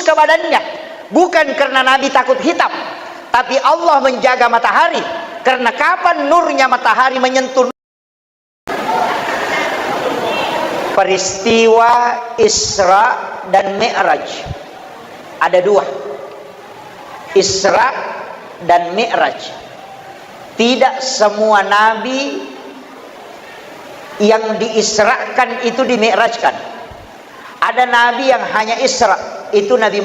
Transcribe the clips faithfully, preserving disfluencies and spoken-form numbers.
ke badannya. Bukan karena Nabi takut hitam, tapi Allah menjaga matahari. Karena kapan nurnya matahari menyentuh Peristiwa Isra dan Mi'raj. Ada dua. Isra dan Mi'raj. Tidak semua nabi yang diisrakan itu dimi'rajkan. Ada nabi yang hanya Isra, itu Nabi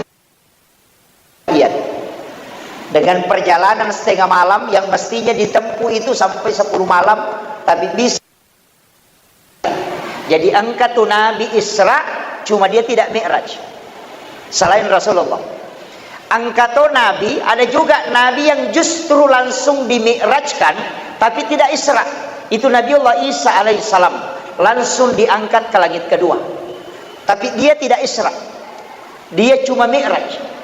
Iya. Dengan perjalanan setengah malam yang mestinya ditempuh itu sampai sepuluh malam, tapi bisa. Jadi engka tu Nabi Isra, cuma dia tidak Mi'raj. Selain Rasulullah. Engka to Nabi, ada juga Nabi yang justru langsung dimi'rajkan, tapi tidak Isra. Itu Nabiullah Isa alaihissalam, langsung diangkat ke langit kedua. Tapi dia tidak Isra. Dia cuma Mi'raj.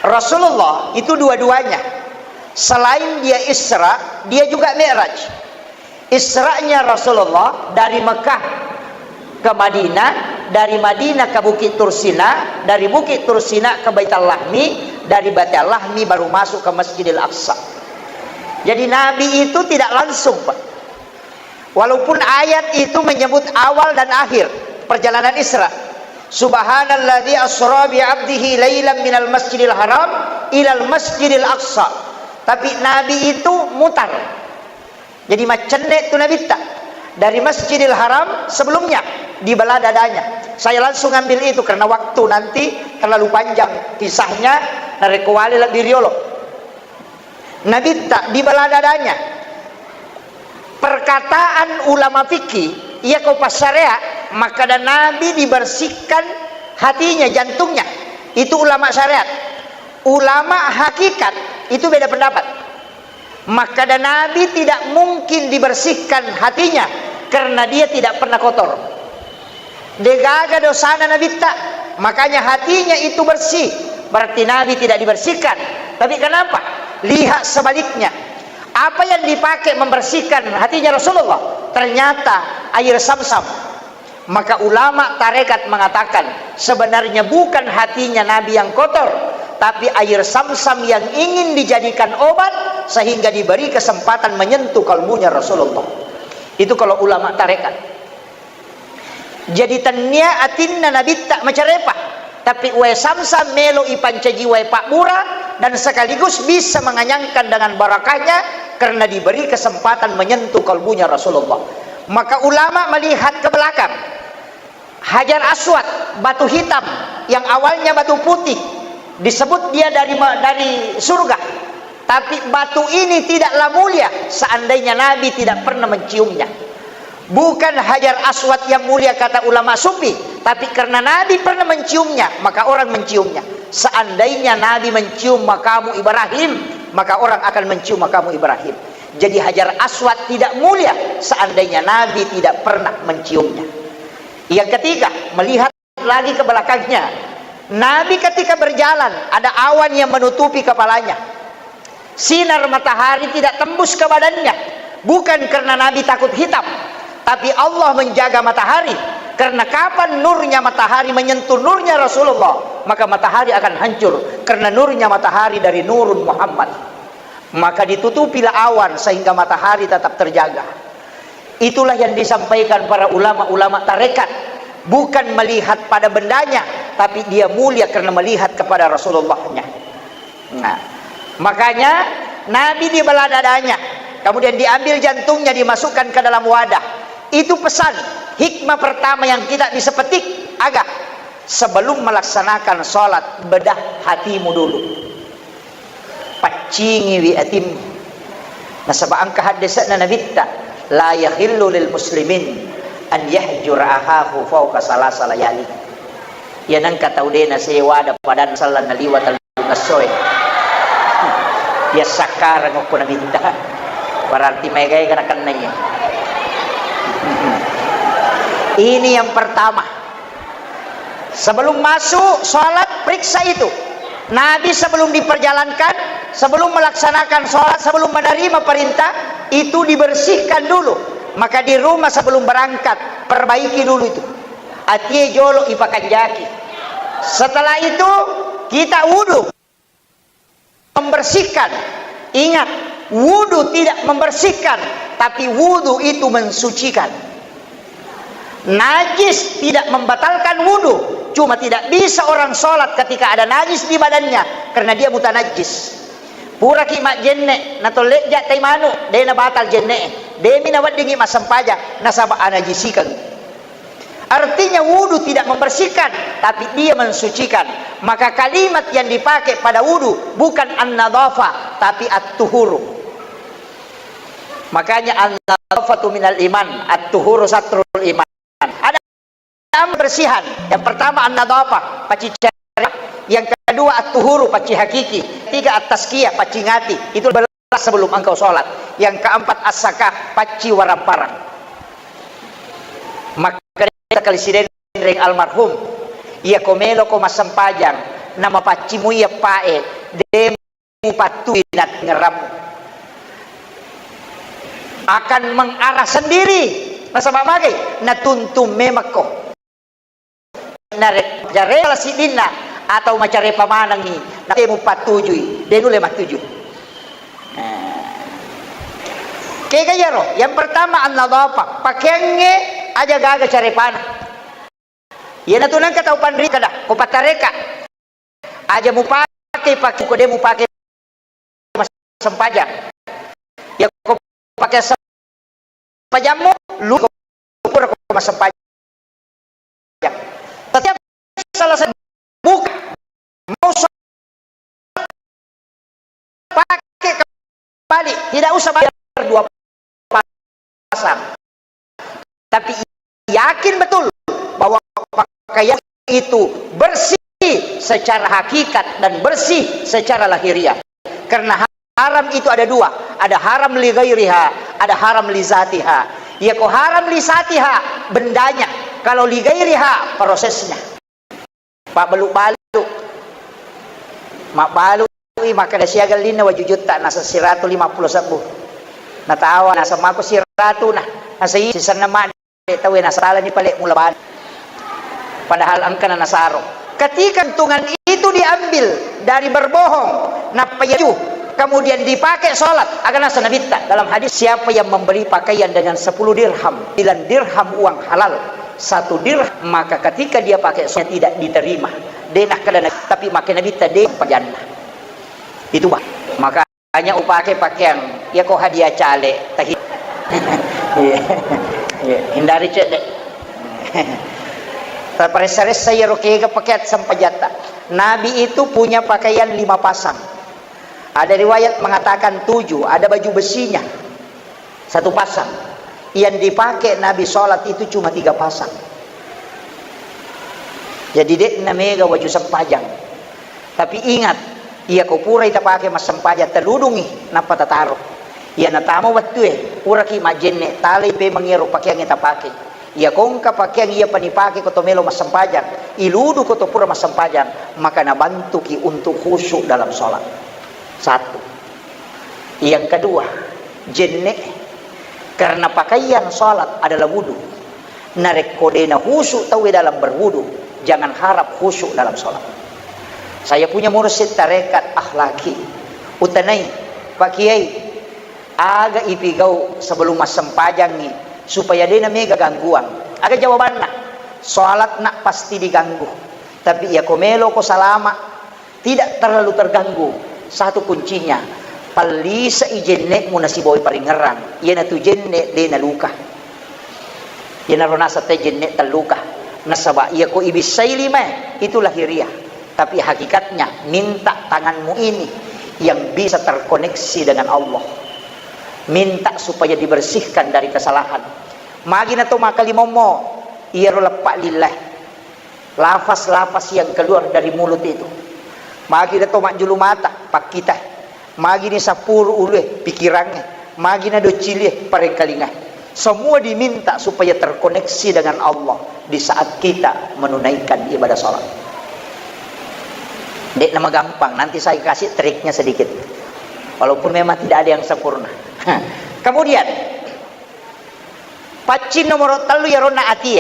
Rasulullah itu dua-duanya. Selain dia Isra, dia juga Mi'raj. Isra'nya Rasulullah dari Mekah ke Madinah, dari Madinah ke Bukit Tursina, dari Bukit Tursina ke Baitul Lahmi, dari Baitul Lahmi baru masuk ke Masjidil Aqsa. Jadi Nabi itu tidak langsung, Pak. Walaupun ayat itu menyebut awal dan akhir perjalanan Isra. Subhanalladzi asra bi 'abdihi lailan minal masjidil haram ilal masjidil aqsa. Tapi Nabi itu mutar. Jadi macenne tu Nabitta. Dari Masjidil Haram sebelumnya dibelah dadanya. Saya langsung ambil itu karena waktu nanti terlalu panjang kisahnya, narekko wale lebbi riolo. Nabitta dibelah dadanya. Perkataan ulama fikih, iya ko passarea, makkada Nabi dibersihkan hatinya, jantungnya. Itu ulama syariat. Ulama hakikat itu beda pendapat. Makkada Nabi tidak mungkin dibersihkan hatinya karena dia tidak pernah kotor. Degaga dosana Nabitta, makanya hatinya itu bersih. Berarti Nabi tidak dibersihkan. Tapi kenapa? Lihat sebaliknya. Apa yang dipakai membersihkan hatinya Rasulullah? Ternyata air Samsam. Maka ulama tarekat mengatakan, sebenarnya bukan hatinya Nabi yang kotor, tapi air Samsam yang ingin dijadikan obat sehingga diberi kesempatan menyentuh kalbunya Rasulullah. Itu kalau ulama tarekat. Jadi tennia atinna Nabitta macarepa, tapi wae Samsam melo ipancaji wae pabbura dan sekaligus bisa menganyangkan dengan barakahnya karena diberi kesempatan menyentuh kalbunya Rasulullah. Maka ulama melihat ke belakang. Hajar Aswad, batu hitam yang awalnya batu putih, disebut dia dari ma-, dari surga. Tapi batu ini tidaklah mulia seandainya Nabi tidak pernah menciumnya. Bukan Hajar Aswad yang mulia kata ulama sufi, tapi karena Nabi pernah menciumnya, maka orang menciumnya. Seandainya Nabi mencium makamu Ibrahim, maka orang akan mencium makamu Ibrahim. Jadi Hajar Aswad tidak mulia seandainya Nabi tidak pernah menciumnya. Yang ketiga, melihat lagi ke belakangnya. Nabi ketika berjalan, ada awan yang menutupi kepalanya. Sinar matahari tidak tembus ke badannya. Bukan karena Nabi takut hitam, tapi Allah menjaga matahari. Karena kapan nurnya matahari menyentuh nurnya Rasulullah, maka matahari akan hancur. Karena nurnya matahari dari Nurun Muhammad. Maka ditutupilah awan sehingga matahari tetap terjaga. Itulah yang disampaikan para ulama-ulama tarekat. Bukan melihat pada bendanya, tapi dia mulia karena melihat kepada Rasulullahnya. Nah, makanya Nabi dibelah dadanya, kemudian diambil jantungnya, dimasukkan ke dalam wadah. Itu pesan, hikmah pertama yang kita bisa petik, aga, sebelum melaksanakan sholat, bedah hatimu dulu. Paccingiwi atimmu. Nasaba engka haddese'na Nabitta, "La yahillu lil muslimin an yahjura akhahu fauqa salasa layali." Iya nengka tau de' nasewa ada padanna selleng naliwa tellungessoe. Iya sakkareng okko Nabitta. Berarti maega-ega nakennai. Ini yang pertama. Sebelum masuk sholat, periksa itu. Nabi sebelum diperjalankan, sebelum melaksanakan sholat, sebelum menerima perintah, itu dibersihkan dulu. Maka di rumah sebelum berangkat, perbaiki dulu itu. Atie jolo ipakanjaki. Setelah itu, kita wudu. Membersihkan. Ingat, wudu tidak membersihkan, tapi wudu itu mensucikan. Najis tidak membatalkan wudu, cuma tidak bisa orang sholat ketika ada najis di badannya, karena dia mutanajis. Puraki majjenne, natolle'ja tai manu, de nabatal jenne, demi naweddingi massempajang, nasaba anajisikeng. Artinya, wudu tidak membersihkan, tapi dia mensucikan. Maka kalimat yang dipakai pada wudu bukan an-nadhafah, tapi at-tuhuru. Makanya an-nadhafatu minal iman, at-tuhuru satrul iman. Ada empat kebersihan. Yang pertama an-nadhafah, pacci cari. Yang kedua at-tuhuru, pacci hakiki. Tiga at-tazkiyah, pacci ngati. Itu sebelum engkau sholat. Yang keempat as-zakah, pacci waramparang. Maka kali sidenreng almarhum, iya ko melo ko massempajang, namapacci mu iya pae, de mupattui natingerrammu. Akan mengarah sendiri. Nasaba magai? Natuntung memekko. Narekko macarepa siddinna atau macarepa manengngi, na temu pattujui, de nulle mattuju. Nah. Kega iyaro? Yang pertama, an-nadhafah. Pakeangnge aja gaga carepana. Iyanatu nengka tau panrita kada, ko pattareka. Aja mupake, pake ko de mupake massempajang. Ya ko pake sempajammu, lu ko pura ko massempajang. Setiap salah satu buka, mau sholat, pakai kembali, tidak usah bayar dua pasang. Tapi yakin betul bahwa pakaian itu bersih secara hakikat dan bersih secara lahiriah. Karena haram itu ada dua, ada haram li ghairiha, ada haram li zatiha. Ya ko haram li zatiha, bendanya. Kalau li ghairiha, prosesnya. Pabbalu-balu. Mabbalu i makkeda siaga linna waju jutta, nasa siratu lima pulo sebbu. Natawa, nasa mako siratu na, nasa i sisenna made tau e, nasa talani pale mula bali. Padahal engkana nasaro. Ketika keuntungan itu diambil dari berbohong, nappa yaju, kemudian dipakai sholat, aga nasa nabitta dalam hadis, siapa yang membeli pakaian dengan sepuluh dirham, sembilan dirham uang halal, satu dirham, maka ketika dia pakai sholat tidak diterima. De nakkeda Nabi, tapi make Nabitta de pajanna. Itu bah. Makanya upake pakeang, ya ko hadiah cale, tahi. Iya. Iya. Hindari cedde. Taparessa-ressa iyaro kega pakeang sempajatta. Nabi itu punya pakaian lima pasang. Ada riwayat mengatakan tujuh, ada baju besinya. Satu pasang. Yang dipakai Nabi sholat itu cuma tiga pasang. Jadi, de'na mega waju sempajang. Tapi ingat, iya ko purai tapake massempajang, taludungi, nappa tataro. Iya natama wettue, puraki majjenne, talai pemeng iyaro pakeangnge tapake. Iya ko engka pakeang iya panipake ko to melo massempajang, iludu ko to pura massempajang, maka nabantuki untuk khusyuk dalam sholat. Satu. Yang kedua, jenne. Karena pakaian salat adalah wudu. Narekko de nahusu tauwe dalam berwudu, jangan harap khusyuk dalam salat. Saya punya mursyid tarekat akhlaki. Utanai, Pak Kiai, aga ipigau sebelum massempajangngi supaya de namega gangguan? Aga jawabanna? Salatna pasti diganggu. Tapi iya ko melo ko salama, tidak terlalu terganggu. Satu kuncinya, pallisai jenne'mu nasibawai paringerrang. Iyanatu jenne' de naluka. Iyanaro naseng te jenne' telluka. Nasaba iya ko ibissai limae, itu lahiriah. Tapi hakikatnya, minta tanganmu ini yang bisa terkoneksi dengan Allah. Minta supaya dibersihkan dari kesalahan. Magi nato makalimommo, iyaro leppa lillae. Lafaz-lafaz yang keluar dari mulut itu. Magi nato majjulu mata, pakkita. Magi ni sappuru ulue, pikirangnge. Magi na doccilie, parengkalinga. Semua diminta supaya terkoneksi dengan Allah di saat kita menunaikan ibadah salat. De'na magampang, nanti saya kasih triknya sedikit. Walaupun memang tidak ada yang sempurna. Kemudian, paccing nomor tellu yaronna atie.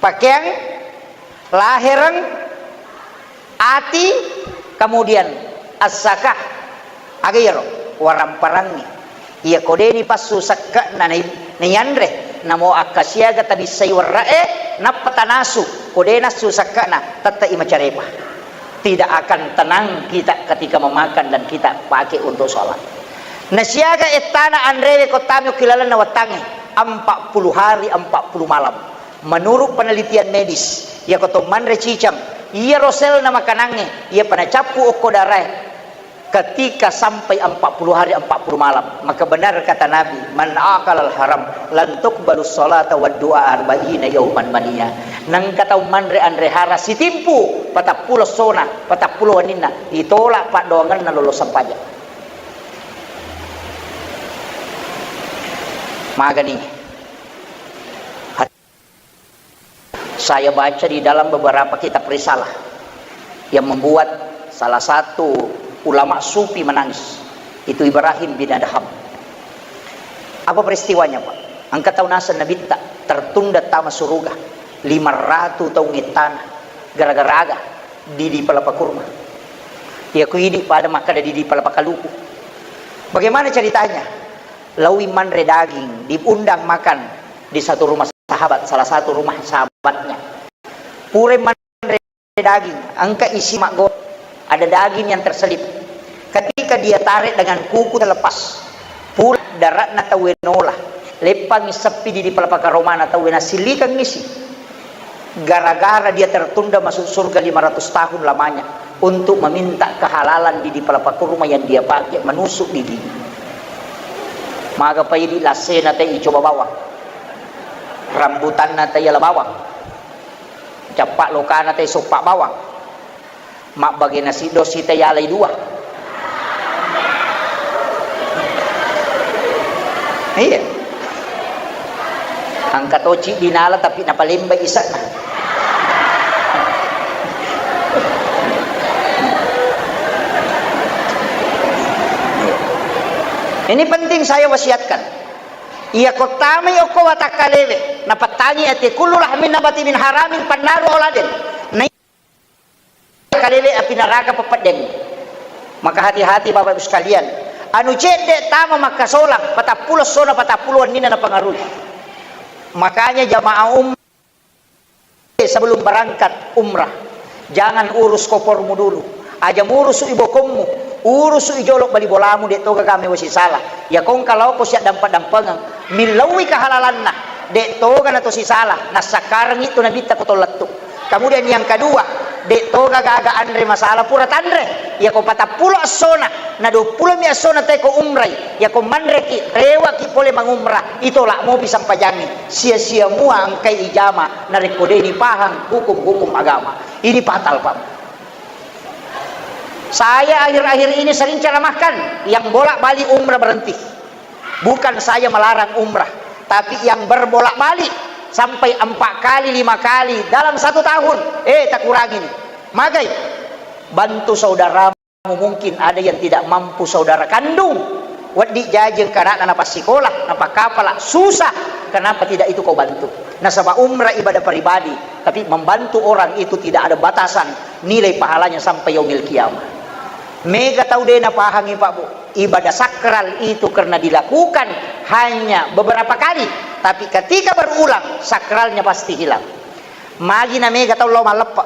Pakeang, lahereng, Ati, kemudian as-zakah. Aga iyaro? Waramparangngi. Iya ko de' nipassu sekke'na nai-, naianre, namo akkasiaga tabissai werre'e, nappa tanasu, ko de' nassu sekke'na, tette'i macarepa. Tidak akan tenang kita ketika memakan dan kita pakai untuk sholat. Nasiaga ettana anrewe ko tami okki lalenna wettangnge, empat puluh hari, empat puluh malam. Menurut penelitian medis, iyako to manre cicang, iyaro selna makanangnge, iyapa nacappu okko darae, ketika sampai empat puluh hari, empat puluh malam, maka benar kata Nabi, "Man akalal haram, lan tuqbalus salata wad du'a arba'ina yauman mania." Nengka tau manre anre hara sitimpu, patappulo sona, patappulo wenninna, ditolak paddoangenna lolo sempajang. Magani. Saya baca di dalam beberapa kitab risalah yang membuat salah satu ulama sufi menangis. Itu Ibrahim bin Adham. Apa peristiwanya, Pak? Engka tau naseng nabitta tertunda tama suruga lima ratu taung ettana gara-gara aga didi palapa kurma. Iya ku idi pada makkada didi palapa kaluku. Bagaimana ceritanya? Laui manre daging, diundang makan di satu rumah sahabat, salah satu rumah sahabatnya. Pura manre daging, engka isi maggo, ada daging yang terselip. Ketika dia tarik dengan kuku terlepas, pura daratna tauwe nola, leppangi seppi di, di palapa karomana tauwe nasillikang isi. Gara-gara dia tertunda masuk surga lima ratus tahun lamanya untuk meminta kehalalan di, di palapa kurma yang dia pakai menusuk didi. Maga paidi lassena tei coba bawang. Rambutanna tei ala bawang. Cappa lokana tei soppa bawang. Mabbage nasi dosi tei alai dua. Iya. Engka toci dinala tapi napalemba isakna. Ini penting saya wasiatkan. Iya ko tamai okko watakkalewe, napattangi ati kullu lahmin nabati min haramin pannaru auladen. Nai kalewe api neraka pepeddeng. Maka hati-hati Bapak Ibu sekalian. Anu cedde tama makkasolang, patappulo sona patappulo wenninna napangarui. Makanya jamaah umrah sebelum berangkat umrah, jangan urus kopormu dulu. Aja murusu ibokommu, urusu ijolo bali bolamu, de toga gaga wasi sala. Ya kongka laoko siaddampa-dampengeng, millauwi kehalalanna, de toga nato sisala, nassakkarengi tu nabitta ko tollettu. Kemudian yang kedua, de toga gaga anre masalah pura tanre. Yako patappulo essona, na duappulo mi essona teko umrai. Yako manreki, rewaki pole mangumrah, itolak mopi sampajangi. Sia-sia mua engkai ijama, narekko de dipahang hukum-hukum agama. Ini fatal, Pak. Saya akhir-akhir ini sering ceramahkan, yang bolak-balik umrah berhenti. Bukan saya melarang umrah, tapi yang berbolak-balik sampai empat kali, lima kali dalam satu tahun, eh, takurangi ni. Magai, bantu saudaramu, mungkin ada yang tidak mampu saudara kandung. Wedding jaji engka anakna napassikola, napakkapala, susah. Kenapa tidak itu kau bantu? Nasaba umrah ibadah pribadi, tapi membantu orang itu tidak ada batasan nilai pahalanya sampai yaumil qiyamah. Mega tau de napahangi, Pak, Bu. Ibadah sakral itu karena dilakukan hanya beberapa kali, tapi ketika berulang, sakralnya pasti hilang. Magi na mega tau lao malleppe.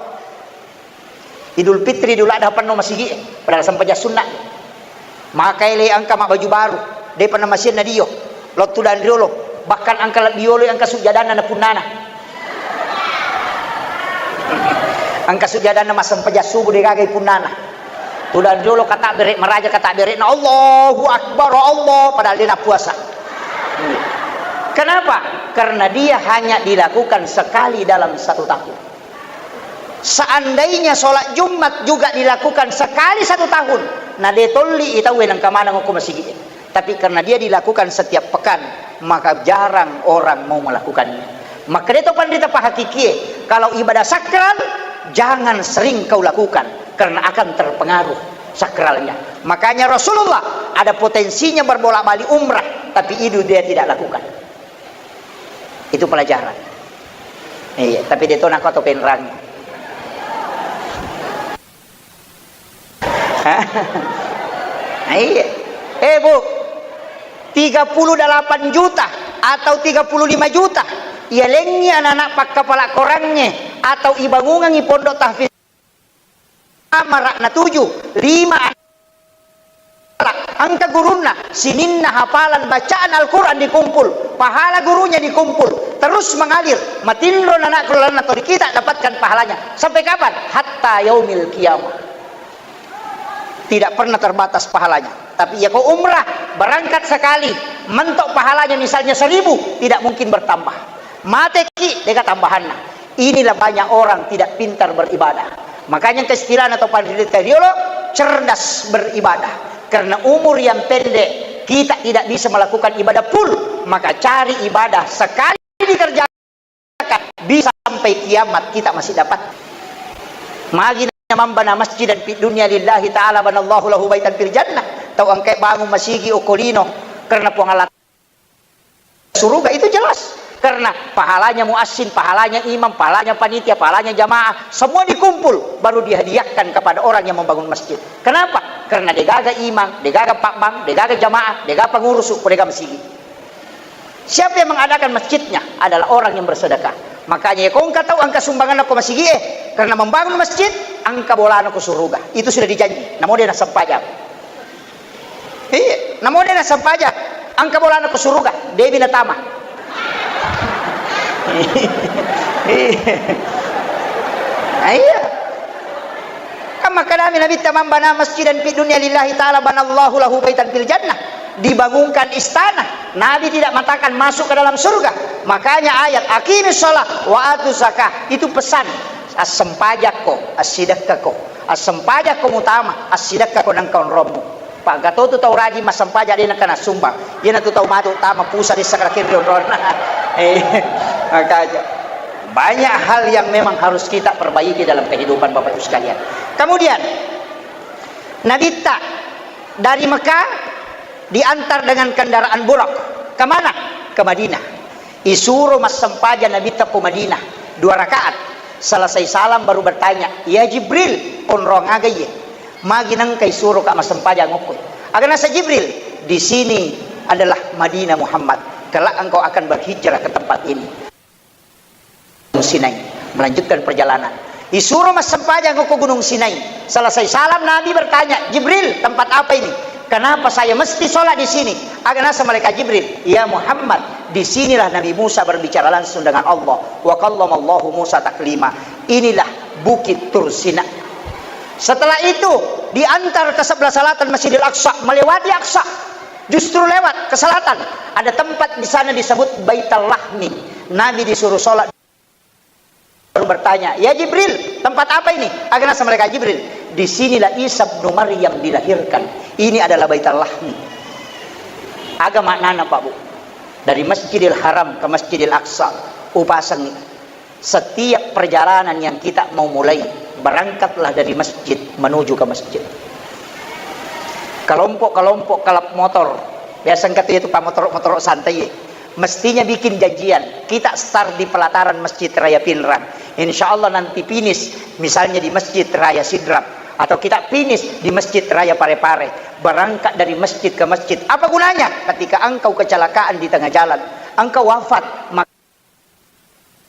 Idul Fitri dulu ada penno masigi, padahal sempajang sunna. Maka ele engka mabbaju baru, depa namasianna dio, lao tudang riolo, bahkan engka lebbi yolo engka sujjadanna na punnana. Engka sujjadanna massempajang subuh de gaga punnana. Tudang riolo kata bere maraja kata bere na Allahu Akbar, Allah, padahal dia na puasa. Kenapa? Karena dia hanya dilakukan sekali dalam satu tahun. Seandainya sholat Jumat juga dilakukan sekali satu tahun, na de tolli i tauwe nengka maneng ko masigi. Tapi karena dia dilakukan setiap pekan, maka jarang orang mau melakukannya. Maka de to panrita pahakikie, kalau ibadah sakral, jangan sering kau lakukan, karena akan terpengaruh sakralnya. Makanya Rasulullah ada potensinya berbolak-balik umrah, tapi itu dia tidak lakukan. Itu pelajaran. Iya, tapi de to nako atau penrang. Iya. Eh, Bu, tiga puluh delapan juta atau tiga puluh lima juta ialengngi anak-anak pakkapala korangnge atau ibangungengngi pondok tahfiz. Amara' natuju lima anak. Engka gurunna, sininna hafalan bacaan Al-Quran dikumpul, pahala gurunya dikumpul, terus mengalir, matinro anak keluarga atau kita dapatkan pahalanya. Sampai kapan? Hatta yaumil qiyamah. Tidak pernah terbatas pahalanya. Tapi iya ko umrah, berangkat sekali, mentok pahalanya misalnya seribu, tidak mungkin bertambah. Mateki, deka tambahanna. Inilah banyak orang tidak pintar beribadah. Makanya kestilana atau pandita riolo cerdas beribadah. Karena umur yang pendek, kita tidak bisa melakukan ibadah full. Maka cari ibadah sekali dikerjakan, bisa sampai kiamat kita masih dapat. Magi nanya mambana masjidan fid dunya lillahi ta'ala banallahu lahu baitan fil jannah. Tau engkai bangun masigi okko lino karena Puang Allah suruga, itu jelas. Karena pahalanya muassin, pahalanya imam, pahalanya panitia, pahalanya jamaah, semua dikumpul, baru dihadiahkan kepada orang yang membangun masjid. Kenapa? Karena degaga imam, degaga pabbang, degaga jamaah, degaga pengurus, degaga masigi. Siapa yang mengadakan masjidnya? Adalah orang yang bersedekah. Makanya, ya, ko engka tau engka sumbangan ko masigi, eh, karena membangun masjid, engka bolana ko suruga. Itu sudah dijanji. Namo de nassempajang. Iya, namo de nassempajang. Engka bolana ko suruga, debi natama. Iya. Kan makkedami Nabitta, "Man bana masjidan fid dunya lillahi ta'ala banallahu lahu baitan fil jannah." Dibangunkan istana. Nabi tidak mengatakan masuk ke dalam surga. Makanya ayat, "Aqimis shalah wa atuz zakah." Itu pesan. Assempajakko, assidekkako. Assempajakko mutama, assidekkako nengka onrommu. Pagatotu tau rajin massempajang de nengka nassumbang. Iyanatu tau matu tama pusa dessa kada kiri onronna. Eh, makanya banyak hal yang memang harus kita perbaiki dalam kehidupan Bapak Ibu sekalian. Kemudian, Nabitta dari Mekah diantar dengan kendaraan Burak. Kemana? Ke Madinah. Isuro massempajang Nabitta ko Madinah, dua rakaat. Selesai salam baru bertanya, "Ya Jibril, onrong aga iye? Magi nengka isuroka massempajang okko?" Aga nasa Jibril, "Di sini adalah Madinah Muhammad. Kelak engkau akan berhijrah ke tempat ini." Sinai, melanjutkan perjalanan. Isuro massempajang ko Gunung Sinai. Selesai salam, Nabi bertanya, "Jibril, tempat apa ini? Kenapa saya mesti sholat di sini?" Aga nasa malaikat Jibril, "Ya Muhammad, di sinilah Nabi Musa berbicara langsung dengan Allah. Wa kallamallahu Musa taklima. Inilah Bukit Tur Sina." Setelah itu, diantar ke sebelah selatan Masjidil Aqsa, melewati Aqsa. Justru lewat ke selatan, ada tempat di sana disebut Baitul Lahmi. Nabi disuruh sholat. Lalu bertanya, "Ya Jibril, tempat apa ini?" Aga nasa malaikat Jibril, "Di sinilah Isa bin Maryam dilahirkan. Ini adalah Baitul Lahmi." Aga maknana, Pak Bu? Dari Masjidil Haram ke Masjidil Aqsa, upasangi. Setiap perjalanan yang kita mau mulai, berangkatlah dari masjid menuju ke masjid. Kelompok-kelompok kalap motor, biasa engka tu itu pamotor-motor santai, mestinya bikin janjian. Kita start di pelataran Masjid Raya Pinrang. Insya Allah nanti finish, misalnya di Masjid Raya Sidrap, atau kita finish di Masjid Raya Parepare. Berangkat dari masjid ke masjid. Apa gunanya? Ketika engkau kecelakaan di tengah jalan, engkau wafat, maka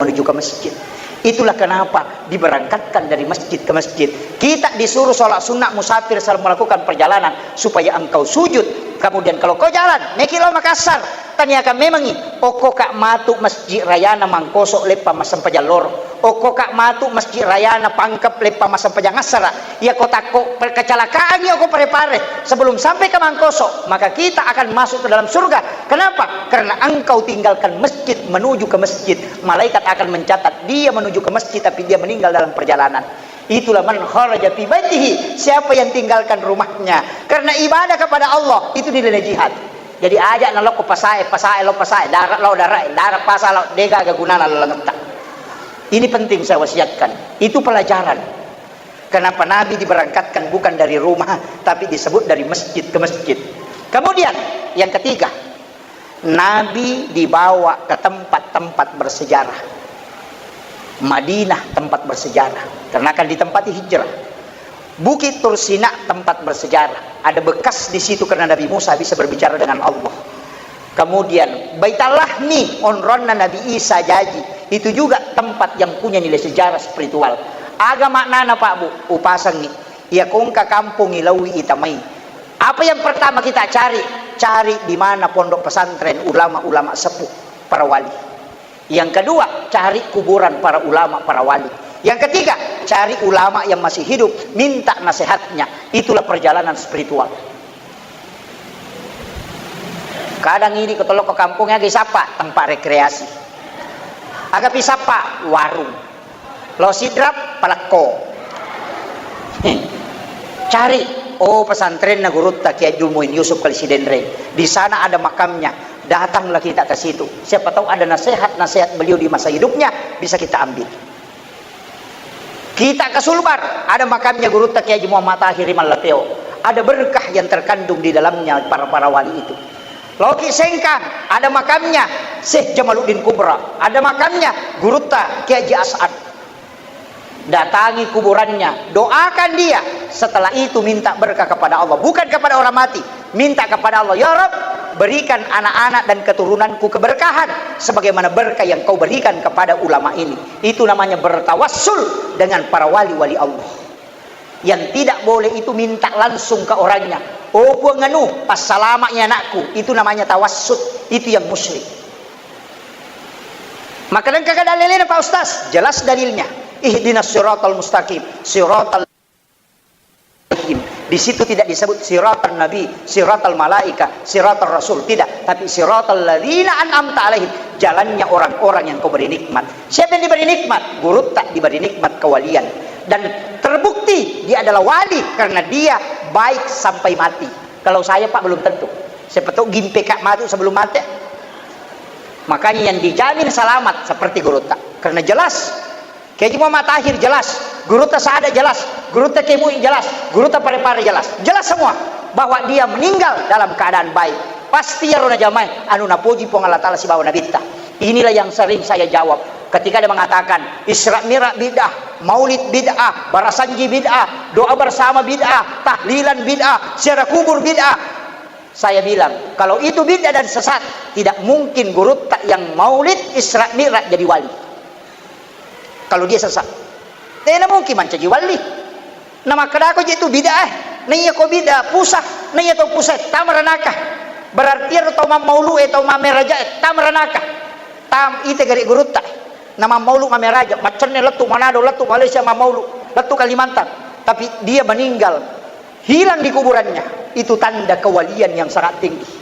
menuju ke masjid. Itulah kenapa diberangkatkan dari masjid ke masjid. Kita disuruh sholat sunnah musafir, selalu melakukan perjalanan, supaya engkau sujud. Kemudian kalau kau jalan, meki lao Makassar, tanyakan memangi, okko ka matu masjid rayana Mangkoso leppa massempajang loro. Okko ka matu masjid rayana Pangkep leppa massempajang assara. Iya ko takko per-, kecelakaannya okko Parepare, sebelum sampai ke Mangkoso, maka kita akan masuk ke dalam surga. Kenapa? Karena engkau tinggalkan masjid menuju ke masjid. Malaikat akan mencatat dia menuju ke masjid, tapi dia meninggal dalam perjalanan. Itulah man kharaja fi baitihi, siapa yang tinggalkan rumahnya karena ibadah kepada Allah, itu nilainya jihad. Jadi aja nalokko pasae, pasae lo pasae, darat lo darat, darat pasa lo, dega aga gunana lalengetta. Ini penting saya wasiatkan. Itu pelajaran. Kenapa Nabi diberangkatkan bukan dari rumah, tapi disebut dari masjid ke masjid. Kemudian, yang ketiga, Nabi dibawa ke tempat-tempat bersejarah. Madinah tempat bersejarah, karena akan ditempati hijrah. Bukit Tursina tempat bersejarah. Ada bekas di situ karena Nabi Musa bisa berbicara dengan Allah. Kemudian Baitallahmi, onronna Nabi Isa jaji. Itu juga tempat yang punya nilai sejarah spiritual. Aga maknana, Pak Bu? Upasangi. Iya kongka kampung ilaui itamai. Apa yang pertama kita cari? Cari di mana pondok pesantren, ulama-ulama sepuh, para wali. Yang kedua, cari kuburan para ulama, para wali. Yang ketiga, cari ulama yang masih hidup, minta nasihatnya. Itulah perjalanan spiritual. Kadang idi ko toloko kampung, aga isappa? Tempat rekreasi. Agapi isappa? Warung. Lo Sidrap, Palekko. Cari, oh, pesantrenna gurutta Kiai Haji Muin Yusuf Kali Sidenreng. Di sana ada makamnya. Datanglah kita ke situ. Siapa tahu ada nasihat-nasihat beliau di masa hidupnya bisa kita ambil. Kita ke Sulbar, ada makamnya gurutta Kiai Haji Muhammad Tahir Mallateo. Ada berkah yang terkandung di dalamnya para-para wali itu. Loki Sengkang, ada makamnya Syekh Jamaluddin Kubra, ada makamnya gurutta Kiai Haji As'ad. Datangi kuburannya, doakan dia. Setelah itu minta berkah kepada Allah, bukan kepada orang mati. Minta kepada Allah, "Ya Rabb, berikan anak-anak dan keturunanku keberkahan sebagaimana berkah yang kau berikan kepada ulama ini." Itu namanya bertawassul dengan para wali-wali Allah. Yang tidak boleh itu minta langsung ke orangnya. "Oh, Puang anu, passalama'i anakku." Itu namanya tawassut. Itu yang musyrik. Maka engka dalilnya, Pak Ustaz? Jelas dalilnya. Ihdinas siratal mustaqim, siratal alaihim. Di situ tidak disebut siratal nabi, siratal malaika, siratal rasul, tidak. Tapi siratal ladzina an'amta alaihim, jalannya orang-orang yang kau beri nikmat. Siapa yang diberi nikmat? Gurutta diberi nikmat kewalian. Dan terbukti dia adalah wali karena dia baik sampai mati. Kalau saya, Pak, belum tentu. Siapa tahu gimpe ka mati sebelum mati. Makanya yang dijamin selamat seperti gurutta. Karena jelas Kiai Muhammad Tahir jelas, gurutta Sada jelas, gurutta Kiai Muin jelas, gurutta Parepare jelas. Jelas semua bahwa dia meninggal dalam keadaan baik. Pasti iyaro najamai anu napoji Puang Allah Taala sibawa Nabitta. Inilah yang sering saya jawab ketika ada mengatakan Isra Mi'raj bid'ah, Maulid bid'ah, Barasanji bid'ah, doa bersama bid'ah, tahlilan bid'ah, ziarah kubur bid'ah. Saya bilang, kalau itu bid'ah dan sesat, tidak mungkin gurutta yang Maulid Isra Mi'raj jadi wali. Kalau dia sesat, tena mungkin mancaji wali. Namakkedako je tu bid'ah, eh. Naiya ko bid'ah pusa, naiya to pusa, tama ranaka. Berarti ero tau mammaulu, eh, tau mammeraja, eh, tama ranaka. Tam ite gare gurutta. Namammaulu mammeraja, maccenne lettu Manado, lettu Malaysia mammaulu, lettu Kalimantan. Tapi dia meninggal, hilang di kuburannya, itu tanda kewalian yang sangat tinggi.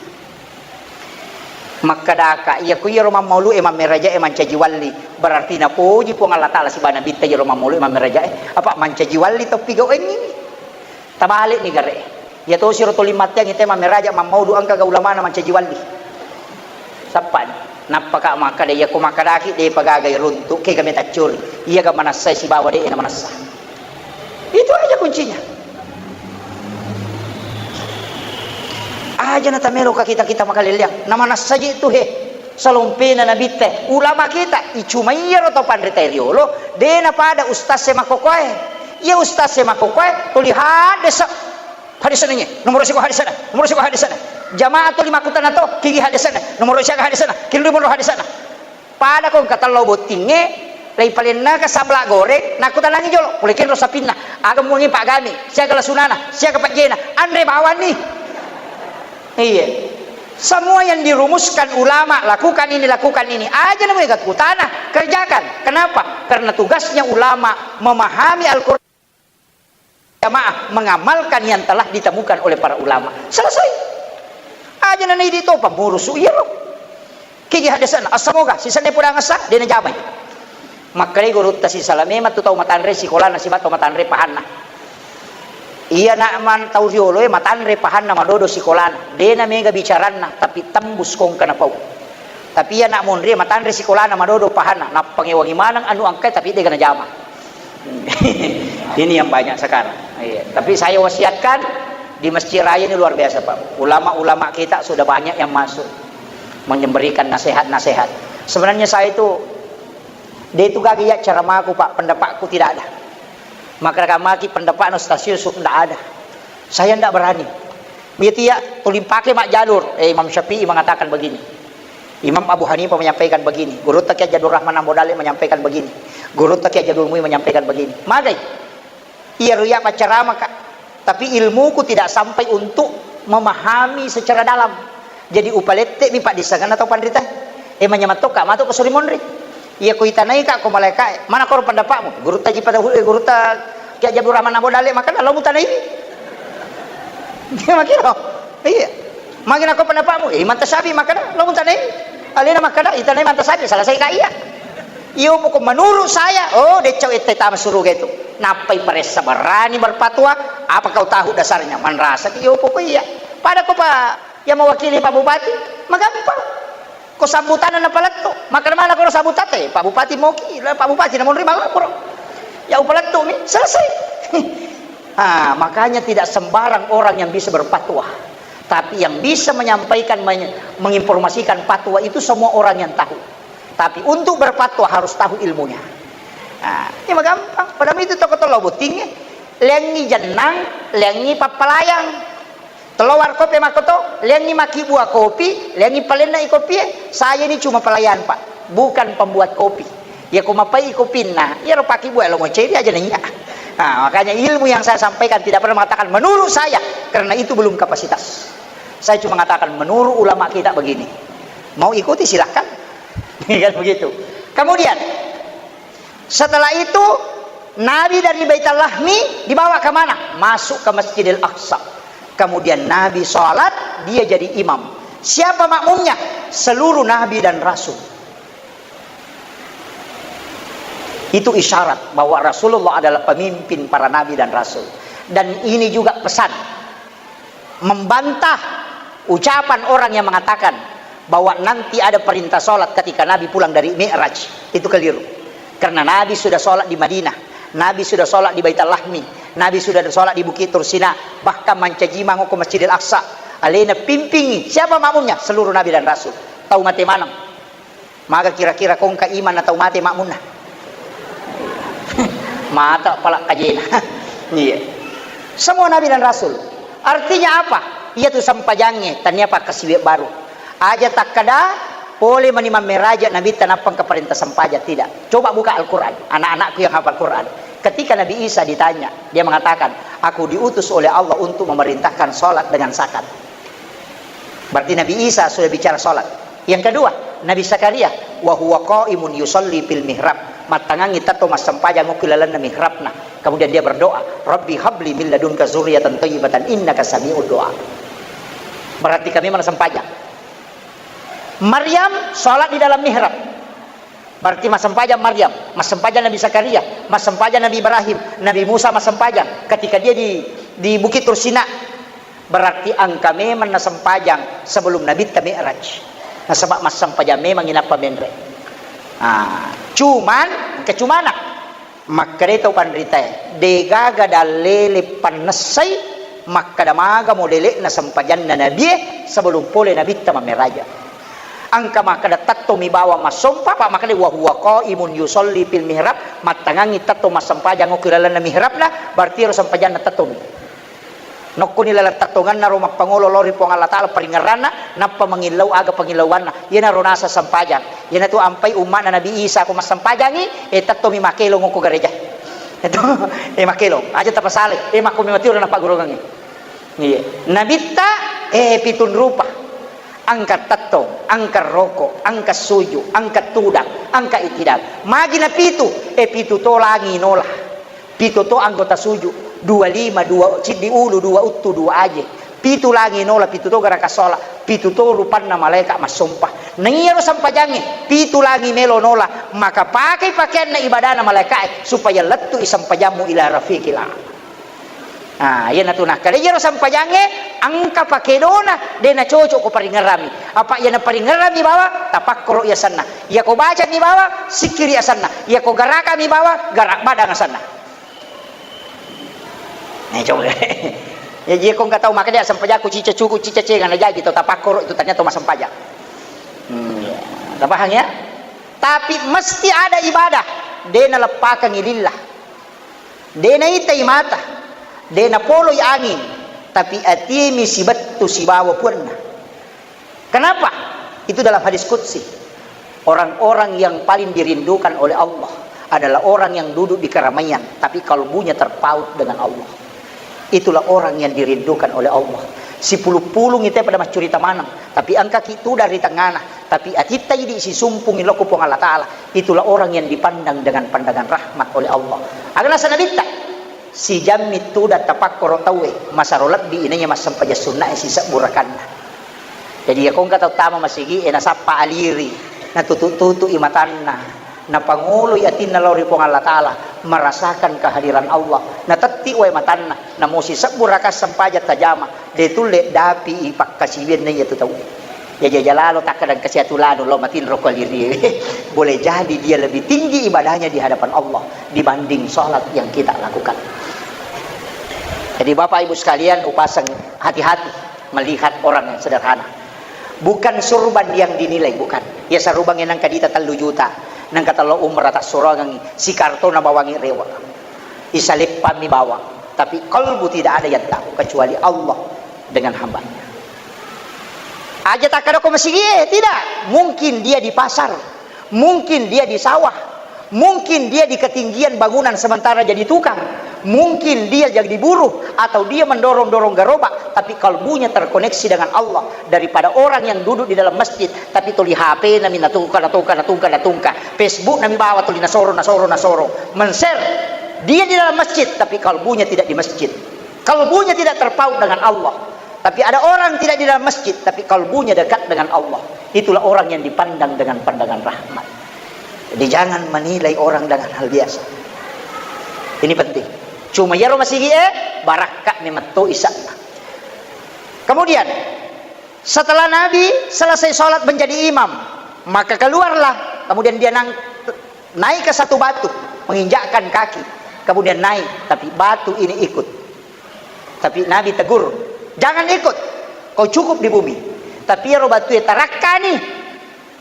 Makkedaka, iya ku iyaro mammaulu e mammeraja e mancaji walli, berarti napoji Puang Allah Taala sibawa Nabitta iyaro mammaulu e mammeraja e. Apa mancaji walli toppi gau engngi? Tabalik ni gare. Iya tosi ro toli matteang ite mammeraja mammaulu engka ga ulamana mancaji walli. Sappani. Nappaka makkeda, iya ku makkedaki de pagagai runtu, kega metaccuri. Iya ga manassa sibawa de na manassa. Itu aja kuncinya. Aja na tamelo ka kita-kita makaleleang. Na manassaji tu he. Salompena nabitte. Ulama kita, icuma iyaro to panrita riolo, de na pada ustaz e makkokoe. Iya ustaz e makkokoe, tuli haddesa. Hadis nanye, nomor siko hadis na, nomor siko hadis na. Jamaah tuli makkutana to, kigi hadis na, nomor siaga hadis na, killu monro hadis na. Pada ko engka tello bottingnge, leipalennaka sabla goreng, nakkutanangi jolo, pole kenro sapinna, aga muangi pagami, siaga lasunana, siaga pajjena, anre bawanni. Iya. Semua yang dirumuskan ulama, lakukan ini, lakukan ini, aja namanya kutana, kerjakan. Kenapa? Karena tugasnya ulama memahami Al-Quran. Jamaah mengamalkan yang telah ditemukan oleh para ulama. Selesai. Aja na naidi to pamurusu iyaro. Kigi hadesana, assamoga, sisenna purang assa, de najamai. Makkedai gurutta sisala memang tu tau matanre sikolana siba tau matanre pahanna. Iya nak man tau rioloe matanre pahanna madodo sikolana. De na mega bicaranna, tapi tembus kongka napau. Tapi iya nak monri matanre sikolana madodo pahanna, nappangewangi maneng anu angkai tapi de ga najama. Ini yang banyak sekarang. Iya. Tapi saya wasiatkan di Masjid Raya ini luar biasa, Pak. Ulama-ulama kita sudah banyak yang masuk memberikan nasihat-nasihat. Sebenarnya saya itu, dia itu gagal ya ceramaku, Pak, pendapatku tidak ada. Maka maki pendapatna Ustaz Yusuf, ndak ada. Saya ndak berani. Itu ya, tulimpake mak jalur. Eh, Imam Syafi'i mengatakan begini. Imam Abu Hanifah menyampaikan begini. Gurutta Kiai Jadul Rahman Ambo Dalle menyampaikan begini. Gurutta Kiai Jadul Mui menyampaikan begini. Magai. Iya ruya pacarama, Kak. Tapi ilmuku tidak sampai untuk memahami secara dalam. Jadi upalette mi paddissengenna tau panrita. Eh, manyameng tokka matu ko suri monri. Iya ko itanai ka ko malaika, mana koro pendapatmu? Gurutta Jipa Tauhid, eh, gurutta Kiai Jabur Rahman Ambo Dalle makkeda, lo mutanai. Iya, makiro. Iya. Magi nako pendapatmu? Eh, Imam Tasyafi makkeda, lo mutanai. Alena makkeda, itanai Imam Tasyafi, selesai ka iya. Iyo pokok menurut saya, oh, decau ette tama suruga itu. Nappai paressa berani berfatwa, apa kau tahu dasarnya? Manrasa iyo pokok iya. Pada ko pa Iya mewakili Pak Bupati, magampang. Ko sambutanna napalettu, makkeda mana koro sambutate, Pak Bupati moki, Pak Bupati namonri malaporo. Ya upalettu mi, selesai. Ah, makanya tidak sembarang orang yang bisa berfatwa. Tapi yang bisa menyampaikan, menye-, menginformasikan fatwa itu semua orang yang tahu. Tapi untuk berfatwa harus tahu ilmunya. Ah, ini mah gampang. Padahal itu toko tolo botting, lengi jennang, lengi pappalayang. Tello warkop e makkoto, leangngi makkibua kopi, leangngi palenna i kopie. Saya ini cuma pelayan, Pak, bukan pembuat kopi. Ya ko mapai i kopinna, iyaro pakkibua lo ngoceri aja naiya. Nah, makanya ilmu yang saya sampaikan tidak pernah mengatakan menurut saya, karena itu belum kapasitas. Saya cuma mengatakan menurut ulama kita begini. Mau ikuti silahkan. Kan begitu. Kemudian, setelah itu, Nabi dari Baitul Lahmi dibawa ke mana? Masuk ke Masjidil Aqsa. Kemudian Nabi sholat, dia jadi imam. Siapa makmumnya? Seluruh nabi dan rasul. Itu isyarat bahwa Rasulullah adalah pemimpin para nabi dan rasul. Dan ini juga pesan membantah ucapan orang yang mengatakan bahwa nanti ada perintah sholat ketika Nabi pulang dari Mi'raj. Itu keliru. Karena Nabi sudah sholat di Madinah, Nabi sudah sholat di Baitul Lahmi, Nabi sudah sholat di Bukit Tursina, bahkan mancaji mango ke Masjidil Aqsa. Alena pimpingi. Siapa makmumnya? Seluruh Nabi dan Rasul. Tau mate maneng. Maga kira-kira kongka iman atau mate makmunna? Mata pala kajena. Iya. Semua nabi dan rasul. Artinya apa? Iya tu sempajangnge, tania pakkasiwe baru. Aja takkada pole mani mammeraja nabitta nappa engka parenta sempaja, tidak. Coba buka Al-Quran, anak-anakku yang hafal Quran. Ketika Nabi Isa ditanya, dia mengatakan, "Aku diutus oleh Allah untuk memerintahkan sholat dengan zakat." Berarti Nabi Isa sudah bicara sholat. Yang kedua, Nabi Zakaria, "Wa huwa qaimun yusalli fil mihrab." Mattangangi tetto massempajang okko lalenna mihrabna. Kemudian dia berdoa, "Rabbi habli min ladunka zurriyatan thayyibatan innaka sami'ud du'a." Berarti kami mana sempajang. Maryam sholat di dalam mihrab. Berarti massempajang Maryam, massempajang Nabi Zakaria, massempajang Nabi Ibrahim, Nabi Musa massempajang ketika dia di, di Bukit Tursina. Berarti engka memang nasempajang sebelum Nabitta Mi'raj. Nasaba massempajang memang inappa menre. Ah, cuman, kecumana, makkeda tau panritae, degaga dallele pannessai makkeda maga modele'na sempajanna nabie sebelum pole Nabitta mammeraja. Engka makkeda tettomi bawang massompa, apa makkeda wa huwa qaimun yusalli fil mihrab, mattangangi tetto massempajang okko lalenna mihrabna, berarti ero sempajanna tettomi. Nokkoni laleng tettongenna ro mappangolo lao ri Puang Allah Taala paringerranna, nappa mangillau aga pangillauanna, iyanaro naseng sempajang. Iyanatu ampai umma'na Nabi Isa ko massempajangi, e tettomi makelong okko gareja. Itu, e makelong, aja tapasale, e makko mematiuro napagguruangngi. Iya. Nabitta, eh, pitun rupa. Engka tettong, engka roko, engka suju, engka tudang, engka itidal. Magi na pitu? Eh, pitu to langi nola. Pitu to anggota suju. Dua lima, dua ciddi ulu, dua uttu, dua aje. Pitu langi nola, pitu to garaka sola, pitu to rupanna malaika massompa. Naiyaro sempajangnge, pitu langi melo nola, maka pakai pakaianna ibadana malaikae supaya lettu i sempajammu ila rafiqil a'la. Ah, iyanatu nakkeda iyaro sempajangnge engka pakedona, de nacocok ko paringerrami. Apa iyana paringerrami bawang, tapakkoro i asenna. Iyako bacami bawang, sikkiri asenna. Iyako garakami bawang, garak badang asenna. Eh, coba. Ya, jeko engka tau makkeda sempajakku cica cuku, cica cenga, najaji to tapakkoro itu ternyata massempajang. Hmm, ya. Tapahang ya? Tapi mesti ada ibadah, de naleppakangi lillah. De naitai mata, de napoloi anging, tapi atimi sibettu sibawa puanna. Kenapa? Itu dalam hadis qudsi. Orang-orang yang paling dirindukan oleh Allah adalah orang yang duduk di keramaian, tapi kalbunya terpaut dengan Allah. Itulah orang yang dirindukan oleh Allah. Sipulung-pulung ite pada maccurita maneng, tapi engkaki tudang ri tengngana, tapi atitta idi sisumpungi lokko Puang Allah Ta'ala. Itulah orang yang dipandang dengan pandangan rahmat oleh Allah. Aga naseng Nabitta, sijammi tudang tapakkoro tauwe, masero lebbi inaiya massempajang sunnae sisebbu rakanna. Jadi, iyako engka tau tama masigi e, nasappa aliri, natutu-tutu i matanna, napangoloi atinna lao ri Puang Allah Ta'ala, merasakan kehadiran Allah, natetti wae matanna, namo sisebbu raka sempajang tajama, de tulle dapi i pakkasiwianna iyatu tau. Jaja-jaja lalo takkadang kasi atu lanu lao matinro ko aliri. Boleh jadi dia lebih tinggi ibadahnya di hadapan Allah dibanding salat yang kita lakukan. Jadi, Bapak Ibu sekalian, upasang hati-hati melihat orang yang sederhana. Bukan surban yang dinilai, bukan. Iya sarubangnya nangka dita tellu juta, nangka tello umrah tassuroangi, sikartona bawangi rewa. Isaleppammi bawang, tapi kalbu tidak ada yang tahu kecuali Allah dengan hambanya. Aja takkadako masigi e, tidak. Mungkin dia di pasar, mungkin dia di sawah, mungkin dia di ketinggian bangunan sementara jadi tukang, mungkin dia jadi buruh, atau dia mendorong-dorong gerobak, tapi kalbunya terkoneksi dengan Allah. Daripada orang yang duduk di dalam masjid, tapi tuli H P-na mi natuka, natuka, natuka, natuka. Facebook-na mi bawa tuli nasoro, nasoro, nasoro. Men-share. Dia di dalam masjid, tapi kalbunya tidak di masjid. Kalbunya tidak terpaut dengan Allah. Tapi ada orang tidak di dalam masjid, tapi kalbunya dekat dengan Allah. Itulah orang yang dipandang dengan pandangan rahmat. Jadi, jangan menilai orang dengan hal biasa. Ini penting. Cuma iyaro masigi e, barakka mi metto isa'na. Kemudian, setelah Nabi selesai sholat menjadi imam, maka keluarlah, kemudian dia nang-, naik ke satu batu, menginjakkan kaki, kemudian naik, tapi batu ini ikut. Tapi Nabi tegur, "Jangan ikut, kau cukup di bumi." Tapi iyaro batue tarakkani.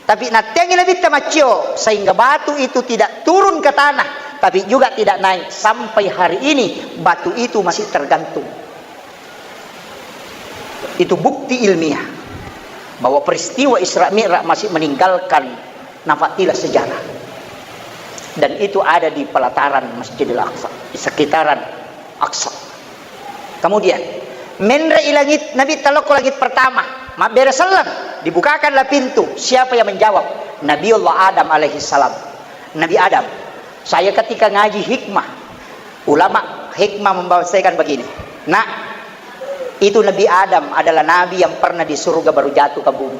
Tapi natteangi Nabitta maccio, sehingga batu itu tidak turun ke tanah, tapi juga tidak naik. Sampai hari ini, batu itu masih tergantung. Itu bukti ilmiah bahwa peristiwa Isra Mi'raj masih meninggalkan nafatilah sejarah. Dan itu ada di pelataran Masjidil Aqsa, di sekitaran Aqsa. Kemudian, menre i langit, Nabitta lokko langit pertama, mabbere selleng, dibukakanlah pintu. Siapa yang menjawab? Nabiullah Adam alaihissalam. Nabi Adam. Saya ketika ngaji hikmah, ulama hikmah membahasakan begini, "Nak, itu Nabi Adam adalah nabi yang pernah di surga baru jatuh ke bumi."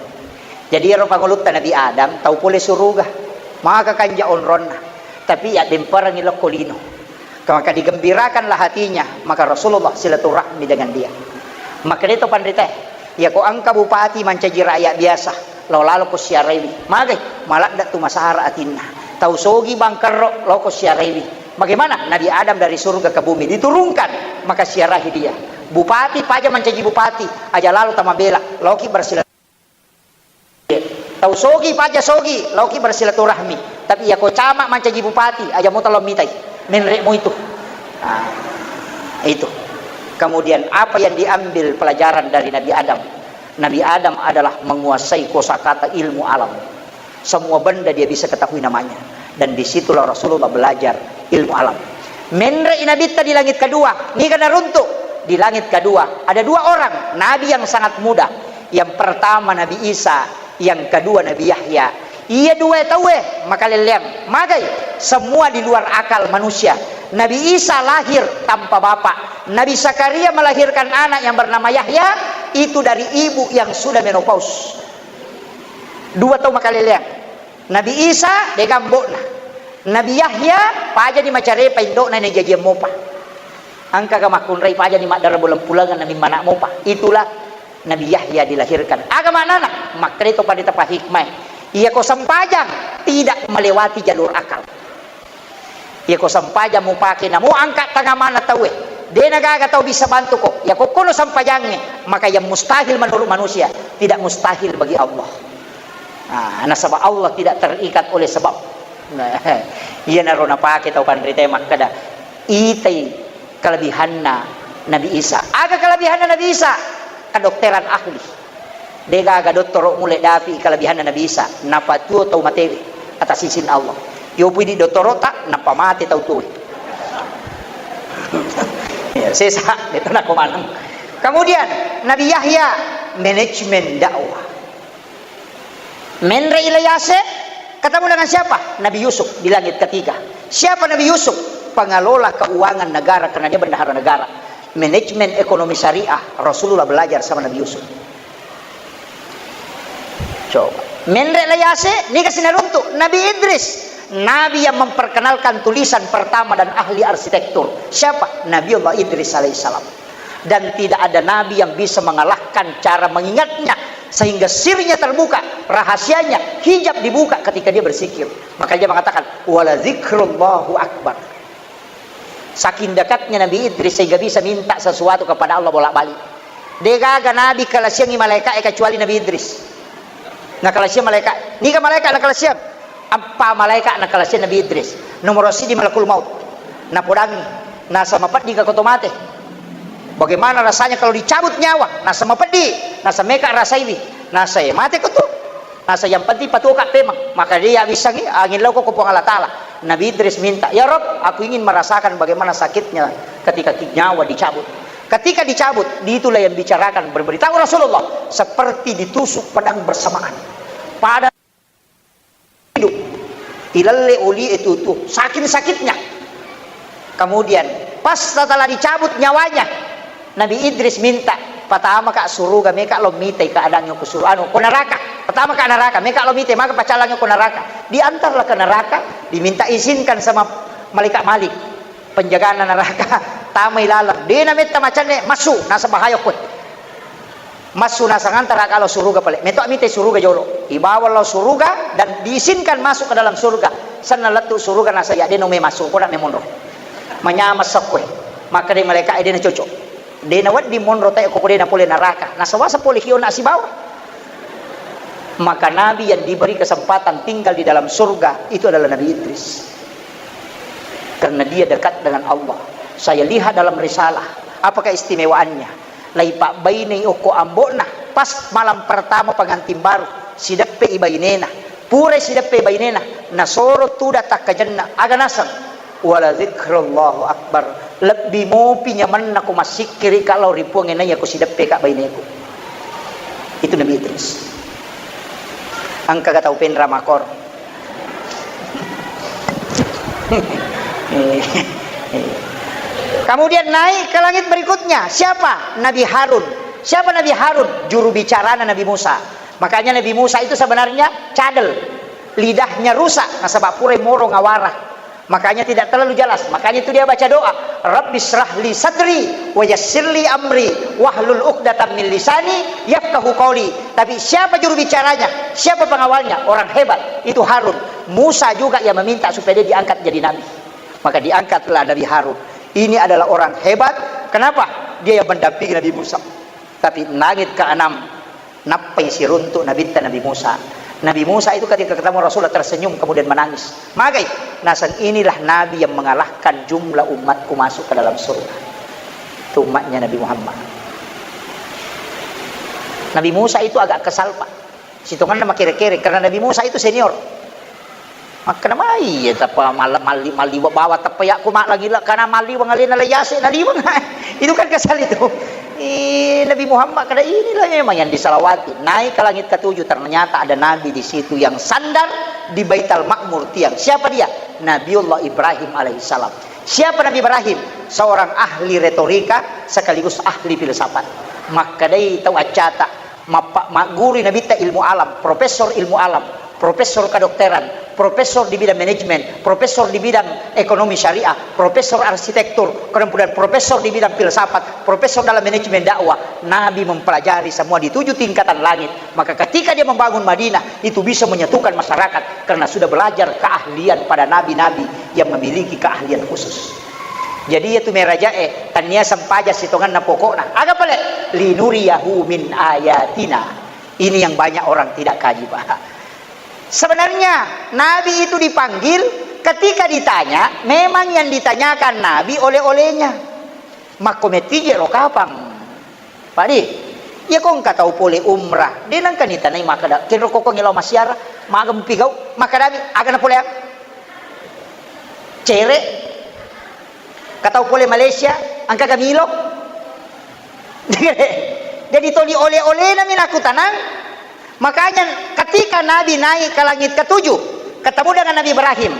Jadi, ero pangulutta Nabi Adam, tau pole suruga. Maka kanja onronna. Tapi, ya, demperangi lokko lino. Maka digembirakanlah hatinya, maka Rasulullah silaturahmi dengan dia. Maka itu panrita, ya, ko engka bupati mancaji rakyat biasa, lao lalo ko siaraiwi. Magai, maladda tu masara atinna. Tau sogi bangkerro, lao ko siaraiwi. Bagaimana? Nabi Adam dari surga ke bumi diturunkan, maka siarahi dia. Bupati paja mancaji bupati, aja lalo tamabela, laoki bersilaturahmi. Tau sogi paja sogi, laoki bersilaturahmi. Tapi ya ko camat mancaji bupati, aja muta lao mitai. Menre mo itu. Nah, itu. Kemudian apa yang diambil pelajaran dari Nabi Adam? Nabi Adam adalah menguasai kosakata ilmu alam. Semua benda dia bisa ketahui namanya. Dan disitulah Rasulullah belajar ilmu alam. Menre i Nabitta di langit kedua, niga naruntuk? Di langit kedua, ada dua orang, nabi yang sangat muda. Yang pertama Nabi Isa, yang kedua Nabi Yahya. Iya dua tauwe makalelleang. Magai? Semua di luar akal manusia. Nabi Isa lahir tanpa bapak. Nabi Zakaria melahirkan anak yang bernama Yahya, itu dari ibu yang sudah menopause. Dua tau makaleleang. Nabi Isa, dega ambo'na. Nabi Yahya, pajani macarepa indo'na najajiang mopa. Engkaga makkunrai pajani maddara bulan-bulangan namimmana mopa. Itulah Nabi Yahya dilahirkan. Aga maknana? Makkeda to pada tapa hikmah. Iya ko sempajang tidak melewati jalur akal. Iya ko sempajang mupake namo angka tangamana tauwe. De nagaga tau bisa bantu ko. Iya ko kono sempajangnge, maka yang mustahil menurut manusia tidak mustahil bagi Allah. Nah, nasaba Allah tidak terikat oleh sebab. Nah, iyanaro napake tau panrita makkeda, Itai kelebihanna Nabi Isa. Aga kelebihanna Nabi Isa? Kedokteran ahli. Degaga dottoro mulle dapi kelebihanna Nabi Isa. Napatuo tau matewe atas izin Allah. Yopui di dottoro ta, napamate tau tuwe. Ya, sesa, itu nako maneng. Kemudian, Nabi Yahya, manajemen dakwah. Menre ilayase, ketemu dengan siapa? Nabi Yusuf di langit ketiga. Siapa Nabi Yusuf? Pengelola keuangan negara, karena dia bendahara negara. Manajemen ekonomi syariah, Rasulullah belajar sama Nabi Yusuf. Coba. Menre layase, niga sinaruntu? Nabi Idris. Nabi yang memperkenalkan tulisan pertama dan ahli arsitektur. Siapa? Nabi Allah Idris alaihissalam. Dan tidak ada nabi yang bisa mengalahkan cara mengingatnya, sehingga sirnya terbuka, rahasianya, hijab dibuka ketika dia berzikir. Maka dia mengatakan, "Wala zikrullahu akbar." Saking dekatnya Nabi Idris sehingga bisa minta sesuatu kepada Allah bolak-balik. Degaga nabi kalasiangi malaika'e kecuali Nabi Idris. Nakalasiang malaika, niga malaika nakalasiang? Eppa malaika nakalasiang Nabi Idris. Nomoro sidi malakul maut. Napodangi, nasa mapeddi ka ko to mate. Bagaimana rasanya kalau dicabut nyawa? Nasa mapeddi, nasa meka rasaiwi. Nasa, "Eh, mate ko tu." Nasa, "Yang penting patuo ka pemang." Maka dia wissangi, "Angin lauko ko Puang Allah Ta'ala." Nabi Idris minta, "Ya Rob, aku ingin merasakan bagaimana sakitnya ketika ki-, nyawa dicabut." Ketika dicabut, itulah yang bicarakan, berberitahu Rasulullah, seperti ditusuk pedang bersamaan. Pada hidup, ilalle oli itu tuh, saking sakitnya. Kemudian, pas setelah dicabut nyawanya, Nabi Idris minta, "Pertama ka suruga, meka lo mitai keadaannya ke suruga, anu, ke neraka. Pertama ka neraka, meka lo mitai, maka pacalannya ke neraka." Diantarlah ke neraka, diminta izinkan sama malaikat Malik, penjagana neraka, tamai laleng. Dena metta macanne, masuk, nasaba bahaya koe. Massu nasang antara ka lao suruga pale. Meto mitai suruga jolo. Ibawa lao suruga dan diizinkan masuk ke dalam surga. Senna lettu suruga nasa ya deno me masuk, koda me monro. Manyama sakkue. Maka dei malaika e dena cocok. Dena wedding monro tae ko dena pole neraka. Nasawasa pole kiona sibawa. Maka nabi yang diberi kesempatan tinggal di dalam surga itu adalah Nabi Idris. Karena dia dekat dengan Allah. Saya lihat dalam risalah, apa keistimewaannya? Laipabbainei okko ambo'na, pas malam pertama pengantin baru, sideppe i bainena. Pura sideppe i bainena, nasoro tudang takkajenna, aga naseng? "Wala zikrullahu akbar." Lebbi mopi nyamenna ko massikkiri ka lao ri Puang e naiya ko sideppe ka baineku. Itu Nabi Idris. Engka ga tau penra makor. Kemudian naik ke langit berikutnya. Siapa? Nabi Harun. Siapa Nabi Harun? Juru bicarana Nabi Musa. Makanya Nabi Musa itu sebenarnya cadel. Lidahnya rusak, nasaba pura moro ngawara. Makanya tidak terlalu jelas. Makanya itu dia baca doa, "Rabbi shrah li sadri wa yassir li amri wahlul uqdatam min lisani yafqahu qauli." Tapi siapa juru bicaranya? Siapa pengawalnya? Orang hebat. Itu Harun. Musa juga yang meminta supaya dia diangkat jadi nabi. Maka diangkatlah Nabi Harun. Ini adalah orang hebat. Kenapa? Dia yang mendampingi Nabi Musa. Tapi langit keenam, nappai siruntuk nabitta Nabi Musa. Nabi Musa itu ketika ketemu Rasulullah tersenyum kemudian menangis. Magai, naseng inilah Nabi yang mengalahkan jumlah umatku masuk ke dalam surga. Itu umatnya Nabi Muhammad. Nabi Musa itu agak kesal, Pak. Sitonganna makere-kere karena Nabi Musa itu senior. Makkeda mai, iya, tappa mal-, malli-, malliwa bawa tappa yakku mallangi-, karena malliweng alena la yase naliweng. Itu kan kesal itu. Eh, Nabi Muhammad kada inilah memang yang disalawati. Naik ke langit ketujuh, ternyata ada nabi di situ yang sandar di Baitul Makmur tiang. Siapa dia? Nabiullah Ibrahim alaihissalam. Siapa Nabi Ibrahim? Seorang ahli retorika sekaligus ahli filsafat. Makkedai tau accata, mappa-, maggurui nabitta ilmu alam, profesor ilmu alam, profesor kedokteran, profesor di bidang manajemen, profesor di bidang ekonomi syariah, profesor arsitektur, kemudian profesor di bidang filsafat, profesor dalam manajemen dakwah. Nabi mempelajari semua di tujuh tingkatan langit. Maka ketika dia membangun Madinah, itu bisa menyatukan masyarakat karena sudah belajar keahlian pada nabi-nabi yang memiliki keahlian khusus. Jadi, iya tu merajae, tania sempaja sitonganna pokokna. Aga pale? Linuriyahu min ayatina. Ini yang banyak orang tidak kaji, Pak. Sebenarnya, Nabi itu dipanggil Ketika ditanya, memang yang ditanyakan Nabi oleh-olehnya. Makko mettije ro kapang. Padi, iya ko engka tau pole umrah, de nengka nitanai makkeda, kenro kokong lao massiara, maga mupigau, makkedami, aga napoleang? Cere. Ka tau pole Malaysia, engka ga milo? Jadi toli oleh-olehna mi nakutanang. Makanya ketika Nabi naik ke langit ketujuh, ketemu dengan Nabi Ibrahim,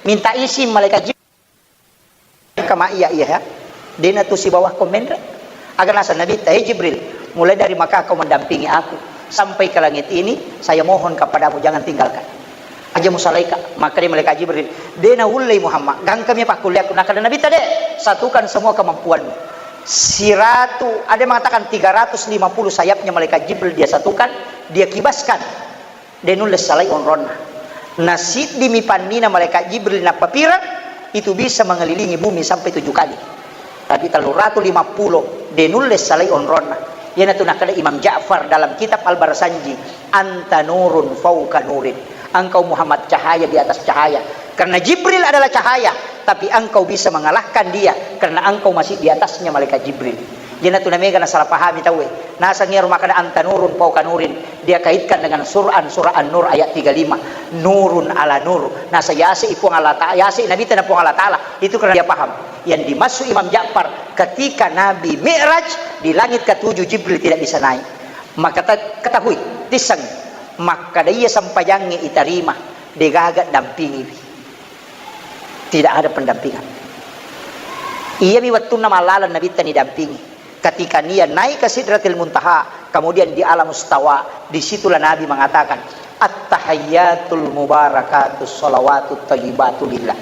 minta izin malaikat Jibril. Kama iya, iya, ya. Dena tu sibawa ko menre. Aga naseng Nabitta, "Hei Jibril, mulai dari Makkah kau mendampingi aku sampai ke langit ini, saya mohon kepadamu jangan tinggalkan. Aja musalaika." Makkeda malaikat Jibril, "Dena ullei Muhammad, gangkami pakkulleakku." Nakkeda Nabitta, "De, satukan semua kemampuanmu." Siratu, ada yang mengatakan tiga ratus lima puluh sayapnya malaikat Jibril dia satukan, dia kibaskan. De nulle salai onronna. Na siddimi pannina malaikat Jibril nappapireng, itu bisa mengelilingi bumi sampai tujuh kali. Tapi tellu ratu lima puluh de nulle salai onronna. Iyanatu nakkeda Imam Ja'far dalam kitab Al-Barzanji, "Anta nurun fauqa nurin." Engkau Muhammad cahaya di atas cahaya. Karena Jibril adalah cahaya, tapi engkau bisa mengalahkan dia karena engkau masih di atasnya malaikat Jibril. Iyanatu namega nasalah pahami tauwe. Naseng iyaro makkeda anta nurun fauqa nurin, dia kaitkan dengan Quran surah An-Nur ayat tiga lima. Nurun ala nur. Naseng yaseng Puang Allah Ta'ala, yaseng Nabitta na Puang Allah Ta'ala. Itu karena dia paham. Yang dimaksud Imam Ja'far, ketika Nabi Mi'raj di langit ketujuh, Jibril tidak bisa naik. Maka ta-, ketahui, tisseng, makkeda iya sempajangnge itarima, degaga dampingiwi. Tidak ada pendampingan. Iyami wettunna mallalang Nabitta nidampingi. Ketika nia naik ke Sidratil Muntaha, kemudian di Alam Mustawa, disitulah Nabi mengatakan, "At-tahiyyatul mubarakatus shalawatut thayyibatu lillah."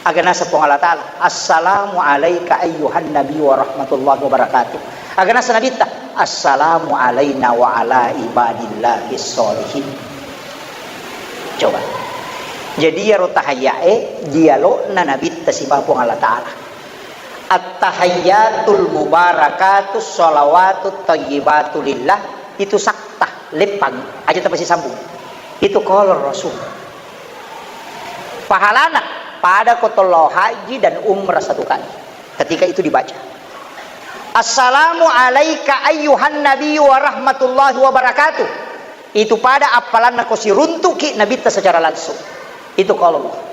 Aga naseng Puang Allah Ta'ala, "Assalamu alaika ayyuhan nabi wa rahmatullahi wa barakatuh." Aga naseng Nabitta, "Assalamu alaina wa ala ibadillahis sholihin." Coba. Jadi iyaro tahayyae dialogna Nabitta sibawa Puang Allah Ta'ala. At-tahiyyatul mubarakatus shalawatut thayyibatu lillah, itu saktah, leppang, aja tapasisambung. Itu qalar Rasul. Pahalana pada ko tolao haji dan umrah satu kali. Ketika itu dibaca, "Assalamu alaika ayyuhan nabiyyu wa rahmatullahi wa barakatuh." Itu pada appalanna ko siruntuki Nabitta secara langsung. Itu qaulullah.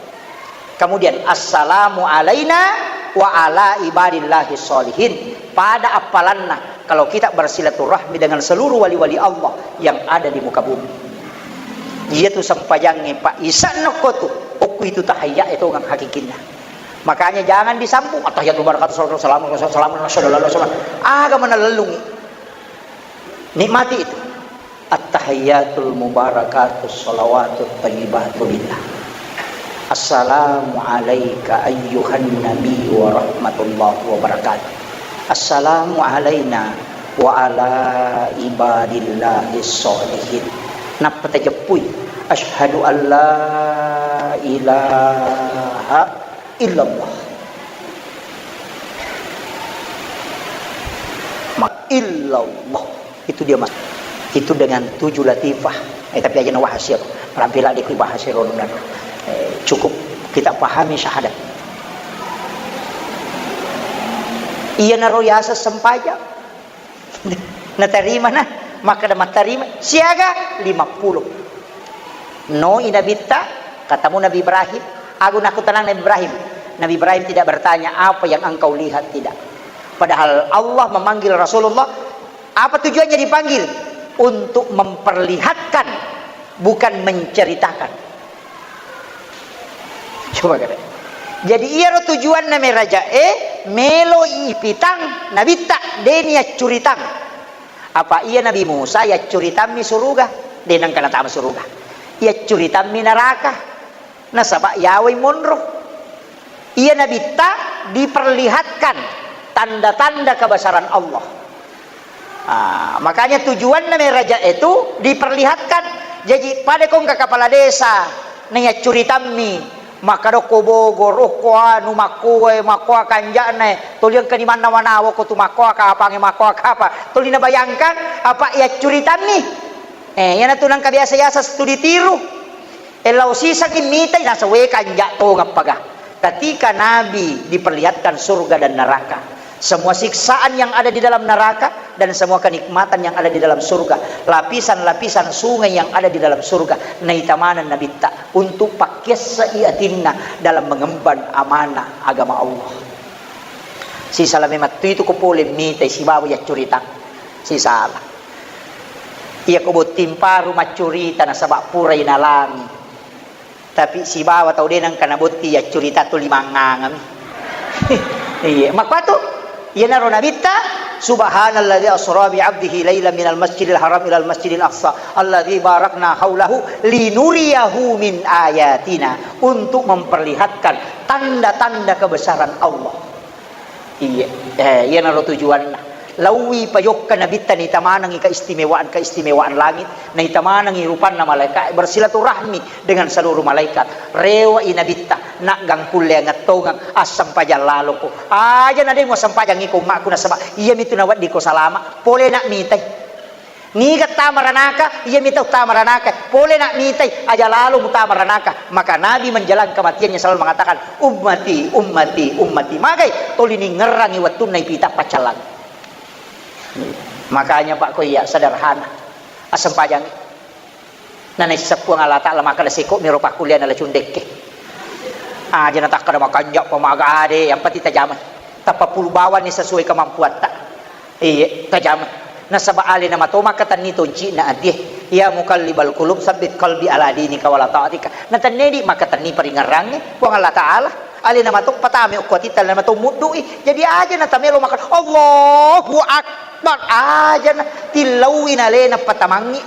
Kemudian, "Assalamu alaina wa ala ibadillahi sholihin." Pada appalanna kalau kita bersilaturahmi dengan seluruh wali-wali Allah yang ada di muka bumi. Iyatu sempajangnge, Pak, isanna ko tu, okku itu tahiyya itu ngang hakikinna. Makanya jangan disambung, "At-tahiyyatul barakatuh, salatu wassalamu, salamu, assalamu, assalamu." Aga mana lellungi. Nikmati itu. At-tahiyyatul mubarakatus shalawatut thayyibatu lillah. Assalamu alaika ayyuhan nabi wa rahmatullahi wa barakatuh. Assalamu alaina wa ala ibadillahis sholihin. Nappa tajeppui, "Asyhadu an la ilaha illallah." Ma-, illallah. Itu dia, Mas. Itu dengan tujuh latifah. Eh, tapi aja nawahasi aku. Rampilah di bahasa Rondan. Eh, cukup kita pahami syahadat. Iya naro yasa sempajang. Natarima na, maka ada matarima. Siaga? Lima puluh. No i Nabitta, katamu Nabi Ibrahim. Aku nakutanang Nabi Ibrahim. Nabi Ibrahim tidak bertanya, "Apa yang engkau lihat?" Tidak. Padahal Allah memanggil Rasulullah, apa tujuannya dipanggil? Untuk memperlihatkan, bukan menceritakan. Coba kata. Jadi iyaro tujuanna merajae, melo ipitang Nabitta, deni accuritang. Apa iya Nabi Musa yaccuritammi suruga, de nengka natama suruga. Yaccuritammi neraka. Nasaba yawai monro. Iya Nabitta diperlihatkan tanda-tanda kebesaran Allah. Ah, makanya tujuanna meraja itu diperlihatkan. Jadi pada kongka kepala desa, naiya curitammi, maka dokko Bogor, okko anu, makkoe, makkoa kanja'na, toliang kani manna wanawa ko tu makkoa kapange, makkoa kapa. Toli nabayangkan apa iya curitammi. Eh, iyanatu nangka biasa-biasa studi tiru. E, lao sisengngi mitai, nasaba wé kanja' tongeng paga. Ketika Nabi diperlihatkan surga dan neraka, semua siksaan yang ada di dalam neraka dan semua kenikmatan yang ada di dalam surga, lapisan-lapisan sungai yang ada di dalam surga, naita maneng Nabitta untuk pakkiasse'i atinna dalam mengemban amanah agama Allah. Sisala memettu itu ko pole mitai sibawa yaccurita. Sisala. Iya ko botting paru maccurita nasaba purai nalangi. Tapi sibawa tau de' nengka nabotti yaccurita tu limangngangami. Iya, makkua tu. Iyanaro Nabitta, "Subhanalladzi asra bi 'abdihi lailan minal masjidil haram ilal masjidil aqsa alladzi barakna haulahu linuriyahu min ayatina," untuk memperlihatkan tanda-tanda kebesaran Allah. Iya, eh, iyanaro tujuanna. Laowi pajokka Nabitta naita manengngi keistimewaan-keistimewaan langit, naita manengngi rupanna malaika, bersilaturahmi dengan seluruh malaikat. Rewe'i Nabitta, naggang kulle angettongeng, assempajang laloko. Aja na de' muassempajang iko ummakku nasaba iyamitu naweddiko salama. Pole nak mitai. Niga tama ranaka, iyami tau tama ranaka. Pole nak mitai, aja lalo mutama ranaka. Maka Nabi menjelang kematiannya selalu mengatakan, "Ummati, ummati, ummati." Magai toli ningngerangi wettunna ipita paccallang. Makanya Pak ko iya sederhana. Assempajangi. Nanaisseng Puang Allah Ta'ala makkeda seko miro pakkuliana la cundekke. Aja natakkeda makanja' pamaga ade, yang penting tajamai. Tappa pulu bawanni sesuai kemampuatta. Iye, tajamai. Nasaba alena mato makkatenni tonci'na atie. Ya muqallibal qulub, sabbit qalbi ala dinika wala ta'atika. Natennedi makkatenni paringerrangnge Puang Allah Ta'ala. Alena mato patame okko atitta, alena mato muddu'i. Jadi aja natamelo makkeda, "Allahu Akbar." Aja na tillaui nalena patamangngi.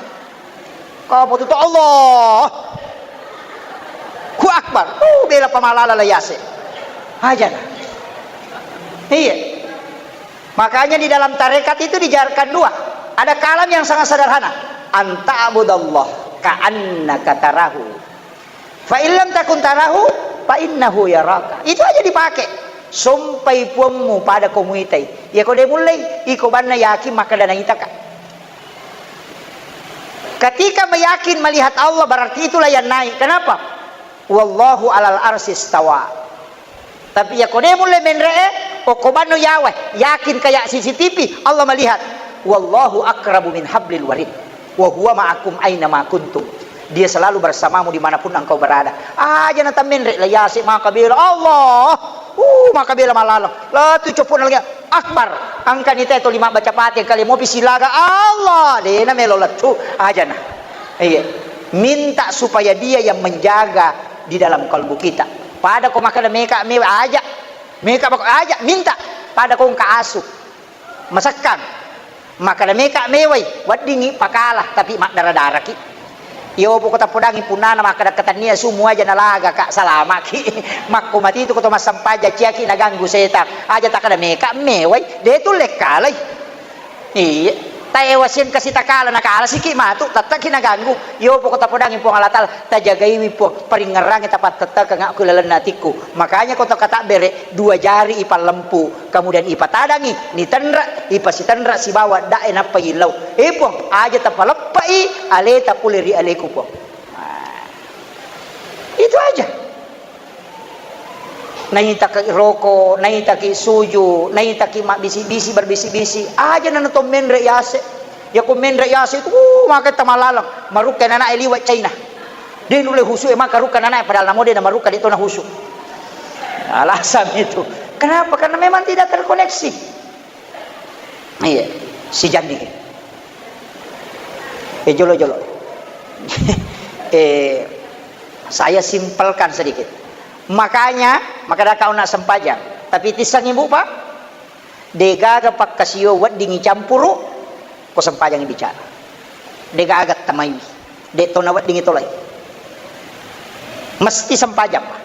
Apa tu, Allah. Ku Akbar. Uh, bela pamalala la yase. Aja na. Iya. Makanya di dalam tarekat itu dijarkan dua. Ada kalam yang sangat sederhana. Anta abudallah ka'annaka tarahu. Fa illam takun tarahu, fa innahu yaraka. Itu aja dipakai. Sompai puammu pada ko muitai. Iya ko de' mullei, iko banna yakin makkeda naitaka. Ketika meyakin melihat Allah, berarti itulah yang naik. Kenapa? Wallahu alal arsy istawa. Tapi iya ko de' mulle menre'e, okko banno yawa, yakin kayak C C T V, Allah melihat. Wallahu aqrabu min hablil warid. Wa huwa ma'akum aina ma kuntum. Dia selalu bersamamu dimanapun engkau berada. Aja na tammenre' la yase maka bela Allah. Uh, maka bela malalang. La tu copona lagi. Akbar. Angkani te to lima baca Fatihah kali mopi silaga Allah. De' na melo lettu. Aja na. Iya. Minta supaya dia yang menjaga di dalam kalbu kita. Pada ko makkeda meka mewa aja. Meka bako aja minta. Pada ko engka asu. Masekkang. Makkeda meka mewai, weddingngi pakala, tapi maddara-daraki. Iyo poko tappodangngi punnana makkeda katennia sumu aja nalaga ka salamaki. Makko matitu ko to massempajang ciaki naganggu setang. Aja takkeda meka mewai, de' tulle kalai. Iya. Taewa sieng kasi takala nakala siki matu, tetteki naganggu. Iyo poko tapodangi Puang Allah Ta'ala, tajagaiwi Puang, paringngerangi tapattettekeng ku lalenna atikku. Makanya ko to katabbere, dua jari ipallempu, kemudian ipatadangi, nitenre, ipasitenre sibawa dae nappa illau. Eh Puang, aja tapaleppai aleta pole ri aleku Puang. Nah, itu aja. Naitaki roko, naitaki suju, naitaki mabbisi-bisi, berbisi-bisi. Aja na to menre yase. Yako menre yase itu, uh, maka tamalaleng. Marukka nana liwa China. De' nulle husu e maka rukka nana padahal namo de' na marukka de' to na husu. Alasan itu. Kenapa? Karena memang tidak terkoneksi. Iya, si Jandi. Eh, jolo-jolo. Eh, saya simpelkan sedikit. Makanya, maka ada kau nak sempajang. Tapi tisang ibu, Pak, degaga pakkasio weddingi campuru, ko sempajangi bicara. Degaga tamai. De' to na weddingi tolai. Mesti sempajang, Pak.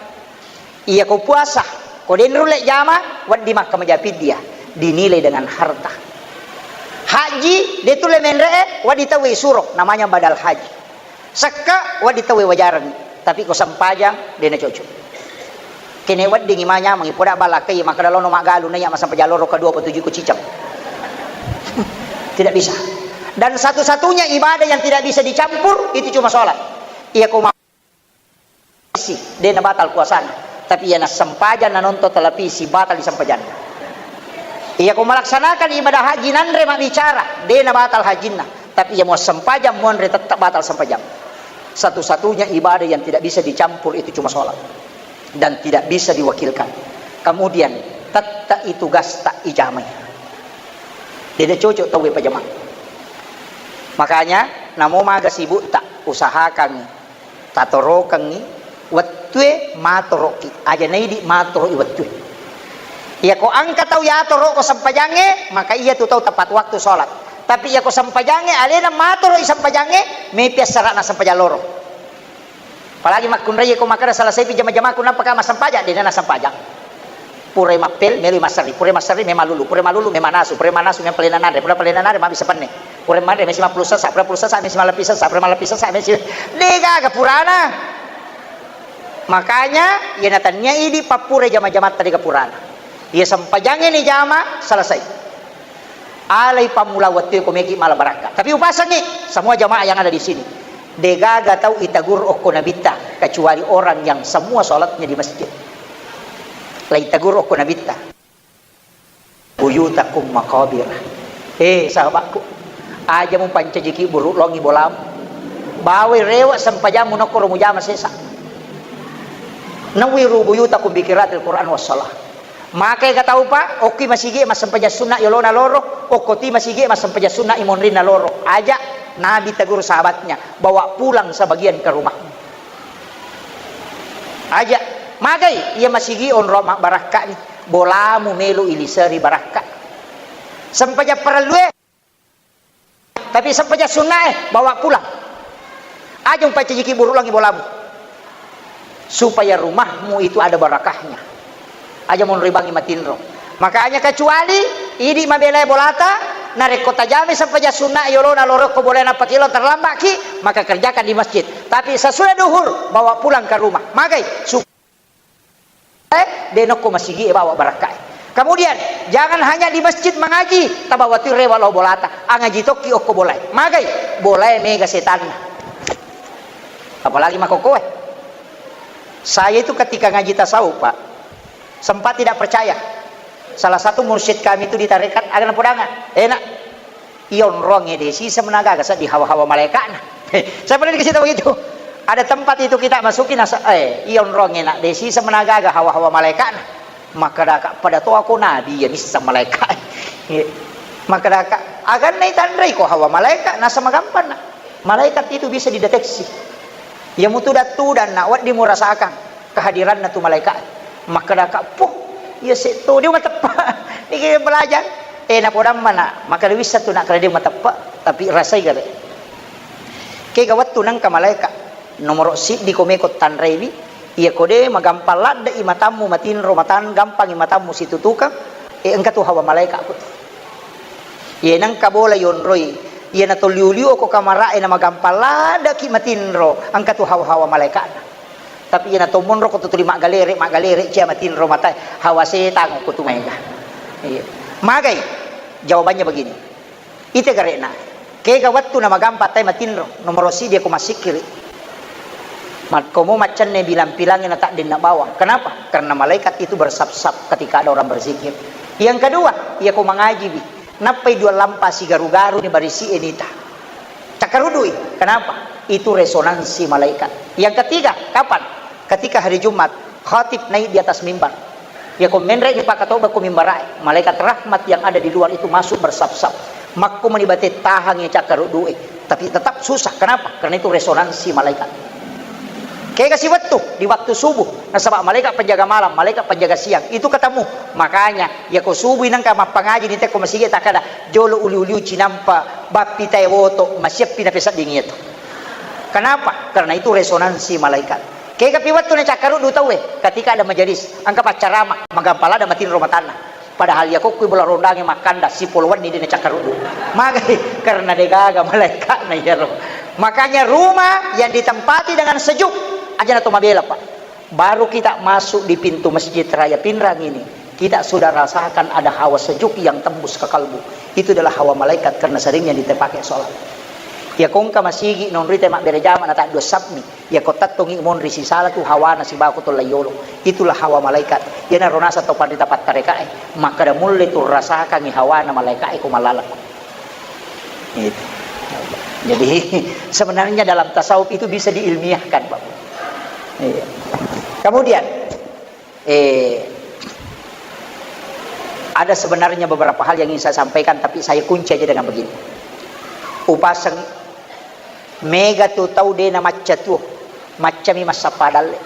Iya ko puasa, ko de' nulle jama, wedding makkamaja piddya, dinilai dengan harta. Haji, de' tulle menre'e, wedding tauwe suro, namanya badal haji. Sekka, wedding tauwe wajareng, tapi ko sempajang, de' na cocok. Kene weddingi manyameng, poda balakai, makkeda lono maggalu, naiya massempajang loro kedua apa tujuh ko ciceng. Tidak bisa. Dan satu-satunya ibadah yang tidak bisa dicampur, itu cuma sholat. Iya ko ma- De' nabatal puasana, tapi iya nassempajang nanonton televisi, batal di sempajanna. Iya ko melaksanakan ibadah haji nanre mabbicara, de' nabatal hajinna, tapi iya mau sempajang, muanre, tetap batal sempajang. Satu-satunya ibadah yang tidak bisa dicampur itu cuma sholat dan tidak bisa diwakilkan. Kemudian tette itu gasta ijamai. De' cocok tau pajama. Makanya namo maga sibukta, usahakan tatorokengngi wettue matoroki, aja naidi matoroki wettue. Iyako engka tau yatoro ko sempajangnge, maka iya tu tau tepat waktu sholat. Tapi iyako sempajangnge alena matoroki sempajangnge, mepi assara'na sempajang loro. Apalagi makkunrai ko makkeda selesaipi jama-jamaku, nappaka massempajang, de' na nassempajang. Purai mappel, meloi masserri, purai masserri, memang lulu, purai malulu, memang nasu, purai manasu, memang palena nanre, purai palena nanre, mabissa penne. Purai manre, mesi mappulu sessa, purai pulu sessa, mesi malleppi sessa, purai malleppi sessa, mesi, de' gaga purana. Makanya, iya natannia idi pappurai jama-jamatta, de' gaga purana. Iya sempajangnge ni jama, selesai. Alai pammula wettue ko meki mala barakka. Tapi upasengngi semua jamaah yang ada di sini. De' gaga tau itagur okko nabitta, kecuali orang yang semua sholatnya di masjid. La itagur okko nabitta. Buyutakum maqabir. Eh, sahabatku, aja mupancajiki buruk longi bolamu. Bawai rewe' sempajammu nokkoro mujama sesa. Nawwiru buyutakum bi qiraatil Qur'an was shalah. Makai ka taupa, okki masigi massempajang sunna yolona loro, okkoti masigi massempajang sunna imonrinna loro. Aja Nabi tegur sahabatnya, "Bawa pulang sebagian ke rumah." Aja, magai, iya masigi onro mabbarakka ni, bolamu melo iliseri barakka. Sempajang parellue, tapi sempajang sunnae bawa pulang. Aja umpancajiki buruk longi bolamu. Supaya rumahmu itu ada barakahnya. Aja monribangi matinro. Makanya kecuali idi mabelai bolata, narekko tajami sempajang sunna yolona loro ko boleh napakilo terlambatki, maka kerjakan di masjid. Tapi sesudah duhur, bawa pulang ke rumah. Magai, su- Eh, de' nokko masigi e bawa barakka e. Kemudian, jangan hanya di masjid mengaji, tabawa tu rewe' lao bolata. Angaji tokki okko bolae. Magai, bolae mega setanna. Apalagi makkokkoe. Saya itu ketika ngaji tasawuf, Pak, sempat tidak percaya. Salah satu mursyid kami itu di tarekat, aga napodangnga, enak. Iyonrongnge de' siseng menagaga seddi hawa-hawa malaika'na. Saya pernah dikasih tahu begitu. Ada tempat itu kita masuki, nasa-, eh, iyonrongnge nak de' siseng menagaga hawa-hawa malaika'na. Makkedaka, pada to ako nabi ya misseng malaika'. Makkedaka, aganna itanrei ko hawa malaika', nasaba magampanna. Malaikat itu bisa dideteksi. Iya mutuda-tudanna, wedding murasakang kehadiranna tu malaika'. Makkedaka, "Puh, iya setto, de' mateppa." Niki belajar. Eh, napodammana, maka wisseng tu nak, kala de' mateppa, tapi rasai gare. Kega wettu nengka malaika', nomoro siddi ko meko tanraiwi, iya ko de' magampang ladde'i matammu matinro, matan gampangi matammu situtukang, eh, engka tu hawa malaika' ko. Iya nengka bola yonroi, iya natolliu-liu ko kamara'e namagampang laddeki matinro, engka tu hawa-hawa malaika'na. Tapi iya natommonro ko tutuli maggalere, maggalere cia matinro matae, hawa setang ko tu maega. Iya. Magai? Jawabannya begini. Ite gare'na. Kega wettu namagampang tai matinro, nomoro siddi ko massikkiri. Makkomo maccenne bilang-pilangi na taddenna bawang. Kenapa? Karena malaikat itu bersap-sap ketika ada orang berzikir. Yang kedua, iya ko mangajiwi. Nappai dua lampa sigaru-garu ni barisi enita. Cakkarudui. Kenapa? Itu resonansi malaikat. Yang ketiga, kapan? Ketika hari Jumat, khatib naik di atas mimbar. Iya ko menre ni pakatoba ko mimbara'e, malaikat rahmat yang ada di luar itu masuk bersap-sap. Makko meni bate tahangi cakkaruddu'e, tapi tetap susah. Kenapa? Karena itu resonansi malaikat. Kega siwettu di waktu subuh, nasaba malaikat penjaga malam, malaikat penjaga siang itu ketemu. Makanya, iya ko subuh nengka mappangaji ni tekko masigi takkada, jolo uli-uliu cinampa, bappi tae woto, masiappi napesedding itu. Kenapa? Karena itu resonansi malaikat. Kega pi wettu nacakkaruddu tauwe, ketika ada majelis, engka paccarama, magampang ladde matinro matanna. Padahal iya kokkui bola rondangnge makkanda, sipolo wenni de' nacakkaruddu. Magai? Karena de'gaga malaika'na iyaro. Makanya rumah yang ditempati dengan sejuk, aja nato mabela, Pak. Baru kita masuk di pintu Masjid Raya Pinrang ini, kita sudah rasakan ada hawa sejuk yang tembus ke kalbu. Itu adalah hawa malaikat karena seringnya dipakai sholat. Iya kongka masigi nonrita mabbere jama na taddua sabmi. Iya ko tattongi monri sisala tu hawana sibawa ko tolla yolo. Itulah hawa malaikat. Iyanaro naseng tau panrita pattarekae. Makkeda mulle tu rasakangi hawana malaikae ko mallaleng. Gitu. Jadi sebenarnya dalam tasawuf itu bisa diilmiahkan, Pak. Iya. Kemudian, eh, ada sebenarnya beberapa hal yang ingin saya sampaikan, tapi saya kunci aja dengan begini. Upaseng, mega tu tau de na macca tuo, maccami massappa dalle.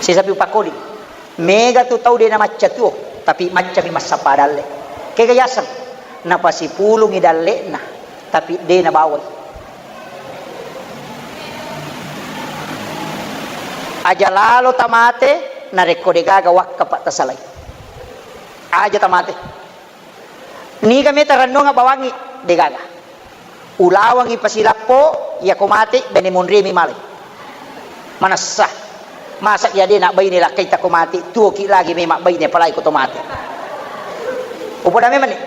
Sisapi upakodi. Mega tu tau de na macca tuo, tapi maccami massappa dalle. Kega yaseng? Napasipulungi dalle'na, tapi de nabawai. Aja lalo tamate, narekko degaga wakka pa tasalai. Aja tamate. Niga meta rennuang bawangi, degaga. Ulawangi pasilappo, iya ko mate, bene monriemi malai. Manessa. Masa iya de nabbaine lakkaita ko mate, tuoki lagi memang baine apalagi ko to mate. Upoda memang ni.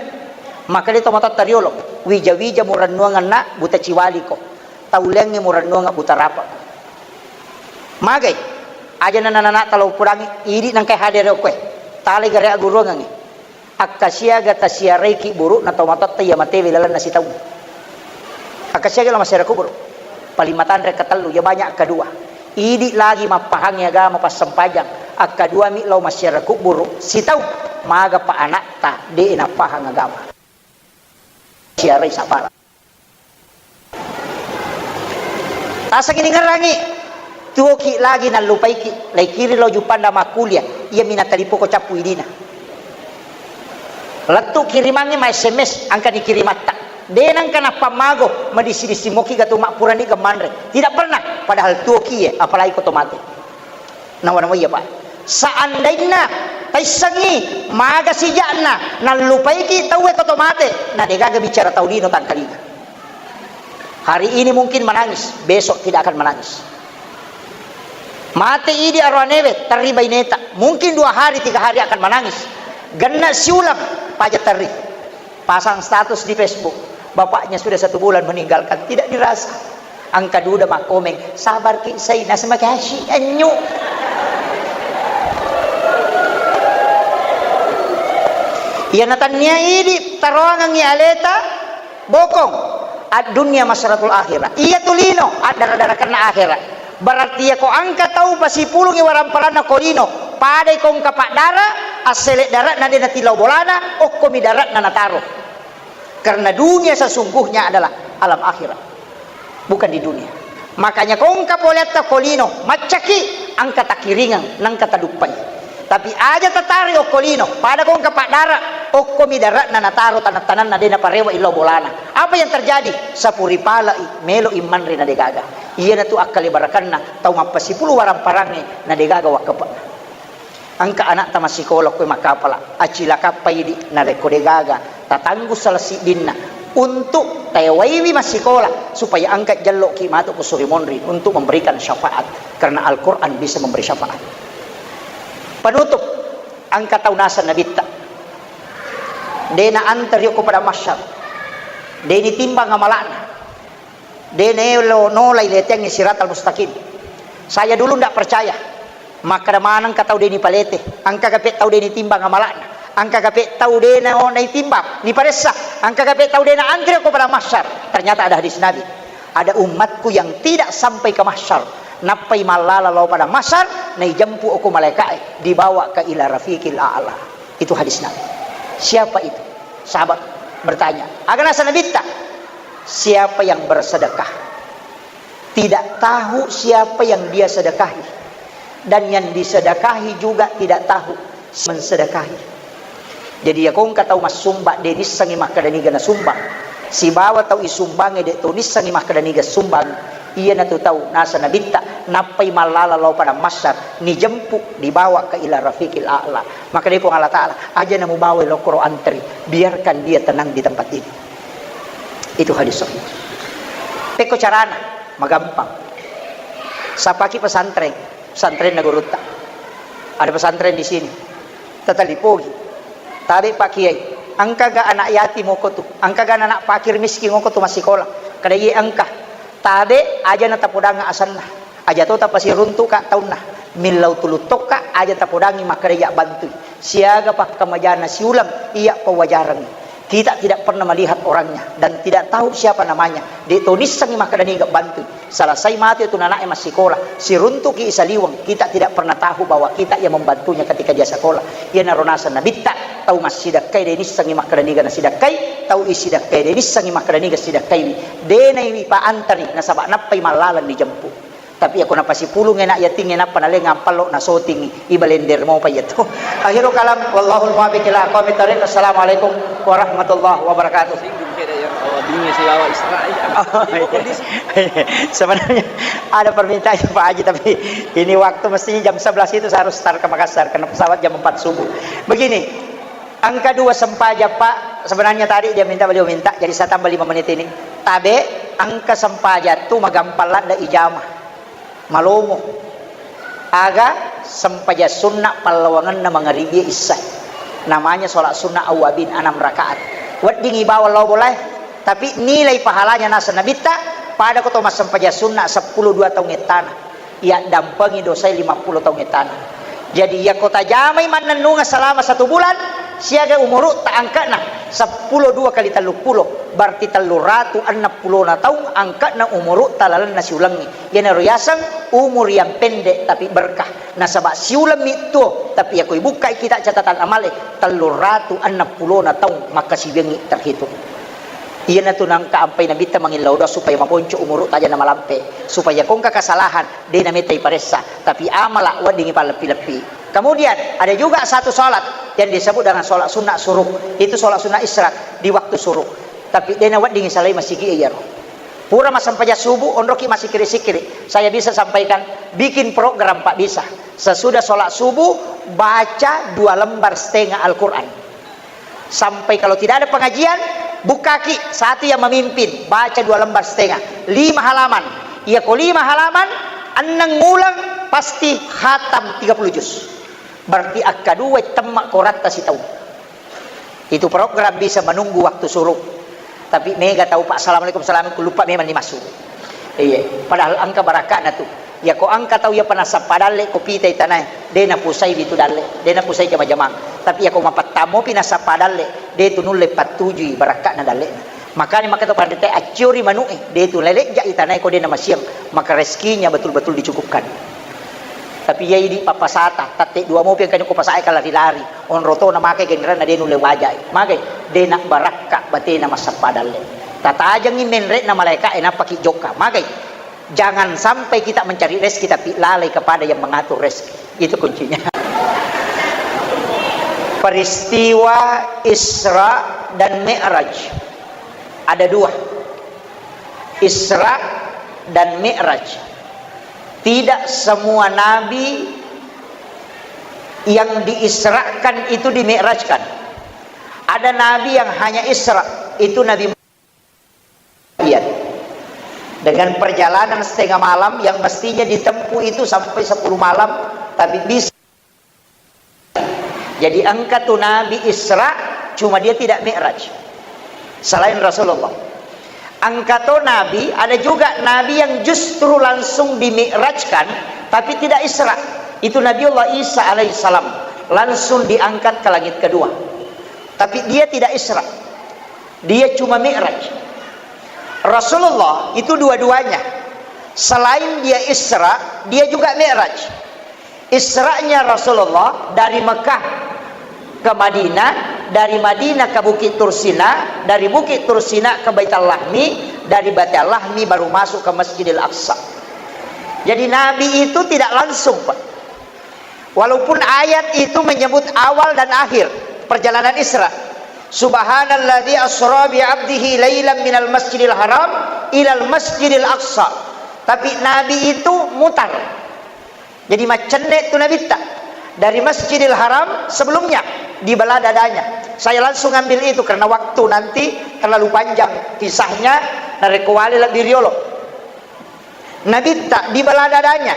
Maka de to matotta riolo, wija-wija murennuanganna buta ciwaliko. Tauleangnge murennuanga buta rapa. Magai, aja nana-nana talo upodangi, idi nangkai hadere okkoe. Talai gare aguruangangnge. Akkasiaga tasiaraiki buru'na tomatoatta iya matewe lalenna sitaung. Akkasiaga lao massiara kuburu. Paling matanre katellu, iya banyak akkadua. Idi lagi mappahangngi agama passempajang. Akkaduami lao massiara kuburu sitaung. Magapa anakta de nappahang agama. Siarai sapala. Tasengi ningerangi, tuoki lagi nallupaiki, laikiri lao juppanda makkulia, iyami natalipoko cappu idina. Lettu kirimangnge ma S M S, engkani kirimatta. De nengka nappammago, madissi-dissi moki gatu mappurani gemmanre. Tidak pernah, padahal tuoki ye, apalagi ko to mate. Nawa-nawa iya, Pak. Seandainna taissengi maga sijakna nallupaiki tauwe ko to mate, na degaga bicara tau lino tangkalinga. Hari ini mungkin menangis, besok tidak akan menangis. Mate idi aroanewe, terri baineta. Mungkin dua hari, tiga hari akan menangis. Genna siulang, paja terri. Pasang status di Facebook, "Bapaknya sudah satu bulan meninggalkan, tidak dirasa." Engka duda makkomeng, "Sabarki, Saina, semakasih, anyu." Iya natannia idi taroangengngi aleta bokong, ad-dunya masratul akhirah. Iya tu lino, addara-darakenna akhirat. Berarti iya ko engka tau pasipulungi waramparanna ko lino, padai ko engka paddara, assele dare'na de natillau bolana, okkomi dare'na nataro. Karena dunia sesungguhnya adalah alam akhirat, bukan di dunia. Makanya ko engka poleatta ko lino, maccaki, engka takiringeng, nengka taduppai. Tapi aja tatari okko lino, pada ko engka paddara, okkomi dare'na nataro tanang-tananna de naparewa illau bolana. Apa yang terjadi? Sapuri palai, melo imanre na degaga. Iyanatu akkalibarakanna tau mappasipulu waramparangnge na degaga wakkepe'na. Engka anakta massikola koe makkapala, acilakappa idi narekko degaga tatanggung salah siddinna untuk tewaiwi massikola supaya engka jelloki matu ko suri monri untuk memberikan syafaat, karena Al-Quran bisa memberi syafaat. Penutup, engka tau naseng nabitta, de naanteri okko padang mahsyar, de nitimbang amala'na. De naelo nolai leteangngi siratal mustaqim. Saya dulu ndak percaya. Makkeda manengka tau de nipalete, engka gape tau de nitimbang amala'na, engka gape tau de na-, naitimbang, niparessa, engka gape tau de naantri ko padang mahsyar. Ternyata ada hadis Nabi. Ada umatku yang tidak sampai ke mahsyar. Nappai mallala lao padang mahsyar, naijempu okko malaika'e, dibawa ke ila rafiqil a'la. Itu hadis Nabi. Siapa itu? Sahabat bertanya. Aga naseng nabitta? Siapa yang bersedekah, tidak tahu siapa yang dia sedekahi, dan yang disedekahi juga tidak tahu mensedekahi. Jadi, iya ko engka tau massumba, de nissengngi makkeda niga nasumbang. Sibawa tau isumbangnge de to nissengngi makkeda niga sumbang. Iyanatu tau naseng nabitta, nappai mallala lao padang mahsyar, nijempu, dibawa ke ila rafiqil a'la. Makkeda Puang Allah Ta'ala, "Aja namubawai lao koro antri, biarkan dia tenang di tempat ini." Itu hadis sahih. Pekko carana, magampang. Sapaki pesantren, pesantrenna gurutta. Ada pesantren di sini. Tatalipogi. Tabe Pak Kiai. Engkaga anak yatim oko tu? Engkaga anak fakir miskin oko tu massikola? Kada iye engka. Tabe aja na tapodangnga asenna. Aja to tapasiruntuka taunna. Millau tuluttokka aja tapodangngi makkeda iya bantui. Siaga pakkamajana siuleng iya pawajarengngi. Kita tidak pernah melihat orangnya dan tidak tahu siapa namanya. De to nissengngi makkeda niga bantui. Selesai matu tu nana'e massikola, siruntuki saliweng, kita tidak pernah tahu bahwa kita yang membantunya ketika dia sekolah. Iyanaro naseng Nabitta, tau massidekkai de nissengngi makkeda niga nasidekkai, tau isidekkai de nissengngi makkeda niga sidekkaiwi. De naiwi paantari nasaba nappai mallaleng dijemput. Tapi ako napasipulung anak yatingnge nappa naleng ampallo nasotingi. Ibalender mopa iya tu. Akhirul kalam, wallahul muwaffiq ila aqwamit thariq. Assalamualaikum warahmatullahi wabarakatuh. Singgung kira yang awal bingung sih bawa Israel. Oh, iya. Sebenarnya ada permintaan Pak Haji, tapi ini waktu mestinya jam sebelas itu saya harus start ke Makassar karena pesawat jam empat subuh. Begini, angka dua sempajang Pak, sebenarnya tadi dia minta, beliau minta, jadi saya tambah lima menit ini. Tabe, angka sempajang tu magampang ladda ijama. Malomo. Aga sempajang sunna pallawangenna mangaribi isya. Namanya sholat sunnah awwabin enam rakaat. Weddingi bawang lao bolae, tapi nilai pahalanya naseng Nabitta pada ko to massempajang sunna seppulo dua taung ettana. Iya dampengi dosae lima puluh taung ettana. Jadi iya ko tajamai mannennungeng selama satu bulan, siaga umurutta angka'na seppulo dua kali tellu puluh, berarti tellu ratu enneng pulona taung angka'na umurutta lalenna siulengngi. Iyanaro yaseng umur yang pendek tapi berkah. Nasaba siuleng mi tuo, tapi yako ibukkai kita catatan amale, tellu ratu enneng pulona taung makkasiwiangngi terhitung. Iyanatu nangka ampai Nabitta mangillau doa supaya maponco umurutta aja namalampe, supaya ko engka kesalahan de nametta iparessa, tapi amala weddingi palleppi-leppi. Kemudian ada juga satu sholat yang disebut dengan sholat sunnah suruk, itu sholat sunnah isyraq di waktu suruk. Tapi de naweddingi salai masigi iyaro. Pura massempajang subuh, onroki massikiri-sikiri. Saya bisa sampaikan, bikin program, Pak, bisa. Sesudah sholat subuh, baca dua lembar setengah Al-Quran. Sampai kalau tidak ada pengajian, bukaki satu yang memimpin, baca dua lembar setengah, lima halaman. Iya ko lima halaman, enneng uleng, pasti khatam tiga puluh juz. Berarti akka dua temma koratta sitaung. Itu program bisa menunggu waktu suruk. Tapi mega tau, Pak, assalamualaikum, assalamualaikum, lupa memang ni masuk. Iya, padahal engka barakka'na tu. Iya ko engka tau iya panasappa dalle ko pitai tanae, de napusai bitu dalle, de napusai jama-jamang. Tapi iya ko mapattammo pi nasappa dalle, de tu nulle pattujui barakka'na dalle. Makanya maka to pandita acciori manu'e, de tu lelejja i tanae ko de namasiang, maka rezekinya betul-betul dicukupkan. Tapi iya idi papasata, tatte dua mopi engka ko pasae kalari-lari. Onro to namakai genrenna de nulle wajai. Magai, de nabbarakka batena massappa dalle. Tatajengi menre'na malaeka'e nappaki jokka. Magai, jangan sampai kita mencari rezeki tapi lalai kepada yang mengatur rezeki. Itu kuncinya. Peristiwa Isra dan Mi'raj ada dua. Isra dan Mi'raj. Tidak semua nabi yang diisrakan itu dimi'rajkan. Ada nabi yang hanya Isra, itu Nabi Muhammad. Dengan perjalanan setengah malam yang mestinya ditempuh itu sampai sepuluh malam, tapi bisa. Jadi engka tu Nabi Isra, cuma dia tidak Mi'raj. Selain Rasulullah. Engka to Nabi, ada juga Nabi yang justru langsung dimi'rajkan, tapi tidak Isra. Itu Nabiullah Isa alaihissalam, langsung diangkat ke langit kedua. Tapi dia tidak Isra. Dia cuma Mi'raj. Rasulullah itu dua-duanya. Selain dia Isra, dia juga Mi'raj. Isra'nya Rasulullah dari Mekah ke Madinah, dari Madinah ke Bukit Tursina, dari Bukit Tursina ke Baitul Lahmi, dari Baitul Lahmi baru masuk ke Masjidil Aqsa. Jadi Nabi itu tidak langsung, Pak. Walaupun ayat itu menyebut awal dan akhir perjalanan Isra. Subhanalladzi asra bi abdihi lailan minal masjidil haram ilal masjidil aqsa. Tapi Nabi itu mutar. Jadi macenne tu Nabitta. Dari Masjidil Haram sebelumnya dibelah dadanya. Saya langsung ambil itu karena waktu nanti terlalu panjang kisahnya, narekko wale lebbi riolo. Nabitta dibelah dadanya.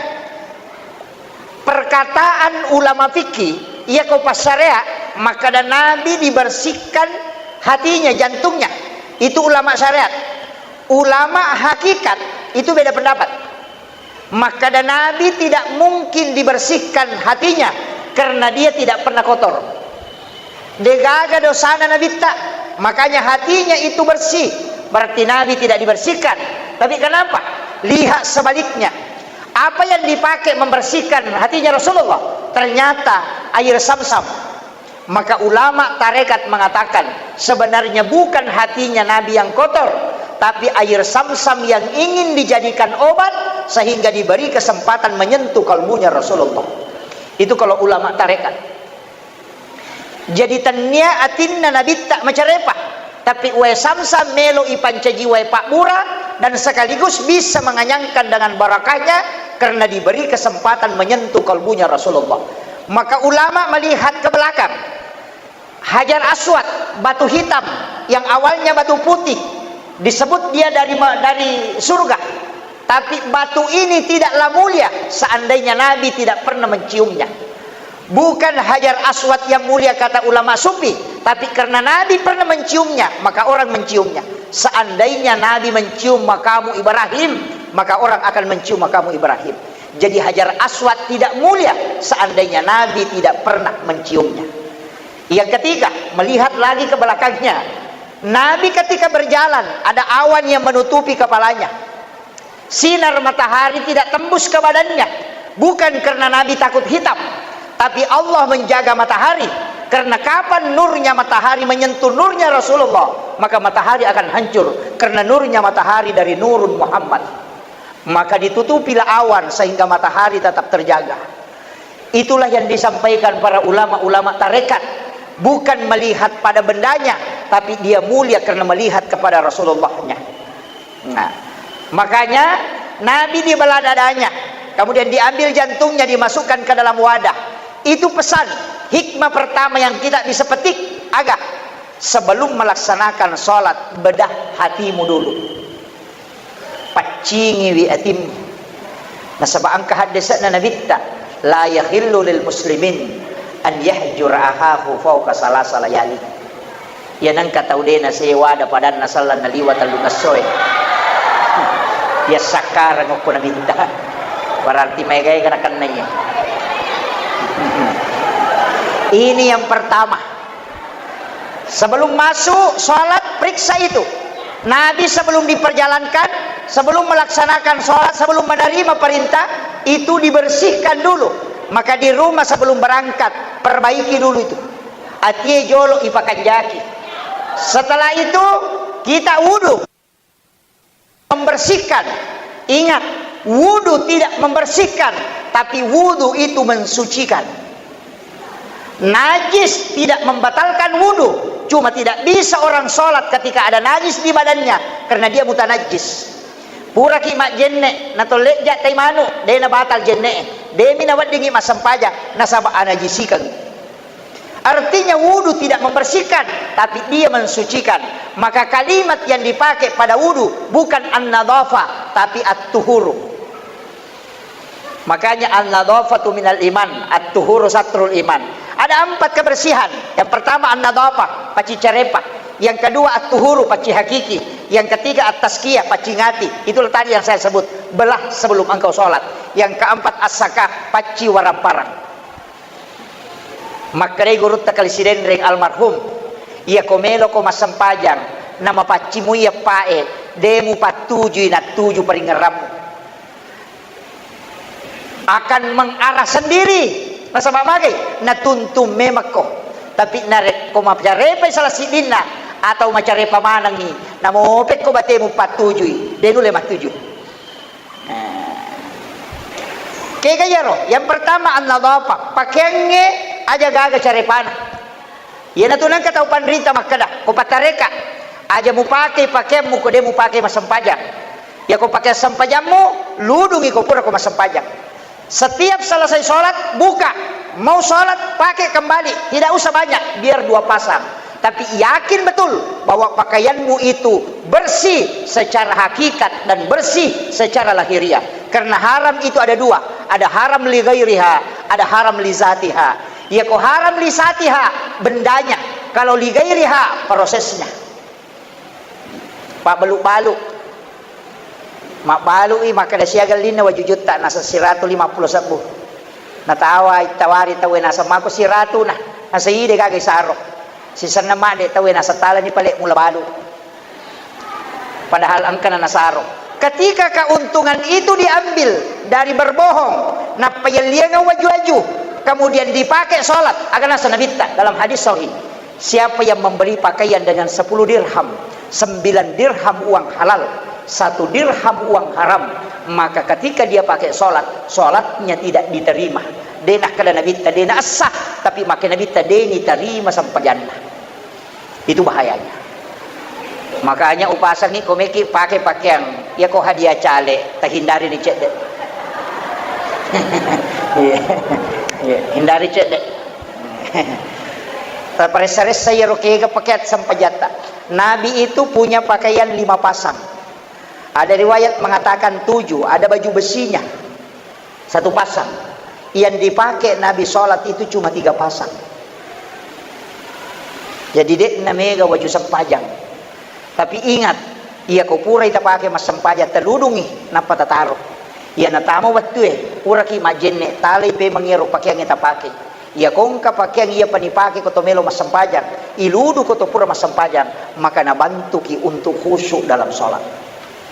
Perkataan ulama fikih, iya ko passarea, makkada Nabi dibersihkan Hatinya, jantungnya, itu ulama syariat. Ulama hakikat itu beda pendapat. Makkada Nabi tidak mungkin dibersihkan hatinya karena dia tidak pernah kotor. Degaga dosana Nabitta, makanya hatinya itu bersih. Berarti Nabi tidak dibersihkan. Tapi kenapa? Lihat sebaliknya. Apa yang dipakai membersihkan hatinya Rasulullah? Ternyata air Samsam. Maka ulama tarekat mengatakan, sebenarnya bukan hatinya Nabi yang kotor, tapi air Samsam yang ingin dijadikan obat sehingga diberi kesempatan menyentuh kalbunya Rasulullah. Itu kalau ulama tarekat. Jadi tennia atinna Nabitta macarepa, tapi wae Samsam melo ipancaji wae pabbura dan sekaligus bisa menganyangkan dengan barakahnya karena diberi kesempatan menyentuh kalbunya Rasulullah. Maka ulama melihat ke belakang. Hajar Aswad, batu hitam yang awalnya batu putih, disebut dia dari ma-, dari surga. Tapi batu ini tidaklah mulia seandainya Nabi tidak pernah menciumnya. Bukan Hajar Aswad yang mulia kata ulama sufi, tapi karena Nabi pernah menciumnya, maka orang menciumnya. Seandainya Nabi mencium makamu Ibrahim, maka orang akan mencium makamu Ibrahim. Jadi Hajar Aswad tidak mulia seandainya Nabi tidak pernah menciumnya. Yang ketiga, melihat lagi ke belakangnya. Nabi ketika berjalan, ada awan yang menutupi kepalanya. Sinar matahari tidak tembus ke badannya. Bukan karena Nabi takut hitam, tapi Allah menjaga matahari. Karena kapan nurnya matahari menyentuh nurnya Rasulullah, maka matahari akan hancur. Karena nurnya matahari dari Nurun Muhammad. Maka ditutupilah awan sehingga matahari tetap terjaga. Itulah yang disampaikan para ulama-ulama tarekat. Bukan melihat pada bendanya, tapi dia mulia karena melihat kepada Rasulullahnya. Nah, makanya Nabi dibelah dadanya, kemudian diambil jantungnya, dimasukkan ke dalam wadah. Itu pesan, hikmah pertama yang kita bisa petik, aga, sebelum melaksanakan sholat, bedah hatimu dulu. Paccingiwi atimmu. Nasaba engka haddese'na Nabitta, "La yahillu lil muslimin an yahjura ahahu fauqa salasa layali." Iya nengka tau de nasewa ada padanna sallang naliwa tellung essoe. Iya sakkareng okko Nabitta. Berarti maega-ega nakennai. Ini yang pertama. Sebelum masuk sholat, periksa itu. Nabi sebelum diperjalankan, sebelum melaksanakan sholat, sebelum menerima perintah, itu dibersihkan dulu. Maka di rumah sebelum berangkat, perbaiki dulu itu. Atie jolo ipakanjaki. Setelah itu, kita wudhu. Membersihkan. Ingat, wudu tidak membersihkan, tapi wudu itu mensucikan. Najis tidak membatalkan wudu, cuma tidak bisa orang sholat ketika ada najis di badannya, karena dia mutanajis. Puraki majjenne, natolleja tai manu, de nabatal jenne, demi naweddingi massempajang, nasaba anajisikeng. Artinya, wudu tidak membersihkan, tapi dia mensucikan. Maka kalimat yang dipakai pada wudu bukan an-nadhafah, tapi at-tuhuru. Makanya an-nadhafatu minal iman, at-tuhuru satrul iman. Ada empat kebersihan. Yang pertama an-nadhafah, pacci carepa. Yang kedua at-tuhuru, pacci hakiki. Yang ketiga at-tazkiyah, pacci ngati. Itulah tadi yang saya sebut, belah sebelum engkau sholat. Yang keempat as-zakah, pacci waramparang. Makkedai gurutta Kali Sidenreng almarhum, "Iyako meloko massempajang, namapaccimui eppae, de mupattujui nattuju paringerrammu. Akan mengarah sendiri." Nasaba magai? Natuntun memekko. Tapi narekko macarepai salah siddinna atau macarepa manengi, namopekko batemu pattujui, de nulle mattuju. Nah. Kega iyaro? Yang pertama, an-nadhafah. Pakeangnge aja gaga carepana. Iyanatu nengka tau panrita makkeda, ko pattareka, aja mupake pakeammu ko de mupake massempajang. Yako pakeang sempajammu, ludungi ko pura ko massempajang. Setiap selesai sholat, buka. Mau sholat, pakai kembali. Tidak usah banyak, biar dua pasang. Tapi yakin betul bahwa pakaianmu itu bersih secara hakikat dan bersih secara lahiriah. Karena haram itu ada dua, ada haram li ghairiha, ada haram li zatiha. Yako haram li zatiha, bendanya, Kalau li ghairiha prosesnya. Pabbalu-balu. Mabbalui makkeda siaga linna waju jutta, naseng siratu lima pulo sebbu. Natawa, tawari tauwe naseng mako siratu na, naseng ide gaga isaro. Sisenna madde tauwe naseng talani pale mula balu. Padahal engkana nasaro. Ketika keuntungan itu diambil dari berbohong, nappa yelliangeng waju-waju, kemudian dipakai sholat, aga naseng Nabitta dalam hadis sahih, siapa yang membeli pakaian dengan sepuluh dirham, sembilan dirham uang halal, satu dirham uang haram, maka ketika dia pakai sholat, sholatnya tidak diterima. De nakkeda Nabitta, de naessah, tapi make Nabitta de nitarima sempajanna. Itu bahayanya. Makanya upasangi ko meki pake pakeang, iya ko hadiah cale, tahindari ni cedde. Iya. Iya, hindari cedde. Taparessa-ressa iyaro kega pakeang sempajatta. Nabi itu punya pakaian lima pasang. Ada riwayat mengatakan tujuh, ada baju besinya. Satu pasang. Yang dipakai Nabi sholat itu cuma tiga pasang. Jadi, de'na mega waju sempajang. Tapi ingat, iya ko purai tapake massempajang, taludungi, nappa tataro. Iya natama wettue, puraki majjenne, talai pemeng iyaro pakeangnge tapake. Iya ko engka pakeang iya panipake ko to melo massempajang, iludu ko to pura massempajang, maka nabantuki untuk khusyuk dalam sholat.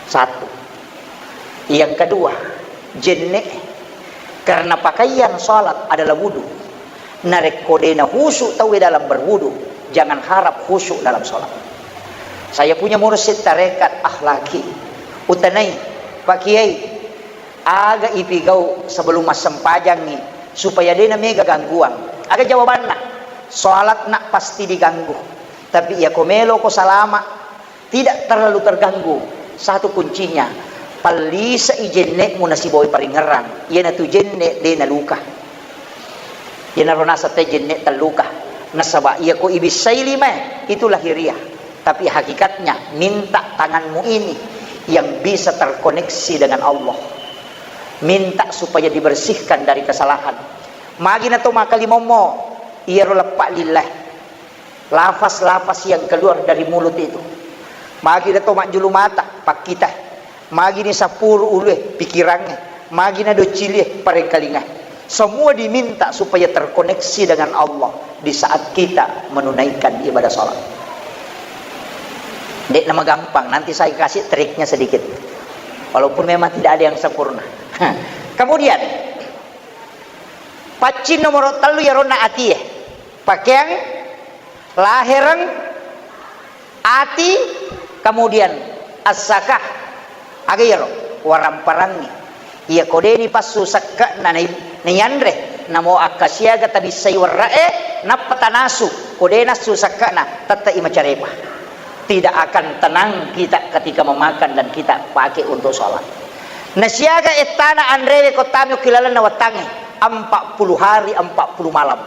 Satu. Yang kedua, jenne. Karena pakaian sholat adalah wudu. Narekko de nahusu tauwe dalam berwudu, jangan harap khusyuk dalam sholat. Saya punya mursyid tarekat akhlaki. Utanai, Pak Kiai, aga ipigau sebelum massempajangngi supaya de namega gangguan? Aga jawabanna? Sholat nak pasti diganggu. Tapi iya ko melo ko salama, tidak terlalu terganggu. Satu kuncinya, pallisai jenne'mu nasibawai paringerrang. Iyanatu jenne' de naluka. Iyanaro naseng te jenne' telluka. Nasaba iya ko ibissai limae, itu lahiriah. Tapi hakikatnya, minta tanganmu ini yang bisa terkoneksi dengan Allah. Minta supaya dibersihkan dari kesalahan. Magi nato makkalimommo, iyaro leppa lillahi. Lafaz-lafaz yang keluar dari mulut itu. Magi nato majjulu mata, pakkita. Magi ni sappuru ulue, pikirangnge. Magi na doccilie, parengkalinga. Semua diminta supaya terkoneksi dengan Allah di saat kita menunaikan ibadah salat. De'na magampang, nanti saya kasih triknya sedikit. Walaupun memang tidak ada yang sempurna. Kemudian, paccing nomor tellu yaronna atie. Pakeang, lahereng, ati, kemudian as-sakah. Aga iyaro? Waramparangngi. Iya ko de nipassu sekke'na nai-, naianre, namo akkasiaga tabissai werre'e, nappa tanasu, ko de nassu sekke'na, tette'i macarepa. Tidak akan tenang kita ketika memakan dan kita pakai untuk sholat. Nasiaga ettana anrewe ko tami okki lalenna wettangnge, empat puluh hari, empat puluh malam.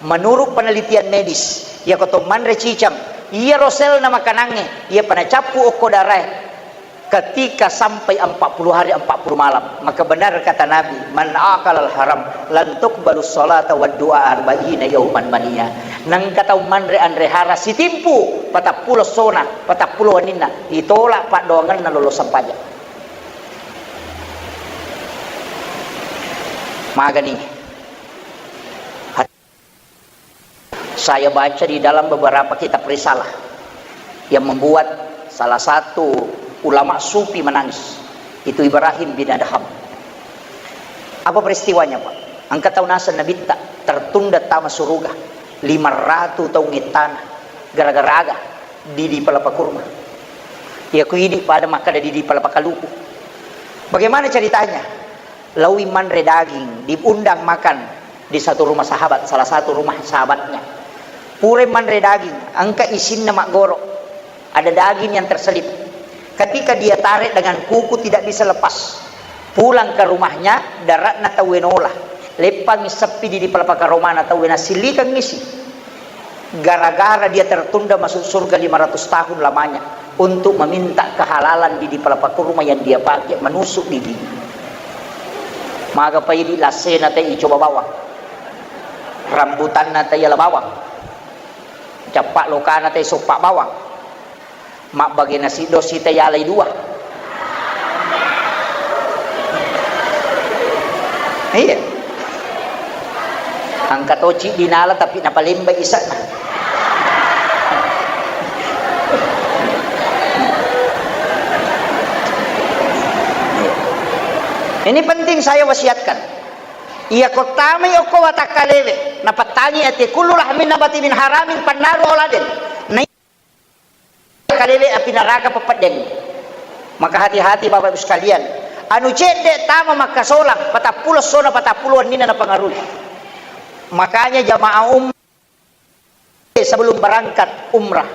Menurut penelitian medis, iyako to manre cicang, iyaro selna makanangnge, iyapa nacappu okko darae, ketika sampai empat puluh hari, empat puluh malam, maka benar kata Nabi, "Man akalal haram, lan tuqbalus salata wad du'a arba'ina yauman mania." Nengka tau manre anre hara sitimpu, patappulo sona, patappulo waninna, ditolak paddoangenna lolo sempajang. Magani. Saya baca di dalam beberapa kitab risalah yang membuat salah satu ulama sufi menangis. Itu Ibrahim bin Adham. Apa peristiwanya, Pak? Engka tau naseng Nabitta tertunda tama suruga lima ratu taung ettana gara-gara aga didi palapa kurma. Iya ku idi pada makkada didi palapa kaluku. Bagaimana ceritanya? Laui manre daging, diundang makan di satu rumah sahabat, salah satu rumah sahabatnya. Pura manre daging, engka isinna maggoro. Ada daging yang terselip. Ketika dia tarik dengan kuku tidak bisa lepas. Pulang ke rumahnya, daratna tauwe nola. Leppangi seppi didi palapa karomana tauwe nasillikang isi. Gara-gara dia tertunda masuk surga lima ratus tahun lamanya untuk meminta kehalalan didi palapa kurma yang dia pakai menusuk didi. Maga pa idi lassena te icoba bawang. Rambutanna te iala bawang. Cappa lokana te soppa bawang. Mabbage nasi dosi te yalai dua. Iya. Engka to ciddi nala tapi napalembai isa'na. Ini penting saya wasiatkan. Iya ko tamai okko watakkalewe, napattangi ati kullu lahmin nabati min haramin pannaru auladen. Na kalewe api neraka peppeddeng. Maka hati-hati Bapak Ibu sekalian. Anu cedde tama makkasolang, patappulo essona, patappulo wennina napengaruhi. Makanya jamaah umrah sebelum berangkat umrah,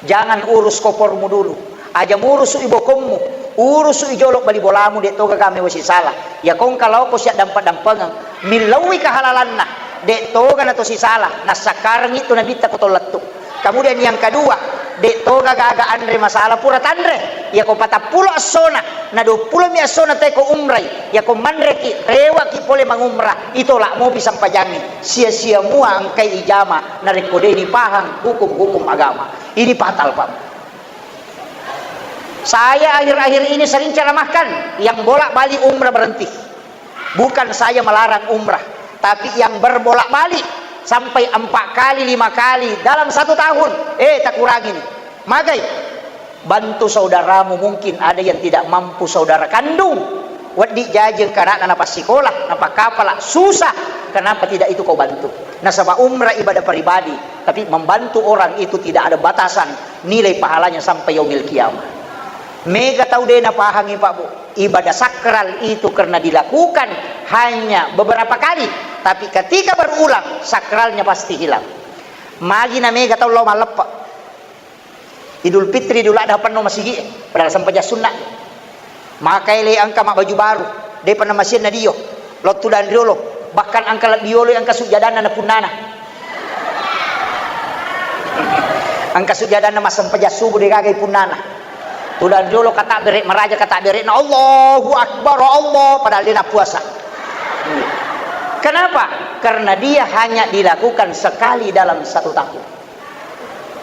jangan urus kopormu dulu. Aja murusu ibokommu, urusu ijolo bali bolamu, de toga kame wasi salah. Ya kongka laoko siaddampa-dampengeng, millauwi kehalalanna, de toga nato sisala, nassakkarengi tu nabitta ko tollettu. Kemudian yang kedua, de toga gaga anre masalah pura tanre. Yako patappulo essona, na duappulo mi essona teko umrai. Yako manreki, rewaki pole mangumrah, itolak mopi sampajangi. Sia-sia mua engkai ijama, narekko de dipahang hukum-hukum agama. Ini fatal, Pak. Saya akhir-akhir ini sering ceramahkan, yang bolak-balik umrah berhenti. Bukan saya melarang umrah, tapi yang berbolak-balik sampai empat kali, lima kali dalam satu tahun, eh, takurangi ni. Magai, bantu saudaramu, mungkin ada yang tidak mampu saudara kandung. Wedding jaji engka anakna napassikola, napakkapala, susah. Kenapa tidak itu kau bantu? Nasaba umrah ibadah pribadi, tapi membantu orang itu tidak ada batasan nilai pahalanya sampai yaumil qiyamah. Mega tau de napahangi, Pak, Bu. Ibadah sakral itu karena dilakukan hanya beberapa kali, tapi ketika berulang, sakralnya pasti hilang. Magi na mega tau lao malleppe. Idul Fitri, Idul Adha penno masigi, padahal sempajang sunna. Maka ele engka mabbaju baru, depa namasianna dio. Lottu dan riolo, bahkan engka lebbi yolo engka sujjadanna na punnana. Engka sujjadanna massempajang subuh degaga punnana. Tudang riolo kata bere maraja kata bere na Allahu Akbar Allah padahal dia puasa. Kenapa? Karena dia hanya dilakukan sekali dalam satu tahun.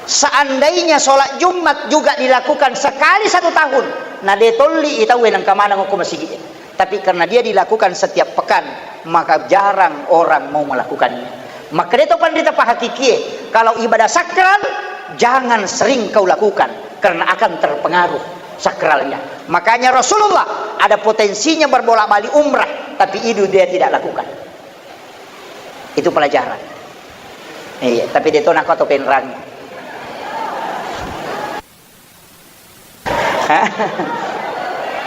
Seandainya sholat Jumat juga dilakukan sekali satu tahun, na de tolli i tauwe nengka maneng ko masigi. Tapi karena dia dilakukan setiap pekan, maka jarang orang mau melakukannya. Maka dia tahu pandita pahakikie, kalau ibadah sakral, jangan sering kau lakukan, karena akan terpengaruh sakralnya. Makanya Rasulullah ada potensinya berbolak-balik umrah, tapi itu dia tidak lakukan. Itu pelajaran. Iya, tapi dia tahu nak atau penrang.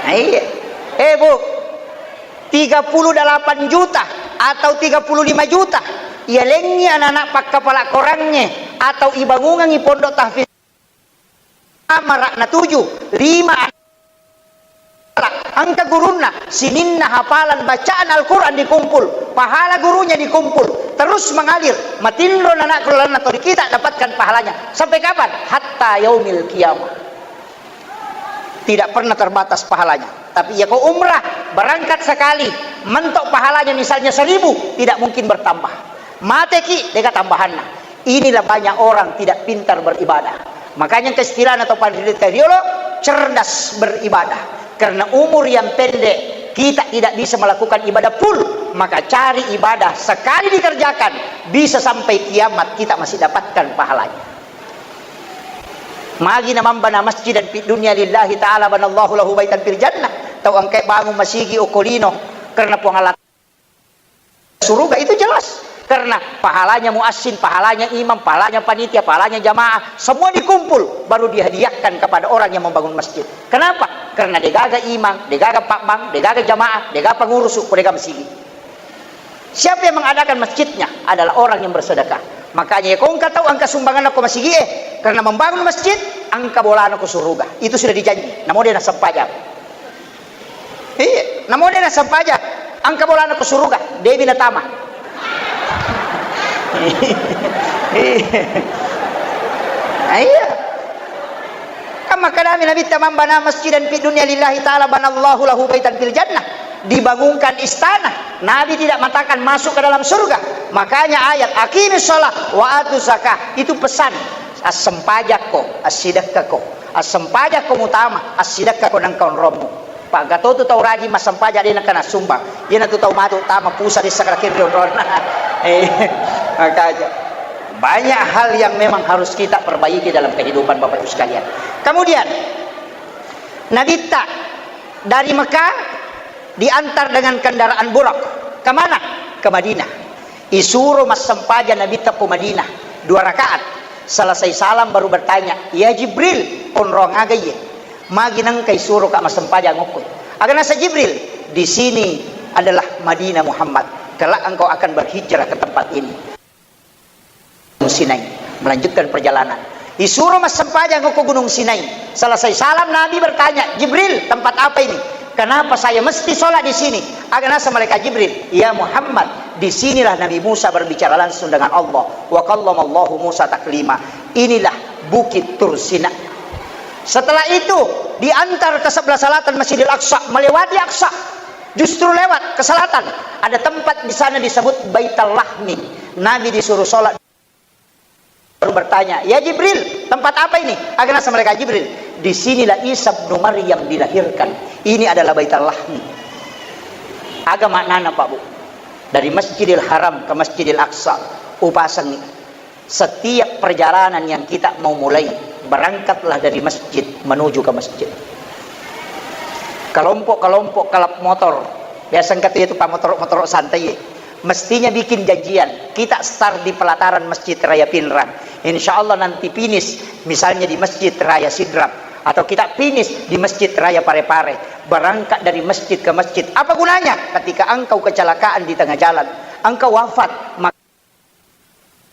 Iya. Eh, Bu, tiga puluh delapan juta atau tiga puluh lima juta, iya lengi anak-anak pakkapala korangnge atau ibangungangi pondok tahfiz. Amara na tuju, lima anak, engka gurunna, sininna hafalan bacaan Al-Quran dikumpul, pahala gurunya dikumpul, terus mengalir, matinro anak keluarga atau kita dapatkan pahalanya. Sampai kapan? Hatta yaumil qiyamah. Tidak pernah terbatas pahalanya. Tapi ya kau umrah, berangkat sekali, mentok pahalanya misalnya seribu, tidak mungkin bertambah. Mateki, deka tambahanna. Inilah banyak orang tidak pintar beribadah. Makanya ke istilahna atau pandita riolo, cerdas beribadah. Karena umur yang pendek, kita tidak bisa melakukan ibadah full. Maka cari ibadah, sekali dikerjakan, bisa sampai kiamat kita masih dapatkan pahalanya. Magi na mambana masjidan fid dunya lillahi ta'ala banallahu lahu baitan fil jannah. Tau engkai bangun masigi okko lino karena Puang Allah suruga itu jelas. Karena pahalanya muassin, pahalanya imam, pahalanya panitia, pahalanya jamaah, semua dikumpul baru dihadiahkan kepada orang yang membangun masjid. Kenapa? Karena degaga imam, degaga pabbang, degaga jamaah, degaga pengurus, degaga masigi. Siapa yang mengadakan masjidnya adalah orang yang bersedekah. Makanya, ko engka tau engka sumbangan ko masigi, eh, karena membangun masjid, engka bolana ko suruga. Itu sudah dijanji. Namo dia nasempajang. Iya, namo dia nasempajang. Engka bolana ko suruga. Debi natama. Iya. Iya. Kan makkedami Nabitta, "Man bana masjidan fid dunya lillahi ta'ala banallahu lahu baitan fil jannah." Dibangunkan istana. Nabi tidak mengatakan masuk ke dalam surga. Makanya ayat, "Aqimis shalah wa atuz zakah." Itu pesan. Assempajakko, assidekkako. Assempajakko mutama, assidekkako nengka onrommu. Pagatotu tau rajing massempaja de nengka nassumbang. Iyanatu tau matu tama pusa dessa kira-kira onronna. Eh, makanya banyak hal yang memang harus kita perbaiki dalam kehidupan Bapak Ibu sekalian. Kemudian, Nabitta dari Mekah diantar dengan kendaraan buraq. Kemana? Ke Madinah. Isuro massempajang Nabitta ko Madinah, dua rakaat. Selesai salam baru bertanya, "Ya Jibril, onrong aga iye? Magi nengka isuroka massempajang okko?" Aga nasa Jibril, "Di sini adalah Madinah Muhammad. Kelak engkau akan berhijrah ke tempat ini." Sinai, melanjutkan perjalanan. Isuro massempajang ko Gunung Sinai. Selesai salam, Nabi bertanya, "Jibril, tempat apa ini? Kenapa saya mesti sholat di sini?" Aga nasa malaikat Jibril, "Ya Muhammad, di sinilah Nabi Musa berbicara langsung dengan Allah. Wa kallamallahu Musa taklima." Inilah Bukit Tursina. Setelah itu, diantar ke sebelah selatan Masjidil Aqsa, melewati Aqsa. Justru lewat ke selatan, ada tempat di sana disebut Baitul Lahmi. Nabi disuruh sholat, baru bertanya, "Ya Jibril, tempat apa ini?" Aga nasa malaikat Jibril, "Di sinilah Isa bin Maryam dilahirkan. Ini adalah Baitul Lahmi." Aga maknana, Pak Bu? Dari Masjidil Haram ke Masjidil Aqsa, upasengngi. Setiap perjalanan yang kita mau mulai, berangkatlah dari masjid menuju ke masjid. Kelompok-kelompok kalap motor, biasa engka tu itu pamotor-motor santai, mestinya bikin janjian. Kita start di pelataran Masjid Raya Pinrang. Insya Allah nanti finish misalnya di Masjid Raya Sidrap, atau kita finish di Masjid Raya Parepare. Berangkat dari masjid ke masjid. Apa gunanya? Ketika engkau kecelakaan di tengah jalan, engkau wafat, maka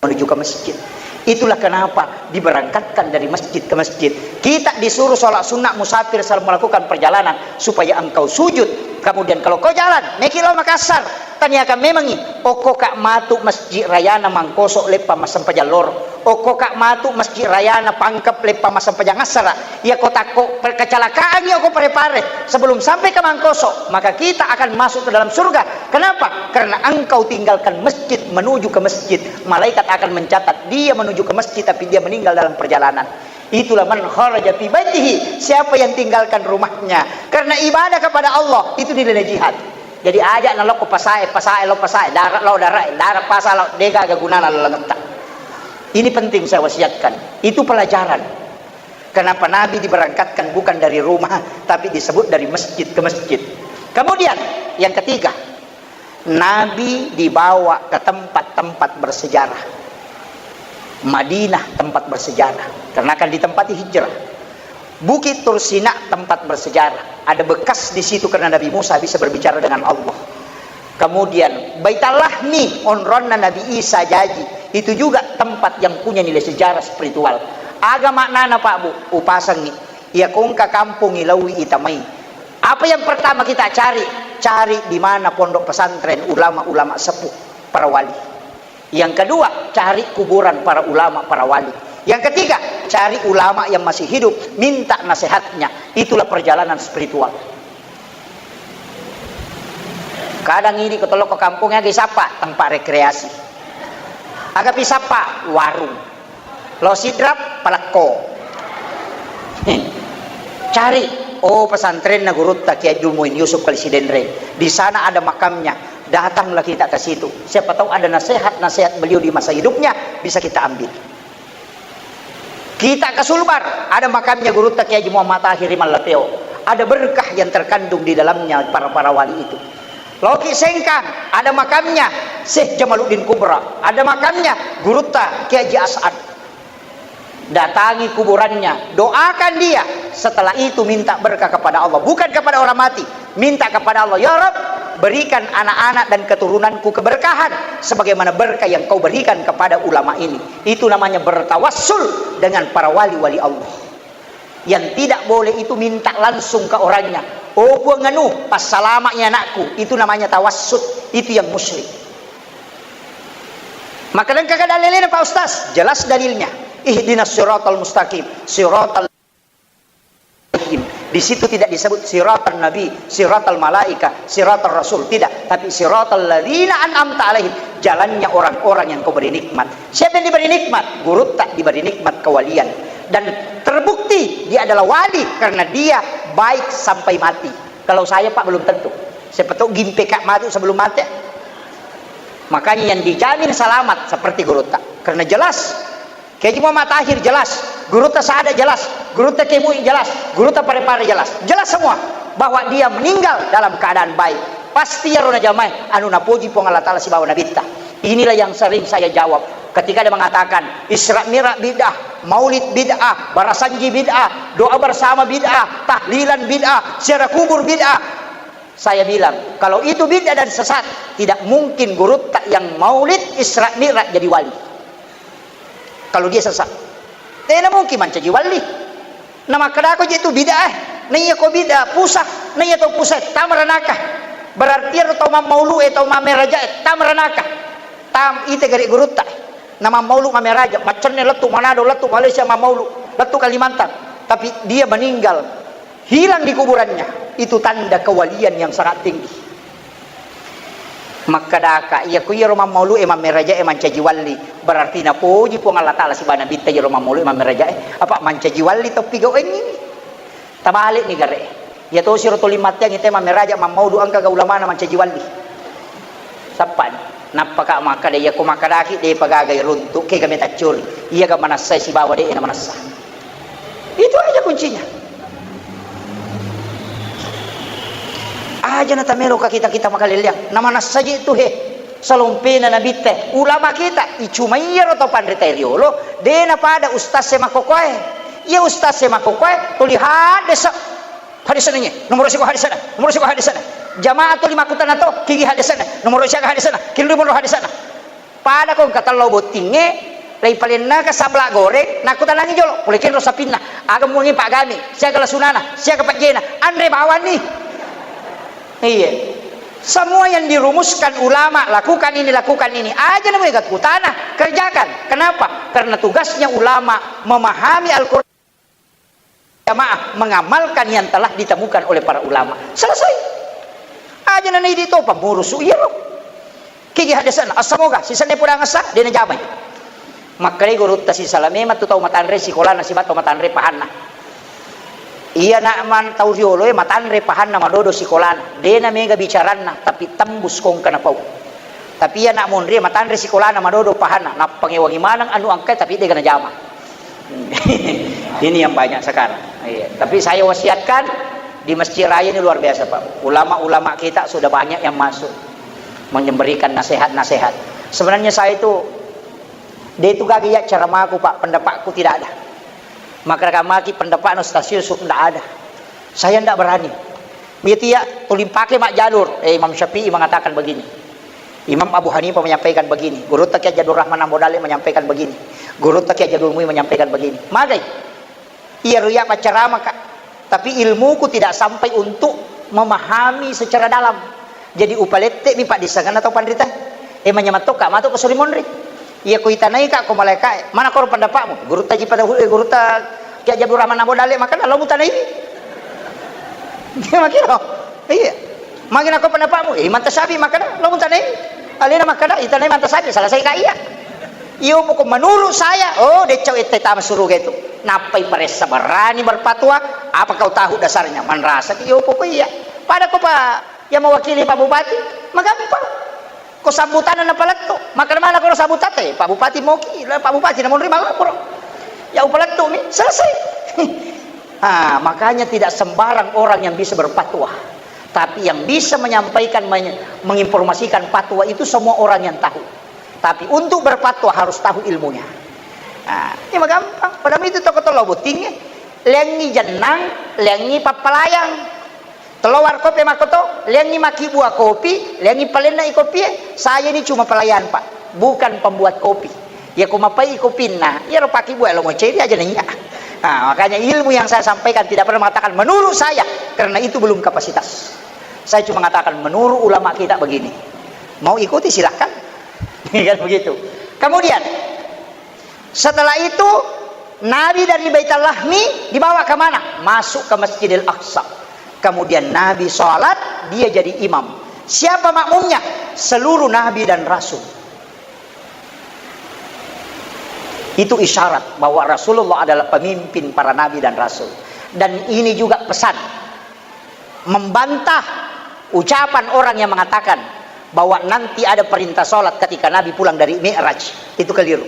menuju ke masjid. Itulah kenapa diberangkatkan dari masjid ke masjid. Kita disuruh sholat sunnah musafir selama melakukan perjalanan supaya engkau sujud. Kemudian kalau kau jalan, meki lao Makassar, tanyakan memangngi, okko ka matu masjid rayana Mangkoso leppa massempajang loro, okko ka matu masjid rayana Pangkep leppa massempajang assara, iya ko takko per-, kecelakaangngi okko Parepare sebelum sampai ke Mangkoso, maka kita akan masuk ke dalam surga. Kenapa? Karena engkau tinggalkan masjid menuju ke masjid. Malaikat akan mencatat dia menuju ke masjid tapi dia meninggal dalam perjalanan. Itulah man kharaja fi baitihi, siapa yang tinggalkan rumahnya karena ibadah kepada Allah, itu nilainya jihad. Jadi aja nalokko pasae, pasae lo pasae, darat lo darat, darat pasa lo, dega aga gunana lo langetta. Ini penting saya wasiatkan. Itu pelajaran. Kenapa Nabi diberangkatkan bukan dari rumah, tapi disebut dari masjid ke masjid. Kemudian, yang ketiga, Nabi dibawa ke tempat-tempat bersejarah. Madinah tempat bersejarah, karena akan ditempati hijrah. Bukit Tursina tempat bersejarah. Ada bekas di situ karena Nabi Musa bisa berbicara dengan Allah. Kemudian Baitul Lahmi, onronna Nabi Isa jaji, itu juga tempat yang punya nilai sejarah spiritual. Aga maknana, Pak Bu? Upasengngi. Iya kongka kampung ilaui itamai. Apa yang pertama kita cari? Cari di mana pondok pesantren ulama-ulama sepuh, para wali. Yang kedua, cari kuburan para ulama, para wali. Yang ketiga, cari ulama yang masih hidup, minta nasihatnya. Itulah perjalanan spiritual. Kadang ini ketolok ke kampungnya, gisapa tempat rekreasi. Agapi sapa warung. Lo Sidrap, Palekko. Cari, oh, pesantrenna gurutta Kiai Abdul Muin Yusuf Kali Sidenreng. Di sana ada makamnya. Datanglah kita ke situ. Siapa tahu ada nasihat-nasihat beliau di masa hidupnya bisa kita ambil. Kita ke Sulbar, ada makamnya gurutta Kiai Haji Muhammad Tahir Mallateo. Ada berkah yang terkandung di dalamnya para-para wali itu. Loki Sengkang, ada makamnya Syekh Jamaluddin Kubra, ada makamnya gurutta Kiai Haji As'ad. Datangi kuburannya, doakan dia. Setelah itu minta berkah kepada Allah, bukan kepada orang mati. Minta kepada Allah, "Ya Rabb, berikan anak-anak dan keturunanku keberkahan sebagaimana berkah yang Kau berikan kepada ulama ini." Itu namanya bertawassul dengan para wali-wali Allah. Yang tidak boleh itu minta langsung ke orangnya. "Oh Puang anu, passalama'i anakku." Itu namanya tawassul. Itu yang musyrik. Maka dan kagak dalilnya, Pak Ustaz? Jelas dalilnya. Ihdinas siratal mustaqim. Siratal Di situ tidak disebut siratal nabi, siratal malaika, siratal rasul, tidak. Tapi siratal ladzina an'amta alaihim. jalannya orang-orang yang kau beri nikmat. Siapa yang diberi nikmat? Gurutta diberi nikmat kewalian. Dan terbukti dia adalah wali karena dia baik sampai mati. Kalau saya, Pak, belum tentu. Siapa tahu gimpe ka mati sebelum mati. Makanya yang dijamin selamat seperti gurutta. Karena jelas, Kiai Haji Muhammad Tahir jelas, gurutta Sada jelas, gurutta Kiai Mu'i jelas, gurutta Pare-Pare jelas. Jelas semua bahwa dia meninggal dalam keadaan baik. Pasti iyaro najamae anu napoji Puang Allah Taala sibawa Nabitta. Inilah yang sering saya jawab ketika ada mengatakan Isra Mi'raj bid'ah, Maulid bid'ah, Barasanji bid'ah, doa bersama bid'ah, tahlilan bid'ah, ziarah kubur bid'ah. Saya bilang, kalau itu bid'ah dan sesat, tidak mungkin gurutta yang Maulid Isra Mi'raj jadi wali. Kalau dia sesat, tena mungkin mancaji wali. Namakkedako je tu bid'ah, eh. Naiya ko bid'ah pusa, naiya to pusa, eh, tama ranaka. Berarti ero tau mammaulu, eh, tau mammeraja, eh, tama ranaka. Tam ite gare gurutta, eh. Na mammaulu mammeraja, maccenne lettu Manado, lettu Malaysia mammaulu, lettu Kalimantan. Tapi dia meninggal, hilang di kuburannya, itu tanda kewalian yang sangat tinggi. Makkedaka, iya ku iyaro mammaulu'e mammerajae mancaji walli, berarti napoji Puang Allah Taala sibawa Nabitta iyaro mammaulu'e mammerajae, apa mancaji walli toppi gau'engngi. Tabale'ni gare. Iya tosiro tuli matteang ite mammeraja mammaulu engkaga ulamana mancaji walli. Sappani. Nappaka makkeda, iya ko makkedaki de'pa gaga iruntu, kega metaccuri. Iyaga manassai sibawa de'e namanassa. Itu aja kuncinya. Aja na tameloka kita-kita makaleleang. Namanassaji tu he. Salompena nabitte. Ulama kita, icuma iyaro tau panrita riolo, de napada ustase makokoe. Iya ustase makokoe, tuli haddesa. Haddesa nanye, nomoro siko haddesa na, nomoro siko haddesa na. Jamaah tuli makkutana to, kigi haddesa na, nomoro siaga haddesa na, killu monro haddesa na. Pada ko engka tello bottingnge, leipalennaka sabla goreng, nakkutanangi jolo, pole kenro sapinna, aga muangi paggami, siaga lasunana, siaga pajjena, anre bawanni. Iya. Semua yang dirumuskan ulama, lakukan ini, lakukan ini. Aja namanya kutana, kerjakan. Kenapa? Karena tugasnya ulama memahami Al-Quran. Jamaah mengamalkan yang telah ditemukan oleh para ulama. Selesai. Aja na naidi topa murusu iyaro. Kigi haddesana, assamoga, sisenna pudang assa, de najamai. Makkedai gurutta sisala memang tu tau matanre sikolana sibawa tau matanre pahanna. Iya nak man tau rioloe matanre pahanna madodo sikolana. De na mega bicaranna, tapi tembus kongka napau. Tapi iya nak monri matanre sikolana madodo pahanna, nappangewangi maneng anu angkai tapi de ga najama. Ini yang banyak sekarang. Iya. Tapi saya wasiatkan di Masjid Raya ini luar biasa, Pak. Ulama-ulama kita sudah banyak yang masuk memberikan nasihat-nasihat. Sebenarnya saya itu, dia itu gagal ya ceramaku, Pak. Pendapatku tidak ada. Maka maki pendapatnya Ustaz Yusuf tidak ada. Saya tidak berani. Itu ya, tulimpake mak jalur. Eh, Imam Syafi'i mengatakan begini. Imam Abu Hanifah menyampaikan begini, Gurutta Kiai Haji Abdul Rahman Ambo Dalle menyampaikan begini, Gurutta Kiai Haji Abdul Muin menyampaikan begini. Magai, iya ruya pacarama, Kak. Tapi ilmuku tidak sampai untuk memahami secara dalam. Jadi upalette mi Pak disangan atau pandrita. Eh, manyamato Kak, mato ko suri monri. Iya ko itanai Kak, ko malaika, mana koro pendapatmu? Gurutta Haji Fatahul, eh, Gurutta Kiai Haji Abdul Rahman Ambo Dalle makkeda, lo mutanai. Dia makkiro. Iya. Magi nako pendapatmu? Eh, Imam Tasyafi makkeda, lo mutanai. Alena makkeda, itanai Imam Tasyafi, selesai ka iya. Iyo pokok menurut saya, oh, decau ette tama suruga itu. Nappai paressa berani berfatwa, apa kau tahu dasarnya? Manrasa iyo pokok iya. Pada ko Pak, yang mewakili Pak Bupati, magampang. Ko sambutanna napalettu, makkeda mana ko sambutan te, Pak Bupati moki, Pak Bupati namonri malapor. Ya upalettu mi, selesai. Ah, makanya tidak sembarang orang yang bisa berfatwa. Tapi yang bisa menyampaikan, menye-, menginformasikan fatwa itu semua orang yang tahu. Tapi untuk berfatwa harus tahu ilmunya. Ah, ini mah gampang. Padahal itu toko tolo botting, eh. Lengi jenang, lengi papalayang. Telo warkop e makkoto, leangngi makkibua kopi, leangngi palenna i kopie. Saya ini cuma pelayan, Pak, bukan pembuat kopi. Ya, ko mapai kopinna, iyaro pakkibua lo moceri aja na iya. Nah, makanya ilmu yang saya sampaikan tidak pernah mengatakan menurut saya, karena itu belum kapasitas. Saya cuma mengatakan menurut ulama kita begini. Mau ikuti silahkan. Kan begitu. Kemudian, setelah itu, Nabi dari Baitul Lahmi dibawa ke mana? Masuk ke Masjidil Aqsa. Kemudian Nabi sholat, dia jadi imam. Siapa makmumnya? Seluruh nabi dan rasul. Itu isyarat bahwa Rasulullah adalah pemimpin para nabi dan rasul. Dan ini juga pesan membantah ucapan orang yang mengatakan bahwa nanti ada perintah sholat ketika Nabi pulang dari Mi'raj. Itu keliru.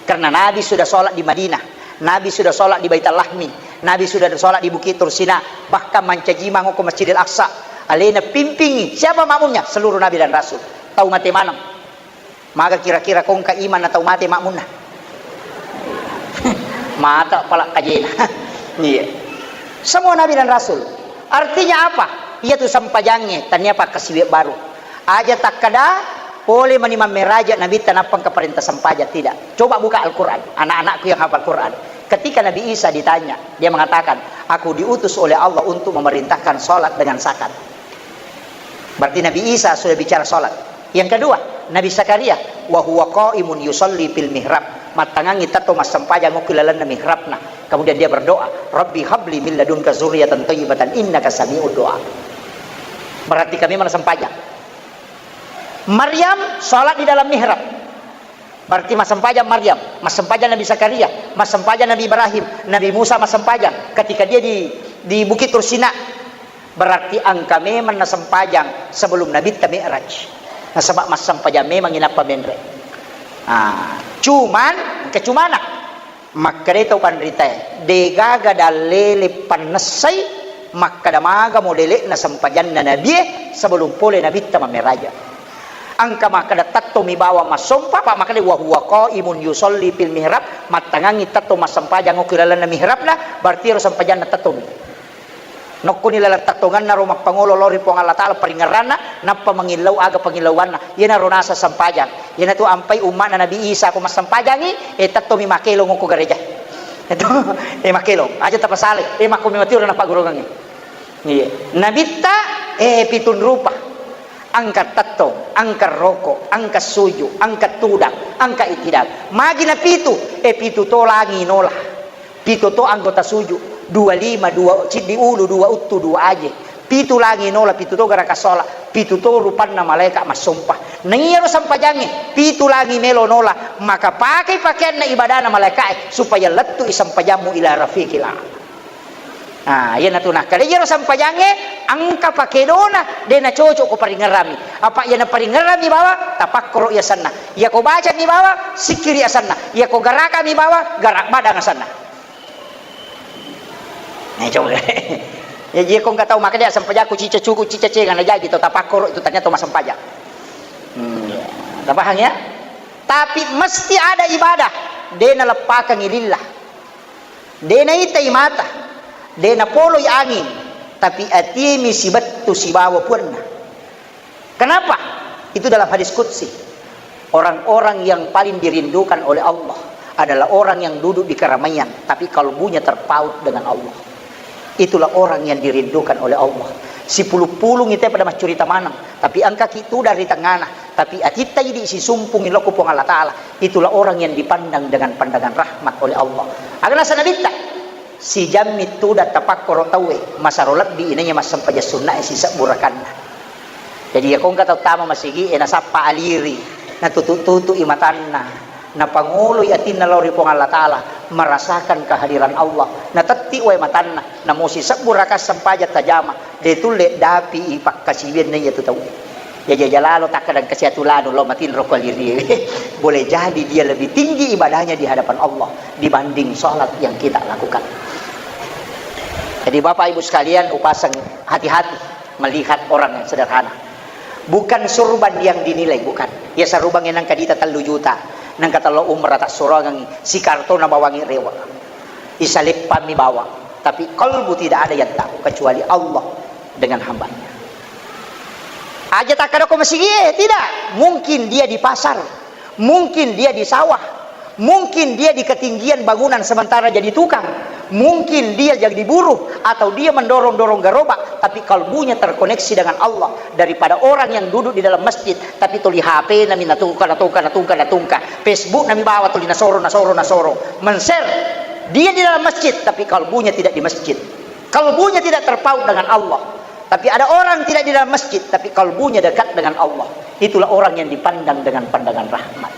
Karena Nabi sudah sholat di Madinah, Nabi sudah sholat di Baitul Lahmi, Nabi sudah sholat di Bukit Tursina, bahkan mancaji mango ke Masjidil Aqsa. Alena pimpingi. Siapa makmumnya? Seluruh nabi dan rasul. Tau mate maneng. Maga kira-kira kongka iman na tau mate makmunna? Mata pala kajena. Iya. Semua nabi dan rasul. Artinya apa? Iya tu sempajangnge, tania pakkasiwiang baru. Aja takkada pole mani mammeraja nabitta nappa engka parenta sempajang, tidak. Coba buka Al-Quran, anak-anakku yang hafal Quran. Ketika Nabi Isa ditanya, dia mengatakan, "Aku diutus oleh Allah untuk memerintahkan sholat dengan zakat." Berarti Nabi Isa sudah bicara sholat. Yang kedua, Nabi Zakaria, "Wa huwa qaimun yusalli fil mihrab." Mattangangi tetto massempajang okko lalenna mihrabna. Kemudian dia berdoa, "Rabbi habli min ladunka zurriyatan thayyibatan innaka sami'ud du'a." Berarti kami mana sempajang. Maryam sholat di dalam mihrab. Berarti massempajang Maryam, massempajang Nabi Zakaria, massempajang Nabi Ibrahim, Nabi Musa massempajang ketika dia di, di Bukit Tursina. Berarti engka memang nasempajang sebelum Nabitta Mi'raj. Nasaba massempajang memang inappa menre. Ah, cuman, kecumana, makkeda tau panritae, degaga dallele pannessai makkeda maga modele'na sempajanna nabie sebelum pole Nabitta mammeraja. Engka makkeda tettomi bawang massompa, apa makkeda wa huwa qaimun yusalli fil mihrab, mattangangi tetto massempajang okko lalenna mihrabna, berarti ero sempajanna tettomi. Nokkoni laleng tettongenna ro mappangolo lao ri Puang Allah Taala paringerranna, nappa mangillau aga pangillauanna, iyanaro naseng sempajang. Iyanatu ampai umma'na Nabi Isa ko massempajangi, e tettomi makelong okko gereja. Itu, e makelong, aja tapasalai, e makkomi matiro napaggurungengngi. Iya. Nabitta, eh, pitun rupa. Engka tettong, engka roko, engka suju, engka tudang, engka itidal. Magi na pitu? Eh, pitu to langi nola. Pitu to anggota suju. Dua lima, dua ciddi ulu, dua uttu, dua aje. Pitu langi nola, pitu to garaka sola, pitu to rupanna malaeka massompa. Naiyaro sempajangnge, pitu langi melo nola, maka pakai pakeanna ibadana malaekae supaya lettu'i sempajammu ila rafiqil a'la. Ah, iyanatu nakkeda iyaro sempajangnge engka pakedona, de nacocok ko paringerrami. Apa iya naparingerrami bawang, tapakkoro i asenna. Iya ko bacami bawang, sikkiri asenna. Iya ko garakami bawang, garak badang asenna. Eh, coba. Ya, iya ko engka tau makkeda sempajakku cica cuku, cica cenga, najaji to tapakkoro itu ternyata massempajang. Hmm, ya. Tapahang ya? Tapi mesti ada ibadah. De naleppakangi lillah. De naitai mata, de napoloi anging, tapi atimi sibettu sibawa puanna. Kenapa? Itu dalam hadis qudsi. Orang-orang yang paling dirindukan oleh Allah adalah orang yang duduk di keramaian, tapi kalbunya terpaut dengan Allah. Itulah orang yang dirindukan oleh Allah. Sipulung-pulung itu pada maccurita maneng, tapi engkaki tudang ri tengana, tapi atitta idi sisumpungi lao ko Puang Allah Taala. Itulah orang yang dipandang dengan pandangan rahmat oleh Allah. Aga naseng Nabitta, sijammi tudang tapakkoro tauwe, masero lebbi inaiya massempajang sunnae sisebbu rakanna. Jadi, iya ko engka tau tama masigi e, nasappa aliri, natutu-tutu i matanna, napangoloi atinna lao ri Puang Allah Taala, merasakan kehadiran Allah, natetti wae matanna, namo sisebbu raka sempajang tajama, de tulle dapi i pakkasiwianna iyatu tau. Jaja-jaja lalo takkadang kasi atu lanu lao matinro ko aliri. Boleh jadi dia lebih tinggi ibadahnya di hadapan Allah dibanding salat yang kita lakukan. Jadi, Bapak Ibu sekalian, upasang hati-hati melihat orang yang sederhana. Bukan surban yang dinilai, bukan. Ya, sarubangnge nangka dita tellu juta, nangka tello umrah tassuroangengngi, sikartona bawangngi rewa. Isaleppammi bawang, tapi kalbu tidak ada yang tahu kecuali Allah dengan hambanya. Aja takkadako masigi e, tidak. Mungkin dia di pasar, mungkin dia di sawah, mungkin dia di ketinggian bangunan sementara jadi tukang, mungkin dia jadi buruh, atau dia mendorong-dorong gerobak, tapi kalbunya terkoneksi dengan Allah. Daripada orang yang duduk di dalam masjid, tapi tuli H P nami natungka, natungka, natungka, natungka. Facebook nami bawa tuli nasoro, nasoro, nasoro. Men-share. Dia di dalam masjid, tapi kalbunya tidak di masjid. Kalbunya tidak terpaut dengan Allah. Tapi ada orang tidak di dalam masjid, tapi kalbunya dekat dengan Allah. Itulah orang yang dipandang dengan pandangan rahmat.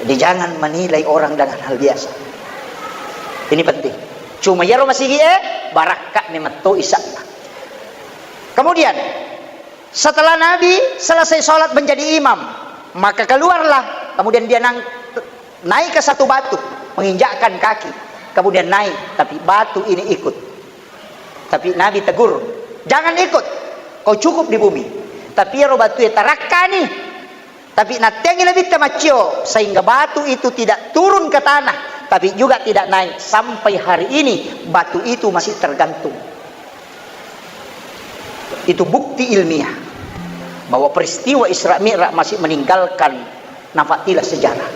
Jadi jangan menilai orang dengan hal biasa. Ini penting. Cuma iyaro masigi e, barakka memang to isa'na. Kemudian, setelah Nabi selesai sholat menjadi imam, maka keluarlah. Kemudian dia nang-, naik ke satu batu, menginjakkan kaki. Kemudian naik, tapi batu ini ikut. Tapi Nabi tegur, "Jangan ikut, kau cukup di bumi." Tapi iyaro batue tarakkani. Tapi natteangi Nabitta maccio, sehingga batu itu tidak turun ke tanah, tapi juga tidak naik. Sampai hari ini, batu itu masih tergantung. Itu bukti ilmiah bahwa peristiwa Isra Mi'raj masih meninggalkan nafatilah sejarah.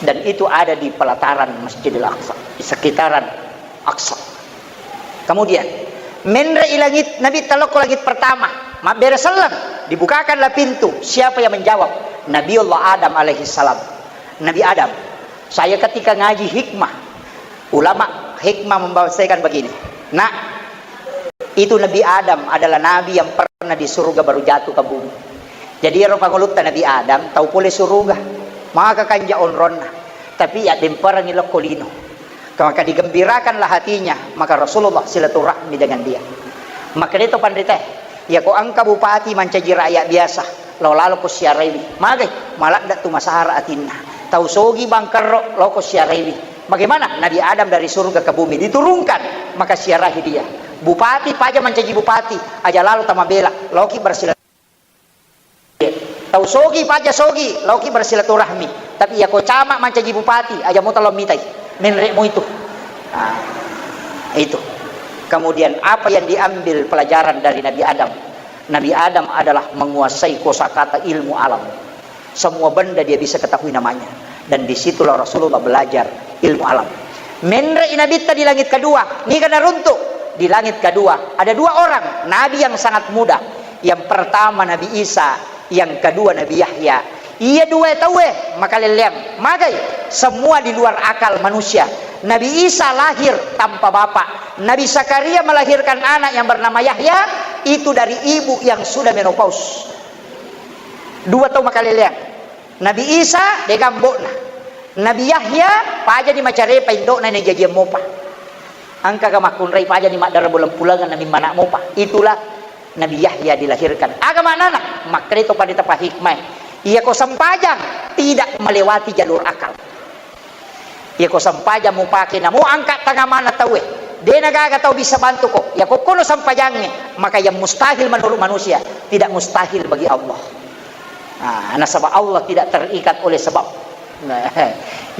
Dan itu ada di pelataran Masjidil Aqsa, di sekitaran Aqsa. Kemudian, menre i langit, Nabitta lokko langit pertama, mabbere selleng, dibukakanlah pintu. Siapa yang menjawab? Nabiullah Adam alaihi salam. Nabi Adam, saya ketika ngaji hikmah, ulama hikmah membahasakan begini, "Nak, itu Nabi Adam adalah nabi yang pernah di surga baru jatuh ke bumi." Jadi ero pangulutta Nabi Adam, tau pole suruga, maka kanja onronna, tapi ya demperangi lokko lino. Maka digembirakanlah hatinya, maka Rasulullah silaturahmi dengan dia. Maka itu panrita, ya ko engka bupati mancaji rakyat biasa, lao lalo ko siaraiwi. Magai, maladda tu masara atinna. Tau sogi bangkerro, lao ko siaraiwi. Bagaimana? Nabi Adam dari surga ke bumi diturunkan, maka siarahi dia. Bupati paja mancaji bupati, aja lalo tamabela, laoki bersilaturahmi. Tau sogi paja sogi, laoki bersilaturahmi. Tapi ya ko camat mancaji bupati, aja mo talo mitai. Menre mo itu. Nah, itu. Kemudian apa yang diambil pelajaran dari Nabi Adam? Nabi Adam adalah menguasai kosakata ilmu alam. Semua benda dia bisa ketahui namanya. Dan disitulah Rasulullah belajar ilmu alam. Menre i Nabitta di langit kedua, niga naruntuk? Di langit kedua, ada dua orang, nabi yang sangat muda. Yang pertama Nabi Isa, yang kedua Nabi Yahya. Iya dua tauwe makalelleang. Magai? Semua di luar akal manusia. Nabi Isa lahir tanpa bapak. Nabi Zakaria melahirkan anak yang bernama Yahya, itu dari ibu yang sudah menopause. Dua tau makalelleang. Nabi Isa, dega ambo'na. Nabi Yahya, pajani macarepa indo'na, najajiang mopa. Engkaga makkunrai pajani maddara bulang-pulangan, namimmana mopa. Itulah Nabi Yahya dilahirkan. Aga maknana? Makkeda to pada tapa hikmah. Iya ko sempajang, tidak melewati jalur akal. Iya ko sempajang mupake namo angka tanga mana tauwe. De nagaga tau bisa bantu ko. Iya ko kono sempajangnge, maka yang mustahil menurut manusia, tidak mustahil bagi Allah. Nah, nasaba Allah tidak terikat oleh sebab. Nah,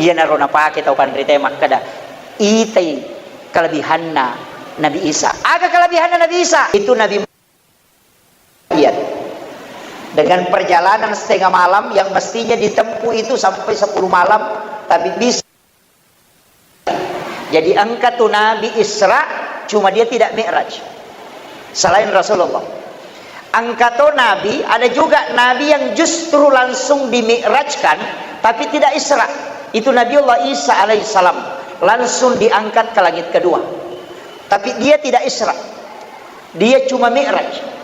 iyanaro napake tau panrita makkeda, itai kelebihanna Nabi Isa. Aga kelebihanna Nabi Isa? Itu Nabi Iya. Dengan perjalanan setengah malam yang mestinya ditempuh itu sampai sepuluh malam, tapi bisa. Jadi engka tu Nabi Isra, cuma dia tidak Mi'raj. Selain Rasulullah. Engka to Nabi, ada juga Nabi yang justru langsung dimi'rajkan, tapi tidak Isra. Itu Nabiullah Isa alaihissalam, langsung diangkat ke langit kedua. Tapi dia tidak Isra. Dia cuma Mi'raj.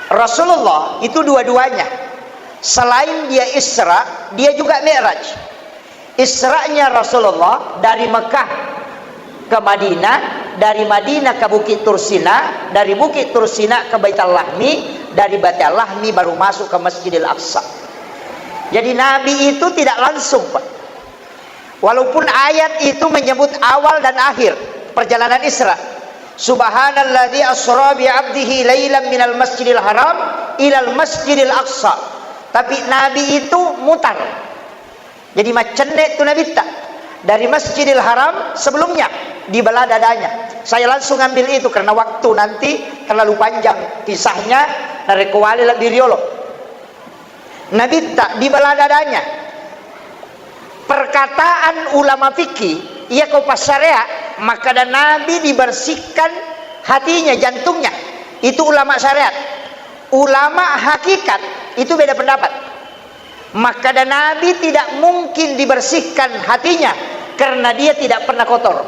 Rasulullah itu dua-duanya. Selain dia Isra, dia juga Mi'raj. Isra'nya Rasulullah dari Mekah ke Madinah, dari Madinah ke Bukit Tursina, dari Bukit Tursina ke Baitul Lahmi, dari Baitul Lahmi baru masuk ke Masjidil Aqsa. Jadi Nabi itu tidak langsung, Pak. Walaupun ayat itu menyebut awal dan akhir perjalanan Isra. Subhanalladzi asra bi 'abdihi lailan minal masjidil haram ilal masjidil aqsa. Tapi Nabi itu mutar. Jadi macenne tu Nabitta. Dari Masjidil Haram sebelumnya di bala dadanya. Saya langsung ambil itu karena waktu nanti terlalu panjang kisahnya, narekko wale lebbi riolo. Nabitta di bala dadanya. Perkataan ulama fikih, iya ko passyariat, makkeda Nabi dibersihkan hatinya, jantungnya. Itu ulama syariat. Ulama hakikat itu beda pendapat. Makkeda Nabi tidak mungkin dibersihkan hatinya karena dia tidak pernah kotor.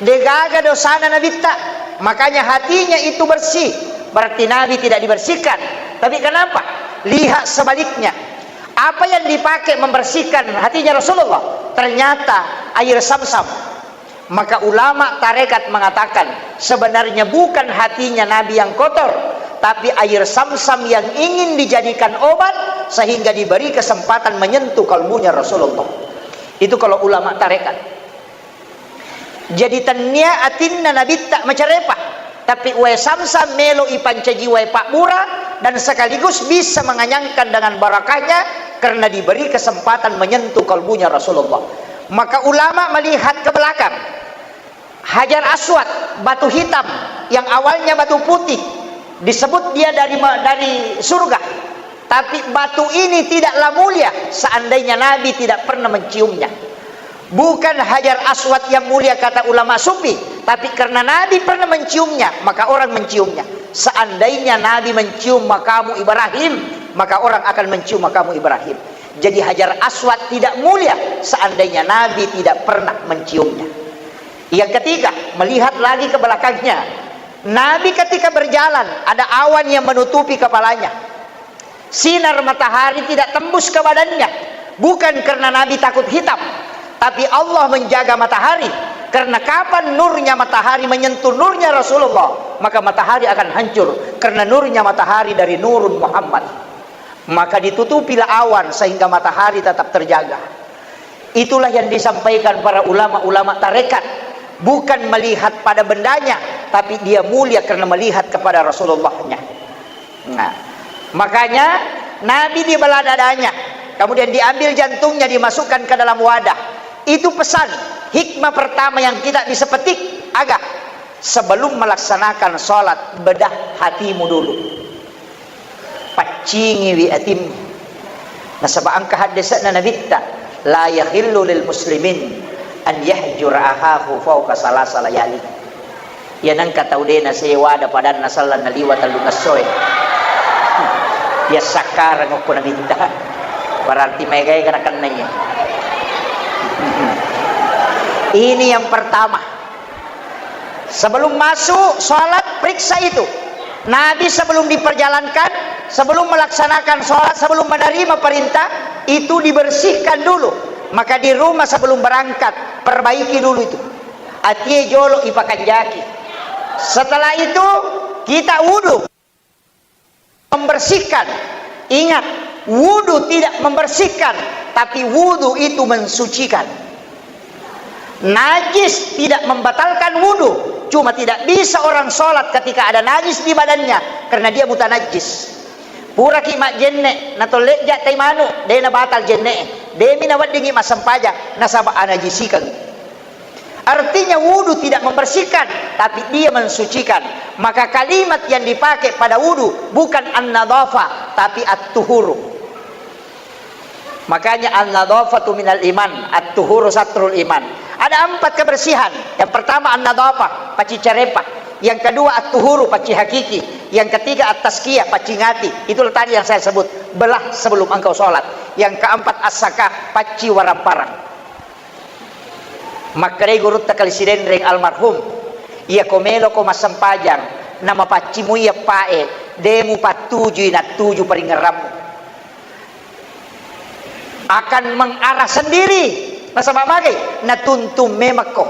Degaga dosana Nabitta, makanya hatinya itu bersih. Berarti Nabi tidak dibersihkan. Tapi kenapa? Lihat sebaliknya. Apa yang dipakai membersihkan hatinya Rasulullah? Ternyata air Zamzam. Maka ulama tarekat mengatakan, sebenarnya bukan hatinya Nabi yang kotor, tapi air Zamzam yang ingin dijadikan obat sehingga diberi kesempatan menyentuh kalbunya Rasulullah. Itu kalau ulama tarekat. Jadi tennia atinna Nabitta macarepa, tapi wae Zamzam melo ipancaji wae pabbura dan sekaligus bisa menganyangkan dengan barakahnya karena diberi kesempatan menyentuh kalbunya Rasulullah. Maka ulama melihat ke belakang. Hajar Aswad, batu hitam yang awalnya batu putih, disebut dia dari ma-, dari surga. Tapi batu ini tidaklah mulia seandainya Nabi tidak pernah menciumnya. Bukan Hajar Aswad yang mulia kata ulama sufi, tapi karena Nabi pernah menciumnya, maka orang menciumnya. Seandainya Nabi mencium makamu Ibrahim, maka orang akan mencium makamu Ibrahim. Jadi Hajar Aswad tidak mulia seandainya Nabi tidak pernah menciumnya. Yang ketiga, melihat lagi ke belakangnya. Nabi ketika berjalan, ada awan yang menutupi kepalanya. Sinar matahari tidak tembus ke badannya. Bukan karena Nabi takut hitam, tapi Allah menjaga matahari. Karena kapan nurnya matahari menyentuh nurnya Rasulullah, maka matahari akan hancur. Karena nurnya matahari dari nurun Muhammad. Maka ditutupilah awan sehingga matahari tetap terjaga. Itulah yang disampaikan para ulama-ulama tarekat. Bukan melihat pada bendanya, tapi dia mulia karena melihat kepada Rasulullahnya. Nah, makanya Nabi dibelah dadanya, kemudian diambil jantungnya, dimasukkan ke dalam wadah. Itu pesan, hikmah pertama yang kita bisa petik, aga, sebelum melaksanakan sholat, bedah hatimu dulu. Paccingiwi atimmu. Nasaba engka haddese'na Nabitta, "La yahillu lil muslimin an yahjura akhahu fauqa salasa layali." Iya nengka tau de' nasewa ada padanna sallang naliwa tellung essoe. Iya sakkareng okko Nabitta. Berarti maega-ega nakenna iya. Ini yang pertama. Sebelum masuk sholat, periksa itu. Nabi sebelum diperjalankan, sebelum melaksanakan sholat, sebelum menerima perintah, itu dibersihkan dulu. Maka di rumah sebelum berangkat, perbaiki dulu itu. Atie jolo ipakanjaki. Setelah itu, kita wudhu. Membersihkan. Ingat, wudu tidak membersihkan, tapi wudu itu mensucikan. Najis tidak membatalkan wudu, cuma tidak bisa orang sholat ketika ada najis di badannya, karena dia mutanajis. Puraki majjenne, natollejja tai manu, de' nabatal jenne, de'mi naweddingi massempajang, nasaba anajisikeng. Artinya, wudu tidak membersihkan, tapi dia mensucikan. Maka kalimat yang dipakai pada wudu bukan an-nadhafah, tapi at-tuhuru. Makanya, an-nadhafatu minal iman, at-tuhuru satrul iman. Ada empat kebersihan. Yang pertama, an-nadhafah, pacci carepa. Yang kedua, at-tuhuru, pacci hakiki. Yang ketiga, at-tazkiyah, pacci ngati. Itulah tadi yang saya sebut, belah sebelum engkau sholat. Yang keempat, as-zakah, pacci waramparang. Makkedai gurutta Kali Sidenreng almarhum, "Iyako meloko massempajang, namapacci mui eppa'e, de' mupattujui nattuju paringerrammu. Akan mengarah sendiri." Nasaba magai? Natuntung memekko.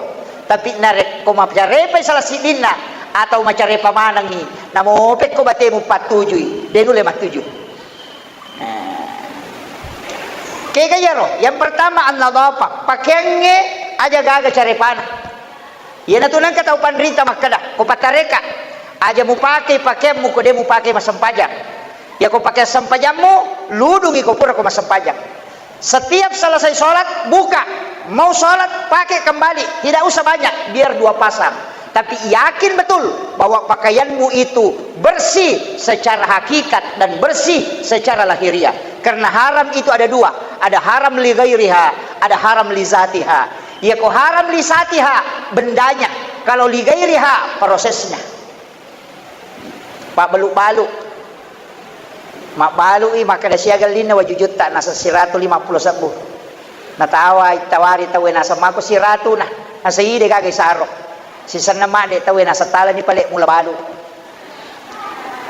Tapi narekko macarepai salah siddinna atau macarepa manengngi, namopekko batemu pattujui, de' nulle mattuju. Nah. Kega iyaro? Yang pertama, an-nadhafah. Pakeangnge aja gaga carepana. Iyanatu nengka tau panrita makkeda, ko patareka, aja mupake pakeammu ko de' mupake massempajang. Iya ko pake sempajammu, ludungi ko pura ko massempajang. Setiap selesai sholat, buka. Mau sholat, pakai kembali. Tidak usah banyak, biar dua pasang. Tapi yakin betul bahwa pakaianmu itu bersih secara hakikat dan bersih secara lahiriah. Karena haram itu ada dua, ada haram li ghairiha, ada haram li zatiha. Iya ko haram li zatiha, bendanya. Kalau li ghairiha, prosesnya. Pabbalu-balu. Mabbalu'i makkeda siaga ellinna wajujutta, naseng siratu lima pulo sebbu. Natawai, tawari tauwe naseng mako siratuna, naseng ide gaga isaro. Sisenna madde tauwe naseng talani pale mula balu.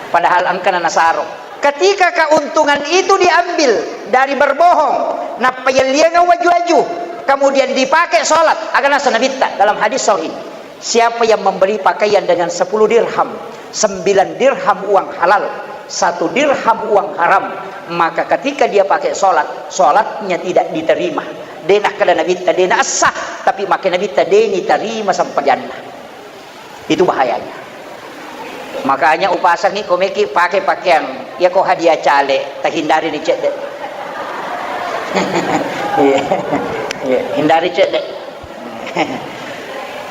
Padahal engkana nasaro. Ketika keuntungan itu diambil dari berbohong, nappa yelliangeng waju-waju, kemudian dipakai sholat, aga naseng Nabitta dalam hadis sahih, siapa yang membeli pakaian dengan sepuluh dirham, sembilan dirham uang halal, satu dirham uang haram, maka ketika dia pakai sholat, sholatnya tidak diterima. De nakkeda Nabitta, de naessah, tapi makkeda Nabitta, de nitarima sempajanna. Itu bahayanya. Makanya upasangi komeki pakai pakaian, ya ko hadiah cale, tahindari ni cedde. Iya. Iya, hindari cedde.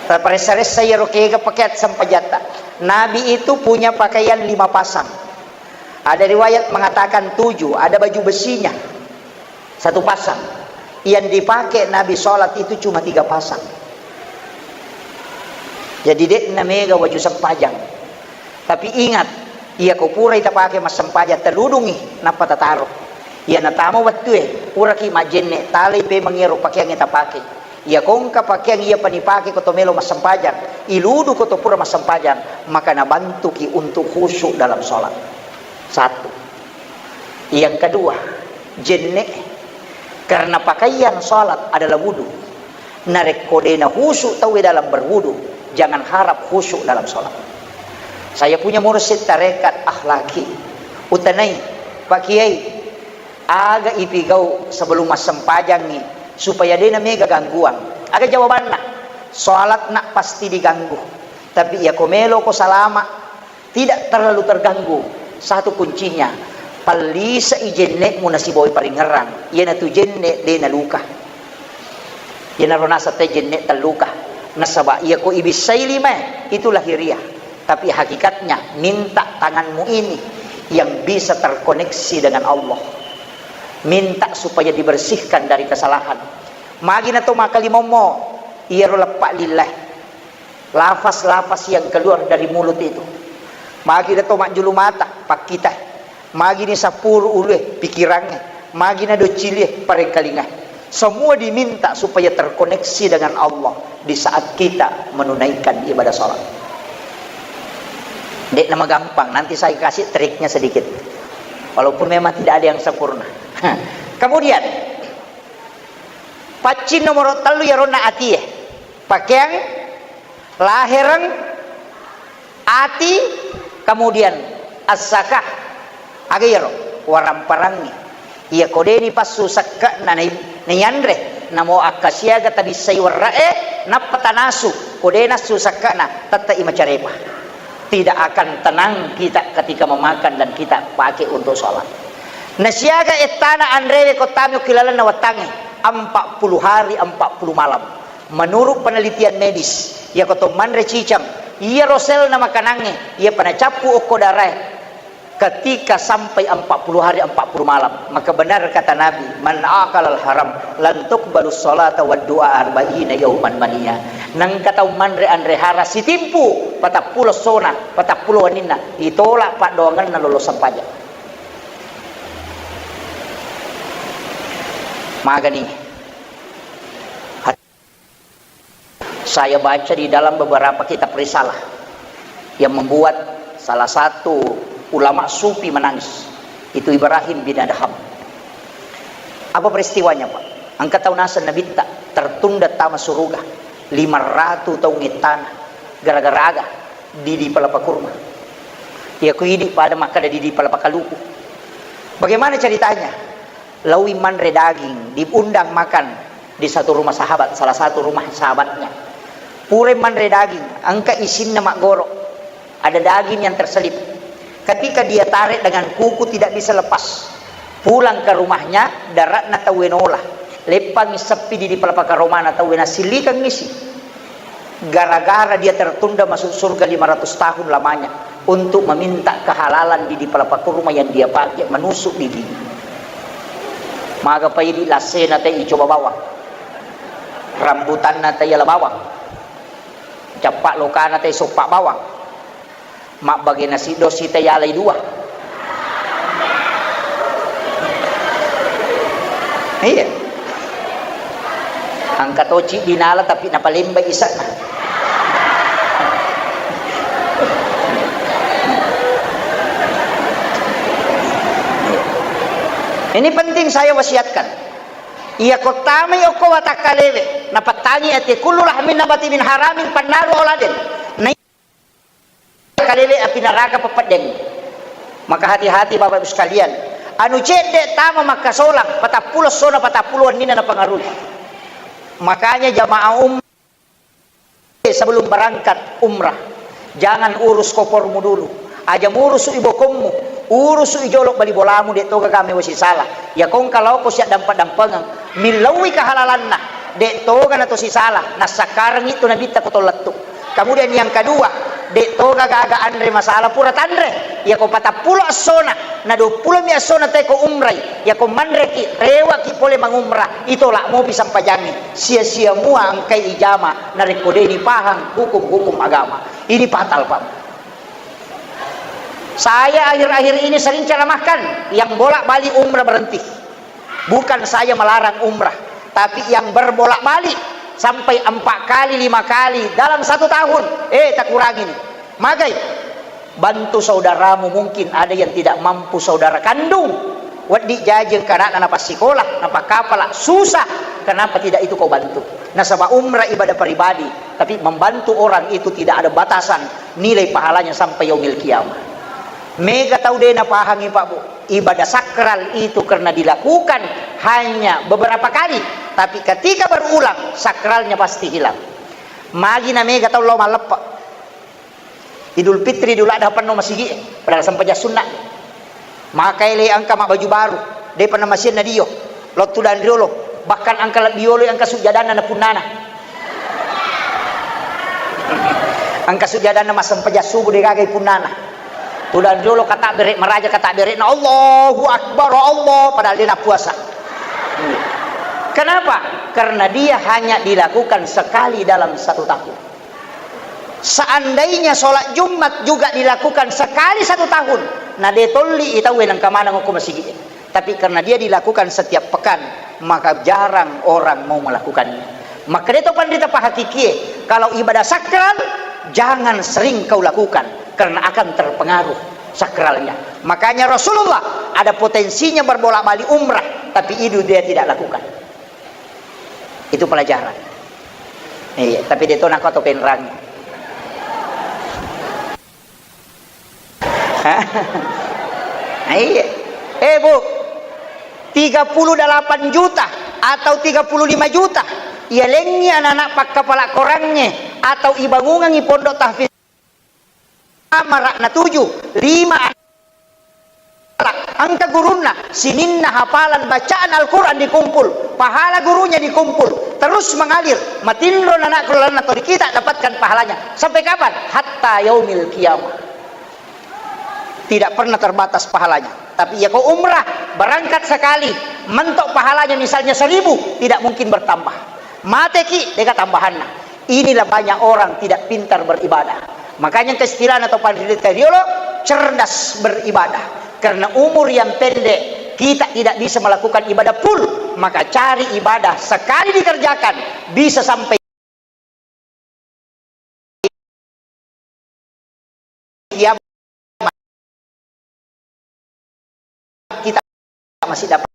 Taparessa-ressa iyaro kega pakaian sempajatta. Nabi itu punya pakaian lima pasang. Ada riwayat mengatakan tujuh, ada baju besinya. Satu pasang. Yang dipakai Nabi sholat itu cuma tiga pasang. Jadi, de'na mega waju sempajang. Tapi ingat, iya ko purai tapake massempajang, taludungi, nappa tataro. Iya natama wettue, puraki majjenne, talai pemeng iyaro pakeangnge tapake. Iya ko engka pakeang iya panipake ko to melo massempajang, iludu ko to pura massempajang, maka nabantuki untuk khusyuk dalam sholat. Satu. Yang kedua, jenne. Karena pakaian salat adalah wudu. Narekko de nakhusyuk tauwe dalam berwudu, jangan harap khusyuk dalam salat. Saya punya mursyid tarekat akhlaki. Utanai, Pak Kiai, aga ipigau sebelum massempajangngi supaya de namega gangguan? Aga jawabanna? Salatna pasti diganggu. Tapi iya ko melo ko salama, tidak terlalu terganggu. Satu kuncinya, pallisai jenne'mu nasibawai paringerrang. Iyanatu jenne' de naluka. Iyanaro naseng te jenne' telluka. Nasaba iya ko ibissai limae, itu lahiriah. Tapi hakikatnya, minta tanganmu ini yang bisa terkoneksi dengan Allah. Minta supaya dibersihkan dari kesalahan. Magi nato makalimommo, iyaro leppa lillae. Lafaz-lafaz yang keluar dari mulut itu. Magi nato majjulu mata, pakkita. Magi ni sappuru ulue, pikirangnge. Magi na doccilie, parengkalinga. Semua diminta supaya terkoneksi dengan Allah di saat kita menunaikan ibadah salat. De'na magampang, nanti saya kasih triknya sedikit. Walaupun memang tidak ada yang sempurna. Kemudian, paccing nomor tellu yaronna atie. Pakeang, lahereng, ati, kemudian as-sakah. Aga iyaro? Waramparangngi. Iya ko de nipassu sekke'na nai-, naianre, namo akkasiaga tabissai werre'e, nappa tanasu, ko de nassu sekke'na, tette'i macarepa. Tidak akan tenang kita ketika memakan dan kita pakai untuk sholat. Nasiaga ettana anrewe ko tami okki lalenna wettangnge, empat puluh hari, empat puluh malam. Menurut penelitian medis, iyako to manre cicang, iyaro selna makanangnge, iyapa nacappu okko darae, ketika sampai empat puluh hari, empat puluh malam, maka benar kata Nabi, "Man akalal haram, lan tuqbalus salata wad du'a arba'ina yauman mania." Nengka tau manre anre hara sitimpu, patappulo sona, patappulo waninna, ditolak paddoangenna lolo sempajang. Magani. Saya baca di dalam beberapa kitab risalah yang membuat salah satu ulama sufi menangis. Itu Ibrahim bin Adham. Apa peristiwanya, Pak? Engka tau naseng Nabitta tertunda tama suruga lima ratu taung ittana gara-gara aga didi palapa kurma. Iya ku idi pada makkada didi palapa kaluku. Bagaimana ceritanya? Laui manre daging, diundang makan di satu rumah sahabat, salah satu rumah sahabatnya. Pura manre daging, engka isinna maggoro. Ada daging yang terselip. Ketika dia tarik dengan kuku tidak bisa lepas. Pulang ke rumahnya, daratna tauwe nola. Leppangi seppi didi palapa karomana tauwe nasillikang isi. Gara-gara dia tertunda masuk surga lima ratus tahun lamanya untuk meminta kehalalan didi palapa kurma yang dia pakai menusuk didi. Maga paidi lassena tei icoba bawang. Rambutanna tei ala bawang. Cappa lokana tei soppa bawang. Mabbage nasi dosi tei alai dua. Iya. Engka toci dinala tapi napalemba isana. Ini penting saya wasiatkan. Iya ko tamai okko watakkalewe, napattangi ati kullu lahmin nabati min haramin pannaru auladen. Na kalewe api neraka pepeddeng. Maka hati-hati Bapak Ibu sekalian. Anu cedde tama makkasolang, patappulo sona patappulo wenninna napengaruhi. Makanya jamaah um sebelum berangkat umrah, jangan urus kopormu dulu. Aja murusu ibokommu, urusu ijolo bali bolamu, de toga kami wasi salah. Ya kong kalau ko siap dampa-dampengeng, millaui kehalalanna, de toga na to sisala, nassakkareng itu nabitta ko tollettu. Kemudian yang kedua, de toga gaga anre masalah pura tanre. Ya ko patappulo essona, na dua pulo mi essona te ko umrai. Ya ko manreki, rewaki pole mangumrah, itolak mopi sampajangi. Sia-sia mua engkai ijama, narekko de ni pahang hukum-hukum agama. Ini fatal, Pak. Saya akhir-akhir ini sering ceramahkan, yang bolak-balik umrah berhenti. Bukan saya melarang umrah, tapi yang berbolak-balik sampai empat kali, lima kali dalam satu tahun, eh, takurangi ni. Magai, bantu saudaramu, mungkin ada yang tidak mampu saudara kandung. Weddi jaji engka anakna napassikola, napakkapala, susah. Kenapa tidak itu kau bantu? Nasaba umrah ibadah pribadi, tapi membantu orang itu tidak ada batasan nilai pahalanya sampai yaumil qiyamah. Mega tau de napahangi, Pak, Bu. Ibadah sakral itu karena dilakukan hanya beberapa kali, tapi ketika berulang, sakralnya pasti hilang. Magi na mega tau lao malleppe. Idul Fitri, Idul Adha penno masigi, padahal sempajang sunna. Maka ele engka ma baju baru, depa na masienna dio. Lottu dan riolo, bahkan engka lebbi yolo engka sujjadanna na punnana. Engka sujjadanna massempajang subuh de gagai punnana. Tudang riolo kata bere maraja kata bere na Allahu Akbar Allah, padahal dia na puasa. Kenapa? Karena dia hanya dilakukan sekali dalam satu tahun. Seandainya sholat Jumat juga dilakukan sekali satu tahun, na de tolli i tauwe nengka maneng okko masigi. Tapi karena dia dilakukan setiap pekan, maka jarang orang mau melakukannya. Maka de to panrita pahakikie, kalau ibadah sakral, jangan sering kau lakukan, karena akan terpengaruh sakralnya. Makanya Rasulullah ada potensinya berbolak-balik umrah, tapi itu dia tidak lakukan. Itu pelajaran. Iya, tapi de to nako atau penrang. Hah? Iya. Eh, Bu, tiga puluh delapan juta atau tiga puluh lima juta ialengngi anak-anak pakkapala korangnge atau ibangungengngi pondok tahfiz. Amara na tuju, lima anak. Engka gurunna, sininna hafalan bacaan Al-Quran dikumpul, pahala gurunya dikumpul, terus mengalir, matinro nanakku lalenna to kita dapatkan pahalanya. Sampai kapan? Hatta yaumil qiyamah. Tidak pernah terbatas pahalanya. Tapi ya kau umrah, berangkat sekali, mentok pahalanya misalnya seribu, tidak mungkin bertambah. Mateki, deka tambahanna. Inilah banyak orang tidak pintar beribadah. Makanya kestilana atau panrita riolo cerdas beribadah. Karena umur yang pendek, kita tidak bisa melakukan ibadah full. Maka cari ibadah sekali dikerjakan, bisa sampai kiamat kita masih dapatkan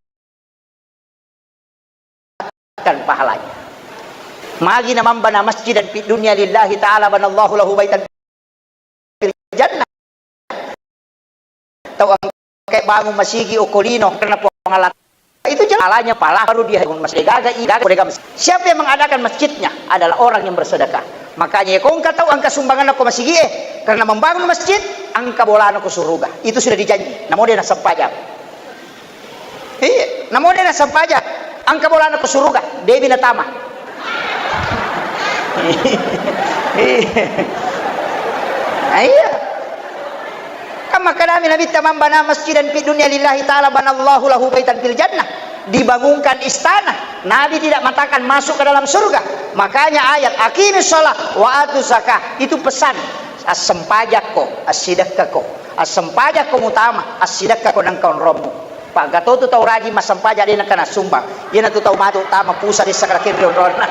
pahalanya. Magi na mambana masjidan fid dunya lillahi ta'ala banallahu lahu baitan fil jannah. Tau engka bangun masigi okko lino karena Puang Allah. Itu jelas pahalanya, pahala baru dia bangun masjid. Gaga i, gaga, gaga masjid. Siapa yang mengadakan masjidnya adalah orang yang bersedekah. Makanya ya, ko engka tau engka sumbangan ko masigi e, karena membangun masjid, engka bolana ko suruga. Itu sudah dijanji. Namo de nassempajang. Iya, namo de nassempajang. Engka bolana ko suruga, debi natama. Iya. Iya. Kan makkedami Nabitta, "Man bana masjidan fid dunya lillahi ta'ala banallahu lahu baitan fil jannah." Dibangunkan istana. Nabi tidak mengatakan masuk ke dalam surga. Makanya ayat, "Aqimis shalah wa atuz zakah." Itu pesan. Assempajakko, assidekkako. Assempajakko mutama, assidekkako nengka onrommu. Pagga totu tau rajing massempajang de nengka nassumbang. Iyanatu tau matu tama pusa dessa karakenri onronna.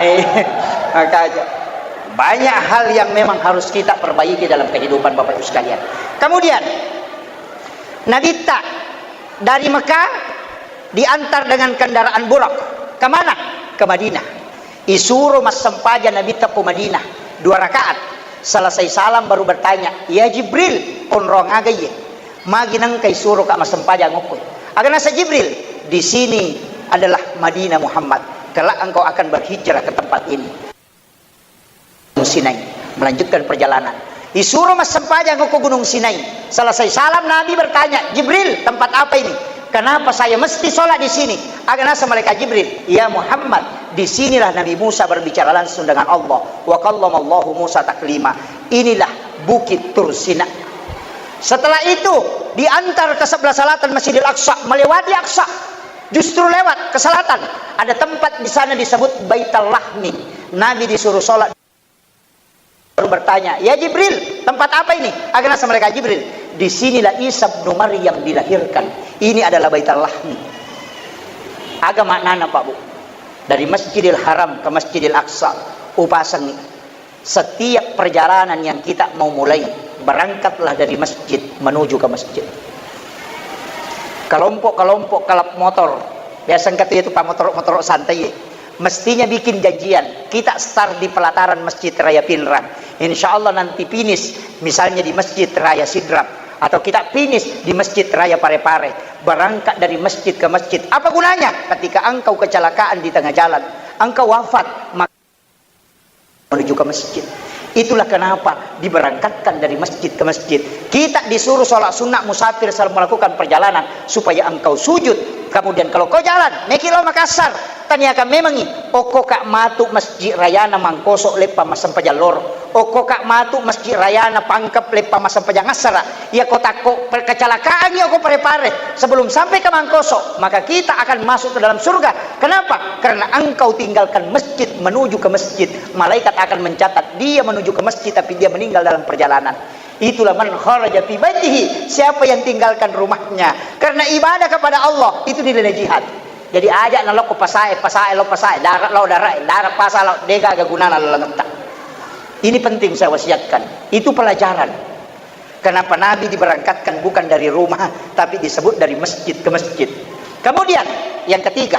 Eh, makanya banyak hal yang memang harus kita perbaiki dalam kehidupan Bapak Ibu sekalian. Kemudian, Nabitta dari Mekah Diantar dengan kendaraan buraq. Ke mana? Ke Madinah. Isuro massempajang Nabitta ko Madinah, dua rakaat. Selesai salam baru bertanya, "Ya Jibril, onrong aga iye? Magi nengka isuroka massempajang okko?" Aga naseng Jibril, "Di sini adalah Madinah Muhammad. Kelak engkau akan berhijrah ke tempat ini." Gunung Sinai, melanjutkan perjalanan. Isuro massempajang ko Gunung Sinai. Selesai salam, Nabi bertanya, "Jibril, tempat apa ini? Kenapa saya mesti sholat di sini?" Aga naseng malaikat Jibril, "Ya Muhammad, di sinilah Nabi Musa berbicara langsung dengan Allah. Wa kallamallahu Musa taklima. Inilah Bukit Tursina." Setelah itu, diantar ke sebelah selatan Masjidil Aqsa, melewati Aqsa. Justru lewat ke selatan, ada tempat di sana disebut Baital Lahmi. Nabi disuruh sholat, baru bertanya, "Ya Jibril, tempat apa ini?" Aga naseng malaikat Jibril, "Di sinilah Isa bin Maryam dilahirkan. Ini adalah Baital Lahmi." Aga maknana, Pak Bu? Dari Masjidil Haram ke Masjidil Aqsa, upasengngi. Setiap perjalanan yang kita mau mulai, berangkatlah dari masjid menuju ke masjid. Kelompok-kelompok klub motor, biasa engka tu itu pamotor-motor santai, mestinya bikin janjian, kita start di pelataran Masjid Raya Pinrang. Insya Allah nanti finish misalnya di Masjid Raya Sidrap, atau kita finish di Masjid Raya Parepare. Berangkat dari masjid ke masjid. Apa gunanya? Ketika engkau kecelakaan di tengah jalan, engkau wafat, maka menuju ke masjid. Itulah kenapa diberangkatkan dari masjid ke masjid. Kita disuruh sholat sunnah musafir selama melakukan perjalanan, supaya engkau sujud. Kemudian kalau kau jalan, meki lao Makassar, tanyakan memangi, okko ka matu masjid rayana Mangkoso leppa massempajang loro. Okko ka matu masjid rayana Pangkep leppa massempajang assara. Iya ko takko per-, kecelakaangi okko Parepare sebelum sampai ke Mangkoso, maka kita akan masuk ke dalam surga. Kenapa? Karena engkau tinggalkan masjid menuju ke masjid. Malaikat akan mencatat dia menuju ke masjid tapi dia meninggal dalam perjalanan. Itulah man kharaja fi baitihi, siapa yang tinggalkan rumahnya karena ibadah kepada Allah, itu nilainya jihad. Jadi aja nalokko pasae, pasae lo pasae, darat lo darat, darat pasa lo, dega aga gunana lalengetta. Ini penting saya wasiatkan. Itu pelajaran. Kenapa Nabi diberangkatkan bukan dari rumah, tapi disebut dari masjid ke masjid. Kemudian, yang ketiga,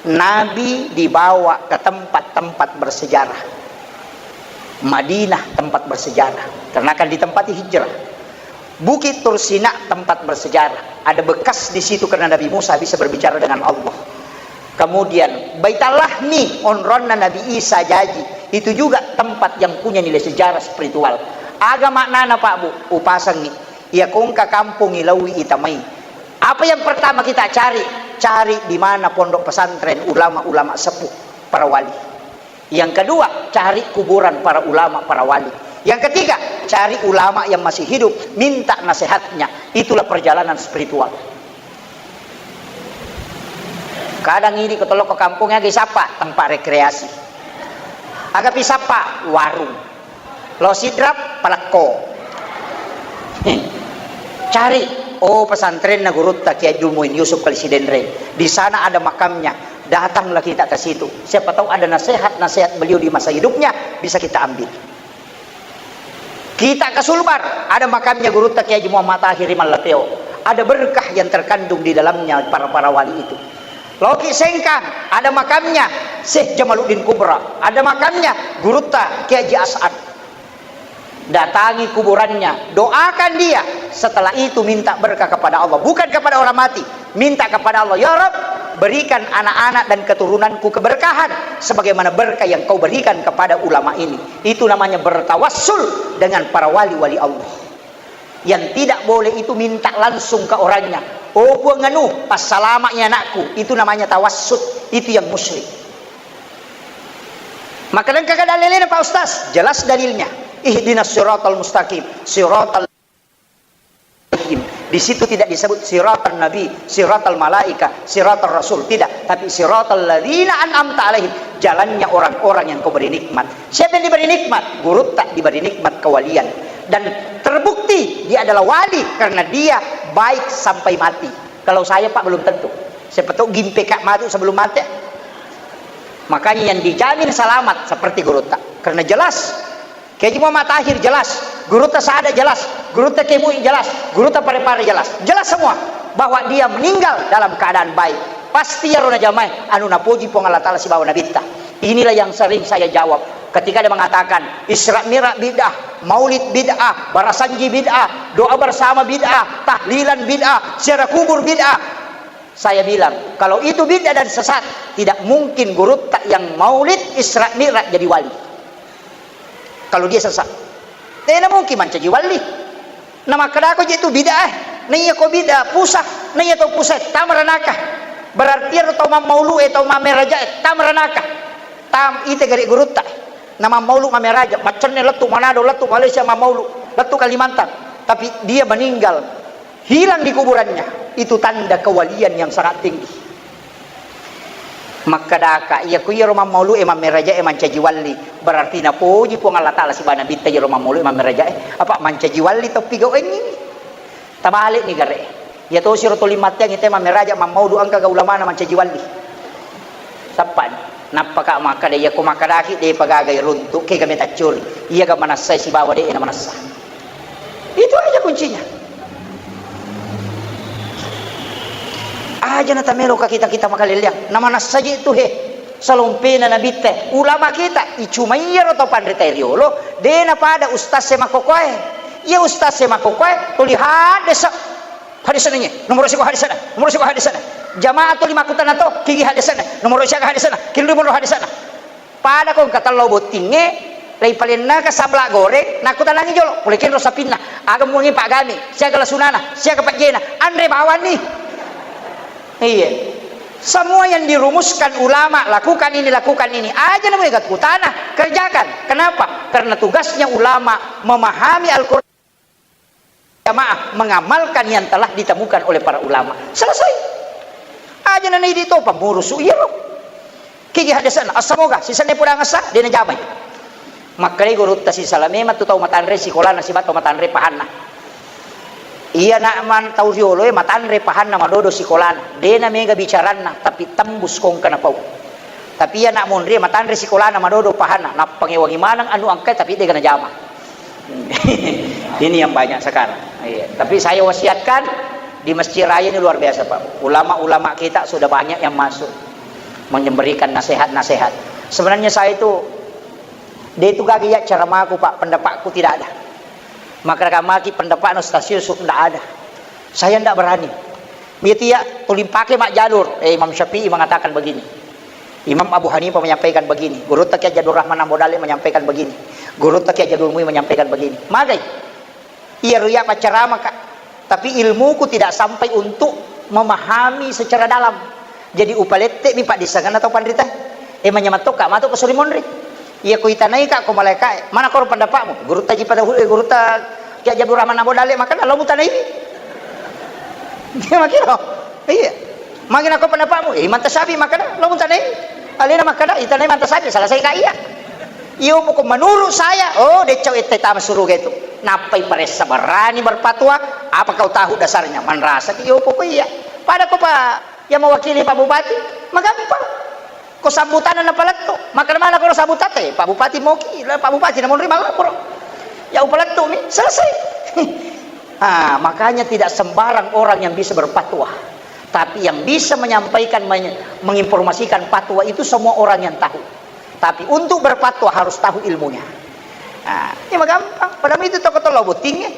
Nabi dibawa ke tempat-tempat bersejarah. Madinah tempat bersejarah, karena akan ditempati hijrah. Bukit Tursina tempat bersejarah, ada bekas di situ karena Nabi Musa bisa berbicara dengan Allah. Kemudian Baitul Lahmi, onronna Nabi Isa jaji, itu juga tempat yang punya nilai sejarah spiritual. Aga maknana, Pak Bu? Upasengngi. Iya ko engka kampong ilaui itamai. Apa yang pertama kita cari? Cari di mana pondok pesantren ulama-ulama sepuh, para wali. Yang kedua, cari kuburan para ulama, para wali. Yang ketiga, cari ulama yang masih hidup, minta nasihatnya. Itulah perjalanan spiritual. Kadang idi ko tolokko kampung aga isappa tempat rekreasi. Aga pisappa warung. Lo Sidrap, palekko. Cari, oh, pesantrenna gurutta Kiai Abdul Muin Yusuf Kali Sidenreng. Di sana ada makamnya. Datanglah kita ke situ. Siapa tahu ada nasihat-nasihat beliau di masa hidupnya bisa kita ambil. Kita ke Sulbar, ada makamnya gurutta Kiai Haji Muhammad Tahir Mallateo. Ada berkah yang terkandung di dalamnya para-para wali itu. Loki Sengkang, ada makamnya Syekh Jamaluddin Kubra, ada makamnya gurutta Kiai Haji As'ad. Datangi kuburannya, doakan dia. Setelah itu minta berkah kepada Allah, bukan kepada orang mati. Minta kepada Allah, "Ya Rabb, berikan anak-anak dan keturunanku keberkahan sebagaimana berkah yang Kau berikan kepada ulama ini." Itu namanya bertawassul dengan para wali-wali Allah yang tidak boleh itu minta langsung ke orangnya. "Oh Puang anu, passalama'i anakku." Itu namanya tawassul. Itu yang musyrik. Maka engka dalilnya, Pak Ustaz? Jelas dalilnya. "Ihdinas siratal mustaqim, siratal" Di situ tidak disebut siratal nabi, siratal malaika, siratal rasul, tidak. Tapi siratal ladzina an'amta alaihim, jalannya orang-orang yang Kau beri nikmat. Siapa yang diberi nikmat? Gurutta diberi nikmat kewalian. Dan terbukti dia adalah wali karena dia baik sampai mati. Kalau saya, Pak, belum tentu. Siapa tahu gimpe ka matu sebelum mati. Makanya yang dijamin selamat seperti gurutta. Karena jelas Kiai Haji Muhammad Tahir jelas, gurutta Sada jelas, gurutta Kiai Muin jelas, gurutta Parepare jelas. Jelas semua. bahwa dia meninggal dalam keadaan baik. Pasti iyaro najamae anu napoji Puang Allah Ta'ala sibawa Nabitta. Inilah yang sering saya jawab ketika ada mengatakan Isra Mi'raj bid'ah, maulid bid'ah, barasanji bid'ah, doa bersama bid'ah, tahlilan bid'ah, ziarah kubur bid'ah. Saya bilang, kalau itu bid'ah dan sesat, tidak mungkin gurutta yang maulid Isra Mi'raj jadi wali. Kalau dia sesat, tena mungkin mancaji wali. Namakkedako je tu bid'ah, eh. Naiya ko bid'ah pusat, naiya tau pusat, tama ranaka. Berarti ero tau mammaulu e, tau mammeraja e, tama ranaka. Tam ite gare gurutta. Namammaulu mammeraja, maccenne lettu Manado, lettu Malaysia mammaulu, lettu Kalimantan. Tapi dia meninggal, hilang di kuburannya, itu tanda kewalian yang sangat tinggi. Makkedaka, iya ku iyaro mammaulu e mammeraja e mancaji walli, berarti napoji Puang Allah Ta'ala sibawa Nabitta iyaro mammaulu e mammeraja e, apa mancaji walli toppi gau engngi. Tabalik ni gare. Iya tosi ro tuli matteang ite mammeraja mammaulu engka ga ulamana mancaji walli. Sappani. Nappaka makkeda, iya ku makkedaki de pagagai runtu, kega metaccuri. Iya ga manassai sibawa de na manassa. Itu aja kuncinya. Aja na tamelo ka kita-kita makaleleang. Na manassaji tu he. Salompena nabitte. Ulama kita, icuma iyaro tau panrita riolo, de na pada ustaz e makkokoe. Iya ustaz e makkokoe, tuli haddesa. Hadesana nye, nomoro siko hadesana, nomoro siko hadesana. Jamaah tuli makkutana to, kigi hadesana, nomoro siaga hadesana, killu monro hadesana. Pada ko engka tello bottingnge, leipalennaka sabla goreng, nakkutanangi jolo, pole kenro sapinna, aga muangi paggami, siaga lasunana, siaga pejjena, anre bawanni. Iya. Semua yang dirumuskan ulama, lakukan ini, lakukan ini, aja namanya kutana, kerjakan. Kenapa? Karena tugasnya ulama memahami Al-Quran. Jamaah mengamalkan yang telah ditemukan oleh para ulama. Selesai. Aja na naidi to pammurusu iyaro. Kigi hadesana, assamoga sisenna pudang assa, de najamai. Makkedai gurutta sisala memang tu tau matanre sikolana sibawa tau matanre pahanna. Iya nak man tau rioloe matanre pahanna madodo sikolana. De na mega bicaranna, tapi tembus kongka napau. Tapi iya nak monri matanre sikolana madodo pahanna, nappangewangi maneng anu engkae tapi de ga najama. Ini yang banyak sekarang. Iya. Tapi saya wasiatkan, di Masjid Raya ini luar biasa, Pak. Ulama-ulama kita sudah banyak yang masuk memberikan nasihat-nasihat. Sebenarnya saya itu, dia itu gagal ya ceramaku, Pak. Pendapatku tidak ada. Maka maki pendapatnya Ustaz Yusuf tidak ada. Saya tidak berani. Begitu ya, tuli pake mak jalur. Eh, Imam Syafi'i mengatakan begini. Imam Abu Hanifah menyampaikan begini, Gurutta Kiai Haji Abdul Rahman Ambo Dalle menyampaikan begini, Gurutta Kiai Haji Abdul Muin menyampaikan begini. Magai? Iya ruya maccarama ka, tapi ilmuku tidak sampai untuk memahami secara dalam. Jadi upalette mi paddissengenna tau panrita. Eh, manyameng tokka matu ko suri monri. Iya ko itanai ka ko malaika e, mana koro pendapatmu? Gurutta Haji Patah, eh, Gurutta Kiai Haji Abdul Rahman Ambo Dalle makkeda lo mutanai. Iya, makiro. Iya. Magi nako pendapatmu? Eh, Imam Tasyafi makkeda, lo mutanai. Alena makkeda, itanai Imam Tasyafi, selesai ka iya. Iyo pokok menurut saya, oh, decau ette tama suruga itu. Nappai paressa berani berfatwa, apa kau tahu dasarnya? Manrasa iyo pokok iya. Pada ko pa, ya mewakili Pak Bupati, magampang. Ko sambutanna napalettu, makkeda mana ko sambutan te, Pak Bupati moki, Pak Bupati namonri malaporo. Ya upalettu mi, selesai. Ah, makanya tidak sembarang orang yang bisa berfatwa. Tapi yang bisa menyampaikan, menye-, menginformasikan fatwa itu semua orang yang tahu. Tapi untuk berfatwa harus tahu ilmunya. Ah, ini mah gampang. Padahal itu toko tolo bottingnge.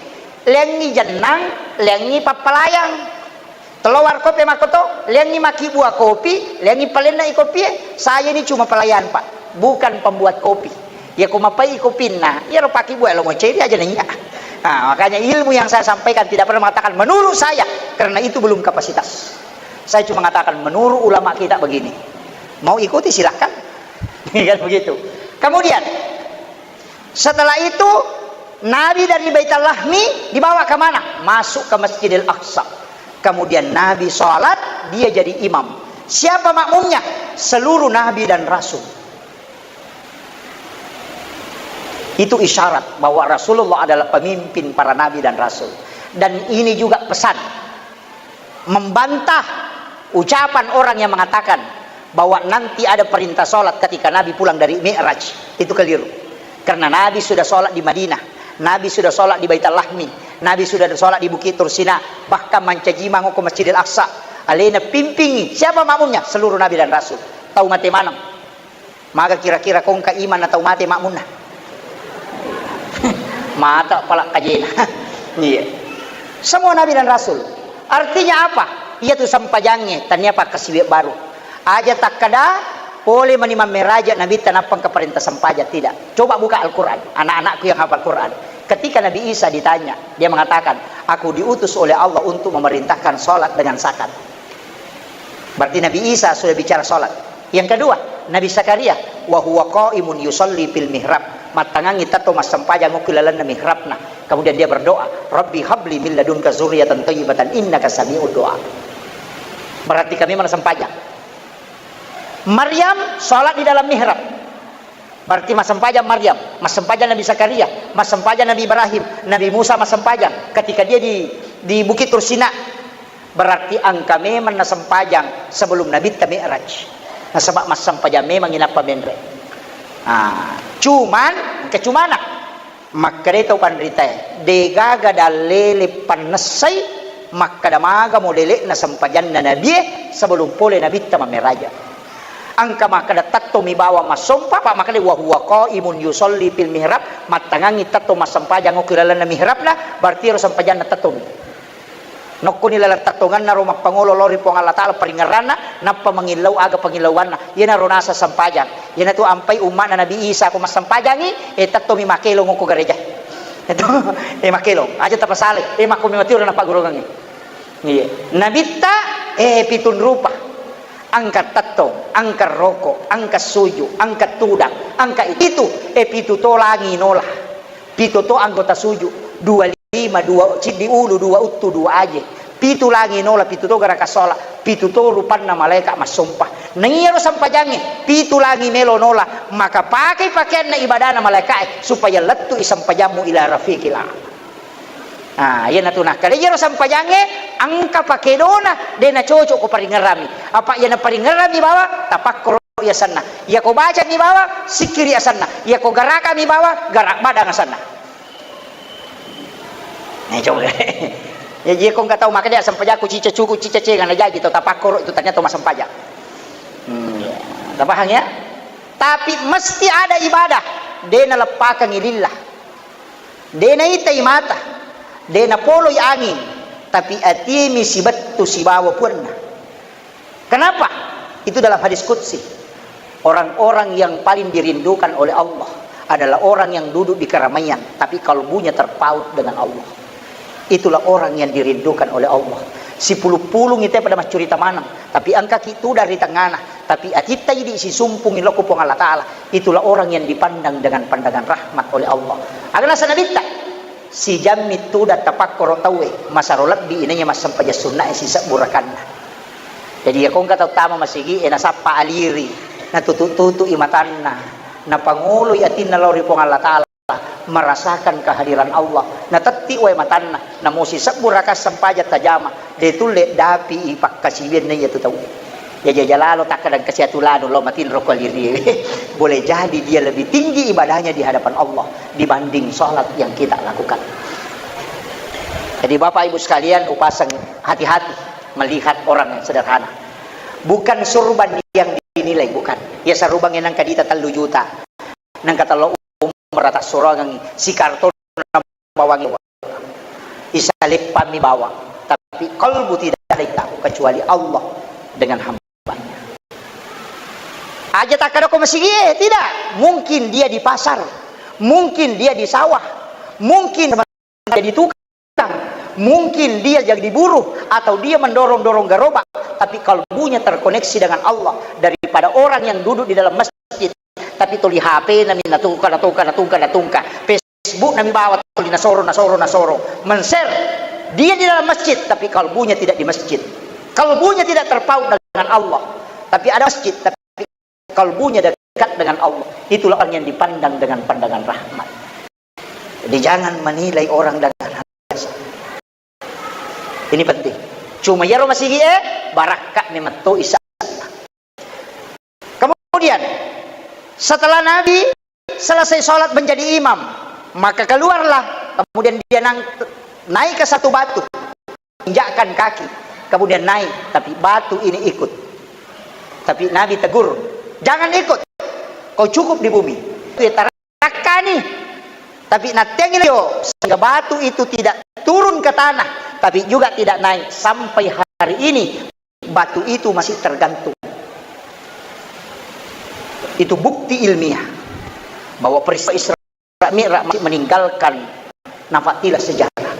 Lengi jennang, lengi pappalayang. Telo warkop e makkoto, leangngi makkibua kopi, leangngi palenna i kopie. Saya ini cuma pelayan, Pak, bukan pembuat kopi. Ya ko mapai kopinna, iyaro pakkibua lo moceri aja nanya. Nah, makanya ilmu yang saya sampaikan tidak pernah mengatakan menurut saya, karena itu belum kapasitas. Saya cuma mengatakan menurut ulama kita begini. Mau ikuti silahkan. Kan begitu. Kemudian, setelah itu, Nabi dari Baitul Lahmi dibawa ke mana? Masuk ke Masjidil Aqsa. Kemudian Nabi sholat, dia jadi imam. Siapa makmumnya? Seluruh Nabi dan Rasul. Itu isyarat bahwa Rasulullah adalah pemimpin para Nabi dan Rasul. Dan ini juga pesan membantah ucapan orang yang mengatakan bahwa nanti ada perintah sholat ketika Nabi pulang dari Mi'raj. Itu keliru. Karena Nabi sudah sholat di Madinah. Nabi sudah sholat di Baitul Lahmi, Nabi sudah sholat di Bukit Tursina, bahkan mancaji mangoko Masjidil Aqsa. Alena pimpingi. Siapa makmumnya? Seluruh Nabi dan Rasul. Tau mate maneng. Maga kira-kira kongka iman na tau mate makmunna? Mata pala kajena. Iya. Semua Nabi dan Rasul. Artinya apa? Iya tu sempajangnge, tania pakkasiwiang baru. Aja takkada, pole mani mammeraja Nabitta nappa engka parenta sempajang, tidak. Coba buka Al-Quran, anak-anakku yang hafal Quran. Ketika Nabi Isa ditanya, dia mengatakan, "Aku diutus oleh Allah untuk memerintahkan sholat dengan zakat." Berarti Nabi Isa sudah bicara sholat. Yang kedua, Nabi Zakaria, "Wa huwa qaimun yusalli fil mihrab." Mattangangi tetto massempajang okko lalenna mihrabna. Kemudian dia berdoa, "Rabbi habli min ladunka zurriyatan thayyibatan innaka sami'ud du'a." Berarti kami mana sempajang. Maryam sholat di dalam mihrab. Berarti massempajang Maryam, massempajang Nabi Zakaria, massempajang Nabi Ibrahim, Nabi Musa massempajang ketika dia di, di Bukit Tursina. Berarti engka memang nasempajang sebelum Nabitta Mi'raj. Nasaba massempajang memang inappa menre. Ah, cuman, engka cumana. Makkeda tau panritae, degaga dallele pannessai makkeda magamo lele'na sempajanna nabie sebelum pole Nabitta mammeraja. Engka makkeda tettomi bawang massompa, apa makkeda wa huwa qaimun yusalli fil mihrab, mattangangi tetto massempajang okko lalenna mihrabna, berarti ero sempajanna tettomi. Nokkoni laleng tettongenna ro mappangolo lao ri Puang Allah Ta'ala paringerranna, nappa mangillau aga pangillauanna. Iyanaro naseng sempajang. Iyanatu ampai umma'na Nabi Isa ko massempajangi, e tettomi makelong ko gereja. Itu, e makelong. Aja tapasalai. E makko mi matiro napaggurungengngi. Iya. Nabitta, e pitun rupa. Engka tettong, engka roko, engka suju, engka tudang, engka itu, e pitu to langi nola. Pitu to anggota suju, dua lima, dua ciddi ulu, dua uttu, dua aje. Pitu langi nola, pitu to garaka sola, pitu to rupanna malaika massompa. Naiyaro sempajangnge, pitu langi melo nola, maka pakai pakaianna ibadana malaikae supaya lettu i sempajammu ila rafiqil a'la. Ah, iyanatu nakkeda iyaro sempajangnge engka pakedona, de nacocok ko paringerrami. Apa iyana paringerrami bawang, tapakkoro i asenna. Iyako bacami bawang, sikkiri asenna. Iyako garakami bawang, garak badang asenna. Eh, coba. Ya, iya ko engka tau makkeda, "Sempajakku cica cuku, cica cenga," na jaji to tapakkoro itu ternyata to massempajang. Hmm, ya. Tapahang ya? Tapi mesti ada ibadah, de naleppakengngi lillah. De naitai mata, de napoloi anging, tapi atimi sibettu sibawa puanna. Kenapa? Itu dalam hadis qudsi. Orang-orang yang paling dirindukan oleh Allah adalah orang yang duduk di keramaian, tapi kalbunya terpaut dengan Allah. Itulah orang yang dirindukan oleh Allah. Sipulung-pulung itu pada maccurita maneng, tapi engkaki tudang ri tengana, tapi atitta idi sisumpung iloko Puang Allah Ta'ala. Itulah orang yang dipandang dengan pandangan rahmat oleh Allah. Aga naseng Nabitta, sijammi tudang tapakkoro tauwe, masaro lebbi inaiya massempajang sunnae sisebbu rakanna. Jadi, iya ko engka tau tama masigi e, nasappa aliri, natutu-tutu i matanna, napangoloi atinna lao ri Puang Allah Ta'ala, merasakan kehadiran Allah, natetti wae matanna, namo sisebbu raka sempajang tajama, de tulle dapi i pakkasiwianna iyatu tau. Jaja-jaja lalo takkadang kasi atu lanu lao matinro ko aliri. Boleh jadi dia lebih tinggi ibadahnya di hadapan Allah dibanding sholat yang kita lakukan. Jadi, Bapak Ibu sekalian, upasang hati-hati melihat orang yang sederhana. Bukan surban yang dinilai, bukan. Ya, sarubang yang nangka dita tellu juta. Nangka tello umrah tassurangengngi, sikartonna bawangngi. Isaleppammi bawang, tapi kalbu tidak ada yang tahu kecuali Allah dengan hambanya. Aja takkadako masigi e, tidak. Mungkin dia di pasar, mungkin dia di sawah, mungkin jadi tukang, mungkin dia jadi buruh, atau dia mendorong-dorong gerobak, tapi kalbunya terkoneksi dengan Allah daripada orang yang duduk di dalam masjid, tapi tuli H P nami natungka, natungka, natungka, natungka. Facebook nami bawa tuli nasoro, nasoro, nasoro. Men-share. Dia di dalam masjid, tapi kalbunya tidak di masjid. Kalbunya tidak terpaut dengan Allah. Tapi ada masjid, tapi kalbunya dekat dengan Allah. Itulah orang yang dipandang dengan pandangan rahmat. Jadi, jangan menilai orang dengan hal biasa. Ini penting. Cuma iyaro masigi e, barakka memetto isa. Kemudian, setelah Nabi selesai sholat menjadi imam, Maka keluarlah, kemudian dia nang-, naik ke satu batu, injakkan kaki, kemudian naik, tapi batu ini ikut. Tapi Nabi tegur, "Jangan ikut, kau cukup di bumi." Dia tarakkani, tapi nattengi lio, sehingga batu itu tidak turun ke tanah, tapi juga tidak naik. Sampai hari ini, batu itu masih tergantung. Itu bukti ilmiah bahwa peristiwa Isra Mi'raj masih meninggalkan nafatilah sejarah.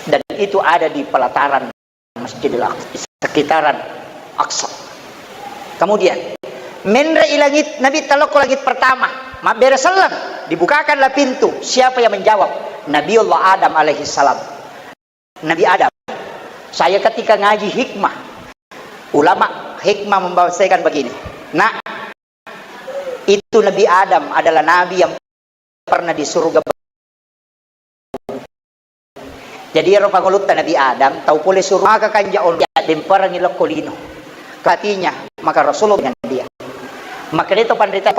Dan itu ada di pelataran Masjidil Aqsa, sekitaran Aqsa. Kemudian, menre i langit, Nabi talokko langit pertama, mabbere selleng, dibukakanlah pintu. Siapa yang menjawab? Nabiullah Adam alaihissalam. Nabi Adam. Saya ketika ngaji hikmah, ulama hikmah membahasakan begini. Nah, itu Nabi Adam adalah nabi yang pernah di surga. Jadi, ero pangulutta Nabi Adam, tau pole surga, maka kanja on, ya, demperangi lokko lino. Katinya, maka Rasulullah dengan dia. Maka dia tu panrita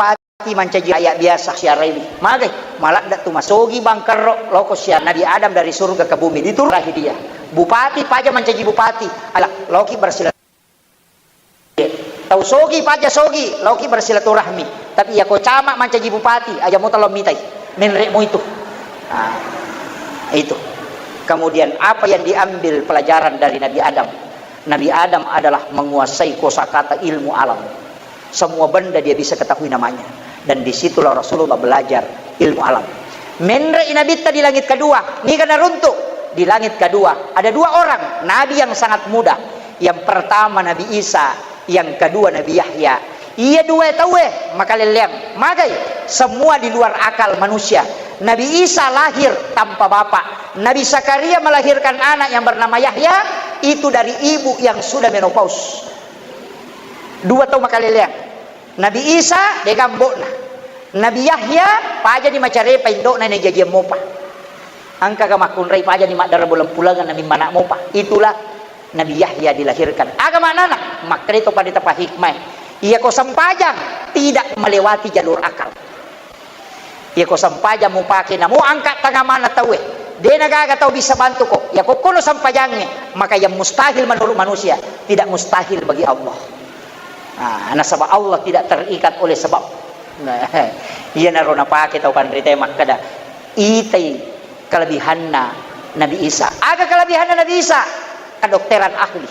Bupati mancaji rakyat biasa siaraiwi. Magai, maladda tu masogi bangkerro loko sia Nabi Adam dari surga ke bumi, diturunrahi dia. Bupati paja mancaji bupati, ala loki bersilaturahmi. Tau sogi paja sogi, loki bersilaturahmi. Tapi ya ko camat mancaji bupati, aja mo talo mitai. Menre mo itu. Nah, itu. Kemudian apa yang diambil pelajaran dari Nabi Adam? Nabi Adam adalah menguasai kosakata ilmu alam. Semua benda dia bisa ketahui namanya. Dan disitulah Rasulullah belajar ilmu alam. Menre i Nabitta di langit kedua, niga naruntuk? Di langit kedua, ada dua orang nabi yang sangat muda. Yang pertama Nabi Isa, yang kedua Nabi Yahya. Iya dua tauwe makalelleang. Magai? Semua di luar akal manusia. Nabi Isa lahir tanpa bapak. Nabi Zakaria melahirkan anak yang bernama Yahya, itu dari ibu yang sudah menopause. Dua tau makaleleang. Nabi Isa, dega ambo'na. Nabi Yahya, pajani macarepa indo'na, najajiang mopa. Engkaga makkunrai pajani maddara bulang-pulangan, namimmana mopa. Itulah Nabi Yahya dilahirkan. Aga maknana? Makkeda to pada tapa hikmah. Iya ko sempajang, tidak melewati jalur akal. Iya ko sempajang mupake namo angka tangamana tauwe. De nagaga tau bisa bantu ko. Iya ko kono sempajangnge, maka yang mustahil menurut manusia, tidak mustahil bagi Allah. Ah, nasaba Allah tidak terikat oleh sebab. Nah, iyanaro napake tau panrita makkeda, itai kelebihanna Nabi Isa. Aga kelebihanna Nabi Isa? Kedokteran ahli.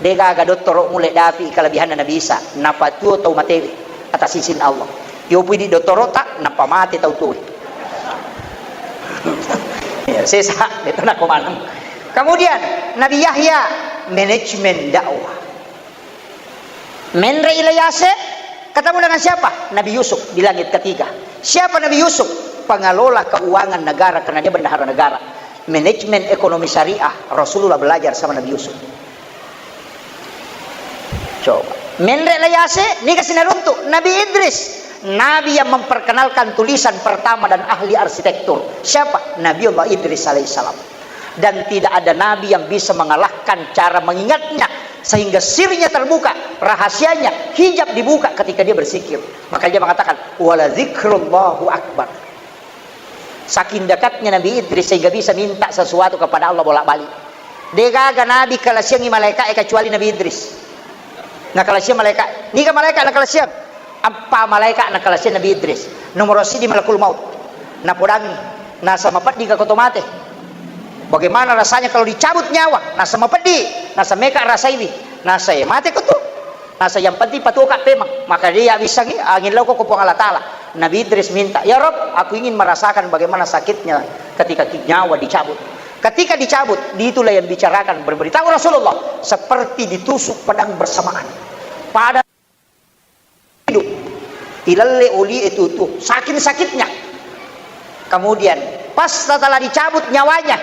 Degaga dottoro mulle dapi kelebihanna Nabi Isa. Napatuo tau matewe atas izin Allah. Yopi di dottoro ta, nappa mate tau tuwe. Ya, sesa, itu nako maneng. Kemudian, Nabi Yahya, manajemen dakwah. Menre i Ilyase, ketemu dengan siapa? Nabi Yusuf di langit ketiga. Siapa Nabi Yusuf? Pengelola keuangan negara, karena dia bendahara negara. Manajemen ekonomi syariah, Rasulullah belajar sama Nabi Yusuf. Coba. Menre i Ilyase, niga sinaruntuk? Nabi Idris. Nabi yang memperkenalkan tulisan pertama dan ahli arsitektur. Siapa? Nabi Allah Idris alaihissalam. Dan tidak ada nabi yang bisa mengalahkan cara mengingatnya, sehingga sirnya terbuka, rahasianya, hijab dibuka ketika dia berzikir. Makanya dia mengatakan, "Wala zikrullahu akbar." Saking dekatnya Nabi Idris sehingga bisa minta sesuatu kepada Allah bolak-balik. Degaga nabi kalasiangi malaika'e kecuali Nabi Idris. Nakalasiang malaika, niga malaika nakalasiang? Eppa malaika nakalasiang Nabi Idris. Nomoro sidi malakul maut. Napodangi, nasa mapeddi ka koto mate. Bagaimana rasanya kalau dicabut nyawa? Nasa mapeddi, nasa meka rasaiwi. Nasa e mate koto. Nasa yang penting patuoka pemang. Maka dia bisangi angin lauko ko Puang Allah Ta'ala. Nabi Idris minta, "Ya Rob, aku ingin merasakan bagaimana sakitnya ketika ki-, nyawa dicabut." Ketika dicabut, itulah yang bicarakan, berberitahu Rasulullah, seperti ditusuk pedang bersamaan. Pada hidup. Ilalle oli itu tuh, saking sakitnya. Kemudian, pas setelah dicabut nyawanya,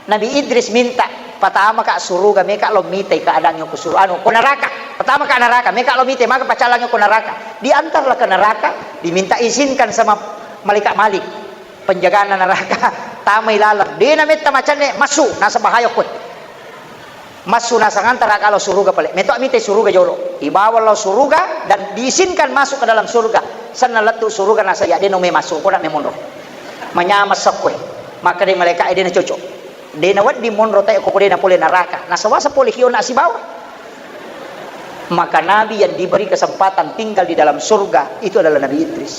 Nabi Idris minta, "Pertama ka suruga, meka lo mitai keadaannya ku suruga, anu, ku neraka. Pertama ka neraka, meka lo mitai, maka pacalangi ku neraka." Diantarlah ke neraka, diminta izinkan sama malaikat Malik, penjagana neraka, tamai laleng. Dena metta macanne, masuk, nasaba bahaya koe. Massu nasang antara kalau suruga pale. Meto mite suruga jolo. Ibawa lao suruga dan diizinkan masuk ke dalam surga. Senna lettu suruga nasa ya deno me masuk, koda me monro. Manyameng sakkue. Makkeda malaika e, de' nacocok. De' nawedding monro tae ko, ko de' napole naraka. Nasawasa pole kiona sibawa. Maka nabi yang diberi kesempatan tinggal di dalam surga itu adalah Nabi Idris.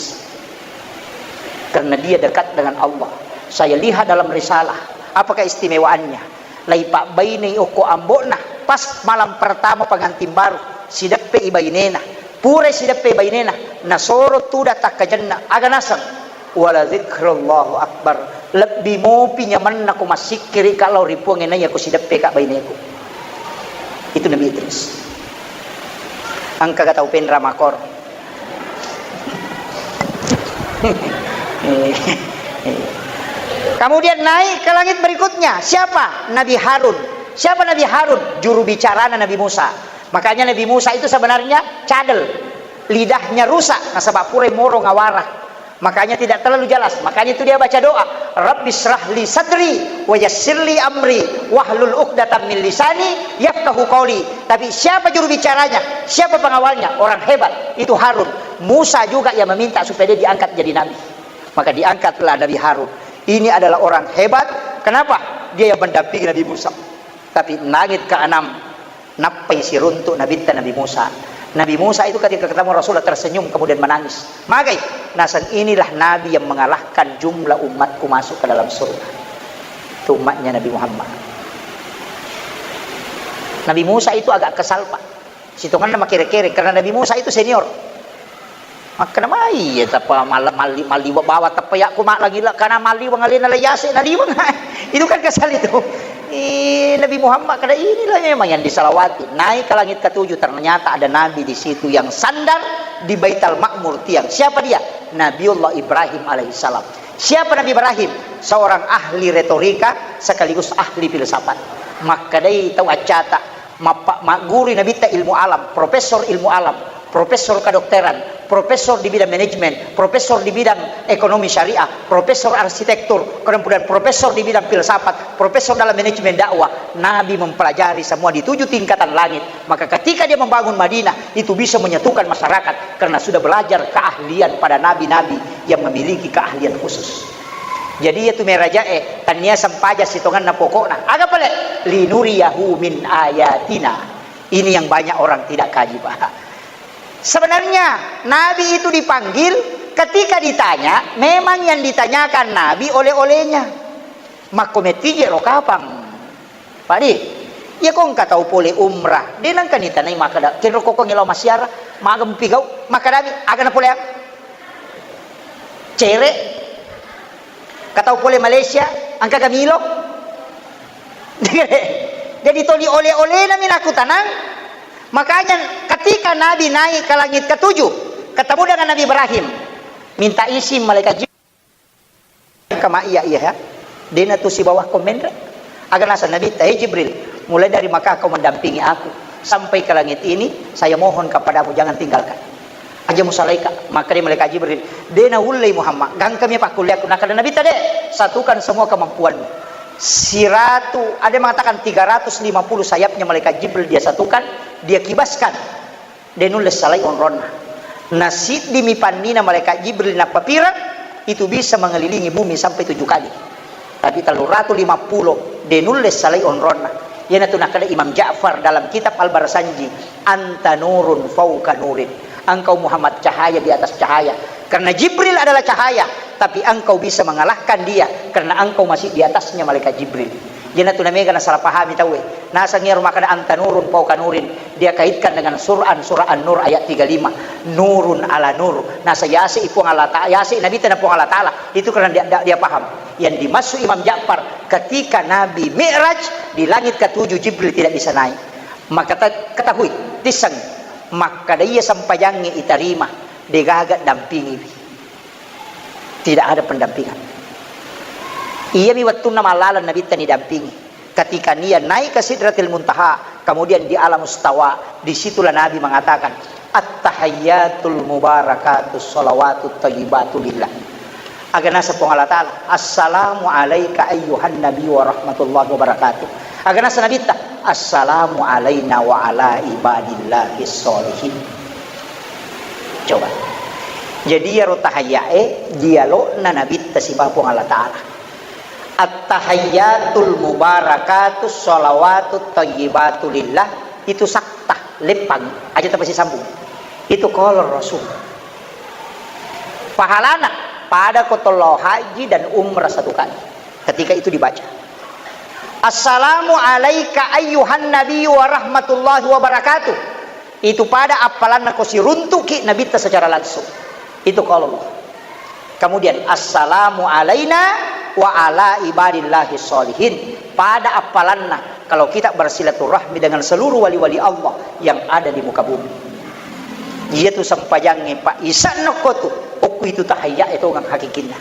Karena dia dekat dengan Allah. Saya lihat dalam risalah, apa keistimewaannya? Laipabbainei okko ambo'na pas malam pertama pengantin baru, sideppe i bainena. Pura sideppe bainena, nasoro tudang takkajenna, aga naseng? Wala dzikrullahu akbar. Lebbi mopi nyamenna ko massikkirika lao ri Puang e naiya ko sideppeka baineku. Itu Nabi Idris. Engkaga tau penra makor. Kemudian naik ke langit berikutnya. Siapa? Nabi Harun. Siapa Nabi Harun? Juru bicarana Nabi Musa. Makanya Nabi Musa itu sebenarnya cadel. Lidahnya rusak, nasaba pura moro ngawara. Makanya tidak terlalu jelas. Makanya itu dia baca doa, "Rabbi shrah li sadri wa yassir li amri wahlul uqdatam min lisani yafqahu qauli." Tapi siapa juru bicaranya? Siapa pengawalnya? Orang hebat. Itu Harun. Musa juga yang meminta supaya dia diangkat jadi nabi. Maka diangkatlah Nabi Harun. Ini adalah orang hebat. Kenapa? Dia yang mendampingi Nabi Musa. Tapi langit keenam, nappai siruntuk Nabitta Nabi Musa. Nabi Musa itu ketika ketemu Rasulullah tersenyum, kemudian menangis. Magai? Naseng, inilah Nabi yang mengalahkan jumlah umatku masuk ke dalam surga. Itu umatnya Nabi Muhammad. Nabi Musa itu agak kesal, Pak. Sitonganna makere-kere, karena Nabi Musa itu senior. Makkeda mai, iya, tappa mal-, malli-, malliwa bawa tappa yakku mallangi la-, kana malliwang alena la yase naliwang. Itu kan kesal itu. Eh, Nabi Muhammad kada inilah memang yang disalawati. Naik ke langit ketujuh, ternyata ada Nabi di situ yang sandar di Baitul Makmur tiang. Siapa dia? Nabiullah Ibrahim alaihissalam. Siapa Nabi Ibrahim? Seorang ahli retorika sekaligus ahli filsafat. Makkedai tau accata, mappa-, maggurui Nabitta ilmu alam, profesor ilmu alam, profesor kedokteran, profesor di bidang manajemen, profesor di bidang ekonomi syariah, profesor arsitektur, kemudian profesor di bidang filsafat, profesor dalam manajemen dakwah. Nabi mempelajari semua di tujuh tingkatan langit. Maka ketika dia membangun Madinah, itu bisa menyatukan masyarakat karena sudah belajar keahlian pada nabi-nabi yang memiliki keahlian khusus. Jadi, iya tu merajae, tania sempaja sitonganna pokokna. Aga pale? Linuriyahu min ayatina. Ini yang banyak orang tidak kaji, Pak. Sebenarnya, Nabi itu dipanggil, ketika ditanya, memang yang ditanyakan Nabi oleh-olehnya. Makko metije ro kapang. Padi, iya ko engka tau pole umrah, de nengka nitanai makkeda, kenro koko ngelao massiara, maga mupigau, makkedami, aga napoleang? Cere. Engka tau pole Malaysia, engka ga milo? Jadi toli oleh-olehna mi nakutanang. Makanya ketika Nabi naik ke langit ketujuh, ketemu dengan Nabi Ibrahim, minta izin malaikat Jibril. Kama iya, iya, ya. Dena tu sibawa ko menre. Aga naseng Nabitta, "Eh, Jibril, mulai dari maka kau mendampingi aku sampai ke langit ini, saya mohon kepadamu, jangan tinggalkan. Aja musalaika." Makkeda malaikat Jibril, "Dena ullei Muhammad, gangkami pakkulleakku." Nakkeda Nabitta, "De, satukan semua kemampuanmu." Siratu, ada yang mengatakan tiga ratus lima puluh sayapnya malaikat Jibril dia satukan, dia kibaskan. De nulle salai onronna. Nasiddimi pannina malaikat Jibril nappapireng, itu bisa mengelilingi bumi sampai tujuh kali. Tapi tellu ratu lima puluh de nulle salai onronna. Iyanatu nakkeda Imam Ja'far dalam kitab Al-Barsanji, "Anta nurun fauqa nurin." Engkau Muhammad cahaya di atas cahaya. Karena Jibril adalah cahaya, tapi engkau bisa mengalahkan dia karena engkau masih di atasnya malaikat Jibril. Iyanatu namega nasalah pahami tauwe. Naseng iyaro makkeda anta nurun fauqa nurin, dia kaitkan dengan Surah An-, Surah An-Nur ayat tiga lima. Nurun ala nur. Naseng yase i Puang Allah Ta'ala, yase i Nabitta na Puang Allah Ta'ala. Itu karena dia, dia, dia paham. Yang dimaksud Imam Ja'far, ketika Nabi Mi'raj di langit ketujuh, Jibril tidak bisa naik. Maka ta-, ketahui, tisseng, makkeda iya sempajangnge itarima, degaga dampingiwi. Tidak ada pendampingan. Iyami wettunna mallaleng Nabitta nidampingi. Ketika nia naik ke Sidratil Muntaha, kemudian di Alam Istawa, disitulah Nabi mengatakan, "At-tahiyyatul mubarakatus shalawatut thayyibatu lillah." Aga naseng Puang Allah Ta'ala, "Assalamu alaika ayyuhan nabi wa rahmatullahi wa barakatuh." Aga naseng Nabitta, "Assalamu alaina wa ala ibadillahis sholihin." Coba. Jadi iyaro tahayya'e dialogna Nabitta sibawa Puang Allah Ta'ala. At-tahayyatul mubarakatus shalawatut thayyibatu lillah, itu saktah, leppang, aja tapasisambung. Itu qala Rasul. Pahalana pada ko tolao haji dan umrah satu kali ketika itu dibaca. Assalamu alaika ayyuhan nabiyyu wa rahmatullahi wa barakatuh. Itu pada appalanna ko siruntuki Nabitta secara langsung. Itu qala Allah. Kemudian, assalamu alaina wa ala ibadillahi sholihin. Pada appalanna kalau kita bersilaturahmi dengan seluruh wali-wali Allah yang ada di muka bumi. Iya tu sempajangnge, Pak, isanna ko tu, okku itu tahayya itu ngang hakikinna.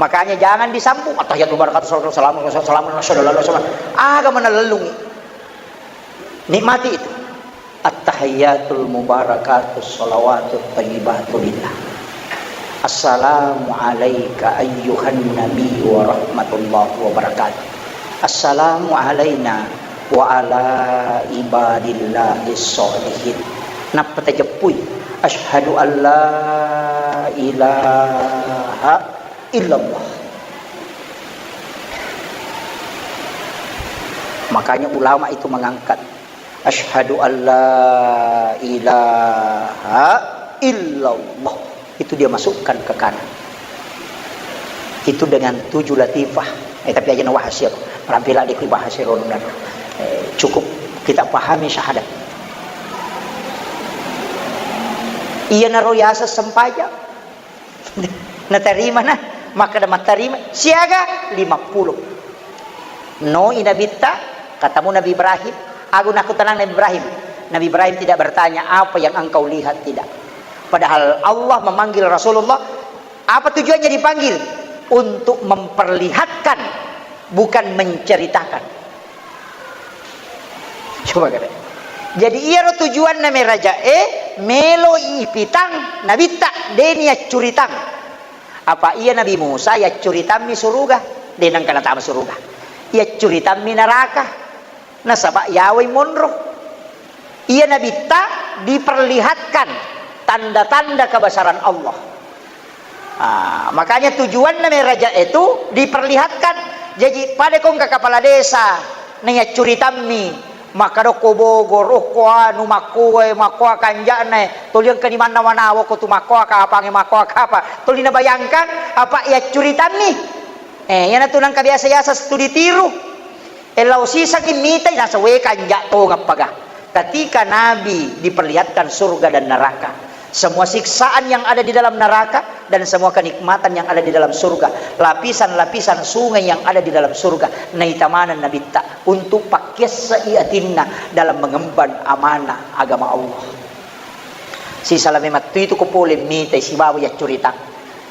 Makanya jangan disambung, "Attahiyatul barakatuh, salawatu, salamu, salamu, salamu, salamu." Aga mana lellungi. Nikmati itu. At-tahiyyatul mubarakatus shalawatut thayyibatu lillah. Assalamu alaika ayyuhan nabi wa rahmatullahi wa barakatuh. Assalamu alaina wa ala ibadillahis sholihin. Nappa tajeppui, asyhadu an la ilaha illallah. Makanya ulama itu mengangkat, "Asyhadu an la ilaha illallah." Itu dia masukkan ke kanan. Itu dengan tujuh latifah. Eh, tapi aja na wahas ya. Rampilah di bahas ya, Ron, dan, eh, cukup kita pahami syahadat. Iya naro yasa sempajang. Natarima na, makkeda mattarima, siaga? Limappulo. Noi Nabitta, katamu Nabi Ibrahim, agu nakkutanang Nabi Ibrahim. Nabi Ibrahim tidak bertanya, "Apa yang engkau lihat?" Tidak. Padahal Allah memanggil Rasulullah, apa tujuannya dipanggil? Untuk memperlihatkan, bukan menceritakan. Coba kada. Jadi iyaro tujuanna mai raja'e, melo ipitang Nabitta, de ni yaccuritang. Apa iya Nabi Musa yaccuritammi suruga, de nengka natama suruga. Yaccuritammi naraka, nasaba yawai monro. Iya Nabitta diperlihatkan tanda-tanda kebesaran Allah. Ah, makanya tujuanna mai raja'e tu diperlihatkan. Jaji pada ko engka kepala desa na yaccuritammi, makkeda okko Bogor, okko anu, makkoe, makkoa kanja'na, tuli engkani mannawa-nawa ko tu makkoa kapangnge, makkoa kapa. Tuli nabayangkan apa yaccuritammi. Eh, iyanatu nengka biasa-biasa tu ditiru. Eh, lao sisengngi mitai, naseng, "We, kanja tongeng paga." Ketika Nabi diperlihatkan surga dan neraka, semua siksaan yang ada di dalam neraka dan semua kenikmatan yang ada di dalam surga, lapisan-lapisan sungai yang ada di dalam surga, naita maneng Nabitta untuk pakkiessai atinna dalam mengemban amanah agama Allah. Sisala memang tu itu ko pole mitai sibawa yaccuritang.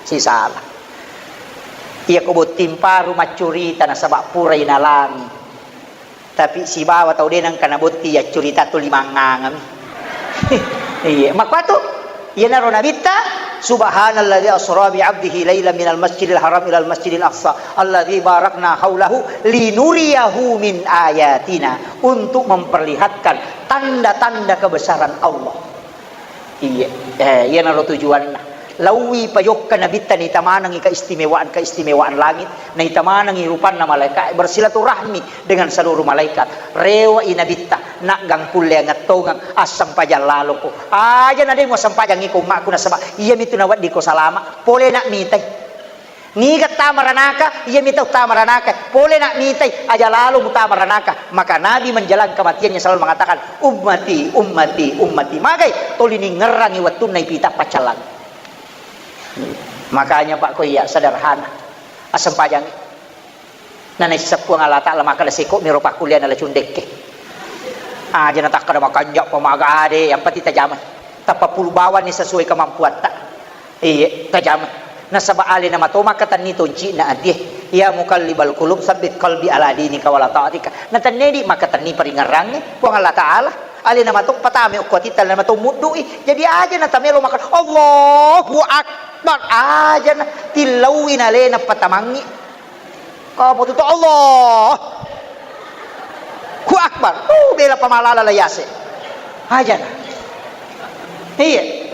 Sisala. Iya ko botting paru maccurita nasaba purai nalangi. Tapi sibawa tau de nengka nabotti yaccurita tu limangngangami. Iya, makkuatu iyanaro Nabitta, "Subhanalladzi asra bi 'abdihi lailan minal masjidil haram ilal masjidil aqsa alladzi barakna haulahu linuriyahu min ayatina," untuk memperlihatkan tanda-tanda kebesaran Allah. Iya, eh, iyanaro tujuanna. Laowi payokka Nabitta naita manengngi keistimewaan-keistimewaan langit, naita manengngi rupanna malaika, bersilaturahmi dengan seluruh malaikat. Rewe'i Nabitta, naggang kulle angettongeng, assempajang laloko. Aja na de muassempajang iko ummakku nasaba iyamitu naweddiko salama. Pole na mitai. Niga tama ranaka, iyami tau tama ranaka. Pole na mitai, aja lalo mutama ranaka. Maka Nabi menjelang kematiannya selalu mengatakan, "Ummati, ummati, ummati." Magai toli ningerrangi wettunna ipita paccallang. Makanya, Pak, ko iya sederhana. Assempajangi. Nanaisseng Puang Allah Ta'ala makkeda, "Seko miro pakkuliana la cundekke." Aja natakkeda makanja pamaga ade, yang penting tajamai. Tappa pulu bawanni sesuai kemampuatta. Iya, tajamai. Nasaba alena mato makkatenni tonci'na atie. "Ya muqallibal qulub, tsabbit qalbi ala dinika wala ta'atika." Natennedi makkatenni paringerrangnge Puang Allah Ta'ala. Alena mato patame okko atitta, alena mato muddu'i. Jadi aja natamelo makkeda, "Allahu Akbar." Aja na tillaui nalena patamangngi. Apa tu, Allahu Akbar. Uh, bela pamalala la yase. Aja na. Iya.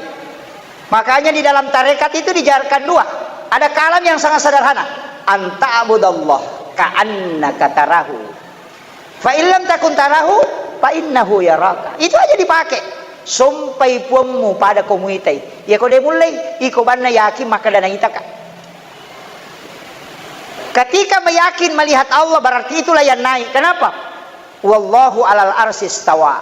Makanya di dalam tarekat itu diajarkan dua. Ada kalam yang sangat sederhana. An ta'budallah ka'annaka tarahu. Fa in lam takun tarahu, fa innahu yaraka. Itu aja dipakai. Sompai puammu pada ko muitai. Iya ko de mullei, iko banna yakin makkeda naitaka. Ketika meyakin melihat Allah, berarti itulah yang naik. Kenapa? Wallahu alal arsy istawa.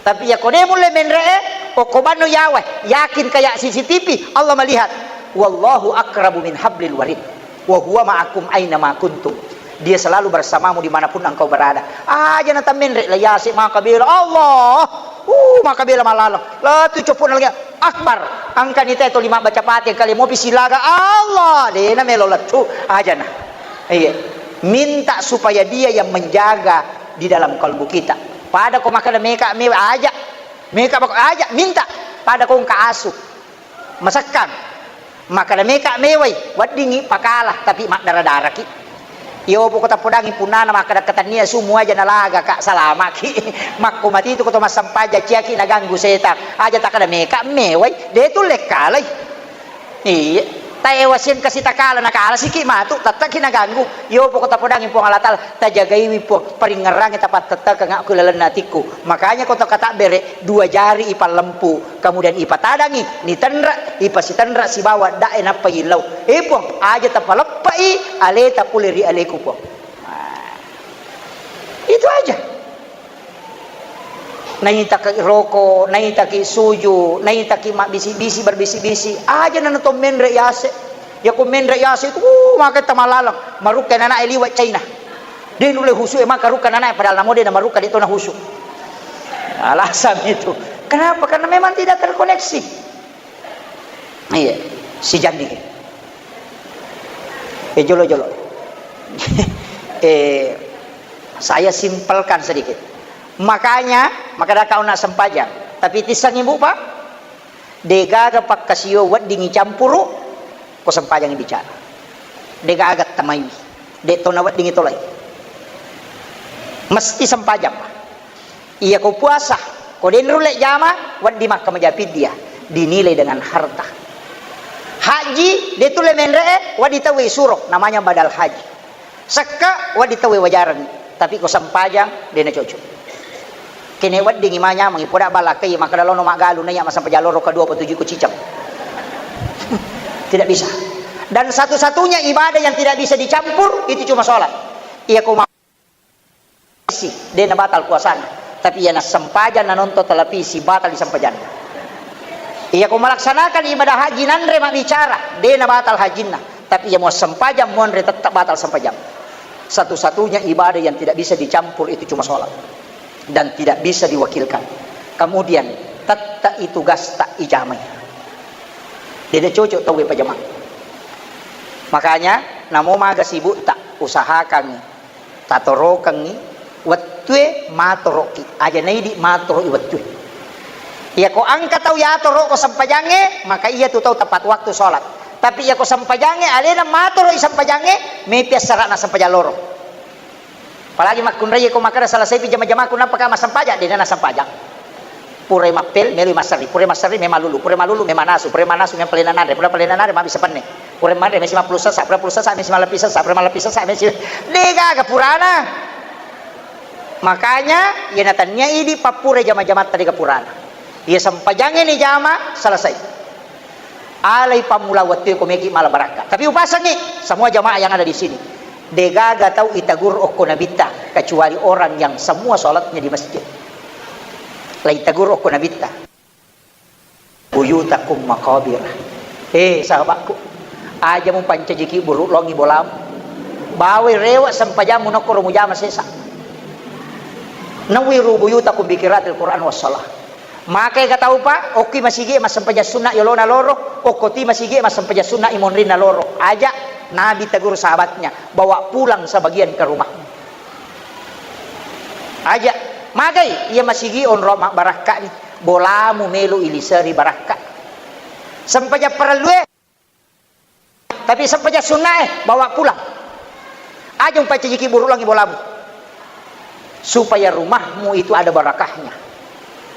Tapi iya ko de mulle menre'e, okko banno yawa, yakin kayak C C T V, Allah melihat. Wallahu aqrabu min hablil warid. Wa huwa ma'akum aina ma kuntum. Dia selalu bersamamu dimanapun engkau berada. Aja na tammenre la yase maka bela Allah. Uh, maka bela malalang. La tu copona lagi. Akbar. Angkani te to lima baca Fatihah kali mopi silaga Allah. Dena melo lettu. Aja na. Iya. Minta supaya dia yang menjaga di dalam kalbu kita. Pada ko makkeda meka mewa aja. Meka bako aja minta. Pada ko engka asu. Masekkang. Makkeda meka mewai, weddingngi pakala, tapi maddara-daraki. Iyo poko tappodangi punnana makkeda ketannia sumu aja nalaga ka salamaki. Makko mati tu ko to massampaja ciaki naganggu setang. Aja takkeda meka mewai, de tu lekkalai. Iya. Taewa siang kasi takala nakala siki matu, tetteki naganggu. Iyo poko tappodangi Puang Allah Taala, tajagaiwi Puang, paringngerangi tapattettekeng ku lalenna atikku. Makanya ko to katabbere, dua jari ipallempu. Kemudian ipatadangi, nitenra, ipasitenra sibawa dae nappa illau. Eh, Puang, aja tapaleppai aleta pole ri aleku, Puang. Nah, itu aja. Naitaki roko, naitaki suju, naitaki mabbisi-bisi, berbisi-bisi. Aja nana to menre yase. Ya ko menre yase itu, uh, maka tamalaleng. Marukka nana liwa China. De nulle husu e maka rukka nana padahal namo de namarukka de to nahusu. Alasan itu. Kenapa? Karena memang tidak terkoneksi. Iya, si jandi. Eh, jolo-jolo. Eh, saya simpelkan sedikit. Makanya, maka ada kau nak sempajang. Tapi tisang ibu, Pak. Degaga pakkasio weddingi campuru, ko sempajangi bicara. Degaga tamaiwi. De to naweddingi tolai. Mesti sempajang. Iya ko puasa, ko denrulle jama, weddi makkamaja piddya, dinilai dengan harta. Haji, de tulle menre'e, weddi tauwe suro, namanya badal haji. Sekka, weddi tauwe wajaranni. Tapi ko sempajang, de na cocok. Kene weddingi manyameng, poda balakai, makkeda lono maggalu, naiya massempajang loro kedua apa tujuh ko cicang. Tidak bisa. Dan satu-satunya ibadah yang tidak bisa dicampur, itu cuma sholat. Iya ko ma- si, de na batal puasana. Tapi iya na sempajang na nonton televisi, batal di sempajanna. Iya ko melaksanakan ibadah haji nanre mabbicara, de na batal hajinna. Tapi iya mau sempajang monre tetap batal sempajang. Satu-satunya ibadah yang tidak bisa dicampur itu cuma sholat. Dan tidak bisa diwakilkan. Kemudian, tetap itu gasta ijamai. De na cocok tauwe pajama. Makanya, namo maga sibukta, usahakan tatorokengngi wettue matoroki. Aja naidi matoroki wettue. Iya ko engka tau yatoro ko sempajangnge, maka iya tu tau tepat waktu sholat. Tapi iya ko sempajangnge, alena matoroki sempajangnge, mepi assara'na sempajang loro. Apalagi makkunrai ko makkeda selesaipi jama-jamaku, nappa ka massempajang, de na nassempajang. Purai mappel, meloi masserri. Purai masserri, memang lulu. Purai malulu, memang nasu. Purai manasu, memang palena nanre. Purai palena nanre, mabbissa penne. Purai manre, mesi mappulu sessa. Purai pulu sessa, mesi malleppi sessa. Purai malleppi sessa, mesi, de gaga purana. Makanya, iya natannia idi pappurai jama-jamatta de gaga purana. Iya sempajangnge ni jama, selesai. Alai pammula wettue ko meki mala barakka. Tapi upasengngi semua jamaah yang ada di sini. De gaga tau itagur okko nabitta, kecuali orang yang semua sholatnya di masjid. Lai tagur okko nabitta. Buyutakum maqabir. Eh, sahabatku, aja mupancajiki buruk longi bolamu. Bawai rewe sempajammu nokkoro mujama sesa. Nawwiru buyutakum bi qiraatil Qur'an was shalah. Maka ega tau, Pak, okki masigi massempajang sunna yolona loro, okko ti masigi massempajang sunna imonrinna loro. Aja, Nabi tegur sahabatnya, "Bawa pulang sebagian ke rumah." Aja, magai, iya masigi onro mabbarakkani, bolamu melo iliseri barakka. Sempajang parellue. Tapi sempajang sunnae bawa pulang. Aja mupaccajiki buruk langi bolamu. Supaya rumahmu itu ada barakahnya.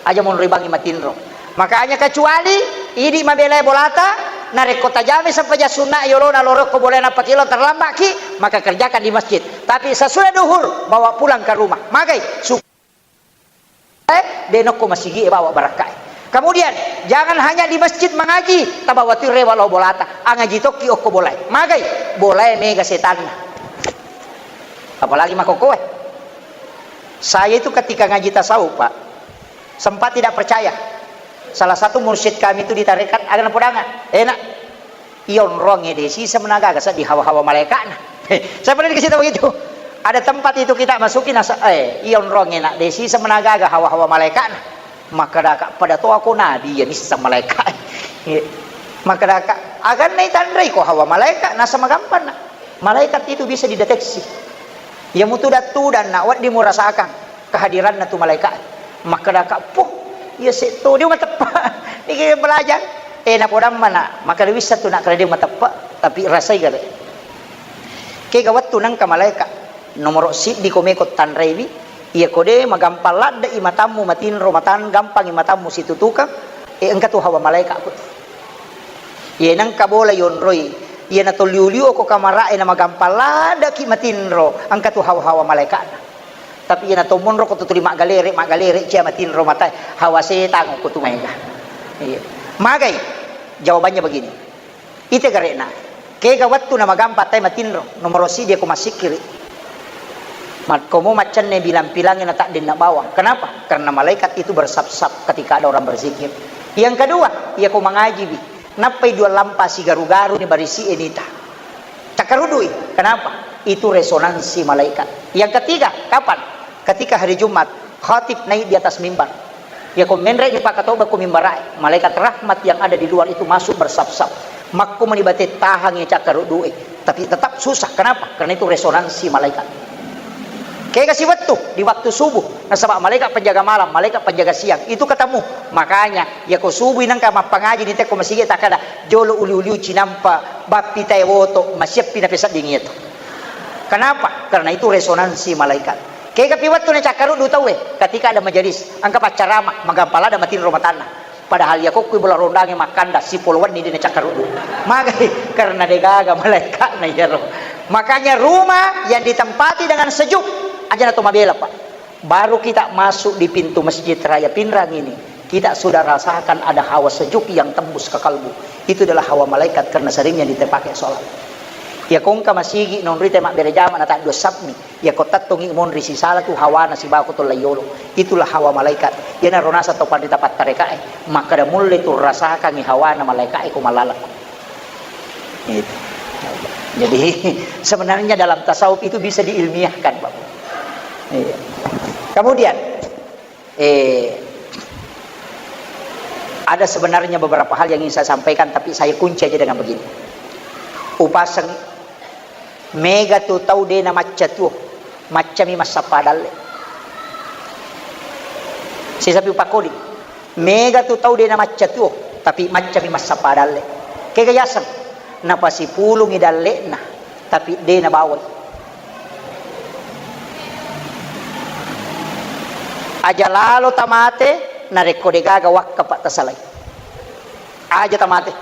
Aja monribangi matinro. Makanya kecuali Idi mabelai bolata, narekko tajami sempajang sunna yolona lorokko bolai nappa kilo terlambat ki, maka kerjakan di masjid. Tapi sesudah duhur, bawa pulang ke rumah. Magai, su-, eh, denokko masigi, bawa barakkai. Kemudian, jangan hanya di masjid mengaji, tabawa tu rewa lo bolata, angaji tokki okko bolai. Magai, bolai mega setanna. Apalagi makokoe. Saya itu ketika ngaji tasawuf, Pak, sempat tidak percaya. Salah satu mursyid kami itu di tarekat, aga napodanga, enak. Iya onrong ede sisa menagaga seddi hawa-hawa malaikatna. Saya pernah dikasih tahu begitu. Ada tempat itu kita masuki, nasa, eh, iya onrong enak de sisa menagaga hawa-hawa malaikatna. Makkedaka, pada to ako nabi ya nissa malaikat. Makkedaka, aganna itanrei ko hawa malaikat, nasa magampanna. Malaikat itu bisa dideteksi. Iya mutu dattu dan nak waddi murasakan kehadiranna tu malaikat. Makkedaka, puh, iya setto dia mateppe. Niki belajar. Eh, napodamma nak, maka wissa tu nak kala dia mateppe, tapi rasai gare. Kega wettu nengka malaikat nomoro siddi ko meko tanraiwi, iya ko de magampang ladde i matammu matinro matan, gampang i matammu situtukang, eh, engka tu hawa malaikat ko. Iya nengka bola yonroi, iya na toliu-liu ko kamara e na magampang ladde ki matinro, engka tu hawa-hawa malaikatna. Tapi iya na to monro ko tu tuli maggalere, maggalere cia matinro mata, hawa setang ko tu maega. Iya. Magai, jawabannya begini. Ite gare'na, kega wettu na magampa tai matinro, nomoro siddi ko massikkiri. Makkomo maccanne bilang-pilangi na taddenna bawang. Kenapa? Karena malaikat itu bersap-sap ketika ada orang berzikir. Yang kedua, iya ko mangajiwi. Nappai dua lampa sigaru-garu ni barisi enita. Cakkarudui. Kenapa? Itu resonansi malaikat. Yang ketiga, kapan? Ketika hari Jumat, khatib naik di atas mimbar. Ya, ko menre ni pakatoba ko mimbarae, malaikat rahmat yang ada di luar itu masuk bersap-sap. Makko meni bate tahang ya cakkarudue, tapi tetap susah. Kenapa? Karena itu resonansi malaikat. Kega siwettu di waktu subuh, nasaba malaikat penjaga malam, malaikat penjaga siang, itu ketemu. Makanya, ya ko subuh nengka mappangaji ni teko masigi takkada, jolo uli-uliu cinampa, bappi tae woto, masiappi na pesedding itu. Kenapa? Karena itu resonansi malaikat. Kega pi wettu na cakkaruddu tauwe, ketika ada majelis, engka paccarama, magampa ladde matinro matanna. Padahal iya kokkui bola rondange makkanda, sipolo wenni de na cakkaruddu. Magai, karena degaga malaikatna iyaro. Makanya rumah yang ditempati dengan sejuk, aja na to mabela, Pak. Baru kita masuk di pintu Masjid Raya Pinrang ini, kita sudah rasakan ada hawa sejuk yang tembus ke kalbu. Itu adalah hawa malaikat karena seringnya kita pakai sholat. Ya, kongka masigi nonrite mabbere jama na taddu sapmi. Ya, ko tattongi monri sisala tu hawana sibawa ko tolla yolo. Itulah hawa malaikat. Yana ronasa to panrita pattarekae. Makkada mulle tu rasakangi hawana malaikae ko malalak. Gitu. Jadi, sebenarnya dalam tasawuf itu bisa diilmiahkan, Bapak. Iya. Kemudian, eh, ada sebenarnya beberapa hal yang ingin saya sampaikan, tapi saya kunci aja dengan begini. Upaseng, mega tu tau de na macca tuo, maccami massappa dalle. Sisapi upakodi. Mega tu tau de na macca tuo, tapi maccami massappa dalle. Kega yaseng? Napasipulungi dalle'na, tapi de na bawai. Aja lalo tamate, narekko degaga wakka pa tasalai. Aja tamate.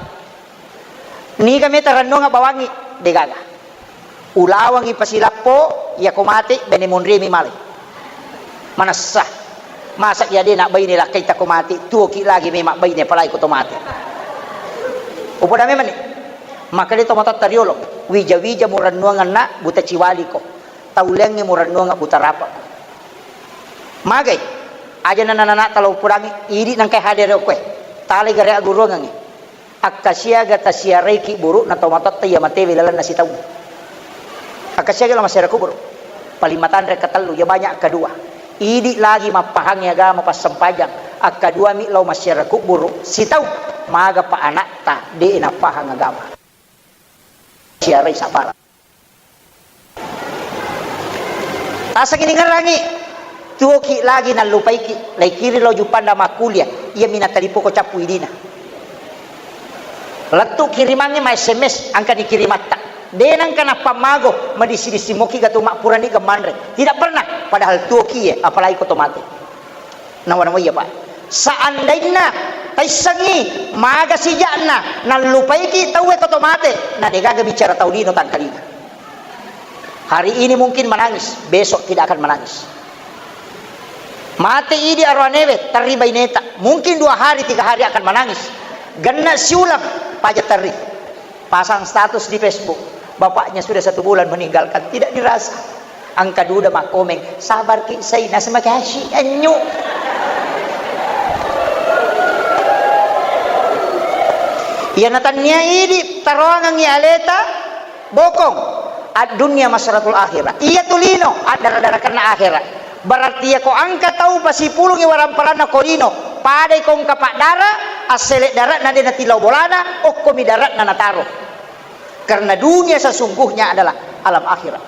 Niga meta rennuang bawangi, degaga. Ulawangi pasilappo, iya ko mate, bene monriemi malai. Manessa. Masa iya de na baine lakkaita ko mate, tuoki lagi memang baine apalagi ko to mate. Upoda memang ni. Maka de to matatta riolo, wija-wija murennuangenna buta ciwaliko. Tauleangngi murennuanga buta rapa. Magai, aja nana-nana talo pudangi, idi nangkai hadere okkoe. Talai gare aguruangengngi. Akkasiaga tasiaraiki burukna tomatoatta iya matewe lalenna sitaung. Akkasiaga lao massiara kuburu. Paling matanre katellu, ya banyak kedua. Idi lagi mappahangi agama passempajang. Akkaduami lao massiara kuburu sitaung. Maga pa anakta de nappahang agama. Siarai sabara. Tasengi ningerangi, tuoki lagi nallupaiki, laikiri lao juppanda makkulia, iyami natalipoko cappu idina. Lettu kirimangnge ma S M S, angkani kirimatta. De nangka nappammago, madissi-dissi moki gatu mappurani gemmanre. Tidak pernah, padahal tuoki ye, apalagi ko to mate. Nawa-nawa iya, Pak. Seandainna Taissengngi, maga sijakna, nallupaiki tauwe ko to mate, na degaga bicara tau lino tangkalinga. Hari ini mungkin menangis, besok tidak akan menangis. Mate idi aroanewe, terri baineta. Mungkin dua hari, tiga hari akan menangis. Genna siulang, paja terri. Pasang status di Facebook. Bapaknya sudah satu bulan meninggalkan, tidak dirasa. Engka duda makkomeng, "Sabar ki, Saina, semakasih, anyu." Iya natannia idi taroangengngi aleta, bokong, ad-dunya masratul akhirah. Iya tu lino, addara-darakenna akhera. Berarti iya ko engka tau pasipulungi waramparanna ko lino, padai ko engka paddara, assele dare'na de natillau bolana, okkomi dare'na nataro. Karena dunia sesungguhnya adalah alam akhirat,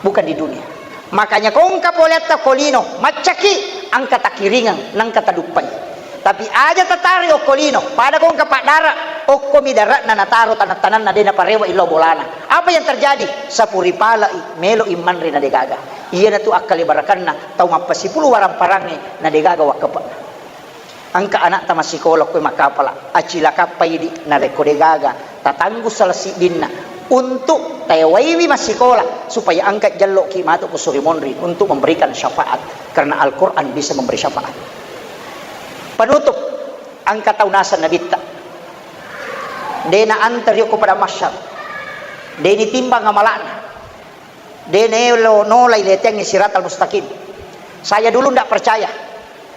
bukan di dunia. Makanya ko engka poleatta ko lino, maccaki, engka takiringeng, nengka taduppai. Tapi aja tatari okko lino, pada ko engka paddara, okkomi dare'na nataro tanang-tananna de naparewa illau bolana. Apa yang terjadi? Sapuri palai, melo immanre na degaga. Iyanatu akkale barakanna tau mappasipulu waramparangnge na degaga wakkepe'na. Engka anakta massikola koe makkapala, acilakappa idi, narekko degaga tatanggu salah siddinna untuk tewaiwi massikola supaya engka jalloki matu ko suri monri untuk memberikan syafaat, karena Al-Quran bisa memberi syafaat. Penutup, engka tau naseng nabitta, de naanteri ko pada mahsyar, de nitimbang amala'na. De naelo nolai leteangngi siratal mustaqim. Saya dulu ndak percaya.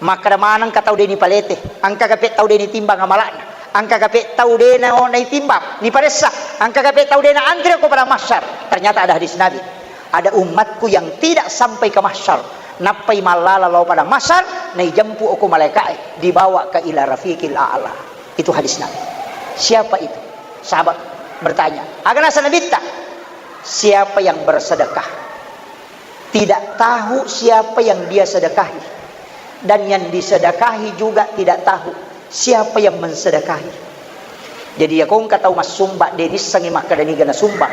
Makkeda maneng ka tau de nipalete, engka gape tau de nitimbang amala'na, engka gape tau de na-, naitimbang, niparessa, engka gape tau de naantri ko pada mahsyar. Ternyata ada hadis Nabi. Ada umatku yang tidak sampai ke mahsyar. Nappai mallala lao pada mahsyar, naijempu oko malaika'e, dibawa ke ila rafiqil a'la. Itu hadis Nabi. Siapa itu? Sahabat bertanya. Aga naseng nabitta? Siapa yang bersedekah, tidak tahu siapa yang dia sedekahi, dan yang disedekahi juga tidak tahu siapa yang mensedekahi. Jadi, iya ko engka tau massumbang, de nissengngi makkeda niga nasumbang.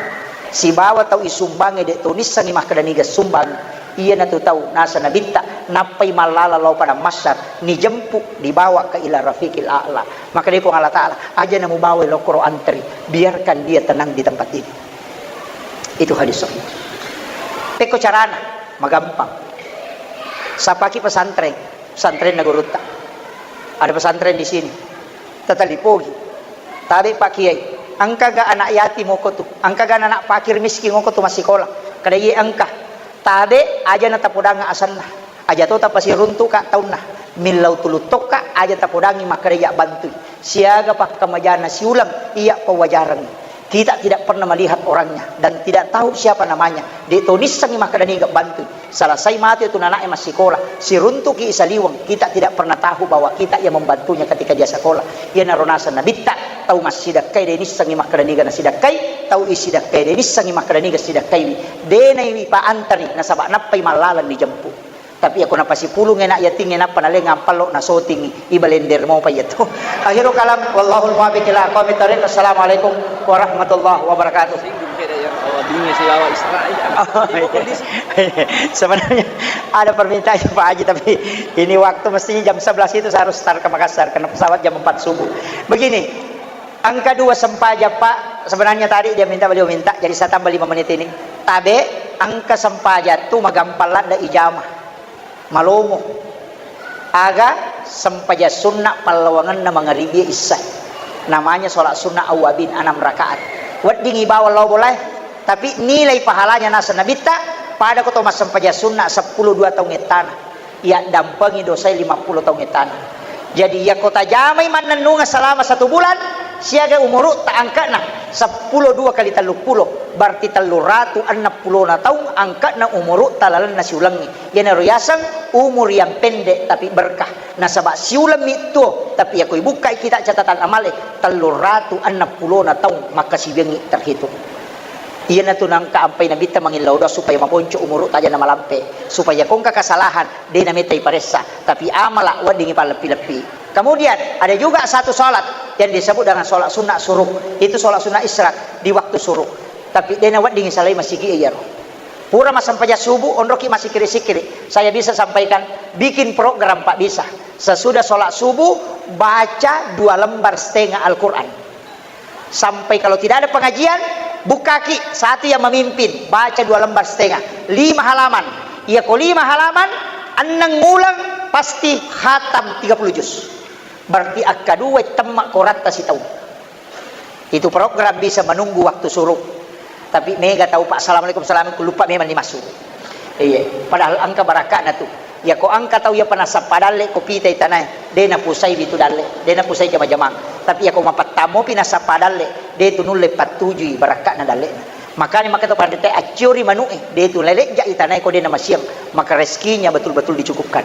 Sibawa tau isumbangnge de to nissengngi makkeda niga sumbang. Iyanatu tau naseng nabitta, nappai mallala lao padang mahsyar, nijempu, dibawa ke ila rafiqil a'la. Makkedai Puang Allah Ta'ala, "Aja namubawai lokkoro antri, biarkan dia tenang di tempat ini." Itu hadis sahih. Pekko carana, magampang. Sapaki pesantren, pesantrenna gurutta. Ada pesantren di sini. Tatalipogi. Tabe Pak Kiai, engkaga anak yatim oko tu? Engkaga anak fakir miskin oko tu massikola? Kada iye engka. Tabe aja natapodang asenna. Aja to tapasiruntuka taunna. Millau tuluttokka aja tapodangi makkeda iya bantui. Siaga pakkamajana siuleng iya pawajareng. Kita tidak pernah melihat orangnya dan tidak tahu siapa namanya. De to nissengi makkeda niga bantui. Selesai matu tu nana'e massikola, siruntuki isaliweng, kita tidak pernah tahu bahwa kita yang membantunya ketika dia sekolah. Iyanaro naseng nabitta, tau massidekkai de nissengi makkeda niga nasidekkai, tau isidekkai de nissengi makkeda niga sidekkaiwi. De naiwi paantari nasaba nappai mallaleng dijempu. Tapi ako napasipulung enak yatingnge nappa naleng ampallo nasotingi, ibalender mopa iya tu. Akhirul kalam, wallahul muwaffiq ila aqwamit thariq. Assalamualaikum warahmatullahi wabarakatuh. Singgung beda ya, kalau dunia silawa Israel. Sebenarnya ada permintaan Pak Haji, tapi ini waktu mestinya jam sebelas itu saya harus start ke Makassar karena pesawat jam empat subuh. Begini, engka dua sempajang, Pak. Sebenarnya tadi dia minta, beliau minta, jadi saya tambah lima menit ini. Tabe, engka sempajang tu magampang ladde ijama. Malomo. Aga sempajang sunna pallawangenna mangaribi isya. Namanya sholat sunnah awwabin, enam rakaat. Weddingi bawang lao bolae, tapi nilai pahalanya naseng nabitta, pada ko to massempajang sunna seppulo dua taung ettana. Iya dampengi dosai lima puluh taung ettana. Jadi, iya ko tajamai mannennungeng selama satu bulan, siaga umurutta angkana seppulo dua kali telluppulo, berarti telluratu enneng pulona taung angkana umurutta lalenna siulengngi. Iyanaro yaseng umur yang pendek tapi berkah. Nasaba siulemmi tuo, tapi yako ibukkai kita catatan amale, telluratu enneng pulona taung makkasiwiangngi terhitung. Iyanatu nangka ampai nabitta mangillau doa supaya mabonco umurutta aja namalampe, supaya ko engka kesalahan de nametta iparessa, tapi amala weddingi palleppi-leppi. Kemudian ada juga satu sholat yang disebut dengan sholat sunnah syuruk. Itu sholat sunnah isyraq di waktu syuruk. Tapi de naweddingi salai masigi iyaro. Pura massempajang subuh, onroki massikkiri-sikkiri. Saya bisa sampaikan, bikin program, Pak, bisa. Sesudah sholat subuh, baca dua lembar setengah Al-Quran. Sampai kalau tidak ada pengajian, bukkaki satu yang memimpin, baca dua lembar setengah, lima halaman. Iya ko lima halaman, enneng uleng, pasti khatam tiga puluh juz. Berarti akka dua temma koratta sitaung. Itu program bisa menunggu waktu suruh. Tapi mega tau, Pak, "Assalamualaikum, salam," ku lupa memang dimasuk. Iya, padahal engka barakka'na tu. Iya ko engka tau iya pa nassappa dalle ko pita itanae, de napusai bitu dalle, de napusai jama-jamang. Tapi iya ko mappattammopi nassappa dalle, de tu nulle pattujui barakka'na dalle'na. Makanya maka to panrita acciori manu'e, de tu lelejja itanae ko de namasiang, maka rezekinya betul-betul dicukupkan.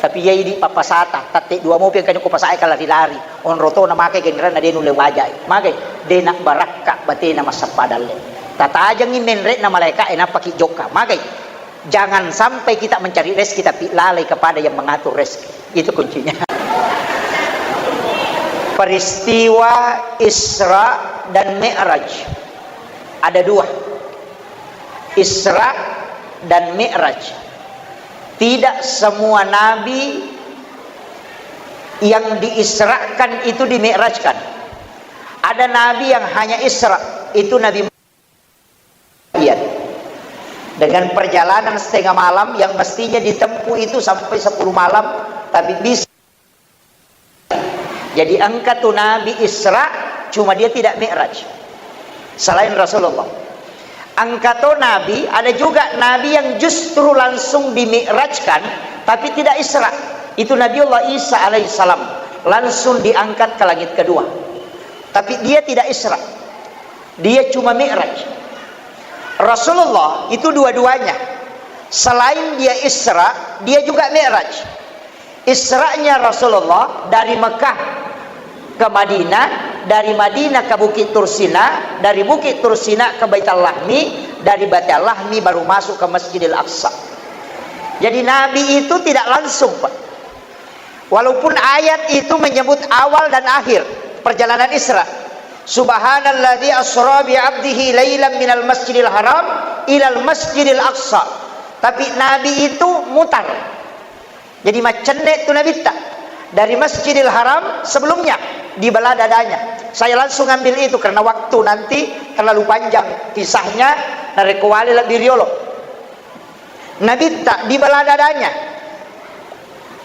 Tapi iya idi pappasata, tatte dua mopi engkani ko pasae ka lari-lari. Onro to namakai genranna de nulle wajai. Magai, de nabbarakka batena massappa dalle. Tatajengi menre'na malaeka'e nappaki jokka. Magai, jangan sampai kita mencari rezeki tapi lalai kepada yang mengatur rezeki. Itu kuncinya. Peristiwa Isra dan Mi'raj. Ada dua. Isra dan Mi'raj. Tidak semua nabi yang diisrakan itu dimi'rajkan. Ada nabi yang hanya Isra, itu Nabi Muhammad. Dengan perjalanan setengah malam yang mestinya ditempuh itu sampai sepuluh malam, tapi bisa. Jadi engka tu Nabi Isra, cuma dia tidak Mi'raj. Selain Rasulullah. Engka to Nabi, ada juga Nabi yang justru langsung dimi'rajkan, tapi tidak Isra. Itu Nabiullah Isa alaihissalam, langsung diangkat ke langit kedua. Tapi dia tidak Isra. Dia cuma Mi'raj. Rasulullah itu dua-duanya. Selain dia Isra, dia juga Mi'raj. Isra'nya Rasulullah dari Mekah ke Madinah, dari Madinah ke Bukit Tursina, dari Bukit Tursina ke Baitul Lahmi, dari Baitul Lahmi baru masuk ke Masjidil Aqsa. Jadi Nabi itu tidak langsung, Pak. Walaupun ayat itu menyebut awal dan akhir perjalanan Isra. "Subhanalladzi asra bi 'abdihi lailan minal masjidil haram ilal masjidil aqsa." Tapi Nabi itu mutar. Jadi maccenne tu Nabitta. Dari Masjidil Haram sebelumnya, di bala dadanya. Saya langsung ambil itu karena waktu nanti terlalu panjang kisahnya, narekko wale lebbi riolo. Nabitta di bala dadanya.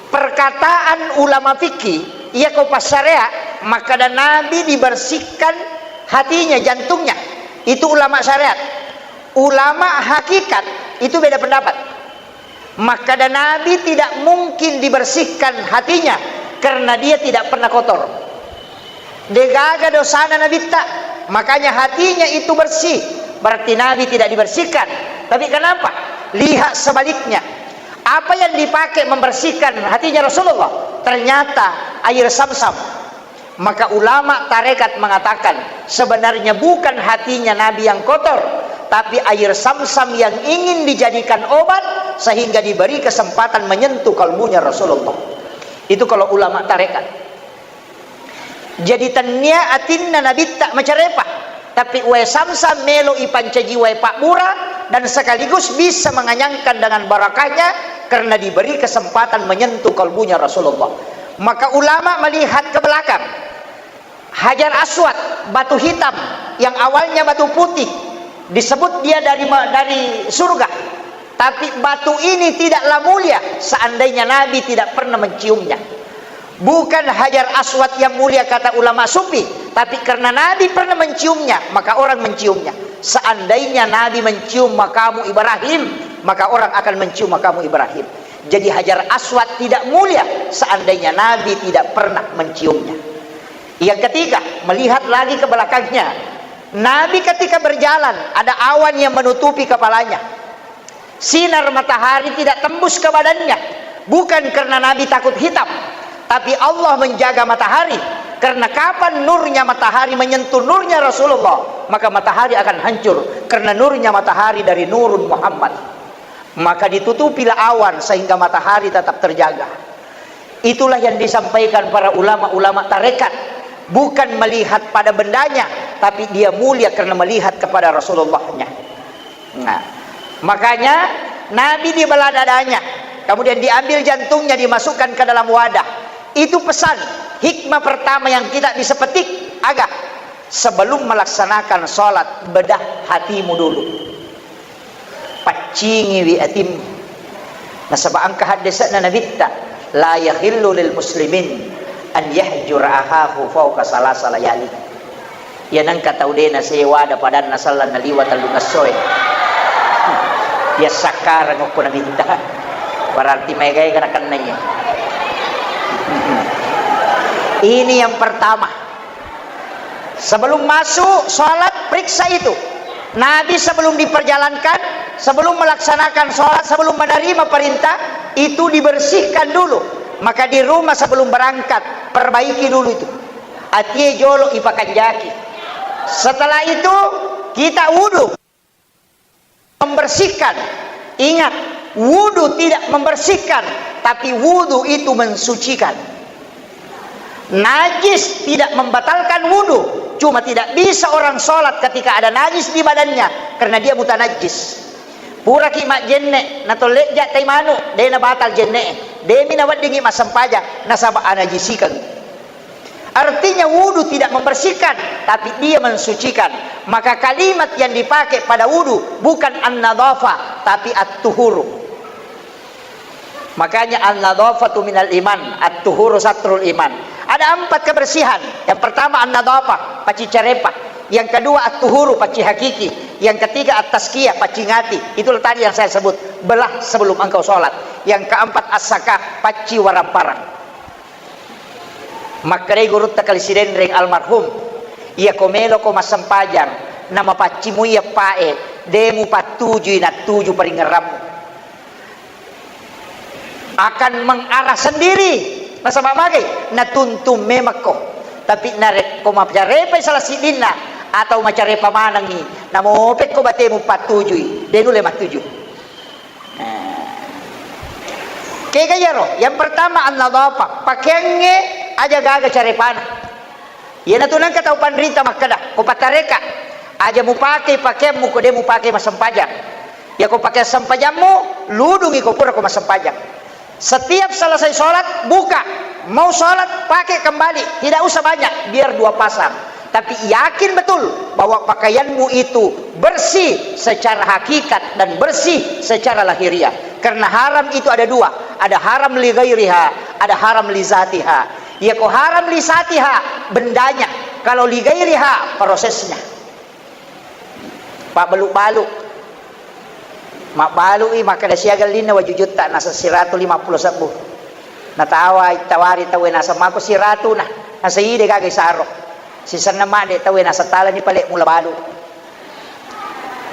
Perkataan ulama fikih, iya ko passarea, makkada Nabi dibersihkan hatinya, jantungnya. Itu ulama syariat. Ulama hakikat itu beda pendapat. Makkada Nabi tidak mungkin dibersihkan hatinya karena dia tidak pernah kotor. Degaga dosana Nabitta, makanya hatinya itu bersih. Berarti Nabi tidak dibersihkan. Tapi kenapa? Lihat sebaliknya. Apa yang dipakai membersihkan hatinya Rasulullah? Ternyata air Samsam. Maka ulama tarekat mengatakan, sebenarnya bukan hatinya Nabi yang kotor, tapi air Samsam yang ingin dijadikan obat sehingga diberi kesempatan menyentuh kalbunya Rasulullah. Itu kalau ulama tarekat. Jadi tennia atinna Nabitta macarepa, tapi wae Samsam melo ipancaji wae pabbura dan sekaligus bisa menganyangkan dengan barakahnya karena diberi kesempatan menyentuh kalbunya Rasulullah. Maka ulama melihat ke belakang. Hajar Aswad, batu hitam yang awalnya batu putih, disebut dia dari ma-, dari surga. Tapi batu ini tidaklah mulia seandainya Nabi tidak pernah menciumnya. Bukan Hajar Aswad yang mulia, kata ulama sufi, tapi karena Nabi pernah menciumnya, maka orang menciumnya. Seandainya Nabi mencium makamu Ibrahim, maka orang akan mencium makamu Ibrahim. Jadi Hajar Aswad tidak mulia seandainya Nabi tidak pernah menciumnya. Yang ketiga, melihat lagi ke belakangnya. Nabi ketika berjalan, ada awan yang menutupi kepalanya. Sinar matahari tidak tembus ke badannya. Bukan karena Nabi takut hitam, tapi Allah menjaga matahari. Karena kapan nurnya matahari menyentuh nurnya Rasulullah, maka matahari akan hancur. Karena nurnya matahari dari Nurun Muhammad. Maka ditutupilah awan sehingga matahari tetap terjaga. Itulah yang disampaikan para ulama-ulama tarekat. Bukan melihat pada bendanya, tapi dia mulia karena melihat kepada Rasulullahnya. Nah, Makanya Nabi dibelah dadanya, kemudian diambil jantungnya, dimasukkan ke dalam wadah. Itu pesan, hikmah pertama yang kita bisa petik, aga? Sebelum melaksanakan sholat, bedah hatimu dulu. Paccingiwi atimmu. Nasaba engka haddese'na Nabitta, "La yahillu lil muslimin an yahjura akhahu fauqa salasa layali." Iya nengka tau de' nasewa ada padanna sallang naliwa tellungessoe. Iya sakkareng okko Nabitta. Berarti maega-ega nakennai. Ini yang pertama. Sebelum masuk sholat, periksa itu. Nabi sebelum diperjalankan, sebelum melaksanakan sholat, sebelum menerima perintah, itu dibersihkan dulu. Maka di rumah sebelum berangkat, perbaiki dulu itu. Atie jolo ipakanjaki. Setelah itu, kita wudhu. Membersihkan. Ingat, wudhu tidak membersihkan, tapi wudhu itu mensucikan. Najis tidak membatalkan wudhu, cuma tidak bisa orang sholat ketika ada najis di badannya, karena dia mutanajis. Puraki majjenne, natolle'ja tai manu, de' nabatal jenne, de' mi naweddingi massempajang, nasaba anajisikeng. Artinya, wudhu tidak membersihkan, tapi dia mensucikan. Maka kalimat yang dipakai pada wudhu bukan an-nadhafah, tapi at-tuhuru. Makanya, an-nadhafatu minal iman, at-tuhuru satrul iman. Ada empat kebersihan. Yang pertama, an-nadhafah, pacci carepa. Yang kedua, at-tuhuru, pacci hakiki. Yang ketiga, at-tazkiyah, pacci ngati. Itulah tadi yang saya sebut, belah sebelum engkau sholat. Yang keempat, as-sakah, pacci waramparang. Makkedai gurutta Kali Sidenreng almarhum, "Iyako meloko massempajang, namapaccimui eppa'e, de' mupattujui nattuju paringerrammu. Akan mengarah sendiri." Nasaba magai? Natuntung memekko. Tapi narekko macarepai salah siddinna atau macarepa manengngi, namopekko batemu pattujui, de' nulle mattuju. Nah. Kega iyaro? Yang pertama, an-nadhafah. Pakeangnge aja gaga carepana. Iyanatu nengka tau panrita makkeda, ko pattareka, aja mupake pakeammu ko de' mupake massempajang. Iyako pakeang sempajammu, ludungi ko pura ko massempajang. Setiap selesai sholat, buka. Mau sholat, pakai kembali. Tidak usah banyak, biar dua pasang. Tapi yakin betul bahwa pakaianmu itu bersih secara hakikat dan bersih secara lahiriah. Karena haram itu ada dua. Ada haram li ghairiha, ada haram li zatiha. Iyako haram li zatiha, bendanya. Kalau li ghairiha, prosesnya. Pabbalu-balu. Mabbalui makkeda siaga ellinna waju jutta, naseng siratu lima pulo sebbu. Natawa, tawari tauwe, naseng mako siratu na, naseng ide gaga isaro. Sisenna madde tauwe, naseng talani pale mula balu.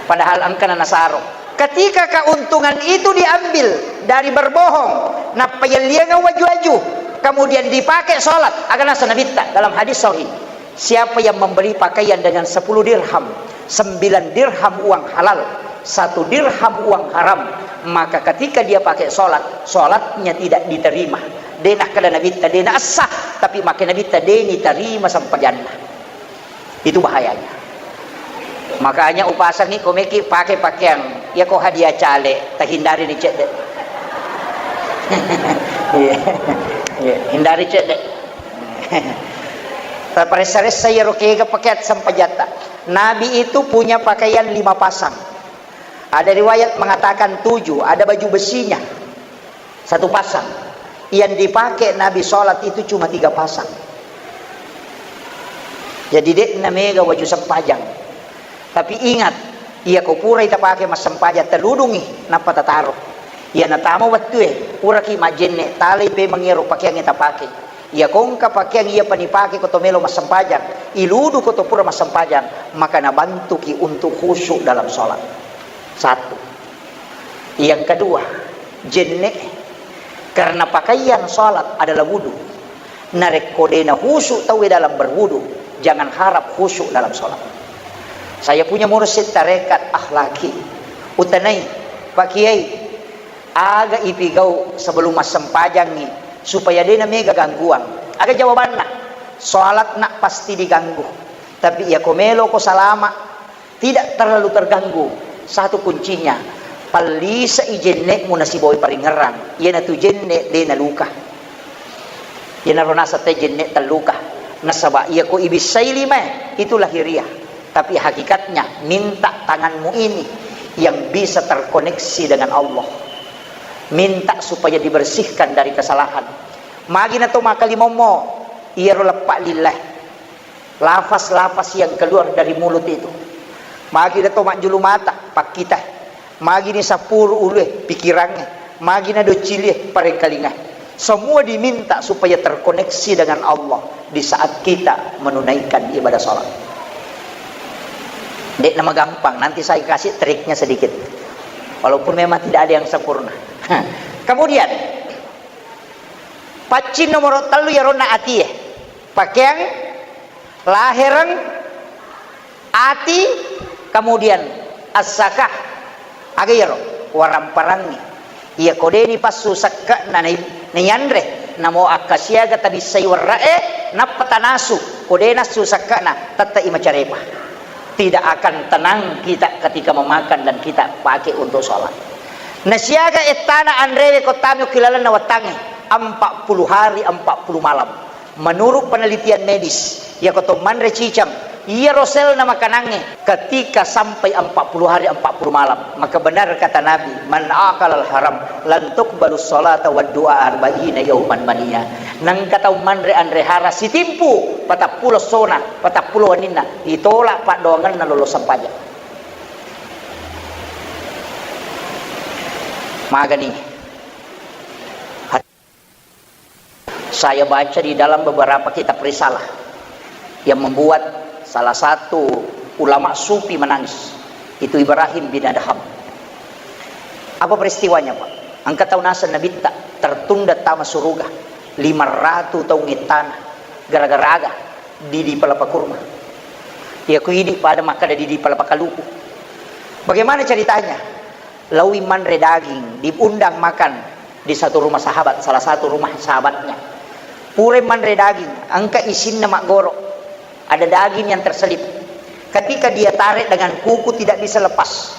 Padahal engkana nasaro. Ketika keuntungan itu diambil dari berbohong, nappa yelliangeng waju-waju, kemudian dipakai sholat, aga naseng Nabitta dalam hadis sahih. Siapa yang membeli pakaian dengan sepuluh dirham, sembilan dirham uang halal, satu dirham uang haram, maka ketika dia pakai sholat, sholatnya tidak diterima. De' nakkeda Nabitta, de' naessah, tapi makkeda Nabitta, de' nitarima sempajanna. Itu bahayanya. Makanya upasangi ko meki pakai pakaian, ya ko hadiah cale, tahindari ni cedde. Iya. Iya, hindari cedde. Taparessa-ressa iyaro kega pakeang sempajatta. Nabi itu punya pakaian lima pasang. Ada riwayat mengatakan tujuh, ada baju besinya satu pasang. Yang dipakai Nabi sholat itu cuma tiga pasang. Jadi de'na mega waju sempajang. Tapi ingat, iya ko purai tapake massempajang, taludungi nappa tataro. Iya natama wettue, puraki majjenne, talai pemeng iyaro pakeangnge tapake. Iya ko engka pakeang iya panipake ko to melo massempajang, iludu ko to pura massempajang, maka nabantuki untuk khusyuk dalam sholat. Satu. Yang kedua, jenne. Karena pakaian sholat adalah wudu. Narekko de'na khusyuk tauwe dalam berwudu, jangan harap khusyuk dalam sholat. Saya punya mursyid tarekat akhlaki. Utanai, Pak Kiai, aga ipigau sebelum massempajangngi supaya de'na mega gangguan? Aga jawabanna? Sholat nak pasti diganggu. Tapi iya ko melo ko salama, tidak terlalu terganggu. Satu kuncinya, Pallisai jenne'mu nasibawai paringerrang. Iyanatu jenne' de' naluka. Iyanaro naseng te jenne' telluka. Nasaba' iyako ibissai limae, itu lahiriah. Tapi hakikatnya, minta tanganmu ini yang bisa terkoneksi dengan Allah. Minta supaya dibersihkan dari kesalahan. Magi nato makalimommo, iyaro leppa' lillae. Lafaz-lafaz yang keluar dari mulut itu. Magi nato majjulu mata, pakkita. Magi ni sappuru ulue, pikirangnge. Magi na doccilie, parengkalingae. Semua diminta supaya terkoneksi dengan Allah di saat kita menunaikan ibadah salat. De'na magampang, nanti saya kasih triknya sedikit. Walaupun memang tidak ada yang sempurna. Kemudian, paccing nomoro tellu yaronna atie. Pakeang, lahereng, ati, kemudian as-sakah. Aga iyaro? Waramparangngi. Iyako de' nipassu sekke'na nai-, naiyanre, namo akkasiaga tabissai werre'e, nappa tanasu, ko de' nassu sekke'na, tette'i macarepa. Tidak akan tenang kita ketika memakan dan kita pakai untuk sholat. Nasiaga ettana anrewe ko tami okki lalenna wettangnge, empat puluh hari, empat puluh malam. Menurut penelitian medis, iyako to manre cicang, iyaro selna makanangnge ketika sampai empat puluh hari, empat puluh malam, maka benar kata Nabi, "Man akalal haram, lan tuqbalus salata wad du'a arba'ina yauman mania." Nengka tau manre anre hara sitimpu, patappulo essona, patappulo wenninna, ditolak paddoangenna lollo sempajang. Magani. Saya baca di dalam beberapa kitab risalah yang membuat salah satu ulama sufi menangis. Itu Ibrahim bin Adham. Apa peristiwanya, Pak? Engka tau naseng Nabitta tertunda tama suruga lima ratus taung ettana gara-gara aga didi palapa kurma. Iya ku idi pada makkada didi palapa kaluku. Bagaimana ceritanya? Laui manre daging, diundang makan di satu rumah sahabat, salah satu rumah sahabatnya. Pura manre daging, engka isinna maggoro. Ada daging yang terselip. Ketika dia tarik dengan kuku tidak bisa lepas.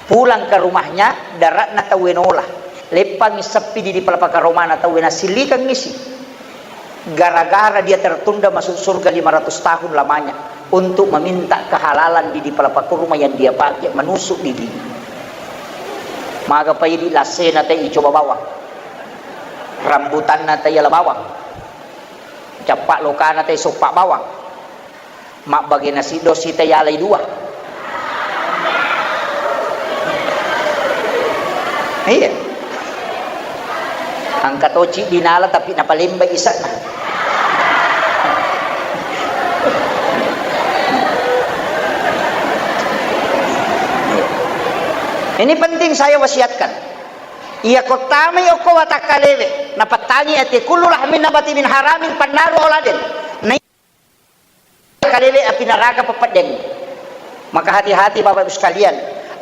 Pulang ke rumahnya, daratna tauwe nola. Leppangi seppi didi palapa karomana tauwe nasillikang isi. Gara-gara dia tertunda masuk surga lima ratus tahun lamanya untuk meminta kehalalan didi palapa kurma yang dia pakai menusuk didi. Maga paidi lassena tei coba bawang. Rambutanna tei ala bawang. Cappa lokana tei soppa bawang. Mabbage nasi dosi tei alai dua. Iya. Engka to ciddi nala tapi napalembai isa'na. Ini penting saya wasiatkan. Iya ko tamai okko watakkalewe, napattangi ati kullu lahmin nabati min haramin pannaru auladen. Kalewe api neraka peppeddeng. Maka hati-hati Bapak Ibu sekalian.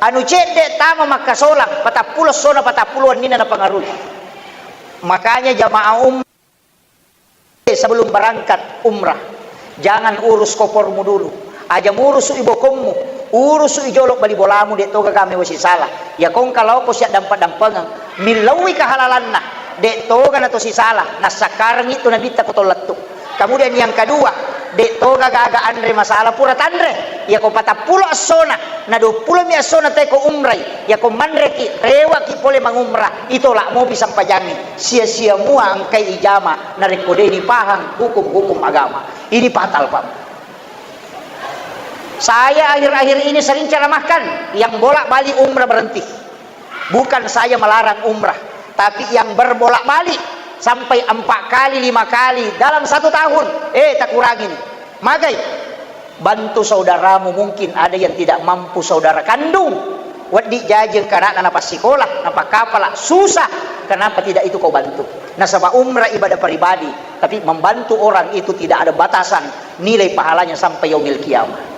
Anu cedde tama makkasolang, patappulo essona, patappulo wenninna napangarui. Makanya jamaah umrah sebelum berangkat umrah, jangan urus kopormu dulu. Aja murusu ibokommu, urusu ijolo bali bolamu, de toga kame wesi salah. Ya kongka laoko siaddampa-dampengeng, millauwi kehalalanna, de toga nato sisala, nassakkarengngi tu nabitta ko tollettu. Kemudian yang kedua, de toga gaga anre masalah pura tanre. Yako patappulo essona, na duappulo mi essona teko umrai. Yako manreki, rewaki pole mangumrah, itolak mopi sampajangi. Sia-sia mua engkai ijama, narekko de dipahang hukum-hukum agama. Ini fatal, Pak. Saya akhir-akhir ini sering ceramahkan, yang bolak-balik umrah berhenti. Bukan saya melarang umrah, tapi yang berbolak-balik sampai empat kali, lima kali dalam satu tahun, eh, takurangi ni. Magai, bantu saudaramu, mungkin ada yang tidak mampu saudara kandung. Wedding jaji engka anakna napassikola, napakkapala, susah. Kenapa tidak itu kau bantu? Nasaba umrah ibadah pribadi, tapi membantu orang itu tidak ada batasan nilai pahalanya sampai yaumil qiyamah.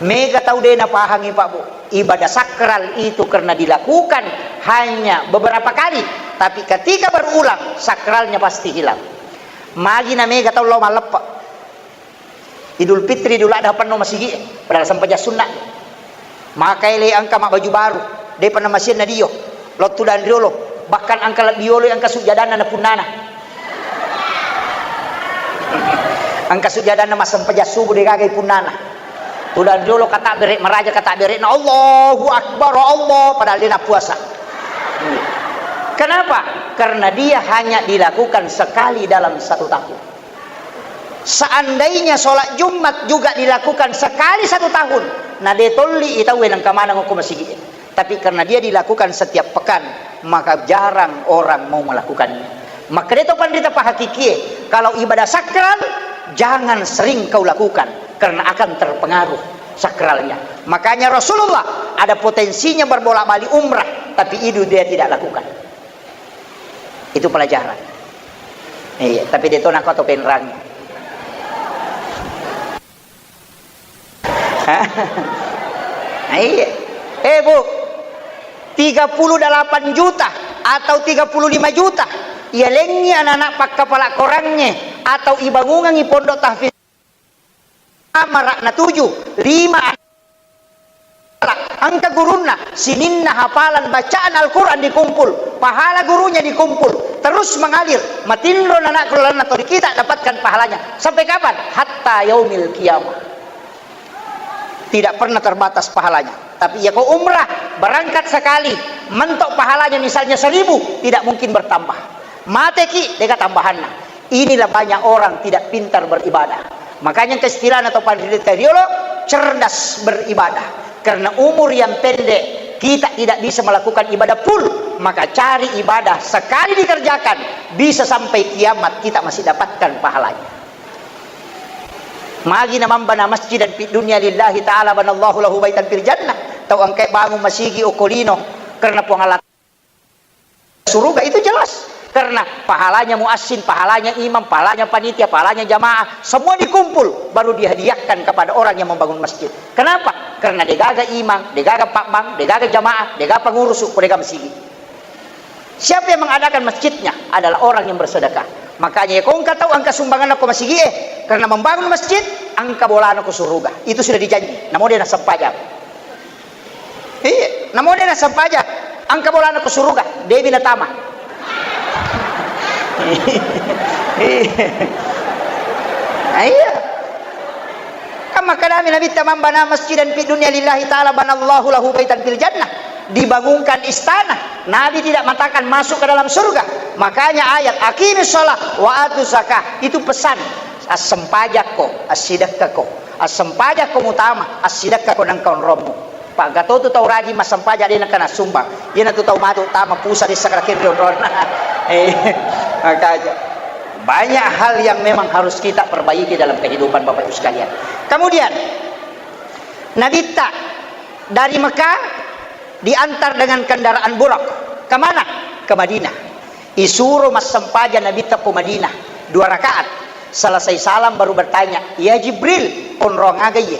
Mega tau de napahangi, Pak, Bu. Ibadah sakral itu karena dilakukan hanya beberapa kali, tapi ketika berulang, sakralnya pasti hilang. Magi na mega tau lao malleppe. Idul Fitri, Idul Adha penno masigi, padahal sempajang sunna. Maka ele engka ma baju baru. Depa na masienna dio, lo tudang riolo, bahkan engka lebbi yolo engka sujjadanna na punnana. Engka sujjadanna massempajang subuh degaga punnana. Tudang riolo kata bere maraja kata bere na Allahu Akbar Allah padahal dia na puasa. Kenapa? Karena dia hanya dilakukan sekali dalam satu tahun. Seandainya sholat Jumat juga dilakukan sekali satu tahun, na de tolli i tauwe nengka maneng ko masigi. Tapi karena dia dilakukan setiap pekan, maka jarang orang mau melakukannya. Maka dia to panrita pahakikie, kalau ibadah sakral, jangan sering kau lakukan, karena akan terpengaruh sakralnya. Makanya Rasulullah ada potensinya berbolak-balik umrah, tapi itu dia tidak lakukan. Itu pelajaran. Iya, tapi dia to nako atau penrang. Iya. Eh, Bu, tiga puluh delapan juta atau tiga puluh lima juta, iya lengi anak-anak pakkapala korangnge atau ibangungangi pondok tahfiz amara na tuju, lima anak engka gurunna, sininna hafalan bacaan Al-Quran dikumpul, pahala gurunya dikumpul, terus mengalir, matinro anak keluarga atau kita dapatkan pahalanya. Sampai kapan? Hatta yaumil qiyamah. Tidak pernah terbatas pahalanya. Tapi iya ko umrah, berangkat sekali, mentok pahalanya misalnya seribu, tidak mungkin bertambah. Mateki, deka tambahanna. Inilah banyak orang tidak pintar beribadah. Makanya keistilahna atau panrita riolo, cerdas beribadah. Karena umur yang pendek, kita tidak bisa melakukan ibadah full. Maka cari ibadah sekali dikerjakan, bisa sampai kiamat kita masih dapatkan pahalanya. Magi na mambana masjidan fid dunya lillahi ta'ala banallahu lahu baitan fil jannah. Tau engkai bangun masigi okko lino karena Puang Allah suruga itu jelas. Karena pahalanya muassin, pahalanya imam, pahalanya panitia, pahalanya jamaah, semua dikumpul baru dihadiahkan kepada orang yang membangun masjid. Kenapa? Karena degaga imam, degaga pakbang, degaga jamaah, degaga pengurus, degaga masigi. Siapa yang mengadakan masjidnya adalah orang yang bersedekah. Makanya ya, ko engka tau engka sumbangan ko masigi e, karena membangun masjid, engka bolana ko suruga. Itu sudah dijanji. Namo de nassempajang. Iya, namo de nassempajang. Engka bolana ko suruga, debi natama. Iya. Nah, iya. Kan makkedami Nabitta, "Man bana masjidan fid dunya lillahi ta'ala banallahu lahu baitan fil jannah." Dibangunkan istana. Nabi tidak mengatakan masuk ke dalam surga. Makanya ayat, "Aqimis shalah wa atuz zakah." Itu pesan. Assempajakko, assidekkako. Assempajakko mutama, assidekkako nengka onrommu. Pagatotu tau rajin massempaja de nengka nassumbang. Iyanatu tau matu tama pusa de sakrakir onronna. Eh, makanya. Banyak hal yang memang harus kita perbaiki dalam kehidupan, Bapak Ibu sekalian. Kemudian, Nabitta dari Mekah diantar dengan kendaraan Burak. Kemana? Ke Madinah. Isuro massempajang Nabitta ko Madinah, dua rakaat. Selesai salam baru bertanya, "Ya Jibril, onrong aga iye?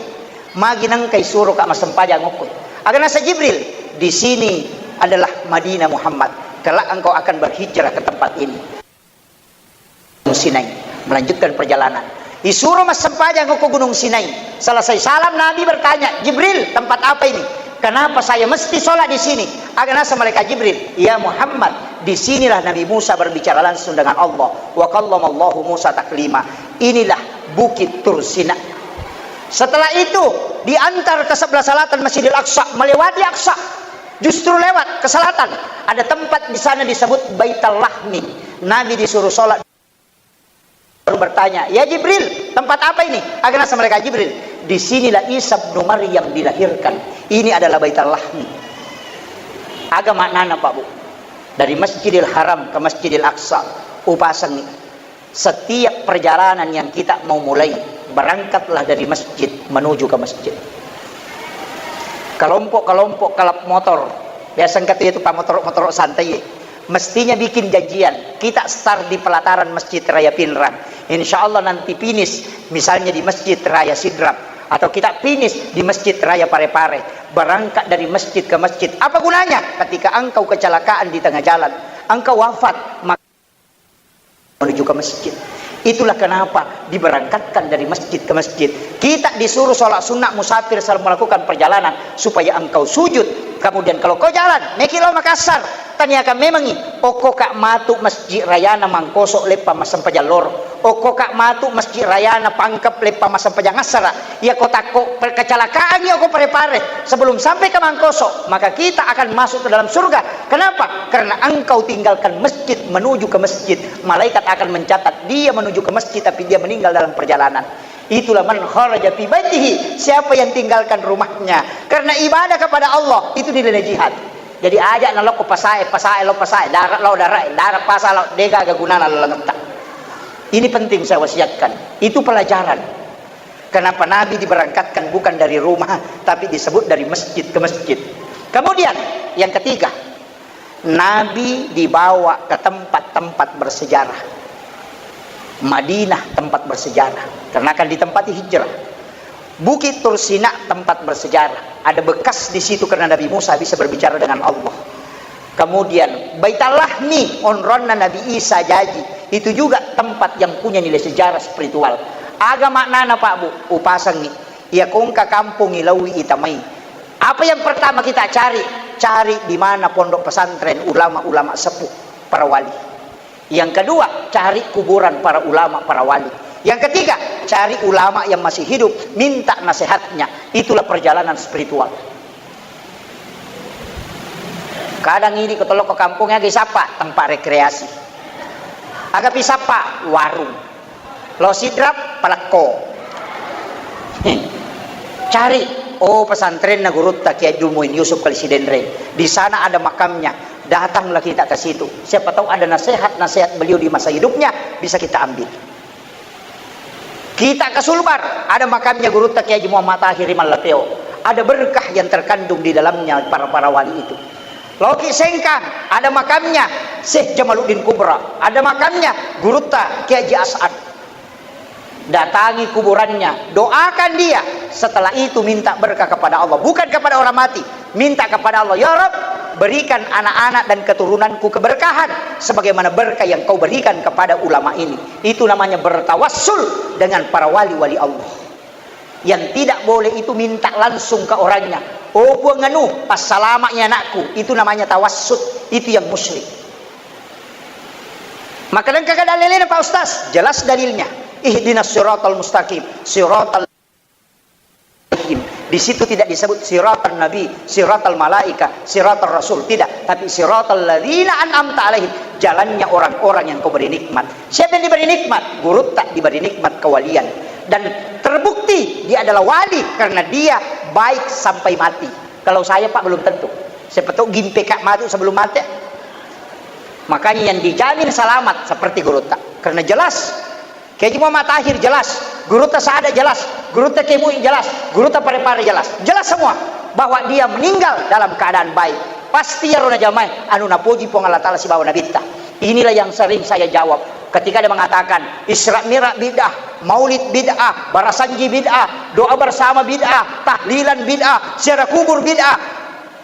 Magi nengka isuro ka massempajang okko?" Aga nasa Jibril, "Di sini adalah Madinah Muhammad. Kelak engkau akan berhijrah ke tempat ini." Gunung Sinai, melanjutkan perjalanan. Isuro massempajang ko Gunung Sinai. Selesai salam, Nabi bertanya, "Jibril, tempat apa ini? Kenapa saya mesti sholat di sini?" Aga nasa malaikat Jibril, "Ya Muhammad, di sinilah Nabi Musa berbicara langsung dengan Allah. Wa kallamallahu Musa taklima. Inilah Bukit Tur Sina." Setelah itu, diantar ke sebelah selatan Masjidil Aqsa, melewati Aqsa. Justru lewat ke selatan, ada tempat di sana disebut Baitul Lahmi. Nabi disuruh sholat, baru bertanya, "Ya Jibril, tempat apa ini?" Aga nasa malaikat Jibril, "Di sinilah Isa bin Maryam dilahirkan. Ini adalah Baitul Lahmi." Aga maknana, Pak Bu? Dari Masjidil Haram ke Masjidil Aqsa, upasengi. Setiap perjalanan yang kita mau mulai, berangkatlah dari masjid menuju ke masjid. Kelompok-kelompok kalap motor, biasa engka tu itu pak motor-motor santai, mestinya bikin janjian. Kita start di pelataran Masjid Raya Pinrang. Insya Allah nanti finish misalnya di Masjid Raya Sidrap, atau kita finish di Masjid Raya Parepare. Berangkat dari masjid ke masjid. Apa gunanya? Ketika engkau kecelakaan di tengah jalan, engkau wafat, maka menuju ke masjid. Itulah kenapa diberangkatkan dari masjid ke masjid. Kita disuruh sholat sunnah musafir selama melakukan perjalanan, supaya engkau sujud. Kemudian kalau kau jalan, meki lao Makassar, tanyakan memangi, okko ka matu masjid rayana Mangkoso leppa massempajang loro, okko ka matu masjid rayana Pangkep leppa massempajang assara, iya ko takko per-, kecelakaangi okko Pare-Pare sebelum sampai ke Mangkoso, maka kita akan masuk ke dalam surga. Kenapa? Karena engkau tinggalkan masjid menuju ke masjid. Malaikat akan mencatat dia menuju ke masjid, tapi dia meninggal dalam perjalanan. Itulah man kharaja fi baitihi, siapa yang tinggalkan rumahnya karena ibadah kepada Allah, itu nilainya jihad. Jadi aja nalokko pasae, pasae lo pasae, darat lo darat, darat pasa lo, dega aga gunana lo langetta. Ini penting saya wasiatkan. Itu pelajaran. Kenapa Nabi diberangkatkan bukan dari rumah, tapi disebut dari masjid ke masjid. Kemudian, yang ketiga, Nabi dibawa ke tempat-tempat bersejarah. Madinah tempat bersejarah, karena akan ditempati hijrah. Bukit Tursina tempat bersejarah. Ada bekas di situ karena Nabi Musa bisa berbicara dengan Allah. Kemudian, Baitul Lahmi, onronna Nabi Isa jaji. Itu juga tempat yang punya nilai sejarah spiritual. Aga maknana, Pak Bu? Upasangi. Iya kongka kampung ilaui itamai. Apa yang pertama kita cari? Cari di mana pondok pesantren ulama-ulama sepuh, para wali. Yang kedua, cari kuburan para ulama, para wali. Yang ketiga, cari ulama yang masih hidup, minta nasihatnya. Itulah perjalanan spiritual. Kadang ini ko tolokko kampung aga isappa tempat rekreasi. Aga pisappa warung. Lo Sidrap, Palekko. Cari, oh, pesantrenna gurutta Kiai Haji Muin Yusuf Kali Sidenreng. Di sana ada makamnya. Datanglah kita ke situ. Siapa tahu ada nasihat-nasihat beliau di masa hidupnya bisa kita ambil. Kita ke Sulbar, ada makamnya gurutta Kiai Haji Muhammad Tahir Mallateo. Ada berkah yang terkandung di dalamnya para-para wali itu. Loki Sengkang, ada makamnya Syekh Jamaluddin Kubra, ada makamnya gurutta Kiai Haji As'ad. Datangi kuburannya, doakan dia. Setelah itu minta berkah kepada Allah, bukan kepada orang mati. Minta kepada Allah, "Ya Rabb, berikan anak-anak dan keturunanku keberkahan sebagaimana berkah yang Kau berikan kepada ulama ini." Itu namanya bertawassul dengan para wali-wali Allah. Yang tidak boleh itu minta langsung ke orangnya. "Oh Puang anu, passalama'i anakku." Itu namanya tawassul. Itu yang musyrik. Maka engka kada lelena, Pak Ustaz, jelas dalilnya. Ihdinas siratal mustaqim, siratal Di situ tidak disebut siratal nabi, siratal malaika, siratal rasul, tidak. Tapi siratal ladzina an'amta alaihim, jalannya orang-orang yang Kau beri nikmat. Siapa yang diberi nikmat? Gurutta diberi nikmat kewalian. Dan terbukti dia adalah wali karena dia baik sampai mati. Kalau saya, Pak, belum tentu. Siapa tahu gimpe ka mati sebelum mati. Makanya yang dijamin selamat seperti gurutta. Karena jelas Kiai Haji Muhammad Tahir jelas, gurutta Sada jelas, gurutta Kiai Muin jelas, gurutta Pare-Pare jelas. Jelas semua bahwa dia meninggal dalam keadaan baik. Pasti iyaro najamai anu napoji Puang Allah Taala sibawa Nabitta. Inilah yang sering saya jawab ketika ada mengatakan Isra Mi'raj bid'ah, Maulid bid'ah, Barasanji bid'ah, doa bersama bid'ah, tahlilan bid'ah, ziarah kubur bid'ah.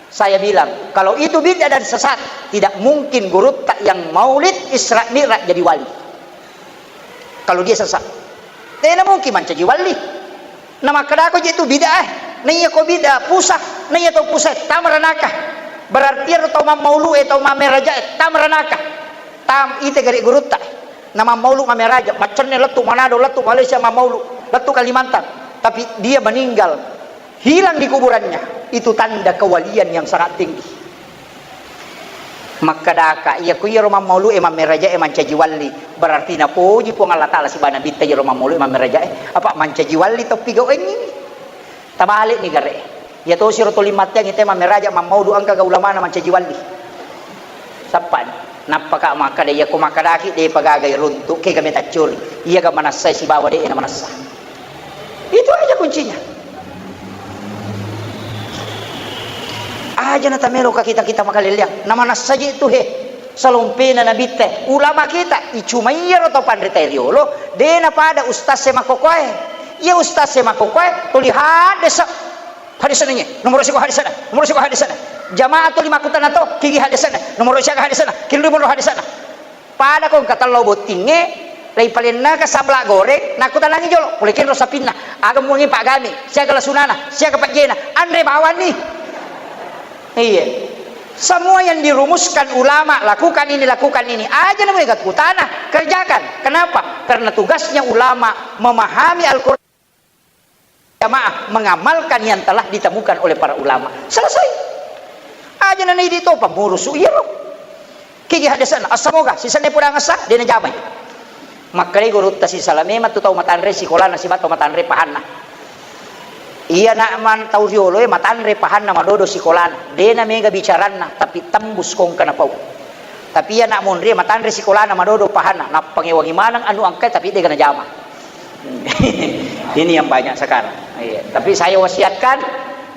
Saya bilang, kalau itu bid'ah dan sesat, tidak mungkin gurutta yang Maulid Isra Mi'raj jadi wali. Kalau dia sesat, tena mungkin mancaji wali. Namakkedako je tu bid'ah, eh. Naiya ko bid'ah pusat, naiya to pusat, tama ranaka. Berarti ero tau mammaulu e, tau mammeraja e, tama ranaka. Tam ite gare gurutta. Namammaulu mammeraja, maccenne lettu Manado, lettu Malaysia mammaulu, lettu Kalimantan. Tapi dia meninggal, hilang di kuburannya, itu tanda kewalian yang sangat tinggi. Makkedaka, iya ku iyaro mammaulu e mammeraja e mancaji walli, berarti napoji Puang Allah Taala sibawa Nabitta iyaro mammaulu e mammeraja e, apa mancaji walli toppi gau engngi. Tabalik ni gare. Iya tosi ro toli matteang ite mammeraja mammaulu engka ga ulamana mancaji walli. Sappani. Nappaka makkeda, iya ku makkedaki depa gaga iruntu, kega meta curi. Iya ga manessai sibawa de na manessa. Itu aja kuncinya. Aja na tameloka kita-kita makaleleang. Na manessa je tu he. Salompena Nabitta, ulama kita, icuma iyaro tau panrita riolo, de na pada ustaz e makkokoe. Iya ustaz e makkokoe, tuli haddesa. Hadisana nye, nomoro siko hadisana, nomoro siko hadisana. Jamaah tuli makkutana to, kigi hadisana, nomoro siaga hadisana, killu monro hadisana. Pada ko engka tello bottingnge, Leipalennaka sabla goreng, nakkutanangi jolo, pole kenro sapinna, aga muangi paggami, siaga lasunana, siaga pejjena, anre bawanni. Iya. Semua yang dirumuskan ulama, lakukan ini, lakukan ini. Aja namanya kutana, kerjakan. Kenapa? Karena tugasnya ulama memahami Al-Quran. Jamaah mengamalkan yang telah ditemukan oleh para ulama. Selesai. Aja nana idi topa murusu iyaro. Kigi hadesana, assamoga, sisenna pudang assa, de najamai. Makkedai gurutta sisala memang tu tau matanre sikolana sibawa tau matanre pahanna. Iya nak man tau rioloe matanre pahanna madodo sikolana. De namega bicaranna, tapi tembus kongka napau. Tapi iya nak monri matanre sikolana madodo pahanna, nappangewangi maneng anu angkai tapi dega najama. Ini yang banyak sekarang. Iya. Tapi saya wasiatkan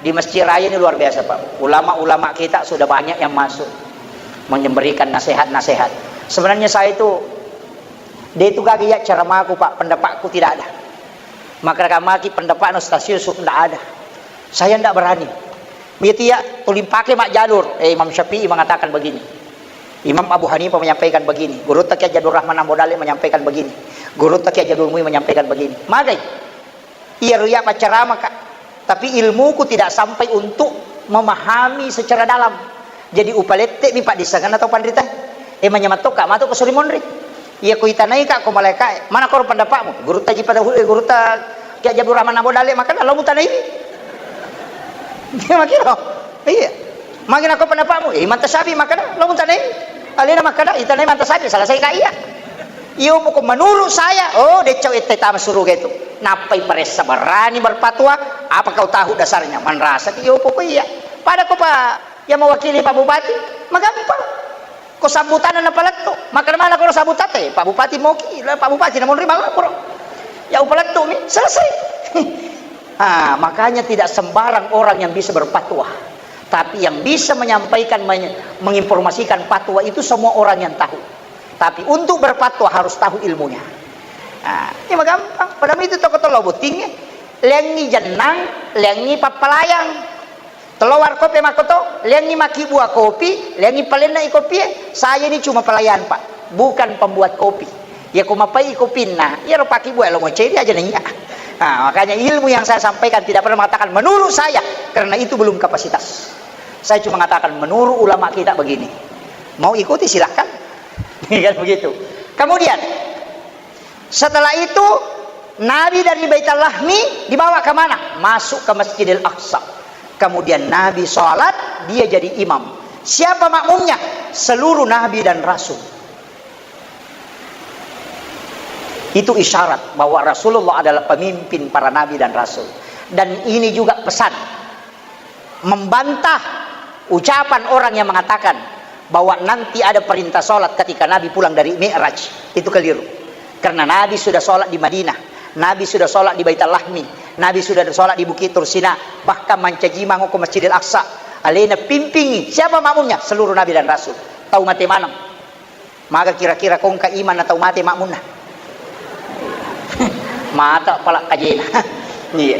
di Masjid Raya ini luar biasa, Pak. Ulama-ulama kita sudah banyak yang masuk memberikan nasihat-nasihat. Sebenarnya saya itu, dia itu gagal ya ceramahku, Pak. Pendapatku tidak ada. Maka kamaki pendapatnya Ustaz Yusuf tidak ada. Saya tidak berani. Begitu ya, tulimpake mak jalur. Eh, Imam Syafi'i mengatakan begini. Imam Abu Hanifah menyampaikan begini, Gurutta Kiai Haji Abdul Rahman Ambo Dalle menyampaikan begini, Gurutta Kiai Haji Abdul Muin menyampaikan begini. Magai? Iya ruya paccarama, Kak. Tapi ilmuku tidak sampai untuk memahami secara dalam. Jadi upalette mi Pak disangan atau panrita. Eh, manyamatoka matu ke suri monri. Iya ko itanai Kak ko malaika, mana koro pendapatmu? Gurutta Haji pada eh, Gurutta Kiai Haji Abdul Rahman Ambo Dalle makana lo mutanai. Dia makiro. Iya. Magi nako pendapatmu? Eh, Imam Tasyafi'i makkada, lo mutanai. Alena makkada, itanai Imam Tasyafi'i, selesai ka iya. Iyo pokok menurut saya, oh, decau ette tama suruga itu. Nappai paressa berani berfatwa, apa kau tahu dasarnya? Manrasa ki iyo pokok iya. Pada ko Pak, yang mewakili Pak Bupati, magampang. Ko sambutanna napalettu, makkada mana ko sambutate? Pak Bupati moki, Pak Bupati namonri malapor. Ya upalettu mi, selesai. Ah, makanya tidak sembarang orang yang bisa berfatwa. Tapi yang bisa menyampaikan, menye-, menginformasikan fatwa itu semua orang yang tahu. Tapi untuk berfatwa harus tahu ilmunya. Ah, ini mah gampang. Pada itu toko tolo botting, lengi jennang, lengi pappalayang. Telo warkop e makkoto, lengi makkibua kopi, lengi palenna i kopie. Saya ini cuma pelayan, Pak, bukan pembuat kopi. Ya ko mapai kopinna, iyaro pakkibua lo moceri aja nanya. Nah, makanya ilmu yang saya sampaikan tidak pernah mengatakan menurut saya, karena itu belum kapasitas. Saya cuma mengatakan menurut ulama kita begini. Mau ikuti silahkan. Kan begitu. Kemudian setelah itu Nabi dari Baitul Lahmi dibawa ke mana? Masuk ke Masjidil Aqsa. Kemudian Nabi sholat, dia jadi imam. Siapa makmumnya? Seluruh nabi dan rasul. Itu isyarat bahwa Rasulullah adalah pemimpin para nabi dan rasul. Dan ini juga pesan membantah ucapan orang yang mengatakan bahwa nanti ada perintah sholat ketika Nabi pulang dari Mi'raj. Itu keliru. Karena Nabi sudah sholat di Madinah, Nabi sudah sholat di Baitul Lahmi, Nabi sudah sholat di Bukit Tursina, bahkan mancaji mango ke Masjidil Aqsa. Alena pimpingi. Siapa makmumnya? Seluruh Nabi dan Rasul. Tau mate maneng. Maga kira-kira kongka iman atau mate makmunna? Mata pala kajena. Iya.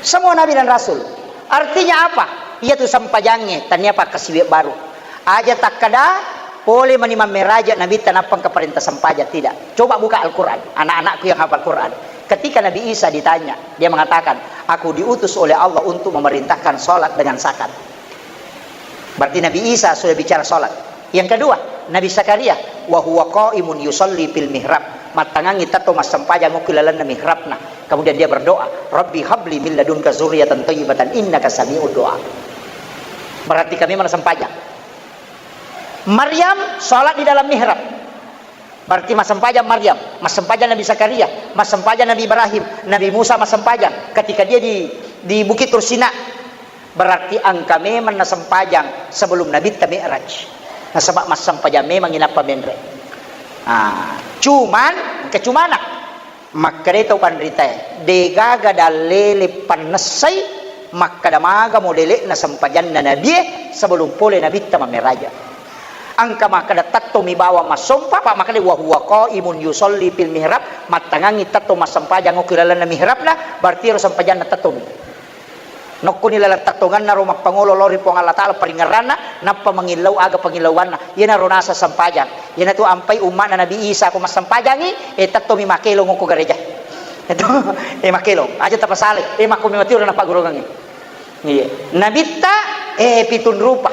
Semua nabi dan rasul. Artinya apa? Iya tu sempajangnge, tania pakkasiwe baru. Aja takkada pole mani mammeraja nabitta nappa engka parenta sempajang, tidak. Coba buka Al-Quran, anak-anakku yang hafal Quran. Ketika Nabi Isa ditanya, dia mengatakan, "Aku diutus oleh Allah untuk memerintahkan sholat dengan zakat." Berarti Nabi Isa sudah bicara sholat. Yang kedua, Nabi Zakaria, "Wa huwa qaimun yusalli fil mihrab." Mattangangi tetto massempajang okko lalenna mihrabna. Kemudian dia berdoa, "Rabbi habli min ladunka zurriyatan thayyibatan innaka sami'ud du'a." Berarti kami mana sempajang. Maryam sholat di dalam mihrab. Berarti massempajang Maryam, massempajang Nabi Zakaria, massempajang Nabi Ibrahim, Nabi Musa massempajang ketika dia di, di Bukit Tursina. Berarti engka memang nasempajang sebelum Nabitta Mi'raj. Nasaba massempajang memang inappa menre. Ah, cuman, engka cumana. Makkeda tau panritae, degaga dallele pannessai makkeda maga modele'na sempajanna nabie sebelum pole nabitta mammeraja. Engka makkeda tettomi bawang massompa, pa makkeda wa huwa qaimun yusalli fil mihrab, mattangangi tetto massempajang okko lalenna mihrabna, berarti ero sempajanna tettomi. Nokkoni laleng tettongenna ro mappangolo lao ri Puang Allah Ta'ala paringerranna, nappa mangillau aga pangillauanna. Iyanaro naseng sempajang. Iyanatu ampai umma'na Nabi Isa ko massempajangi, eh, tettomi makelong okko gereja. Itu, eh, makelong. Aja tapasalai. Eh, makko memang tiro napaggurungengngi. Iya. Nabitta, eh, pitun rupa.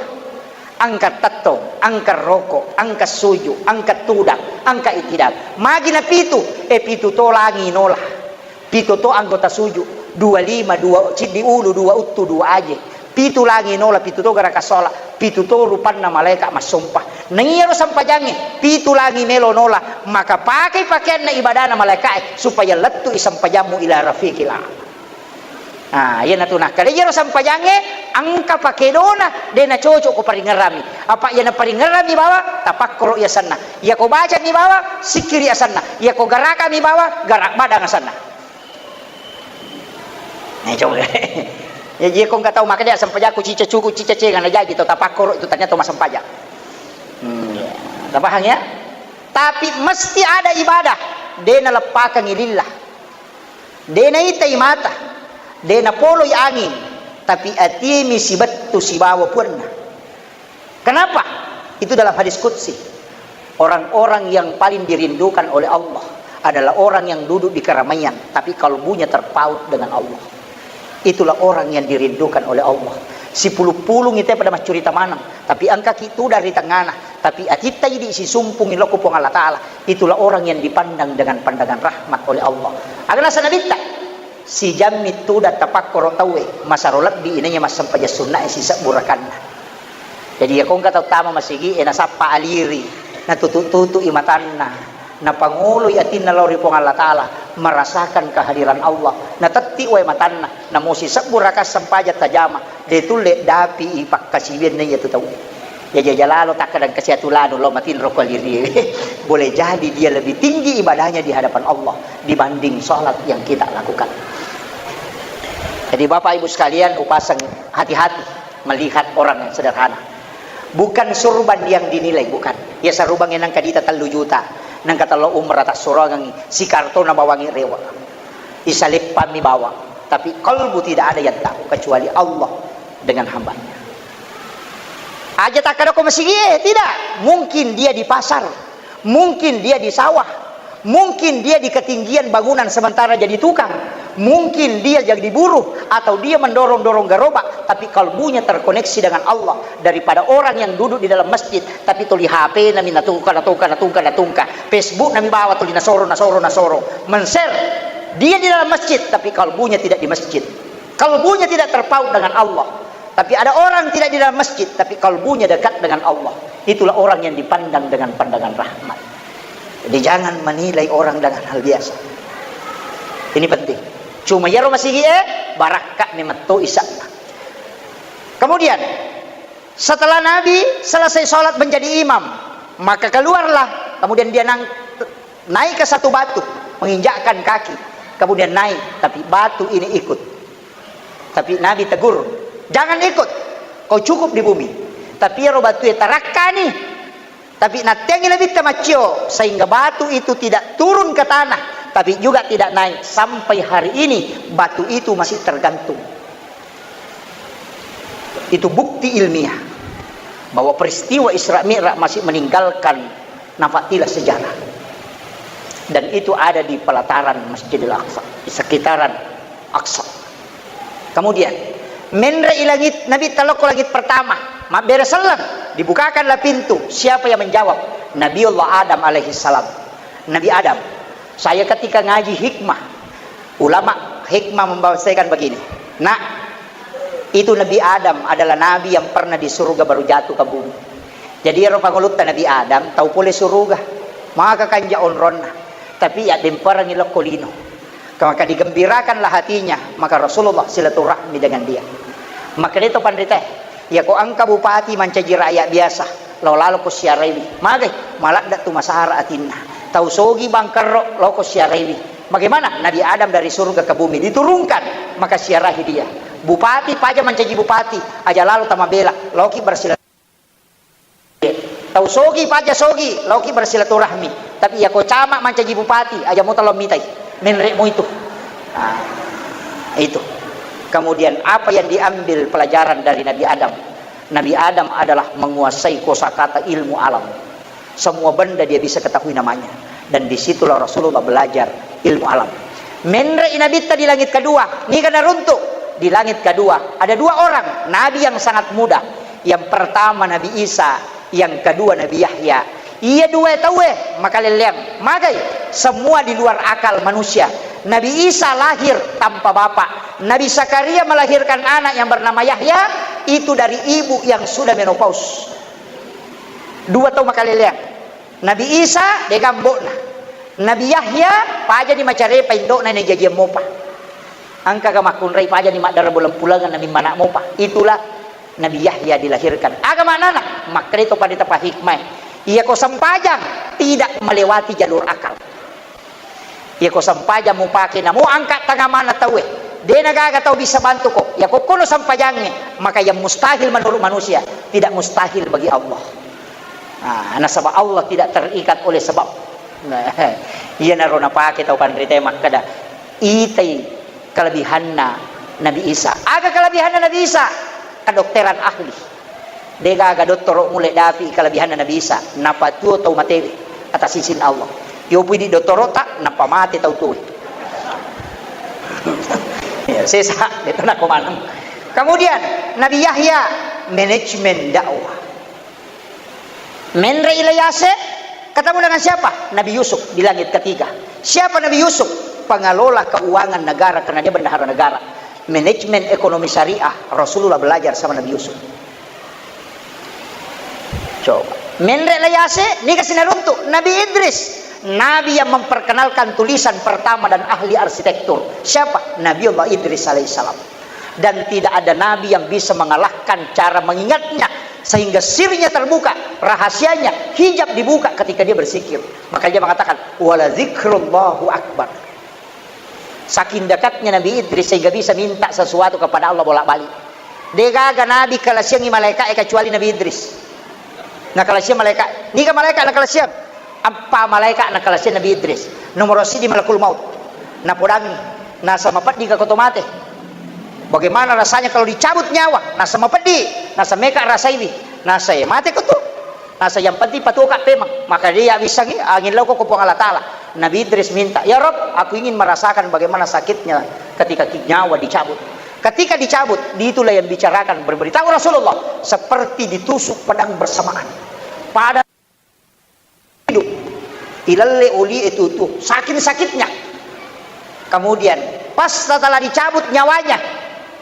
Engka tettong, engka roko, engka suju, engka tudang, engka itidal. Magi na pitu, eh, pitu to langi nola. Pitu to anggota suju, dua lima, dua ciddi ulu, dua uttu, dua aje. Pitu langi nola, pitu to garaka sola, pitu to rupanna malaika massompa. Naiyaro sempajangnge, pitu langi melo nola, maka pakai pakeanna ibadana malaikae supaya lettu'i sempajammu ila rafiqil a'la. Ah, iyanatu nakkeda iyaro sempajangnge engka pakedona, de nacocok ko paringerrami. Apa iya naparingerrami bawang, tapakkoro i asenna. Iya ko bacani bawang, sikkiri asenna. Iya ko garakami bawang, garak badang asenna. Eh, coba. Ya, iya ko engka tau makkeda sempajakku cica cuku, cica cenga, najaji to tapakkoro itu ternyata massempajang. Hmm, ya. Tapahang ya? Tapi mesti ada ibadah. De naleppakengngi lillah. De naitai mata, de napoloi anging, tapi atimi sibettu sibawa puanna. Kenapa? Itu dalam hadis qudsi. Orang-orang yang paling dirindukan oleh Allah adalah orang yang duduk di keramaian, tapi kalbunya terpaut dengan Allah. Itulah orang yang dirindukan oleh Allah. Sipulung-pulung itu pada maccurita maneng, tapi engkaki tudang ri tengngana, tapi atitta idi sisumpungi lokko Puang Allah Ta'ala. Itulah orang yang dipandang dengan pandangan rahmat oleh Allah. Aga naseng Nabitta, sijammi tudang tapakkoro tauwe, masero lebbi inaiya massempajang sunnae sisebbu rakanna. Jadi, iya ko engka tau tama masigi'e, nasappa aliri, natutu-tutu'i matanna, napangoloi atinna lao ri Puang Allah Ta'ala, merasakan kehadiran Allah, natetti wae matanna, namo sisebbu raka sempajang tajama, de tulle dapi'i pakkasiwianna iyatu tau. Ya, jaja lalo takkadang kasi atu lanu lao matinro ko aliri. Boleh jadi dia lebih tinggi ibadahnya di hadapan Allah dibanding salat yang kita lakukan. Jadi, Bapak Ibu sekalian, upasang hati-hati melihat orang yang sederhana. Bukan surban yang dinilai, bukan. Ya, sarubang yang nangka dita tellu juta, nangka tello umrah tassurangengi, sikartona bawangi rewa. Isaleppammi bawang, tapi kalbu tidak ada yang tahu kecuali Allah dengan hambanya. Aja takkadako masigie, tidak. Mungkin dia di pasar, mungkin dia di sawah, mungkin dia di ketinggian bangunan sementara jadi tukang, mungkin dia jadi buruh, atau dia mendorong-dorong gerobak, tapi kalbunya terkoneksi dengan Allah. Daripada orang yang duduk di dalam masjid, tapi tuli H P nami natungka, natungka, natungka, natungka. Facebook nami bawa tuli nasoro, nasoro, nasoro. Men-share. Dia di dalam masjid, tapi kalbunya tidak di masjid. Kalbunya tidak terpaut dengan Allah. Tapi ada orang tidak di dalam masjid, tapi kalbunya dekat dengan Allah. Itulah orang yang dipandang dengan pandangan rahmat. Jadi, jangan menilai orang dengan hal biasa. Ini penting. Cuma iyaro masigie, barakka memetto isa'na. Kemudian, setelah Nabi selesai sholat menjadi imam, maka keluarlah, kemudian dia nang-, naik ke satu batu, menginjakkan kaki, kemudian naik, tapi batu ini ikut. Tapi Nabi tegur, "Jangan ikut, kau cukup di bumi." Tapi iyaro batue tarakkani, tapi natteangi Nabitta maccio, sehingga batu itu tidak turun ke tanah, tapi juga tidak naik. Sampai hari ini, batu itu masih tergantung. Itu bukti ilmiah bahwa peristiwa Isra Mi'raj masih meninggalkan nafatilah sejarah. Dan itu ada di pelataran Masjidil Aqsa, di sekitaran Aqsa. Kemudian, menre i langit, Nabitta lokko langit pertama, mabbere selleng, dibukakanlah pintu. Siapa yang menjawab? Nabiullah Adam alaihissalam. Nabi Adam. Saya ketika ngaji hikmah, ulama hikmah membahasakan begini, "Nak, itu Nabi Adam adalah nabi yang pernah di surga baru jatuh ke bumi." Jadi, ero pangulutta Nabi Adam, tau pole suruga. Maka kanja onronna. Tapi ya demperangi lokko lino. Maka digembirakanlah hatinya, maka Rasulullah silaturahmi dengan dia. Maka itu panrita, ya ko engka bupati mancaji rakyat biasa, lao lalo ko siaraiwi. Magai, maladda tu masara atinna. Tau sogi bangkerro, lao ko siaraiwi. Bagaimana? Nabi Adam dari surga ke bumi diturunkan, maka siarahi dia. Bupati paja mancaji bupati, aja lalo tamabela, laoki bersilaturahmi. Tau sogi paja sogi, laoki bersilaturahmi. Tapi iya ko camat mancaji bupati, aja mo talo mitai. Menre mo itu. Nah, itu. Kemudian apa yang diambil pelajaran dari Nabi Adam? Nabi Adam adalah menguasai kosakata ilmu alam. Semua benda dia bisa ketahui namanya. Dan disitulah Rasulullah belajar ilmu alam. Menre' Nabitta di langit kedua, niga naruntu' di langit kedua. Ada dua orang, nabi yang sangat muda. Yang pertama Nabi Isa, yang kedua Nabi Yahya. Iya dua tauwe makalelleang. Magai? Semua di luar akal manusia. Nabi Isa lahir tanpa bapak. Nabi Zakaria melahirkan anak yang bernama Yahya, itu dari ibu yang sudah menopause. Dua tau makalelleang. Nabi Isa, de'ga ambo'na. Nabi Yahya, pajani macarepa indo'na, najajiang mopa. Engkaga makkunrai pajani maddara bulan-pulangan, namimmana' mopa. Itulah Nabi Yahya dilahirkan. Aga maknana? Makkeda to pandita pahikmae, iyako sempajang tidak melewati jalur akal. Iyako sempajang mupake namo angka' tangamana tauwe, de'na gaga tau bisa bantuko. Iyako kono sempajangnge, maka yang mustahil menurut manusia tidak mustahil bagi Allah. Nah, nasaba Allah tidak terikat oleh sebab. Nah, iyanaro napake tau panritae makkeda, itai kelebihanna Nabi Isa. Aga kelebihanna Nabi Isa? Kedokteran ahli. De'gaga dottoro mulle dapi kelebihanna Nabi Isa. Napatuo tau matewe atas izin Allah. Yopui di dottoro'ta, nappa mate tau tuoe. Ya, sesa, itu nako maneng. Kemudian, Nabi Yahya, manajemen dakwah. Menre' Ilyase, ketemu dengan siapa? Nabi Yusuf di langit ketiga. Siapa Nabi Yusuf? Pengelola keuangan negara, karena dia bendahara negara. Manajemen ekonomi syariah, Rasulullah belajar sama Nabi Yusuf. Coba. Menre' Ilyase, niga sinaruntu'? Nabi Idris. Nabi yang memperkenalkan tulisan pertama dan ahli arsitektur. Siapa? Nabiullah Idris alaihissalam. Dan tidak ada nabi yang bisa mengalahkan cara mengingatnya, sehingga sirnya terbuka, rahasianya, hijab dibuka ketika dia berzikir. Maka dia mengatakan, "Wala zikrullahu akbar." Saking dekatnya Nabi Idris sehingga bisa minta sesuatu kepada Allah bolak-balik. De'gaga nabi kalasiangi malaika'e kecuali Nabi Idris. Nakalasiang malaika'. Niga malaika' nakalasiang? Eppa malaika' nakalasiang Nabi Idris. Nomoro siddi malakul maut. Napodangi. Nasa mapeddi ka ko to mate. Bagaimana rasanya kalau dicabut nyawa? Nasa mapeddi. Nasa meka rasaiwi. Nasa, eh, mate ko tu. Nasa yang penting patuo ka pemeng. Maka dia wissangi, angin lau ko Puang Allah Ta'ala. Nabi Idris minta, "Ya Rob, aku ingin merasakan bagaimana sakitnya ketika ki-, nyawa dicabut." Ketika dicabut, itulah yang bicarakan, berberitahu Rasulullah, seperti ditusuk pedang bersamaan. Pada hidup, ilalle oli itu tuh, saking sakitnya. Kemudian, pas setelah dicabut nyawanya,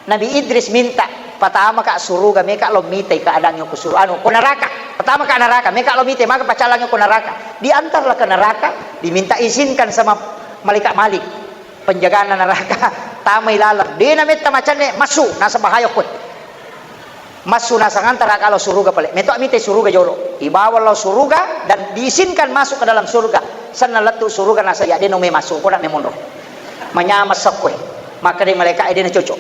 Nabi Idris minta, "Pertama ka suruga, meka lo mitai keadaannya ke suruga, anu, ke neraka. Pertama ka neraka, meka lo mitai, maka pacalannya ke neraka." Diantarlah ke neraka, diminta izinkan sama malaikat Malik, penjagana neraka, tamai laleng. Dena metta macanne, masuk, nasaba bahaya koe. Massu nasang antara ka lao suruga pale. Meto mite suruga jolo. Ibawa lao suruga dan diizinkan masuk ke dalam surga. Senna lettu suruga nasa ya deno me masuk, ko nak me monro. Manyama sekkoe. Maka dei malaika e dena cocok.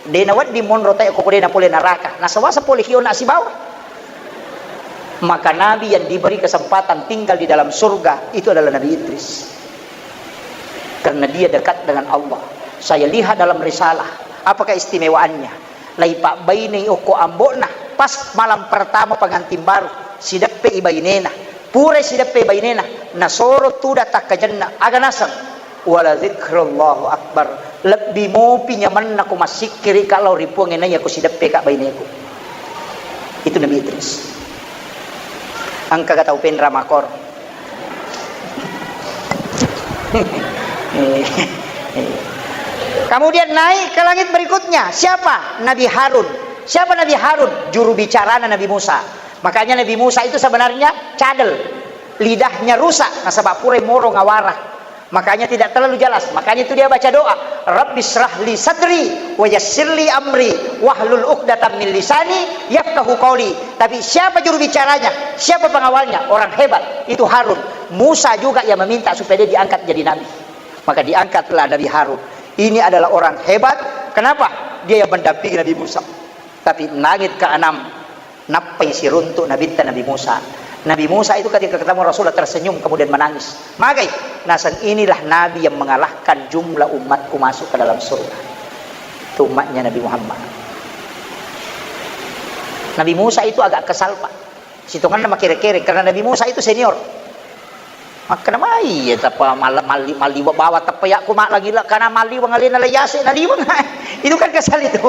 Dena wedding monro tae ko dena pole neraka. Nasawasa pole hio nak sibawa. Maka nabi yang diberi kesempatan tinggal di dalam surga itu adalah Nabi Idris. Karena dia dekat dengan Allah. Saya lihat dalam risalah, apa keistimewaannya? Laipabbainei okko ambo'na, pas malam pertama pengantin baru, sideppe'i bainena. Purai sideppe bainena, nasoro tudang takkajenna, aga naseng? Wala dzikrullahu akbar. Lebbi mopi nyamenna ko massikkiri ka lao ri Puang e naiya ko sideppe ka baineku. Itu Nabi Idris. Engka ga tau penra makor. Kemudian naik ke langit berikutnya. Siapa? Nabi Harun. Siapa Nabi Harun? Juru bicarana Nabi Musa. Makanya Nabi Musa itu sebenarnya cadel. Lidahnya rusak, nasaba pura moro ngawara. Makanya tidak terlalu jelas. Makanya itu dia baca doa, "Rabbi syrah li sadri wa yassir li amri wahlul uqdatam min lisani yafqahu qauli." Tapi siapa juru bicaranya? Siapa pengawalnya? Orang hebat. Itu Harun. Musa juga yang meminta supaya dia diangkat jadi nabi. Maka diangkatlah Nabi Harun. Ini adalah orang hebat. Kenapa? Dia yang mendampingi Nabi Musa. Tapi langit keenam, nappai siruntuk nabitta Nabi Musa. Nabi Musa itu ketika ketemu Rasulullah tersenyum kemudian menangis. Magai, naseng inilah nabi yang mengalahkan jumlah umatku masuk ke dalam surga. Itu umatnya Nabi Muhammad. Nabi Musa itu agak kesal, Pak. Sitonganna makere-kere, karena Nabi Musa itu senior. Makkeda mai, ya, tappa mal-, malli-, malliwa bawa tappa ya, ku ma-, lagi la-, karena malliwang alena la yase, naliwang. Itu kan kesal itu.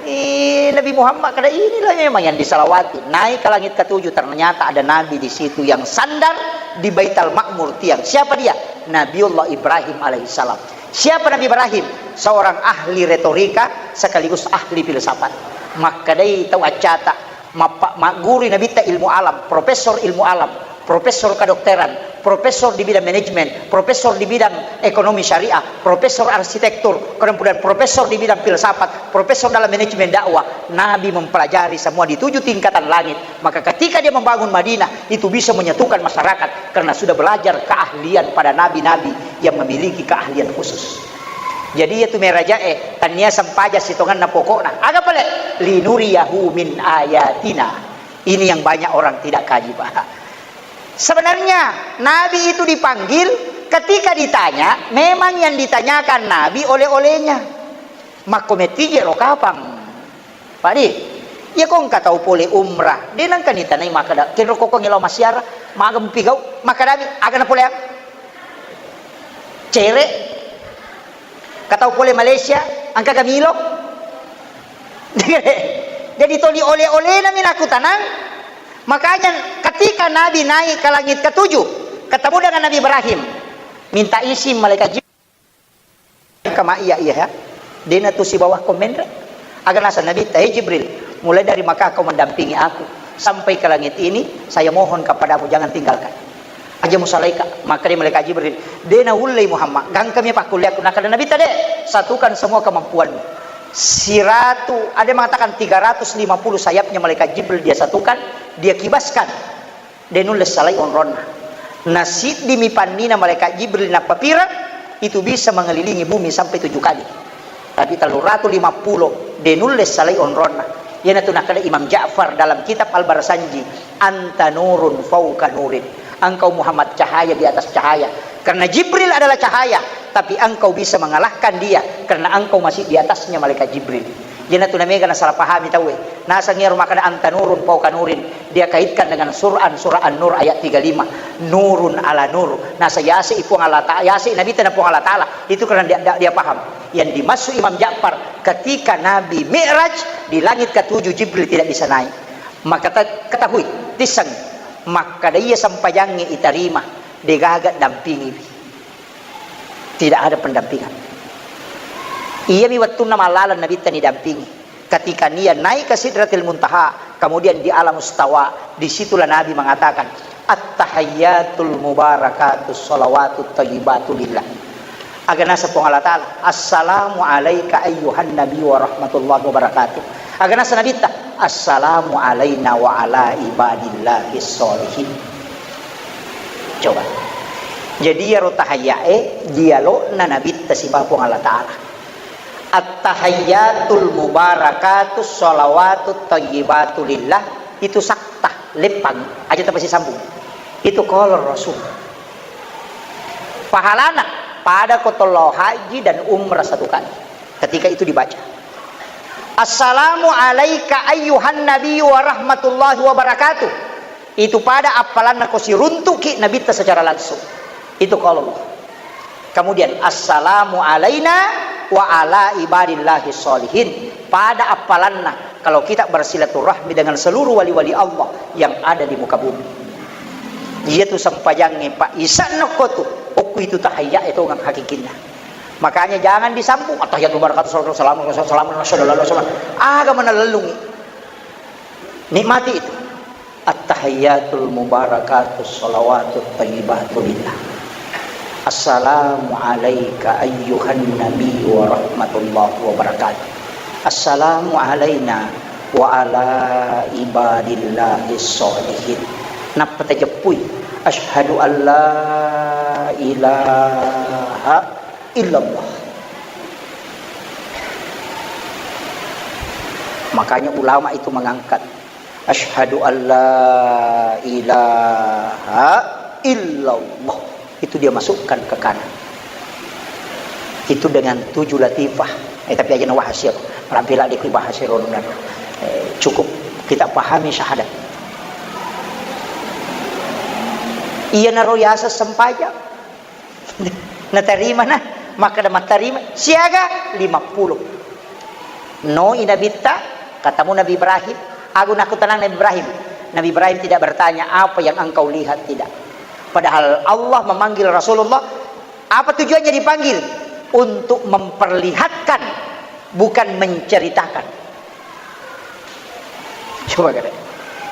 Eh, Nabi Muhammad kada inilah memang yang disalawati. Naik ke langit ketujuh, ternyata ada Nabi di situ yang sandar di Baitul Makmur tiang. Siapa dia? Nabiullah Ibrahim alaihissalam. Siapa Nabi Ibrahim? Seorang ahli retorika sekaligus ahli filsafat. Makkedai tau accata, mappa-, maggurui Nabitta ilmu alam, profesor ilmu alam, profesor kedokteran, profesor di bidang manajemen, profesor di bidang ekonomi syariah, profesor arsitektur, kemudian profesor di bidang filsafat, profesor dalam manajemen dakwah. Nabi mempelajari semua di tujuh tingkatan langit. Maka ketika dia membangun Madinah, itu bisa menyatukan masyarakat karena sudah belajar keahlian pada nabi-nabi yang memiliki keahlian khusus. Jadi, iya tu merajae, tania sempaja sitonganna pokokna. Aga pale? Linuriyahu min ayatina. Ini yang banyak orang tidak kaji, Pak. Sebenarnya, Nabi itu dipanggil, ketika ditanya, memang yang ditanyakan Nabi oleh-olehnya. Makko metije ro kapang. Padi, iya ko engka tau pole umrah, de nengka nitanai makkeda, kenro kokong elo massiara, maga mupigau, makkedami, aga napoleang? Cere. Ka tau pole Malaysia, engka ga milo? Jadi toli oleh-olehna mi nakutanang. Makanya ketika Nabi naik ke langit ketujuh, ketemu dengan Nabi Ibrahim, minta izin malaikat Jibril. Kama iya, iya, ya. Dena tu sibawa ko menre. Aga nasa Nabi ta, "Hei Jibril, mulai dari Makkah kau mendampingi aku sampai ke langit ini, saya mohon kepadamu jangan tinggalkan. Aja musalaika." Maka dia malaikat Jibril, "Dena ullei Muhammad, gangkami pakkuliaku." Nakada Nabi ta, "De, satukan semua kemampuanmu." Siratu, ada yang mengatakan tiga ratus lima puluh sayapnya malaikat Jibril dia satukan, dia kibaskan. De nulle salai onronna. Nasiddimi pannina malaikat Jibril nappapireng, itu bisa mengelilingi bumi sampai tujuh kali. Tapi tellu ratu lima puluh, de nulle salai onronna. Iyanatu nakkeda Imam Ja'far dalam kitab Al-Barsanji, "Anta nurun fauqa nurin." Engkau Muhammad cahaya di atas cahaya. Karena Jibril adalah cahaya, tapi engkau bisa mengalahkan dia karena engkau masih di atasnya malaikat Jibril. Iyanatu namega nasalah pahami tauwe. Naseng iyaro makkeda anta nurun fauqa nurin, dia kaitkan dengan Quran, surah An-Nur ayat tiga lima. Nurun ala nur. Nasa yase i Puang Allah Ta'ala, yase i Nabi tena Puang Allah Ta'ala. Itu karena dia, dia, dia paham. Yang dimaksud Imam Ja'far, ketika Nabi Mi'raj di langit ketujuh, Jibril tidak bisa naik. Maka ta-, ketahui, tisseng, makkeda iya sempajangnge itarima, degaga dampingiwi. Tidak ada pendampingan. Iyami wettunna mallaleng Nabitta nidampingi. Ketika nia naik ke Sidratil Muntaha, kemudian di alam istawa, disitulah Nabi mengatakan, "At-tahiyyatul mubarakatus shalawatut thayyibatu lillah." Aga nasa Puang Allah Ta'ala, "Assalamu alaika ayyuhan nabi wa rahmatullahi wa barakatuh." Aga nasa Nabitta, "Assalamu alaina wa ala ibadillahis sholihin." Coba. Jadi, iyaro tahayyae dialogna Nabitta sibawa Puang Allah Ta'ala. At-tahiyyatul mubarakatus shalawatut thayyibatu lillah, itu saktah, leppang, aja tapasisambung. Itu qalar Rasul. Pahalana pada ko tolao haji dan umrah satu kali. Ketika itu dibaca, "Assalamu alaika ayyuhan nabiyyu wa rahmatullahi wa barakatuh." Itu pada appalanna ko siruntuki Nabitta secara langsung. Itu qaulullah. Kemudian, "Assalamu alaina wa ala ibadillahi sholihin." Pada appalanna kalau kita bersilaturahmi dengan seluruh wali-wali Allah yang ada di muka bumi. Iyatu sempajangnge, Pak, isa'na ko tu, okku itu tahayya itu ngang hakikinna. Makanya jangan disambung, "Attahiyatu barakatuh, salatu wassalamu, wassalamu, wassalamu." Aga mana lellungi. Nikmati itu. At-tahiyyatul mubarakatus shalawatut thayyibatu lillah. Assalamu alaika ayyuhan nabi wa rahmatullahi wa barakatuh. Assalamu alaina wa ala ibadillahis sholihin. Nappa tajeppui, "Asyhadu an la ilaha illallah." Makanya ulama itu mengangkat, "Asyhadu an la ilaha illallah." Itu dia masukkan ke kanan. Itu dengan tujuh latifah. Eh, tapi aja na wahasi apa? Rampe ladde ku bahas ero nunaro. Eh, cukup kita pahami syahadat. Iyanaro yaseng sempajang. Natarima na, makkeda mattarima, siaga lima puluh. Noi Nabitta, katamu Nabi Ibrahim, agu nakkutanang Nabi Ibrahim. Nabi Ibrahim tidak bertanya, "Apa yang engkau lihat?" Tidak. Padahal Allah memanggil Rasulullah, apa tujuannya dipanggil? Untuk memperlihatkan, bukan menceritakan. Coba kada.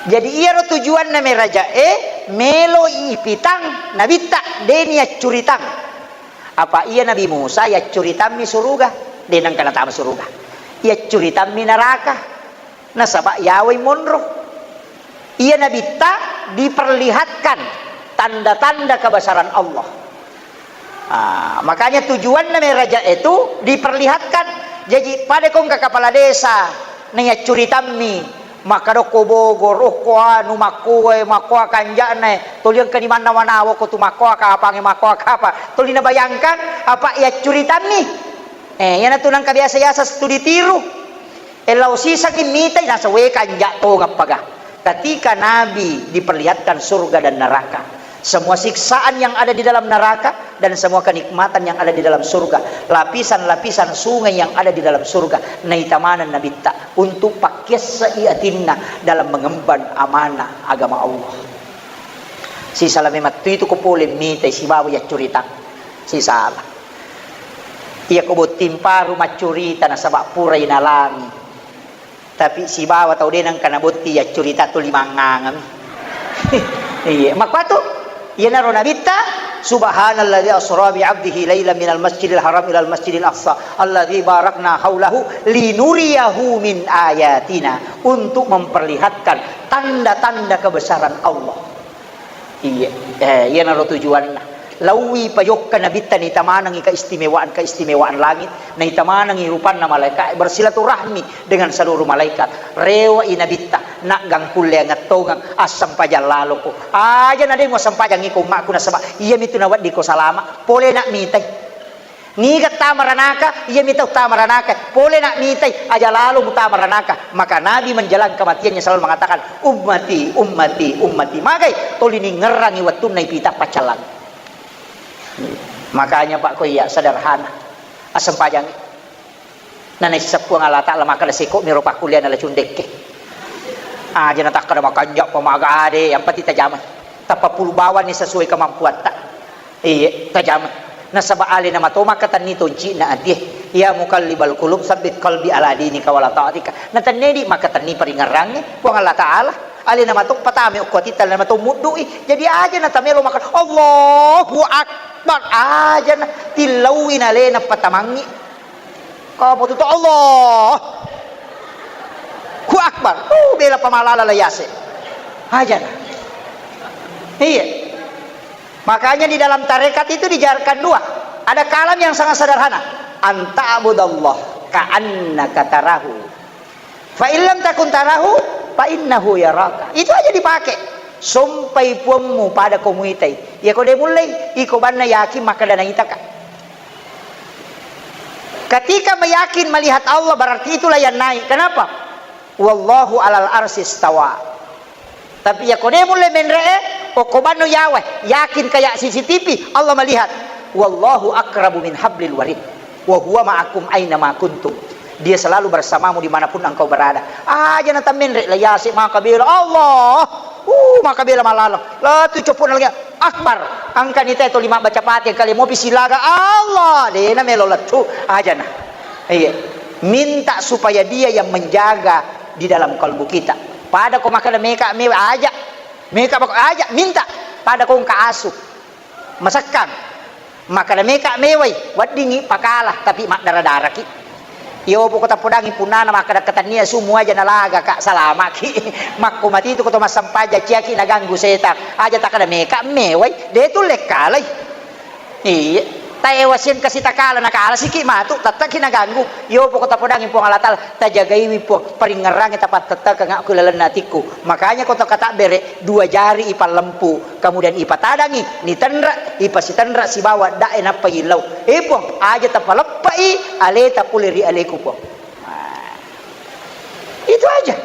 Jadi iyaro tujuanna merajae, melo ipitang Nabitta, de niaccuritang. Apa iya Nabi Musa yaccuritammi suruga, de nengka natama suruga. Yaccuritammi neraka. Nasaba yawai monro. Iya Nabitta diperlihatkan tanda-tanda kebesaran Allah. Ah, makanya tujuanna meraja itu diperlihatkan. Jadi pada kongka kepala desa, naiyaccuritammi, makkadokko Bogor, okko anu, makkoe, makkoa kanja'na, toliang kani manna manawa ko tu makkoa kapange, makkoa kapa. Toli nabayangkan, apa yaccuritammi. Eh, iyanatu nangka biasa-biasa studi tiru. E lao sisengngi mitai, nasaba kanja' tongeng paga. Ketika Nabi diperlihatkan surga dan neraka, semua siksaan yang ada di dalam neraka dan semua kenikmatan yang ada di dalam surga, lapisan-lapisan sungai yang ada di dalam surga, naita maneng Nabitta untuk pakkiasai atinna dalam mengemban amanah agama Allah. Sisala memang tu itu ko pole mitai sibawa yaccuritang. Sisala. Iya ko botting paru maccurita nasaba purai nalangi. Tapi sibawa tau de nengka nabotti yaccurita tuli mangngangami. Iya, makkuatu iyanaro Nabitta, "Subhanalladzi asra bi 'abdihi lailan minal masjidil haram ilal masjidil aqsa alladzi barakna haulahu linuriyahu min ayatina," untuk memperlihatkan tanda-tanda kebesaran Allah. Iya, eh, iyanaro tujuanna. Laowi pajokka Nabitta, naita manengngi keistimewaan-keistimewaan langit, naita manengngi rupanna malaika, bersilaturahmi dengan seluruh malaikat. Rewe'i Nabitta, naggang kulle angettongeng, assempajang laloko. Aja na de muassempajang iko ummakku nasaba iyamitu naweddiko salama, pole na mitai. Niga tama ranaka, iyami tau tama ranaka, pole na mitai, aja lalo mutama ranaka. Maka Nabi menjelang kematiannya selalu mengatakan, "Ummati, ummati, ummati." Magai toli ningerrangi wettunna ipita paccallang. Makanya Pak ko iya sederhana. Assempajangi. Nanaisseng Puang Allah Ta'ala makkeda seko miro pakkuliana la cundekke. Aja natakkeda makanja pamaga ade, yang penting tajamai. Tappa pulu bawanni sesuai kemampuatta. Iye, tajamai. Nasaba alena mato makkatenni tonci'na atie. Ya muqallibal qulub, tsabbit qalbi ala dinika wala ta'atika. Natennedi makkatenni paringerrangnge Puang Allah Ta'ala. Alena mato patame okko atitta, alena mato muddu'i. Jadi aja natamelo makkeda, "Allahu Akbar." Aja na tillaui nalena patamangngi. Kamu tutu Allah. Ku Akbar. Uh, bela pamalala la yase. Aja na. Iya. Makanya di dalam tarekat itu dijarkan dua. Ada kalam yang sangat sederhana. Anta'budallah ka'annaka tarahu. Fa illam takun tarahu, fa innahu yaraka. Itu aja dipakai. Sompai puammu pada ko muitai. Iya ko de mullei, iko banna yakin makkeda naitaka. Ketika meyakin melihat Allah, berarti itulah yang naik. Kenapa? Wallahu alal arsy istawa. Tapi iya ko de mulle menre'e, okko banno yawa, yakin kayak C C T V, Allah melihat. Wallahu aqrabu min hablil warid. Wa huwa ma'akum aina ma kuntum. Dia selalu bersamamu dimanapun engkau berada. Aja na tammenre la yase maka bela Allah. Uh, maka bela malalang. La tu copona lagi. Akbar. Angkani te tolima baca Fatihah kali mopi silaga Allah. Dena melo lettu. Aja na. Iya. Minta supaya dia yang menjaga di dalam kalbu kita. Pada ko makkeda meka mewa aja. Meka bako aja minta. Pada ko engka asu. Masekkang. Makkeda meka mewai, weddingngi pakala, tapi maddara-daraki. Iyo poko tappodangi punnana makkeda ketennia sumu aja nalaga ka salamaki. Makko mati tu ko to massempajang ciaki naganggu setang. Aja takkeda meka mewai, de tu lekkalai. Iya. Taewasiang kasi takala, nakala siki matu, tetteki naganggu. Yo poko tapodangi Puang Allah Taala, tajagaiwi Puang, paringngerangi tapattettekeng ku lalenna atikku. Makanya ko to katabbere, dua jari ipallempu, kemudian ipatadangi, nitenre, ipasitenre sibawa dae nappa yillau. Eh Puang, aja tapaleppai aleta pole ri aleku Puang. Nah, itu aja.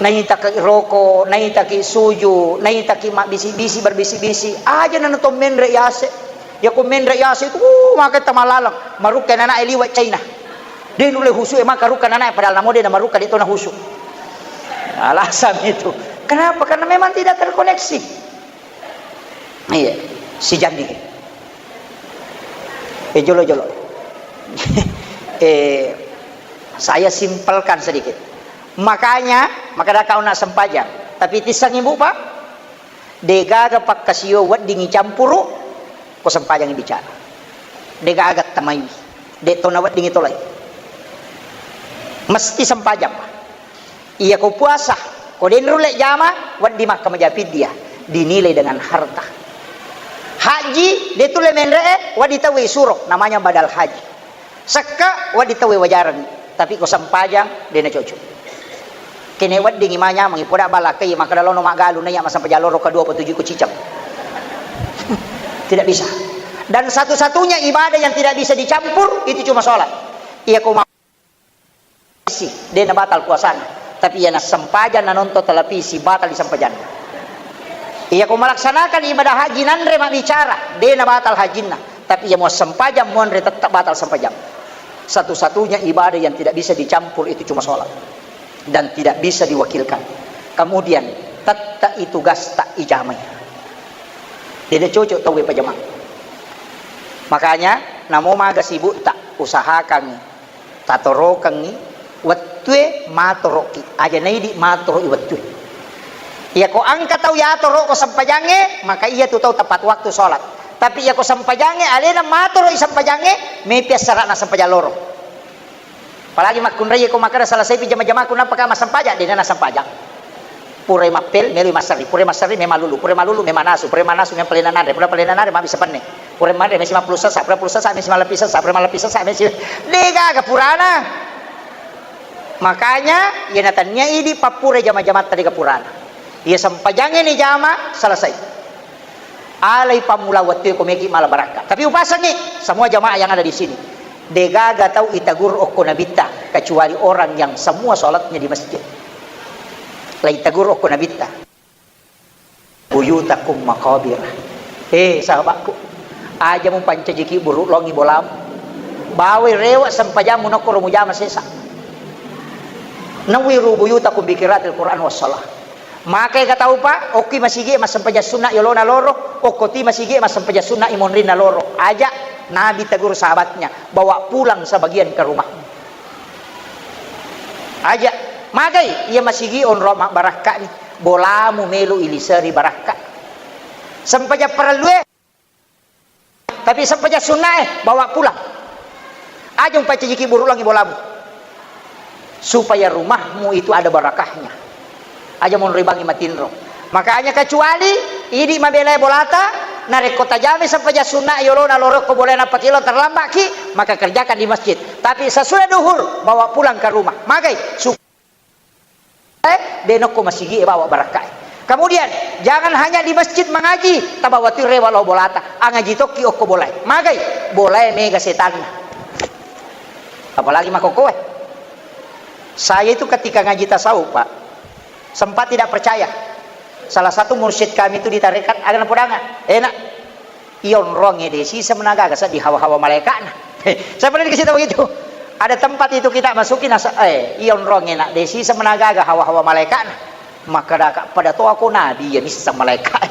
Naitaki roko, naitaki suju, naitaki mabbisi-bisi, berbisi-bisi. Aja nana to menre yase. Ya ko menre yase itu, uh, maka tamalaleng. Marukka nana liwa China. De nulle husu e maka rukka nana padahal namo de namarukka de to nahusu. Alasan itu. Kenapa? Karena memang tidak terkoneksi. Iya, si jandi. Eh, jolo-jolo. Eh, saya simpelkan sedikit. Makanya, maka ada kau nak sempajang. Tapi tisang ibu, Pak, degaga pakkasio wedding icampuru, ko sempajang bicara. Degaga tamai. De to na wedding itolai. Mesti sempajang, Pak. Iya ko puasa, ko de nulle jama, wedding makkamaja fiddiah, dinilai dengan harta. Haji, de tulle menre e, wedding tauwe isuro, namanya badal haji. Sekka, wedding tauwe wajareng, tapi ko sempajang, de na cocok. Kene wedding ima nyameng, ipoda balakai, makkeda lono maggalu, naiya massempajang loro kedua apa tujuh ko ciceng. Tidak bisa. Dan satu-satunya ibadah yang tidak bisa dicampur, itu cuma sholat. Iya ko ma- Isi, de na batal puasana. Tapi iya nassempajang nanonton televisi, batal disempajanna. Iya ko melaksanakan ibadah haji nanre mabbicara, de na batal hajinna. Tapi iya muassempajang muanre tetap batal sempajang. Satu-satunya ibadah yang tidak bisa dicampur itu cuma sholat. Dan tidak bisa diwakilkan. Kemudian, tetap itu gasta ijamai. De na cocok tauwe pajama. Makanya, namo maga sibukta, usahakan tatorokengngi wettue matoroki, aja naidi matoroki wettue. Iyako engka tau yatoro ko sempajangnge, maka iya tu tau tepat waktu sholat. Tapi iyako sempajangnge alena matoroki sempajangnge, mepi assara'na sempajang loro. Apalagi makkunrai ko makkeda selesaipi jama-jamaku, nappaka massempajang, dena nassempajang. Purai mappel, meloi masserri. Purai masserri, mema lulu. Purai malulu, mema nasu. Purai manasu, mema palena nanre. Purai palena nanre, mabbissa penne. Purai manre, mesi mappulu sessa. Purai pulu sessa, mesi malleppi sessa. Purai malleppi sessa, mesi, degaga purana. Makanya, iyana tania idi pappurai jama-jamatta, dega purana. Iya sempajangnge ni jama, selesai. Alai pammula wettue ko meki mala barakka. Tapi upasengi semua jamaah yang ada di sini. Degaga tau itagur okko Nabitta, kecuali orang yang semua sholatnya di masjid. Lai tagur okko Nabitta. Buyutakum maqabir. Eh, sahabatku, aja mupancajiki buruk longi bolamu. Bawai rewa sempajammu nokkoro mujama sesa. Nawwiru buyutakum bi qiraatil Qur'an was shalah. Makai ka tau, Pak, okki masigi massempajang sunna yolona loro, okkoti masigi massempajang sunna imonrinna loro. Aja, Nabi tegur sahabatnya, "Bawa pulang sebagian ke rumah." Aja, magai, iya masigi onro mabbarakka ni, bolamu melo iliseri barakka. Sempajang parellue. Tapi sempajang sunnae, bawa pulang. Aja umpancajiki buru langi bolamu. Supaya rumahmu itu ada barakahnya. Aja monribangi matinro. Makanya kecuali idi mabelai bolata, narekko tajami sempajang sunna yolona lorokko bolai napakilo terlambatki, maka kerjakan di masjid. Tapi sesudah duhur, bawa pulang ke rumah. Magai, su- Eh, de nokko masigi e bawa barakka e. Kemudian, jangan hanya di masjid mengaji, tabawa tu rewa lao bolata. Angaji tokki okko bolae. Magai, bolae mega setanna. Apalagi makokoe. Saya itu ketika ngaji tasawuf, Pak, sempat tidak percaya. Salah satu mursyid kami itu di tarekat, aga napodangnga. Enak. Iyonrong e de siseng menagaga seddi hawa-hawa malaikatna. Saya pernah dikasih tahu itu. Ada tempat itu kita masuki nasa, eh, iyonrong e nak de siseng menagaga hawa-hawa malaikatna. Makkedaka pada to ako nabi ya misseng malaikat.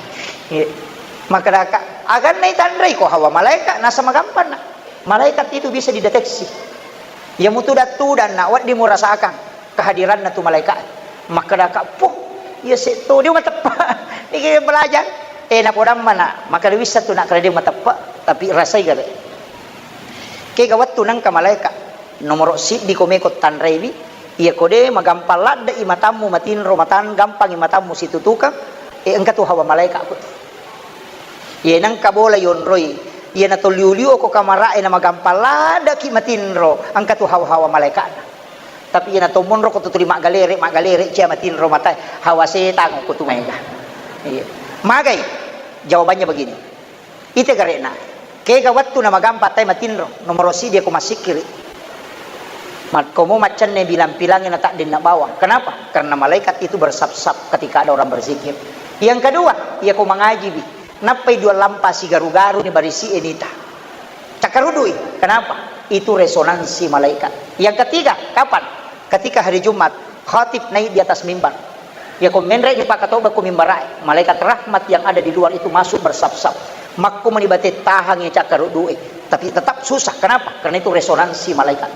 Makkedaka aganna itanrei ko hawa malaikat nasa magampanna. Malaikat itu bisa dideteksi. Ya mutudan-tudan nak wedding murasakan kehadiranna tu malaikat. Makkedaka, "Puh, iya setto, dia mateppe." Iki belajar. Eh, napodang mana? Maka wissa tu nak kredit mateppe, tapi rasai gare. Kega wettu nangka malaikat. Nomoro siddi ko meko tanraiwi, iya ko de magampang ladde i matammu matinro matan gampangi matammu situtukang, eh, engka tu hawa malaikat ko. Iye nengka bola yonroi, iyana to liu-liu ko kamara'e na magampang ladaki matinro, engka tu hawa-hawa malaika'na. Tapi iyana to monro ko tu tuli maggalere, maggalere, cia matinro matae, hawa setang ko tu maega. Iya. Magai? Jawabannya begini. Ite gare'na. Kega wettu na magampang tai matinro, nomoro sidi ko massikkiri. Makkomo maccanne bilang-pilangi na taddenna bawang. Kenapa? Karena malaikat itu bersap-sap ketika ada orang berzikir. Yang kedua, iya ko mangajiwi. Nappai dua lampa sigaru-garu ni barisi enita. Cakkarudui. Kenapa? Itu resonansi malaikat. Yang ketiga, kapan? Ketika hari Jumat, khatib naik di atas mimbar. Ya ko menre ni pakatoba ko mimbarae, malaikat rahmat yang ada di luar itu masuk bersap-sap. Makko meni bate tahangi cakkarudui, tapi tetap susah. Kenapa? Karena itu resonansi malaikat.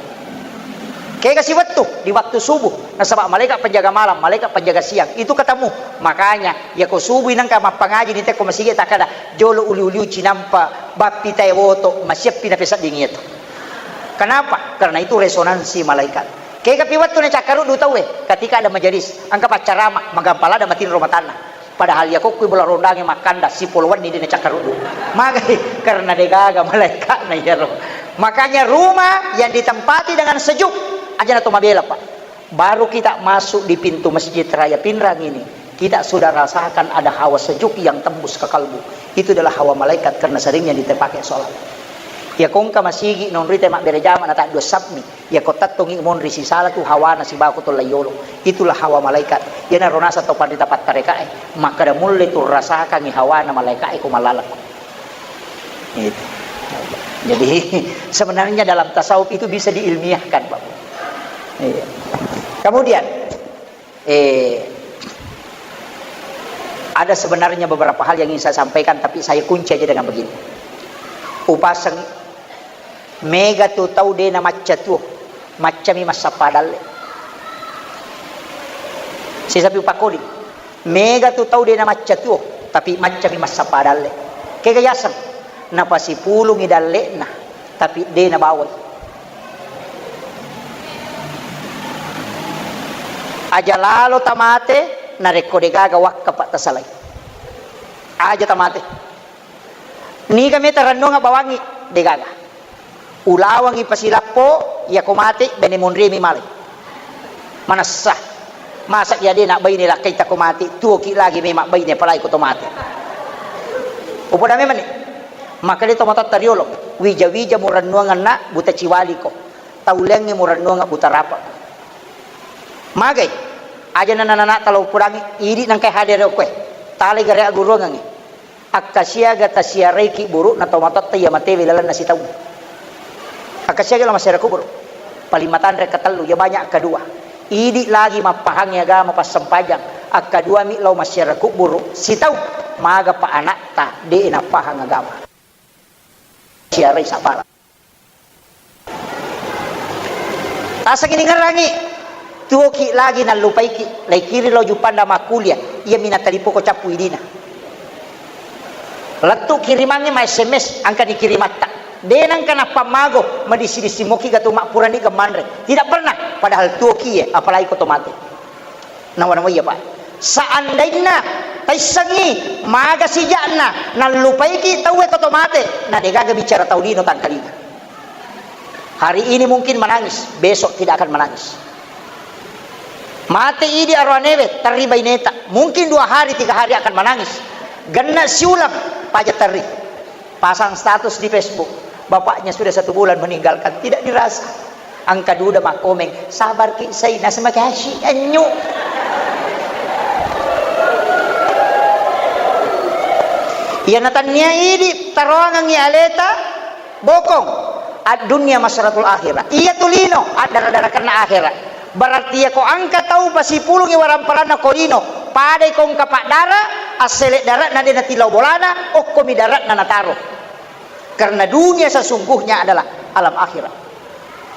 Kega siwettu di waktu subuh, nasaba malaikat penjaga malam, malaikat penjaga siang itu ketemu. Makanya, ya ko subuh nengka mappangaji ni teko masigi takkada, jolo uli-uliu cinampa bappi tae woto, masiappi na pesadding iyatu. Kenapa? Karena itu resonansi malaikat. Kega pi wettu na cakkaruddu tauwe, ketika ada majelis, engka paccarama, magampang ladde matinro matanna. Padahal iya kokkui bola rondangnge makkanda, sipolo wenni de na cakkaruddu. Magai? Karena degaga malaikatna iyaro. Makanya rumah yang ditempati dengan sejuk, aja na to mabela, Pak. Baru kita masuk di pintu Masjid Raya Pinrang ini, kita sudah rasakan ada hawa sejuk yang tembus ke kalbu. Itu adalah hawa malaikat karena seringnya dipakai sholat. Ya kongka masigi nonrite mabbere jama na taddua sapmi. Iya ko tettongi monri sisala tu hawana sibawa ko tollaiolo. Itulah hawa malaikat. Iyanaro naseng tau panrita pattarekae, makkada mulle tu rasakangi hawana malaikae ko mallalekko. Gitu. Jadi, sebenarnya dalam tasawuf itu bisa diilmiahkan, Pak. Iya. Kemudian, eh, ada sebenarnya beberapa hal yang ingin saya sampaikan, tapi saya kunci aja dengan begini. Upaseng Mega tu tau de na macca tuo, maccami massappa dalle. Sisapi upakodi, mega tu tau de na macca tuo, tapi maccami massappa dalle. Kega yaseng? Napasipulungi dalle'na, tapi de na bawai. Aja lalo tamate, narekko degaga wakka pa tasalai. Aja tamate. Niga meta rennuang bawangngi? Degaga. Ulawangngi pasilappo, iyako mate, bene monriemi malai. Manessa. Masa iya de nabbaine lakkaita ko mate, tuoki lagi memang baine apalagi ko to mate. Upoda memang ni. Makkeda to matotta riolo, wija-wija murennuangenna buta ciwaliko. Tauleangngi murennuang buta rapa. Magai? Aja nana-nana talo upodangngi, idi nangkai hadere okkoe. Talai gare agguruangengngi. Akkasiaga tasiaraiki buru'na tomatoatta iya matewe lalenna sitaung. Akkasiaga la massiara kuburu. Paling matanre katellu, ya banyak kedua. Idi lagi mappahangi agama passempajang. Akkaduami lao massiara kuburu sitaung. Magapa anakta de nappahang agama. Siarai sapara. Tasengi ningerangi, tuoki lagi nallupaiki, laikiri lao Juppanda makkulia, iyami natalipoko cappu idina. Lettu kirimangnge ma S M S, angka nikirimatta. De nangka nappammago, madissi-dissi moki gatu mappurani gemmanre. Tidak pernah, padahal tuoki ye, apalagi ko to mate. Nawa-nawa iya, Pak. Seandainna taissengngi maga sijakna nallupaiki tauwe ko to mate, na degaga bicara tau lino tangkalinga. Hari ini mungkin menangis, besok tidak akan menangis. Mate idi aroanewe, terri baineta, mungkin dua hari, tiga hari akan menangis. Genna siulang, paja terri. Pasang status di Facebook, bapaknya sudah satu bulan meninggalkan, tidak dirasa. Angka duda makkomeng, "Sabar ki, Sai, nasema kasi, anyu." Iya natannia idi taroangengi aleta, bokong. Ad-dunya masratul akhirah. Iya tu lino, addara-darakenna akhirat. Berarti iya ko angka tau pasipulungi waramparanna ko lino, padai ko engka paddara, assele dare'na de natillau bolana, okkomi dare'na nataro. Karena dunia sesungguhnya adalah alam akhirat,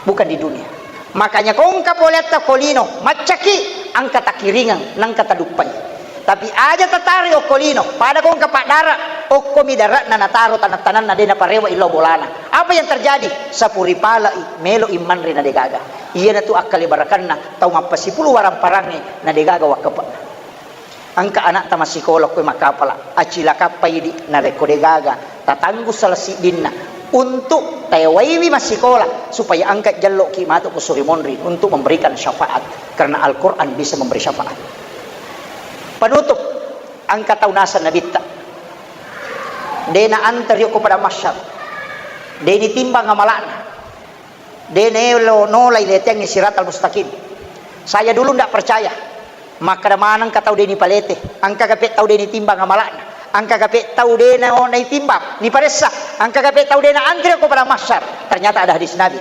bukan di dunia. Makanya ko engka poleatta ko lino, maccaki, angka takiringeng, nangka taduppai. Tapi aja tatari okko lino, pada ko engka paddara, okkomi dare'na nataro tanang-tananna de naparewa illau bolana. Apa yang terjadi? Sapuri palai, melo immanre na degaga. Iyanatu akkale barakanna tau mappasipulu waramparangnge na degaga wakkepe'na. Engka anakta massikola koe makkapala, acilakappa idi, narekko degaga, tatanggu salah siddinna untuk tewaiwi massikola, supaya engka jelloki matu ko suri monri untuk memberikan syafaat, karena Al-Quran bisa memberi syafaat. Penutup, engka tau naseng Nabitta, dena anteri ko pada mahsyar, deni timbang amalakna. De naelo nolai leteangngi siratal mustaqim. Saya dulu ndak percaya. Makkeda manengka tau de nipalete, engka gape tau de nitimbang amalakna, engka gape tau de na-, naitimbang, niparessa, engka gape tau de naantre ko padang mahsyar. Ternyata ada hadis Nabi.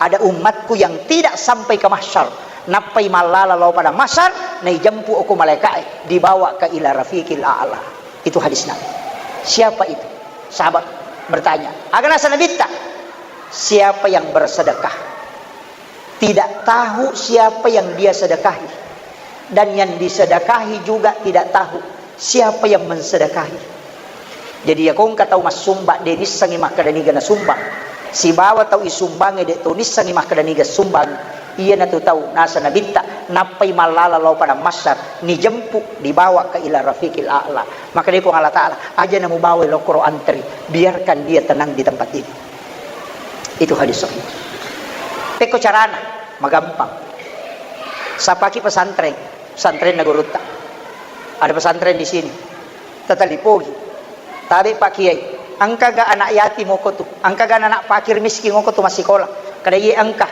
Ada umatku yang tidak sampai ke mahsyar, nappai mallala lao padang mahsyar, naijempu ko malaika'e, dibawa ke ila rafiqil a'la. Itu hadis Nabi. Siapa itu? Sahabat bertanya, aga naseng Nabitta? Siapa yang bersedekah, tidak tahu siapa yang dia sedekahi, dan yang disedekahi juga tidak tahu siapa yang mensedekahi. Jadi, iya ko engka tau massumbang, de nissengngi makkeda niga nasumbang, sibawa tau isumbangnge de to nissengngi makkeda niga sumbang, iyanatu tau naseng Nabitta, nappai mallala lao padang mahsyar, nijempu, dibawa ke ila rafiqil a'la. Makkeda Puang Allah Ta'ala, aja namubawai lao koro antri, biarkan dia tenang di tempat ini. Itu hadis sahih. Pekko carana, magampang. Sapaki pesantren, pesantrenna gurutta. Ada pesantren di sini. Tatalipogi. Tabe Pak Kiai. Engkaga anak yatim oko tu? Engkaga anak fakir miskin oko tu massikola? Kada iye engka.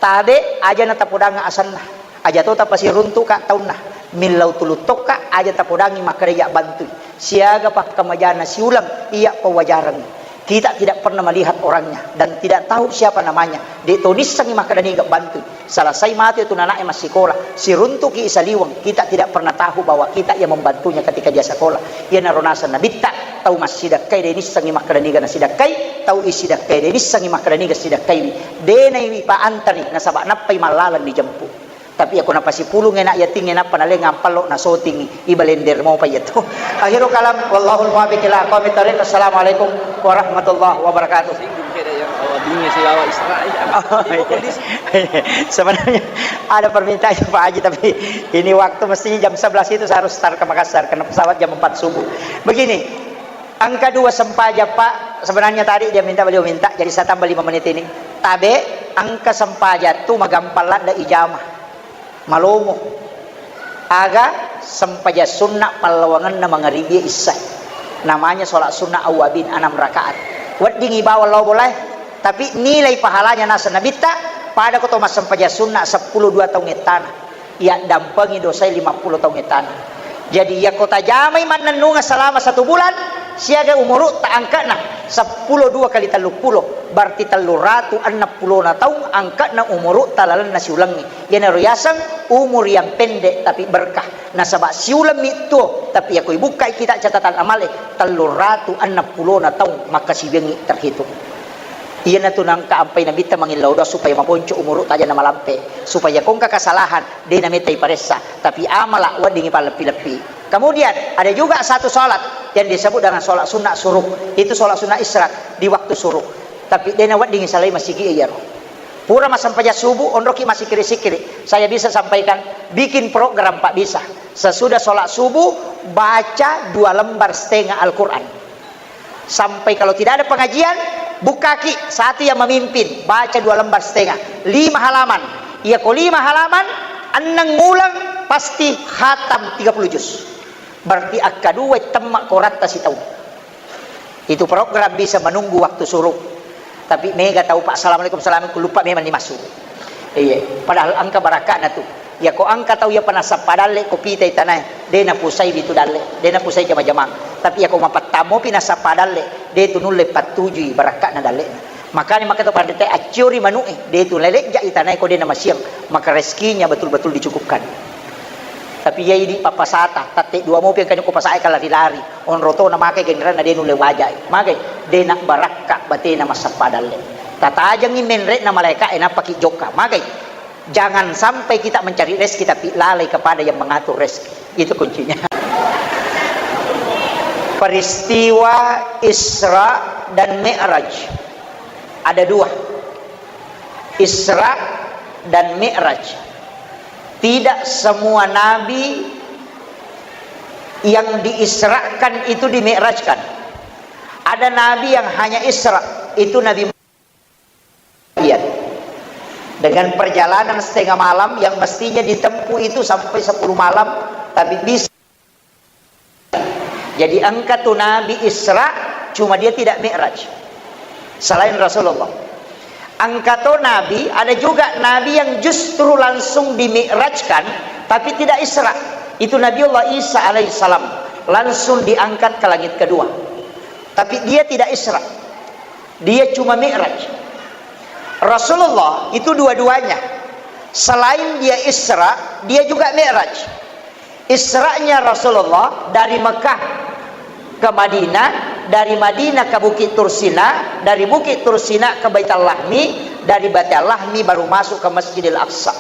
Tabe aja na tapodangnga asenna. Aja to tapasiruntuka taunna. Millau tuluttokka aja tapodangngi makkeda iya bantui. Siaga pakkamajana siuleng iya pawajarengngi. Kita tidak pernah melihat orangnya dan tidak tahu siapa namanya. De to nissengngi makkeda niga bantui. Selesai matu tu nanae massikola, siruntuki saliweng, kita tidak pernah tahu bahwa kita yang membantunya ketika dia sekolah. Iyanaro naseng Nabitta, tau massidekkai de nissengngi makkeda niga nasidekkai, tau isidekkai de nissengngi makkeda niga sidekkaiwi. De naiwi paantari nasaba nappai mallaleng dijempu. Tapi ako napasipulung anak yatingnge nappa nalengang pallo nasotingi, ibalender mopa iya tu. Akhirul kalam, wallahul muwaffiq ila aqwamit thariq. Assalamualaikum warahmatullahi wabarakatuh. Singgung keda yang awabingnge sibawa Israel. Oh, iya. Sebenarnya ada permintaan Pak Haji, tapi ini waktu mestinya jam sebelas itu saya harus start ke Makassar karena pesawat jam empat subuh. Begini, engka dua sempajang, Pak. Sebenarnya tadi dia minta, beliau minta, jadi saya tambah lima menit ini. Tabe, engka sempajang tu magampang ladde ijama. Malomo. Aga sempajang sunna pallawangenna mangaribi isya. Namanya sholat sunnah awwabin, enam rakaat. Weddingi bawang lao bolae, tapi nilai pahalanya naseng Nabitta, pada ko to massempajang sunna seppulo dua taung ettana. Iya dampengi dosae lima puluh taung ettana. Jadi, iya ko tajamai mannennungeng selama satu bulan, siaga umurutta angka'na seppulo dua kali telluppulo, berarti telluratu enneng pulona taung angka'na umurutta lalenna siulengnge. Iyanaro yaseng umur yang pendek tapi berkah. Nasaba siulemmi tuo, tapi iya ko ibukkai kita catatan amale, telluratu enneng pulona taung makkasiwiangngi terhitung. Iyanatu nangka ampai Nabitta mangillau doa supaya maponco umurutta aja namalampe, supaya ko engka kesalahan de nametta iparessa, tapi amala weddingi palleppi-leppi. Kemudian ada juga satu sholat yang disebut dengan sholat sunnah syuruk. Itu sholat sunnah isyraq di waktu syuruk. Tapi de naweddingi salai masigi iyaro. Pura massempajang subuh, onroki massikkiri-sikkiri. Saya bisa sampaikan, bikin program, Pak, bisa. Sesudah sholat subuh, baca dua lembar setengah Al-Quran. Sampai kalau tidak ada pengajian, bukaki satu yang memimpin, baca dua lembar setengah, lima halaman. Iya ko lima halaman, enneng uleng pasti khatam tiga puluh juz. Berarti akkadua temma koratta sitaung. Itu program bisa menunggu waktu syuruk. Tapi mega tau, Pak, assalamualaikum, assalamualaikum, lupa memang ni masuk. Iya, padahal engka barakka'na tu. Iya ko engka tau iya pa nassappa dalle ko pitai tanae, de napusai bitu dalle, de napusai jama-jamang. Tapi iya ko mapattamopi nassappa dalle, de tu nulle pattujui barakka'na dalle. Makanya maka to panrita acciori manu'e, de tu lelejja i tanae ko de namasiang, maka rezekinya betul-betul dicukupkan. Tapi iya idi pappasata, tatte dua mopi engka ko pasae ka lari-lari. Onro to namakai genrenna de nulle wajai. Magai, de nabbarakka batena massappa dalle. Tatajengi menre'na malaeka'e nappaki jokka. Magai, jangan sampai kita mencari rezeki tapi lalai kepada yang mengatur rezeki. Itu kuncinya. Peristiwa Isra dan Mi'raj ada dua. Isra dan Mi'raj. Tidak semua nabi Yang diisrakan itu dimi'rajkan. Ada nabi yang hanya isra, itu Nabi Muhammad. Dengan perjalanan setengah malam yang mestinya ditempuh itu sampai sepuluh malam, tapi bisa. Jadi engka tu nabi isra, cuma dia tidak mi'raj. Selain Rasulullah. Engka to nabi, ada juga nabi yang justru langsung dimi'rajkan, tapi tidak isra. Itu Nabiullah Isa alaihissalam, langsung diangkat ke langit kedua. Tapi dia tidak isra. Dia cuma mi'raj. Rasulullah itu dua-duanya. Selain dia isra, dia juga mi'raj. Isra'nya Rasulullah dari Mekah ke Madinah, dari Madinah ke Bukit Tursina, dari Bukit Tursina ke Baitul Lahmi, dari Baitul Lahmi baru masuk ke Masjidil Aqsa.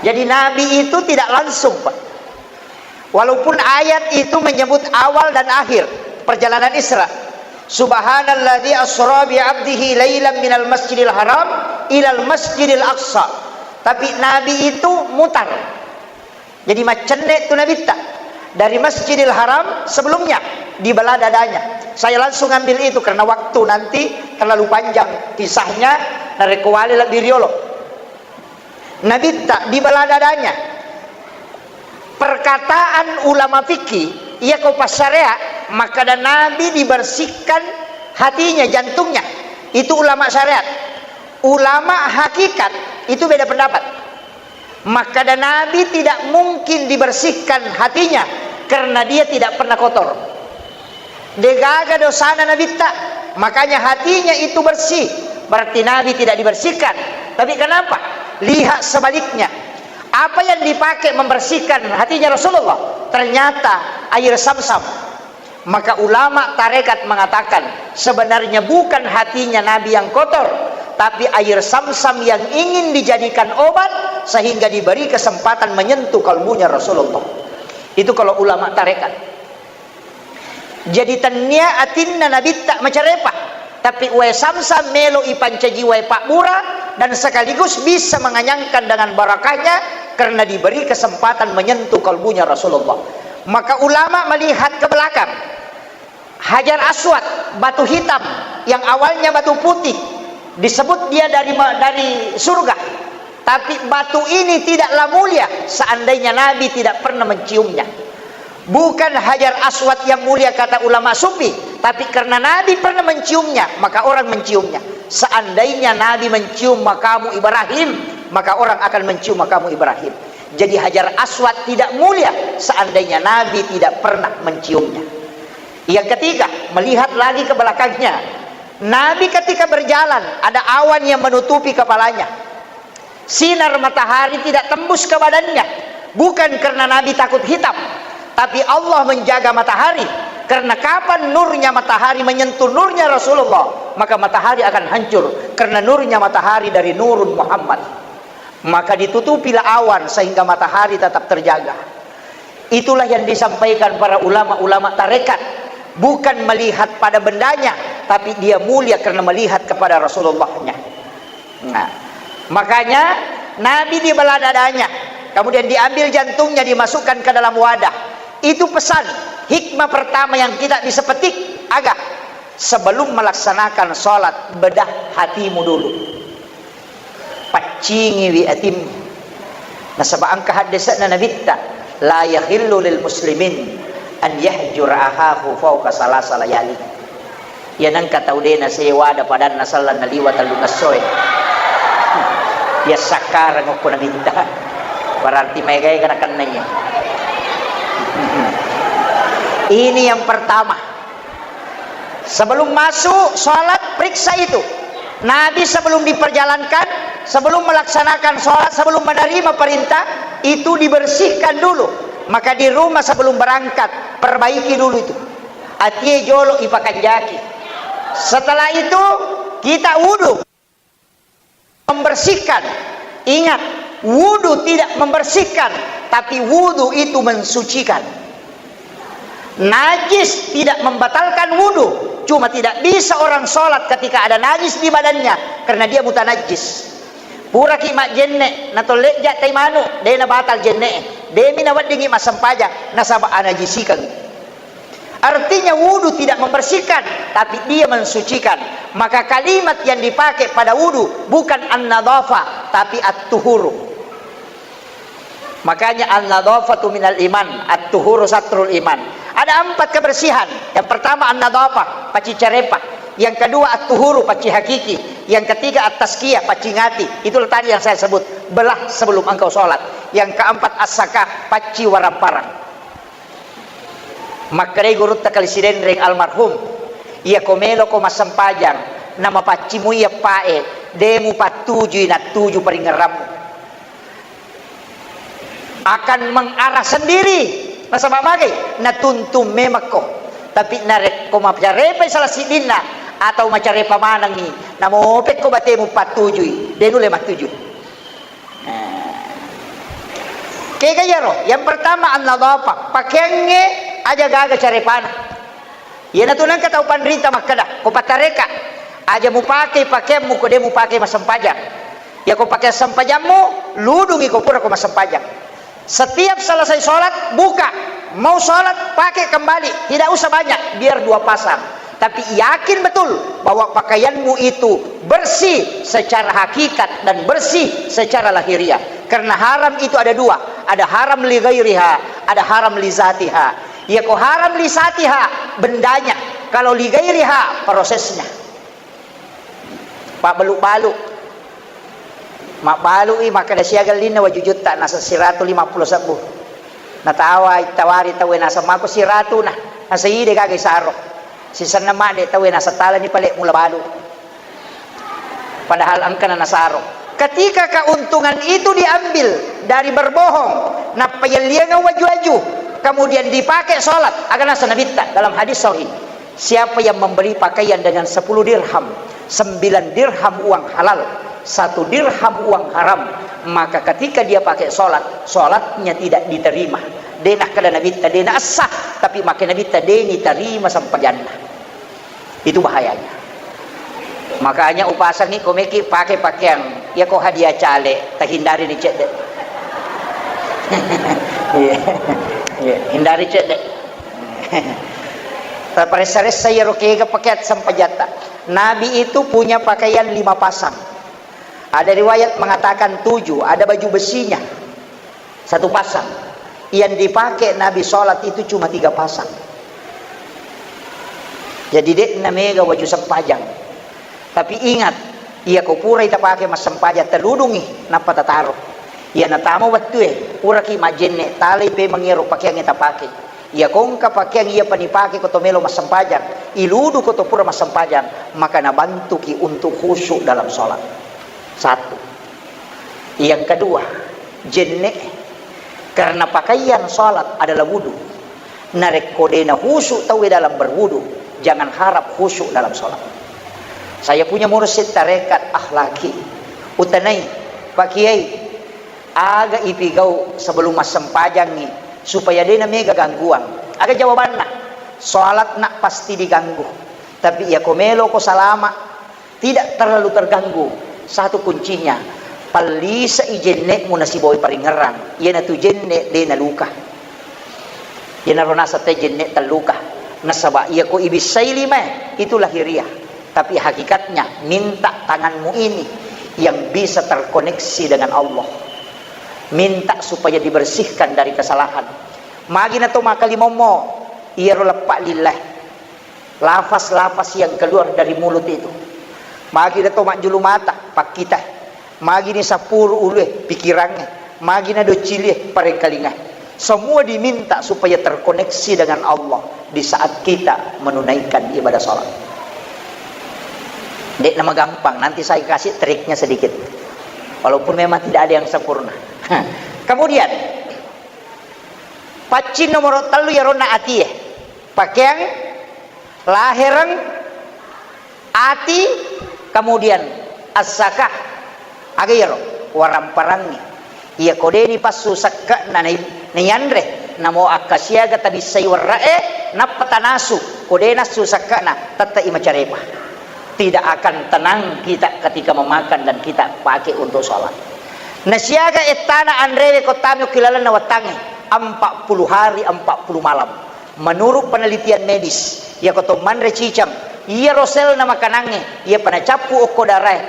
Jadi Nabi itu tidak langsung, Pak. Walaupun ayat itu menyebut awal dan akhir perjalanan Isra. Subhanalladzi asra bi abdihi lailan minal masjidil haram ilal masjidil aqsa. Tapi Nabi itu mutar. Jadi maccenne tu Nabitta. Dari Masjidil Haram sebelumnya dibelah dadanya. Saya langsung ambil itu karena waktu nanti terlalu panjang kisahnya, narekko wale lebbi riolo. Nabitta dibelah dadanya. Perkataan ulama fikih, iya ko passarea, makkada Nabi dibersihkan hatinya, jantungnya. Itu ulama syariat. Ulama hakikat itu beda pendapat. Makkada Nabi tidak mungkin dibersihkan hatinya karena dia tidak pernah kotor. Degaga dosana Nabitta, makanya hatinya itu bersih. Berarti Nabi tidak dibersihkan. Tapi kenapa? Lihat sebaliknya. Apa yang dipakai membersihkan hatinya Rasulullah? Ternyata air Samsam. Maka ulama tarekat mengatakan, sebenarnya bukan hatinya Nabi yang kotor, tapi air Samsam yang ingin dijadikan obat sehingga diberi kesempatan menyentuh kalbunya Rasulullah. Itu kalau ulama tarekat. Jadi tennia atinna Nabitta macarepa, tapi wae Samsam melo ipancaji wae pabbura dan sekaligus bisa menganyangkan dengan barakahnya karena diberi kesempatan menyentuh kalbunya Rasulullah. Maka ulama melihat ke belakang. Hajar Aswad, batu hitam yang awalnya batu putih, disebut dia dari ma-, dari surga. Tapi batu ini tidaklah mulia seandainya Nabi tidak pernah menciumnya. Bukan Hajar Aswad yang mulia kata ulama sufi, tapi karena Nabi pernah menciumnya, maka orang menciumnya. Seandainya Nabi mencium makamu Ibrahim, maka orang akan mencium makamu Ibrahim. Jadi Hajar Aswad tidak mulia seandainya Nabi tidak pernah menciumnya. Yang ketiga, melihat lagi ke belakangnya. Nabi ketika berjalan, ada awan yang menutupi kepalanya. Sinar matahari tidak tembus ke badannya. Bukan karena Nabi takut hitam, tapi Allah menjaga matahari. Karena kapan nurnya matahari menyentuh nurnya Rasulullah, maka matahari akan hancur. Karena nurnya matahari dari Nurun Muhammad. Maka ditutupilah awan sehingga matahari tetap terjaga. Itulah yang disampaikan para ulama-ulama tarekat. Bukan melihat pada bendanya, tapi dia mulia karena melihat kepada Rasulullahnya. Nah, makanya Nabi dibelah dadanya, kemudian diambil jantungnya, dimasukkan ke dalam wadah. Itu pesan, hikmah pertama yang kita bisa petik, aga, sebelum melaksanakan sholat, bedah hatimu dulu. Paccingiwi atimmu. Nasaba engka haddese'na Nabitta, "La yahillu lil muslimin an yahjura akhahu fauqa salasa layali." Iya nengka tau de' nasewa ada padanna selleng naliwa tellu ngessoe. Iya sakkareng okko Nabitta. Berarti maegae kana kenna iya. Ini yang pertama. Sebelum masuk sholat, periksa itu. Nabi sebelum diperjalankan, sebelum melaksanakan sholat, sebelum menerima perintah, itu dibersihkan dulu. Maka di rumah sebelum berangkat, perbaiki dulu itu. Atie jolo ipakanjaki. Setelah itu, kita wudhu. Membersihkan. Ingat, wudhu tidak membersihkan, tapi wudhu itu mensucikan. Najis tidak membatalkan wudhu, cuma tidak bisa orang sholat ketika ada najis di badannya, karena dia mutanajis. Puraki majjenne, natolleja tai manu, de' nabatal jenne. Demi naweddingi massempajang, nasaba anajisikeng. Artinya, wudu tidak membersihkan, tapi dia mensucikan. Maka kalimat yang dipakai pada wudu bukan an-nadhafah, tapi at-tuhuru. Makanya, an-nadhafatu minal iman, at-tuhuru satrul iman. Ada empat kebersihan. Yang pertama, an-nadhafah, pacci carepa. Yang kedua, at-tuhuru, pacci hakiki. Yang ketiga, at-tazkiyah, pacci ngati. Itulah tadi yang saya sebut, belah sebelum engkau sholat. Yang keempat, as-sakah, pacci waramparang. Makkedai gurutta Kali Sidenreng almarhum, "Iyako meloko massempajang, namapaccimu iya pae, de mupattujui nattuju paringerrammu. Akan mengarah sendiri." Nasaba magai? Natuntung memekko. Tapi narekko macarepai salah siddinna atau macarepa manengngi, namopekko batemu pattujui, de nulle mattuju. Nah. Kega iyaro? Yang pertama, an-nadhafah. Pakeangnge aja gaga carepana. Iyanatu nengka tau panrita makkeda, ko patareka, aja mupake pakeammu ko de mupake massempajang. Iyako pakeang sempajammu, ludungi ko pura ko massempajang. Setiap selesai sholat, buka. Mau sholat, pakai kembali. Tidak usah banyak, biar dua pasang. Tapi yakin betul bahwa pakaianmu itu bersih secara hakikat dan bersih secara lahiriah. Karena haram itu ada dua. Ada haram li ghairiha, ada haram li zatiha. Iyako haram li zatiha, bendanya. Kalau li ghairiha, prosesnya. Pabbalu-balu. Mabbalu'i makkeda siaga ellinna waju jutta, naseng siratu lima pulo sebbu. Natawa, ittawari tauwe, naseng mako siratuna. Naseng ide gaga isaro. Sisenna madde tauwe, naseng talani pale mula balu. Padahal engkana nasaro. Ketika keuntungan itu diambil dari berbohong, nappa yelliangeng waju-waju, kemudian dipakai sholat, aga naseng Nabitta dalam hadis sahih. Siapa yang membeli pakaian dengan sepuluh dirham, sembilan dirham uang halal, satu dirham uang haram, maka ketika dia pakai sholat, sholatnya tidak diterima. De nakkeda Nabitta, de naessah, tapi makkeda Nabitta, de nitarima sempajanna. Itu bahayanya. Makanya upasangi ko meki pakai pakaian, ya ko hadiah cale, tahindari ni cedde. Iya. Iya, hindari cedde. Taparessa-ressa iyaro kega pakeang sempajatta. Nabi itu punya pakaian lima pasang. Ada riwayat mengatakan tujuh, ada baju besinya satu pasang. Yang dipakai Nabi sholat itu cuma tiga pasang. Jadi, de'na mega waju sempajang. Tapi ingat, iya ko purai tapake massempajang, taludungi, nappa tataro. Iya natama wettue, puraki majjenne, talai pemeng iyaro pakeangnge tapake. Iya ko engka pakeang iya panipake ko to melo massempajang, iludu ko to pura massempajang, maka nabantuki untuk khusyuk dalam sholat. Satu. Yang kedua, jenne. Karena pakaian sholat adalah wudu. Narekko de'na khusyuk tauwe dalam berwudu, jangan harap khusyuk dalam sholat. Saya punya mursyid tarekat akhlaki. Utanai, Pak Kiai, aga ipigau sebelum massempajangngi supaya de'na mega gangguan? Aga jawabanna? Sholat nak pasti diganggu. Tapi iya ko melo ko salama, tidak terlalu terganggu. Satu kuncinya, pallisai jenne'mu nasibawai paringerrang. Iyanatu jenne' de' naluka. Iyanaro naseng te jenne' telluka. Nasaba iya ko ibissai limae, itu lahiriah. Tapi hakikatnya, minta tanganmu ini yang bisa terkoneksi dengan Allah. Minta supaya dibersihkan dari kesalahan. Magi nato makkalimommo, iyaro leppa lillae. Lafaz-lafaz yang keluar dari mulut itu. Magi nato majjulu mata, pakkitae. Magi ni sappuru ulue, pikirangnge. Magi na doccilie, parengkalingae. Semua diminta supaya terkoneksi dengan Allah di saat kita menunaikan ibadah sholat. De'na magampang, nanti saya kasih triknya sedikit. Walaupun memang tidak ada yang sempurna. Kemudian, paccing nomor tellu iyaronna atie. Pakeang, lahereng, ati, kemudian as-sakah. Aga iyaro? Waramparangngi. Iya ko de' nipassu sekke'na nai-, naiyanre, namo akkasiaga tabissai werre'e, nappa tanasu. Ko de' nassu sekke'na, tette'i macarepa. Tidak akan tenang kita ketika memakan dan kita pakai untuk sholat. Nasiaga ettana anrewe ko tami okki lalenna wettangnge, empat puluh hari, empat puluh malam. Menurut penelitian medis, iyako to manre cicang, iyaro selna makanangnge, iyapa nacappu okko darae,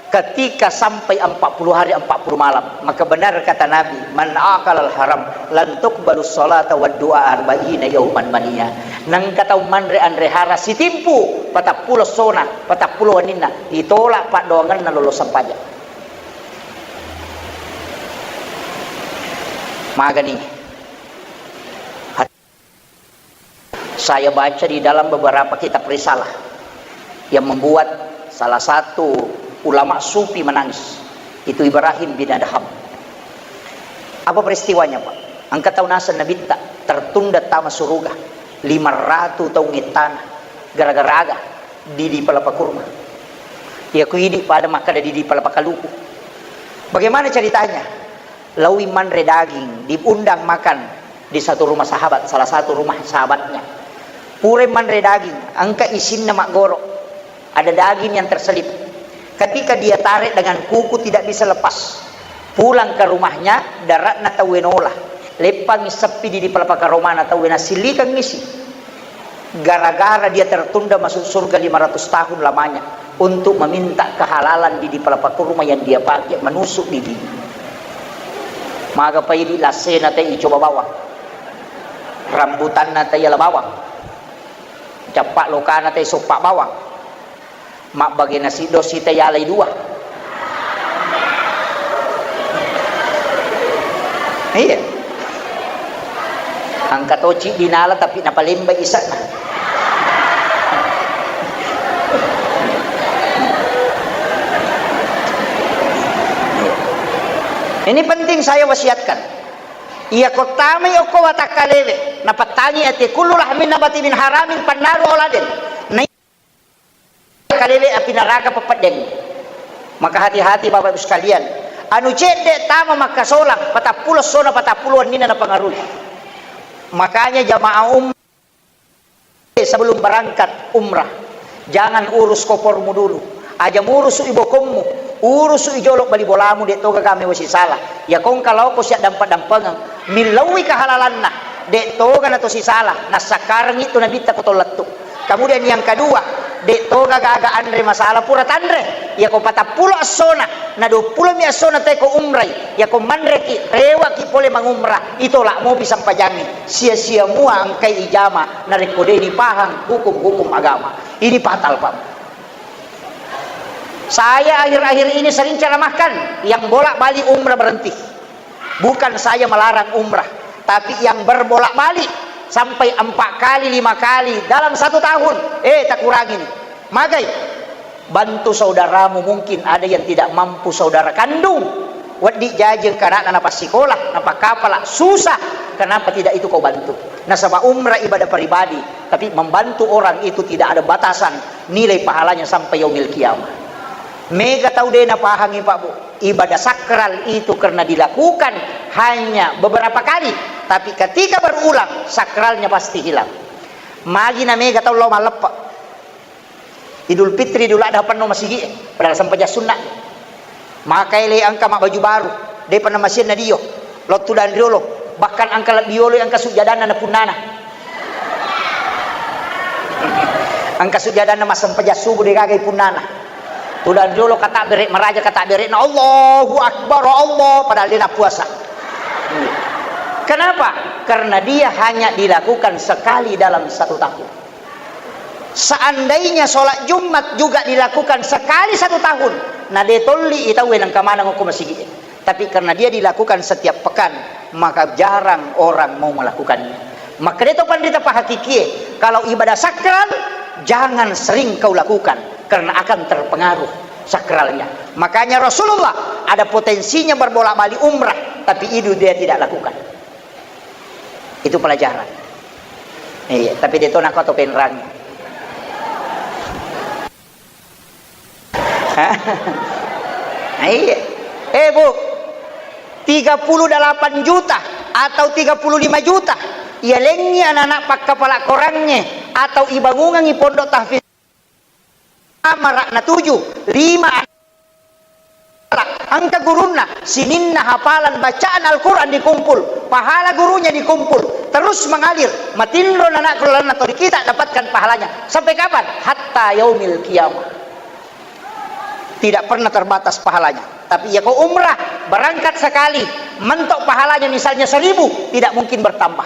ketika sampai empat puluh hari, empat puluh malam. Maka benar kata Nabi, "Man akalal haram, lan tuqbalus salata wad du'a arba'ina yauman mania." Nengka tau manre anre hara sitimpu, patappulo sona, patappulo wenninna, ditolak paddoangenna lolo sempajang. Magani. Saya baca di dalam beberapa kitab risalah yang membuat salah satu ulama sufi menangis. Itu Ibrahim bin Adham. Apa peristiwanya, Pak? Engka tau naseng nabitta tertunda tama suruga lima ratu taung ettana gara-gara aga didi palapa kurma. Iya ku idi pada makkada didi palapa kaluku. Bagaimana ceritanya? Laui manre daging, diundang makan di satu rumah sahabat, salah satu rumah sahabatnya. Pura manre daging, engka isinna maggoro. Ada daging yang terselip. Ketika dia tarik dengan kuku tidak bisa lepas. Pulang ke rumahnya, daratna tauwe nola. Leppangi seppi didi palapa karomana tauwe nasillikeng isi. Gara-gara dia tertunda masuk surga lima ratus tahun lamanya untuk meminta kehalalan didi palapa kurma yang dia pakai menusuk didi. Maga paidi lassena tei coba bawang. Rambutanna tei ala bawang. Cappa lokana tei soppa bawang. Mabbage nasi dosi tei alai dua. Iya. Angka toci dinala tapi napalemba isana. Ini penting saya wasiatkan. Iya kottamai okko watakkalewe, napattangi ati kullu lahmin nabati min haramin pannaru auladen. Na kalewe api neraka peppeddeng. Maka hati-hati Bapak Ibu sekalian. Anu cedde tama makkasolang, patappulo sona patappulo wennina napangarui. Makanya jamaah umrah sebelum berangkat umrah, jangan urus kopormu dulu. Aja murusu ibokommu, urusu ijolo bali bolamu, de toga gaga mewa sisala. Ya kongka laoko siaddampa-dampengeng, millaui kehalalanna, de toga nato sisala, nassakkarengi tu nabitta ko tollettu. Kemudian yang kedua, de toga gaga anre masalah pura tanre. Yako patappulo essona, na duappulo mi essona teko umrai. Yako manreki, rewaki pole mangumrah, itolak mopi sempajangi. Sia-sia mua engkai ijama, narekko de ni pahang hukum-hukum agama. Ini fatal, Pak. Saya akhir-akhir ini sering ceramahkan, yang bolak-balik umrah berhenti. Bukan saya melarang umrah, tapi yang berbolak-balik sampai empat kali, lima kali dalam satu tahun, eh, takurangi ni. Magai, bantu saudaramu, mungkin ada yang tidak mampu saudara kandung. Wedding jaji engka anakna napassikola, napakkapala, susah. Kenapa tidak itu kau bantu? Nasaba umrah ibadah pribadi, tapi membantu orang itu tidak ada batasan nilai pahalanya sampai yaumil qiyamah. Mega tau de napahangi, Pak, Bu. Ibadah sakral itu karena dilakukan hanya beberapa kali, tapi ketika berulang, sakralnya pasti hilang. Magi na mega tau lao malleppe. Idul Fitri, Idul Adha penno masigi, padahal sempajang sunna. Maka ele engka mabbaju baru, depa namasienna dio, lao tudang riolo, bahkan engka lebbi yolo engka sujjadanna napunnana. Engka sujjadanna massempajang subuh degaga ipunnana. Tudang riolo katabbere maraja katabbere'na, "Allahu Akbar, Allah," padahal de nappuasa. Kenapa? Karena dia hanya dilakukan sekali dalam satu tahun. Seandainya sholat Jumat juga dilakukan sekali satu tahun, na de tolli i tauwe nengka maneng okko masigi. Tapi karena dia dilakukan setiap pekan, maka jarang orang mau melakukannya. Maka de to panrita pahakikie, kalau ibadah sakral, jangan sering kau lakukan, karena akan terpengaruh sakralnya. Makanya Rasulullah ada potensinya berbolak-balik umrah, tapi itu dia tidak lakukan. Itu pelajaran. Iya, tapi de to nako atau penrang. Hah? Iya. Eh, Bu, tiga puluh delapan juta atau tiga puluh lima juta ialengngi anak-anak pakkapala korangnge atau ibangungengngi pondok tahfiz. Amara natuju, lima anak. Engka gurunna, sininna hafalan bacaan Al-Quran dikumpul, pahala gurunya dikumpul, terus mengalir, matinro nana keluarna to kita dapatkan pahalanya. Sampai kapan? Hatta yaumil qiyamah. Tidak pernah terbatas pahalanya. Tapi ya kau umrah, berangkat sekali, mentok pahalanya misalnya seribu, tidak mungkin bertambah.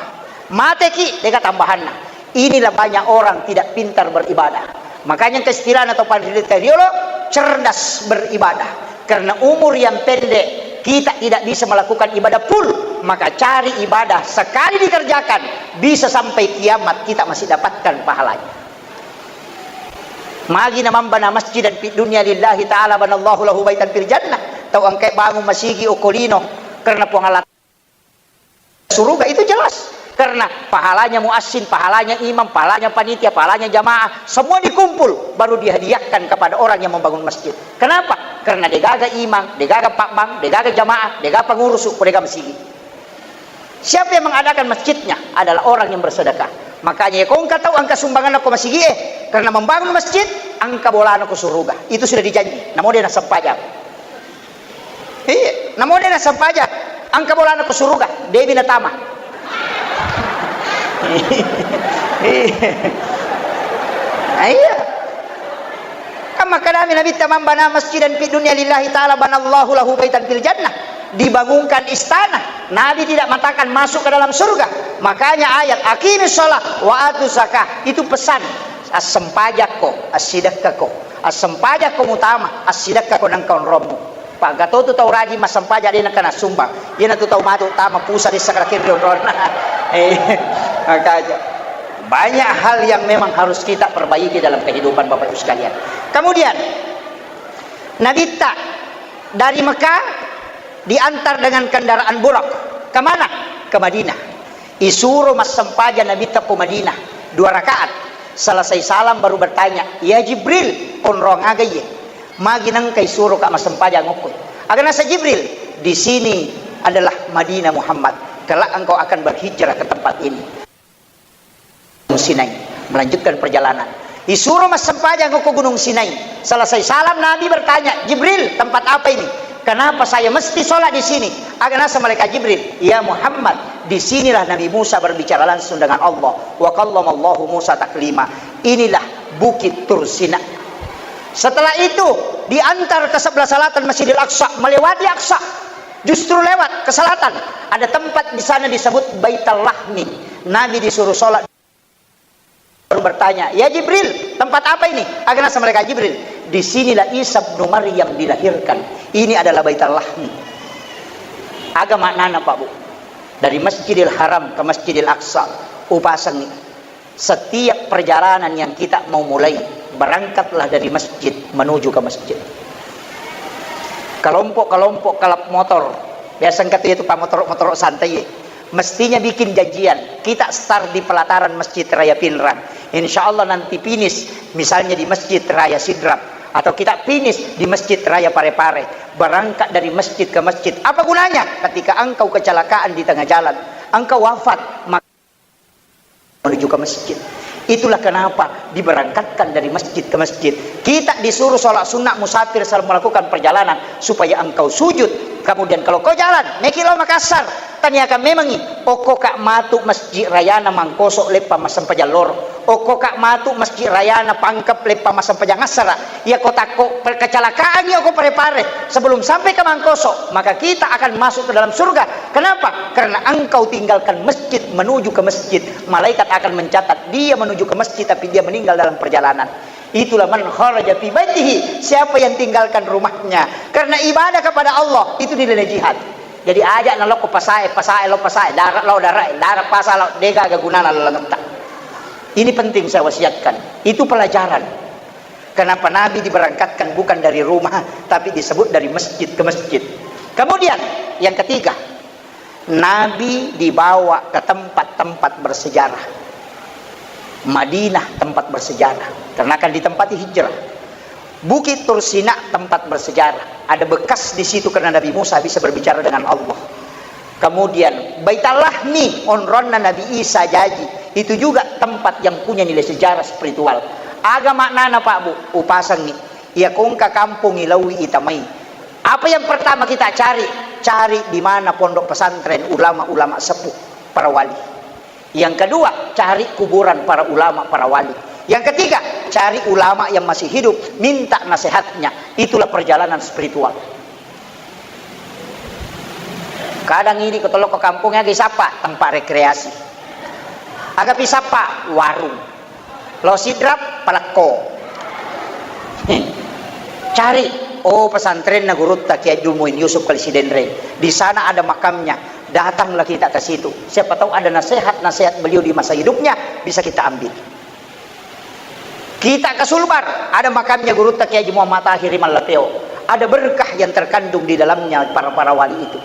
Mateki, deka tambahanna. Inilah banyak orang tidak pintar beribadah. Makanya engka istilahna tau panrita riolo, cerdas beribadah. Karena umur yang pendek, kita tidak bisa melakukan ibadah full. Maka cari ibadah sekali dikerjakan, bisa sampai kiamat kita masih dapatkan pahalanya. Magi na mambana masjidan fid dunya lillahi ta'ala banallahu lahu baitan fil jannah. Tau engkai bangun masigi okko lino karena Puang Allah suruga, itu jelas. Karena pahalanya muassin, pahalanya imam, pahalanya panitia, pahalanya jamaah, semua dikumpul, baru dihadiahkan kepada orang yang membangun masjid. Kenapa? Karena degaga imam, degaga pabbang, degaga jamaah, degaga pengurus, degaga masigi. Siapa yang mengadakan masjidnya? Adalah orang yang bersedekah. Makanya, ya, kau engka tau engka sumbangan ko masigi, eh, karena membangun masjid, engka bolana ko suruga. Itu sudah dijanji. Namo de nassempajang. Iya, namo de nassempajang, engka bolana ko suruga, debi natama. Iya. Iya. Kan makkedami Nabitta, "Man bana masjidan fid dunya lillahi ta'ala banallahu lahu baitan fil jannah." Dibangunkan istana. Nabi tidak mengatakan masuk ke dalam surga. Makanya ayat, "Aqimis shalah wa atuz zakah." Itu pesan. Assempajakko, assidekkako. Assempajakko mutama, assidekkako nengka onrommu. Pagatotu tau rajin massempajang de nengka nassumbang. Iyanatu tau matu tama pusa de sakrakir onronna. Eh, makanya. Banyak hal yang memang harus kita perbaiki dalam kehidupan Bapak Ibu sekalian. Kemudian, Nabitta dari Mekah diantar dengan kendaraan burak. Kemana? Ke Madinah. Isuro massempajang Nabitta ko Madinah, dua rakaat. Selesai salam baru bertanya, "Ya Jibril, onrong aga iye? Magi nengka isuroka massempajang okko?" Aga nasa Jibril, "Di sini adalah Madinah Muhammad. Kelak engkau akan berhijrah ke tempat ini." Gunung Sinai, melanjutkan perjalanan. Isuro massempajang ko Gunung Sinai. Selesai salam, Nabi bertanya, "Jibril, tempat apa ini? Kenapa saya mesti sholat di sini?" Aga nasa malaikat Jibril, "Ya Muhammad, di sinilah Nabi Musa berbicara langsung dengan Allah. Wa kallamallahu Musa taklima. Inilah Bukit Tursina." Setelah itu, diantar ke sebelah selatan Masjidil Aqsa, melewati Aqsa. Justru lewat ke selatan, ada tempat di sana disebut Baitul Lahmi. Nabi disuruh sholat, baru bertanya, "Ya Jibril, tempat apa ini?" Aga nasa malaikat Jibril, "Di sinilah Isa bin Maryam dilahirkan. Ini adalah Baitul Lahmi." Aga maknana, Pak Bu? Dari Masjidil Haram ke Masjidil Aqsa, upasengi. Setiap perjalanan yang kita mau mulai, berangkatlah dari masjid menuju ke masjid. Kelompok-kelompok kalap motor, biasa engka tu itu pamotor-motor santai, mestinya bikin janjian. Kita start di pelataran Masjid Raya Pinrang. Insya Allah nanti finish misalnya di Masjid Raya Sidrap, atau kita finish di Masjid Raya Parepare. Berangkat dari masjid ke masjid. Apa gunanya? Ketika engkau kecelakaan di tengah jalan, engkau wafat, maka menuju ke masjid. Itulah kenapa diberangkatkan dari masjid ke masjid. Kita disuruh sholat sunnah musafir selama melakukan perjalanan supaya engkau sujud. Kemudian kalau kau jalan, meki lao Makassar, tanyakan memangi, okko ka matu masjid rayana Mangkoso leppa massempajang loro. Okko ka matu masjid rayana Pangkep leppa massempajang assara. Iya ko takko per-, kecelakaangi okko Parepare sebelum sampai ke Mangkoso, maka kita akan masuk ke dalam surga. Kenapa? Karena engkau tinggalkan masjid menuju ke masjid. Malaikat akan mencatat dia menuju ke masjid tapi dia meninggal dalam perjalanan. Itulah man kharaja fi baitihi, siapa yang tinggalkan rumahnya karena ibadah kepada Allah, itu dinilai jihad. Jadi aja na lokko pasae, pasae lo pasae, darat lo darat, darat pasa lo, dega aga gunana lalengetta. Ini penting saya wasiatkan. Itu pelajaran. Kenapa Nabi diberangkatkan bukan dari rumah, tapi disebut dari masjid ke masjid. Kemudian, yang ketiga, Nabi dibawa ke tempat-tempat bersejarah. Madinah tempat bersejarah, karena akan ditempati hijrah. Bukit Tursina tempat bersejarah. Ada bekas di situ karena Nabi Musa bisa berbicara dengan Allah. Kemudian, Baitul Lahmi, onronna Nabi Isa jaji. Itu juga tempat yang punya nilai sejarah spiritual. Aga maknana, Pak Bu? Upasengi. Iya ko engka kampong ilaui itamai. Apa yang pertama kita cari? Cari di mana pondok pesantren, ulama-ulama sepuh, para wali. Yang kedua, cari kuburan para ulama, para wali. Yang ketiga, cari ulama yang masih hidup, minta nasihatnya. Itulah perjalanan spiritual. Kadang idi ko toloko kampung aga isappa tempat rekreasi. Aga pisappa warung. Lo Sidrap, Palekko. Cari, oh, pesantrenna gurutta Kiai Abdul Muin Yusuf Kali Sidenreng. Di sana ada makamnya. Datanglah kita ke situ. Siapa tahu ada nasihat-nasihat beliau di masa hidupnya bisa kita ambil. Kita ke Sulbar, ada makamnya gurutta Kiai Haji Muhammad Tahir Mallateo. Ada berkah yang terkandung di dalamnya para-para wali itu.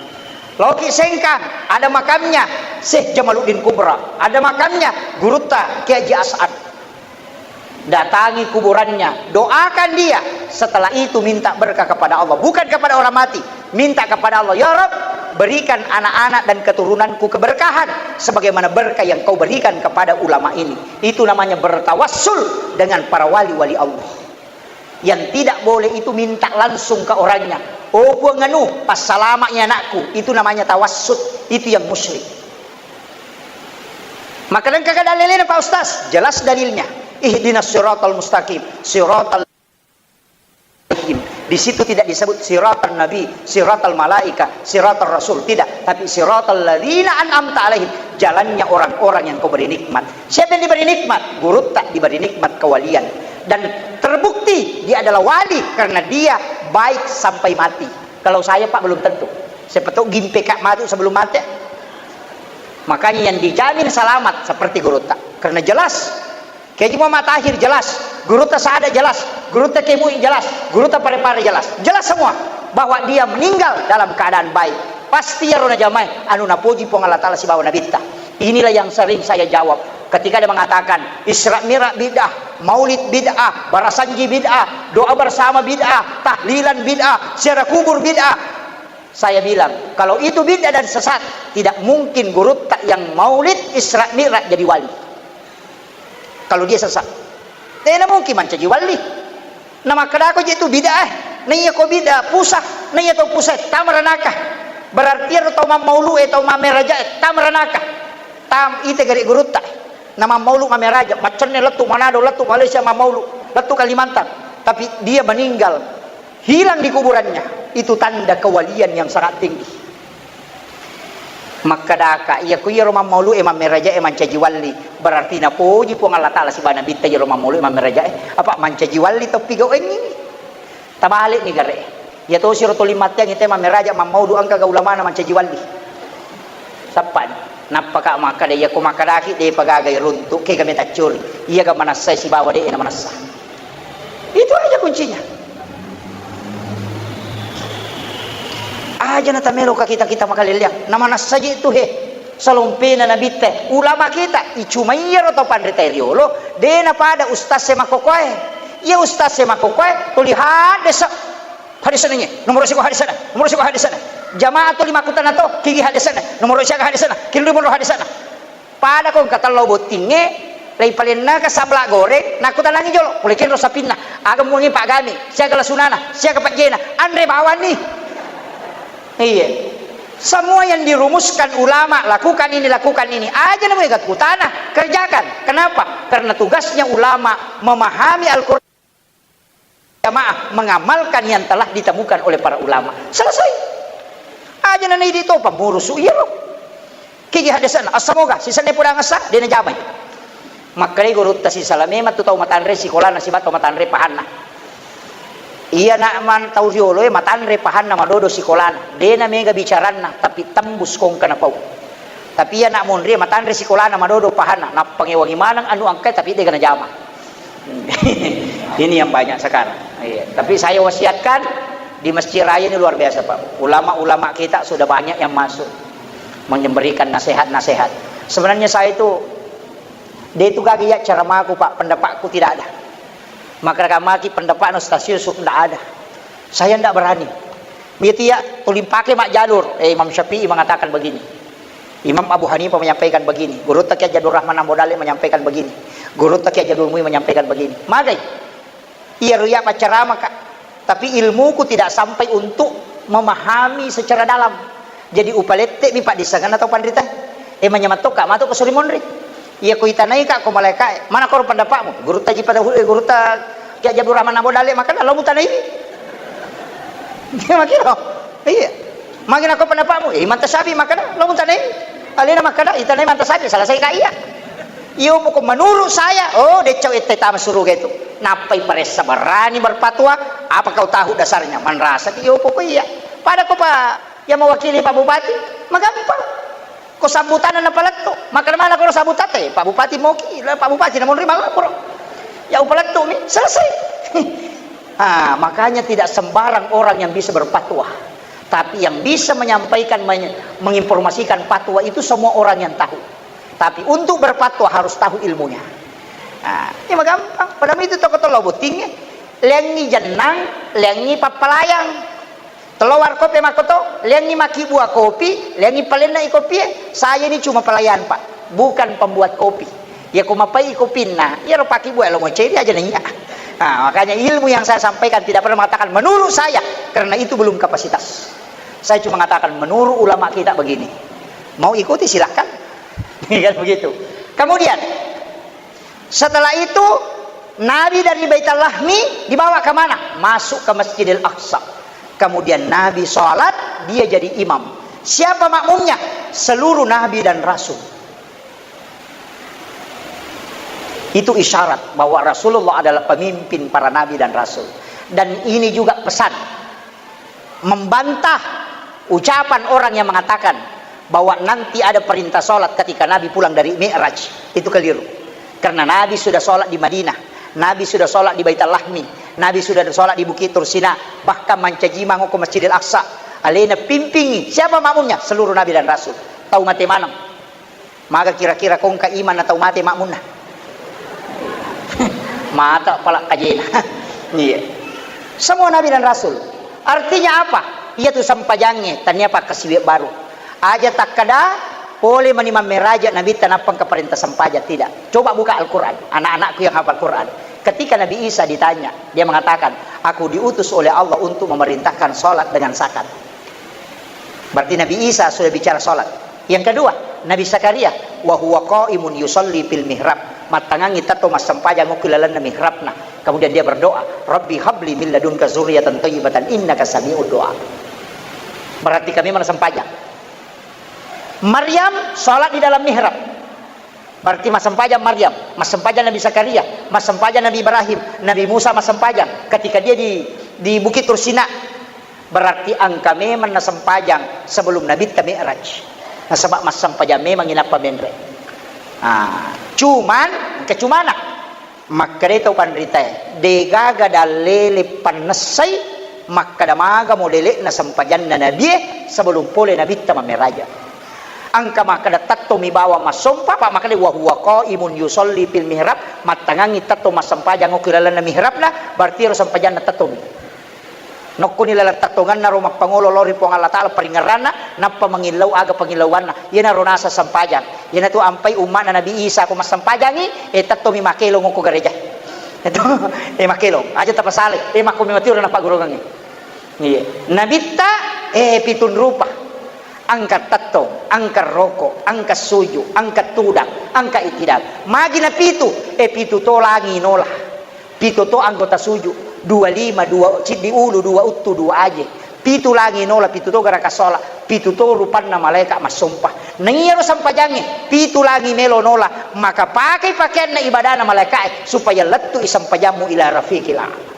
Loki Sengkang, ada makamnya Syekh Jamaluddin Kubra, ada makamnya gurutta Kiai Haji As'ad. Datangi kuburannya, doakan dia. Setelah itu minta berkah kepada Allah, bukan kepada orang mati. Minta kepada Allah, "Ya Rabb, berikan anak-anak dan keturunanku keberkahan sebagaimana berkah yang kau berikan kepada ulama ini." Itu namanya bertawassul dengan para wali-wali Allah. Yang tidak boleh itu minta langsung ke orangnya. "Oh Puang anu, passalama'i anakku." Itu namanya tawassul. Itu yang musyrik. Maka dan kagak dalilnya Pak Ustaz, jelas dalilnya. Ihdinas siratal mustaqim, siratal Di situ tidak disebut siratal nabi, siratal malaika, siratal rasul, tidak. Tapi siratal ladzina an'amta alaihim, jalannya orang-orang yang kau beri nikmat. Siapa yang diberi nikmat? Gurutta diberi nikmat kewalian. Dan terbukti dia adalah wali karena dia baik sampai mati. Kalau saya, Pak, belum tentu. Siapa tahu gimpe ka mati sebelum mati. Makanya yang dijamin selamat seperti gurutta. Karena jelas Kiai Haji Muhammad Tahir jelas, gurutta Sada jelas, gurutta Kiai Muin jelas, gurutta Parepare jelas. Jelas semua bahwa dia meninggal dalam keadaan baik. Pasti iyaro najamai anu napoji Puang Allah Taala sibawa Nabitta. Inilah yang sering saya jawab ketika ada mengatakan Isra Mi'raj bid'ah, maulid bid'ah, barasanji bid'ah, doa bersama bid'ah, tahlilan bid'ah, ziarah kubur bid'ah. Saya bilang, kalau itu bid'ah dan sesat, tidak mungkin gurutta yang maulid Isra Mi'raj jadi wali. Kalau dia sesat, tena mungkin mancaji wali. Nah, makkedako je itu bid'ah, eh. Nah, iya ko bid'ah, pusa, nah, iya tau pusa, tama ranaka. Berarti ero tau mammaulu, eh, tau mammeraja, eh, tama ranaka. Tam, ite gare gurutta. Nah, mammaulu mammeraja, maccenne lettu Manado, lettu Malaysia mammaulu, lettu Kalimantan. Tapi dia meninggal, hilang di kuburannya, itu tanda kewalian yang sangat tinggi. Makkedaka, iya ku iyaro mammaulu'e mammerajae mancaji walli, berarti napoji Puang Allah Taala sibawa Nabitta iyaro mammaulu'e mammerajae, apa mancaji walli toppi gau'engngi. Tabale'ni gare. Iya tosi ro tuli matteang ite mammeraja mammaulu engka ga ulamana mancaji walli. Sappani. Nappaka makkeda, iya ku makkedaki de'pa gaga iruntu, kega metaccuri. Iyaga manassai sibawa de'e namanassa. Itu aja kuncinya. Aja na tamelo ka kita-kita makalelleang. Na manassaji tu he. Salompena nabitte. Ulama kita. Icuma iyaro tau panrita riolo. De na pada ustaz e makokoe. Iya ustaz e makokoe. Tuli haddesa. Haddesa nanye. Nomor siko haddesa na. Nomor siko haddesa na. Jamaah tuli makkutana to. Kigi haddesa na. Nomor siaga haddesa na. Killu nomor haddesa na. Pada ko engka tello bottingnge, leipalennaka sabla goreng, nakkutanangi jolo, pole kenro sapinna, aga muangi paggami, siaga lasunana, siaga pajjena, anre bawanni. Iya. Semua yang dirumuskan ulama, lakukan ini, lakukan ini, aja namanya kutana, kerjakan. Kenapa? Karena tugasnya ulama memahami Al-Quran. Jamaah mengamalkan yang telah ditemukan oleh para ulama. Selesai. Aja nana idi to pamurusu iyaro. Kigi haddesana, assamoga, sisenna podang assa, de najamai. Makkedai gurutta sisalame matu tau matanre sikolana siba tau matanre pahanna. Iya nak man tau rioloe matanre pahanna madodo sikolana. De na mega bicaranna, tapi tembus kongka napau. Tapi iya nak monri matanre sikolana madodo pahanna, nappangewangi maneng anu angkai tapi dega najama. Ini yang banyak sekarang. Iya. Tapi saya wasiatkan di Masjid Raya ini luar biasa, Pak. Ulama-ulama kita sudah banyak yang masuk memberikan nasihat-nasihat. Sebenarnya saya itu, dia itu gagal ya ceramaku, Pak. Pendapatku tidak ada. Maka kamaki pendapat Ustaz Yusuf tidak ada. Saya tidak berani. Itu ya, tulimpake mak jalur. Eh, Imam Syafi'i mengatakan begini. Imam Abu Hanifah menyampaikan begini, Gurutta Kiai Haji Abdul Rahman Ambo Dalek menyampaikan begini, Gurutta Kiai Haji Abdul Muin menyampaikan begini. Magai, iya ruya pacarama, Kak. Tapi ilmuku tidak sampai untuk memahami secara dalam. Jadi upalette mi paddissengenna tau panrita. E, manyameng tokka matu ko suri monri. Iya ko itanaika ko malaika, mana koro pendapatmu? Gurutta ji pada, eh, gurutta Kiai Abdul Rahman Abu Dale makkeda, lo mutanai. Dia makkiro. Iya. Magi nako pendapatmu? Eh, Imam Tasyafi makkeda, lo mutanai. Alena makkeda, itanai Imam Tasyafi, selesai ka iya. Iyo pokok menurut saya, oh, deccau ette tama suruga itu. Nappai paressa berani berfatwa, apa kau tahu dasarnya? Manrasa iyo pokok iya. Pada ko pa yang mewakili Pak Bupati, magampang. Ko sambutanna napalettu, makkeda mana ko sambutate, Pak Bupati moki, lah, Pak Bupati namonri malaporo. Ya upalettu mi, selesai. Ah, makanya tidak sembarang orang yang bisa berfatwa. Tapi yang bisa menyampaikan, men-, menginformasikan fatwa itu semua orang yang tahu. Tapi untuk berfatwa harus tahu ilmunya. Ah, ini mah gampang. Padahal itu toko tolo bottingnge. Lengi jennang, lengi pappalayang. Telo warkoppe makkoto, lengi makkibua kopi, lengi palenna i kopie. Saya ini cuma pelayan, Pak, bukan pembuat kopi. Ya ko mapai i kopinna, iyaro pakkibua lo moceri aja nanya. Nah, makanya ilmu yang saya sampaikan tidak pernah mengatakan menurut saya, karena itu belum kapasitas. Saya cuma mengatakan menurut ulama kita begini. Mau ikuti silahkan. Kan begitu. Kemudian, setelah itu, Nabi dari Baitul Lahmi dibawa ke mana? Masuk ke Masjidil Aqsa. Kemudian Nabi sholat, dia jadi imam. Siapa makmumnya? Seluruh nabi dan rasul. Itu isyarat bahwa Rasulullah adalah pemimpin para nabi dan rasul. Dan ini juga pesan membantah ucapan orang yang mengatakan bahwa nanti ada perintah sholat ketika Nabi pulang dari Mi'raj. Itu keliru. Karena Nabi sudah sholat di Madinah, Nabi sudah sholat di Baitul Lahmi, Nabi sudah sholat di Bukit Tursina, bahkan mancaji mango ke Masjidil Aqsa. Alena pimpingi. Siapa makmumnya? Seluruh Nabi dan Rasul. Tau mate maneng. Maga kira-kira kongka iman na tau mate makmunna? Mata pala kajena. Iya. Semua nabi dan rasul. Artinya apa? Iya tu sempajangnge, tania pakkasiwi baru. Aja takkada, pole mani mammeraja nabitta nappa engka parenta sempajang, tidak. Coba buka Al-Quran, anak-anakku yang hafal Quran. Ketika Nabi Isa ditanya, dia mengatakan, "Aku diutus oleh Allah untuk memerintahkan sholat dengan zakat." Berarti Nabi Isa sudah bicara sholat. Yang kedua, Nabi Zakaria, "Wa huwa qaimun yusalli fil mihrab." Mattangangi tetto massempajang okko lalenna mihrabna. Kemudian dia berdoa, "Rabbi habli min ladunka zurriyatan thayyibatan innaka sami'ud du'a." Berarti kami mana sempajang. Maryam sholat di dalam mihrab. Berarti massempajang Maryam, massempajang Nabi Zakaria, massempajang Nabi Ibrahim, Nabi Musa massempajang ketika dia di, di Bukit Tursina. Berarti engka memang nasempajang sebelum Nabitta Mi'raj. Nasaba massempajang memang inappa menre. Ah, cuman, engka cumana. Makkeda tau panritae, degaga dallele pannessai makkeda maga modele'na sempajanna nabie sebelum pole Nabitta mammeraja. Engka makkeda tettomi bawang massompa, apa makkeda wa huwa qaimun yusalli fil mihrab, mattangangi tetto massempajang okko lalenna mihrabna, berarti ero sempajanna tettomi. Nokkoni laleng tettongenna ro mappangolo lao ri Puang Allah Ta'ala paringerranna, nappa mangillau aga pangillauanna. Iyanaro naseng sempajang. Iyanatu ampai umma'na Nabi Isa ko massempajangi, e, tettomi makkelong okko gereja. Itu, e, makkelong. Aja tapasale. E, makkomi matiwero napagguruangngi. Iya. Nabitta, e, pitun rupa. Engka tettong, engka roko, engka suju, engka tudang, engka itidang. Magi napitu, e, pitu to langi nola. Pitu to anggota suju, dua lima, dua ciddi ulu, dua uttu, dua aje. Pitu langi nola, pitu to garaka sola, pitu to rupanna malaika massompa. Naiyaro sempajangnge, pitu langi melo nola, maka pakai pakaianna ibadana malaikae supaya lettu'i sempajammu ila rafiqil a'la.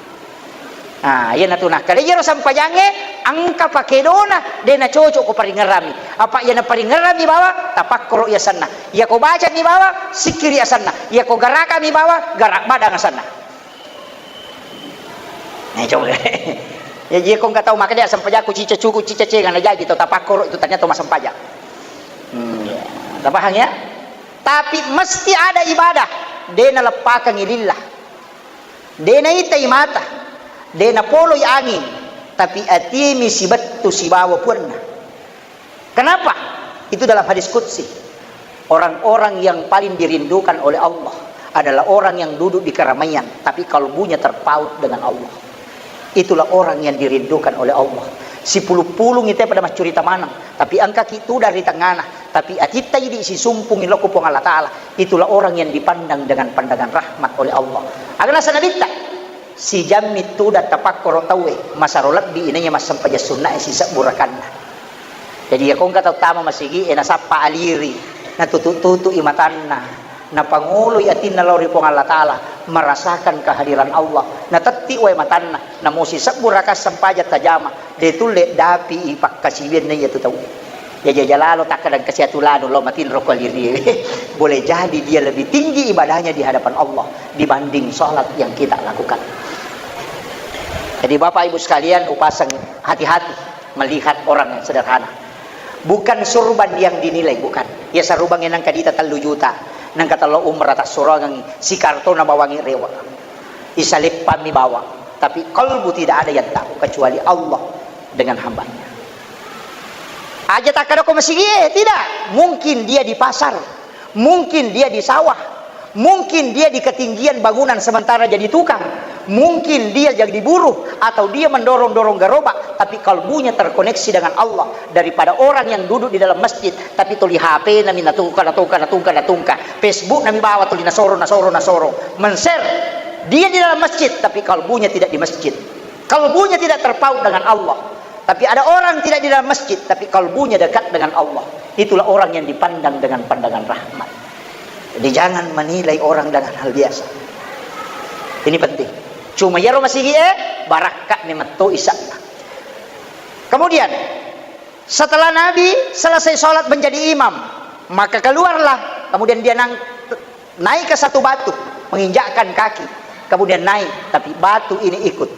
Ah, iyanatu nakkeda iyaro sempajangnge engka pakedona, de nacocok ko paringerrami. Apa iyana paringerrami bawang, tapakkoro yasenna. Iyako bacani bawang, sikkiri asenna. Iyako garakami bawang, garak badang asenna. Eh, coba. Ya, iya ko engka tau makkeda sempajakku cica cuku, cica cenga, na jaji tau tapakkoro itu ternyata tau massempajang. Hmm, ya. Tapahang ya? Tapi mesti ada ibadah. De naleppakangi lillah. De naitai mata. De napoloi anging. Tapi atimi sibettu sibawa puanna. Kenapa? Itu dalam hadis qudsi. Orang-orang yang paling dirindukan oleh Allah adalah orang yang duduk di keramaian, tapi kalbunya terpaut dengan Allah. Itulah orang yang dirindukan oleh Allah. Sipulung-pulungi te pada maccurita maneng, tapi engkaki tudang ri tengngana, tapi atitta idi sisumpungi lao ko Puang Allah Ta'ala, itulah orang yang dipandang dengan pandangan rahmat oleh Allah. Aga naseng Nabitta, sijammi tudang tapakkoro tauwe, masero lebbi inaiya massempajang sunnae sisebbu rakanna. Jadi, iya ko engka tau tama masigi e, nasappa aliri, natutu-tutui matanna, napangoloi atinna lao ri Puang Allah Ta'ala, merasakan kehadiran Allah, natetti wae matanna, namo sisebbu rakaat sempajang tajama, de tulle dapi i pakkasiwianna iyatu tau. Jaja jalalo takkadang kasiatu lanu lao matinro ko aliri. Boleh jadi dia lebih tinggi ibadahnya di hadapan Allah dibanding salat yang kita lakukan. Jadi, Bapak Ibu sekalian, upasang hati-hati melihat orang yang sederhana. Bukan surban yang dinilai, bukan. Ya, sarubang yang nangka dita tellu juta, nangka tello umrah tassuroangi, sikartona bawangi rewa. Isaleppammi bawang. Tapi kalbu tidak ada yang tahu kecuali Allah dengan hambanya. Aja takkadako masigi e, tidak. Mungkin dia di pasar. Mungkin dia di sawah, mungkin dia di ketinggian bangunan sementara jadi tukang, mungkin dia jadi buruh, atau dia mendorong-dorong gerobak, tapi kalbunya terkoneksi dengan Allah daripada orang yang duduk di dalam masjid, tapi tuli H P nami natungka, natungka, natungka, natungka, Facebook nami bawa tuli nasoro, nasoro, nasoro, men-share. Dia di dalam masjid, tapi kalbunya tidak di masjid. Kalbunya tidak terpaut dengan Allah. Tapi ada orang tidak di dalam masjid, tapi kalbunya dekat dengan Allah. Itulah orang yang dipandang dengan pandangan rahmat. Jadi, jangan menilai orang dengan hal biasa. Ini penting. Cuma iyaro masigi e, barakka ni metto isa'na. Kemudian, setelah Nabi selesai sholat menjadi imam, maka keluarlah. Kemudian dia nang-, naik ke satu batu, menginjakkan kaki. Kemudian naik, tapi batu ini ikut.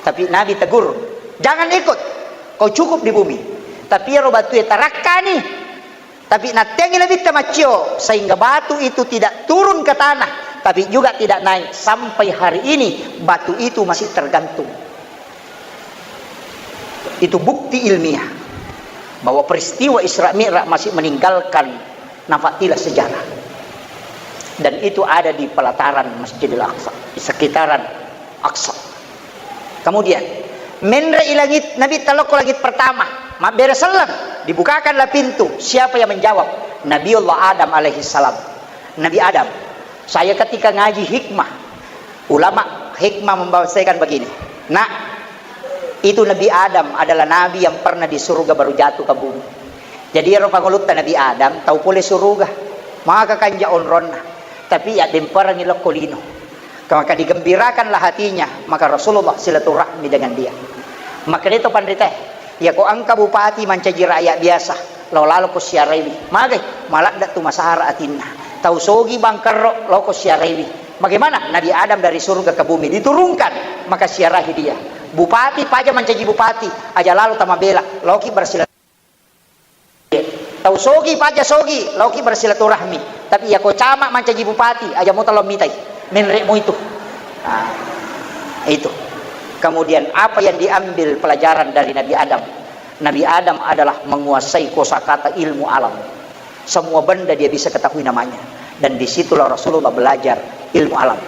Tapi Nabi tegur, "Jangan ikut, kau cukup di bumi." Tapi iyaro batue tarakkani. Tapi natteangi Nabitta maccio, sehingga batu itu tidak turun ke tanah, tapi juga tidak naik. Sampai hari ini, batu itu masih tergantung. Itu bukti ilmiah bahwa peristiwa Isra Mi'raj masih meninggalkan nafatilah sejarah. Dan itu ada di pelataran Masjidil Aqsa, di sekitaran Aqsa. Kemudian, menre i langit, Nabitta lao ko langit pertama, mabbere selleng, dibukakanlah pintu. Siapa yang menjawab? Nabiullah Adam alaihissalam. Nabi Adam, saya ketika ngaji hikmah, ulama hikmah membahasakan begini, "Nak, itu Nabi Adam adalah nabi yang pernah di surga baru jatuh ke bumi." Jadi, ero pangulutta Nabi Adam, tau pole suruga, maka kanja onronna, tapi yaddemperengngi lokko lino. Maka digembirakanlah hatinya, maka Rasulullah silaturahmi dengan dia. Maka deto panritae, iya ko engka bupati mancaji rakyat biasa, lao lalo ko siaraiwi. Magai, maladde tu masara atinna. Tau sogi bangkerro, lao ko siaraiwi. Bagaimana? Nabi Adam dari surga ke bumi diturunkan, maka siarahi dia. Bupati paja mancaji bupati, aja lalo tamabela, laoki bersilaturahmi. Tau sogi, paja sogi, laoki bersilaturahmi. Tapi iya ko camat mancaji bupati, aja mo talo mitai. Menre mo itu. Nah, itu. Kemudian apa yang diambil pelajaran dari Nabi Adam? Nabi Adam adalah menguasai kosakata ilmu alam. Semua benda dia bisa ketahui namanya. Dan disitulah Rasulullah belajar ilmu alam.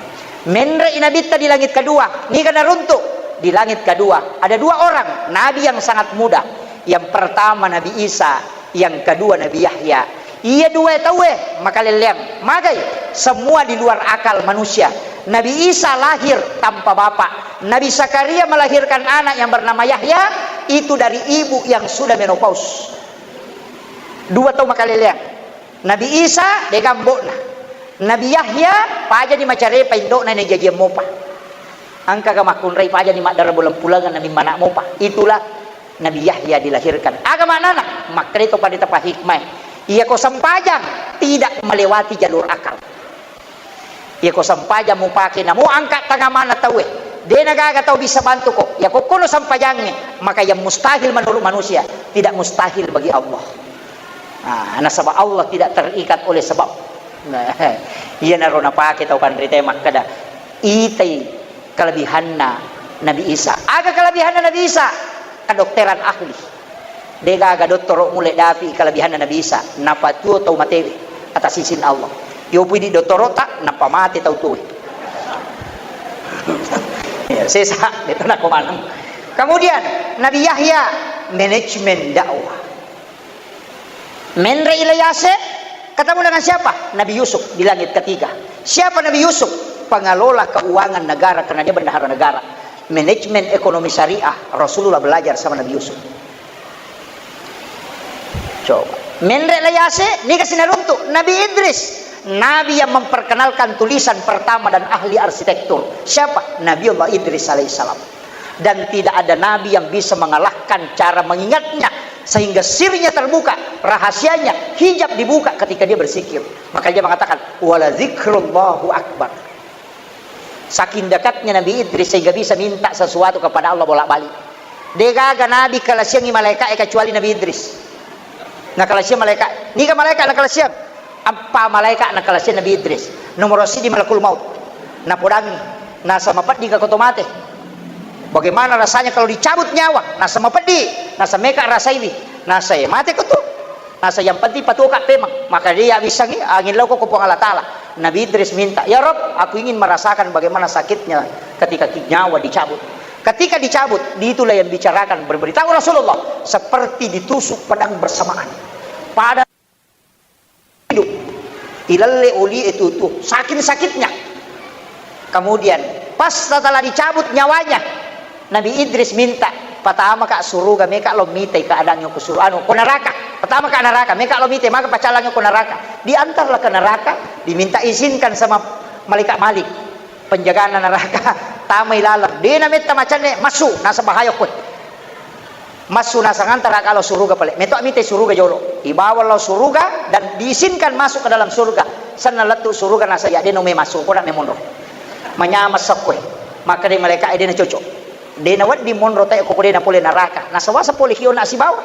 Menre i Nabitta di langit kedua, niga naruntuk? Di langit kedua, ada dua orang, nabi yang sangat muda. Yang pertama Nabi Isa, yang kedua Nabi Yahya. Iya dua tauwe makalelleang. Magai? Semua di luar akal manusia. Nabi Isa lahir tanpa bapak. Nabi Zakaria melahirkan anak yang bernama Yahya, itu dari ibu yang sudah menopause. Dua tau makalelleang. Nabi Isa, dega ambo'na. Nabi Yahya, pajani macarepa indo'na najajiang mopa. Engkaga makkunrai pajani maddara bulan-pulangan namimmana mopa. Itulah Nabi Yahya dilahirkan. Aga maknana? Makkeda to pada tapa hikmah. Iya ko sempajang, tidak melewati jalur akal. Iya ko sempajang mupake namo angka tangamana tauwe. De nagaga tau bisa bantu ko. Iya ko kono sempajangnge, maka yang mustahil menurut manusia, tidak mustahil bagi Allah. Nah, nasaba Allah tidak terikat oleh sebab. Nah, iyanaro napake tau panrita makkeda, itai kelebihanna Nabi Isa. Aga kelebihanna Nabi Isa? Kedokteran ahli. Degaga dottoro mulle dapi kelebihanna Nabi Isa. Napatuo tau matewe atas izin Allah. Yopui di dottoro ta, nappa mate tau tuwe. Ya, sesa, itu nako maneng. Kemudian, Nabi Yahya, manajemen dakwah. Menre Ilyase, ketemu dengan siapa? Nabi Yusuf di langit ketiga. Siapa Nabi Yusuf? Pengelola keuangan negara, karena dia bendahara negara. Manajemen ekonomi syariah, Rasulullah belajar sama Nabi Yusuf. Coba. Menre Ilyase, niga sinaruntuk? Nabi Idris. Nabi yang memperkenalkan tulisan pertama dan ahli arsitektur. Siapa? Nabiullah Idris alaihissalam. Dan tidak ada nabi yang bisa mengalahkan cara mengingatnya, sehingga sirnya terbuka, rahasianya, hijab dibuka ketika dia berzikir. Maka dia mengatakan, "Wala zikrullahu akbar." Saking dekatnya Nabi Idris sehingga bisa minta sesuatu kepada Allah bolak-balik. Degaga nabi kalasiangi malaika'e kecuali Nabi Idris. Nakalasiang malaika. Niga malaika nakalasiang? Eppa malaika nakalasiang Nabi Idris. Nomoro sidi malakul maut. Napodangi, nasa mapeddi ka ko to mate. Bagaimana rasanya kalau dicabut nyawa? Nasa mapeddi, nasa meka rasaiwi. Nasa, "Eh, mate ko tu." Nasa, "Yang penting patuoka pemeng." Maka dia wissangi, angin lao ko Puang Allah Taala. Nabi Idris minta, "Ya Rob, aku ingin merasakan bagaimana sakitnya ketika ki-, nyawa dicabut." Ketika dicabut, itulah yang bicarakan, berberitahu Rasulullah, seperti ditusuk pedang bersamaan. Pada hidup, ilalle oli itu tuh, saking sakitnya. Kemudian, pas setelah dicabut nyawanya, Nabi Idris minta, "Pertama ka suruga, meka lo mitai keadaannya ku suruga, anu, ko neraka. Pertama ka neraka, meka lo mitai, maka pacalangi ko neraka." Diantarlah ke neraka, diminta izinkan sama malaikat Malik. Penjagana neraka, tamai laleng. Dena metta macanne, massu, nasaba bahaya koe. Massu nasang antara kalau suruga pale. Meto mite suruga jolo. Ibawa lao suruga dan diizinkan masuk ke dalam surga. Senna lettu suruga nasa ya deno me masuk, ko nak me monro. Manyama sekkoe. Maka dei malaikat dena cocok. Dena wedding monro tae ko dena pole neraka. Nasawasa pole hiona sibawa.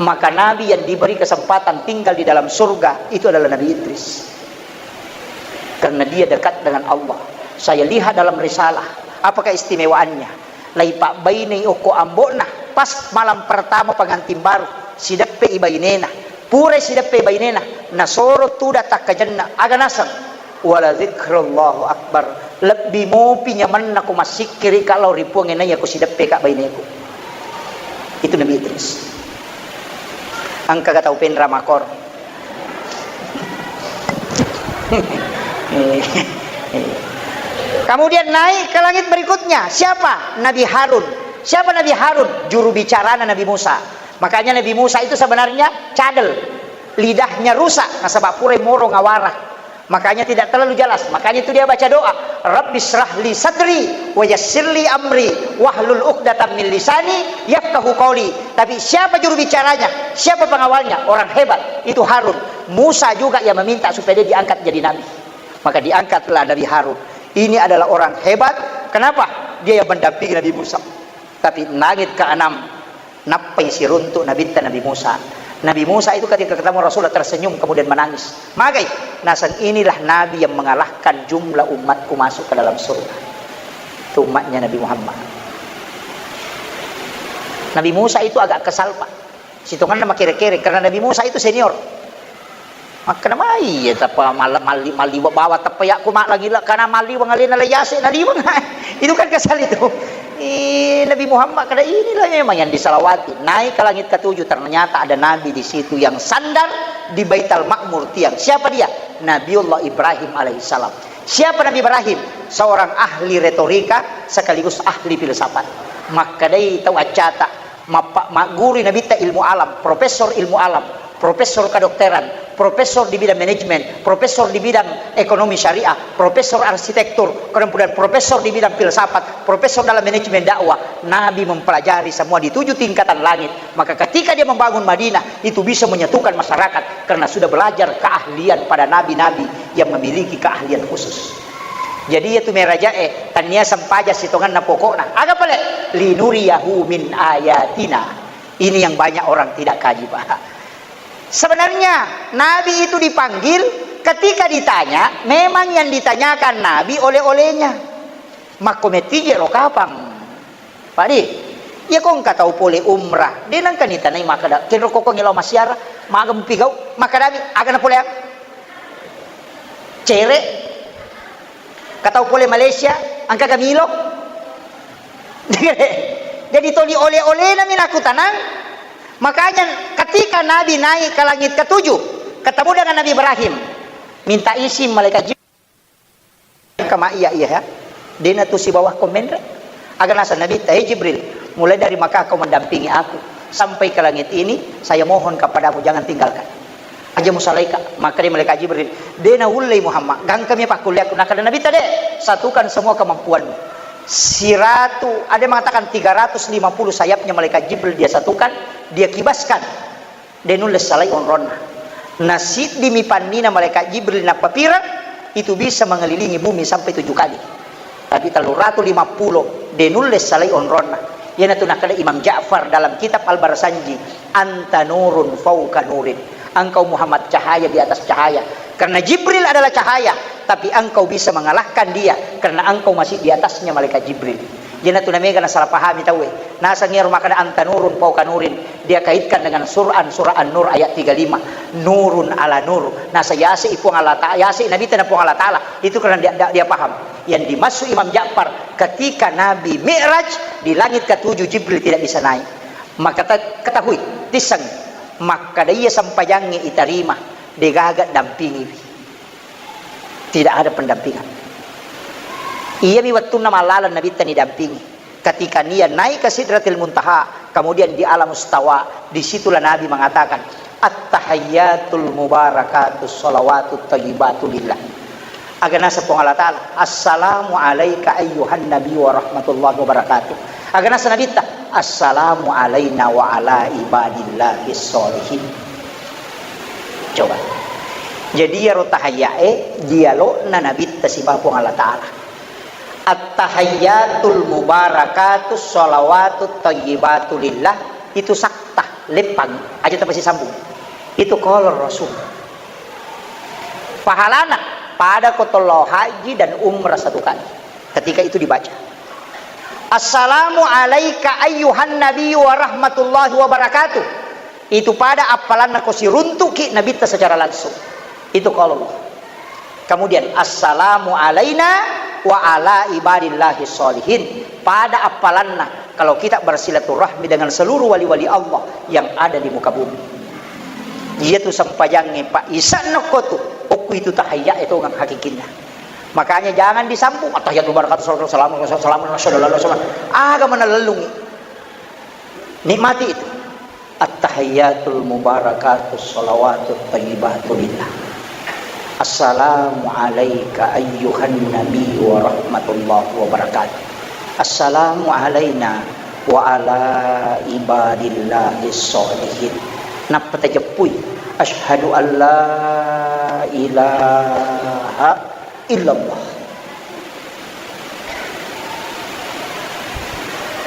Maka nabi yang diberi kesempatan tinggal di dalam surga itu adalah Nabi Idris. Karena dia dekat dengan Allah. Saya lihat dalam risalah, apa keistimewaannya? Laipabbainei okko ambo'na, pas malam pertama pengantin baru, sideppe i bainena. Pura sideppe i bainena, nasoro tudang takkajenna, aga naseng? "Wala zikrullahu akbar." Lebbi mopi nyamenna ko massikkiri ka lao ri Puang e naiya ko sideppe ka baineku. Itu Nabi Idris. Engka ga tau penra makor. Kemudian naik ke langit berikutnya. Siapa? Nabi Harun. Siapa Nabi Harun? Juru bicarana Nabi Musa. Makanya Nabi Musa itu sebenarnya cadel. Lidahnya rusak, nasaba pura moro ngawara. Makanya tidak terlalu jelas. Makanya itu dia baca doa, "Rabbi syrah li sadri wa yassir li amri wahlul uqdatam min lisani yafqahu qauli." Tapi siapa juru bicaranya? Siapa pengawalnya? Orang hebat. Itu Harun. Musa juga yang meminta supaya dia diangkat jadi nabi. Maka diangkatlah Nabi Harun. Ini adalah orang hebat. Kenapa? Dia yang mendampingi Nabi Musa. Tapi langit keenam, nappai siruntuk Nabitta Nabi Musa. Nabi Musa itu ketika ketemu Rasulullah tersenyum kemudian menangis. Magai, naseng inilah Nabi yang mengalahkan jumlah umatku masuk ke dalam surga. Itu umatnya Nabi Muhammad. Nabi Musa itu agak kesal, Pak. Sitonganna makere-kere, karena Nabi Musa itu senior. Makkeda mai, "Iya, tappa mal-, malli-, malliwa bawa tappa yakku ma langila kana malliweng alena layase naliweng." Itu kan kesal itu. Eh, Nabi Muhammad kada inilah memang yang disalawati. Naik ke langit ketujuh, ternyata ada Nabi di situ yang sandar di Baitul Makmur tiang. Siapa dia? Nabiullah Ibrahim alaihissalam. Siapa Nabi Ibrahim? Seorang ahli retorika sekaligus ahli filsafat. Makkedai tau accata, mappa-, maggurui Nabitta ilmu alam, profesor ilmu alam, profesor kedokteran, profesor di bidang manajemen, profesor di bidang ekonomi syariah, profesor arsitektur, kemudian profesor di bidang filsafat, profesor dalam manajemen dakwah. Nabi mempelajari semua di tujuh tingkatan langit. Maka ketika dia membangun Madinah, itu bisa menyatukan masyarakat karena sudah belajar keahlian pada nabi-nabi yang memiliki keahlian khusus. Jadi, iya tu merajae, tania sempaja sitonganna pokokna. Aga pale? "Linuriyahu min ayatina." Ini yang banyak orang tidak kaji, Pak. Sebenarnya, Nabi itu dipanggil ketika ditanya, memang yang ditanyakan Nabi oleh-olehnya. Makko metije lo kapang. Padi, iya ko engka tau pole umrah, de nengka nitanai makkeda, "Kenro koko ngelao massiara, maga mupigau?" Makkedami, "Aga napoleang?" Cere. Ka tau pole Malaysia, engka ga milo? Jadi toli oleh-olehna mi nakutanang. Makanya ketika Nabi naik ke langit ketujuh, ketemu dengan Nabi Ibrahim, minta izin malaikat Jibril, "Kama iya, iya, ya. Dena tu sibawa komenre." Aga nasa Nabi, "Hei Jibril, mulai dari Makkah kau mendampingi aku sampai ke langit ini, saya mohon kepadamu jangan tinggalkan." Aja musalaika, maka dia malaikat Jibril, "Dena ullei Muhammad, gangkami pakkuliaku." Nakada Nabi tadi, "Satukan semua kemampuanmu." Siratu, ada yang mengatakan tiga ratus lima puluh sayapnya malaikat Jibril dia satukan, dia kibaskan. De nulle salai onronna. Nasiddimi pannina malaikat Jibril nappapireng, itu bisa mengelilingi bumi sampai tujuh kali. Tapi telluratu lima puluh de nulle salai onronna. Iyanatu nakkeda Imam Ja'far dalam kitab Al-Barsanji, "Anta nurun fauqa nurin." Engkau Muhammad cahaya di atas cahaya. Karena Jibril adalah cahaya, tapi engkau bisa mengalahkan dia karena engkau masih di atasnya malaikat Jibril. Iyanatu namega nasalah pahami tauwe. Naseng iyaro makkeda anta nurun fauqa nurin, dia kaitkan dengan Quran, surah An-Nur ayat tiga lima. Nurun ala nur. Nasa yase i Puang Allah Ta'ala, yase i Nabi tana Puang Allah Ta'ala. Itu karena dia, dia, dia paham. Yang dimaksud Imam Ja'far, ketika Nabi Mi'raj di langit ketujuh, Jibril tidak bisa naik. Maka ta-, ketahui, tisseng, makkeda iya sempajangnge itarima, degaga dampingiwi. Tidak ada pendampingan. Iyami wettunna mallalang Nabitta nidampingi. Ketika nia naik ke Sidratil Muntaha, kemudian di alam mustawa, disitulah Nabi mengatakan, "At-tahiyyatul mubarakatus shalawatut thayyibatu lillah." Aga nasa Puang Allah Ta'ala, "Assalamu alaika ayyuhan nabi wa rahmatullahi wa barakatuh." Aga nasa Nabitta, "Assalamu alaina wa ala ibadillahis sholihin." Coba. Jadi iyaro tahiyyae dialogna Nabitta sibawa Puang Allah Ta'ala. At-tahiyyatul mubarakatus shalawatut thayyibatu lillah, itu sakta, leppang, aja tapasisambung. Itu qalar Rasul. Pahalana pada ko tollo haji dan umrah satu kali. Ketika itu dibaca, "Assalamu alaika ayyuhan nabiyyu wa rahmatullahi wa barakatuh." Itu pada appalanna ko siruntuki Nabitta secara langsung. Itu qaulullah. Kemudian, "Assalamu alaina wa ala ibadillahi sholihin." Pada appalanna kalau kita bersilaturahmi dengan seluruh wali-wali Allah yang ada di muka bumi. Iyatu sempajangnge, Pak, isanna kotu, okku itu tahiyya itu ngang hakikinna. Makanya jangan disambung, "At-tahiyyatul mubarakatuh, salatu wassalamu, salatu wassalamu, asyhadu an la ilaha illallah." Aga mana lellungi. Nikmati itu. At-tahiyyatul mubarakatus shalawatut thayyibatu lillah. Assalamu alaika ayyuhan nabi wa rahmatullahi wa barakatuh. Assalamu alaina wa ala ibadillahis sholihin. Nappa tajeppui, "Asyhadu an la ilaha illallah."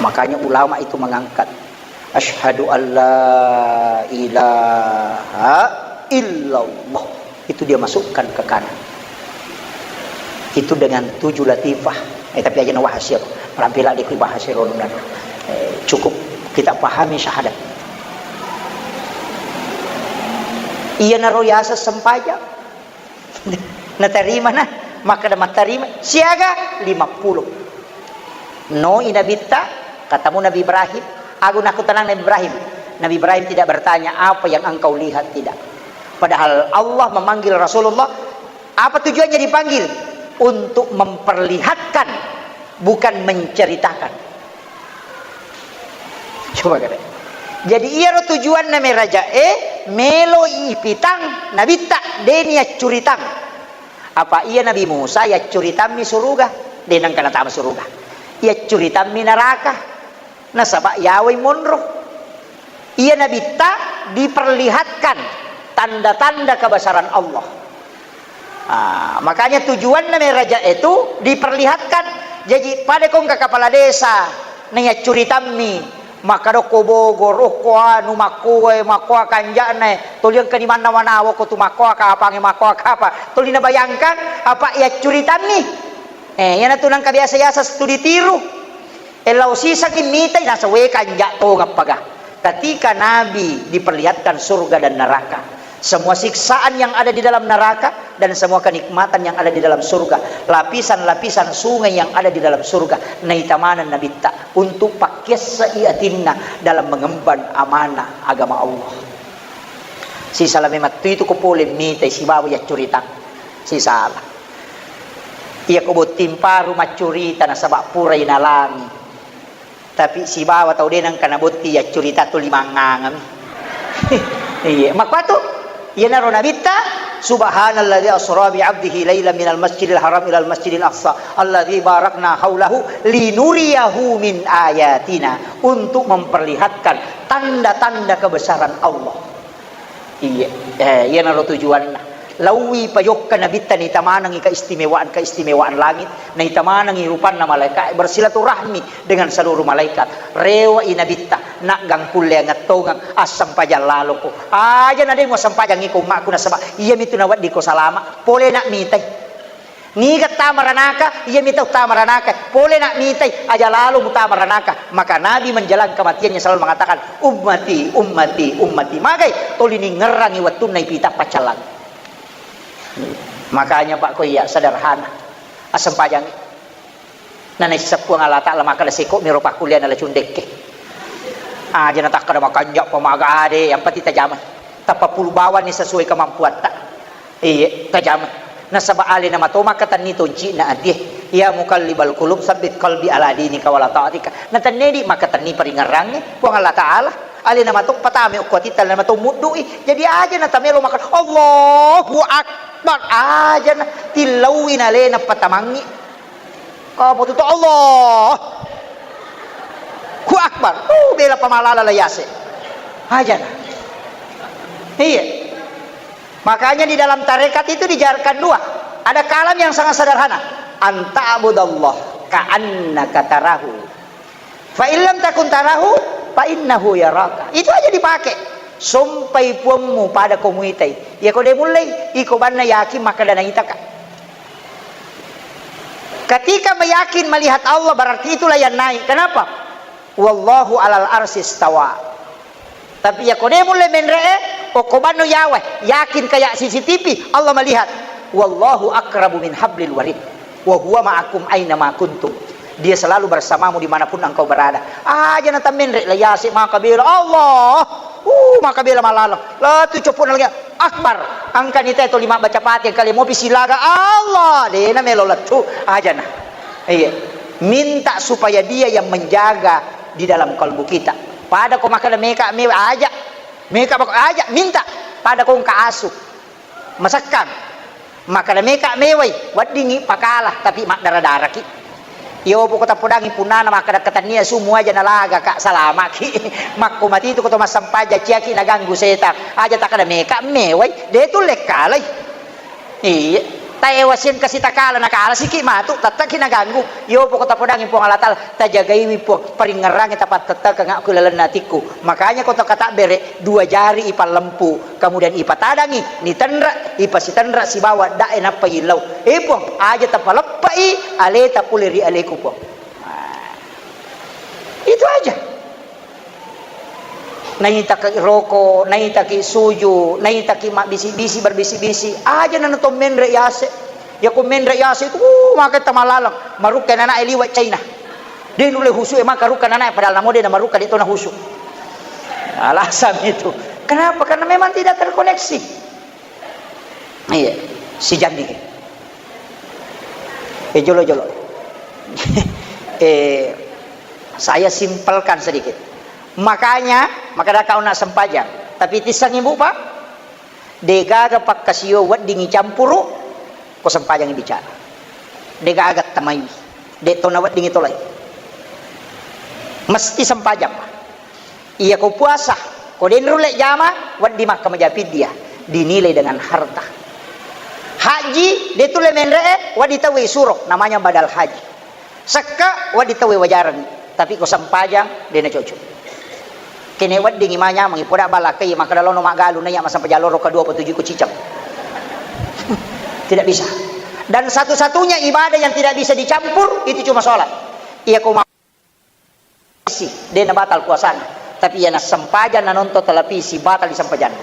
Makanya ulama itu mengangkat, "Asyhadu an la ilaha illallah." Itu dia masukkan ke kanan. Itu dengan tujuh latifah. Eh, tapi aja nawahas ya. Rampila di bahas ya, Ron, dan, eh, cukup kita pahami syahadat. Iya naro yasa sempajang. Natarima na, makkeda mattarima, siaga lima puluh. No i Nabitta, katamu Nabi Ibrahim, aku nakutanang Nabi Ibrahim. Nabi Ibrahim tidak bertanya, "Apa yang engkau lihat?" Tidak. Padahal Allah memanggil Rasulullah, apa tujuannya dipanggil? Untuk memperlihatkan, bukan menceritakan. Coba kata. Jadi iyaro tujuanna meraja e, melo ipitang Nabitta, de ni accuritang. Apa iya Nabi Musa yaccuritammi suruga, de nengka natama suruga. Yaccuritammi neraka, nasaba yawai monro. Iya Nabitta diperlihatkan tanda-tanda kebesaran Allah. Ah, makanya tujuanna meraja itu diperlihatkan. Jadi pada kongka kepala desa, nayaccuritammi, makkadokko Bogor, okko anu, makkoe, makkoa kanja'na, toli engka di manna manawa ko tu makkoa kapange, makkoa kapa. Toli nabayangkan apa yaccuritammi. Eh, iyanatu nengka biasa-biasa studi tiru. E, lao sisengngi mitai, naseng, "We, kanja' tongeng paga." Ketika Nabi diperlihatkan surga dan neraka, semua siksaan yang ada di dalam neraka, dan semua kenikmatan yang ada di dalam surga, lapisan-lapisan sungai yang ada di dalam surga, naita maneng Nabitta untuk pakkiasse'i atinna dalam mengemban amanah agama Allah. Sisala memang tu itu ko pole mitai sibawa yaccurita. Sisala. Iya ko botting paru maccurita nasaba purai nalangi. Tapi sibawa tau de nengka nabotti yaccurita tu limangngangami. Iya, makkuatu iyanaro Nabitta, "Subhanalladzi asra bi 'abdihi lailan minal masjidil haram ilal masjidil aqsa alladzi barakna haulahu linuriyahu min ayatina," untuk memperlihatkan tanda-tanda kebesaran Allah. Iya, eh, iyanaro tujuanna. Laui pajokka Nabitta naita manengi keistimewaan-keistimewaan langit, naita manengi rupanna malaika, bersilaturahmi dengan seluruh malaikat. Rewe'i Nabitta, naggang kulle angettongeng, assempajang laloko. Aja na de muassempajang iko ummakku nasaba iyamitu naweddiko salama. Pole na mitai. Niga tama ranaka, iyami tau tama ranaka. Pole na mitai, aja lalo mutama ranaka. Maka Nabi menjelang kematiannya selalu mengatakan, "Ummati, ummati, ummati." Magai toli ningerrangi wettunna ipita paccallang. Makanya Pak ko iya sederhana. Assempajangi. Nana isseng Puang Allah Ta'ala makkeda seko miro pakkuliana la cundekke. Aja natakkeda makanja pamaga ade, yang penting tajamai. Tappa pulu bawanni sesuai kemampuatta. Iye, tajama. Nasaba alena mato makkatenni tonci'na atie. Ya muqallibal qulub, sabbit qalbi ala dinika wala ta'atika. Natennedi makkatenni paringerrangnge Puang Allah Ta'ala. Alena mato patame okko atitta, alena mato muddu'i. Jadi aja natamelo makka, "Allahu Akbar." Aja na tillaui nalena patamangngi. Apa tu, Allah. Hu Akbar. Uh, bela pamalala la yase. Aja na. Iya. Makanya di dalam tarekat itu diajarkan dua. Ada kalam yang sangat sederhana. Anta'budallah ka'annaka tarahu. Fa illam takun tarahu, fa innahu yaraka. Itu aja dipakai. Sompai puammu pada ko muitai. Ya ko de mullei, iko banna yakin makkeda naitaka. Ketika meyakin melihat Allah, berarti itulah yang naik. Kenapa? Wallahu alal arsy istawa. Tapi ya ko de mulle menre'e, okko banno yawa, yakin kayak C C T V, Allah melihat. Wallahu aqrabu min hablil warid. Wa huwa ma'akum aina ma kuntum. Dia selalu bersamamu dimanapun engkau berada. Aja na tammenre la yase maka bela Allah. Uh, maka bela malalang. La tu copot lagi. Akbar. Angkani te to lima baca Fatihah kali mopi silaga Allah. Dena melo lettu. Aja na. Iya. Minta supaya dia yang menjaga di dalam kalbu kita. Pada ko makkeda meka mewa aja. Meka bako aja minta. Pada ko engka asu. Masekkang. Makkeda meka mewai, weddingngi pakala tapi maddara-daraki. Iyo poko tappodangi punnana makkeda katennia sumu aja nalaga ka salamaki. Makko matitu ko to massempajang ciaki naganggu setang. Aja takkeda meka mewai, de tulle kalai. Iya. Taewa sieng kasi takala nakala siki matu, tattaki naganggu. Iyo poko tapodangi Puang Allah Ta'ala, tajagaiwi Puang, paringngerangi tapattettekeng aku lalenna atikku. Makanya ko to katabbere, dua jari ipallempu, kemudian ipatadangi, nitenre, ipasitenre sibawa dae nappa illau. Eh Puang, aja tapaleppai aleta pole ri aleku Puang. Nah, itu aja. Naitaki roko, naitaki suju, naitaki mabbisi-bisi, berbisi-bisi. Aja nana to menre yase. Ya ko menre yase itu, uh, maka tamalaleng. Marukka nana liwa China. De nulle husu e maka rukka nana padahal namo de na marukka de to na husu. Alasan itu. Kenapa? Karena memang tidak terkoneksi. Iya, si Jandi. Eh, jolo-jolo. Eh, saya simpelkan sedikit. Makanya, maka kau nak sempajang. Tapi tisang ibu, Pak, degaga pakkasio weddingi campuru, ko sempajangi bicara. Degaga tamai. De to na weddingi tolai. Mesti sempajang, Pak. Iya ko puasa, ko de nulle jama, wedding makkamaja piddya, dinilai dengan harta. Haji, de tulle menre'e, wedding tauwe suro, namanya badal haji. Sekka, wedding tauwe wajareng, tapi ko sempajang, de na cocok. Kene weddingi manyamengi, poda balakai, makkeda lono maggalu, naiya massempajang loro kedua petuju ko ciceng. Tidak bisa. Dan satu-satunya ibadah yang tidak bisa dicampur, itu cuma sholat. Iya ko ma- si, de na batal puasana. Tapi iya na sempajang na nonton televisi, batal di sempajanna.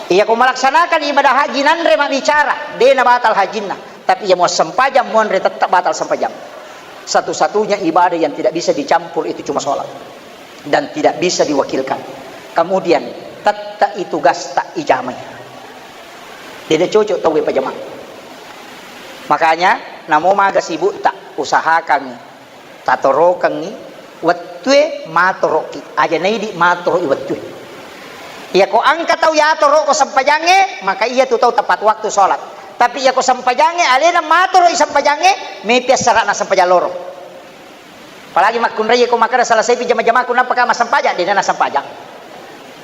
Iya ko melaksanakan ibadah haji nanre mabbicara, de na batal hajinna. Tapi iya muassempajang muanre tetap batal sempajang. Satu-satunya ibadah yang tidak bisa dicampur itu cuma sholat. Dan tidak bisa diwakilkan. Kemudian, tetta itu gasta ijamai. Tidak cocok tau pajama. Makanya, namo maga sibukta, usahakan tatorokengngi wettue matoroki. Aja naidi matoroki wettue. Iya ko engka tau yatoro ko sempajangnge, maka iya tu tau tepat waktu sholat. Tapi iya ko sempajangnge, alena matoroki sempajangnge, mepi assara'na sempajang loro. Apalagi makkunrai ko makkeda selesaipi jama-jamaku, nappaka massempajang, dena nassempajang.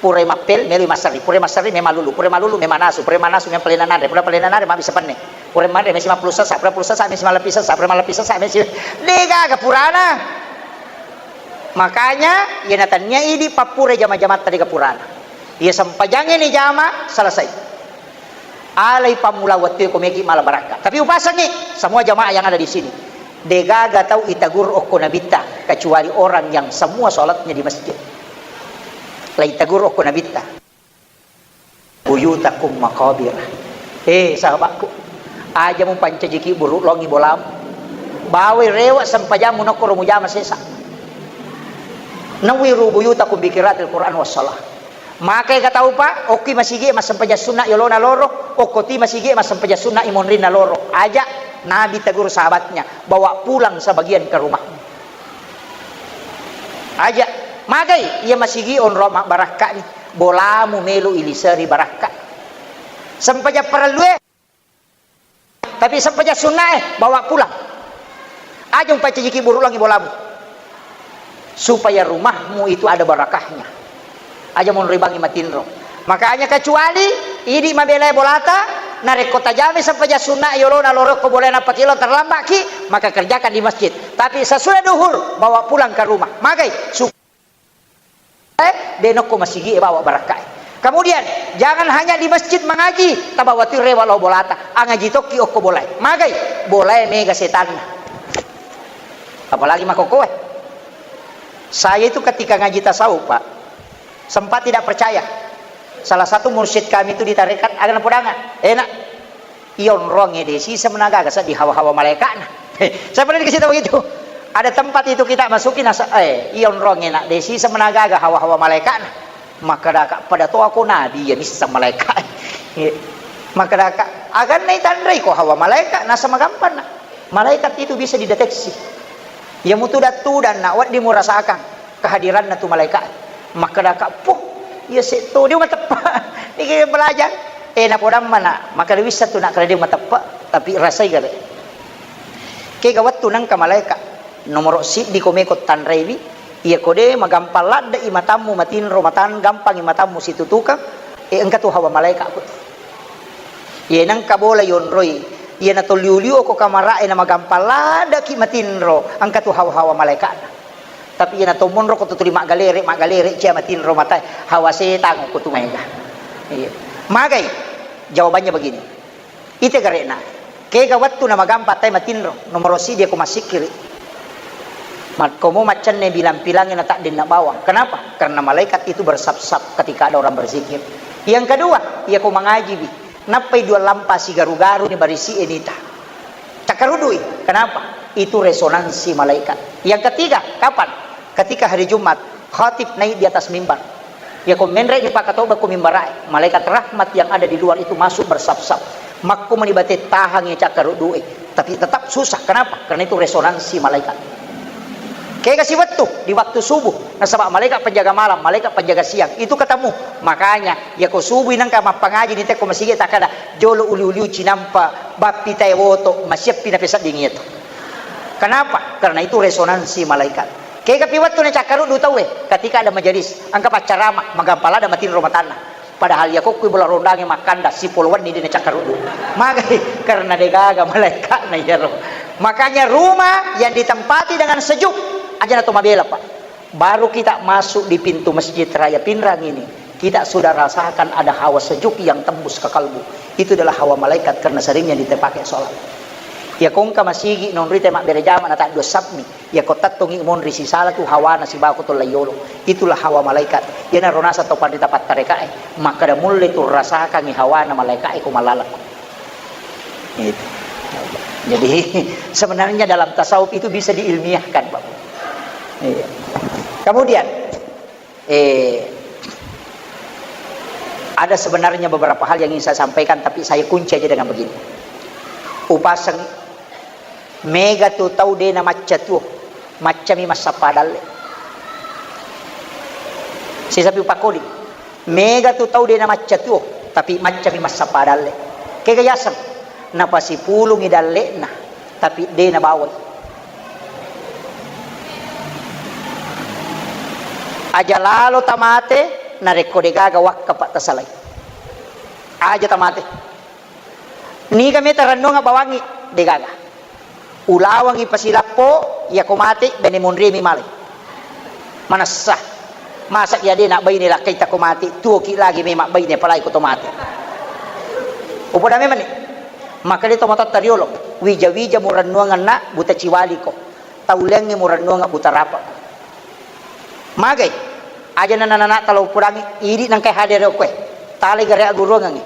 Purai mappel, meloi masserri, purai masserri, memang lulu, purai malulu, memang nasu, purai manasu, memang palena nanre, purai palena nanre, mabbissa penne. Purai manre, mesi mappulu sessa, purai pulu sessa, mesi malleppi sessa, purai malleppi sessa, mesi, degaga purana. Makanya, iya natannia idi pappurai jama-jamatta degaga purana. Iya sempajangnge ni jama, selesai. Alai pammula wettue ko meki mala barakka. Tapi upasengngi semua jamaah yang ada di sini. Degaga tau itagur okko nabitta kecuali orang yang semua sholatnya di masjid. Lai tagur okko nabitta. Buyutakum maqabir. Eh, sahabatku, aja mupancajiki buruk longi bolamu. Bawai rewa sempajammu nokkoro mujama sesa. Nawwiru buyutakum bi qiraatil Qur'an was shalah. Maka ega taupa, okki masigi massempajang sunna yolona loro, okkoti masigi massempajang sunna imonrinna loro. Aja, Nabi tegur sahabatnya, bawa pulang sebagian ke rumah. Aja, magai, iya masigi onro mabbarakka ni, bolamu melo iliseri barakka. Sempajang parellue. Tapi sempajang sunnae bawa pulang. Aja mupaccajiki buruk langi bolamu. Supaya rumahmu itu ada barakahnya. Aja monribangi matinro. Makanya kecuali idi mabelai bolata, narekko tajami sempajang sunna yolona lorokko bolana pakilo terlambatki, maka kerjakan di masjid. Tapi sesudah duhur bawa pulang ke rumah. Magai su- Eh, de nokko masigi e bawa barakka e. Kemudian, jangan hanya di masjid mengaji, tabawa tu rewa lao bolata, angaji tokki okko bolae. Magai, bolae mega setanna. Apalagi makokoe. Saya itu ketika ngaji tasawuf, Pak, sempat tidak percaya. Salah satu mursyid kami itu di tarekat, aga napodangan. Enak. Iyonrongnge de siseng nagaga seddi hawa-hawa malaeka'na. Saya pernah dikasih tahu begitu. Ada tempat itu kita masuki nasa, eh, iyonrongnge nak de siseng nagaga hawa-hawa malaeka'na. Makkedaka pada to ako nabi ya misseng malaeka. Makkedaka aganna itanrei ko hawa malaeka nasa magampanna. Malaikat itu bisa dideteksi. Iya mutuda-tudanna wedding murasakan kehadiranna tu malaeka. Makkedaka, "Puh, iya setto dia mateppe." Niki belajar. Eh, napodammana, maka wissa tu nak kredeng mateppe, tapi rasai gare. Kega wettu nengka malaeka nomoro siddi ko meko tanraiwi, iya ko de magampang ladde i matammu matinro matan gampangi matammu situtukang, eh, engka tu hawa malaeka ko. Iya nengka bola yonroi, iya natoliu-liu ko kamara e na magampang ladde ki matinro, engka tu hawa-hawa malaeka. Tapi iyana to monro ko tutuli maggalere, maggalere cia matinro matae, hawa setang ko tu maega. Iya. Magai? Jawabannya begini. Ite gare'na. Kega wettu na magampa tai matinro, nomoro sidi ko massikkiri. Makkomo maccenne bilang-pilangi na taddenna bawang. Kenapa? Karena malaikat itu bersap-sap ketika ada orang berzikir. Yang kedua, iya ko mangajiwi. Nappai dua lampa sigaru-garu ni barisi enita. Cakkarudui. Kenapa? Itu resonansi malaikat. Yang ketiga, kapan? Ketika hari Jumat, khatib naik di atas mimbar. Ya ko menre ni pakatoba ko mimbarae, malaikat rahmat yang ada di luar itu masuk bersap-sap. Makko meni bate tahang ya cakkarudui. Tapi tetap susah. Kenapa? Karena itu resonansi malaikat. Kega siwettu di waktu subuh, nasaba malaikat penjaga malam, malaikat penjaga siang itu ketemu. Makanya, ya ko subuh nengka mappangaji ni teko masigi takada jolo uli-uliu cinampa bappi tae woto masiappi na pesedding itu. Kenapa? Karena itu resonansi malaikat. Kega pi wettu na cakkaruddu tauwe, ketika ada majelis, engka paccarama, magampala ada matinro matanna. Padahal iya kokkui bola rondangnge makkanda sipolo wenni de nacakkaruddu. Magai? Karena degaga malaeka'na iyaro. Makanya rumah yang ditempati dengan sejuk, aja na to mabela, Pak. Baru kita masuk di pintu Masjid Raya Pinrang ini, kita sudah rasakan ada hawa sejuk yang tembus ke kalbu. Itu adalah hawa malaikat karena seringnya kita pakai sholat. Iya kongka masigi nonrita mabbere jama na taddu sabmi. Iya ko tattongi monri sisala tu hawana sibawa ko tolla yolo. Itulah hawa malaikat. Iyanaro naseng tau panrita pattarekae, makkeda mulle tu rasakangi hawana malaikae ko mallaleng. Itu. Jadi sebenarnya dalam tasawuf itu bisa diilmiahkan, Pak. Iya. Kemudian, eh, ada sebenarnya beberapa hal yang ingin saya sampaikan, tapi saya kunci aja dengan begini. Upaseng, mega tu tau de na macca tuo, maccami massappa dalle. Sisapi upakoli. Mega tu tau de na macca tuo, tapi maccami massappa dalle. Kega yaseng? Napasipulungi dalle'na, tapi de nabawai. Aja lalo tamate, narekko degaga wakka pa tasalai. Aja tamate. Niga meta rennuang bawangi, degaga. Ulawangi pasilappo, iyako mate, bene monriemi malai. Manessa. Masa iya de nabbaine lakkaita ko mate, tuoki lagi memang baine, apalagi ko to mate. Upoda memang ni. Maka de to matatta riolo, wija-wija murennuanganna buta ciwaliko. Tauleangnge murennuanga buta rapako. Magai, aja nana-nana talo upodangi, idi nangkai hadere okkoe. Tale gare aguruangangi.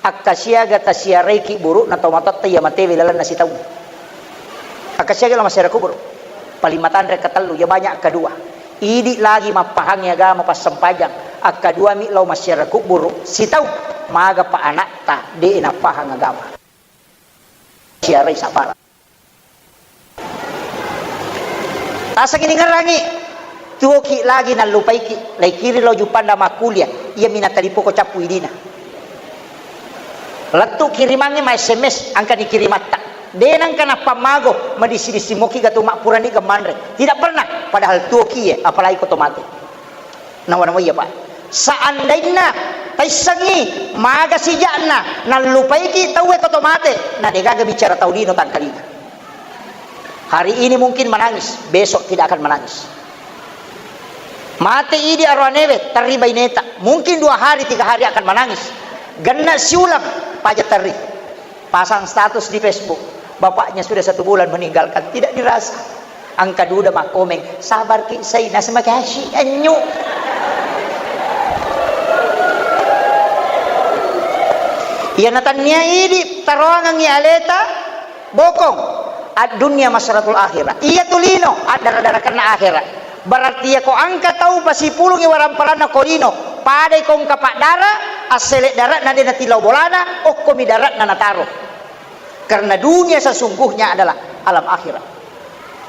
Akkasiaga tasiaraiki burukna tomatoatta iya matewe lalenna sitaung. Akkasiaga lao massiara kuburu. Paling matanre katellu, ya banyak kedua. Idi lagi mappahangi agama passempajang. Akkaduami lao massiara kuburu sitaung. Magapa anakta de nappahang agama. Siarai sapara. Tasengi ningerangi, tuoki lagi nallupaiki, laikiri lao Juppanda makkulia, iyami natalipoko cappu idina. Lettu kirimangnge ma S M S, angkani kirimatta. De nangka nappammago, madissi-dissi moki gatu mappurani gemmanre. Tidak pernah, padahal tuoki ye, apalagi ko to mate. Nawa-nawa iya, Pak. Seandainna taissengi maga sijakna nallupaiki tauwe ko to mate, na degaga bicara tau lino tangkalinga. Hari ini mungkin menangis, besok tidak akan menangis. Mate idi aroanewe, terri baineta. Mungkin dua hari, tiga hari akan menangis. Genna siulang, paja terri. Pasang status di Facebook, "Bapaknya sudah satu bulan meninggalkan, tidak dirasa." Angka duda makkomeng, "Sabarki, Saina, semakasih, anyu." Iya natannia idi taroangengi aleta, bokong, ad-dunya masratul akhirah. Iya tu lino, addara-darakenna akhirah. Berarti iyako angka tau pasipulungi waramparanna ko lino, padai ko engka paddara, assele dare'na de natillau bolana, okkomi dare'na nataro. Karena dunia sesungguhnya adalah alam akhirat,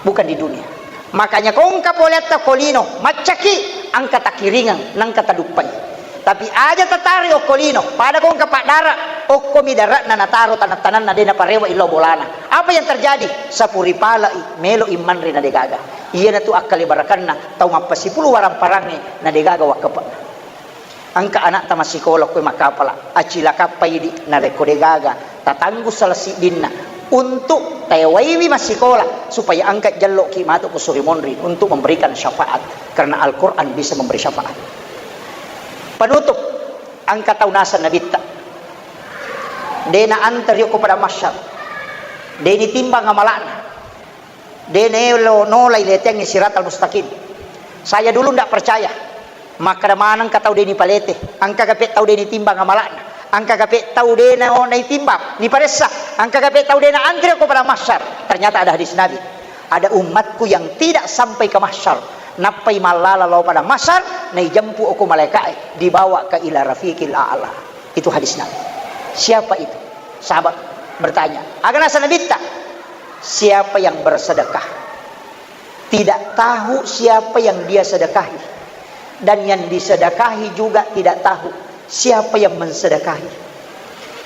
bukan di dunia. Makanya ko engka poleatta ko lino, maccaki, angka takiringeng, nangka taduppai. Tapi aja tatari okko lino, pada ko engka paddara, okkomi dare'na nataro tanang-tananna de naparewa illau bolana. Apa yang terjadi? Sapuri palai, melo immanre na degaga. Iyanatu akkalebarakanna tau mappasipulu waramparangnge na degaga wakkepe'na. Engka anakta massikola koe makkapala, acilakappa idi narekko degaga tatanggu salah siddinna untuk tewaiwi massikola supaya engka jelloki matu ko suri monri untuk memberikan syafaat, karena Al-Quran bisa memberi syafaat. Penutup, engka tau naseng nabitta, de naanteri okko padang mahsyar, de nitimbang amala'na. De naelo nolai leteangngi siratal mustaqim. Saya dulu ndak percaya. Makkeda maneng ka tau de nipalete, engka gape tau de nitimbang amala'na, engka gape tau de na-, naitimbang, niparessa, engka gape tau de naantre ko padang mahsyar. Ternyata ada hadis Nabi. Ada umatku yang tidak sampai ke mahsyar. Nappai mallala lao padang mahsyar, naijempu okko malaika'e, dibawa ke ila rafiqil a'la. Itu hadis Nabi. Siapa itu? Sahabat bertanya. Aga naseng nabitta? Siapa yang bersedekah, tidak tahu siapa yang dia sedekahi, dan yang disedekahi juga tidak tahu siapa yang mensedekahi.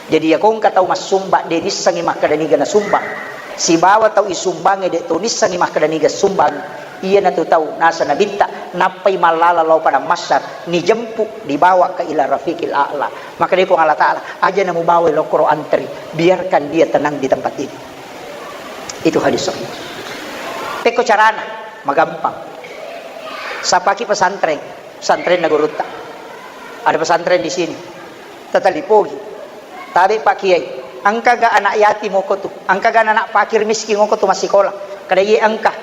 Jadi, iya ko engka tau massumbang, de nissengngi makkeda niga nasumbang. Sibawa tau isumbangnge de to nissengngi makkeda niga sumbang. Iyanatu tau naseng nabitta, nappai mallala lao padang mahsyar, nijempu, dibawa ke ila rafiqil a'la. Makkeda Puang Allah Ta'ala, "Aja namubawai lao koro antri, biarkan dia tenang di tempat ini." Itu hadis sahih. Pekko carana, magampang. Sapaki pesantren, pesantrenna gurutta. Ada pesantren di sini. Tatalipogi. Tabe Pak Kiai. Engkaga anak yatim oko tu? Engkaga anak fakir miskin oko tu massikola? Kada iye engka.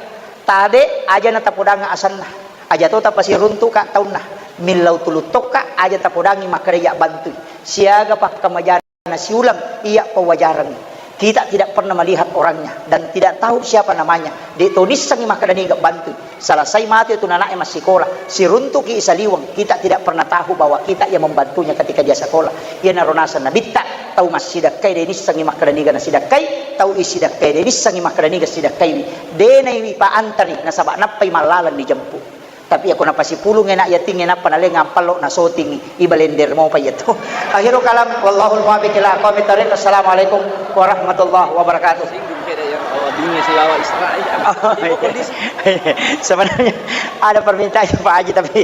Tabe aja na tapodang asenna. Aja to tapasiruntuka taunna. Millau tuluttokka aja tapodangi makkeda iya bantui. Siaga pakkamajana siuleng iya pawajarengngi. Kita tidak pernah melihat orangnya dan tidak tahu siapa namanya. De to nissengngi makkeda niga bantui. Selesai mate tu nana'e massikola, siruntuki saliweng, kita tidak pernah tahu bahwa kita yang membantunya ketika dia sekolah. Iyanaro naseng Nabitta, tau massidakkai de nissengngi makkeda niga nasidakkai, tau isidakkai de nissengngi makkeda niga sidakkaiwi. De naiwi paantari nasaba nappai mallaleng dijemput. Tapi ako napasipulung anak yatingnge nappa naleng ampallo nasotingi. Ibalender mopa iya tu. Akhirul kalam, wallahul muwaffiq ila aqwamit thariq. Assalamualaikum warahmatullahi wabarakatuh. Singgung keda yang awabingnge sibawa Israel. Oh, iya. Sebenarnya ada permintaan Pak Haji, tapi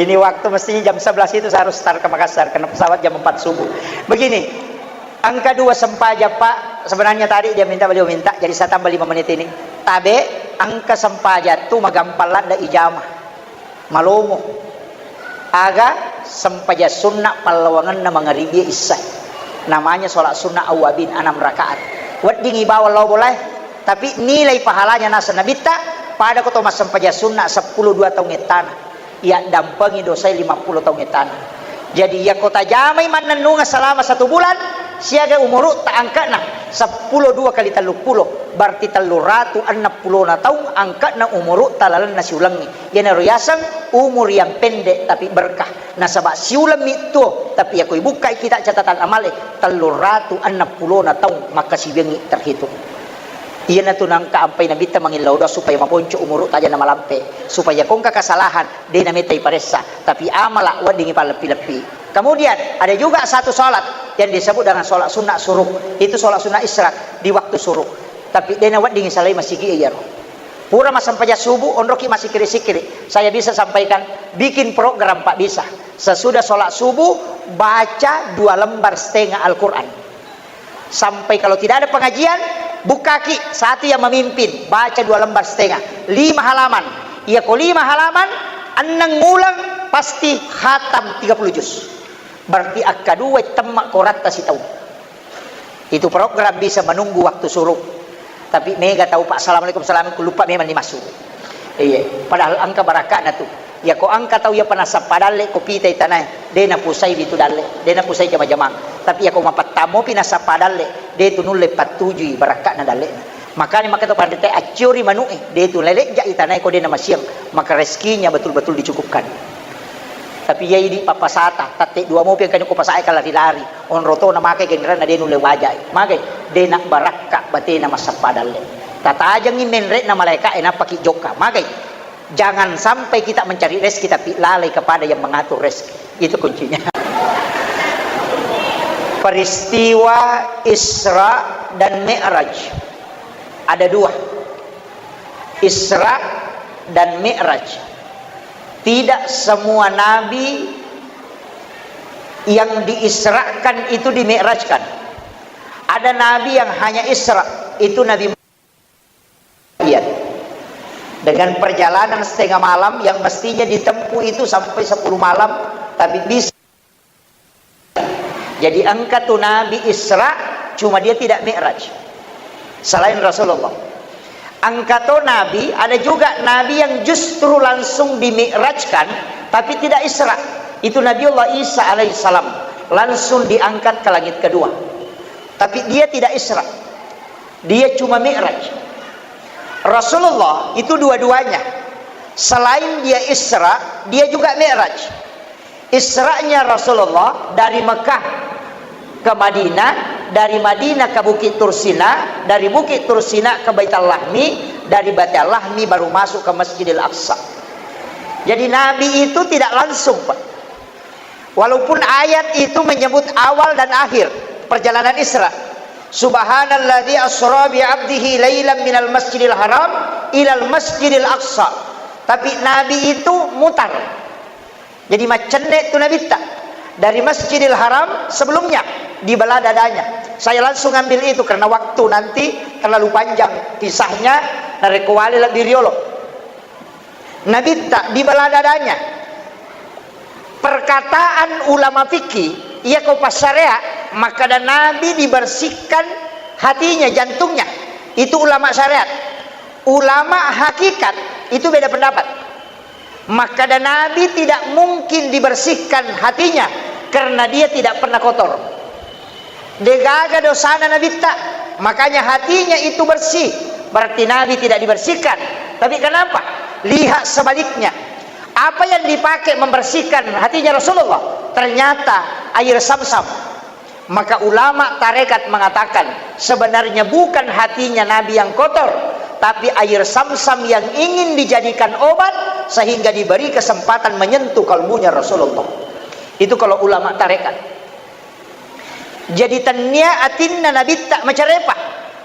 ini waktu mestinya jam sebelas itu saya harus start ke Makassar karena pesawat jam empat subuh. Begini, engka dua sempajang, Pak. Sebenarnya tadi dia minta, beliau minta, jadi saya tambah lima menit ini. Tabe, engka sempajang tu magampang ladde ijama. Malomo. Aga sempajang sunna pallawangenna mangaribi issae. Namanya sholat sunnah awwabin, enam rakaat. Weddingi bawang lao bolae, tapi nilai pahalanya naseng Nabitta, pada ko to massempajang sunna seppulo dua taung ettana. Iya dampengi dosae lima puluh taung ettana. Jadi, iyako tajamai mannennungeng selama satu bulan, siaga umurutta angka'na seppulo dua kali telluppulo, berarti telluratu enneng pulona taung angka'na umurutta lalenna siulengnge. Iyanaro yaseng umur yang pendek tapi berkah. Nasaba siulemmi tuo, tapi iyako ibukkai kita catatan amale, telluratu enneng pulona taung makkasiwiangngi terhitung. Iyanatu nangka ampai Nabitta mangillau doa supaya maponco umurutta aja namalampe, supaya ko engka kesalahan de nametta iparessa, tapi amala weddingi palleppi-leppi. Kemudian ada juga satu sholat yang disebut dengan sholat sunnah suruk. Itu sholat sunnah isyraq di waktu suruk. Tapi de naweddingi salai masigi iyaro. Pura massempajang subuh, onroki massikiri-sikiri. Saya bisa sampaikan, bikin program, Pak, bisa. Sesudah sholat subuh, baca dua lembar setengah Al-Quran. Sampai kalau tidak ada pengajian, bukkaki, satu yang memimpin, baca dua lembar setengah, lima halaman. Iyako lima halaman, enneng uleng, pasti khatam tiga puluh juz. Berarti akkadua temma koratta sitaung. Itu program bisa menunggu waktu suruk. Tapi mega tau, Pak, assalamualaikum, salam, ku lupa memang ni masuk. Iya, padahal engka barakka'na tu. Iyako engka tau iya panasappa dalle ko pitai tanae, de napusai bitu dalle, de napusai jama-jamang. Tapi iyako mapattammopi nasappa dalle, de tu nulle pattujui barakka'na dalle'na. Makanya maka to panrita acciori manu'e, de tu lelejja i tanae ko de namasiang, maka rezekinya betul-betul dicukupkan. Tapi iya idi pappasata, tatte dua mopi engka ni ko pasae ka lari-lari. Onro to namakai genrenna de nulle wajai. Magai, de nabbarakka batena massappa dalle. Tatajengi menre'na malaeka'e nappaki jokka. Magai, jangan sampai kita mencari rezeki tapi lalai kepada yang mengatur rezeki. Itu kuncinya. Peristiwa Isra dan Mi'raj ada dua. Isra dan Mi'raj. Tidak semua nabi yang diisrakan itu dimi'rajkan. Ada nabi yang hanya Isra, itu Nabi Muhammad. Dengan perjalanan setengah malam yang mestinya ditempuh itu sampai sepuluh malam, tapi bisa. Jadi engka tu Nabi Isra, cuma dia tidak Mi'raj. Selain Rasulullah. Engka to Nabi, ada juga Nabi yang justru langsung dimi'rajkan, tapi tidak Isra. Itu Nabiullah Isa alaihissalam, langsung diangkat ke langit kedua. Tapi dia tidak Isra. Dia cuma Mi'raj. Rasulullah itu dua-duanya. Selain dia Isra, dia juga Mi'raj. Isra'nya Rasulullah dari Mekah ke Madinah, dari Madinah ke Bukit Tursina, dari Bukit Tursina ke Baitul Lahmi, dari Baitul Lahmi baru masuk ke Masjidil Aqsa. Jadi Nabi itu tidak langsung, Pak. Walaupun ayat itu menyebut awal dan akhir perjalanan Isra. Subhanalladzi asra bi abdihi lailan minal masjidil haram ilal masjidil aqsa. Tapi Nabi itu mutar. Jadi macenne tu Nabitta. Dari Masjidil Haram sebelumnya dibelah dadanya. Saya langsung ambil itu karena waktu nanti terlalu panjang kisahnya, narekko wale lebbi riolo. Nabitta dibelah dadanya. Perkataan ulama fikih, iya ko passarea, Makkada Nabi dibersihkan hatinya, jantungnya. Itu ulama syariat. Ulama hakikat itu beda pendapat. Makkada Nabi tidak mungkin dibersihkan hatinya karena dia tidak pernah kotor. Degaga dosana Nabitta, makanya hatinya itu bersih. Berarti Nabi tidak dibersihkan. Tapi kenapa? Lihat sebaliknya. Apa yang dipakai membersihkan hatinya Rasulullah? Ternyata air Samsam. Maka ulama tarekat mengatakan, sebenarnya bukan hatinya Nabi yang kotor, tapi air Samsam yang ingin dijadikan obat, sehingga diberi kesempatan menyentuh kalbunya Rasulullah. Itu kalau ulama tarekat. Jadi, tennia atinna Nabitta macarepa,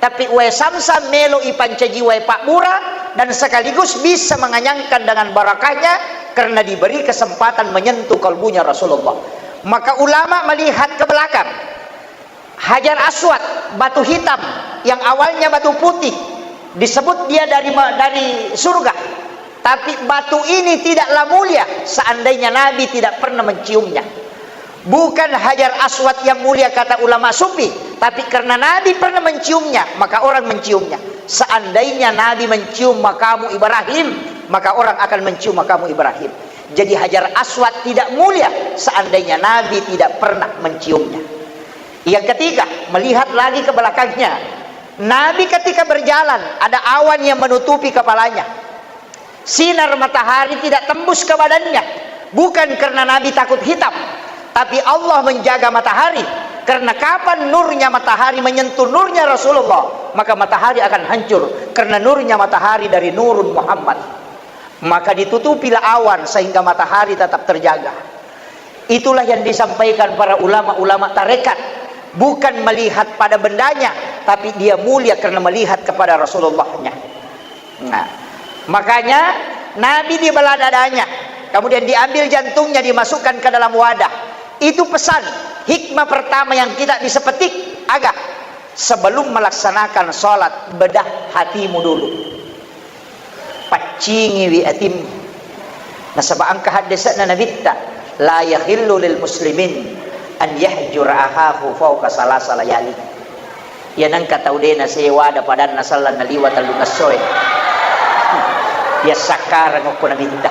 tapi wae Samsam melo ipancaji wae pabbura dan sekaligus bisa menganyangkan dengan barakahnya karena diberi kesempatan menyentuh kalbunya Rasulullah. Maka ulama melihat ke belakang. Hajar Aswad, batu hitam yang awalnya batu putih, disebut dia dari ma-, dari surga. Tapi batu ini tidaklah mulia seandainya Nabi tidak pernah menciumnya. Bukan Hajar Aswad yang mulia, kata ulama sufi, tapi karena Nabi pernah menciumnya, maka orang menciumnya. Seandainya Nabi mencium makamu Ibrahim, maka orang akan mencium makamu Ibrahim. Jadi Hajar Aswad tidak mulia seandainya Nabi tidak pernah menciumnya. Yang ketiga, melihat lagi ke belakangnya. Nabi ketika berjalan, ada awan yang menutupi kepalanya. Sinar matahari tidak tembus ke badannya. Bukan karena Nabi takut hitam, tapi Allah menjaga matahari. Karena kapan nurnya matahari menyentuh nurnya Rasulullah, maka matahari akan hancur. Karena nurnya matahari dari nurun Muhammad. Maka ditutupilah awan sehingga matahari tetap terjaga. Itulah yang disampaikan para ulama-ulama tarekat. Bukan melihat pada bendanya, tapi dia mulia karena melihat kepada Rasulullahnya. Nah, makanya Nabi dibelah dadanya, kemudian diambil jantungnya, dimasukkan ke dalam wadah. Itu pesan, hikmah pertama yang kita bisa petik, aga, sebelum melaksanakan sholat, bedah hatimu dulu. Paccingiwi atimmu. Nasaba engka haddese'na Nabitta, "La yahillu lil muslimin an yahjura akhahu fauqa salasa layali." Iya nengka tau de' nasewa ada padanna sallang naliwa tellu essoe. Iya sakkarang okko Nabitta.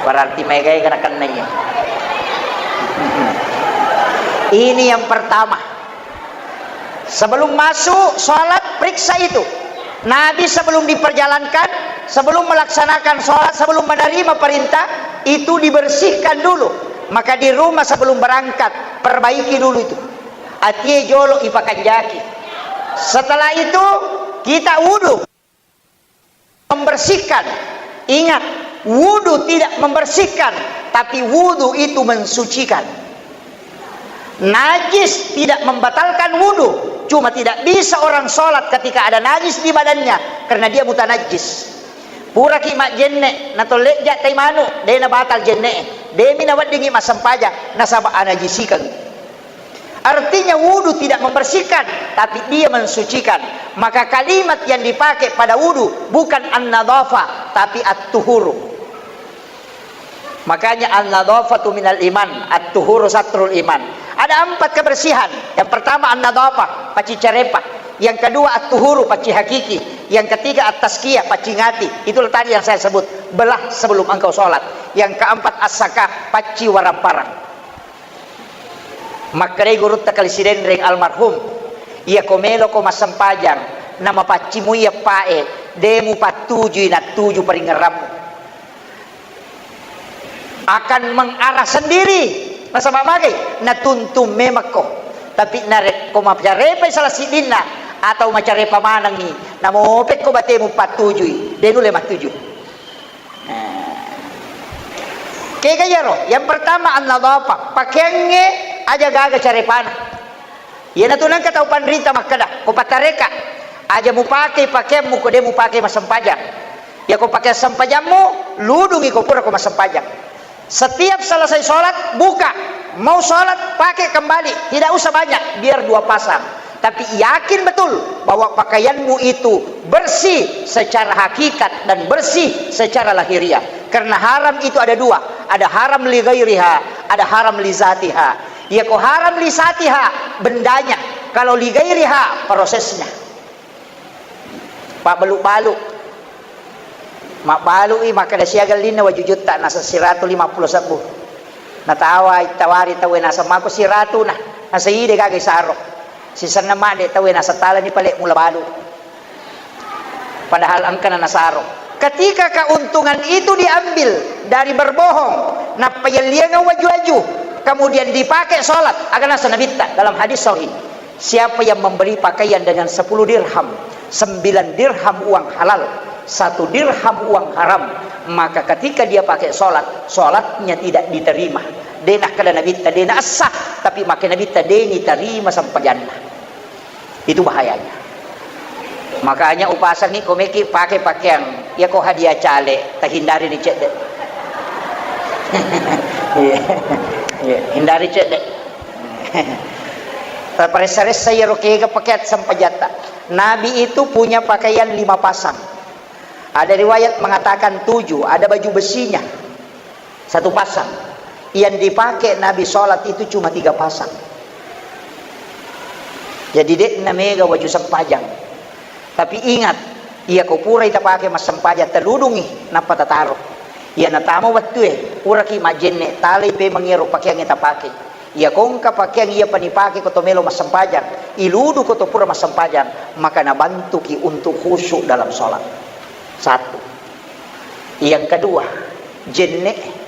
Berarti maegae kana kenna iya. Ini yang pertama. Sebelum masuk sholat, periksa itu. Nabi sebelum diperjalankan, sebelum melaksanakan sholat, sebelum menerima perintah, itu dibersihkan dulu. Maka di rumah sebelum berangkat, perbaiki dulu itu. Atie jolo ipakanjaki. Setelah itu, kita wudhu. Membersihkan. Ingat, wudu tidak membersihkan, tapi wudu itu mensucikan. Najis tidak membatalkan wudu, cuma tidak bisa orang sholat ketika ada najis di badannya, karena dia mutanajis. Puraki majjenne, natolleja tai manu, de' nabatal jenne, de' mi naweddingi massempajang, nasaba anajisikeng. Artinya wudu tidak membersihkan, tapi dia mensucikan. Maka kalimat yang dipakai pada wudu bukan an-nadhafah, tapi at-tuhuru. Makanya an-nadhafatu minal iman, at-tuhuru satrul iman. Ada empat kebersihan. Yang pertama an-nadhafah, pacci carepa. Yang kedua at-tuhuru, pacci hakiki. Yang ketiga at-tazkiyah, pacci ngati. Itulah tadi yang saya sebut, belah sebelum engkau sholat. Yang keempat as-sakah, pacci waramparang. Makkedai gurutta Kali Sidenreng almarhum, "Iyako meloko massempajang, namapaccimui eppae, de' mupattujui nattuju paringngerammu." Akan mengarah sendiri. Nasaba magai? Natuntung memekko. Tapi narekko macarepai salah siddinna atau macarepa manengngi, namopekko batemu pattujui, de' nulle mattuju. Nah. Kega iyaro? Yang pertama, an-nadhafah. Pakeangnge aja gaga carepana. Iyanatu nengka tau panrita makkeda, ko patareka, aja mupake pakeammu ko de' mupake massempajang. Iya ko pake sempajammu, ludungi ko pura ko massempajang. Setiap selesai sholat, buka. Mau sholat, pakai kembali. Tidak usah banyak, biar dua pasang. Tapi yakin betul bahwa pakaianmu itu bersih secara hakikat dan bersih secara lahiriah. Karena haram itu ada dua. Ada haram li ghairiha, ada haram li zatiha. Iya ko haram li satiha bendanya, kalau li gairiha prosesnya. Pabbalu-balu. Mabbalu'i makkeda siaga linna wajujutta nasa siratu lima pulo sebbu. Natawa ittawari tauwe nasa mako siratu na, nasa ide gaga isaro. Sisenna madde tauwe nasa talani pale mula balu. Padahal engkana nasaro. Ketika keuntungan itu diambil dari berbohong, nappa yelliangeng waju-waju, kemudian dipakai sholat, aga nasa nabitta dalam hadis sahih, siapa yang membeli pakaian dengan sepuluh dirham, sembilan dirham uang halal, satu dirham uang haram, maka ketika dia pakai sholat, sholatnya tidak diterima. Dena kada nabitta, dena sah, tapi make nabitta deni terima sempajanna. Itu bahayanya. Makanya upasangi ko meki pake pakeang, iya ko hadiah cale, tahindari ni cedde. Iya. Iya, hindari cedde. Taparessa-ressa iyaro kega pakeang sempajatta. Nabi itu punya pakaian lima pasang. Ada riwayat mengatakan tujuh, ada baju besinya. Satu pasang. Yang dipakai Nabi sholat itu cuma tiga pasang. Jadi, de'na mega waju sempajang. Tapi ingat, iya ko purai tapake massempajang, taludungi, nappa tataro. Iya natama wettue, puraki majjenne, talai pemeng iyaro pakeangnge tapake. Iya ko engka pakeang iya panipake ko to melo massempajang, iludu ko to pura massempajang, maka nabantuki untuk khusyuk dalam sholat. Satu. Yang kedua, jenne.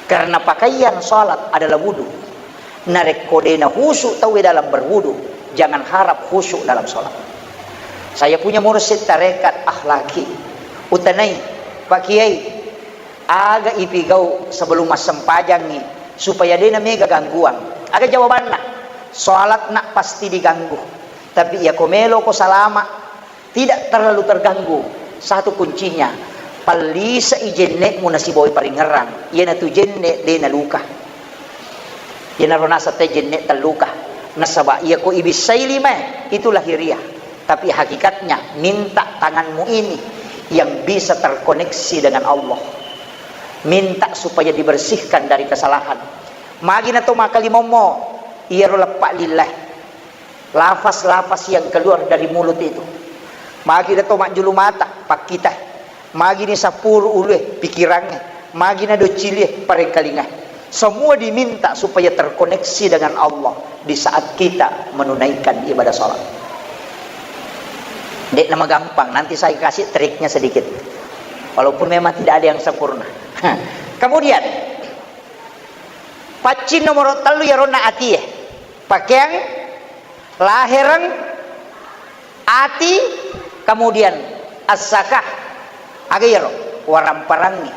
Karena pakaian sholat adalah wudu. Narekko dena khusyuk tauwe dalam berwudu, jangan harap khusyuk dalam sholat. Saya punya mursyid tarekat akhlaki. Utanai, Pak Kiai, aga ipigau sebelum massempajangi supaya dena mega gangguan. Aga jawabanna? Sholat nak pasti diganggu. Tapi iya ko melo ko salama, tidak terlalu terganggu. Satu kuncinya, pallisai jenne'mu nasibawai paringerrang. Iyanatu jenne' de' naluka. Iyanaro naseng te jenne' telluka. Nasaba' iya ko ibissai limae, itu lahiriah. Tapi hakikatnya, minta tanganmu ini yang bisa terkoneksi dengan Allah. Minta supaya dibersihkan dari kesalahan. Magi nato makkalimommo, iyaro leppa' lillae. Lafaz-lafaz yang keluar dari mulut itu. Magi nato majjulu mata, pakkitae. Magini sappuru ulue, pikirangnge. Magina doccilie, parengkalingae. Semua diminta supaya terkoneksi dengan Allah di saat kita menunaikan ibadah sholat. De'na magampang, nanti saya kasih triknya sedikit. Walaupun memang tidak ada yang sempurna. Kemudian, paccing nomor tellu yaronna atie. Pakeang, lahereng, ati, kemudian as-sakah. Aga iyaro? Waramparangngi.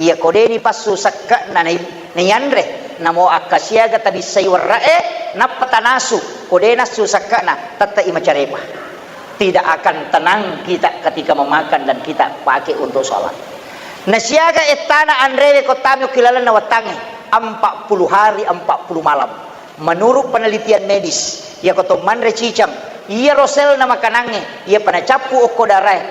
Iya ko de' nipassu sekke'na nai-, naianre, namo akkasiaga tabissai werre'e, nappa tanasu, ko de' nassu sekke'na, tette'i macarepa. Tidak akan tenang kita ketika memakan dan kita pakai untuk sholat. Nasiaga ettana anrewe ko tami okki lalenna wettangnge, empat puluh hari, empat puluh malam. Menurut penelitian medis, iya ko to manre cicang, iyaro selna makanangnge, iya pa nacappu okko darae,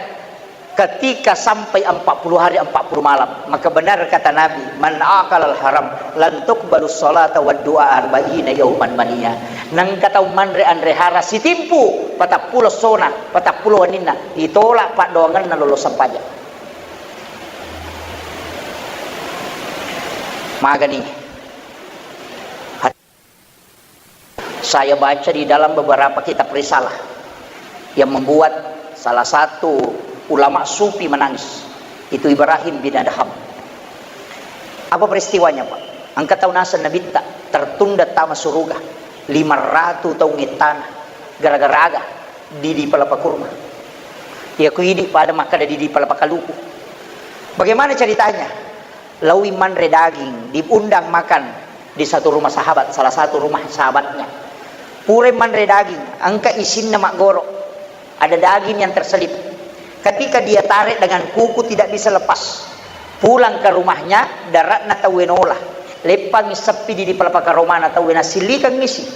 ketika sampai empat puluh hari, empat puluh malam, maka benar kata Nabi, "Man akalal haram, lan tuqbalus salata wad du'a arba'ina yauman mania." Nengka tau manre anre hara sitimpu, patappulo sona, patappulo waninna, ditolak paddoangenna lolo sempajang. Magani. Saya baca di dalam beberapa kitab risalah yang membuat salah satu ulama sufi menangis. Itu Ibrahim bin Adham. Apa peristiwanya, Pak? Engka tau naseng Nabitta tertunda tama suruga lima ratu taung ettana gara-gara aga didi palapa kurma. Iya ku idi pada makkada didi palapa kaluku. Bagaimana ceritanya? Laui manre daging, diundang makan di satu rumah sahabat, salah satu rumah sahabatnya. Pura manre daging, engka isinna maggoro. Ada daging yang terselip. Ketika dia tarik dengan kuku tidak bisa lepas. Pulang ke rumahnya, daratna tauwe nola. Leppangi seppi di, di palapa karomana tauwe nasillikang isi.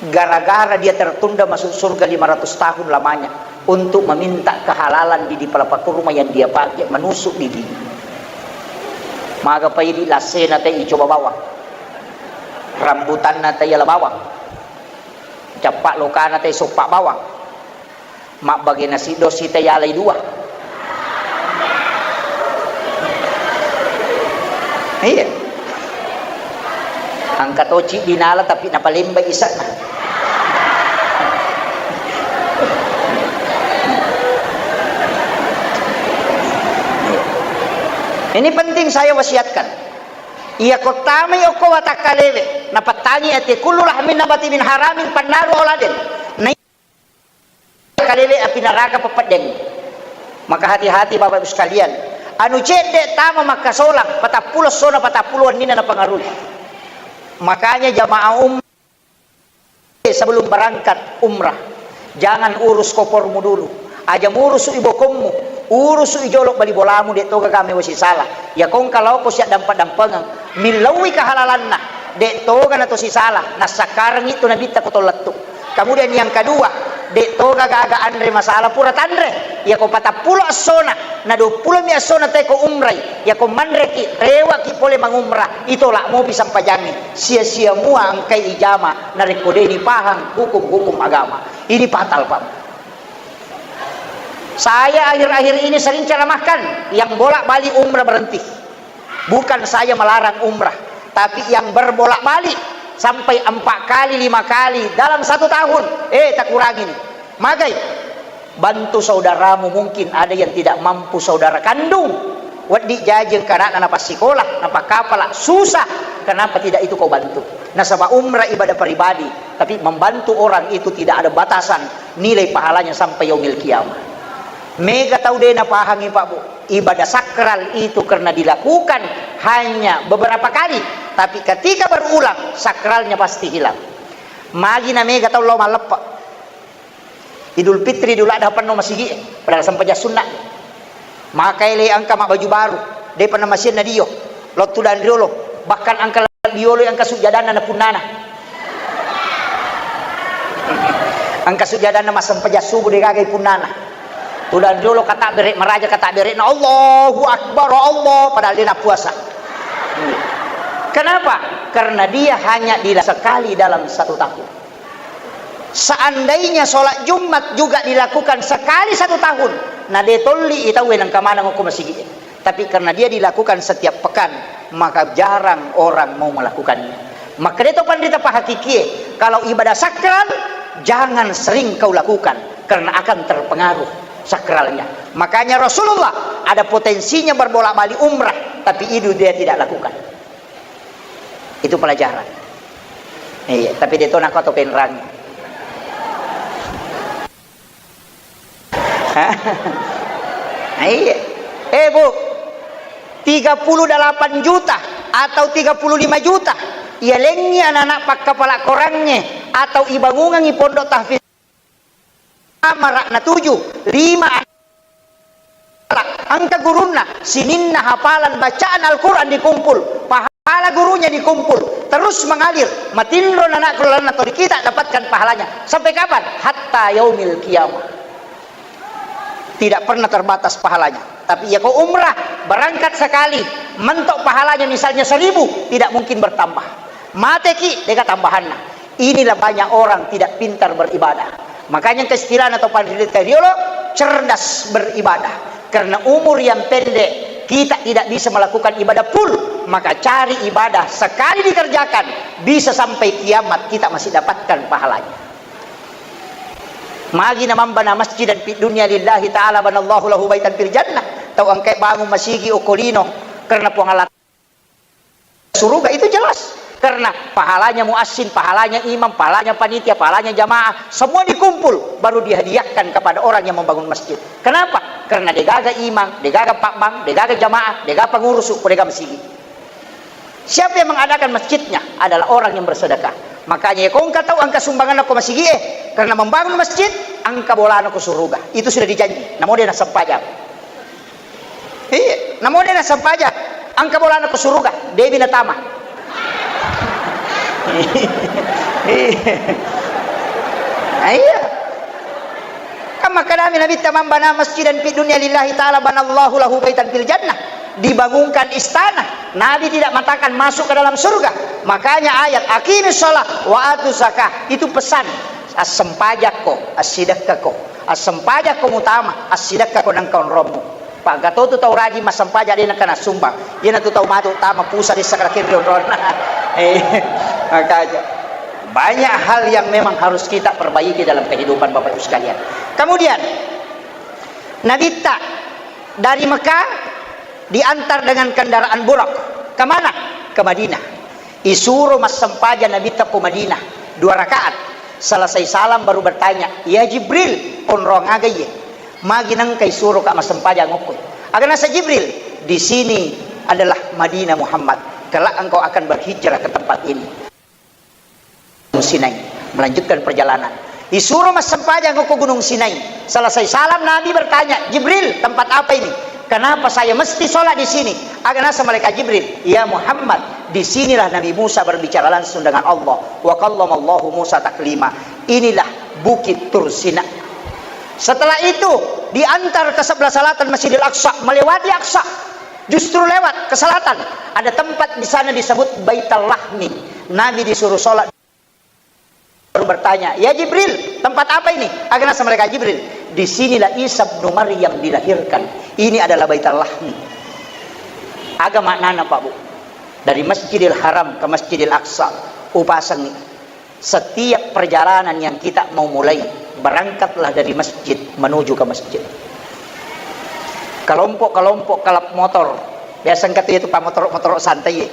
Gara-gara dia tertunda masuk surga lima ratus tahun lamanya untuk meminta kehalalan di, di palapa kurma yang dia pakai menusuk didi. Maga paidi lassena te icoba bawang. Rambutanna taiala bawang, cappa lokana tai soppa bawang, mabbagena siddo sitai alai dua. Iya. Engka to ciddi nala tapi napalemba isana. Ini penting saya wasiatkan. Iya ko tamai okko watakkalewe, napattangi ati kullu lahmin nabati min haramin pannaru auladin. Na kalewe api neraka pepeddeng. Maka hati-hati Bapak Ibu sekalian. Anu cedde tama makkasolang, patappulo essona patappulo wennina napengaruhi. Makanya jamaah umrah sebelum berangkat umrah, jangan urus kopormu dulu. Aja murusu ibokommu, urusu ijolo bali bolamu, de toga kame wasi salah. Ya kongka laoko siaddampa-dampengeng, millauwi kehalalanna, de toga nato sisalah, nassakkareng itu nabitta ko tollettu. Kemudian yang kedua, de toga gaga anre masalah pura tanre. Yako patappulo essona, na duappulo mi essona teko umrai. Yako manreki, rewaki pole mangumrah, itolak mopi sampajangi. Sia-sia mua engkai ijama, narekko de nipahang hukum-hukum agama. Ini fatal, Pak. Saya akhir-akhir ini sering ceramahkan, yang bolak-balik umrah berhenti. Bukan saya melarang umrah, tapi yang berbolak-balik sampai empat kali, lima kali dalam satu tahun, eh, takurangi ni. Magai, bantu saudaramu, mungkin ada yang tidak mampu saudara kandung. Wedding jaji engka anakna napassikola, napakkapala, susah. Kenapa tidak itu kau bantu? Nasaba umrah ibadah pribadi, tapi membantu orang itu tidak ada batasan nilai pahalanya sampai yaumil qiyamah. Mega tau de napahangi, Pak, Bu. Ibadah sakral itu karena dilakukan hanya beberapa kali, tapi ketika berulang, sakralnya pasti hilang. Magi na mega tau lao malleppe. Idul Fitri, Idul Adha penno masigi, padahal sempajang sunna. Maka ele engka mabbaju baru, de penna masienna dio, lao tudang riolo, bahkan engka diolo engka sujjadanna na punnana. Engka sujjadanna massempajang subuh de gaga punnana. Tudang riolo kata bere maraja, kata bere na Allahu Akbar, Allah, padahal de na puasa. Kenapa? Karena dia hanya dilakukan sekali dalam satu tahun. Seandainya sholat Jumat juga dilakukan sekali satu tahun, na de tolli i tauwe nengka maneng okko masigi. Tapi karena dia dilakukan setiap pekan, maka jarang orang mau melakukannya. Maka de to panrita pahakikie, kalau ibadah sakral, jangan sering kau lakukan, karena akan terpengaruh sakralnya. Makanya Rasulullah ada potensinya berbolak-balik umrah, tapi itu dia tidak lakukan. Itu pelajaran. Iya, tapi de to nako to penrang. Iya. Eh, Bu, tiga puluh delapan juta atau tiga puluh lima juta, iya lengngi anak-anak pakkapala korangnge atau ibangungengi pondok tahfiz Amara na tuju, lima anak. Engka gurunna, sininna hafalan bacaan Al-Quran dikumpul, pahala gurunya dikumpul, terus mengalir, matinro anak keluarga atau kita dapatkan pahalanya. Sampai kapan? Hatta yaumil qiyamah. Tidak pernah terbatas pahalanya. Tapi iya ko umrah, berangkat sekali, mentok pahalanya misalnya seribu, tidak mungkin bertambah. Mateki, deka tambahanna. Inilah banyak orang tidak pintar beribadah. Makanya engka istilahna to panrita riolo, cerdas beribadah. Karena umur yang pendek, kita tidak bisa melakukan ibadah full. Maka cari ibadah sekali dikerjakan, bisa sampai kiamat kita masih dapatkan pahalanya. Magi na mambana masjidan fid dunya lillahi ta'ala banallahu lahu baitan fil jannah. Tau engkai bangun masigi okko lino karena Puang Allah suruga, itu jelas. Karena pahalanya muassin, pahalanya imam, pahalanya panitia, pahalanya jamaah, semua dikumpul, baru dihadiahkan kepada orang yang membangun masjid. Kenapa? Karena degaga imam, degaga pabbang, degaga jamaah, degaga pengurus, degaga masigi. Siapa yang mengadakan masjidnya? Adalah orang yang bersedekah. Makanya, ko engka tau engka sumbangan ko masigi, eh, karena membangun masjid, engka bolana ko suruga. Itu sudah dijanji. Namo de nassempajang. Iya, namo de nassempajang. Engka bolana ko suruga. Debi natama. Iya. Iya. Kan Makkedami Nabitta, "Man bana masjidan fid dunya lillahi ta'ala banallahu lahu baitan fil jannah." Dibangunkan istana. Nabi tidak mengatakan masuk ke dalam surga. Makanya ayat, "Aqimis shalah wa atuz zakah." Itu pesan. Assempajakko, assidekkako. Assempajakko mutama, assidekkako nengka onrommu. Pagatotu tau rajing massempaja de' nengka nassumbang. Iyanatu tau matu tama pusa dessa kada kiri onronna. Eh, makanya banyak hal yang memang harus kita perbaiki dalam kehidupan Bapak Ibu sekalian. Kemudian, Nabitta dari Mekah diantar dengan kendaraan Burak. Kemana? Ke Madinah. Isuro massempajang Nabitta ko Madinah, dua rakaat. Selesai salam baru bertanya, "Ya Jibril, onrong aga iye? Magi nengka isuroka massempajang okko?" Aga nasa Jibril, "Di sini adalah Madinah Muhammad. Kelak engkau akan berhijrah ke tempat ini." Sinai, melanjutkan perjalanan. Isuro massempajang ko Gunung Sinai. Selesai salam, Nabi bertanya, "Jibril, tempat apa ini? Kenapa saya mesti sholat di sini?" Aga nasa malaikat Jibril, "Ya Muhammad, di sinilah Nabi Musa berbicara langsung dengan Allah. Wa kallamallahu Musa taklima. Inilah Bukit Tur Sina." Setelah itu, diantar ke sebelah selatan Masjidil Aqsa, melewati Aqsa. Justru lewat ke selatan, ada tempat di sana disebut Baital Lahmi. Nabi disuruh sholat, baru bertanya, "Ya Jibril, tempat apa ini?" Aga nasa malaikat Jibril, "Di sinilah Isa bin Maryam dilahirkan. Ini adalah Baital Lahmi." Aga maknana, Pak Bu? Dari Masjidil Haram ke Masjidil Aqsa, upasengi. Setiap perjalanan yang kita mau mulai, berangkatlah dari masjid menuju ke masjid. Kelompok-kelompok kalap motor, biasa engka tu itu pamotoro-motoro santai,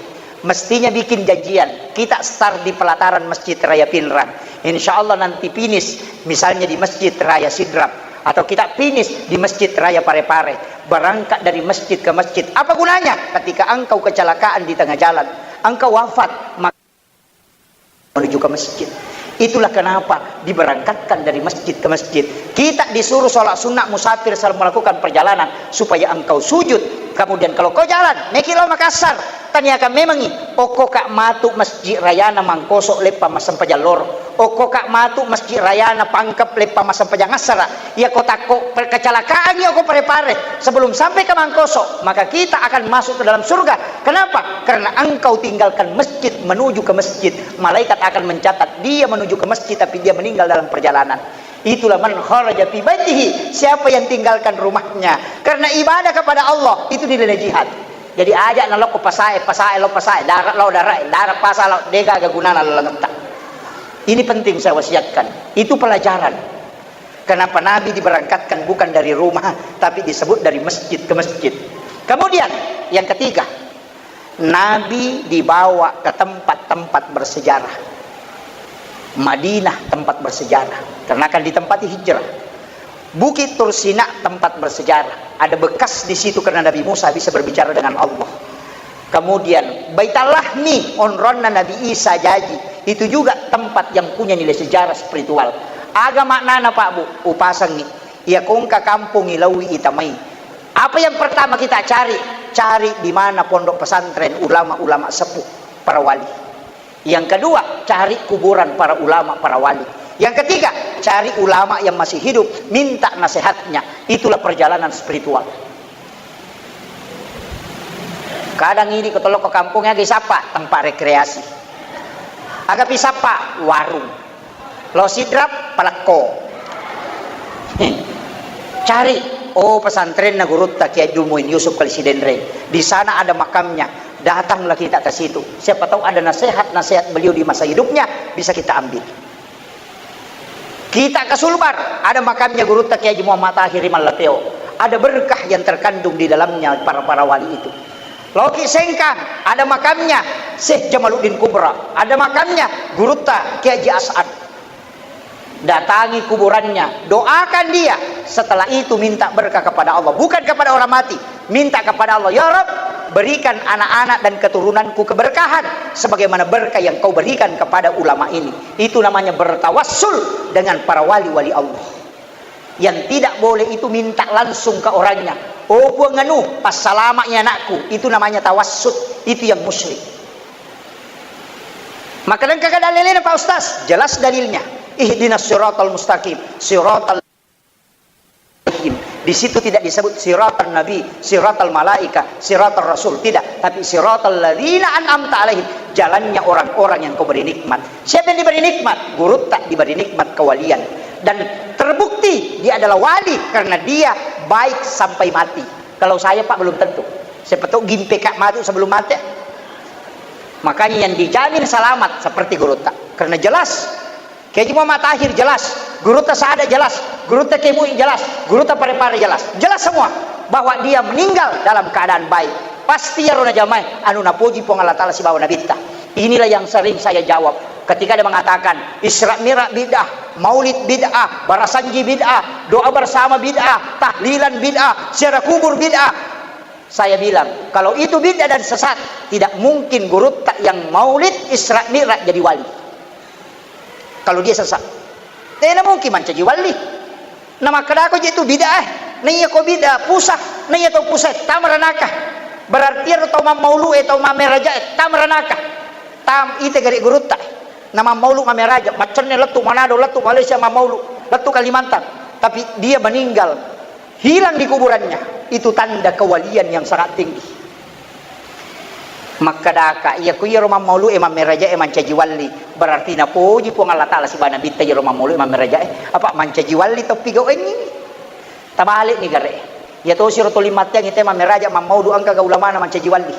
mestinya bikin janjian. Kita start di pelataran Masjid Raya Pinrang. Insya Allah nanti finish misalnya di Masjid Raya Sidrap, atau kita finish di Masjid Raya Parepare. Berangkat dari masjid ke masjid. Apa gunanya? Ketika engkau kecelakaan di tengah jalan, engkau wafat, maka menuju ke masjid. Itulah kenapa diberangkatkan dari masjid ke masjid. Kita disuruh sholat sunnah musafir selama melakukan perjalanan, supaya engkau sujud. Kemudian kalau kau jalan, meki lao Makassar, tanyakan memangi, okko ka matu masjid rayana Mangkoso leppa massempajang loro, okko ka matu masjid rayana Pangkep leppa massempajang assara. Iya, ko takko per-, kecelakaannya ko Parepare, sebelum sampai ke Mangkoso, maka kita akan masuk ke dalam surga. Kenapa? Karena engkau tinggalkan masjid menuju ke masjid. Malaikat akan mencatat dia menuju ke masjid, tapi dia meninggal dalam perjalanan. Itulah man kharaja fi baitihi, siapa yang tinggalkan rumahnya karena ibadah kepada Allah, itu dinilai jihad. Jadi aja nalokko pasae, pasae lo pasae, darat lo darat, darat pasa lo, dega aga gunana lalengetta. Ini penting saya wasiatkan. Itu pelajaran. Kenapa Nabi diberangkatkan bukan dari rumah, tapi disebut dari masjid ke masjid. Kemudian, yang ketiga, Nabi dibawa ke tempat-tempat bersejarah. Madinah tempat bersejarah, karena akan ditempati hijrah. Bukit Tursina tempat bersejarah. Ada bekas di situ karena Nabi Musa bisa berbicara dengan Allah. Kemudian, Baitul Lahmi, onronna Nabi Isa jaji. Itu juga tempat yang punya nilai sejarah spiritual. Aga maknana, Pak Bu? Upasangi. Iya kongka kampung ilaui itamai. Apa yang pertama kita cari? Cari di mana pondok pesantren ulama-ulama sepuh, para wali. Yang kedua, cari kuburan para ulama, para wali. Yang ketiga, cari ulama yang masih hidup, minta nasihatnya. Itulah perjalanan spiritual. Kadang ini ketolok ke kampung, aga isappa? Tempat rekreasi. Aga pisappa? Warung. Lo Sidrap, palekko. Cari, oh, pesantrenna gurutta Kiai Abdul Muin Yusuf Kali Sidenreng. Di sana ada makamnya. Datanglah kita ke situ. Siapa tahu ada nasihat-nasihat beliau di masa hidupnya bisa kita ambil. Kita ke Sulbar, ada makamnya gurutta Kiai Haji Muhammad Tahir Mallateo. Ada berkah yang terkandung di dalamnya para-para wali itu. Loki Sengkang, ada makamnya Syekh Jamaluddin Kubra. Ada makamnya gurutta Kiai Haji As'ad. Datangi kuburannya, doakan dia. Setelah itu minta berkah kepada Allah, bukan kepada orang mati. Minta kepada Allah, "Ya Rabb, berikan anak-anak dan keturunanku keberkahan sebagaimana berkah yang Kau berikan kepada ulama ini." Itu namanya bertawassul dengan para wali-wali Allah. Yang tidak boleh itu minta langsung ke orangnya. "Oh Puang anu, passalama'i anakku." Itu namanya tawassul. Itu yang musyrik. Maka dan kagak dalilnya, Pak Ustaz? Jelas dalilnya. Ihdinas siratal mustaqim. Siratal Di situ tidak disebut siratal nabi, siratal malaika, siratal rasul, tidak. Tapi siratal ladzina an'amta alaihim, jalannya orang-orang yang kau beri nikmat. Siapa yang diberi nikmat? Gurutta diberi nikmat kewalian. Dan terbukti dia adalah wali karena dia baik sampai mati. Kalau saya, Pak, belum tentu. Siapa tahu gimpe ka mati sebelum mati. Makanya yang dijamin selamat seperti gurutta. Karena jelas Kiai Haji Muhammad Tahir jelas, gurutta Sada jelas, gurutta Kiai Mu'i jelas, gurutta Parepare jelas. Jelas semua bahwa dia meninggal dalam keadaan baik. Pasti iyaro najamai anu napoji Puang Allah Ta'ala sibawa Nabitta. Inilah yang sering saya jawab. Ketika ada mengatakan Isra Mi'raj bid'ah, Maulid bid'ah, Barasanji bid'ah, doa bersama bid'ah, tahlilan bid'ah, ziarah kubur bid'ah, saya bilang, kalau itu bid'ah dan sesat, tidak mungkin gurutta yang Maulid Isra Mi'raj jadi wali. Kalau dia sesat, tena mungkin mancaji wali. Nah, makkedako je itu bid'ah, eh. Nah, iya ko bid'ah, pusat, nah, iya tau pusat, tama ranaka. Berarti ero tau mammaulu, eh, tau mammeraja, eh, tama ranaka. Tam, ite gare gurutta. Nah, mammaulu mammeraja, maccenne lettu Manado, lettu Malaysia mammaulu, lettu Kalimantan. Tapi dia meninggal, hilang di kuburannya, itu tanda kewalian yang sangat tinggi. Makkedaka, iya ku iyaro mammaulu e mammeraja e mancaji wali, berarti napoji Puang Allah Ta'ala sibawa Nabitta iyaro mammaulu e mammeraja e, apa mancaji wali toppi gau ini. Tabalik ni gare. Iya tosi ro tuli matteang ite mammeraja mammaulu engka ga ulamana mancaji wali.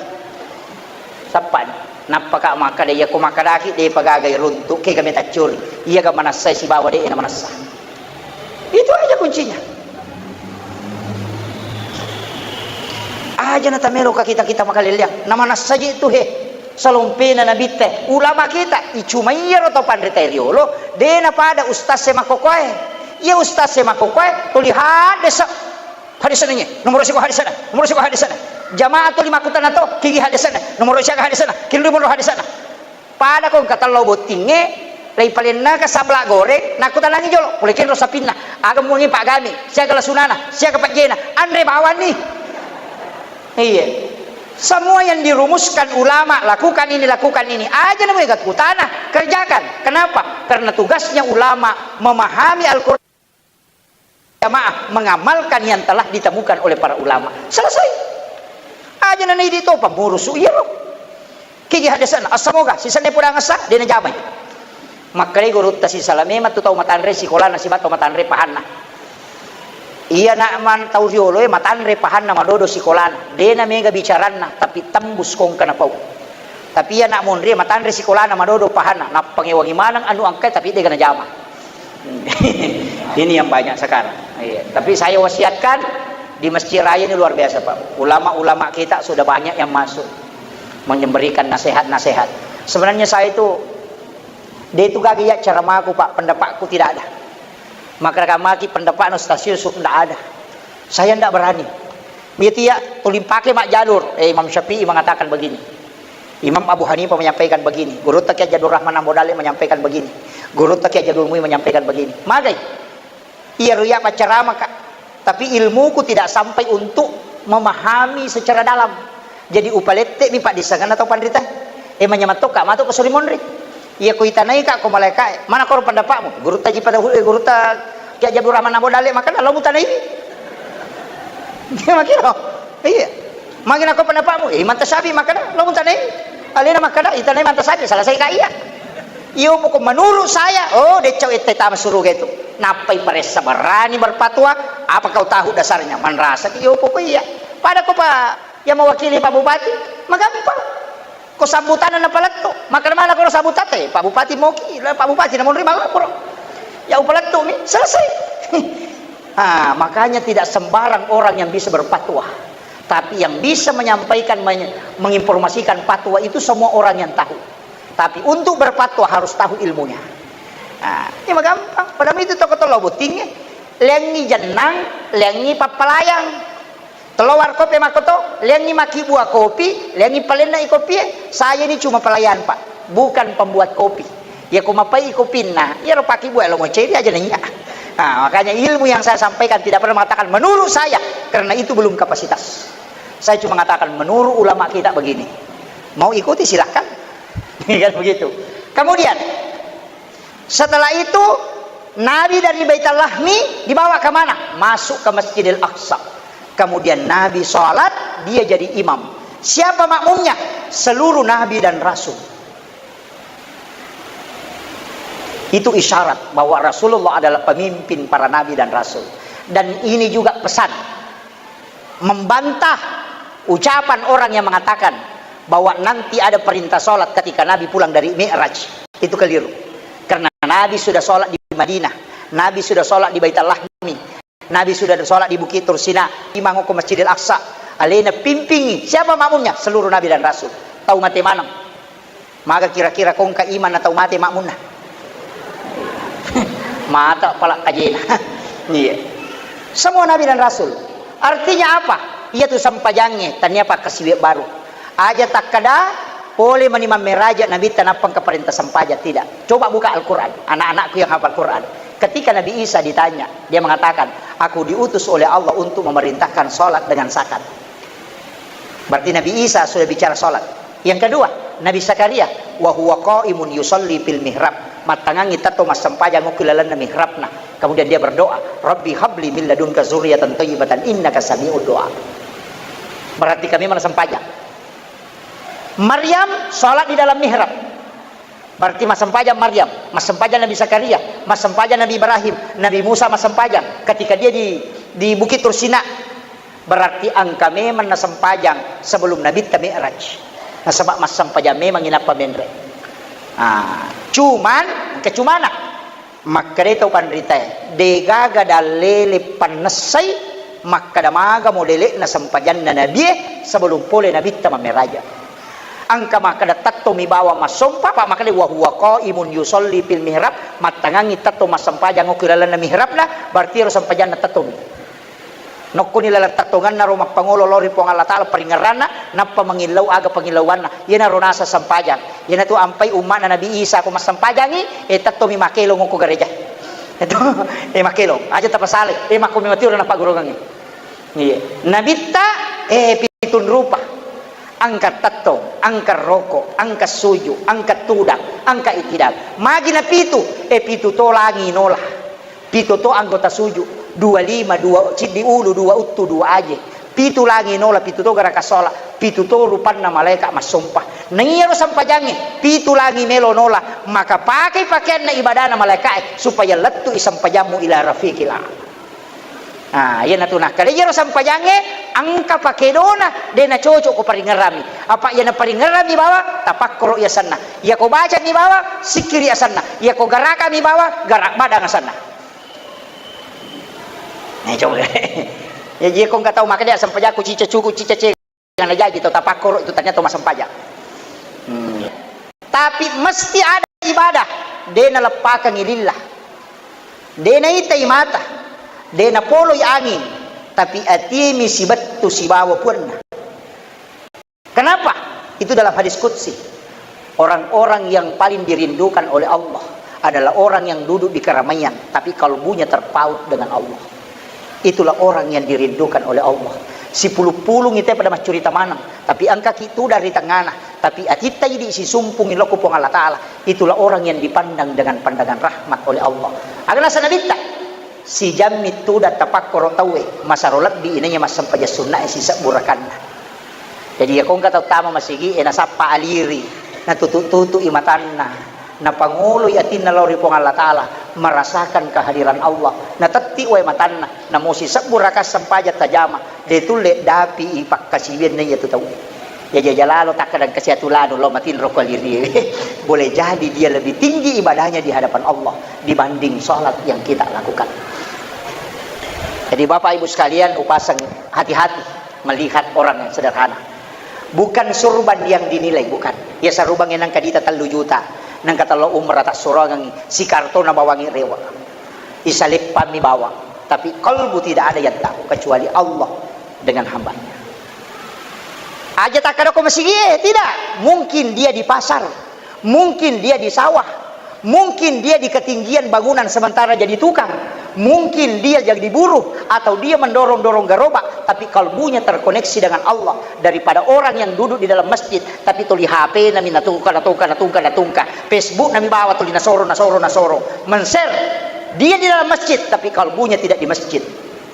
Sappani. Nappa ka makkeda, iya ku makkedaki de pagagai runtu, kega metaccuri. Iya ga manessai sibawa de na manessa. Itu aja kuncinya. Aja na tamelo ka kita-kita makaleleang. Na manessa je tu he. Salompena nabitte. Ulama kita, icuma iyaro tau panrita riolo, de na pada ustaz e makkokoe. Iya ustaz e makkokoe, tuli haddese. Hadisena nge, nomoro siko hadisena, nomoro siko hadisena. Jamaah tuli makkutana to, kigi hadisena, nomoro siaga hadisena, killu nomoro hadisena. Pada ko engka tello bottingnge, lei palennaka sabla goreng, nakkutanangi jolo, pole kenro sapinna, aga muangi paggami, siaga lasunana, siaga pajjena, anre bawanni. Iya. Semua yang dirumuskan ulama, lakukan ini, lakukan ini, aja namanya kutana, kerjakan. Kenapa? Karena tugasnya ulama memahami Al-Quran. Jamaah mengamalkan yang telah ditemukan oleh para ulama. Selesai. Aja nana idi to pamurusu iyaro. Kigi hadesana, assamoga sisenna podang assa, de najamai. Makkedai gurutta sisalame matu tau matanre sikolana siba tau matanre pahanna. Iya na man tau rioloe matanre pahanna madodo sikolana. De na mega bicaranna, tapi tembus kongka napau. Tapi iya na monri matanre sikolana madodo pahanna, nappangewangi maneng anu angkai tapi de ga najama. Ini yang banyak sekarang. Iya. Tapi saya wasiatkan di Masjid Raya ini luar biasa, Pak. Ulama-ulama kita sudah banyak yang masuk memberikan nasihat-nasihat. Sebenarnya saya itu, dia itu gagal ya ceramahku, Pak. Pendapatku tidak ada. Maka kamaki pendapatnya Ustaz Yusuf tidak ada. Saya tidak berani. Itu ya, tulimpake mak jalur. Eh, Imam Syafi'i mengatakan begini. Imam Abu Hanifah menyampaikan begini, Gurutta Kiai Haji Abdul Rahman Ambo Dalle menyampaikan begini, Gurutta Kiai Haji Abdul Muin menyampaikan begini. Magai? Iya ruya maccarama, Kak. Tapi ilmuku tidak sampai untuk memahami secara dalam. Jadi upalette mi Pak disangan atau panrita. Eh, manyamang tokka matu ke suri monri. Iya ko itanai, Kak, ko malaika, mana koro pendapatmu? Gurutta Haji pada, eh, Gurutta Kiai Haji Abdul Rahman Ambo Dalle makkeda lo mutanai. Dia makkiro. Iya. Magi nako pendapatmu? Eh, Imam Tasyafi makkeda, lo mutanai. Alena makkeda, itanai Imam Tasyafi, selesai ka iya. Iyo, pokok menurut saya, oh, decau ette tama suruga itu. Nappai paressa berani berfatwa, apa kau tahu dasarnya? Manrasa iyo pokok iya. Pada ko Pak, yang mewakili Pak Bupati, magampang. Ko sambutanna napalettu, makkeda mana ko sambutan te, Pak Bupati moki, lah Pak Bupati namonri malapor. Ya upalettu mi, selesai. Ah, makanya tidak sembarang orang yang bisa berfatwa. Tapi yang bisa menyampaikan, men-, menginformasikan fatwa itu semua orang yang tahu. Tapi untuk berfatwa harus tahu ilmunya. Ah, ini mah gampang. Padahal itu toko tolo bottingnge. Lengi jennang, lengi pappalayang. Telo warkoppe makkoto, lengi makkibua kopi, lengi palenna i kopie. Saya ini cuma pelayan, Pak, bukan pembuat kopi. Ya ko mapai i kopinna, ya ro pakkibua lo moceri aja nanya. Nah, makanya ilmu yang saya sampaikan tidak pernah mengatakan menurut saya, karena itu belum kapasitas. Saya cuma mengatakan menurut ulama kita begini. Mau ikuti silahkan. Kan begitu. Kemudian setelah itu Nabi dari Baitul Lahmi dibawa ke mana? Masuk ke Masjidil Aqsa. Kemudian Nabi sholat, dia jadi imam. Siapa makmumnya? Seluruh nabi dan rasul. Itu isyarat bahwa Rasulullah adalah pemimpin para nabi dan rasul. Dan ini juga pesan membantah ucapan orang yang mengatakan bahwa nanti ada perintah sholat ketika Nabi pulang dari Mi'raj. Itu keliru. Karena Nabi sudah sholat di Madinah, Nabi sudah sholat di Baitul Lahmi, Nabi sudah sholat di Bukit Tursina, imang ko Masjidil Aqsa. Alena pimpingi. Siapa makmumnya? Seluruh Nabi dan Rasul. Tau mate maneng. Maga kira-kira kongka iman na tau mate makmunna? Mata pala kajena. Iya. Semua nabi dan rasul. Artinya apa? Iya tu sempajangnge, tania pakkasiwe baru. Aja takkada pole mani mammeraja nabitta nappa engka parenta sempajang, tidak. Coba buka Al-Quran, anak-anakku yang hafal Quran. Ketika Nabi Isa ditanya, dia mengatakan, "Aku diutus oleh Allah untuk memerintahkan sholat dengan zakat." Berarti Nabi Isa sudah bicara sholat. Yang kedua, Nabi Zakaria, "Wa huwa qaimun yusalli fil mihrab." Mattangangi tetto massempajang okko lalenna mihrabna. Kemudian dia berdoa, "Rabbi habli min ladunka zurriyatan thayyibatan innaka sami'ud du'a." Berarti kami mana sempajang. Maryam sholat di dalam mihrab. Berarti massempajang Maryam, massempajang Nabi Zakaria, massempajang Nabi Ibrahim, Nabi Musa massempajang ketika dia di, di Bukit Tursina. Berarti engka memang nasempajang sebelum Nabitta Mi'raj. Nasaba massempajang memang inappa menre. Ah, cuman, engka cumana. Makkeda tau panritae, degaga dallele pannessai makkeda magamo lele'na sempajanna nabie sebelum pole nabitta mammeraja. Engka makkeda tettomi bawang massompa, pa makkeda wa huwa qaimun yusalli fil mihrab, mattangangi tetto massempajang okko lalenna mihrabna, berarti ero sempajanna tettomi. Nokkoni laleng tettongenna ro mappangolo lao ri Puang Allah Ta'ala paringerranna, nappa mangillau aga pangillauanna. Iyanaro naseng sempajang. Iyanatu ampai umma'na Nabi Isa ko massempajangi, eh, tettomi makelong ko gereja. Itu, eh, makelong. Aja tapasale, eh, makko mi matiuro nappaggurukengngi. Iya. Nabitta, eh, pitun rupa. Engka tettong, engka roko, engka suju, engka tudang, engka itidal. Magi napitu, eh, pitu to langi nola. Pitu to anggota suju, dua lima, dua ciddi ulu, dua uttu, dua aje. Pitu langi nola, pitu to garaka sola, pitu to rupanna malaika massompa. Naiyaro sempajangnge, pitu langi melo nola, maka pakai pakeanna ibadana malaikae supaya lettu i sempajammu ila rafiqil a'la. Ah, iyanatu nakkeda iyaro sempajangnge engka pakedona, de nacocok ko paringerrami. Apa iyana paringerrami bawang, tapakkoro i asenna. Iyako bacani bawang, sikkiri asenna. Iyako garakami bawang, garak badang asenna. Eh, coba. Ya, iya ko engka tau makkeda sempajakku cica cuku, cica cega na jaji tau tapakkoro itu ternyata tau massempajang. Hmm. Tapi mesti ada ibadah, de naleppakengngi lillah. De naitai mata, de napoloi anging, tapi atimi sibettu sibawa puanna. Kenapa? Itu dalam hadis qudsi. Orang-orang yang paling dirindukan oleh Allah adalah orang yang duduk di keramaian, tapi kalbunya terpaut dengan Allah. Itulah orang yang dirindukan oleh Allah. Sipulung-pulung itu pada maccurita maneng, tapi engkaki tudang ri tengana, tapi atitta idi sisumpungi lokko Puang Allah Ta'ala. Itulah orang yang dipandang dengan pandangan rahmat oleh Allah. Aga naseng Nabitta? Sijammi tudang tapakkoro tauwe, masaro lebbi inaiya massempajang sunnae sisebbu rakanna. Jadi, iyako engka tau tama masigi e, nasappa aliri, natutu-tutu i matanna, napangoloi atinna lao ri Puang Allah Ta'ala, merasakan kehadiran Allah, natetti wae matanna, namo sisebbu raka sempajang tajama, de tulle dapi i pakkasiwianna iyatu tau. Jaja-jaja lalo takkadang kasi atu lanu lao matinro ko aliri. Boleh jadi dia lebih tinggi ibadahnya di hadapan Allah dibanding sholat yang kita lakukan. Jadi, Bapak Ibu sekalian, upasang hati-hati melihat orang yang sederhana. Bukan surban yang dinilai, bukan. Ya, sarubang yang nangka dita tellu juta, nangka tello umrah tassurangi, sikartona bawangi rewa. Isaleppammi bawang. Tapi kalbu tidak ada yang tahu kecuali Allah dengan hambanya. Aja takkadako masigi e, tidak. Mungkin dia di pasar, mungkin dia di sawah, mungkin dia di ketinggian bangunan sementara jadi tukang, mungkin dia jadi buruh, atau dia mendorong-dorong gerobak, tapi kalbunya terkoneksi dengan Allah daripada orang yang duduk di dalam masjid, tapi tuli H P nami natungka, natungka, natungka, natungka, Facebook nami bawa tuli nasoro, nasoro, nasoro, men-share. Dia di dalam masjid, tapi kalbunya tidak di masjid.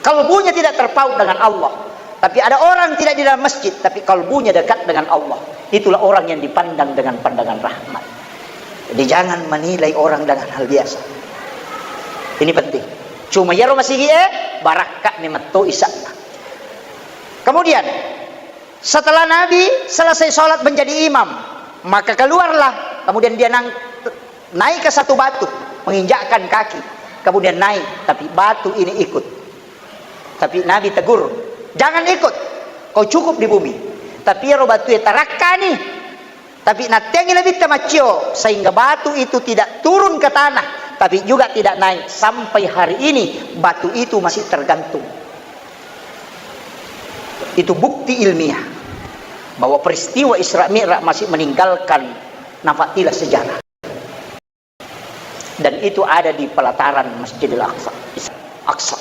Kalbunya tidak terpaut dengan Allah. Tapi ada orang tidak di dalam masjid, tapi kalbunya dekat dengan Allah. Itulah orang yang dipandang dengan pandangan rahmat. Jadi, jangan menilai orang dengan hal biasa. Ini penting. Cuma iyaro masigi e, barakka ni metto isa'na. Kemudian, setelah Nabi selesai sholat menjadi imam, maka keluarlah. Kemudian dia nang-, naik ke satu batu, menginjakkan kaki. Kemudian naik, tapi batu ini ikut. Tapi Nabi tegur, "Jangan ikut, kau cukup di bumi." Tapi ero batu e tarakkani. Tapi nattengi Nabitta maccio, sehingga batu itu tidak turun ke tanah, tapi juga tidak naik. Sampai hari ini, batu itu masih tergantung. Itu bukti ilmiah bahwa peristiwa Isra Mi'raj masih meninggalkan nafatilah sejarah. Dan itu ada di pelataran Masjidil Aqsa. Aqsa.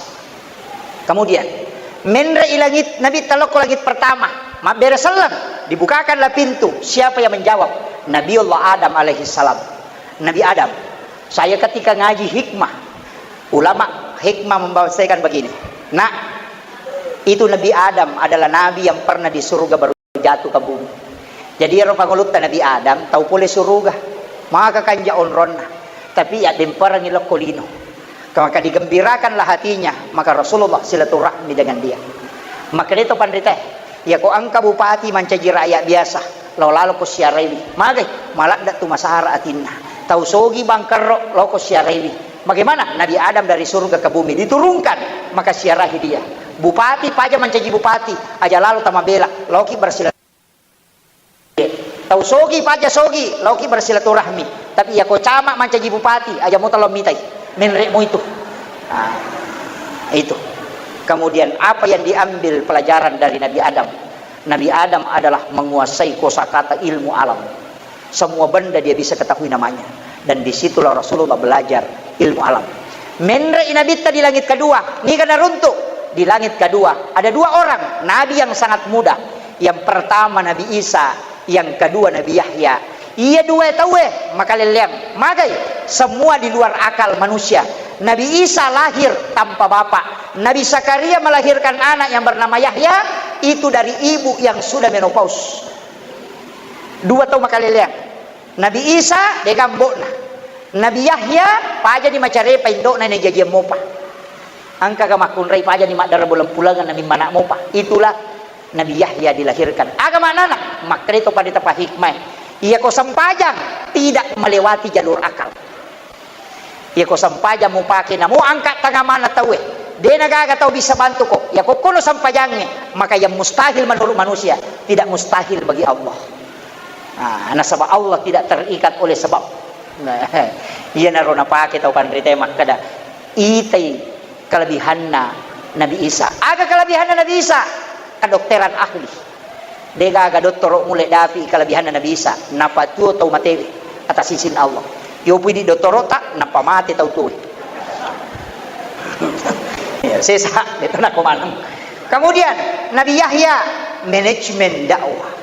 Kemudian, menre i langit, Nabitta lokko langit pertama, mabbere selleng, dibukakanlah pintu. Siapa yang menjawab? Nabiullah Adam alaihissalam. Nabi Adam. Saya ketika ngaji hikmah, ulama hikmah membahasakan begini. Nak, itu Nabi Adam adalah nabi yang pernah di surga baru jatuh ke bumi. Jadi, ero pangulutta Nabi Adam, tau pole suruga. Maka kanja onronna. Tapi ya demperangi lokko lino. Maka digembirakanlah hatinya, maka Rasulullah silaturahmi dengan dia. Maka deto panrita, ya ko engka bupati mancaji rakyat biasa, lao lalo ko siaraiwi. Magai, maladda tu masara atinna. Tau sogi bangkerro, lao ko siaraiwi. Bagaimana? Nabi Adam dari surga ke bumi diturunkan, maka siarahi dia. Bupati paja mancaji bupati, aja lalo tamabela, laoki bersilaturahmi. Tau sogi paja sogi, laoki bersilaturahmi. Tapi ya ko camat mancaji bupati, aja mo talo mitai. Menre mo itu. Nah, itu. Kemudian apa yang diambil pelajaran dari Nabi Adam? Nabi Adam adalah menguasai kosakata ilmu alam. Semua benda dia bisa ketahui namanya. Dan disitulah Rasulullah belajar ilmu alam. Menre i Nabitta di langit kedua, niga naruntuk? Di langit kedua, ada dua orang nabi yang sangat muda. Yang pertama Nabi Isa, yang kedua Nabi Yahya. Iya dua tauwe makalelleang. Magai? Semua di luar akal manusia. Nabi Isa lahir tanpa bapak. Nabi Zakaria melahirkan anak yang bernama Yahya, itu dari ibu yang sudah menopause. Dua tau makaleleang. Nabi Isa, dega ambo'na. Nabi Yahya, pajani macarepa indo'na, najajiang mopa. Engkaga makkunrai pajani maddara bulang-pulangan, namimma anak mopa. Itulah Nabi Yahya dilahirkan. Aga maknana? Makkeda to pada tapa hikmah. Iya ko sempajang, tidak melewati jalur akal. Iya ko sempajang mupake namo angka tangamana tauwe, de nagaga tau bisa bantu ko. Iya ko kono sempajangnge, maka yang mustahil menurut manusia tidak mustahil bagi Allah. Nah, nasaba Allah tidak terikat oleh sebab. Nah, iyanaro napake tau panrita makkeda, itai kelebihanna Nabi Isa. Aga kelebihanna Nabi Isa? Kedokteran ahli. Degaga dottoro mulle dapi kelebihanna Nabi Isa. Napatuo tau matewe atas izin Allah. Yopu idi dottoro'ta, nappa mate tau tuoe. Ya, sesa, itu nako maneng. Kemudian, Nabi Yahya, manajemen dakwah.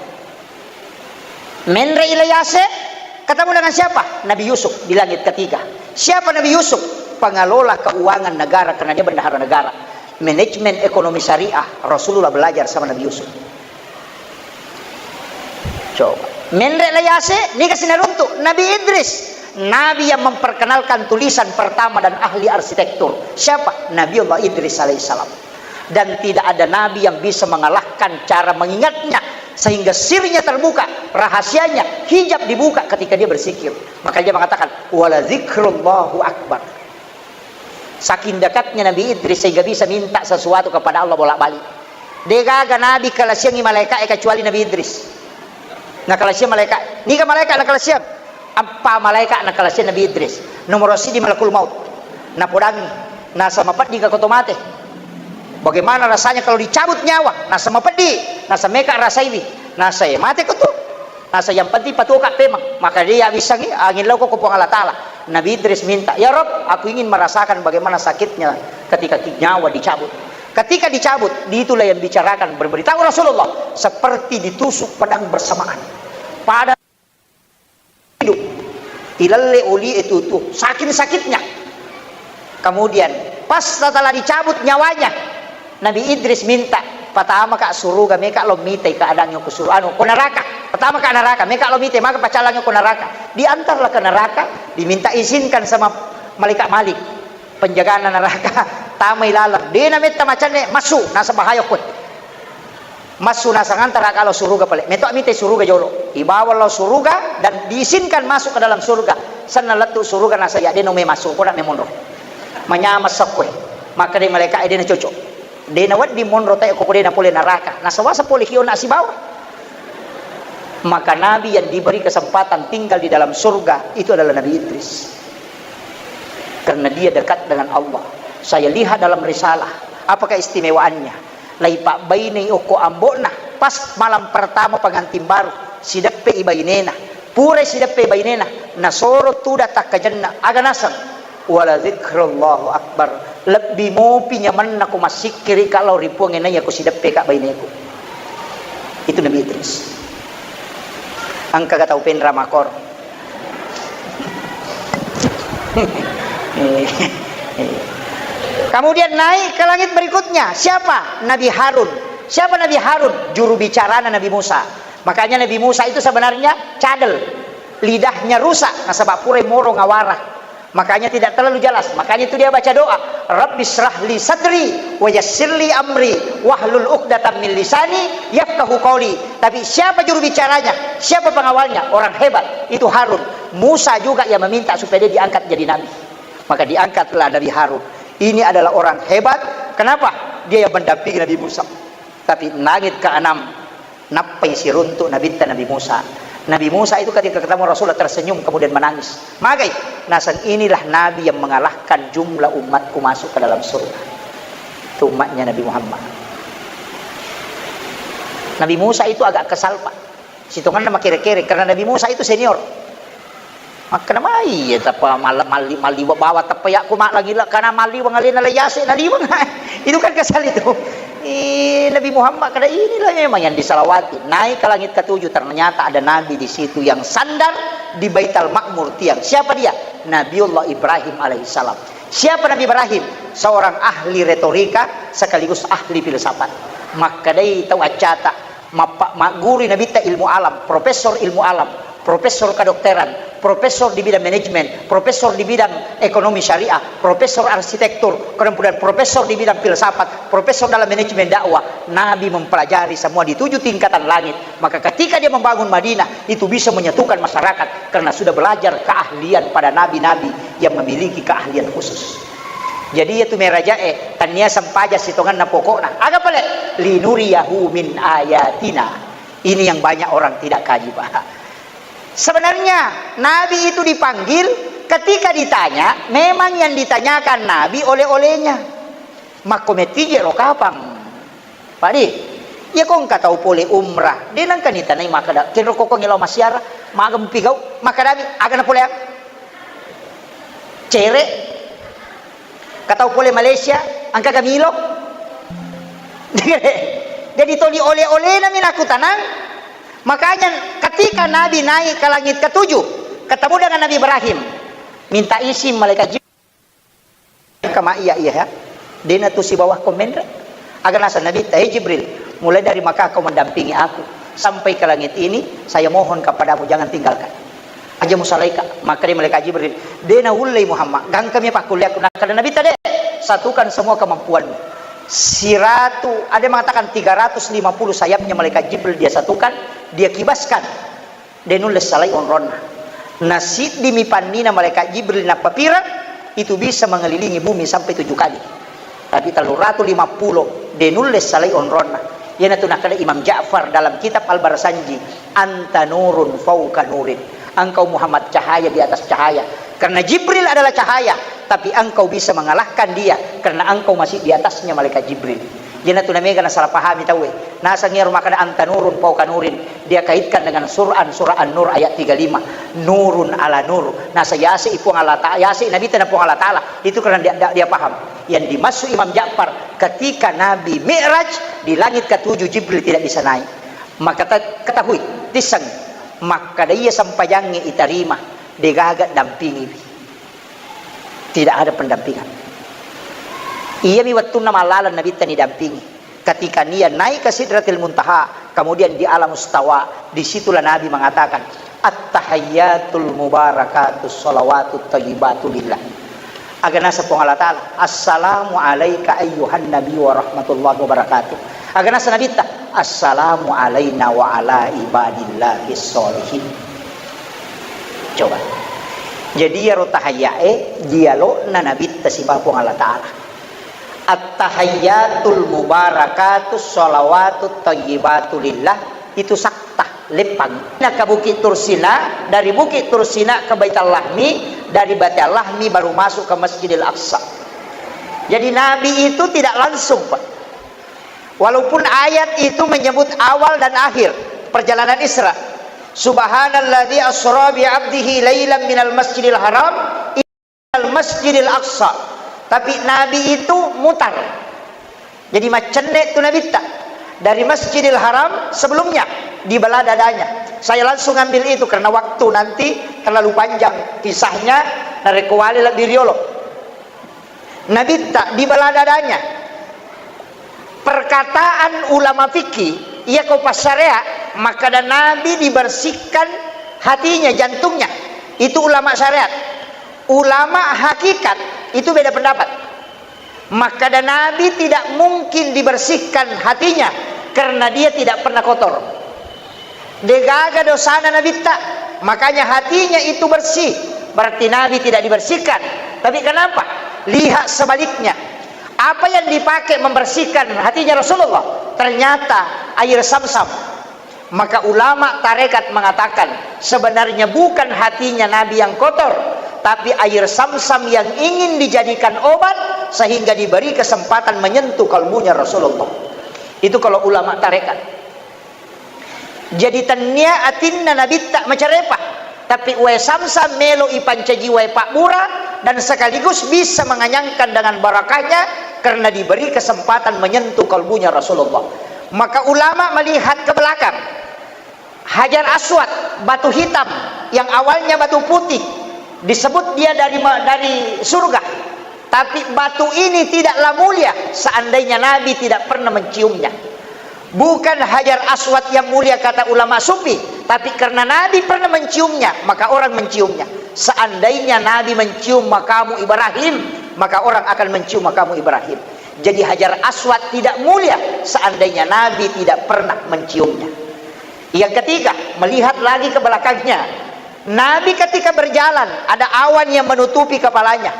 Menre Ilyase, ketemu dengan siapa? Nabi Yusuf di langit ketiga. Siapa Nabi Yusuf? Pengelola keuangan negara, karena dia bendahara negara. Manajemen ekonomi syariah, Rasulullah belajar sama Nabi Yusuf. Coba. Menre Ilyase, niga sinaruntuk? Nabi Idris. Nabi yang memperkenalkan tulisan pertama dan ahli arsitektur. Siapa? Nabi Allah Idris alaihissalam. Dan tidak ada nabi yang bisa mengalahkan cara mengingatnya, sehingga sirnya terbuka, rahasianya, hijab dibuka ketika dia berzikir. Makanya dia mengatakan, "Wala zikrullahu akbar." Saking dekatnya Nabi Idris sehingga bisa minta sesuatu kepada Allah bolak-balik. Degaga nabi kalasiangi malaika'e kecuali Nabi Idris. Nakalasiang malaika, niga malaika nakalasiang? Eppa malaika nakalasiang Nabi Idris. Nomor siji malakul maut. Napodangi, nasa mapeddi ka koto mate. Bagaimana rasanya kalau dicabut nyawa? Nasa mapeddi, nasa meka rasaiwi. Nasa e mate kotu. Nasa yang penting patuoka pemang. Maka dia bisangi angin lauko ko Puang Allah Ta'ala. Nabi Idris minta, "Ya Rob, aku ingin merasakan bagaimana sakitnya ketika ki-, nyawa dicabut." Ketika dicabut, itulah yang bicarakan, berberitahu Rasulullah, seperti ditusuk pedang bersamaan. Pada hidup, ilalle oli itu tuh, saking sakitnya. Kemudian, pas setelah dicabut nyawanya, Nabi Idris minta, "Pertama ka suruga, meka lo mitai keadaannya ku suruga, anu, ku neraka. Pertama ka neraka, meka lo mitai, maka pacalangnya ku neraka." Diantarlah ke neraka, diminta izinkan sama malaikat Malik, penjagana neraka, tamai laleng. Dena metta macanne, masuk, nasaba bahaya koe. Massu nasang antara kalau suruga pale. Meto mite suruga jolo. Ibawa lao suruga dan diizinkan masuk ke dalam surga. Senna lettu suruga nasa ya deno me masuk, koda me monro. Manyama sakkue. Maka dei malaikat dena cocok. Dena wedding monro tae ko dena pole neraka. Nasawasa pole kiona sibawa. Maka nabi yang diberi kesempatan tinggal di dalam surga itu adalah Nabi Idris. Karena dia dekat dengan Allah. Saya lihat dalam risalah, apa keistimewaannya? Laipabbainei okko ambo'na, pas malam pertama pengantin baru, sideppe i bainena. Pura sideppe i bainena, nasoro tuda takkajenna, aga naseng? "Wala dzikrullahu akbar." Lebbi mopi nyamenna ko massikkiri ka lao ri Puang e naiya ko sideppe ka baineku. Itu Nabi Idris. Engka ga tau penra makor. Kemudian naik ke langit berikutnya. Siapa? Nabi Harun. Siapa Nabi Harun? Juru bicarana Nabi Musa. Makanya Nabi Musa itu sebenarnya cadel. Lidahnya rusak, nasaba pura moro ngawara. Makanya tidak terlalu jelas. Makanya itu dia baca doa, "Rabbi shrah li sadri wa yassir li amri wahlul uqdatam min lisani yafqahu qauli." Tapi siapa juru bicaranya? Siapa pengawalnya? Orang hebat. Itu Harun. Musa juga yang meminta supaya dia diangkat jadi nabi. Maka diangkatlah Nabi Harun. Ini adalah orang hebat. Kenapa? Dia yang mendampingi Nabi Musa. Tapi langit keenam, nappai siruntuk Nabitta Nabi Musa. Nabi Musa itu ketika ketemu Rasulullah tersenyum kemudian menangis. Magai? Naseng inilah Nabi yang mengalahkan jumlah umatku masuk ke dalam surga. Itu umatnya Nabi Muhammad. Nabi Musa itu agak kesal, Pak. Sitonganna makere-kere, karena Nabi Musa itu senior. Makkeda mai, iya, tappa mal-, malli-, malliwa bawa tappa yakku mallangi la-, karena malliwang alena la yase naliwang. Itu kan kesal itu. Eh, Nabi Muhammad kada inilah memang yang disalawati. Naik ke langit ketujuh, ternyata ada Nabi di situ yang sandar di Baitul Makmur tiang. Siapa dia? Nabiullah Ibrahim alaihissalam. Siapa Nabi Ibrahim? Seorang ahli retorika sekaligus ahli filsafat. Makkedai tau accata, mappa-, maggurui Nabitta ilmu alam, profesor ilmu alam, profesor kedokteran, profesor di bidang manajemen, profesor di bidang ekonomi syariah, profesor arsitektur, kemudian profesor di bidang filsafat, profesor dalam manajemen dakwah. Nabi mempelajari semua di tujuh tingkatan langit. Maka ketika dia membangun Madinah, itu bisa menyatukan masyarakat karena sudah belajar keahlian pada nabi-nabi yang memiliki keahlian khusus. Jadi, iya tu merajae, tania sempaja sitonganna pokokna. Aga pale? "Linuriyahu min ayatina." Ini yang banyak orang tidak kaji, Pak. Sebenarnya, Nabi itu dipanggil, ketika ditanya, memang yang ditanyakan Nabi oleh-olehnya. Makko metije ro kapang. Padi, iya ko engka tau pole umrah, de nengka nitanai makkeda, "Kenro koko ngelao massiara, maga mupigau?" Makkedami, "Aga napoleang? Cere? Ka tau pole Malaysia, engka ga milo?" Jadi toli oleh-olehna mi nakutanang. Makanya ketika Nabi naik ke langit ketujuh, ketemu dengan Nabi Ibrahim, minta izin malaikat Jibril. Kama iya, iya, ya. Dena tu sibawa ko menre. Aga naseng Nabitta, "Eh, Jibril, mulai dari maka kau mendampingi aku sampai ke langit ini, saya mohon kepadamu, jangan tinggalkan. Aja musalaika." Makkeda malaikat Jibril, "Dena ullei Muhammad, gangkami pakkulleakku." Nakkeda Nabitta, "De, satukan semua kemampuanmu." Siratu, ada yang mengatakan tiga ratus lima puluh sayapnya malaikat Jibril dia satukan, dia kibaskan. De nulle salai onronna. Na siddimi pannina malaikat Jibril nappapireng, itu bisa mengelilingi bumi sampai tujuh kali. Tapi telluratu lima puluh, de nulle salai onronna. Iyanatu nakkeda Imam Ja'far dalam kitab Al-Barsanji, "Anta nurun fauqa nurin." Engkau Muhammad cahaya di atas cahaya. Karena Jibril adalah cahaya, tapi engkau bisa mengalahkan dia karena engkau masih di atasnya malaikat Jibril. Iyanatu namega nasalah pahami tauwe. Naseng iyaro makkeda anta nurun fauqa nurin, dia kaitkan dengan Quran surah An-Nur ayat tiga lima. Nurun ala nur. Naseng yase i Puang Allah Ta'ala, yase i Nabitta na Puang Allah Ta'ala. Itu karena dia, dia, dia paham. Yang dimaksud Imam Ja'far, ketika Nabi Mi'raj di langit ketujuh, Jibril tidak bisa naik. Maka ta-, ketahui, tisseng, makkeda iya sempajangnge itarima, degaga dampingiwi. Tidak ada pendampingan. Iyami wettunna mallaleng Nabitta nidampingi. Ketika nia naik ke Sidratil Muntaha, kemudian di Alam Mustawa, disitulah Nabi mengatakan, "At-tahiyyatul mubarakatus shalawatut thayyibatu lillah." Aga naseng Puang Allah Ta'ala, "Assalamu alaika ayyuhan nabi wa rahmatullahi wa barakatuh." Aga naseng Nabitta, "Assalamu alaina wa ala ibadillahis sholihin." Coba. Jadi iyaro tahayyae dialogna Nabitta sibawa Puang Allah Ta'ala. At-tahiyyatul mubarakatus shalawatut thayyibatu lillah, itu sakta, leppang. Nah, ke Bukit Tursina, dari Bukit Tursina ke Baitul Lahmi, dari Baitul Lahmi baru masuk ke Masjidil Aqsa. Jadi Nabi itu tidak langsung, Pak. Walaupun ayat itu menyebut awal dan akhir perjalanan Isra. Subhanalladzi asra bi abdihi lailan minal masjidil haram al-Masjidil Aqsa. Tapi Nabi itu mutar. Jadi maccenne tu Nabitta. Dari Masjidil Haram sebelumnya dibelah dadanya. Saya langsung ambil itu karena waktu nanti terlalu panjang kisahnya, narekko wale lebbi riolo. Nabitta dibelah dadanya. Perkataan ulama fikih, iya ko passareat, makkada Nabi dibersihkan hatinya, jantungnya. Itu ulama syariat. Ulama hakikat itu beda pendapat. Makkada Nabi tidak mungkin dibersihkan hatinya karena dia tidak pernah kotor. Degaga dosana Nabitta, makanya hatinya itu bersih. Berarti Nabi tidak dibersihkan. Tapi kenapa? Lihat sebaliknya. Apa yang dipakai membersihkan hatinya Rasulullah? Ternyata air Samsam. Maka ulama tarekat mengatakan, sebenarnya bukan hatinya Nabi yang kotor, tapi air Samsam yang ingin dijadikan obat sehingga diberi kesempatan menyentuh kalbunya Rasulullah. Itu kalau ulama tarekat. Jadi tennia atinna Nabitta macarepa, tapi wae Samsam melo ipancaji wae pabbura dan sekaligus bisa menganyangkan dengan barakahnya karena diberi kesempatan menyentuh kalbunya Rasulullah. Maka ulama melihat ke belakang. Hajar Aswad, batu hitam yang awalnya batu putih, disebut dia dari ma-, dari surga. Tapi batu ini tidaklah mulia seandainya Nabi tidak pernah menciumnya. Bukan Hajar Aswad yang mulia kata ulama sufi, tapi karena Nabi pernah menciumnya, maka orang menciumnya. Seandainya Nabi mencium makamu Ibrahim, maka orang akan mencium makamu Ibrahim. Jadi Hajar Aswad tidak mulia seandainya Nabi tidak pernah menciumnya. Yang ketiga, melihat lagi ke belakangnya. Nabi ketika berjalan, ada awan yang menutupi kepalanya.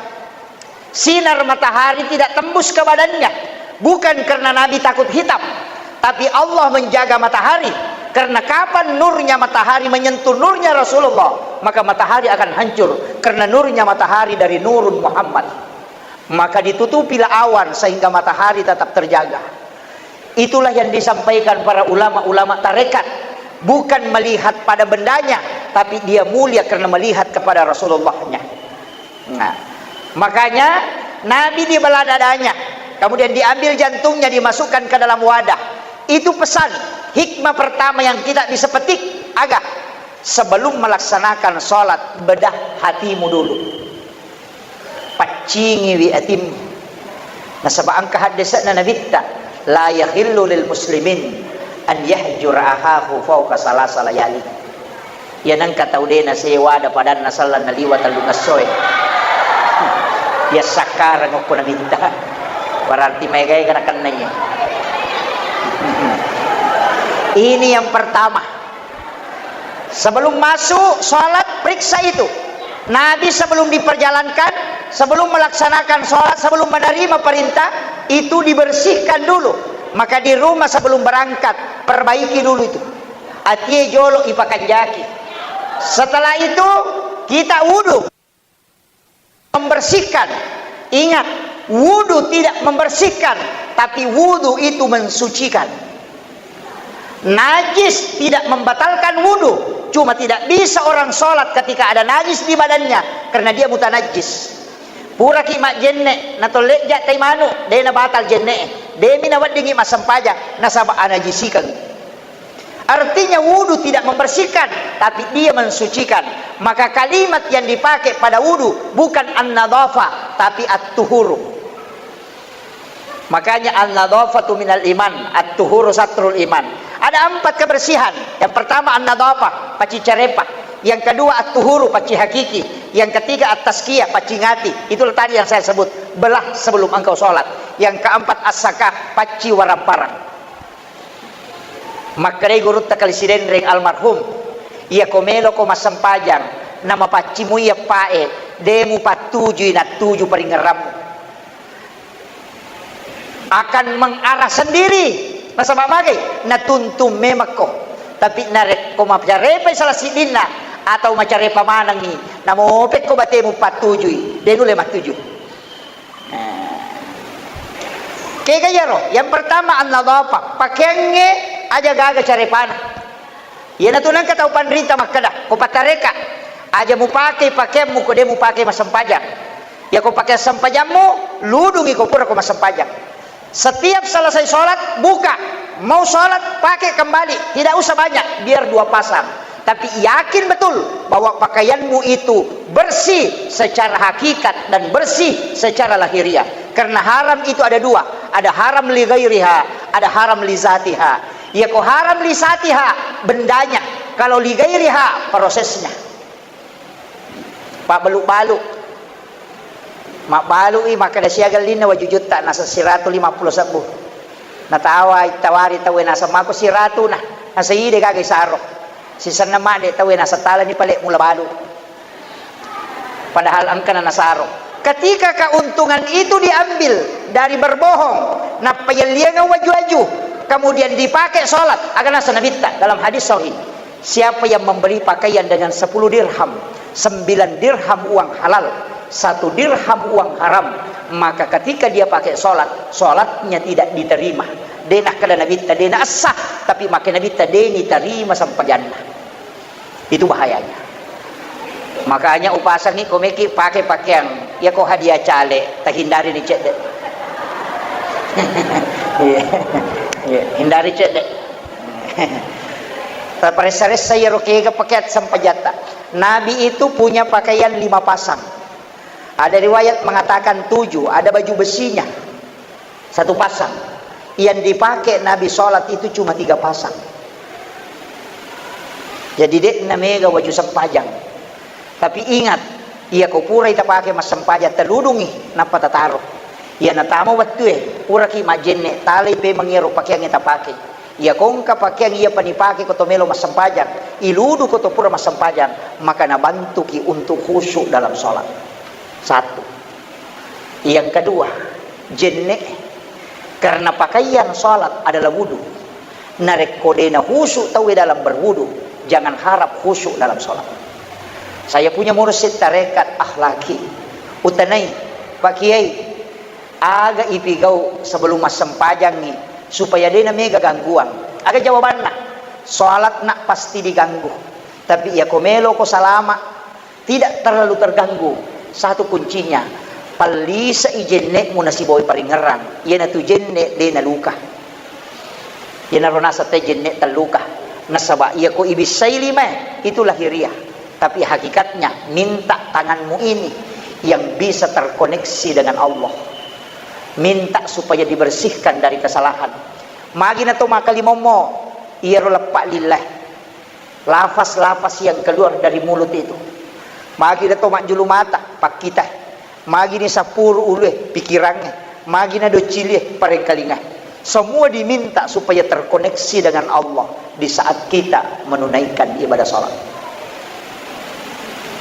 Sinar matahari tidak tembus ke badannya. Bukan karena Nabi takut hitam, tapi Allah menjaga matahari. Karena kapan nurnya matahari menyentuh nurnya Rasulullah, maka matahari akan hancur. Karena nurnya matahari dari nurun Muhammad. Maka ditutupilah awan sehingga matahari tetap terjaga. Itulah yang disampaikan para ulama-ulama tarekat. Bukan melihat pada bendanya, tapi dia mulia karena melihat kepada Rasulullahnya. Nah, makanya Nabi dibelah dadanya, kemudian diambil jantungnya, dimasukkan ke dalam wadah. Itu pesan, hikmah pertama yang kita bisa petik, aga, sebelum melaksanakan sholat, bedah hatimu dulu. Paccingiwi atimmu. Nasaba engka haddese'na Nabitta, "La yahillu lil muslimin an yahjura ahahu fauqa salasa layali." Iya nengka tau de' nasewa ada padanna sallang naliwa tellung essoe. Iya sakkarang okko Nabitta. Berarti maega-ega nakenna iya. Ini yang pertama. Sebelum masuk sholat, periksa itu. Nabi sebelum diperjalankan, sebelum melaksanakan sholat, sebelum menerima perintah, itu dibersihkan dulu. Maka di rumah sebelum berangkat, perbaiki dulu itu. Atie jolo ipakanjaki. Setelah itu, kita wudhu. Membersihkan. Ingat, wudu tidak membersihkan, tapi wudu itu mensucikan. Najis tidak membatalkan wudu, cuma tidak bisa orang sholat ketika ada najis di badannya, karena dia mutanajis. Puraki majjenne, natolleja tai manu, de' nabatal jenne, de' mi naweddingi massempajang, nasaba anajisikeng. Artinya wudu tidak membersihkan, tapi dia mensucikan. Maka kalimat yang dipakai pada wudu bukan an-nadhafah, tapi at-tuhuru. Makanya an-nadhafatu minal iman, at-tuhuru satrul iman. Ada empat kebersihan. Yang pertama an-nadhafah, pacci carepa. Yang kedua at-tuhuru, pacci hakiki. Yang ketiga at-tazkiyah, pacci ngati. Itulah tadi yang saya sebut, belah sebelum engkau sholat. Yang keempat as-zakah, pacci waramparang. Makkedai gurutta Kali Sidenreng almarhum, iyako meloko massempajang, namapaccimui eppae, de mupattujui nattuju paringerrammu. Akan mengarah sendiri. Nasaba magai? Natuntung memekko. Tapi narekko macarepai salah siddinna atau macarepa manengngi, namopekko batemu pattujui, de nulle mattuju. Nah. Kega iyaro? Yang pertama an-nadhafah, pakeangnge aja gaga carepana. Iyanatu nengka tau panrita makkeda, ko patareka, aja mupake pakeammu ko de mupake massempajang. Ya ko pake sempajammu, ludungi ko pura ko massempajang. Setiap selesai sholat, buka. Mau sholat, pakai kembali. Tidak usah banyak, biar dua pasang. Tapi yakin betul bahwa pakaianmu itu bersih secara hakikat dan bersih secara lahiriah. Karena haram itu ada dua. Ada haram li ghairiha, ada haram li zatiha. Ya ko haram li zatiha, bendanya. Kalau li ghairiha, prosesnya. Pabbalu-balu. Mabbalu'i makkeda siaga ellinna waju jutta, naseng siratu lima pulo sebbu. Natawa, ittawari tauwe naseng mako siratuna, naseng ide gaga isaro. Sisenna madde tauwe naseng talani pale mula balu. Padahal engkana nasaro. Ketika keuntungan itu diambil dari berbohong, nappa yelliangeng waju-waju, kemudian dipakai sholat, aga naseng Nabitta dalam hadis sahih. Siapa yang membeli pakaian dengan sepuluh dirham, sembilan dirham uang halal, satu dirham uang haram, maka ketika dia pakai sholat, sholatnya tidak diterima. De nakkeda Nabitta, de naessah, tapi makkeda Nabitta, de niterima sempajanna. Itu bahayanya. Makanya upasangi ko meki pakai pakaian, ya ko hadiah cale, tahindari ni cedde. Iya. Iya, hindari cedde. Taparessa-ressa iyaro kega pakeang sempajatta. Nabi itu punya pakaian lima pasang. Ada riwayat mengatakan tujuh, ada baju besinya satu pasang. Yang dipakai Nabi sholat itu cuma tiga pasang. Jadi de'na mega waju sempajang. Tapi ingat, iya ko purai tapake massempajang, taludungi nappa tataro. Iya natama wettue, puraki majjenne, talai pemeng iyaro pakeangnge tapake. Iya ko engka pakeang iya pa nipake ko to melo massempajang, iludu ko to pura massempajang, maka nabantuki untuk khusyuk dalam sholat. Satu. Yang kedua, jenne. Karena pakaian sholat adalah wudu. Narekko de nakhusyuk tauwe dalam berwudu, jangan harap khusyuk dalam sholat. Saya punya mursyid tarekat akhlaki. Utanai, Pak Kiai, aga ipigau sebelum massempajangngi supaya de namega gangguan? Aga jawabanna? Sholatna pasti diganggu. Tapi iya ko melo ko salama, tidak terlalu terganggu. Satu kuncinya, pallisei jenne'mu nasibawai paringerrang. Iyanatu jenne' de naluka. Iyanaro naseng te jenne' telluka. Nasaba iya ko ibissai limae, itu lahiriah. Tapi hakikatnya, minta tanganmu ini yang bisa terkoneksi dengan Allah. Minta supaya dibersihkan dari kesalahan. Magi nato makalimommo, iyaro leppa lillae. Lafaz-lafaz yang keluar dari mulut itu. Magi nato majjulu mata, pakkita. Magi ni sappuru ulue, pikirangnge. Magi na doccilie, parengkalinga. Semua diminta supaya terkoneksi dengan Allah di saat kita menunaikan ibadah sholat.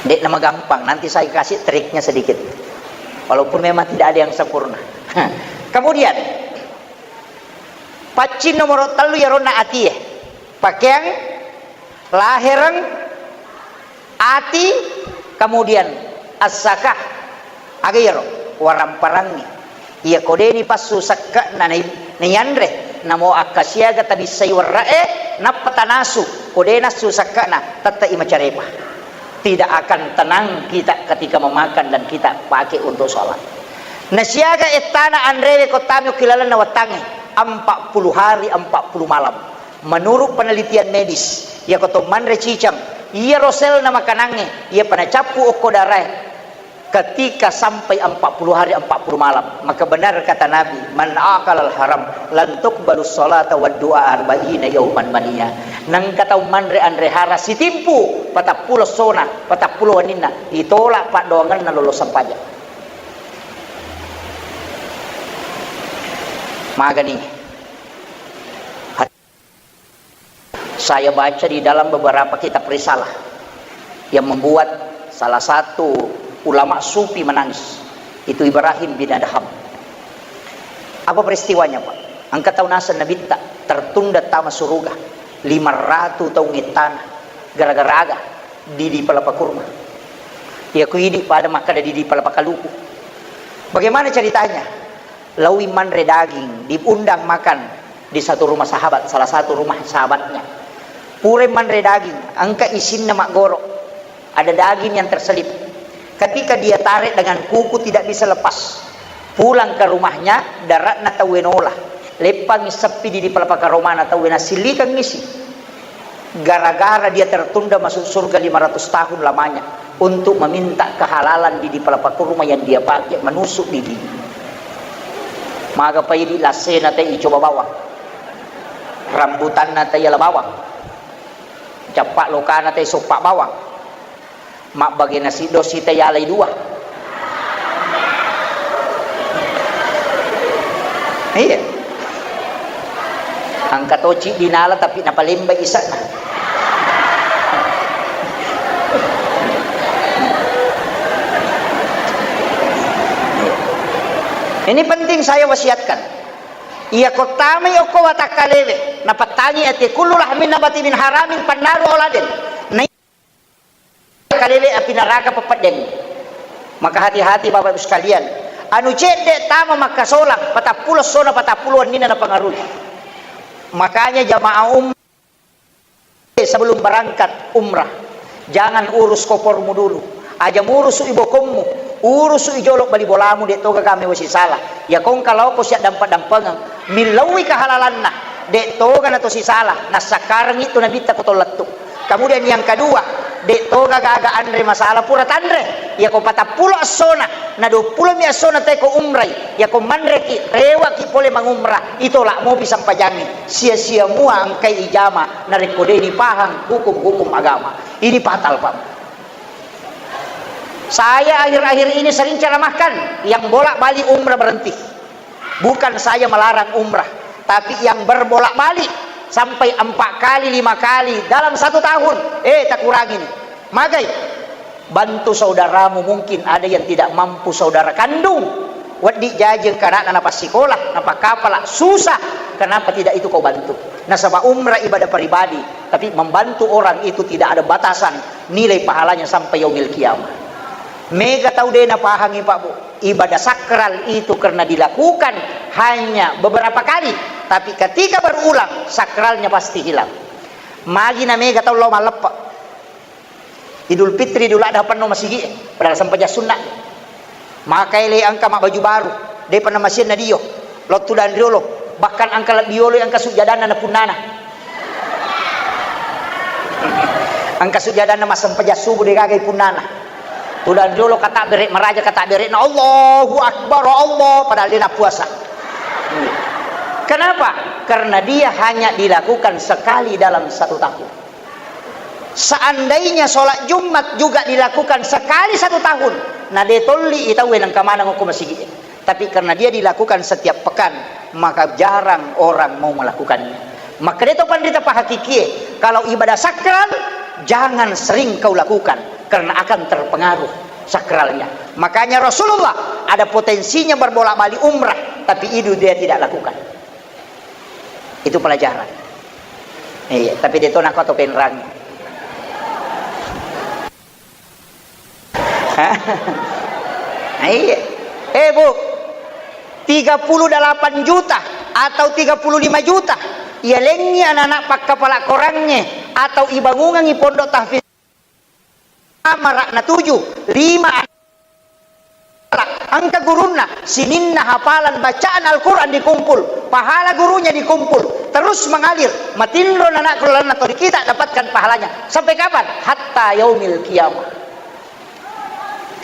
De'na magampang, nanti saya kasih triknya sedikit. Walaupun memang tidak ada yang sempurna. Kemudian, paccing nomor tellu yaronna atie. Pakeang, lahereng, ati, kemudian as-zakah. Aga iyaro? Waramparangngi. Iya ko de nipassu sekke'na nai-, naianre, namo akkasiaga tabissai werre'e, nappa tanasu, ko de nassu sekke'na, tette'i macarepa. Tidak akan tenang kita ketika memakan dan kita pakai untuk sholat. Nasiaga ettana anrewe ko tami okki lalenna wettangnge, empat puluh hari, empat puluh malam. Menurut penelitian medis, iyako to manre ciceng, iyaro selna makanangnge, iyapa nacappu okko darae, Ketika sampai empat puluh hari, empat puluh malam, maka benar kata Nabi, "Man akalal haram, lan tuqbalus salata wad du'a arba'ina yauman mania." Nengka tau manre anre hara sitimpu, patappulo sona, patappulo wenninna, ditolak paddoangenna lolo sempajang. Magani. Saya baca di dalam beberapa kitab risalah yang membuat salah satu ulama sufi menangis, itu Ibrahim bin Adham. Apa peristiwanya, Pak? Engka tau naseng Nabitta tertunda tama suruga, lima ratu taung ittana, gara-gara aga didi palapa kurma. Iya ku idi pada makkada didi palapa kaluku. Bagaimana ceritanya? Laui manre daging, diundang makan di satu rumah sahabat, salah satu rumah sahabatnya. Pura manre daging, engka isinna maggoro. Ada daging yang terselip. Ketika dia tarik dengan kuku tidak bisa lepas. Pulang ke rumahnya, daratna tauwe nola. Leppangi seppi di, di palapa karomana tauwe nasillikang isi. Gara-gara dia tertunda masuk surga lima ratus tahun lamanya untuk meminta kehalalan didi palapa kurma yang dia pakai menusuk didi. Maga paidi lassena tei coba bawang. Rambutanna tei ala bawang. Cappa lokana tei soppa bawang. Mabbage nasi dosi tei alai dua. Iya. Engka to ciddi nala tapi napalemba isa'na. Ini penting saya wasiatkan. Iya ko tamai okko watakkalewe, napattangi ati kullu lahmin nabati min haramin pannaru auladen. Kalewe api neraka pepeddeng. Maka hati-hati Bapak Ibu sekalian. Anu cedde tama makkasolang, patappulo sona patappulo wennina napengaruhi. Makanya jamaah umrah sebelum berangkat umrah, jangan urus kopormu dulu. Aja murusu ibokommu, urusu ijolo bali bolamu, de toga kame wasi salah. Ya kongka laoko siak dampeng-dampengeng, millaui kehalalanna, de toga nato si salah, nassakkareng itu nabitta ko tollettu. Kemudian yang kedua, de toga gaga anre masalah pura tanre. Iya ko patappulo essona, na duappulo mi essona teko umrai. Iya ko manreki, rewaki pole mangumrah, itolak mopi sampajangi. Sia-sia mua engkai ijama, narekko de nipahang hukum-hukum agama. Ini fatal, Pak. Saya akhir-akhir ini sering ceramahkan, yang bolak-balik umrah berhenti. Bukan saya melarang umrah, tapi yang berbolak-balik sampai empat kali, lima kali dalam satu tahun, eh, takurangi ni. Magai, bantu saudaramu, mungkin ada yang tidak mampu saudara kandung. Weddi jaji engka anakna napassikola, napakkapala, susah. Kenapa tidak itu kau bantu? Nasaba umrah ibadah pribadi, tapi membantu orang itu tidak ada batasan nilai pahalanya sampai yaumil qiyamah. Mega tau de napahangi, Pak, Bu. Ibadah sakral itu karena dilakukan hanya beberapa kali, tapi ketika berulang, sakralnya pasti hilang. Magi na mega tau lao malleppe. Idul Fitri, Idul Adha penno masigi, padahal sempajang sunna. Maka ele engka mabbaju baru, de penno masienna dio. Lottu danriolo, bahkan engka lebbi yolo engka sujjadanna na punnana. Engka sujjadanna massempajang subuh de gagai punnana. Tudang riolo kata bere maraja, kata bere na Allahu Akbar, Allah, padahal de nappuasa. Kenapa? Karena dia hanya dilakukan sekali dalam satu tahun. Seandainya sholat Jumat juga dilakukan sekali satu tahun, na de tolli itau enang kamanang ko masigi. Tapi karena dia dilakukan setiap pekan, maka jarang orang mau melakukannya. Makkeda to panrita pahakikie, kalau ibadah sakral, jangan sering kau lakukan, karena akan terpengaruh sakralnya. Makanya Rasulullah ada potensinya berbolak-balik umrah, tapi itu dia tidak lakukan. Itu pelajaran. Iya, tapi dia to nako atau penrang. Nah, iya. Eh, Bu, tiga puluh delapan juta atau tiga puluh lima juta ialengngi anak-anak pakkapala korangnge atau ibangungengngi pondok tahfiz, amara na tuju, lima anak, engka gurunna, sininna hafalan bacaan Al-Quran dikumpul, pahala gurunya dikumpul, terus mengalir, matinro anak keluarga to kita dapatkan pahalanya. Sampai kapan? Hatta yaumil qiyamah.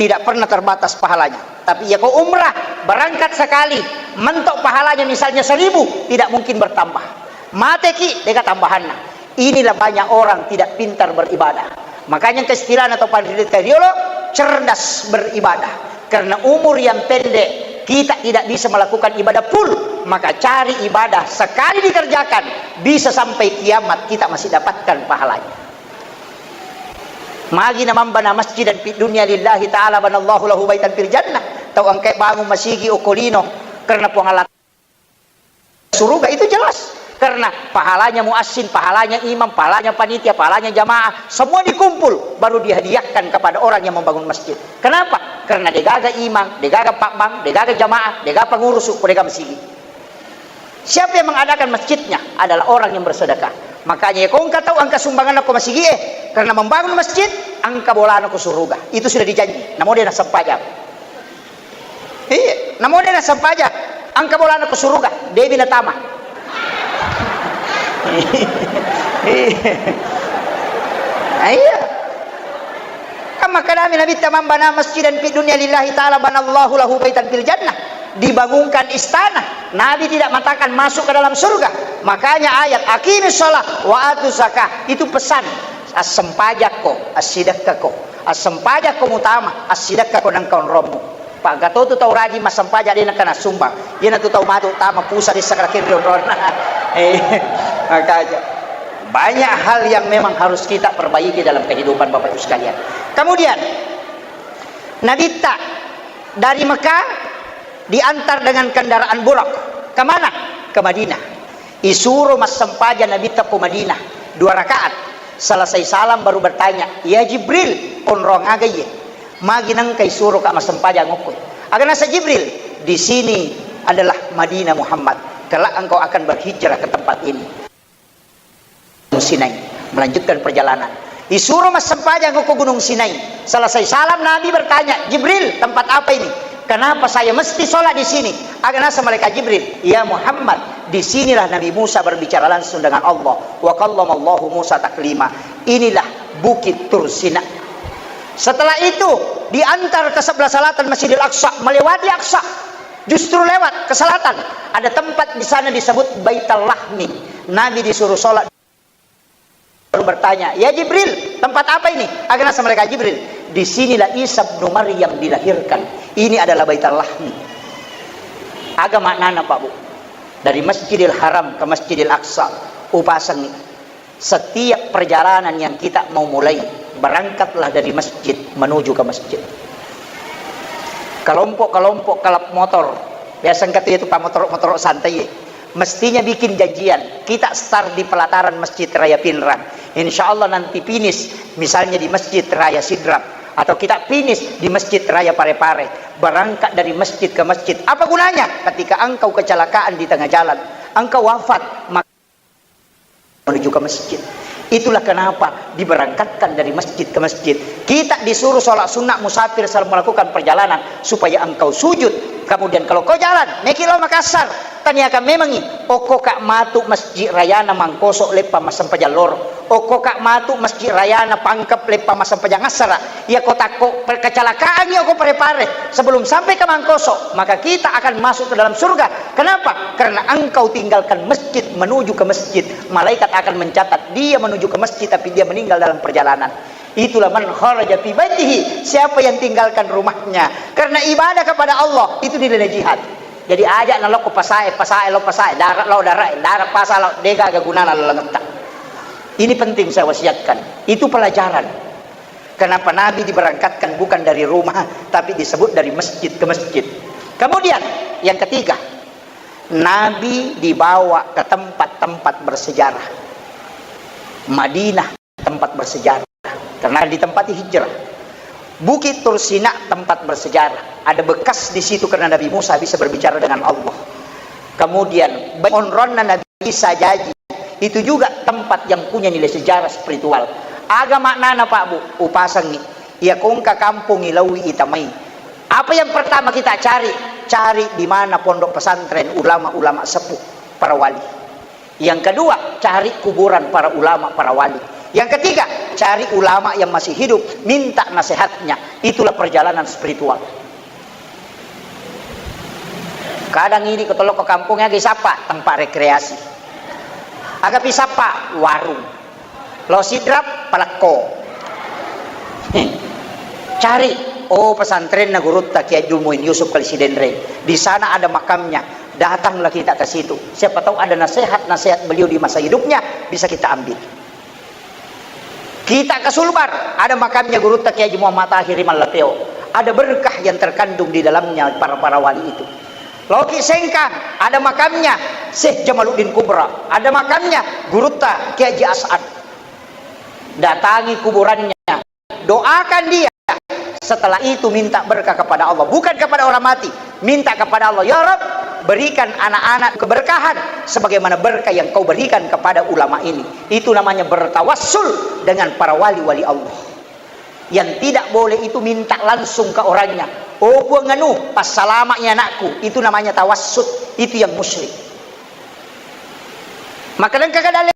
tidak pernah terbatas pahalanya. Tapi ya kau umrah, berangkat sekali, mentok pahalanya misalnya seribu, tidak mungkin bertambah. Mateki, dega tambahanna. Inilah banyak orang tidak pintar beribadah. Makanya keistilahna tau panrita riolo, cerdas beribadah. Karena umur yang pendek, kita tidak bisa melakukan ibadah full. Maka cari ibadah, sekali dikerjakan, bisa sampai kiamat kita masih dapatkan pahalanya. Magi na mambana masjidan fid dunya lillahi ta'ala banallahu lahu baitan fil jannah. Tau engkae bangun masigi okko lino karena Puang Allah suruga, itu jelas. Karena pahalanya muassin, pahalanya imam, pahalanya panitia, pahalanya jamaah, semua dikumpul baru dihadiahkan kepada orang yang membangun masjid. Kenapa? Karena degaga imam, degaga pabbang, degaga jamaah, degaga pengurus, degaga masigi. Siapa yang mengadakan masjidnya? Adalah orang yang bersedekah. Makanya, ko engka tau engka sumbangan ko masigi, eh, karena membangun masjid, engka bolana ko suruga. Itu sudah dijanji. Namo de nassempajang. Iya, namo de nassempajang. Engka bolana ko suruga. Debi natama. Iya. Iya. Kan makkedami Nabitta, "Man bana masjidan fid dunya lillahi ta'ala banallahu lahu baitan fil jannah." Dibangunkan istana. Nabi tidak mengatakan masuk ke dalam surga. Makanya ayat, "Aqimis shalah wa atu zakah." Itu pesan. Assempajakko, assidekkako. Assempajakko mutama, assidekkako nengka onrommu. Pagatotu tau rajin massempajang de nengka nassumbang. Iyanatu tau matu tama pusa dessa karakin ri onronna. Eh, makanya. Banyak hal yang memang harus kita perbaiki dalam kehidupan, Bapak Ibu sekalian. Kemudian, Nabitta dari Mekah diantar dengan kendaraan Burak. Kemana? Ke Madinah. Isuro massempajang Nabitta ko Madinah, dua rakaat. Selesai salam baru bertanya, "Ya Jibril, onrong aga iye? Magi nengka isuroka massempajang okko?" Aga nasa Jibril, "Di sini adalah Madinah Muhammad. Kelak engkau akan berhijrah ke tempat ini." Sinai, melanjutkan perjalanan. Isuro massempajang ko Gunung Sinai. Selesai salam, Nabi bertanya, "Jibril, tempat apa ini? Kenapa saya mesti sholat di sini?" Aga nasa malaikat Jibril, "Ya Muhammad, di sinilah Nabi Musa berbicara langsung dengan Allah. Wa kallamallahu Musa taklima. Inilah Bukit Tur Sina." Setelah itu, diantar ke sebelah selatan Masjidil Aqsa, melewati Aqsa. Justru lewat ke selatan, ada tempat di sana disebut Baitul Lahmi. Nabi disuruh sholat, baru bertanya, "Ya Jibril, tempat apa ini?" Aga nasa malaikat Jibril, "Di sinilah Isa bin Maryam dilahirkan. Ini adalah Baitul Lahmi." Aga maknana, Pak Bu? Dari Masjidil Haram ke Masjidil Aqsa, upasengi. Setiap perjalanan yang kita mau mulai, berangkatlah dari masjid menuju ke masjid. Kelompok-kelompok klub motor, biasa engka tu itu pamotor-motor santai, mestinya bikin janjian. Kita start di pelataran Masjid Raya Pinrang. Insya Allah nanti finish misalnya di Masjid Raya Sidrap, atau kita finish di Masjid Raya Parepare. Berangkat dari masjid ke masjid. Apa gunanya? Ketika engkau kecelakaan di tengah jalan, engkau wafat, maka menuju ke masjid. Itulah kenapa diberangkatkan dari masjid ke masjid. Kita disuruh sholat sunnah musafir sambil melakukan perjalanan supaya engkau sujud. Kemudian kalau kau jalan, meki lao Makassar, tanyakan memangi, okko ka matu masjid rayana Mangkoso leppa massempajang loro. Okko ka matu masjid rayana Pangkep leppa massempajang assara. Iya ko takko per-, kecelakaan iya ko Parepare sebelum sampai ke Mangkoso, maka kita akan masuk ke dalam surga. Kenapa? Karena engkau tinggalkan masjid menuju ke masjid. Malaikat akan mencatat dia menuju ke masjid tapi dia meninggal dalam perjalanan. Itulah man kharaja fi baitihi, siapa yang tinggalkan rumahnya karena ibadah kepada Allah, itu nilainya jihad. Jadi aja nalokko pasae, pasae lo pasae, darat lo darat, darat pasa lo, dega aga gunana lalengetta. Ini penting saya wasiatkan. Itu pelajaran. Kenapa Nabi diberangkatkan bukan dari rumah, tapi disebut dari masjid ke masjid. Kemudian, yang ketiga, Nabi dibawa ke tempat-tempat bersejarah. Madinah tempat bersejarah, karena ditempati hijrah. Bukit Tursina tempat bersejarah. Ada bekas di situ karena Nabi Musa bisa berbicara dengan Allah. Kemudian, onronna Nabi Isa jaji, itu juga tempat yang punya nilai sejarah spiritual. Aga maknana, Pak Bu, upasengi. Iya ko engka kampung ilaui itamai. Apa yang pertama kita cari? Cari di mana pondok pesantren ulama-ulama sepuh, para wali. Yang kedua, cari kuburan para ulama, para wali. Yang ketiga, cari ulama yang masih hidup, minta nasihatnya. Itulah perjalanan spiritual. Kadang idi ko tollo ko kampung, aga isappa? Tempat rekreasi. Aga pisappa? Warung. Lo sidrap, palekko. Cari, oh, pesantrenna gurutta Kiai Haji Muin Yusuf Kali Sidenreng. Di sana ada makamnya. Datanglah kita ke situ. Siapa tahu ada nasihat-nasihat beliau di masa hidupnya bisa kita ambil. Kita ke Sulbar, ada makamnya gurutta Kiai Haji Muhammad Tahir Mallapeo. Ada berkah yang terkandung di dalamnya para-para wali itu. Loki Sengkang, ada makamnya Syekh Jamaluddin Kubra, ada makamnya gurutta Kiai Haji As'ad. Datangi kuburannya, doakan dia. Setelah itu minta berkah kepada Allah, bukan kepada orang mati. Minta kepada Allah, "Ya Rabb, berikan anak-anak keberkahan sebagaimana berkah yang kau berikan kepada ulama ini." Itu namanya bertawassul dengan para wali-wali Allah. Yang tidak boleh itu minta langsung ke orangnya. "Oh Puang anu, passalama'i anakku." Itu namanya tawassut, itu yang musyrik. Maka dan kagak dalil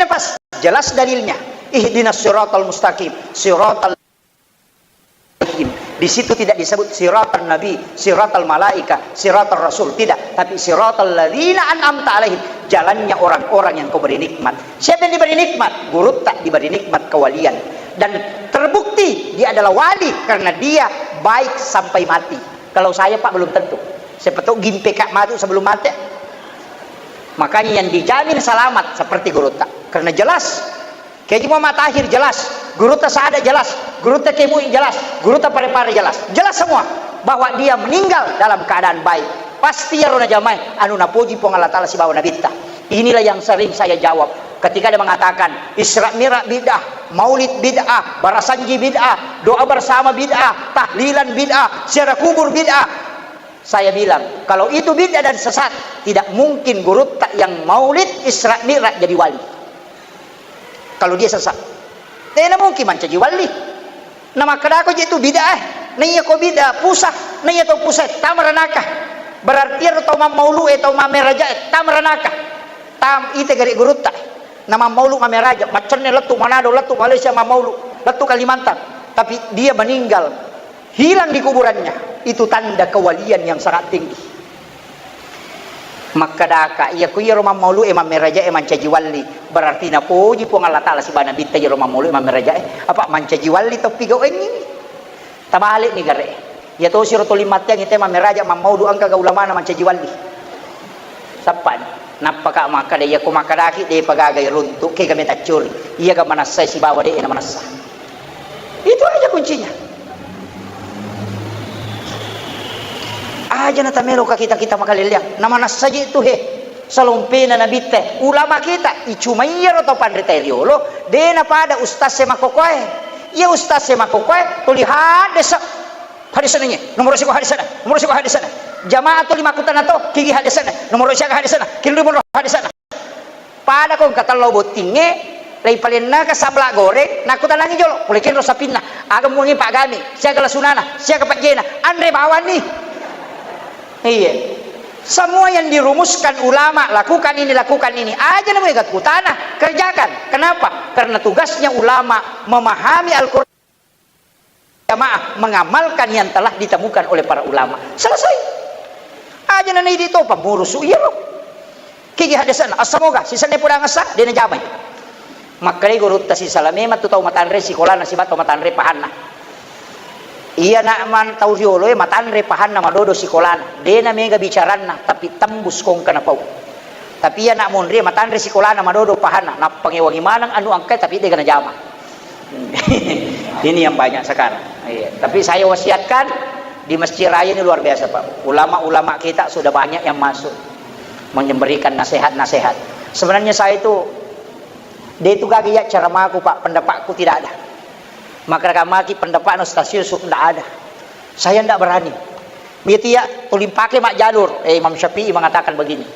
pas jelas dalilnya. "Ihdinas siratal mustaqim, siratal" Di situ tidak disebut siratal nabi, siratal malaika, siratal rasul, tidak. Tapi siratal ladzina an'amta alaihim, jalannya orang-orang yang kau beri nikmat. Siapa yang diberi nikmat? Gurutta diberi nikmat kewalian. Dan terbukti dia adalah wali karena dia baik sampai mati. Kalau saya, Pak, belum tentu. Siapa tahu gimpe ka mati sebelum mati. Makanya yang dijamin selamat seperti gurutta. Karena jelas Kiai Haji Muhammad Tahir jelas, gurutta Sada jelas, gurutta Kiai Muin jelas, gurutta Parepare jelas. Jelas semua bahwa dia meninggal dalam keadaan baik. Pasti iyaro najamai anu napoji Puang Allah Ta'ala sibawa Nabitta. Inilah yang sering saya jawab ketika ada mengatakan Isra Mi'raj bid'ah, Maulid bid'ah, Barasanji bid'ah, doa bersama bid'ah, tahlilan bid'ah, ziarah kubur bid'ah. Saya bilang, kalau itu bid'ah dan sesat, tidak mungkin gurutta yang Maulid Isra Mi'raj jadi wali. Kalau dia sesat, tena mungkin mancaji wali. Nah, makkedako je itu bid'ah, eh. Nah, iya ko bid'ah, pusat. Nah, iya tau pusat, tama ranaka. Berarti ero tau mammaulu, eh, tau mammeraja, eh, tama ranaka. Tam, ite gare gurutta. Nah, mammaulu mammeraja, maccenne lettu Manado, lettu Malaysia mammaulu, lettu Kalimantan. Tapi dia meninggal. Hilang di kuburannya, itu tanda kewalian yang sangat tinggi. Makkedaka, iya ku iyaro mammaulu e mammeraja e mancaji walli, berarti napoji Puang Allah Ta'ala sibawa Nabitta iyaro mammaulu e mammeraja e, apa mancaji walli toppi gau ini. Tabalik ni gare. Iya tosi ro tuli matteang ite mammeraja mammaulu engka ga ulamana mancaji walli. Sappani. Nappaka makkeda, iya ku makkedaki de pagagai runtu, kega metaccuri. Iya ga manassa sibawa de na manassa. Itu aja kuncinya. Aja na tamelo ka kita-kita makaleleang. Na manassa je tu he. Salompena nabitte. Ulama kita, icuma iyaro tau panrita riolo, de na pada ustaz e makkokoe. Iya ustaz e makkokoe, tuli haddesa. Hadisana nye, nomoro siko hadisana, nomoro siko hadisana. Jamaah tuli makkutana to, kigi hadisana, nomoro siaga hadisana, killu nomoro hadisana. Pada ko engka tello bottingnge, leipalennaka sabla goreng, nakkutanangi jolo, pole kenro sapinna, aga muangi pagami, siaga lasunana, siaga pajjena, anre bawanni. Iya. Semua yang dirumuskan ulama, lakukan ini, lakukan ini, aja nemu kutana, kerjakan. Kenapa? Karena tugasnya ulama memahami Al-Quran. Jamaah mengamalkan yang telah ditemukan oleh para ulama. Selesai. Aja na idi to pamurusu iyaro. Kigi hadesana, assamoga sisenna podang assa, de najamai. Makkedai gurutta sisala memang tu tau matanre sikolana sibawa tau matanre pahanna. Iya nak man tau rioloe matanre pahanna madodo sikolana. De na mega bicaranna, tapi tembus kongka napau. Tapi iya nak monri matanre sikolana madodo pahanna, nappangewangi maneng anu angkai tapi de ga najama. Ini yang banyak sekarang. Iya. Tapi saya wasiatkan di Masjid Raya ini luar biasa, Pak. Ulama-ulama kita sudah banyak yang masuk memberikan nasihat-nasihat. Sebenarnya saya itu, de itu gaga ya ceramaku, Pak, pendapatku tidak ada. Maka maki pendapat Ustaz Yusuf tidak ada. Saya tidak berani. Itu ya, tulimpake mak jalur. Eh, Imam Syafi'i mengatakan begini.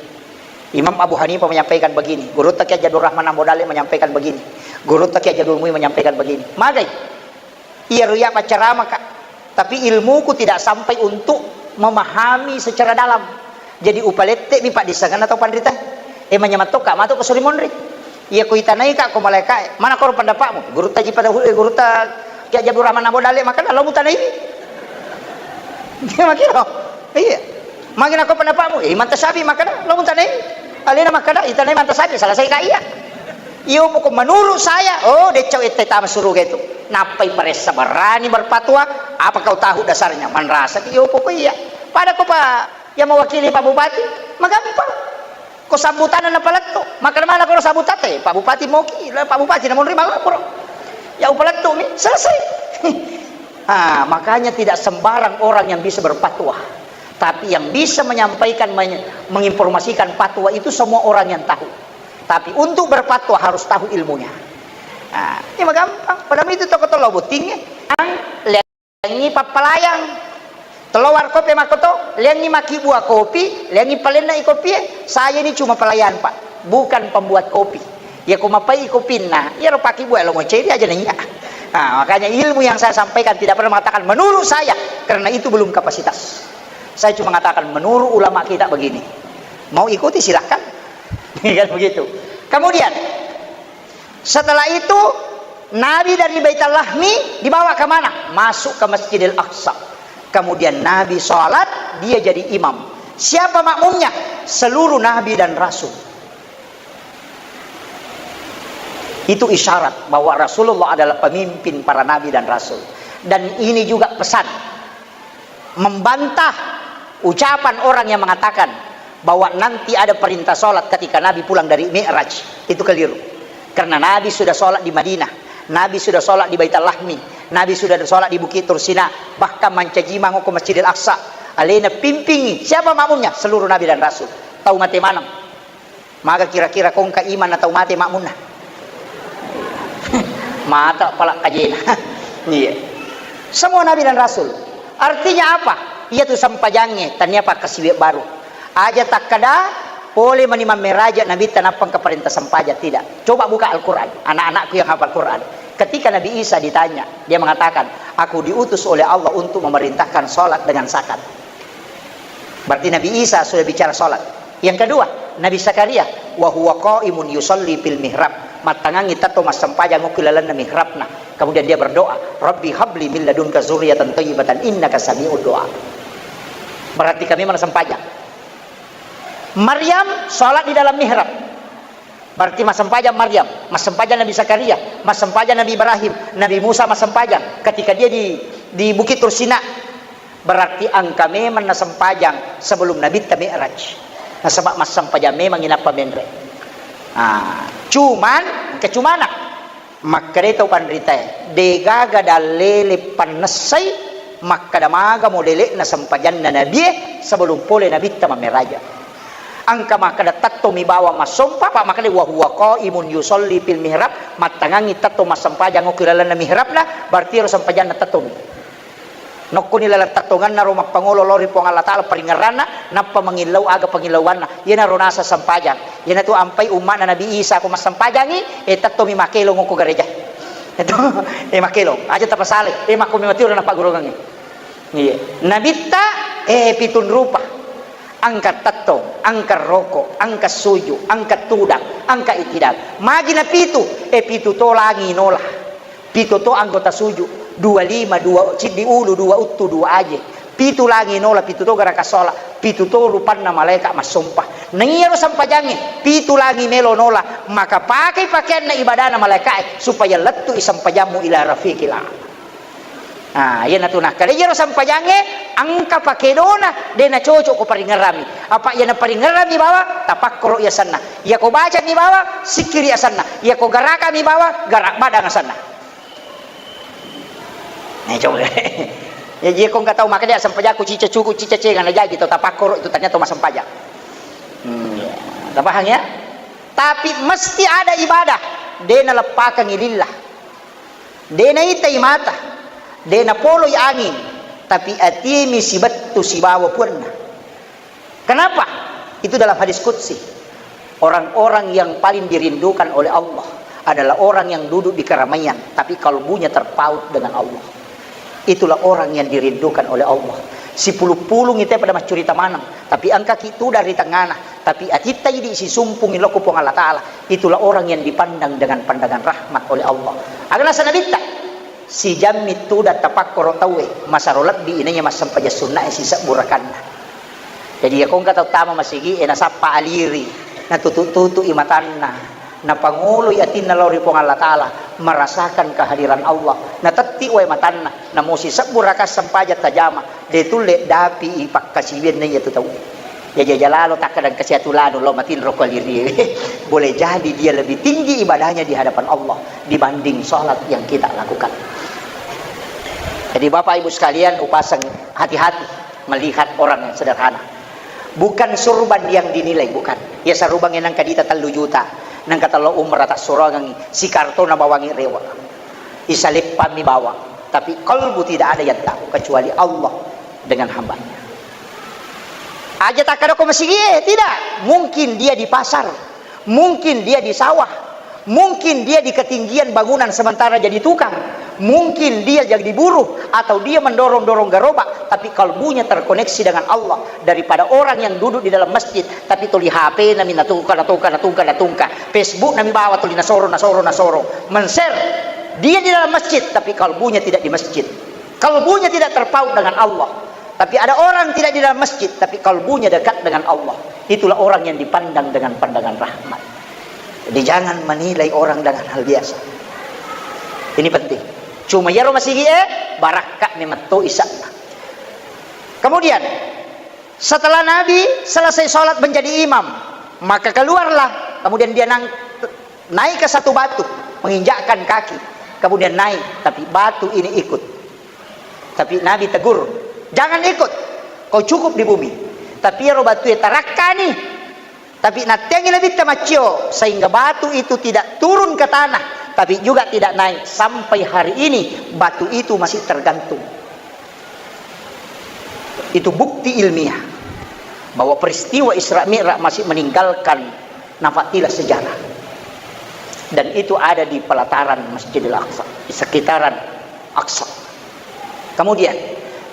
Imam Abu Hanifah menyampaikan begini, Gurutta Kiai Haji Abdul Rahman Ambo Dalle menyampaikan begini, Gurutta Kiai Haji Abdul Muin menyampaikan begini. Magai? Iya ruya maccarama, Kak. Tapi ilmuku tidak sampai untuk memahami secara dalam. Jadi upalette mi Pak disangan atau panrita. Eh, manyamatto, Kak, matu ke suri monri. Iya ko itanaika ko malaikae, mana koro pendapatmu? Gurutta Haji Fatahul, eh, gurutta Kiai Haji Abdul Rahman Abu Dale makkeda, lo mutanai. Iya, makkiro. Iya. Magi nako pendapatmu? Eh, Imam Tasyafi'i makkeda, lo mutanai. Alena makkeda, itanai Imam Tasyafi'i, selesai ka iya. Iyo, pokok menurut saya, oh, decau ette tama suruga itu. Nappai paressa berani berfatwa, apa kau tahu dasarnya? Manrasa, iyo, pokok iya. Pada ko Pak, yang mewakili Pak Bupati, magampang. Ko sambutanna napalettu, makkeda mana ko sambutan te, Pak Bupati moki, Pak Bupati namonri malapor. Ya upalettu mi, selesai. Ah, makanya tidak sembarang orang yang bisa berfatwa. Tapi yang bisa menyampaikan, menye-, menginformasikan fatwa itu semua orang yang tahu. Tapi untuk berfatwa harus tahu ilmunya. Nah, ini mah gampang. Padahal itu toko tolo bottinge. Ang, lihat ini pappalayang. Telo warkop e makkoto, liangi makkibua kopi, liangi palenna i kopie. Saya ini cuma pelayan, Pak, bukan pembuat kopi. Ya, ko mapai i kopinna, iyaro pakkibua lo moceri aja nanya. Nah, makanya ilmu yang saya sampaikan tidak pernah mengatakan menurut saya, karena itu belum kapasitas. Saya cuma mengatakan menurut ulama kita begini. Mau ikuti silahkan. Kan begitu. Kemudian, setelah itu, Nabi dari Baitul Lahmi dibawa ke mana? Masuk ke Masjidil Aqsa. Kemudian Nabi sholat, dia jadi imam. Siapa makmumnya? Seluruh Nabi dan Rasul. Itu isyarat bahwa Rasulullah adalah pemimpin para Nabi dan Rasul. Dan ini juga pesan membantah ucapan orang yang mengatakan bahwa nanti ada perintah sholat ketika Nabi pulang dari Mi'raj. Itu keliru. Karena Nabi sudah sholat di Madinah, Nabi sudah sholat di Baitul Lahmi, Nabi sudah sholat di Bukit Tursina, bahkan mancaji mango ke Masjidil Aqsa. Alena pimpingi. Siapa makmumnya? Seluruh Nabi dan Rasul. Tau mate maneng. Maga kira-kira kongka iman na tau mate makmunna? Mata pala kajena. Iya. Semua nabi dan rasul. Artinya apa? Iya tu sempajangnge, tania pakkasiwe baru. Aja takkada, pole mani mammeraja nabitta nappa engka parenta sempajang, tidak. Coba buka Al-Quran, anak-anakku yang hafal Quran. Ketika Nabi Isa ditanya, dia mengatakan, "Aku diutus oleh Allah untuk memerintahkan sholat dengan zakat." Berarti Nabi Isa sudah bicara sholat. Yang kedua, Nabi Zakaria, "Wa huwa qaimun yusalli fil mihrab." Mattangangi tetto massempajang okko lalenna mihrabna. Kemudian dia berdoa, "Rabbi habli min ladunka zurriyatan thayyibatan innaka sami'ud du'a." Berarti kami mana sempajang. Maryam sholat di dalam mihrab. Berarti massempajang Maryam, massempajang Nabi Zakaria, massempajang Nabi Ibrahim, Nabi Musa massempajang ketika dia di, di Bukit Tursina. Berarti engka memang nasempajang sebelum Nabitta Mi'raj. Nasaba massempajang memang inappa menre. Ah, cuman, engka cumana. Makkeda tau panritae, degaga dallele pannessai makkeda magamo lele'na sempajanna nabie sebelum pole Nabitta mammeraja. Engka makkeda tettomi bawang massompa, pa makkeda wa huwa qaimun yusalli fil mihrab, mattangangi tetto massempajang okko lalenna mihrabna, berarti ero sempajanna tettomi. Nokkoni laleng tettongenna ro mappangolo lao ri Puang Allah Ta'ala paringerranna, nappa mangillau aga pangillauanna. Iyanaro naseng sempajang. Iyanatu ampai umma'na Nabi Isa ko massempajangi, eh, tettomi makkelong okko gereja. Itu, eh, makkelong. Aja tapasale. Eh, makko mi matiuro nappaggurukengngi. Iya. Nabitta, eh, pitun rupa. Engka tettong, engka roko, engka suju, engka tudang, engka itidal. Magi napitu, eh, pitu to langi nola. Pitu to anggota suju, dua lima, dua ciddi ulu, dua uttu, dua aje. Pitu langi nola, pitu to garaka sola, pitu to rupanna malaeka massompa. Naiyaro sempajangnge, pitu langi melo nola, maka pakai pakaianna ibadana malaekae supaya lettu'i sempajammu ila rafiqil a'la. Ah, iyanatu nakkeda iyaro sempajangnge engka pakedona, de nacocok ko paringerrami. Apa iyana paringerrami bawang, tapakkoro i asenna. Iyako bacani bawang, sikkiri asenna. Iyako garakami bawang, garak badang asenna. Eh, coba. Ya, jeko engka tau makkeda, "Sempajakku cica cuku, cica cenga," na jaji to tapakkoro itu ternyata massempajang. Hmm, ya. Tapahang ya? Tapi mesti ada ibadah, de naleppakengngi lillah. De naitai mata, de napoloi anging, tapi atimi sibettu sibawa puanna. Kenapa? Itu dalam hadis qudsi. Orang-orang yang paling dirindukan oleh Allah adalah orang yang duduk di keramaian, tapi kalbunya terpaut dengan Allah. Itulah orang yang dirindukan oleh Allah. Sipulung-pulung itu pada maccurita maneng, tapi engkaki tudang ri tengana, Tapi atitta idi sisumpungi lao ko Puang Allah Ta'ala, itulah orang yang dipandang dengan pandangan rahmat oleh Allah. Aga naseng Nabitta, sijammi tudang tapakkoro tauwe, masero lebbi inaiya massempajang sunnae sisebbu rakanna. Jadi, iya ko engka tau tama masigi e, nasappa aliri, natutu-tutu i matanna, napangoloi atinna lao ri Puang Allah Ta'ala, merasakan kehadiran Allah, natetti wae matanna, namo sisebbu raka sempajang tajama, de tulle dapi i pakkasiwianna iyatu tau. Jaja-jaja lalo takkadang kasiatu lanu lao matinro ko aliri. Boleh jadi dia lebih tinggi ibadahnya di hadapan Allah dibanding salat yang kita lakukan. Jadi, Bapak Ibu sekalian, upaseng hati-hati melihat orang yang sederhana. Bukan surban yang dinilai, bukan. Iya sarubangnge nangka dita tellu juta, nangka tello umrah tassuroangengngi, sikartona bawangngi rewe. Isaleppammi bawang, tapi kalbu tidak ada yang tahu kecuali Allah dengan hambanya. Aja takkadako masigi e, tidak. Mungkin dia di pasar, mungkin dia di sawah, mungkin dia di ketinggian bangunan sementara jadi tukang, mungkin dia jadi buruh, atau dia mendorong-dorong gerobak, tapi kalbunya terkoneksi dengan Allah. Daripada orang yang duduk di dalam masjid, tapi tuli H P nami natungka, natungka, natungka, natungka. Facebook nami bawa tuli nasoro, nasoro, nasoro. Men-share. Dia di dalam masjid, tapi kalbunya tidak di masjid. Kalbunya tidak terpaut dengan Allah. Tapi ada orang tidak di dalam masjid, tapi kalbunya dekat dengan Allah. Itulah orang yang dipandang dengan pandangan rahmat. Jadi, jangan menilai orang dengan hal biasa. Ini penting. Cuma iyaro masigi e, barakka memetto isa'na. Kemudian, setelah Nabi selesai sholat menjadi imam, maka keluarlah. Kemudian dia nang-, naik ke satu batu, menginjakkan kaki. Kemudian naik, tapi batu ini ikut. Tapi Nabi tegur, "Jangan ikut, kau cukup di bumi." Tapi iyaro batue tarakkani. Tapi natteangi Nabitta maccio, sehingga batu itu tidak turun ke tanah, tapi juga tidak naik. Sampai hari ini, batu itu masih tergantung. Itu bukti ilmiah bahwa peristiwa Isra Mi'raj masih meninggalkan nafak tilas sejarah. Dan itu ada di pelataran Masjidil Aqsa, di sekitaran Aqsa. Kemudian,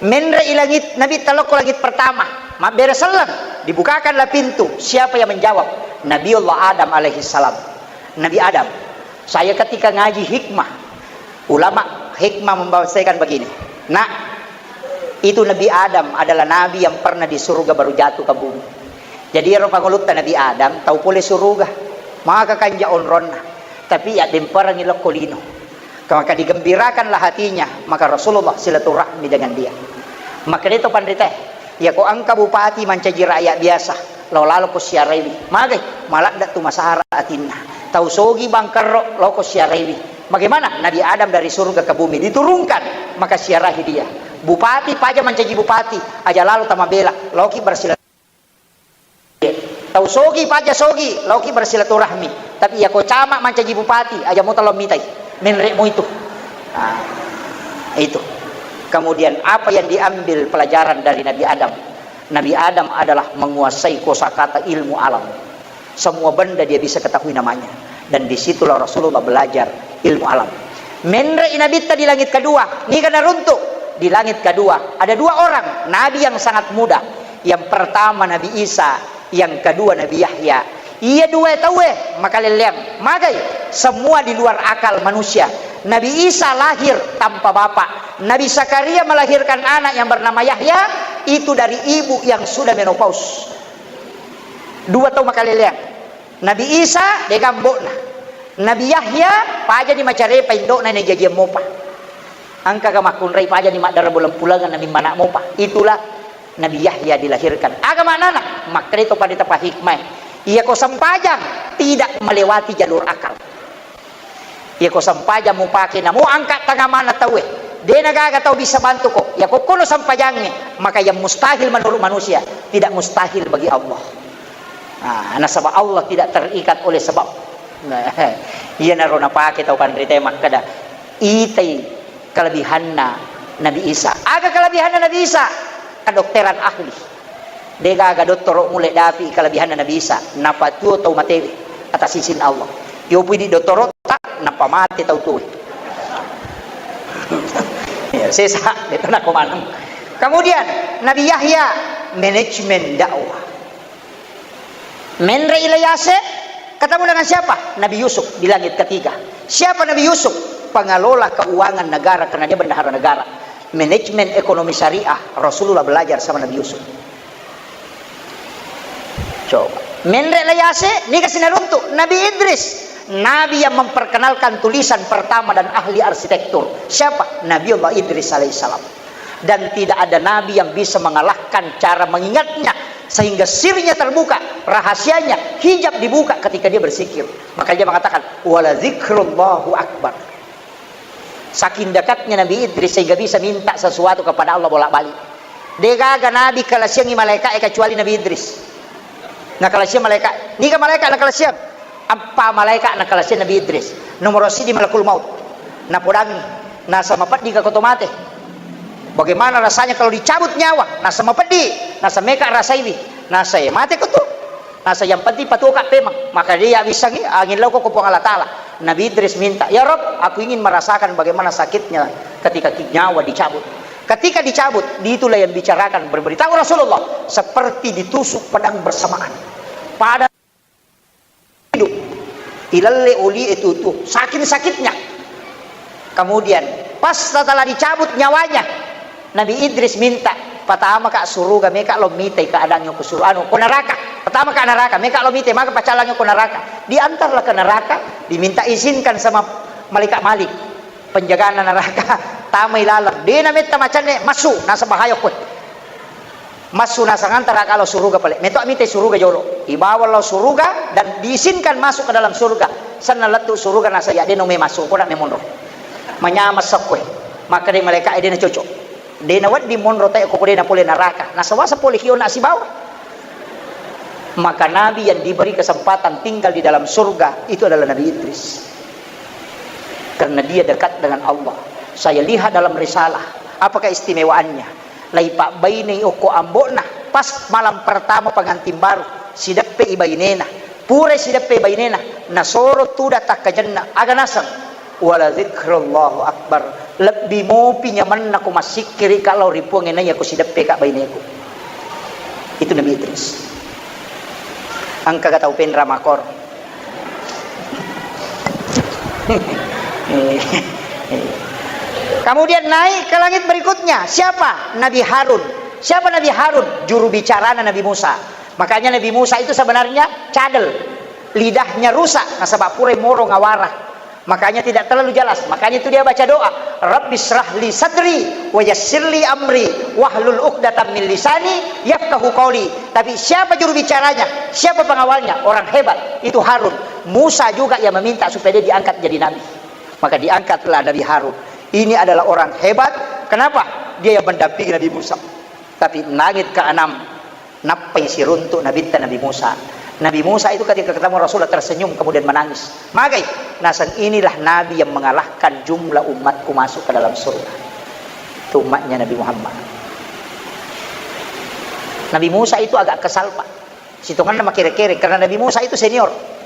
menre i langit, Nabitta lao ko langit pertama, mabbere selleng, dibukakanlah pintu. Siapa yang menjawab? Nabiullah Adam alaihissalam. Nabi Adam. Saya ketika ngaji hikmah, ulama hikmah membahasakan begini, "Nak, itu Nabi Adam adalah nabi yang pernah di surga baru jatuh ke bumi." Jadi, ero pangulutta Nabi Adam, tau pole suruga. Maka kanja onronna. Tapi yaddemperangi lokko lino. Maka digembirakanlah hatinya, maka Rasulullah silaturahmi dengan dia. Maka deto panrita, iya ko engka bupati mancaji rakyat biasa, lao lalo ko siaraiwi. Magai, maladda tu masara atinna. Tau sogi bangkerro, lao ko siaraiwi. Bagaimana? Nabi Adam dari surga ke bumi diturunkan, maka siarahi dia. Bupati paja mancaji bupati, aja lalo tamabela, laoki bersilaturahmi. Tau sogi paja sogi, laoki bersilaturahmi. Tapi iya ko camat mancaji bupati, aja muta lao mitai. Menre mo itu. Nah, itu. Kemudian apa yang diambil pelajaran dari Nabi Adam? Nabi Adam adalah menguasai kosakata ilmu alam. Semua benda dia bisa ketahui namanya. Dan disitulah Rasulullah belajar ilmu alam. Menre i Nabitta di langit kedua, niga naruntuk? Di langit kedua ada dua orang nabi yang sangat muda. Yang pertama Nabi Isa, yang kedua Nabi Yahya. Iya dua tauwe makalelleang. Magai? Semua di luar akal manusia. Nabi Isa lahir tanpa bapak. Nabi Zakaria melahirkan anak yang bernama Yahya, itu dari ibu yang sudah menopause. Dua tau makaleleang. Nabi Isa, dega ambo'na. Nabi Yahya, pajani macarepa indo'na, najajiang mopa. Engkaga makkunrai pajani maddara bulan-pulangan namimmana mopa. Itulah Nabi Yahya dilahirkan. Aga maknana? Makkeda to pada tapa hikmah. Iya ko sempajang, tidak melewati jalur akal. Iya ko sempajang mupake namo angka tangamana tauwe, de nagaga tau bisa bantu ko. Iya ko kono sempajangnge, maka yang mustahil menurut manusia tidak mustahil bagi Allah. Nah, nasaba Allah tidak terikat oleh sebab. Nah, iyanaro napake tau panrita makkeda, itai kelebihanna Nabi Isa. Aga kelebihanna Nabi Isa? Kedokteran ahli. Degaga dottoro mulle dapi kelebihanna Nabi Isa. Napatuo tau matewe atas izin Allah. Yopui di dottoro ta, nappa mate tau tuwe. Ya, sesa, itu nako maneng. Kemudian, Nabi Yahya, manajemen dakwah. Menre' i La Yase', ketemu dengan siapa? Nabi Yusuf di langit ketiga. Siapa Nabi Yusuf? Pengelola keuangan negara, karena dia bendahara negara. Manajemen ekonomi syariah, Rasulullah belajar sama Nabi Yusuf. Coba. Menre' La Yase', niga sinaruntu'? Nabi Idris. Nabi yang memperkenalkan tulisan pertama dan ahli arsitektur. Siapa? Nabiullah Idris alaihissalam. Dan tidak ada nabi yang bisa mengalahkan cara mengingatnya, sehingga sirnya terbuka, rahasianya, hijab dibuka ketika dia berzikir. Maka dia mengatakan, "Wala zikrullahu akbar." Saking dekatnya Nabi Idris sehingga bisa minta sesuatu kepada Allah bolak-balik. De'gaga nabi kalasiangi malaika'e kecuali Nabi Idris. Nakalasiang malaika', niga malaika' nakalasiang? Eppa malaika' nakalasiang Nabi Idris. Nomoro siddi malakul maut. Napodangi, nasa mapeddi ka ko to mate. Bagaimana rasanya kalau dicabut nyawa? Nasa mapeddi, nasa meka rasaiwi. Nasa e mate ko tu. Nasa yang penting patuoka pemang. Maka dia wissangi, angin lau ko Puang Allah Ta'ala. Nabi Idris minta, "Ya Rob, aku ingin merasakan bagaimana sakitnya ketika ki-, nyawa dicabut." Ketika dicabut, itulah yang bicarakan, berberitahu Rasulullah, seperti ditusuk pedang bersamaan. Pada hidup, ilalle oli itu tuh, saking sakitnya. Kemudian, pas setelah dicabut nyawanya, Nabi Idris minta, "Pertama ka suruga, meka lo mitai keadaannya ku suruga, anu, ku neraka. Pertama ka neraka, meka lo mitai, maka pacalannya ku neraka." Diantarlah ke neraka, diminta izinkan sama malaikat Malik, penjagana neraka, tamai laleng. De'na metta macanne, massu, nasa bahaya koe. Massu nasang antara ka lao suruga pale. Meto mitai suruga jolo. Ibawa lao suruga dan diizinkan masuk ke dalam surga. Senna lettu suruga nasa ya de'na me masuk, ko na me monro. Manyama sakkoe. Maka dei malaika e de'na cocok. De'na wedding monro tae ko de'na pole neraka. Nasa wasa pole hiona sibawa. Maka nabi yang diberi kesempatan tinggal di dalam surga itu adalah Nabi Idris. Karena dia dekat dengan Allah. Saya lihat dalam risalah, apa keistimewaannya? Laipabbainei okko ambo'na, pas malam pertama pengantin baru, sideppe i bainena. Pura sideppe i bainena, nasoro tuda takkajenna, aga naseng? Wala zikrullahu akbar. Lebbi mopi nyamenna ko massikkiri ka lao ri Puang e naiya ko sideppe ka baineku. Itu Nabi Idris. Engka ga tau penra makor. Kemudian naik ke langit berikutnya. Siapa? Nabi Harun. Siapa Nabi Harun? Juru bicarana Nabi Musa. Makanya Nabi Musa itu sebenarnya cadel. Lidahnya rusak, nasaba pura moro ngawara. Makanya tidak terlalu jelas. Makanya itu dia baca doa, "Rabbi syrah li sadri wa yassir li amri wahlul uqdatam min lisani yafqahu qauli." Tapi siapa juru bicaranya? Siapa pengawalnya? Orang hebat. Itu Harun. Musa juga yang meminta supaya dia diangkat jadi nabi. Maka diangkatlah Nabi Harun. Ini adalah orang hebat. Kenapa? Dia yang mendampingi Nabi Musa. Tapi langit keenam, nappai siruntuk Nabitta Nabi Musa. Nabi Musa itu ketika ketemu Rasulullah tersenyum, kemudian menangis. Magai? Naseng inilah Nabi yang mengalahkan jumlah umatku masuk ke dalam surga. Itu umatnya Nabi Muhammad. Nabi Musa itu agak kesal, Pak. Sitonganna makere-kere, karena Nabi Musa itu senior.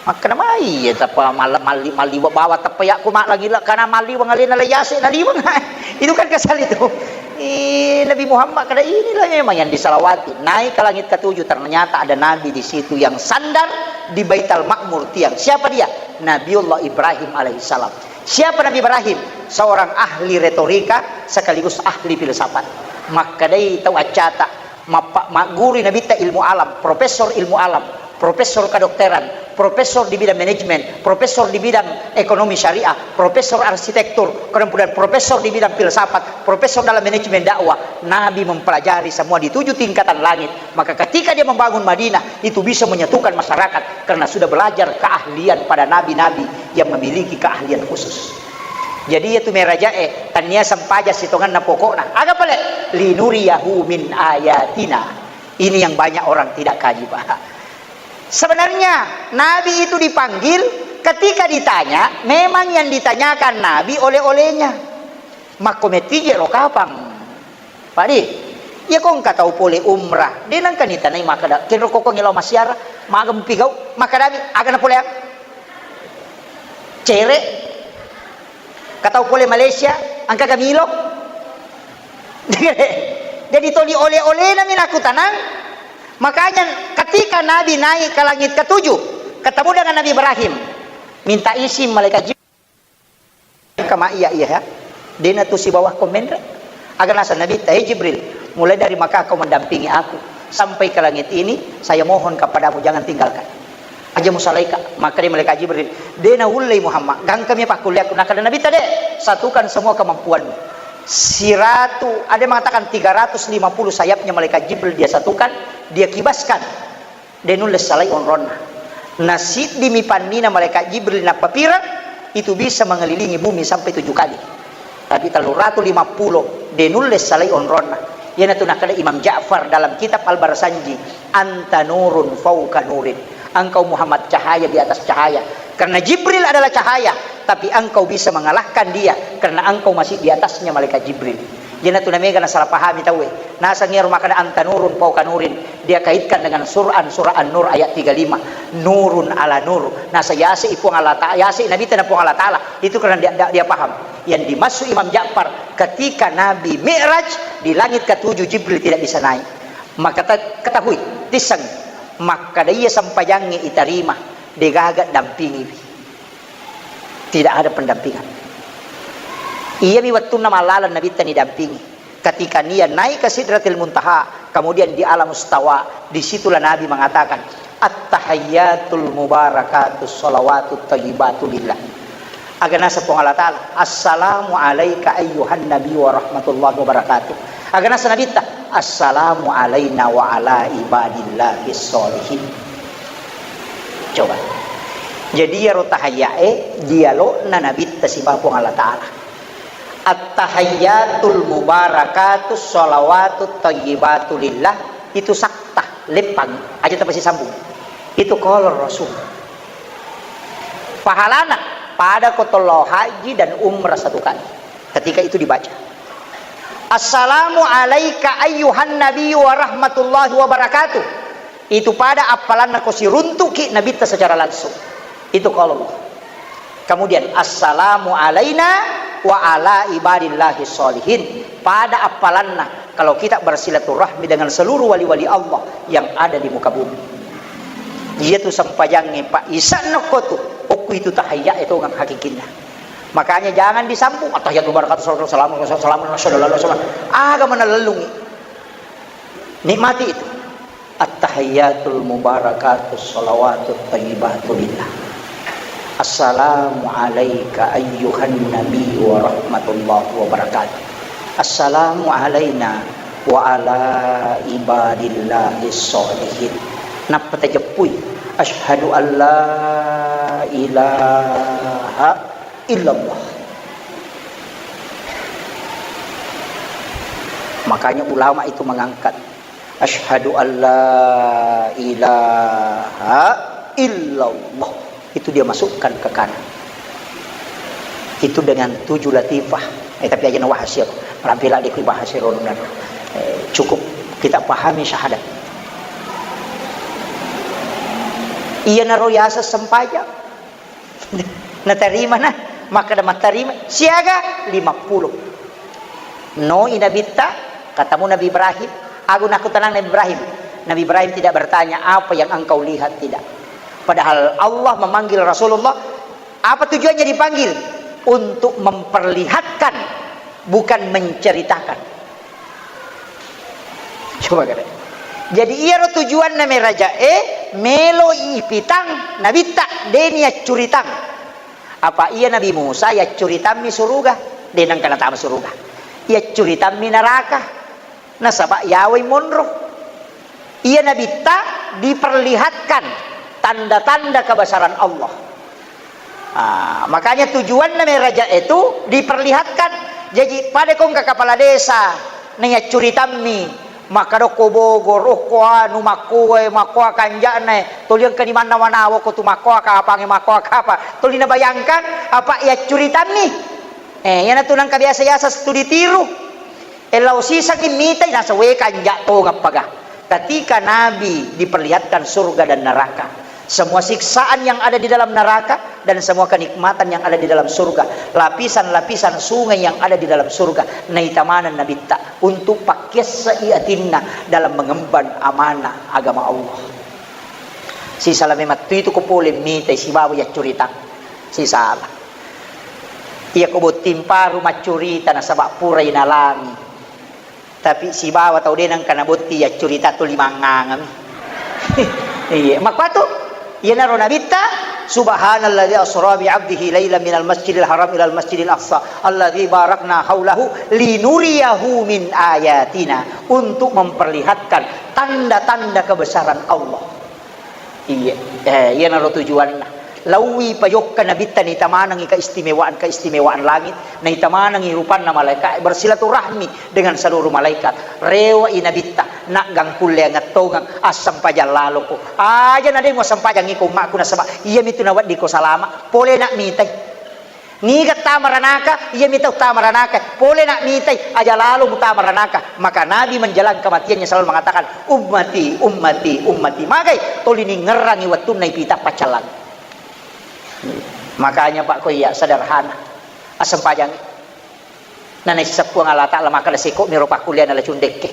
Makkeda mai, "Iya, tappa mal-, malli-, malliwa bawa tappa yakku mallangi la-, kana malliwang alena La Yase naliwang." Itu kan kesal itu. Eh, Nabi Muhammad kada inilah memang yang disalawati. Naik ke langit ketujuh, ternyata ada Nabi di situ yang sandar di Baitul Makmur tiang. Siapa dia? Nabiullah Ibrahim alaihissalam. Siapa Nabi Ibrahim? Seorang ahli retorika sekaligus ahli filsafat. Makkedai tau accata, mappa-, maggurui Nabitta ilmu alam, profesor ilmu alam, profesor kedokteran, profesor di bidang manajemen, profesor di bidang ekonomi syariah, profesor arsitektur, kemudian profesor di bidang filsafat, profesor dalam manajemen dakwah. Nabi mempelajari semua di tujuh tingkatan langit. Maka ketika dia membangun Madinah, itu bisa menyatukan masyarakat karena sudah belajar keahlian pada nabi-nabi yang memiliki keahlian khusus. Jadi, itu merajae, tania sempaja sitonganna pokokna. Aga pale? Linuriyahu min ayatina. Ini yang banyak orang tidak kaji, Pak. Sebenarnya, Nabi itu dipanggil, ketika ditanya, memang yang ditanyakan Nabi oleh-olehnya. Makko metije ro kapang. Padi, iya ko engka tau pole umrah, de nengka nitanai makkeda, "Kenro koko ngelao massiara, maga mupigau?" Makkedami, "Aga napoleang? Cere?" Ka tau pole Malaysia, engka ga milo? Jadi toli oleh-olehna mi nakutanang, makanya ka-, Ketika Nabi naik ke langit ketujuh, ketemu dengan Nabi Ibrahim, minta izin malaikat Jibril. Kama iya, iya, ya. Dena tu sibawa komenre. Aga nasa Nabi ta, "Eh Jibril, mulai dari maka kau mendampingi aku sampai ke langit ini, saya mohon kepadamu, jangan tinggalkan. Aja musalaika." Maka dia malaikat Jibril, "Dena ullei Muhammad, gangkami pakkuliakku." Nah, kata Nabi tadi, "Satukan semua kemampuanmu." Siratu, ada yang mengatakan tiga ratus lima puluh sayapnya malaikat Jibril dia satukan, dia kibaskan. De nulle salai onronna. Nasiddimi pannina malaikat Jibril nappapireng, itu bisa mengelilingi bumi sampai tujuh kali. Tapi tellu ratu lima puluh, de nulle salai onronna. Iyanatu nakkeda Imam Ja'far dalam kitab Al-Barsanji, "Anta nurun fauka nurin." Engkau Muhammad cahaya di atas cahaya. Karena Jibril adalah cahaya, tapi engkau bisa mengalahkan dia karena engkau masih di atasnya malaikat Jibril. Iyanatu namega nasalah pahami tauwe. Naseng iyaro makkeda anta nurun fauka nurin, dia kaitkan dengan Quran surah An-Nur ayat tiga lima. Nurun ala nur. Nasa yase i Puang Allah Ta'ala, yase i Nabi tana Puang Allah Ta'ala. Itu karena dia, dia, dia paham. Yang dimaksud Imam Ja'far ketika Nabi Mi'raj di langit ketujuh, Jibril tidak bisa naik. Maka ta-, ketahui, tisseng, makkeda iya sempajangnge itarima, degaga dampingi. Tidak ada pendampingan. Iyami wettunna mallaleng Nabitta nidampingi. Ketika nia naik ke Sidratil Muntaha, kemudian di alam istawa, disitulah Nabi mengatakan, "At-tahiyyatul mubarakatus shalawatut thayyibatu lillah." Aga nasa Puang Allah Ta'ala, "Assalamu alaika ayyuhan nabi wa rahmatullahi wa barakatuh." Aga nasa Nabitta, "Assalamu alaina wa ala ibadillahis sholihin." Coba. Jadi iyaro tahayyae dialogna Nabitta sibawa Puang Allah Ta'ala. At-tahayyatul mubarakatus shalawatut thayyibatu lillah, itu sakta, leppang, aja tapasisambung. Itu qala Rasul. Pahalana pada ko tollo haji dan umrah satu kali. Ketika itu dibaca, "Assalamu alaika ayyuhan nabiyyu wa rahmatullahi wa barakatuh." Itu pada appalanna ko siruntuki Nabitta secara langsung. Itu qala Allah. Kemudian, "Assalamu alaina wa ala ibadillahi sholihin." Pada appalanna kalau kita bersilaturahmi dengan seluruh wali-wali Allah yang ada di muka bumi. Iyatu sempajangnge, Pak, isanna ko tu, okku itu tahayya itu ngang hakikinna. Makanya jangan disambung, "Attahiyatul barakatuh, salatu wassalamu, salamu, sallallahu alaihi wasallam." Aga manallungi. Nikmati itu. At-tahiyyatul mubarakatus shalawatut thayyibatu lillah. Assalamu alaika ayyuhan nabi wa rahmatullahi wa barakatuh. Assalamu alaina wa ala ibadillahis sholihin. Nappa tajeppui, "Asyhadu an la ilaha illallah." Makanya ulama itu mengangkat, "Asyhadu an la ilaha illallah." Itu dia masukkan ke kanan. Itu dengan tujuh latifah. Eh, tapi aja na wahasir. Rampilah dikui bahasir. Eh, cukup kita pahami syahadat. Iyanaro yaseng sempajang. Natarima na, makkeda mattarima, siaga lima puluh. Noi Nabitta, katamu Nabi Ibrahim, aku nakkutanang Nabi Ibrahim. Nabi Ibrahim tidak bertanya, "Apa yang engkau lihat?" Tidak. Padahal Allah memanggil Rasulullah, apa tujuannya dipanggil? Untuk memperlihatkan, bukan menceritakan. Coba kada. Jadi iyaro tujuanna merajae, melo ipitang Nabitta, de niaccuritang. Apa iya Nabi Musa yaccuritammi suruga, de nengka natama suruga. Yaccuritammi neraka, nasaba yawai monro. Iya Nabitta diperlihatkan tanda-tanda kebesaran Allah. Ah, makanya tujuanna meraja itu diperlihatkan. Jadi pada kongka kepala desa, naiya curitammi, makkadokko Bogor, okko anu, makkoe, makkoa kanja'na, toli engka di manna manawa ko tu makkoa kapange, makkoa kapa. Toli nabayangkan apa iya curitammi. Eh, iyanatu nengka biasa-biasa studi tiru. Eh, lao sisangngi mitai, naseng, "We, kanja' tongeng paga." Ketika Nabi diperlihatkan surga dan neraka, semua siksaan yang ada di dalam neraka dan semua kenikmatan yang ada di dalam surga, lapisan-lapisan sungai yang ada di dalam surga, naita maneng Nabitta untuk pakkiassa'i atinna dalam mengemban amanah agama Allah. Sisala memang tu itu ko pole mitai sibawa yaccurita. Sisala. Iya ko botting paru maccurita nasaba purai nalami. Tapi sibawa tau de nengka nabotti yaccurita tu limangngangami. Iya, makkuatu iyanaro nabitta, "Subhanalladzi asra bi 'abdihi lailan minal masjidil haram ilal masjidil aqsa alladzi barakna haulahu linuriyahu min ayatina," untuk memperlihatkan tanda-tanda kebesaran Allah. Iya, eh, iyanaro tujuanna. Laowi pajokka nabitta naita manengngi keistimewaan-keistimewaan langit, naita manengngi rupanna malaika, bersilaturahmi dengan seluruh malaikat. Rewe'i nabitta, naggang kulle angettongeng, assempajang laloko. Aja na de muassempajang iko ummakku nasaba iyamitu naweddiko salama, pole nak mitai. Niga tama ranaka, iyami tau tama ranaka. Pole nak mitai, aja lalo mutama ranaka. Maka Nabi menjelang kematiannya selalu mengatakan, "Ummati, ummati, ummati." Magai toli ningerrangi wettunna ipita paccallang. Makanya Pak ko iya sederhana. Asempajang. Nanaisseng Puang Allah Ta'ala makkeda seko miro pakkuliana la cundekke.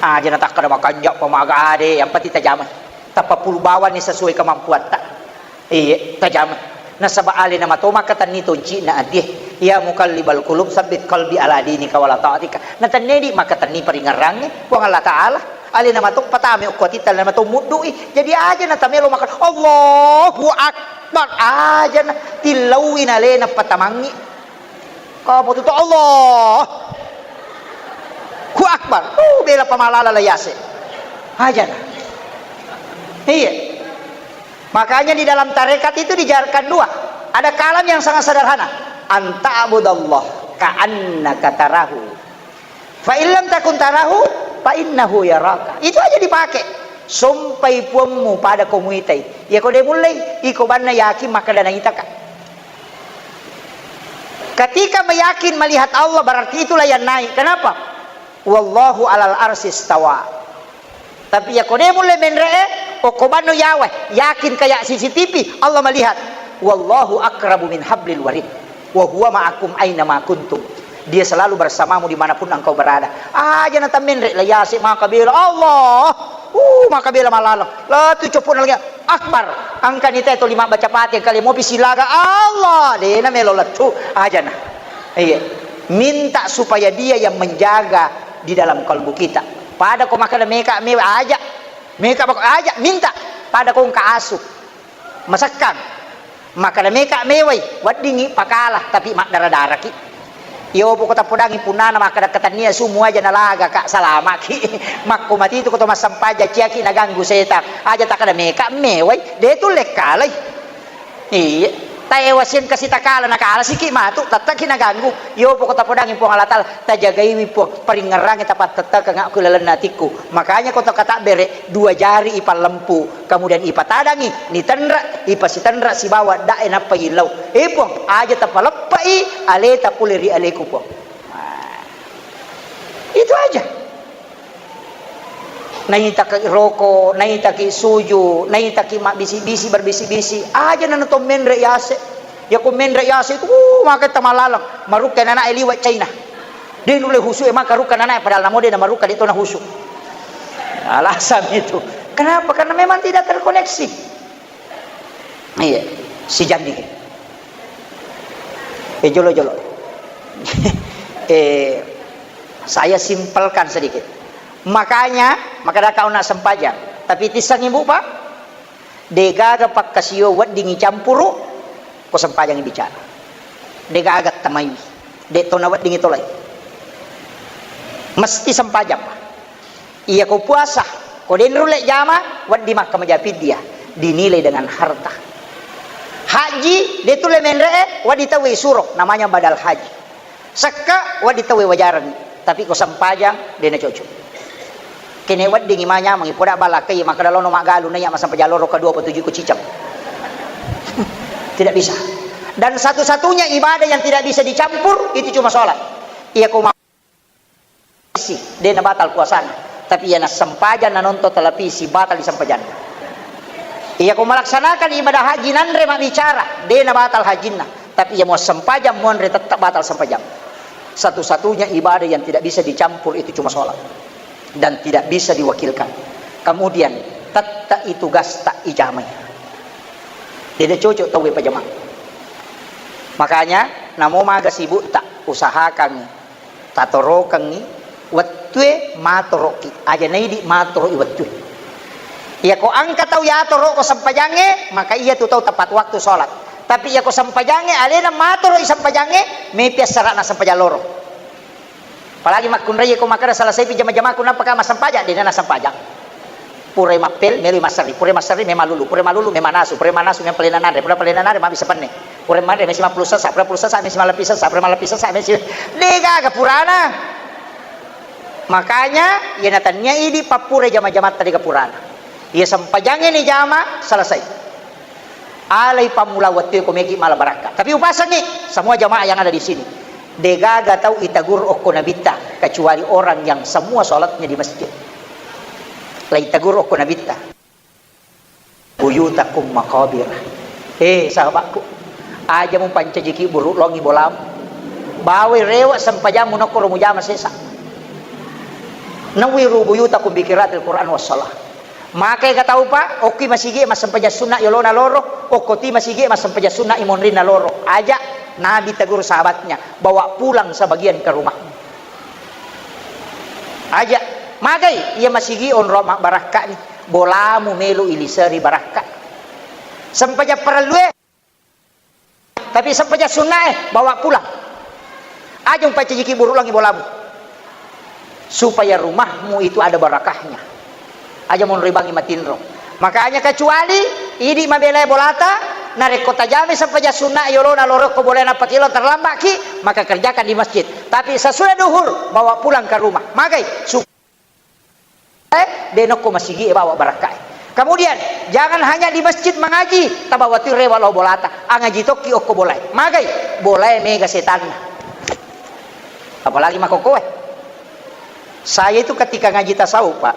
Aja natakkeda makanja pamaga ade, yang penting tajamai. Tappa pulu bawanni sesuai kemampuatta. Iye, tajamai. Nasaba alena mato makkatenni tonci'na atie. Ya muqallibal qulub, sabbit qalbi ala dinika wala ta'atika. Natennedi makkatenni paringerrangnge Puang Allah Ta'ala. Alena mato patame okko atitta, alena mato muddui. Jadi aja natamelo makkeda, "Allahu Akbar." Aja na tillaui nalena patamangngi. Kapo tu Allah. Ku Akbar. Uh, bela pamalala la yase. Aja na. Iya. Makanya di dalam tarekat itu dijarkan dua. Ada kalam yang sangat sederhana. Anta'budallah ka'annaka tarahu. Fa illam takun tarahu, fa innahu yaraka. Itu aja dipakai. Sompai puammu pada ko muitai. Iya ko de mullei, iko banna yakin makkeda naitaka. Ketika meyakin melihat Allah, berarti itulah yang naik. Kenapa? Wallahu alal arsy istawa. Tapi iya ko de mulle menre'e, okko banno yawa, yakin kayak C C T V, Allah melihat. Wallahu aqrabu min hablil warid. Wa huwa ma'akum aina ma kuntum. Dia selalu bersamamu dimanapun engkau berada. Aja na tammenre la yase maka bela Allah. Uh, maka bela malalang. La tu copona lagi. Akbar. Angkani te to lima baca Fatihah kali mopi silaga Allah. Dena melo lettu. Aja na. Iya. Minta supaya dia yang menjaga di dalam kalbu kita. Pada ko makkeda meka mewa aja. Meka bako aja minta. Pada ko engka asu. Masekkang. Makkeda meka mewai, weddingngi pakala tapi maddara-daraki. Iyo poko tappodangi punnana makkeda ketennia sumu aja nalaga ka salamaki. Makko mati tu ko to massampaja ciaki naganggu setang. Aja takkeda meka mewai, de tu lekkalai. Iya. Taewa siang kasi takala nakala siki matu, tattaki naganggu. Iyo poko tapodangi Puang Allah Ta'ala, tajagaiwi Puang, paringngerangngi tapattettekeng ku lalenna atikku. Makanya ko to katabbere, dua jari ipallempu, kemudian ipatadangi, nitenra, ipasitenra sibawa dae nappa illau. Eh Puang, aja tapaleppai aleta pole ri aleku Puang. Nah, itu aja. Naitaki roko, naitaki suju, naitaki mabbisi-bisi, berbisi-bisi. Aja nana to menre yase. Ya ko menre yase itu, uh, maka tamalaleng. Marukka nana liwa China. De nulle husu e maka rukka nana padahal namo de na marukka de to na husu. Alasan itu. Kenapa? Karena memang tidak terkoneksi. Iya, si Jandi. Eh, jolo-jolo. Eh, saya simpelkan sedikit. Makanya, maka ada kau nak sempajang. Tapi tisang ibu, Pak, degaga pakkasio wedding icampuru, ko sempajang bicara. Degaga tamai. De to na wedding itolai. Mesti sempajang, Pak. Iya ko puasa, ko de nulle jama, wedding makkamaja piddiyah, dinilai dengan harta. Haji, de tulle menre'e, wedding tauwe isuro, namanya badal haji. Sekka, wedding tauwe wajareng, tapi ko sempajang, de na cocok. Kene wedding ima nyameng, ipoda balakai, makkeda lono maggalu, naiya massempajang loro kedua apa tujuh ko ciceng. Tidak bisa. Dan satu-satunya ibadah yang tidak bisa dicampur, itu cuma sholat. Iya ko ma- Isi, de na batal puasana. Tapi iya nassempajang nanonton televisi, batal disempajanna. Iya ko melaksanakan ibadah haji nanre mabbicara, de na batal hajinna. Tapi iya muassempajang muanre tetap batal sempajang. Satu-satunya ibadah yang tidak bisa dicampur itu cuma sholat. Dan tidak bisa diwakilkan. Kemudian, tetap Itu gasta ijamai. Dede cocok tauwe pajama. Makanya, namo maga sibukta, usahakangngi tatorokengngi wettue matoroki. Aja naidi matoroki wettue. Iyako engka tau yatoroko sempajangnge, maka iya tu tau tepat waktu sholat. Tapi iyako sempajangnge alena matoroki sempajangnge, mepi assara'na sempajang loro. Apalagi makkunrai ko makkeda selesaipi jama-jamaku, nappaka massempajang, dena nassempajang. Purai mappel, meloi masserri, purai masserri, memang lulu, purai malulu, memang nasu, purai manasu, memang palena nanre, purai palena nanre, mabissa penne. Purai manre, mesi mappulu sessa, purai pulu sessa, mesi malleppi sessa, purai malleppi sessa, mesi, degaga purana. Makanya, iya natannia idi pappurai jama-jamatta dega purana. Iya sempajangnge ni jama, selesai. Alai pammula wettue ko meki mala barakka. Tapi upasengngi semua jamaah yang ada di sini. Degaga tau itagur okko nabitta kecuali orang yang semua sholatnya di masjid. Lai tagur okko nabitta. Buyutakum maqabir. Eh, sahabatku, aja mupancajiki buruk longi bolamu. Bawai rewa sempajammu nokkoro mujama sesa. Nawiru buyutakum bikiratil Quran wassalah. Makai ka tau, Pak, okki masigi massempajang sunna yolona loro, okkoti masigi massempajang sunna imonrinna loro. Aja, Nabi tegur sahabatnya, "Bawa pulang sebagian ke rumahmu." Aja, magai, iya masigi onro mabbarakkani, bolamu melo iliseri barakka. Sempajang parellue. Tapi sempajang sunnae, bawa pulang. Aja umpaccajiki buruk langi bolamu. Supaya rumahmu itu ada barakahnya. Aja monroi bangi matinro. Makanya kecuali idi mabelai bolata, narekko tajami sempajang sunna yolona lorokko boleh napakilo terlambatki, maka kerjakan di masjid. Tapi sesudah duhur, bawa pulang ke rumah. Magai, su- Eh, de nokko masigi e bawa barakka e. Kemudian, jangan hanya di masjid mengaji, tabawa tu rewa lao bolata. Angaji tokki okko bolae. Magai, bolae mega setanna. Apalagi makokoe. Saya itu ketika ngaji tasawuf, Pak,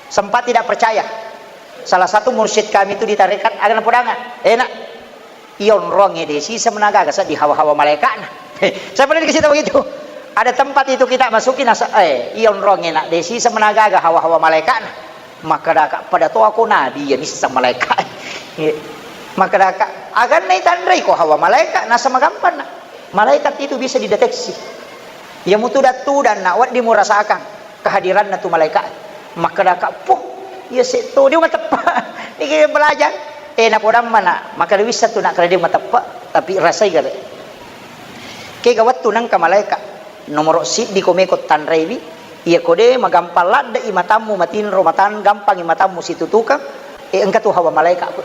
sempat tidak percaya. Salah satu mursyid kami itu di tarekat, aga napodanga. Enak. Iya onroangnge de siseng menagaga seddi hawa-hawa malaikatna. Saya pernah dikasih tahu begitu. Ada tempat itu kita masuki nasa, eh, iya onroangnge nak de siseng menagaga hawa-hawa malaikatna. Makkedaka, pada to ako nabi ya nisseng malaikat. Iya. Makkedaka, aganna itanrei ko hawa malaikat, nasa magampanna. Malaikat itu bisa dideteksi. Iya mutu dattudanna, wedding murasakan kehadiranna tu malaikat. Makkedaka, "Puh, iya setto, dia mateppe." Niki belajar. Eh, napodang mana? Makkeda wissa tu nak kena dia mateppe, tapi rasai gare. Kega wettu nengka malaikat. Nomoro siddi ko meko tanraiwi, iya ko de magampang ladde i matammu matinro matan, gampang i matammu situtukang, eh, engka tu hawa malaikat ko.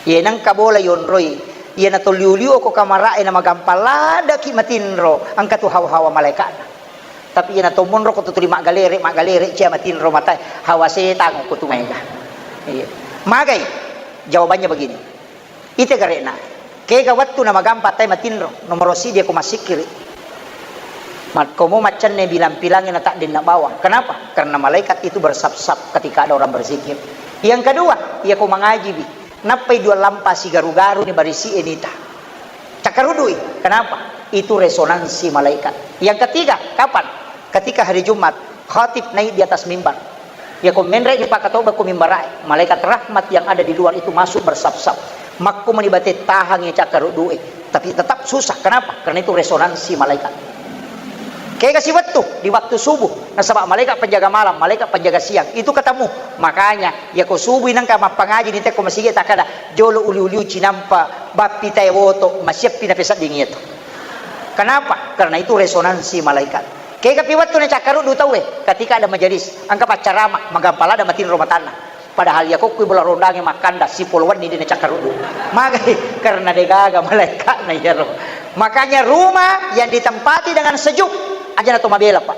Iya nengka bola yonroi, iya na tolliu-liu ko kamara e na magampang ladde ki matinro, engka tu hawa-hawa malaikatna. Tapi iyana to monro ko tu tuli maggalere, maggalere cia matinro matae, hawa setang ko tu maega. Iya. Magai? Jawabannya begini. Ite gare'na. Kega wettu na magampa tae matinro, nomoro sidi ko massikkiri. Makkomo maccenne bilang-pilangi na taddenna bawang. Kenapa? Karena malaikat itu bersap-sap ketika ada orang berzikir. Yang kedua, iya ko mangajiwi. Nappai dua lampa sigaru-garu ni barisi e nita. Cakkarudui. Kenapa? Itu resonansi malaikat. Yang ketiga, kapan? Ketika hari Jumat, khatib naik di atas mimbar. Ya ko menre ni pakatoba ko mimbarae, malaikat rahmat yang ada di luar itu masuk bersap-sap. Makko meni bate tahangi cakkarudue, tapi tetap susah. Kenapa? Karena itu resonansi malaikat. Kega siwettu di waktu subuh, nasaba malaikat penjaga malam, malaikat penjaga siang itu ketemu. Makanya, ya ko subuh nengka mappangaji ni teko masigi takkada, jolo uliu-liu cinampa bappi tae woto, masiappi napesedding iyatu. Kenapa? Karena itu resonansi malaikat. Kega pi wettu nacakkaruddu tauwe, ketika ada majelis, engka paccarama, magampang ladde matinro matanna. Padahal iya kokkui bola rondangnge makkanda, sipolo wenni de nacakkaruddu. Magai? Karena degaga malaikatna iyaro. Makanya rumah yang ditempati dengan sejuk, aja na to mabela, Pak.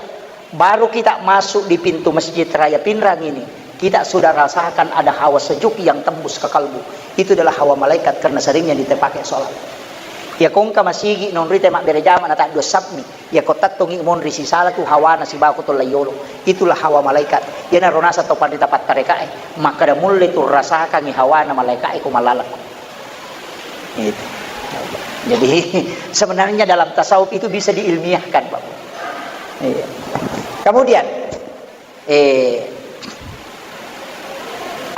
Baru kita masuk di pintu Masjid Raya Pinrang ini, kita sudah rasakan ada hawa sejuk yang tembus ke kalbu. Itu adalah hawa malaikat karena seringnya ditepakai sholat. Ya kongka masigi nonrite mabbere jama na taddua sapmi. Ya ko tattongi monri sisala tu hawana sibawa ko tollaiyolo. Itulah hawa malaikat. Iyanaro naseng tau panrita pattarekae. Makkeda mulle tu rasakangi hawana malaikae ko mallaleng. Gitu. Jadi, sebenarnya dalam tasawuf itu bisa diilmiahkan, Bapak. Iya. Kemudian, eh,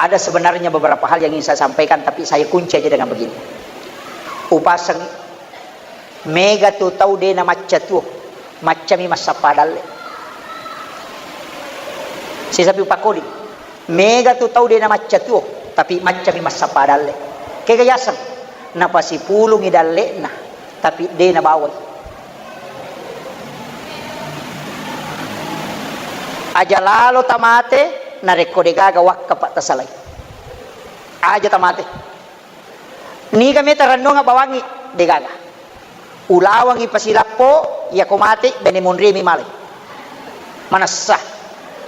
Ada sebenarnya beberapa hal yang ingin saya sampaikan, tapi saya kunci aja dengan begini. Upaseng, mega tu tau de na macca tuo, maccami massappa dalle. Sisapi upakodi, mega tu tau de na macca tuo, tapi maccami massappa dalle. Kega yaseng, napasipulungi dalle'na, tapi de nabawai. Aja lalo tamate, narekko degaga wakka pattasalai. Aja tamate. Niga meta rennuang bawangi, degaga. Ulawangi pasilappo, yako mate, bene monrimi malai. Manessa.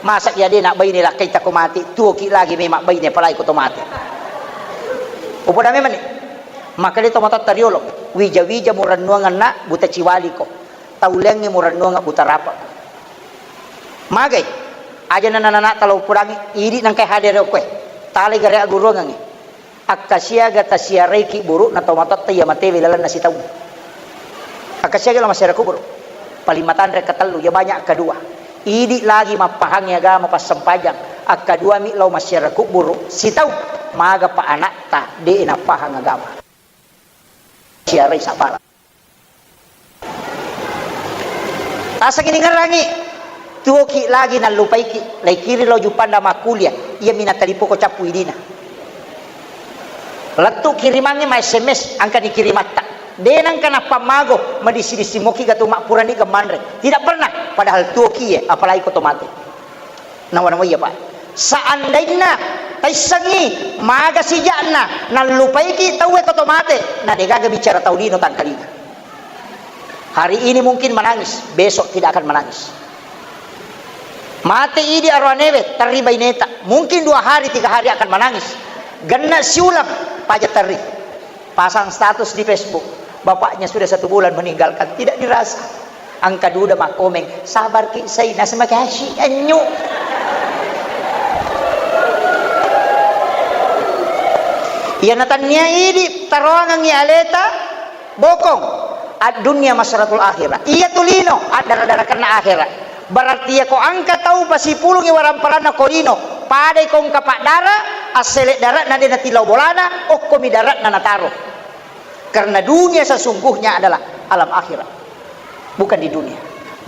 Masa iya de nabbaine lakkai tako mate, tuoki lagi memang baine palai ko to mate. Upoda memang ni. Maka de to matatta riolo. Wija-wija murennuanganna buta ciwaliko. Tauleangnge murennuanga buta rapa. Magai. Aja nana-nana talo upodangi, idi nangkai hadere okkoe. Tale gare aguruangangi. Akkasiaga tasiaraiki buru'na tomatoatta iya matewe lalenna sitaung? Akkasiaga lo massiara kuburu? Paling matanre katellu, iya banyak. Akkadua, idi lagi mappahangi agama passempajang. Akkaduami lao massiara kuburu sitaung, magapa anakta de nappahang agama. Siarai sapala. Tasengi ningerangi, tuoki lagi nallupaiki, laikiri lao Juppanda makkulia, iyami natalipoko cappu idina. Lettu kirimangnge ma S M S, angkani kirimatta. De nangka nappammago, madissi-dissi moki gatu mappurani gemmanre. Tidak pernah, padahal tuoki ye, apalagi ko to mate. Nawa-nawa iya, Pak. Seandainna taissengngi maga sijakna nallupaiki tauwe ko to mate, na degaga bicara tau lino tangkalinga. Hari ini mungkin menangis, besok tidak akan menangis. Mate idi aroanewe, terri baineta. Mungkin dua hari, tiga hari akan menangis. Genna siulang, paja terri. Pasang status di Facebook, bapaknya sudah satu bulan meninggalkan, tidak dirasa. Angka duda makkomeng, "Sabar ki, Saina, semakasih, anyu." Iya natannia idi taroangengi aleta, bokong. Ad-dunya masratul akhirah. Iya tu lino, addara-darakanna akhirat. Berarti iya ko angka tau pasipulungi waramparanna ko lino, padai ko engka paddara, assele daratna de natillau bolana, okkomi daratna nataro. Karena dunia sesungguhnya adalah alam akhirat, bukan di dunia.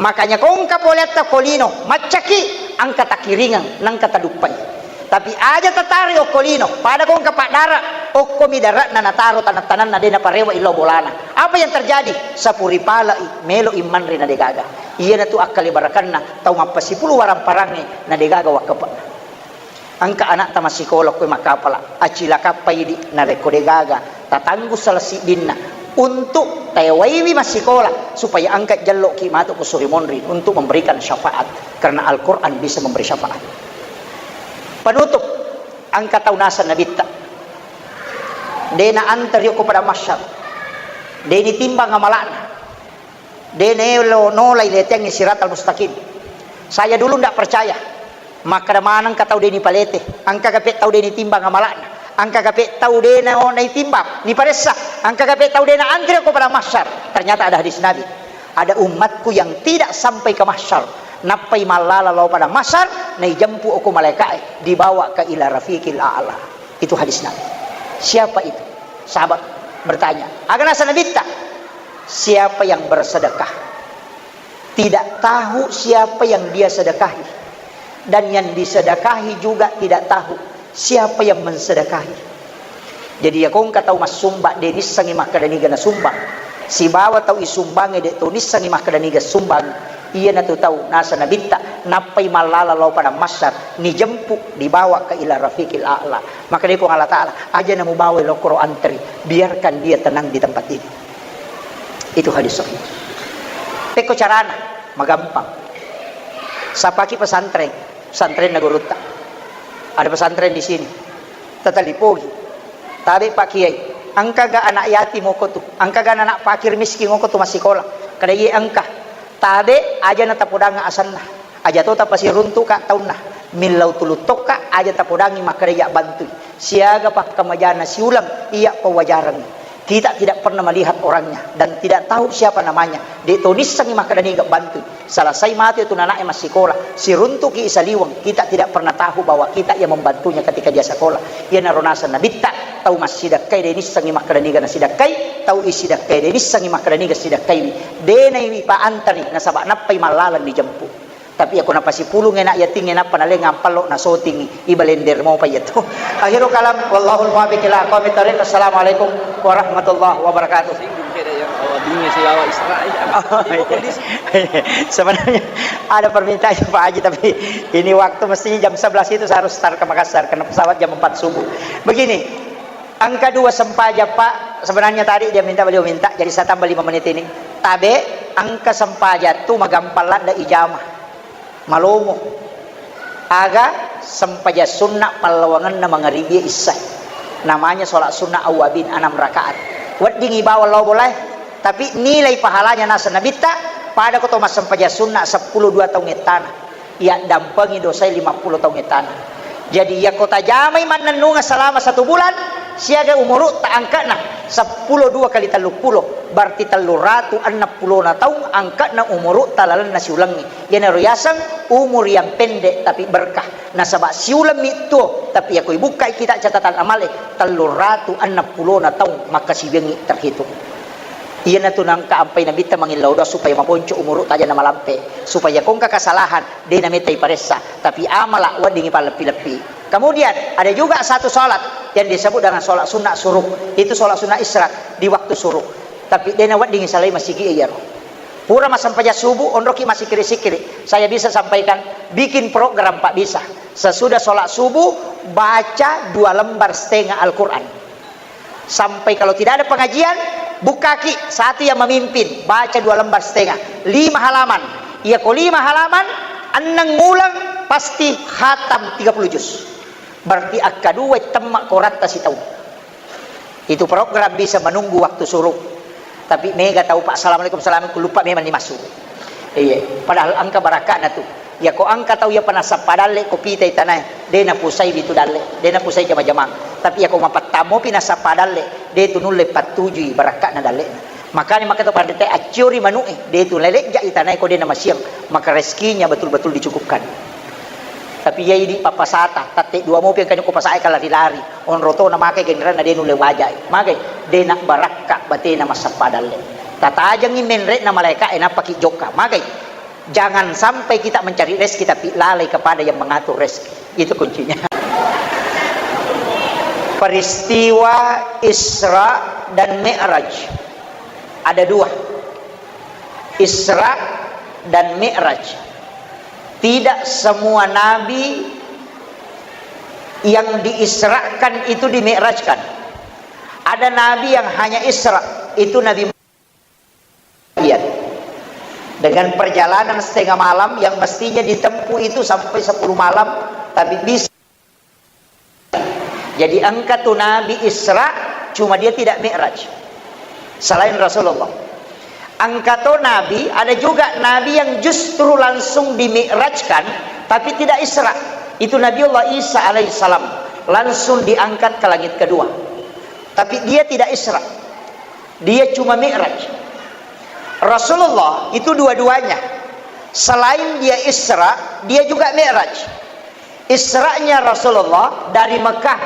Makanya ko engka poleatta ko lino, maccaki, angka takiringeng, nangka taduppai. Tapi aja tatari okko lino, pada ko engka paddara, okkomi daratna nataro tanang-tananna de naparewa illau bolana. Apa yang terjadi? Sapuri palai, melo imanre na degaga. Iyanatu akkale barakanna tau mappasipulu waramparangnge na degaga wakkepe'na. Engka anakta massikola koe makkapala, acilakappa idi narekko degaga tatanggung salah siddinna untuk taewaiwi massikola supaya engka jelloki matu ko suri monri untuk memberikan syafaat, karena Al-Quran bisa memberi syafaat. Penutup, engka tau naseng nabitta, de naanteri okko padang mahsyar, de nitimbang amala'na. De naelo nolai leteangngi siratal mustaqim. Saya dulu ndak percaya. Makkeda maneng ka tau de nipalete, engka gape tau de nitimbang amala'na, engka gape tau de na, naitimbang, niparessa, engka gape tau de naantre ko padang mahsyar. Ternyata ada hadis Nabi. Ada umatku yang tidak sampai ke mahsyar. Nappai mallala lao padang mahsyar, naijempu okko malaika'e, dibawa ke ila rafiqil a'la. Itu hadis Nabi. Siapa itu? Sahabat bertanya. Aga naseng nabitta? Siapa yang bersedekah, tidak tahu siapa yang dia sedekahi. Dan yang disedekahi juga tidak tahu siapa yang mensedekahi. Jadi, iya ko engka tau massumbang, de nissengngi makkeda niga nasumbang. Sibawa tau isumbangnge, de to nissengngi makkeda niga sumbang. Iyanatu tau naseng nabitta, nappai mallala lao padang mahsyar, nijempu, dibawa ke ila rafiqil a'la. Maka de Puang Allah Ta'ala, aja namubawai lao koro antri, biarkan dia tenang di tempat ini. Itu hadis sahih. Pekko carana, magampang. Sapaki pesantren, pesantrenna gurutta. Ada pesantren di sini. Tatalipogi. Tabe Pak Kiai, engkaga anak yatim oko tu? Engkaga anak fakir miskin oko tu massikola? Kada iye engka. Tabe aja natapodanga asanna. Aja to tapasiruntuka taunna. Millau tulu tokka aja tapodangi makkeda iya bantui. Siaga pakkamajana siulang iya pawajarangngi. Kita tidak pernah melihat orangnya dan tidak tahu siapa namanya. De' to nissengngi makkeda niga bantui. Selesai matu itu nanae massikola, siruntuki saliweng, kita tidak pernah tahu bahwa kita yang membantunya ketika dia sekolah. Iyanaro naseng Nabitta, tau massidakkai de' nissengngi makkeda niga nasidakkai, tau isidakkai de' nissengngi makkeda niga sidakkaiwi. De' naiwi paantari, nasaba nappai mallaleng dijempu. Tapi ako napasipulung enak yating enappa naleng ampallo nasotingi, ibalender mopa iya tu. Akhirul kalam, wallahul muwaffiq ila aqwamit thariq. Assalamualaikum warahmatullahi wabarakatuh. Singgung saya yang awal dunia silawa Israel. Oh, iya. Sebenarnya ada permintaan Pak Haji, tapi ini waktu mestinya jam sebelas itu saya harus start ke Makassar karena pesawat jam empat subuh. Begini, engka dua sempajang, Pak. Sebenarnya tadi dia minta, beliau minta, jadi saya tambah lima menit ini. Tabe, engka sempajang tu magampang ladde ijama. Malomo. Aga sempajang sunna pallawangenna mangaribi isya. Namanya sholat sunnah awwabin, enam rakaat. Weddingi bawang lao bolae, tapi nilai pahalanya naseng Nabitta, pada ko to massempajang sunna seppulo dua taung ettana. Iyaddampengi dosae lima puluh taung ettana. Jadi, iyako tajamai mannennungeng selama satu bulan, siaga umurutta angka'na seppulo dua kali telluppulo, berarti telluratu enneng pulona taung angka'na umurutta lalenna siulengnge. Iyanaro yaseng umur yang pendek tapi berkah. Nasaba siulemmi tuo, tapi iyako ibukkai kita catatan amale, telluratu enneng pulona taung makkasiwiangngi terhitung. Iyanatu nangka ampai Nabitta mangillau doa supaya maponco umurutta aja namalampe, supaya ko engka kesalahan de' nametta iparessa, tapi amala weddingi palleppi-leppi. Kemudian ada juga satu sholat yang disebut dengan sholat sunnah syuruk. Itu sholat sunnah isyraq di waktu syuruk. Tapi de' naweddingi salai masigi iyaro. Pura massempajang subuh, onroki massikiri-sikiri. Saya bisa sampaikan, bikin program, Pak, bisa. Sesudah sholat subuh, baca dua lembar setengah Al-Quran. Sampai kalau tidak ada pengajian, bukkaki satu yang memimpin, baca dua lembar setengah, lima halaman. Iyako lima halaman, enneng uleng, pasti khatam tiga puluh juz. Berarti akkadua temma koratta sitaung. Itu program bisa menunggu waktu syuruk. Tapi mega tau, Pak, assalamualaikum, assalamualaikum, lupa memang ni masuk. Iya, padahal engka barakka'na tu. Iyako engka tau iya panasappa dalle ko pitai tanae, de' napusai bitu dalle, de' napusai jama-jamang. Tapi iyako mapattammopi nasappa dalle, de' tu nulle pattujui barakka'na dalle'na. Makanya maka to panrita acciori manu'e, de' tu lelejja i tanae ko de' namasiang, maka rezekinya betul-betul dicukupkan. Tapi iya idi pappasata, tatte dua mopi engka nyokko pasae kalari-lari. Onro to namakai genranna de' nulle wajai. Magai, de' nabbarakka batena massappa dalle. Tatajengngi menre'na malaeka'e nappaki jokka. Magai, jangan sampai kita mencari rezeki tapi lalai kepada yang mengatur rezeki. Itu kuncinya. Peristiwa Isra dan Mi'raj ada dua. Isra dan Mi'raj. Tidak semua nabi yang diisrakan itu dimi'rajkan. Ada nabi yang hanya Isra, itu Nabi Muhammad. Dengan perjalanan setengah malam yang mestinya ditempuh itu sampai sepuluh malam, tapi bisa. Jadi engka tu Nabi Isra, cuma dia tidak Mi'raj. Selain Rasulullah. Engka to Nabi, ada juga Nabi yang justru langsung dimi'rajkan, tapi tidak Isra. Itu Nabiullah Isa alaihissalam, langsung diangkat ke langit kedua. Tapi dia tidak Isra. Dia cuma Mi'raj. Rasulullah itu dua-duanya. Selain dia Isra, dia juga Mi'raj. Isra'nya Rasulullah dari Mekah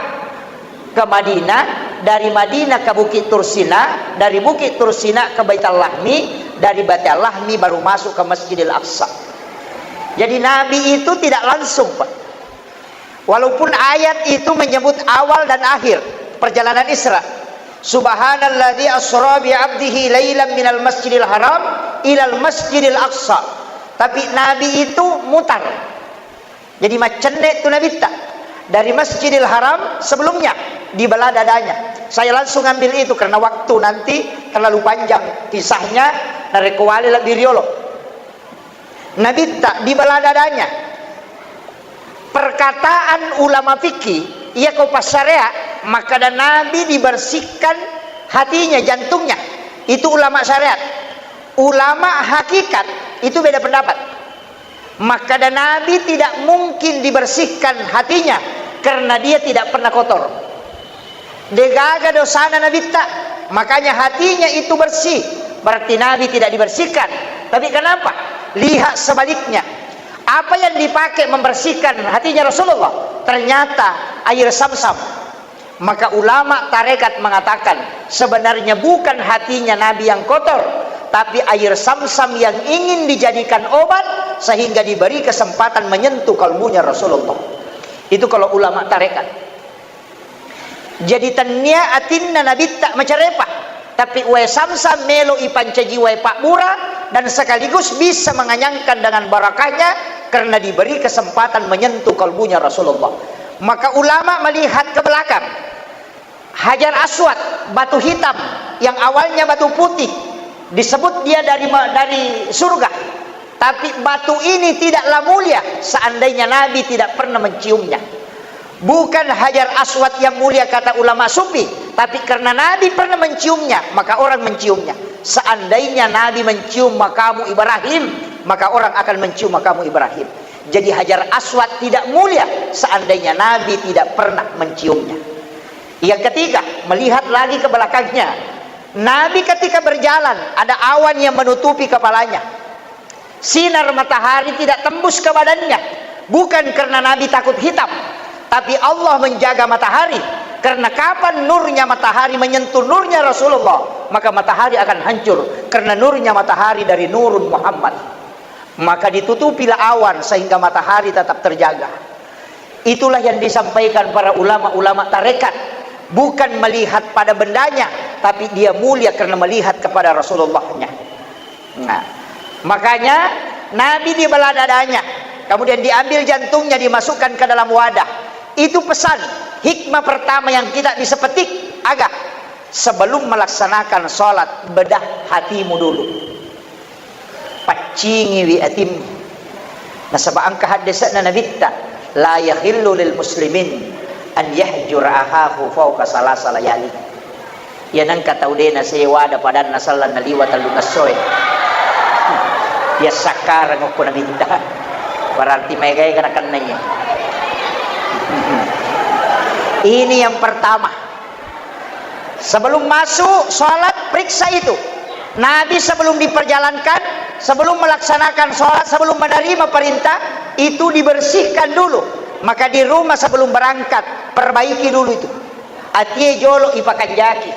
ke Madinah, dari Madinah ke Bukit Tursina, dari Bukit Tursina ke Baitul Lahmi, dari Baitul Lahmi baru masuk ke Masjidil Aqsa. Jadi Nabi itu tidak langsung, Pak. Walaupun ayat itu menyebut awal dan akhir perjalanan Isra. Subhanalladzi asra bi 'abdihi lailan minal masjidil haram ilal masjidil aqsa. Tapi Nabi itu mutar. Jadi maccenne tu Nabitta. Dari Masjidil Haram sebelumnya dibelah dadanya. Saya langsung ambil itu karena waktu nanti terlalu panjang kisahnya, narekko wale lebbi riolo. Nabitta dibelah dadanya. Perkataan ulama fikih, iya ko passarea, makkada Nabi dibersihkan hatinya, jantungnya. Itu ulama syariat. Ulama hakikat, itu beda pendapat. Makkada Nabi tidak mungkin dibersihkan hatinya karena dia tidak pernah kotor. Degaga dosana Nabitta, Makanya hatinya itu bersih, berarti Nabi tidak dibersihkan. Tapi kenapa? Lihat sebaliknya. Apa yang dipakai membersihkan hatinya Rasulullah? Ternyata air Samsam. Maka ulama tarekat mengatakan, sebenarnya bukan hatinya Nabi yang kotor, tapi air Samsam yang ingin dijadikan obat sehingga diberi kesempatan menyentuh kalbunya Rasulullah. Itu kalau ulama tarekat. Jadi tennia atinna Nabitta macarepa, tapi wae Samsam melo ipancaji wae pabbura dan sekaligus bisa menganyangkan dengan barakahnya karena diberi kesempatan menyentuh kalbunya Rasulullah. Maka ulama melihat ke belakang. Hajar Aswad, batu hitam yang awalnya batu putih, disebut dia dari ma-, dari surga. Tapi batu ini tidaklah mulia seandainya Nabi tidak pernah menciumnya. Bukan Hajar Aswad yang mulia kata ulama sufi, tapi karena Nabi pernah menciumnya, maka orang menciumnya. Seandainya Nabi mencium makamu Ibrahim, maka orang akan mencium makamu Ibrahim. Jadi Hajar Aswad tidak mulia seandainya Nabi tidak pernah menciumnya. Yang ketiga, melihat lagi ke belakangnya. Nabi ketika berjalan, ada awan yang menutupi kepalanya. Sinar matahari tidak tembus ke badannya. Bukan karena Nabi takut hitam, tapi Allah menjaga matahari. Karena kapan nurnya matahari menyentuh nurnya Rasulullah, maka matahari akan hancur. Karena nurnya matahari dari nurun Muhammad. Maka ditutupilah awan sehingga matahari tetap terjaga. Itulah yang disampaikan para ulama-ulama tarekat. Bukan melihat pada bendanya, tapi dia mulia karena melihat kepada Rasulullahnya. Nah, makanya Nabi dibelah dadanya, kemudian diambil jantungnya, dimasukkan ke dalam wadah. Itu pesan, hikmah pertama yang kita bisa petik, aga, sebelum melaksanakan sholat, bedah hatimu dulu. Paccingiwi atimmu. Nasaba engka haddese'na Nabitta, "La yahillu lil muslimin an yahjura ahahu fauqa salasa layali." Iya nengka tau de' nasewa ada padanna sallang naliwa tellungessoe. Iya sakkareng okko Nabitta. Berarti maegae kana kenna iya. Ini yang pertama. Sebelum masuk sholat, periksa itu. Nabi sebelum diperjalankan, sebelum melaksanakan sholat, sebelum menerima perintah, itu dibersihkan dulu. Maka di rumah sebelum berangkat, perbaiki dulu itu. Atie jolo ipakanjaki.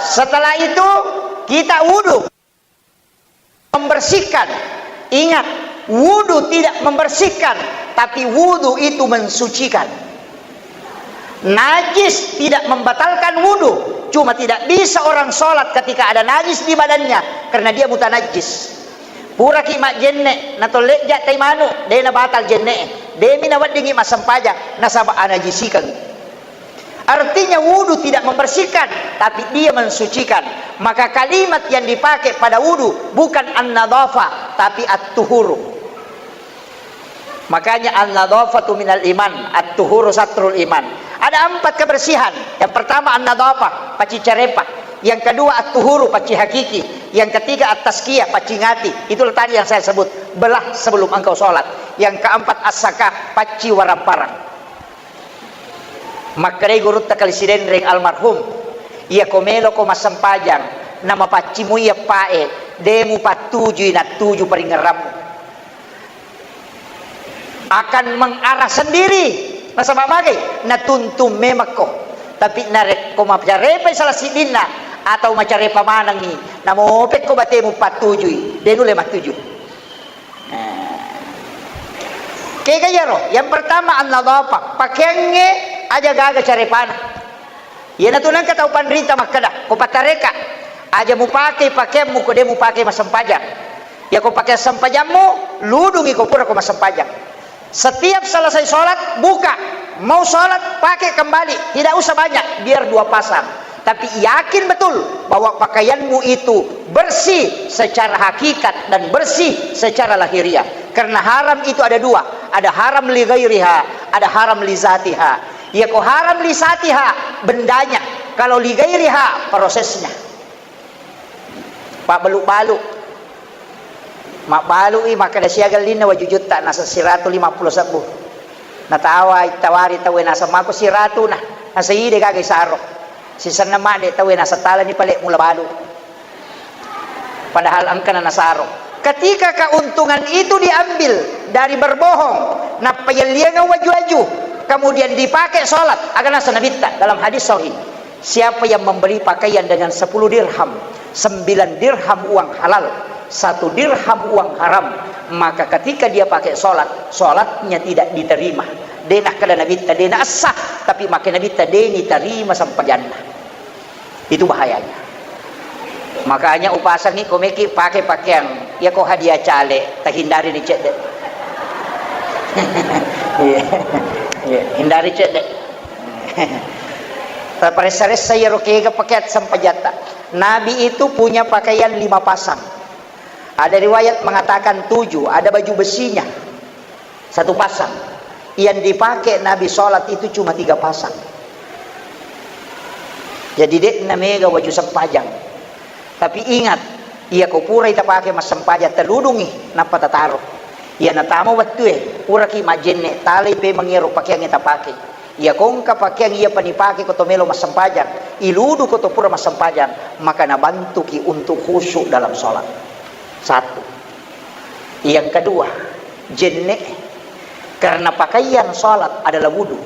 Setelah itu, kita wudhu. Membersihkan. Ingat, wudhu tidak membersihkan, tapi wudhu itu mensucikan. Najis tidak membatalkan wudhu, cuma tidak bisa orang sholat ketika ada najis di badannya, karena dia mutanajis. Puraki majjenne, natolleja tai manu, de' nabatal jenne, de' mi naweddingi massempajang, nasaba anajisikeng. Artinya, wudhu tidak membersihkan, tapi dia mensucikan. Maka kalimat yang dipakai pada wudhu bukan an-nadhafah, tapi at-tuhuru. Makanya, an-nadhafatu minal iman, at-tuhuru satrul iman. Ada empat kebersihan. Yang pertama, an-nadhafah, pacci carepa. Yang kedua, at-tuhuru, pacci hakiki. Yang ketiga, at-tazkiyah, pacci ngati. Itulah tadi yang saya sebut, belah sebelum engkau sholat. Yang keempat, as-zakah, pacci waramparang. Makkedai gurutta Kali Sidenreng almarhum, "Iyako meloko massempajang, namapaccimui eppae, de' mupattujui nattuju paringngerammu. Akan mengarah sendiri." Nasaba magai? Natuntung memekko. Tapi narekko macarepai salah siddinna atau macarepa manengngi, namopekko batemu pattujui, de' nulle mattuju. Nah. Kega iyaro? Yang pertama, an-nadhafah. Pakeangnge aja gaga carepana. Iyanatu nengka tau panrita makkeda, ko pattareka, aja mupake pakeammu ko de' mupake massempajang. Iya ko pake sempajammu, ludungi ko pura ko massempajang. Setiap selesai sholat, buka. Mau sholat, pakai kembali. Tidak usah banyak, biar dua pasang. Tapi yakin betul bahwa pakaianmu itu bersih secara hakikat dan bersih secara lahiriah. Karena haram itu ada dua. Ada haram li ghairiha, ada haram li zatiha. Iya ko haram li zatiha, bendanya. Kalau li ghairiha, prosesnya. Pabbalu-balu. Mabbalui makkeda siaga ellinna wajujutta, naseng siratu lima pulo sebbu. Natawa, tawari tauwe naseng mako siratu na, naseng ide gaga isaro. Sisenna madde tauwe nasetalani pale mula balu. Padahal engkana nasaro. Ketika keuntungan itu diambil dari berbohong, nappa yelliangan waju-waju, kemudian dipakai sholat, aga naseng Nabitta dalam hadis sahih, siapa yang membeli pakaian dengan sepuluh dirham, sembilan dirham uang halal, satu dirham uang haram, maka ketika dia pakai sholat, sholatnya tidak diterima. De nakkeda Nabitta, de naessah, tapi make Nabitta de nitarima sempajanna. Itu bahayanya. Makanya upasangi ko meki pake pakeang, iya ko hadiah cale, tahindari ni cedde. Iya. Iya, hindari cedde. Taparessa-ressa iyaro kega pakeang sempajatta. Nabi itu punya pakaian lima pasang. Ada riwayat mengatakan tujuh, ada baju besinya. Satu pasang. Yang dipakai Nabi sholat itu cuma tiga pasang. Jadi, de namega waju sempajang. Tapi ingat, iya ko purai tapake massempajang, taludungi, nappa tataro. Iya natama wettue, puraki majjenne, talai pemeng iyaro pakeangnge tapake. Iya ko engka pakeang iya panipake ko to melo massempajang, iludu ko to pura massempajang, maka nabantuki untuk khusyuk dalam sholat. Satu. Yang kedua, jenne. Karena pakaian sholat adalah wudu.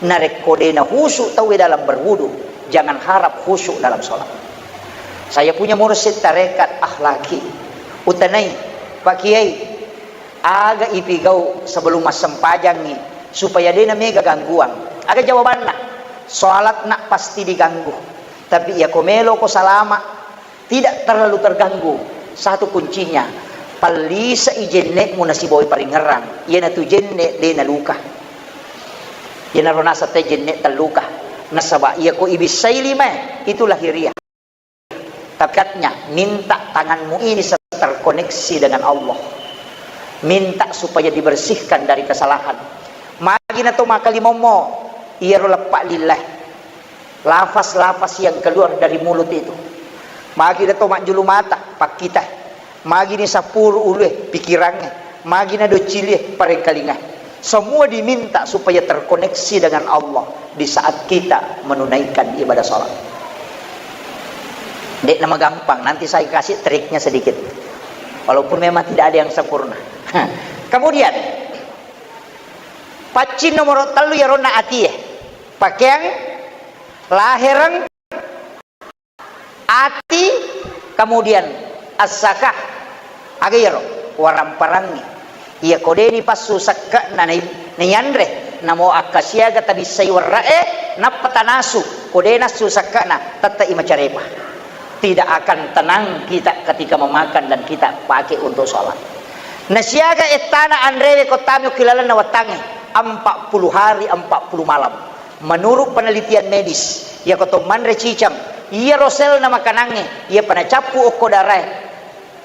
Narekko de nahusu tauwe dalam berwudu, jangan harap khusyuk dalam sholat. Saya punya mursyid tarekat akhlaki. Utanai, Pak Kiai, aga ipigau sebelum massempajangngi supaya de namega gangguan? Aga jawabanna? Sholat nak pasti diganggu. Tapi iya ko melo ko salama, tidak terlalu terganggu. Satu kuncinya, pallisai jenne'mu nasibawai paringerrang. Iyanatu jenne' de naluka. Iyanaro naseng te jenne' telluka. Nasaba iya ko ibissai limae, itu lahiriah. Tapi katnya, minta tanganmu ini terkoneksi dengan Allah. Minta supaya dibersihkan dari kesalahan. Magi nato makalimommo, iyaro leppa lillahi. Lafaz-lafaz yang keluar dari mulut itu. Magi nato majjulu mata, pakkita. Magi ni sappuru ulue, pikirangnge. Magi na doccilie, parengkalinga. Semua diminta supaya terkoneksi dengan Allah di saat kita menunaikan ibadah sholat. Dek nama gampang, nanti saya kasih triknya sedikit. Walaupun memang tidak ada yang sempurna. Kemudian, paccing nomor tellu yaronna atie. Pakeang, lahereng, ati, kemudian as-sakah. Aga iyaro? Waramparangngi. Iya ko de nipassu sekke'na nai-, naianre, namo akkasiaga tabissai werra'e, nappa tanasu. Ko de nassu sekke'na, tette'i macarepa. Tidak akan tenang kita ketika memakan dan kita pakai untuk sholat. Nasiaga ettana anrewe ko tami okki lalenna wettangnge, empat puluh hari, empat puluh malam. Menurut penelitian medis, iyako to manre cicang, iyaro selna makanangnge, iyapa nacappu okko darae,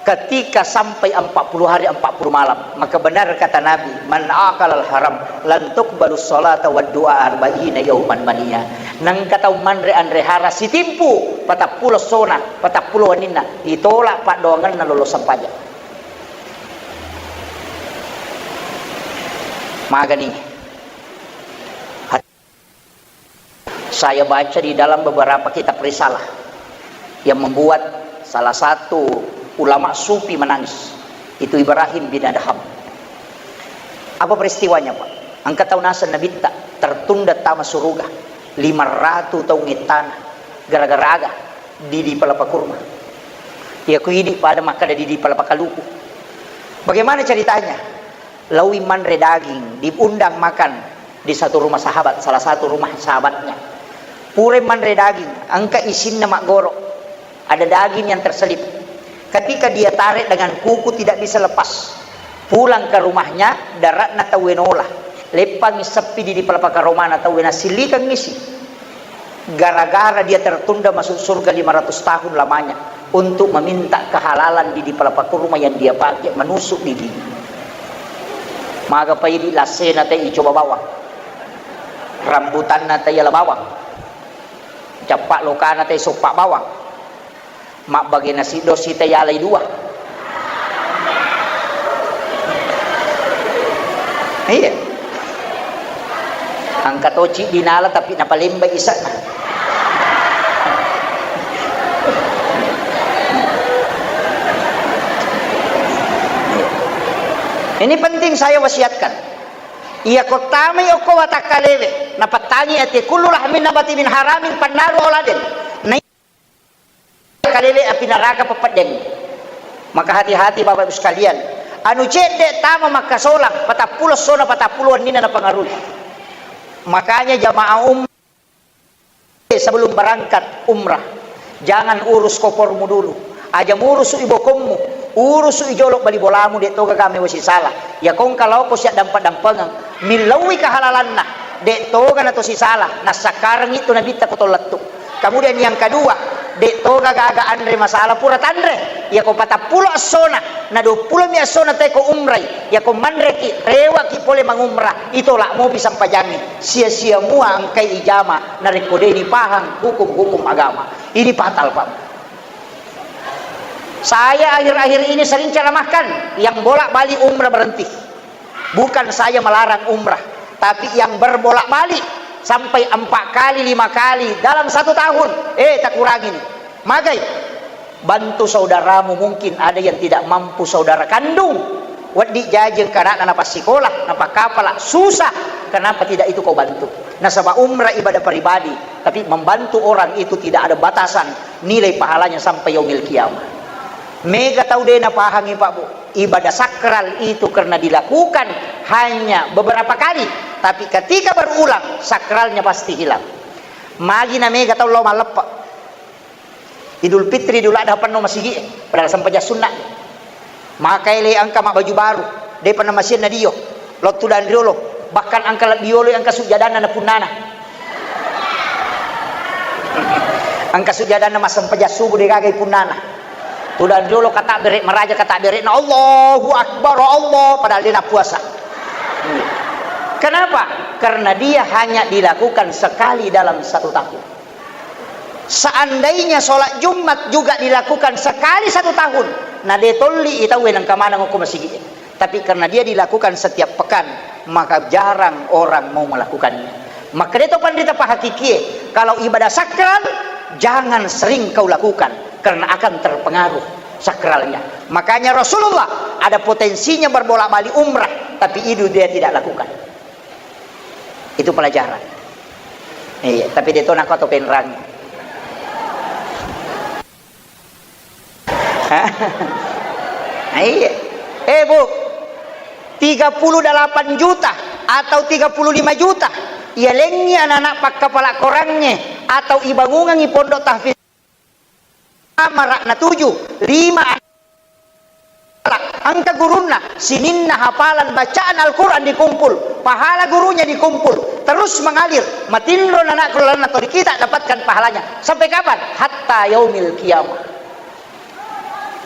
ketika sampai empat puluh hari, empat puluh malam, maka benar kata Nabi, "Man akalal haram, lan tuqbalus salata wad du'a arba'ina yauman mania." Nengka tau manre anre hara sitimpu, patappulo sona, patappulo waninna, ditolak paddoangenna lolo sempajang. Magani. Saya baca di dalam beberapa kitab risalah yang membuat salah satu ulama sufi menangis. Itu Ibrahim bin Adham. Apa peristiwanya, Pak? Engka tau naseng Nabitta tertunda tama suruga lima ratu taung ittana gara-gara aga didi palapa kurma. Iya ku idi pada makkada didi palapa kaluku. Bagaimana ceritanya? Laui manre daging, diundang makan di satu rumah sahabat, salah satu rumah sahabatnya. Pura manre daging, engka isinna maggoro. Ada daging yang terselip. Ketika dia tarik dengan kuku tidak bisa lepas. Pulang ke rumahnya, daratna tauwe nola. Leppangi seppi di, di palapa karomana tauwe nasillikang isi. Gara-gara dia tertunda masuk surga lima ratus tahun lamanya untuk meminta kehalalan di, di palapa kurma yang dia pakai menusuk didi. Maga paidi lassena te icoba bawang. Rambutanna te yala bawang. Cappa lokana te soppa bawang. Mabbage nasi dosi te yalai dua. Iya. Engka toci dinala tapi napalemba isana. Ini penting saya wasiatkan. Iya ko tamai okko watakkalewe, napattangi ati kullu lahmin nabati min haramin pannaru auladen. Na kalewe api neraka pepeddeng. Maka hati-hati Bapak Ibu sekalian. Anu cedde tama makkasolang, patappulo sona patappulo wenninna napengaruhi. Makanya jamaah umrah sebelum berangkat umrah, jangan urus kopormu dulu. Aja murusu ibokommu, urusu ijolo bali bolamu, de toga kame wasi salah. Ya kongka laoko siak dampa-dampengeng, millaui kehalalanna, de toga nato sisala, nassakkarengi tu nabitta ko tollettu. Kemudian yang kedua, de toga gaga anre masalah pura tanre. Yako patappulo essona, na duappulo mi essona teko umrai. Yako manreki, rewaki pole mangumrah, itolak mopi sampajangi. Sia-sia mua engkai ijama, narekko deni pahang hukum-hukum agama. Ini fatal, Pak. Saya akhir-akhir ini sering ceramahkan, yang bolak-balik umrah berhenti. Bukan saya melarang umrah, tapi yang berbolak-balik sampai empat kali, lima kali dalam satu tahun, eh, takurangi ni. Magai, bantu saudaramu, mungkin ada yang tidak mampu saudara kandung. Wedding jaji engka anakna napassikola, napakkapala, susah. Kenapa tidak itu kau bantu? Nasaba umrah ibadah pribadi, tapi membantu orang itu tidak ada batasan nilai pahalanya sampai yaumil kiamah. Mega tau de napahangi, Pak, Bu. Ibadah sakral itu karena dilakukan hanya beberapa kali, tapi ketika berulang, sakralnya pasti hilang. Magi na mega tau lao malleppe. Idul Fitri, Idul Adha penno masigi, padahal sempajang sunna. Maka ele engka mabbaju baru, de penno masienna dio, lao tudang riolo, bahkan engka lebbi yolo engka sujjadanna na punnana. Engka sujjadanna massempajang subuh de gaga punnana. Tudang riolo kata bere maraja, kata bere na Allahu Akbar, Allah, padahal dia na puasa. Kenapa? Karena dia hanya dilakukan sekali dalam satu tahun. Seandainya sholat Jumat juga dilakukan sekali satu tahun, na de tolli i tauwe nengka maneng ko masigi. Tapi karena dia dilakukan setiap pekan, maka jarang orang mau melakukannya. Maka dia tahu pandita pahakikie, kalau ibadah sakral, jangan sering kau lakukan, karena akan terpengaruh sakralnya. Makanya Rasulullah ada potensinya berbolak-balik umrah, tapi itu dia tidak lakukan. Itu pelajaran. Iya, tapi dia tahu nak atau penrang. Hah? Nah, iya. Eh, Bu, tiga puluh delapan juta atau tiga puluh lima juta, ialengngi anak-anak pakkapala korangnge atau ibangungengngi pondok tahfiz amara na tuju, lima anak. Engka gurunna, sininna hafalan bacaan Al-Quran dikumpul, pahala gurunya dikumpul, terus mengalir, matinro anak keluarga tori kita dapatkan pahalanya. Sampai kapan? Hatta yaumil qiyamah.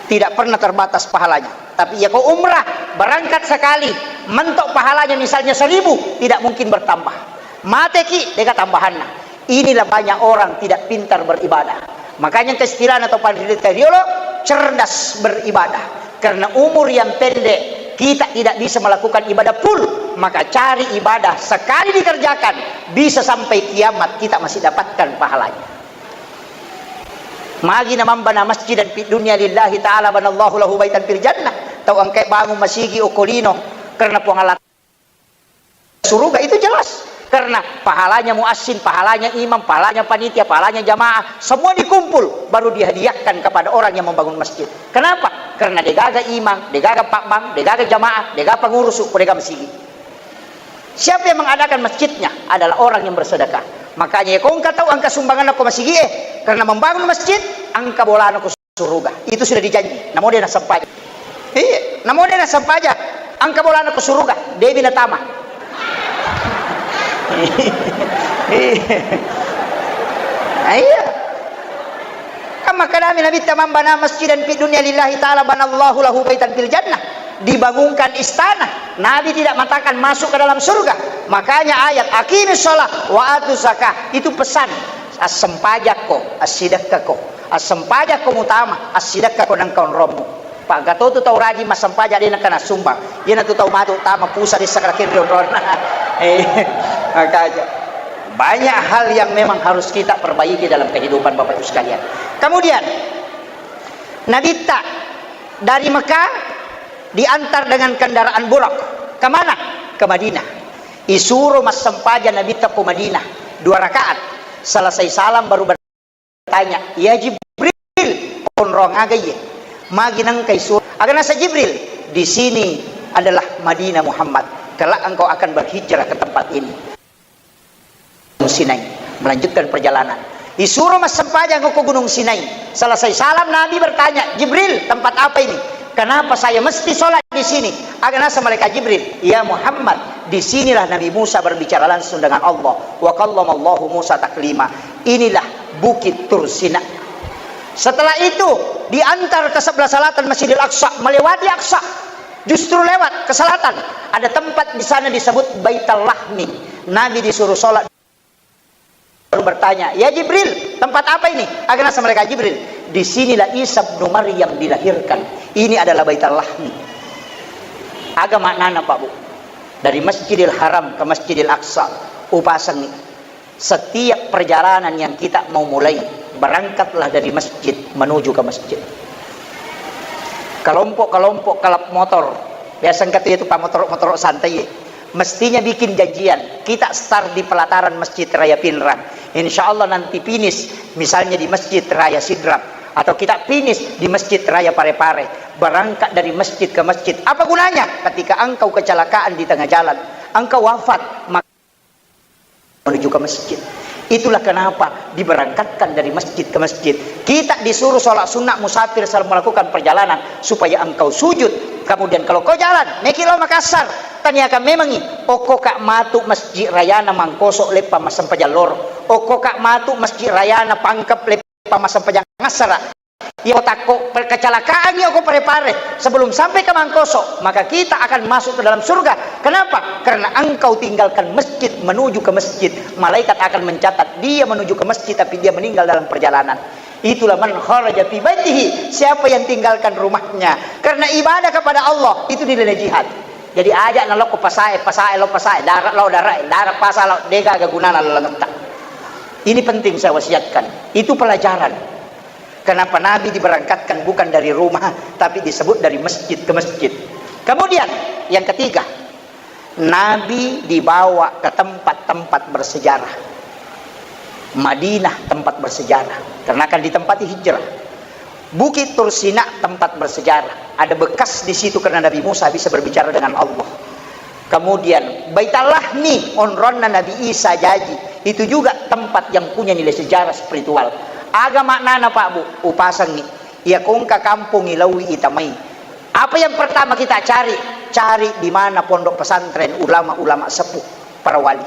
Tidak pernah terbatas pahalanya. Tapi ya kau umrah, berangkat sekali, mentok pahalanya misalnya seribu, tidak mungkin bertambah. Mateki, deka tambahanna. Inilah banyak orang tidak pintar beribadah. Makanya kestilana atau pandita riolo, cerdas beribadah. Karena umur yang pendek, kita tidak bisa melakukan ibadah full. Maka cari ibadah sekali dikerjakan, bisa sampai kiamat kita masih dapatkan pahalanya. Magi na mambana masjidan fid dunya lillahi ta'ala banallahu lahu baitan fil jannah. Tau engkai bangun masigi okko lino karena Puang Allah suruga, itu jelas. Karena pahalanya muassin, pahalanya imam, pahalanya panitia, pahalanya jamaah, semua dikumpul baru dihadiahkan kepada orang yang membangun masjid. Kenapa? Karena degaga imam, degaga pakbang, degaga jamaah, degaga pengurus, degaga masigi. Siapa yang mengadakan masjidnya adalah orang yang bersedekah. Makanya, ya, kau engka tahu angka sumbangan ko masigi, eh, karena membangun masjid, angka bolana ko suruga. Itu sudah dijanji. Namo dia nasempajang. Iya, namo dia nasempajang. Angka bolana ko suruga, debi natama. Iya. Kan makkedami Nabitta, "Man bana masjidan fid dunya lillahi ta'ala banallahu lahu baitan fil jannah." Dibangunkan istana. Nabi tidak mengatakan masuk ke dalam surga. Makanya ayat, "Aqimis shalah wa atuz zakah." Itu pesan. Assempajakko, assidekkako. Assempajakko mutama, assidekkako nengka onrommu. Pagatotu tau rajin massempajang de nengka nassumbang. Iyanatu tau matu tama pusa dessa kalakenri onronna. Eh, makanya. Banyak hal yang memang harus kita perbaiki dalam kehidupan, Bapak Ibu sekalian. Kemudian, Nabitta dari Mekah Diantar dengan kendaraan buraq. Kemana? Ke Madinah. Isuro massempajang Nabitta ko Madinah, dua rakaat. Selesai salam baru bertanya, "Ya Jibril, onrong aga iye? Magi nengka isuro?" Aga nasa Jibril, "Di sini adalah Madinah Muhammad. Kelak engkau akan berhijrah ke tempat ini." Sinai, melanjutkan perjalanan. Isuro massempajang ko Gunung Sinai. Selesai salam, Nabi bertanya, "Jibril, tempat apa ini? Kenapa saya mesti sholat di sini?" Aga nasa malaikat Jibril, "Ya Muhammad, di sinilah Nabi Musa berbicara langsung dengan Allah. Wa kallamallahu Musa taklima. Inilah Bukit Tur Sina." Setelah itu, diantar ke sebelah selatan Masjidil Aqsa, melewati Aqsa. Justru lewat ke selatan, ada tempat di sana disebut Baital Lahmi. Nabi disuruh sholat, baru bertanya, "Ya Jibril, tempat apa ini?" Aga nasa malaikat Jibril, "Di sinilah Isa bin Maryam dilahirkan. Ini adalah Baital Lahmi." Aga maknana, Pak Bu? Dari Masjidil Haram ke Masjidil Aqsa, upasengngi. Setiap perjalanan yang kita mau mulai, berangkatlah dari masjid menuju ke masjid. Kelompok-kelompok klub motor, biasa engka tu itu pamotoro-motoro santai, mestinya bikin janjian. Kita start di pelataran Masjid Raya Pinrang. Insya Allah nanti finish misalnya di Masjid Raya Sidrap, atau kita finish di Masjid Raya Parepare. Berangkat dari masjid ke masjid. Apa gunanya? Ketika engkau kecelakaan di tengah jalan, engkau wafat, maka menuju ke masjid. Itulah kenapa diberangkatkan dari masjid ke masjid. Kita disuruh sholat sunnah musafir selama melakukan perjalanan supaya engkau sujud. Kemudian kalau kau jalan, meki lo Makassar, tanyakan memangi, "Okko ka matu masjid rayana Mangkoso leppa massempajang loro. Okko ka matu masjid rayana Pangkep leppa massempajang assara." Iya, otakko, pe-, kecelakaangngi okko Parepare sebelum sampai ke Mangkoso, maka kita akan masuk ke dalam surga. Kenapa? Karena engkau tinggalkan masjid menuju ke masjid. Malaikat akan mencatat dia menuju ke masjid, tapi dia meninggal dalam perjalanan. Itulah man kharaja fi baitihi, siapa yang tinggalkan rumahnya karena ibadah kepada Allah, itu nilainya jihad. Jadi aja nalokko pasae, pasae lo pasae, darat lo darat, darat pasa lo, dega aga gunana lo langetta. Ini penting saya wasiatkan. Itu pelajaran. Kenapa Nabi diberangkatkan bukan dari rumah, tapi disebut dari masjid ke masjid. Kemudian, yang ketiga, Nabi dibawa ke tempat-tempat bersejarah. Madinah tempat bersejarah, karena akan ditempati hijrah. Bukit Tursina tempat bersejarah, ada bekas di situ karena Nabi Musa bisa berbicara dengan Allah. Kemudian, Baitul Lahmi, onronna Nabi Isa jaji, itu juga tempat yang punya nilai sejarah spiritual. Aga maknana, Pak Bu? Upasengngi. Iya ko engka kampong ilaui itamai. Apa yang pertama kita cari? Cari di mana pondok pesantren ulama-ulama sepuh, para wali.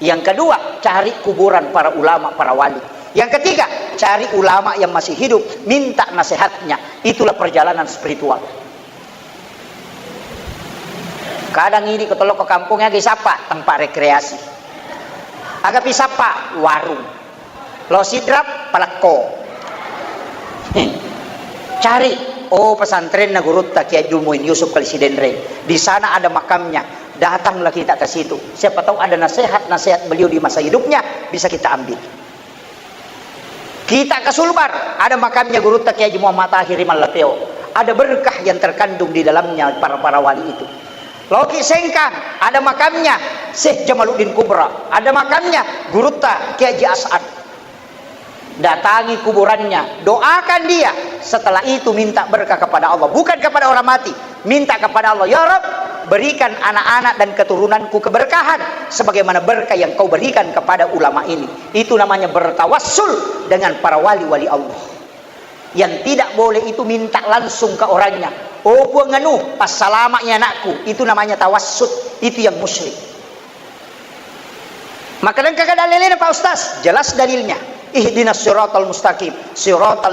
Yang kedua, cari kuburan para ulama, para wali. Yang ketiga, cari ulama yang masih hidup, minta nasihatnya. Itulah perjalanan spiritual. Kadang idi ko tolokko kampong aga isappa, tempat rekreasi. Agapi isappa, warung. Lo Sidrap, palekko. Cari, oh, pesantrenna gurutta Kiai Haji Muin Yusuf Kali Sidenreng. Di sana ada makamnya. Datanglah kita ke situ. Siapa tahu ada nasihat-nasihat beliau di masa hidupnya bisa kita ambil. Kita ke Sulbar, ada makamnya gurutta Kiai Haji Muhammad Tahir Mallateo. Ada berkah yang terkandung di dalamnya para, para wali itu. Loki Sengkang, ada makamnya Syekh Jamaluddin Kubra, ada makamnya gurutta Kiai Haji As'ad. Datangi kuburannya, doakan dia. Setelah itu minta berkah kepada Allah, bukan kepada orang mati. Minta kepada Allah, "Ya Rabb, berikan anak-anak dan keturunanku keberkahan sebagaimana berkah yang kau berikan kepada ulama ini." Itu namanya bertawassul dengan para wali-wali Allah. Yang tidak boleh itu minta langsung ke orangnya. "Oh Puang anu, passalama' ya anakku." Itu namanya tawassut. Itu yang musyrik. Maka dan kagak dalilnya, Pak Ustaz? Jelas dalilnya. Ihdinas siratal mustaqim, siratal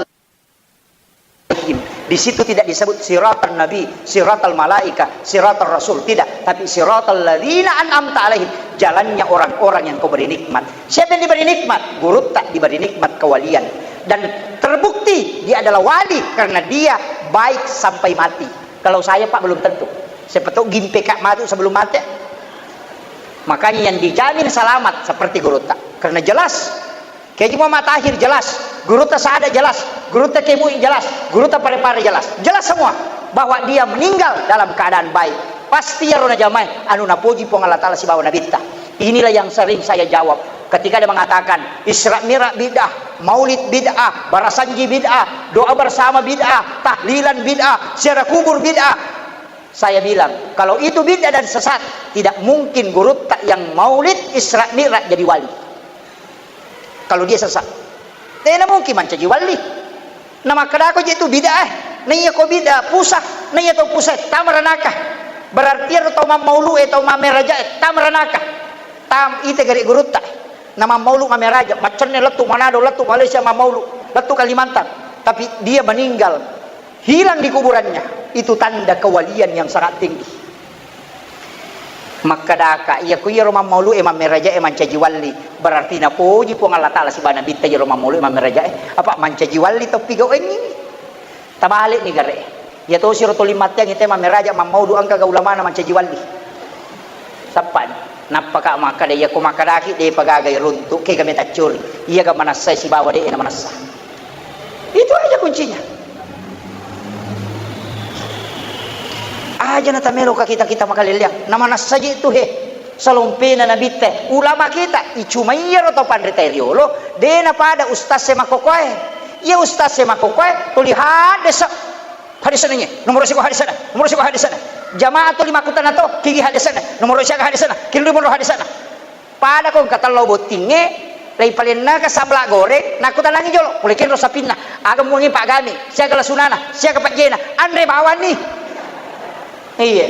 alaihim. Di situ tidak disebut siratal nabi, siratal malaika, siratal rasul, tidak. Tapi siratal ladzina an'amta alaihim, jalannya orang-orang yang kau beri nikmat. Siapa yang diberi nikmat? Gurutta diberi nikmat kewalian. Dan terbukti dia adalah wali karena dia baik sampai mati. Kalau saya, Pak, belum tentu. Siapa tahu gimpe ka matu sebelum mati. Makanya yang dijamin selamat seperti gurutta. Karena jelas Kiai Haji Muhammad Tahir jelas, gurutta Sada jelas, gurutta Kiai Muin jelas, gurutta Parepare jelas. Jelas semua. bahwa dia meninggal dalam keadaan baik. Pasti iyaro najamae anu napoji Puang Allah Ta'ala sibawa Nabitta. Inilah yang sering saya jawab. Ketika ada mengatakan Isra Mi'raj bid'ah, maulid bid'ah, barasanji bid'ah, doa bersama bid'ah, tahlilan bid'ah, ziarah kubur bid'ah. Saya bilang, kalau itu bid'ah dan sesat, tidak mungkin gurutta yang maulid Isra Mi'raj jadi wali. Kalau dia sesat. Tena mungkin mancaji wali. Namakkedako je tu bid'ah, eh. Naiya ko bid'ah, pusa, naiya tau pusa, eh, tama ranaka. Berarti ero tau mammaulu, eh, tau mammeraja, eh, tama ranaka. Tam, ite gare gurutta, eh. Namammaulu mammeraja, maccenne lettu Manado, lettu Malaysia mammaulu, lettu Kalimantan. Tapi dia meninggal, hilang di kuburannya, itu tanda kewalian yang sangat tinggi. Makkedaka, iya ku iyaro mammaulu'e mammerajae mancaji walli, berarti napoji Puang Allah Ta'ala sibawa Nabitta iyaro mammaulu'e mammerajae, apa mancaji walli toppi gau'engngi. Tabale'ni gare. Iya tosiro toli matteang ite mammeraja mammaulu engkaga ulamana mancaji walli. Sappani. Nappaka makkeda, iya ku makkedaki de'pa gaga iruntu, kega metaccuri. Iyaga manassai sibawa de'e namanassa. Itu aja kuncinya. Aja na tamelo ka kita-kita makalelleang. Na manassaji tu he. Salompena nabitte. Ulama kita. Icuma iyaro tau panrita riolo. De na pada ustaz e makkokoe. Iya ustaz e makkokoe. Tuli haddesa. Haddesa nanye. Nomor siko haddesa na. Nomor siko haddesa na. Jamaah tuli makkutana to. Kigi haddesa na. Nomor siaga haddesa na. Killu nomor haddesa na. Pada ko engka tello bottingnge, leipalennaka sabla goreng, nakkutanangi jolo, pole kenro sapinna, aga muangi paggame, siaga lasunana, siaga pajjena, anre bawanni. Iya.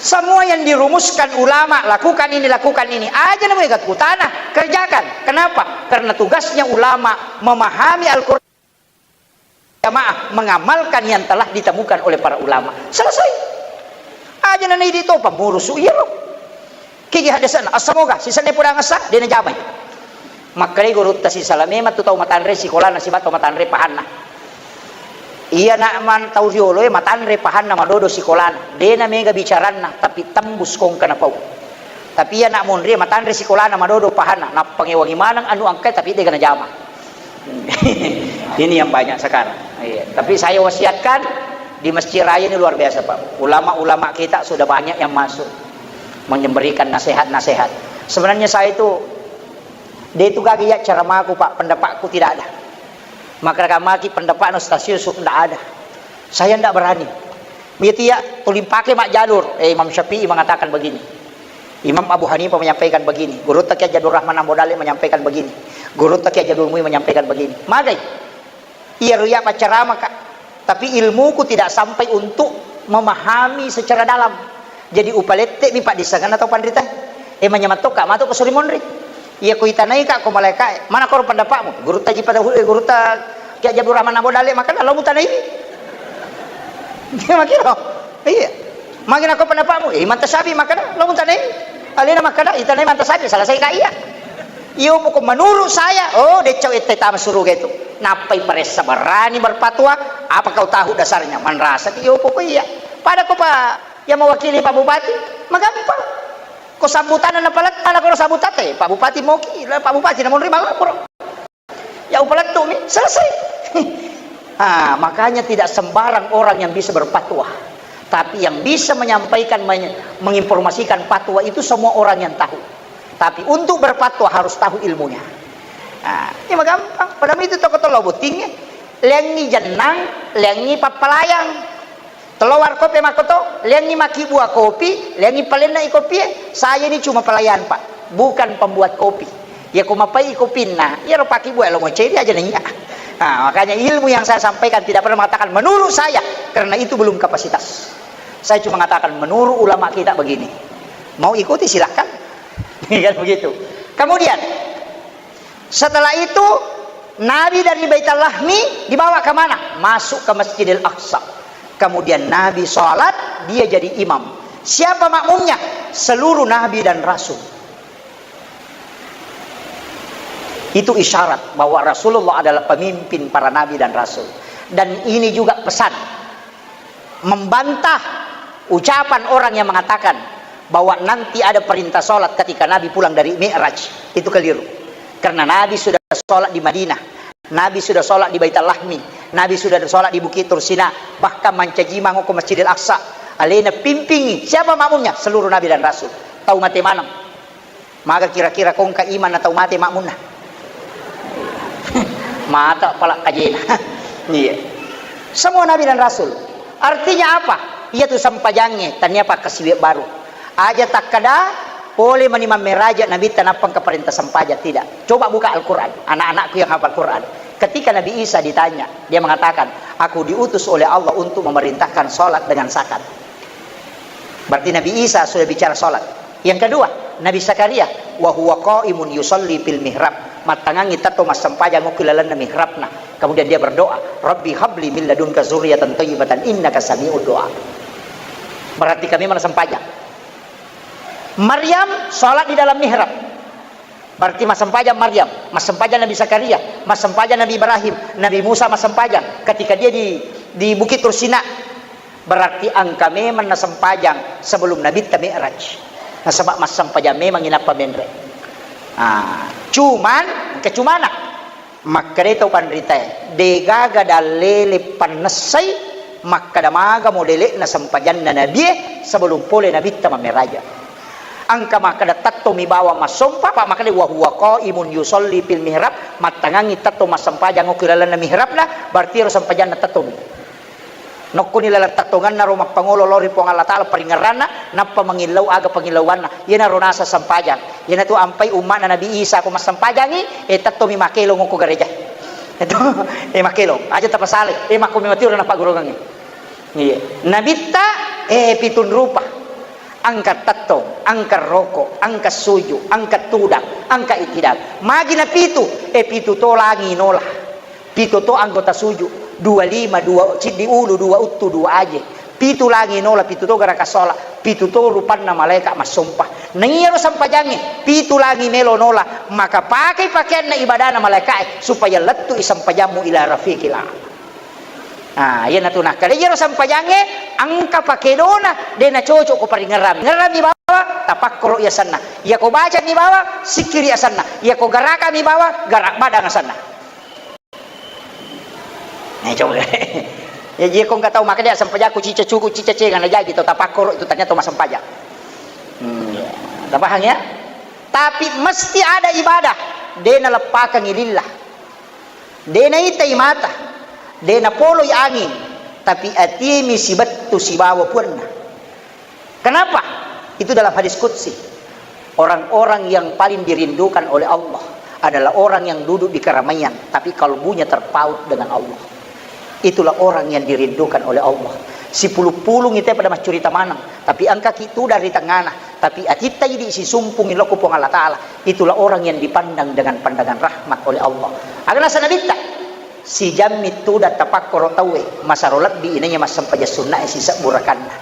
Semua yang dirumuskan ulama, lakukan ini, lakukan ini, aja namanya kutana, kerjakan. Kenapa? Karena tugasnya ulama memahami Al-Quran. Jamaah mengamalkan yang telah ditemukan oleh para ulama. Selesai. Aja na naidi to pamurusu iyaro. Kigi haddesana, assamoga, sisenna pudang assa, de najamai. Makkedai gurutta sisala memang tu tau matanre sikolana siba tau matanre pahanna. Iya na man tau rioloe matanre pahanna madodo sikolana. De na mega bicaranna, tapi tembus kongka napau. Tapi iya na monri matanre sikolana madodo pahanna, nappangewangi maneng anu angkai tapi de ga najama. Ini yang banyak sekarang. Iya. Tapi saya wasiatkan, di Masjid Raya ini luar biasa, Pak. Ulama-ulama kita sudah banyak yang masuk memberikan nasihat-nasihat. Sebenarnya saya itu, dia itu gagal ya ceramaku, Pak, pendapatku tidak ada. Maka maki pendapatnya Ustaz Yusuf tidak ada. Saya tidak berani. Miti ya, tuli pake mak jalur. Eh, Imam Syafi'i mengatakan begini. Imam Abu Hanifah menyampaikan begini. Gurutta Kiai Haji Abdul Rahman Ambo Dalek menyampaikan begini. Gurutta Kiai Haji Abdul Muin menyampaikan begini. Magai. Iya ruya pacarama, Kak. Tapi ilmuku tidak sampai untuk memahami secara dalam. Jadi upalette mi Pak di sana atau pandrita. Eh, manyamatoka, mato ke suri monri. Iya, ko itanai ka, ko malaika, mana koro pendapatmu? Guru taji pada hu-, eh, guru ta, Kiai Haji Abdul Rahman Ambo Dalek, maka lo mutanai. Dia makiro. Iya. Magi nako pendapatmu? Eh, manta sabi, maka lo mutanai. Alena maka itanai manta sabi, selesai ka iya. Iyo pokok menurut saya, oh, decau ette tama suruga itu. Napai paressa berani berfatwa, apa kau tahu dasarnya? Manrasa iyo pokok iya. Pada ko Pak, yang mewakili Pak Bupati, magampang. Ko sambutanna napaletta, na ko sambutate, Pak Bupati moki, Pak Bupati na monri malapor. Ya upalettu mi, selesai. Ah, makanya tidak sembarang orang yang bisa berfatwa. Tapi yang bisa menyampaikan, men-, menginformasikan fatwa itu semua orang yang tahu. Tapi untuk berfatwa harus tahu ilmunya. Ah, ini mah gampang. Padahal itu toko tolo bottingnge. Lengi jennang, lengi pappalayang. Telo warkoppe makkoto, leangngi makkibua kopi, leangngi palenna i kopie. Saya ini cuma pelayan, Pak, bukan pembuat kopi. Ya, ko mapai i kopinna, iyaro pakkibua lo moceri aja nanya. Nah, makanya ilmu yang saya sampaikan tidak pernah mengatakan menurut saya, karena itu belum kapasitas. Saya cuma mengatakan menurut ulama kita begini. Mau ikuti silahkan. Kan begitu. Kemudian, setelah itu, Nabi dari Baitul Lahmi dibawa ke mana? Masuk ke Masjidil Aqsa. Kemudian Nabi sholat, dia jadi imam. Siapa makmumnya? Seluruh Nabi dan Rasul. Itu isyarat bahwa Rasulullah adalah pemimpin para Nabi dan Rasul. Dan ini juga pesan membantah ucapan orang yang mengatakan bahwa nanti ada perintah sholat ketika Nabi pulang dari Mi'raj. Itu keliru. Karena Nabi sudah sholat di Madinah. Nabi sudah sholat di Baitul Lahmi, Nabi sudah sholat di Bukit Tursina, bahkan mancaji mangoko Masjidil Aqsa. Alena pimpingi. Siapa makmumnya? Seluruh Nabi dan Rasul. Tau mate maneng. Maga kira-kira kongka iman atau mate makmunna? Mata pala kajena. Iya. Semua Nabi dan Rasul. Artinya apa? Iya tu sempajangnge, tania pakkasiwiang baru. Aja takkada, pole mani mammeraja Nabitta nappa engka parenta sempajang, tidak. Coba buka Al-Quran, anak-anakku yang hafal Quran. Ketika Nabi Isa ditanya, dia mengatakan, "Aku diutus oleh Allah untuk memerintahkan sholat dengan zakat." Berarti Nabi Isa sudah bicara sholat. Yang kedua, Nabi Zakaria, "Wa huwa qaimun yusalli fil mihrab." Mattangangi tetto massempajang okko lalenna mihrabna. Kemudian dia berdoa, "Rabbi habli min ladunka zurriyatan thayyibatan innaka sami'ud du'a." Berarti kami mana sempajang. Maryam sholat di dalam mihrab. Berarti massempajang Maryam, massempajang Nabi Zakaria, massempajang Nabi Ibrahim, Nabi Musa massempajang ketika dia di, di Bukit Tursina. Berarti engka memang nasempajang sebelum Nabitta Mi'raj. Nasaba massempajang memang inappa menre. Ah, cuman, engka cumana. Makkeda tau panritae, degaga dallele pannessai makkeda maga modele'na sempajanna nabie sebelum pole Nabitta mammeraja. Engka makkeda tettomi bawang massompa, pa makkeda wa huwa qaimun yusalli fil mihrab, mattangangi tetto massempajang okko lalenna mihrabna, berarti ero sempajanna tettomi. Nokkoni laleng tettongenna ro mappangolo lao ri Puang Allah Ta'ala paringerranna, nappa mangillau aga pangillauanna. Iyanaro naseng sempajang. Iyanatu ampai umma'na Nabi Isa ko massempajangi, eh, tettomi makkelong ko gereja. Itu, eh, makkelong. Aja tapasalai. Eh, makko memang tiwara napaggurungengngi. Iya. Nabitta, eh, pitun rupa. Engka tettong, engka roko, engka suju, engka tudang, engka itidal. Magi napitu, eh, pitu to langi nola. Pitu to anggota suju, dua lima, dua ciddi ulu, dua uttu, dua aje. Pitu langi nola, pitu to garaka sola, pitu to rupanna malaika massompa. Naiyaro sempajangnge, pitu langi melo nola, maka pakai pakaianna ibadana malaikae supaya lettu i sempajammu ila rafiqil a'la. Ah, iyanatu nakkeda iyaro sempajangnge engka pakedona, de nacocok ko paringerrang. Ngerrami bawang, tapakkoro i asenna. Iyako bacani bawang, sikkiri asenna. Iyako garakami bawang, garak badang asenna. Eh, coba. Ya, jadi ko engka tau makkeda, "Sempajakku cica cuku, cica cenga," na jaji tau tapakkoro itu ternyata tau massempajang. Hmm, ya. Tapahang ya? Tapi mesti ada ibadah, de naleppakangi lillah. De naitai mata, de napoloi anging, tapi atimi sibettu sibawa puanna. Kenapa? Itu dalam hadis qudsi. Orang-orang yang paling dirindukan oleh Allah adalah orang yang duduk di keramaian, tapi kalbunya terpaut dengan Allah. Itulah orang yang dirindukan oleh Allah. Sipulung-pulung itu pada maccurita maneng, tapi engkaki tudang ri tengana, tapi atitta idi sisumpung ilokku Puang Allah Ta'ala. Itulah orang yang dipandang dengan pandangan rahmat oleh Allah. Aga naseng Nabitta? Sijammi tudang tapakkoro tauwe, masero lebbi inaiya massempajang sunnae sisebbu rakanna.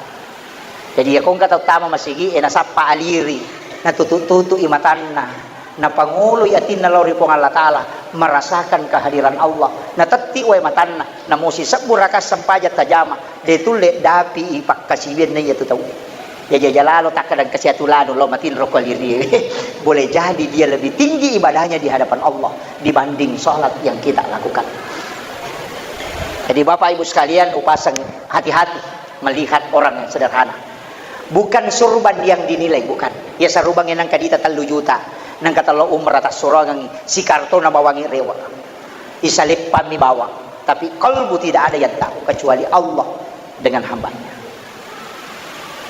Jadi, iyako engka tau tama masigi e, nasappa aliri, natutu-tutu i matanna, napangoloi atinna lao ri Puang Allah Ta'ala, merasakan kehadiran Allah, natetti wae matanna, namo sisebbu raka sempajang tajama, de tulle dapi i pakkasiwianna iyatu tau. Jaja-jaja lalo takkadang kasi atu lanu lao matinro ko aliri. Boleh jadi dia lebih tinggi ibadahnya di hadapan Allah dibanding salat yang kita lakukan. Jadi, Bapak Ibu sekalian, upaseng, hati-hati melihat orang yang sederhana. Bukan surban yang dinilai, bukan. Ya, sarubangnge nangka dita tellu juta, nangka tello umrah tassuroangengngi, sikartona bawangi rewa. Isaleppammi bawang, tapi kalbu tidak ada yang tahu kecuali Allah dengan hambanya.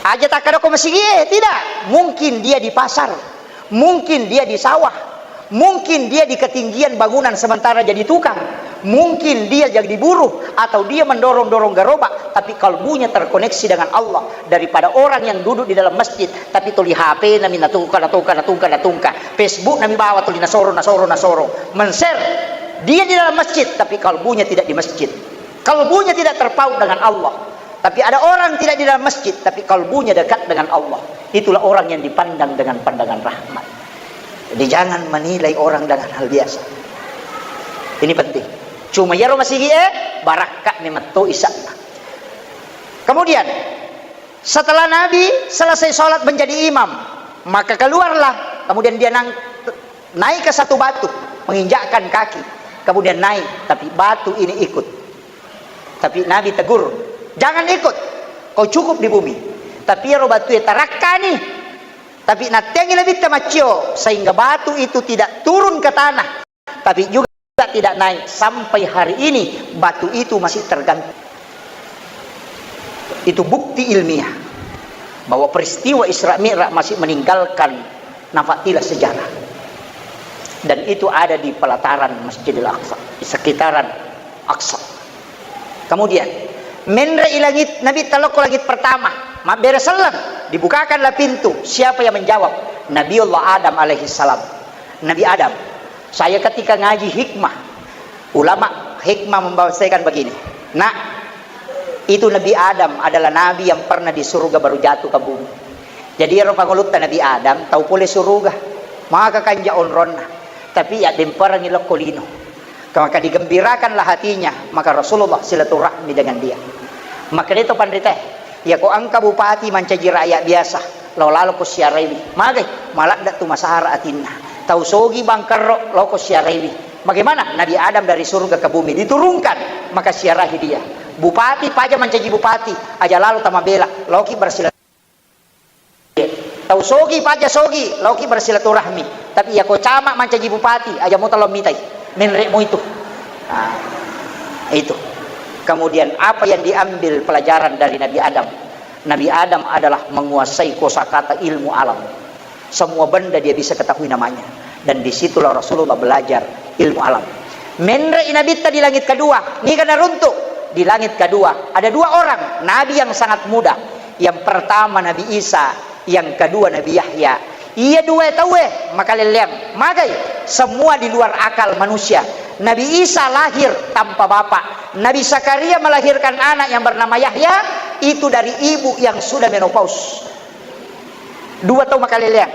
Aja takkadako masigi e, tidak. Mungkin dia di pasar, mungkin dia di sawah, mungkin dia di ketinggian bangunan sementara jadi tukang, mungkin dia jadi buruh, atau dia mendorong-dorong gerobak, tapi kalbunya terkoneksi dengan Allah. Daripada orang yang duduk di dalam masjid, tapi tuli H P nami natungka, natungka, natungka, natungka. Facebook nami bawa tuli nasoro, nasoro, nasoro. Men-share. Dia di dalam masjid, tapi kalbunya tidak di masjid. Kalbunya tidak terpaut dengan Allah. Tapi ada orang tidak di dalam masjid, tapi kalbunya dekat dengan Allah. Itulah orang yang dipandang dengan pandangan rahmat. Jadi, jangan menilai orang dengan hal biasa. Ini penting. Cuma iyaro masigi e, barakka ni metto isa'na. Kemudian, setelah Nabi selesai sholat menjadi imam, maka keluarlah. Kemudian dia nang-, naik ke satu batu, menginjakkan kaki. Kemudian naik, tapi batu ini ikut. Tapi Nabi tegur, "Jangan ikut, kau cukup di bumi." Tapi iyaro batue tarakkani, tapi natteangi Nabitta maccio, sehingga batu itu tidak turun ke tanah, tapi juga tidak naik. Sampai hari ini batu itu masih tergantung. Itu bukti ilmiah bahwa peristiwa Isra Mi'raj masih meninggalkan nafatilah sejarah. Dan itu ada di pelataran Masjidil Aqsa, di sekitaran Aqsa. Kemudian, menre i langit, Nabitta lokko langit pertama, mabbere selleng, dibukakanlah pintu. Siapa yang menjawab? Nabiullah Adam alaihissalam. Nabi Adam. Saya ketika ngaji hikmah, ulama hikmah membahasakan begini. Nak, itu Nabi Adam adalah nabi yang pernah di surga baru jatuh ke bumi. Jadi, ero pangulutta Nabi Adam, tau pole suruga. Maka kanja onronna. Tapi ya, demperangi lokko lino. Maka digembirakanlah hatinya, maka Rasulullah silaturahmi dengan dia. Maka itu pandita, ya ko angka bupati mancaji rakyat biasa, lao lalo ko siaraiwi. Magai, maladda tu masara atinna. Tau sogi bangkerro, lao ko siaraiwi. Bagaimana? Nabi Adam dari surga ke bumi diturunkan, maka siarahi dia. Bupati paja mancaji bupati, aja lalo tamabela, laoki bersilaturahmi. Tau sogi, paja sogi, laoki bersilaturahmi. Tapi ya ko camat mancaji bupati, aja mo talo mitai. Menre mo itu. Nah, itu. Kemudian apa yang diambil pelajaran dari Nabi Adam? Nabi Adam adalah menguasai kosakata ilmu alam. Semua benda dia bisa ketahui namanya. Dan disitulah Rasulullah belajar ilmu alam. Menre i Nabitta di langit kedua, niga naruntuk? Di langit kedua, ada dua orang, nabi yang sangat muda. Yang pertama Nabi Isa, yang kedua Nabi Yahya. Iya dua tauwe makalelleang. Magai? Semua di luar akal manusia. Nabi Isa lahir tanpa bapak. Nabi Zakaria melahirkan anak yang bernama Yahya, itu dari ibu yang sudah menopause. Dua tau makaleleang.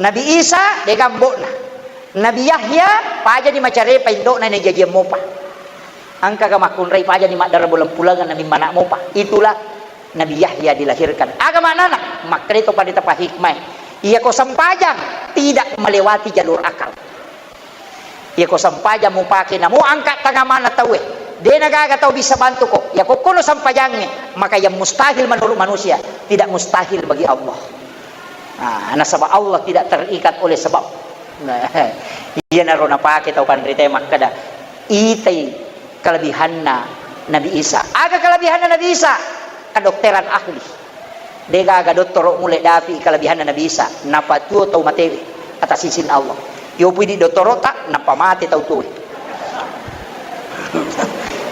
Nabi Isa, dega ambo'na. Nabi Yahya, pajani macarepa indo'na, najajiang mopa. Engkaga makkunrai pajani maddara bulang-pulangan, namimmana mopa. Itulah Nabi Yahya dilahirkan. Aga maknana? Makkeda to pada tapa hikmah. Iya ko sempajang, tidak melewati jalur akal. Iya ko sempajang mupake namo angka tangamana tauwe, de nagaga tau bisa bantu ko. Iya ko kono sempajangnge, maka yang mustahil menurut manusia tidak mustahil bagi Allah. Nah, nasaba Allah tidak terikat oleh sebab. Nah, iyanaro napake tau panrita makkeda, itai kelebihanna Nabi Isa. Aga kelebihanna Nabi Isa? Kedokteran ahli. Degaga dottoro mulle dapi kelebihanna Nabi Isa, napatuo tau matewe atas izin Allah. Yopui di dottoro ta, nappa mate tau tuwe.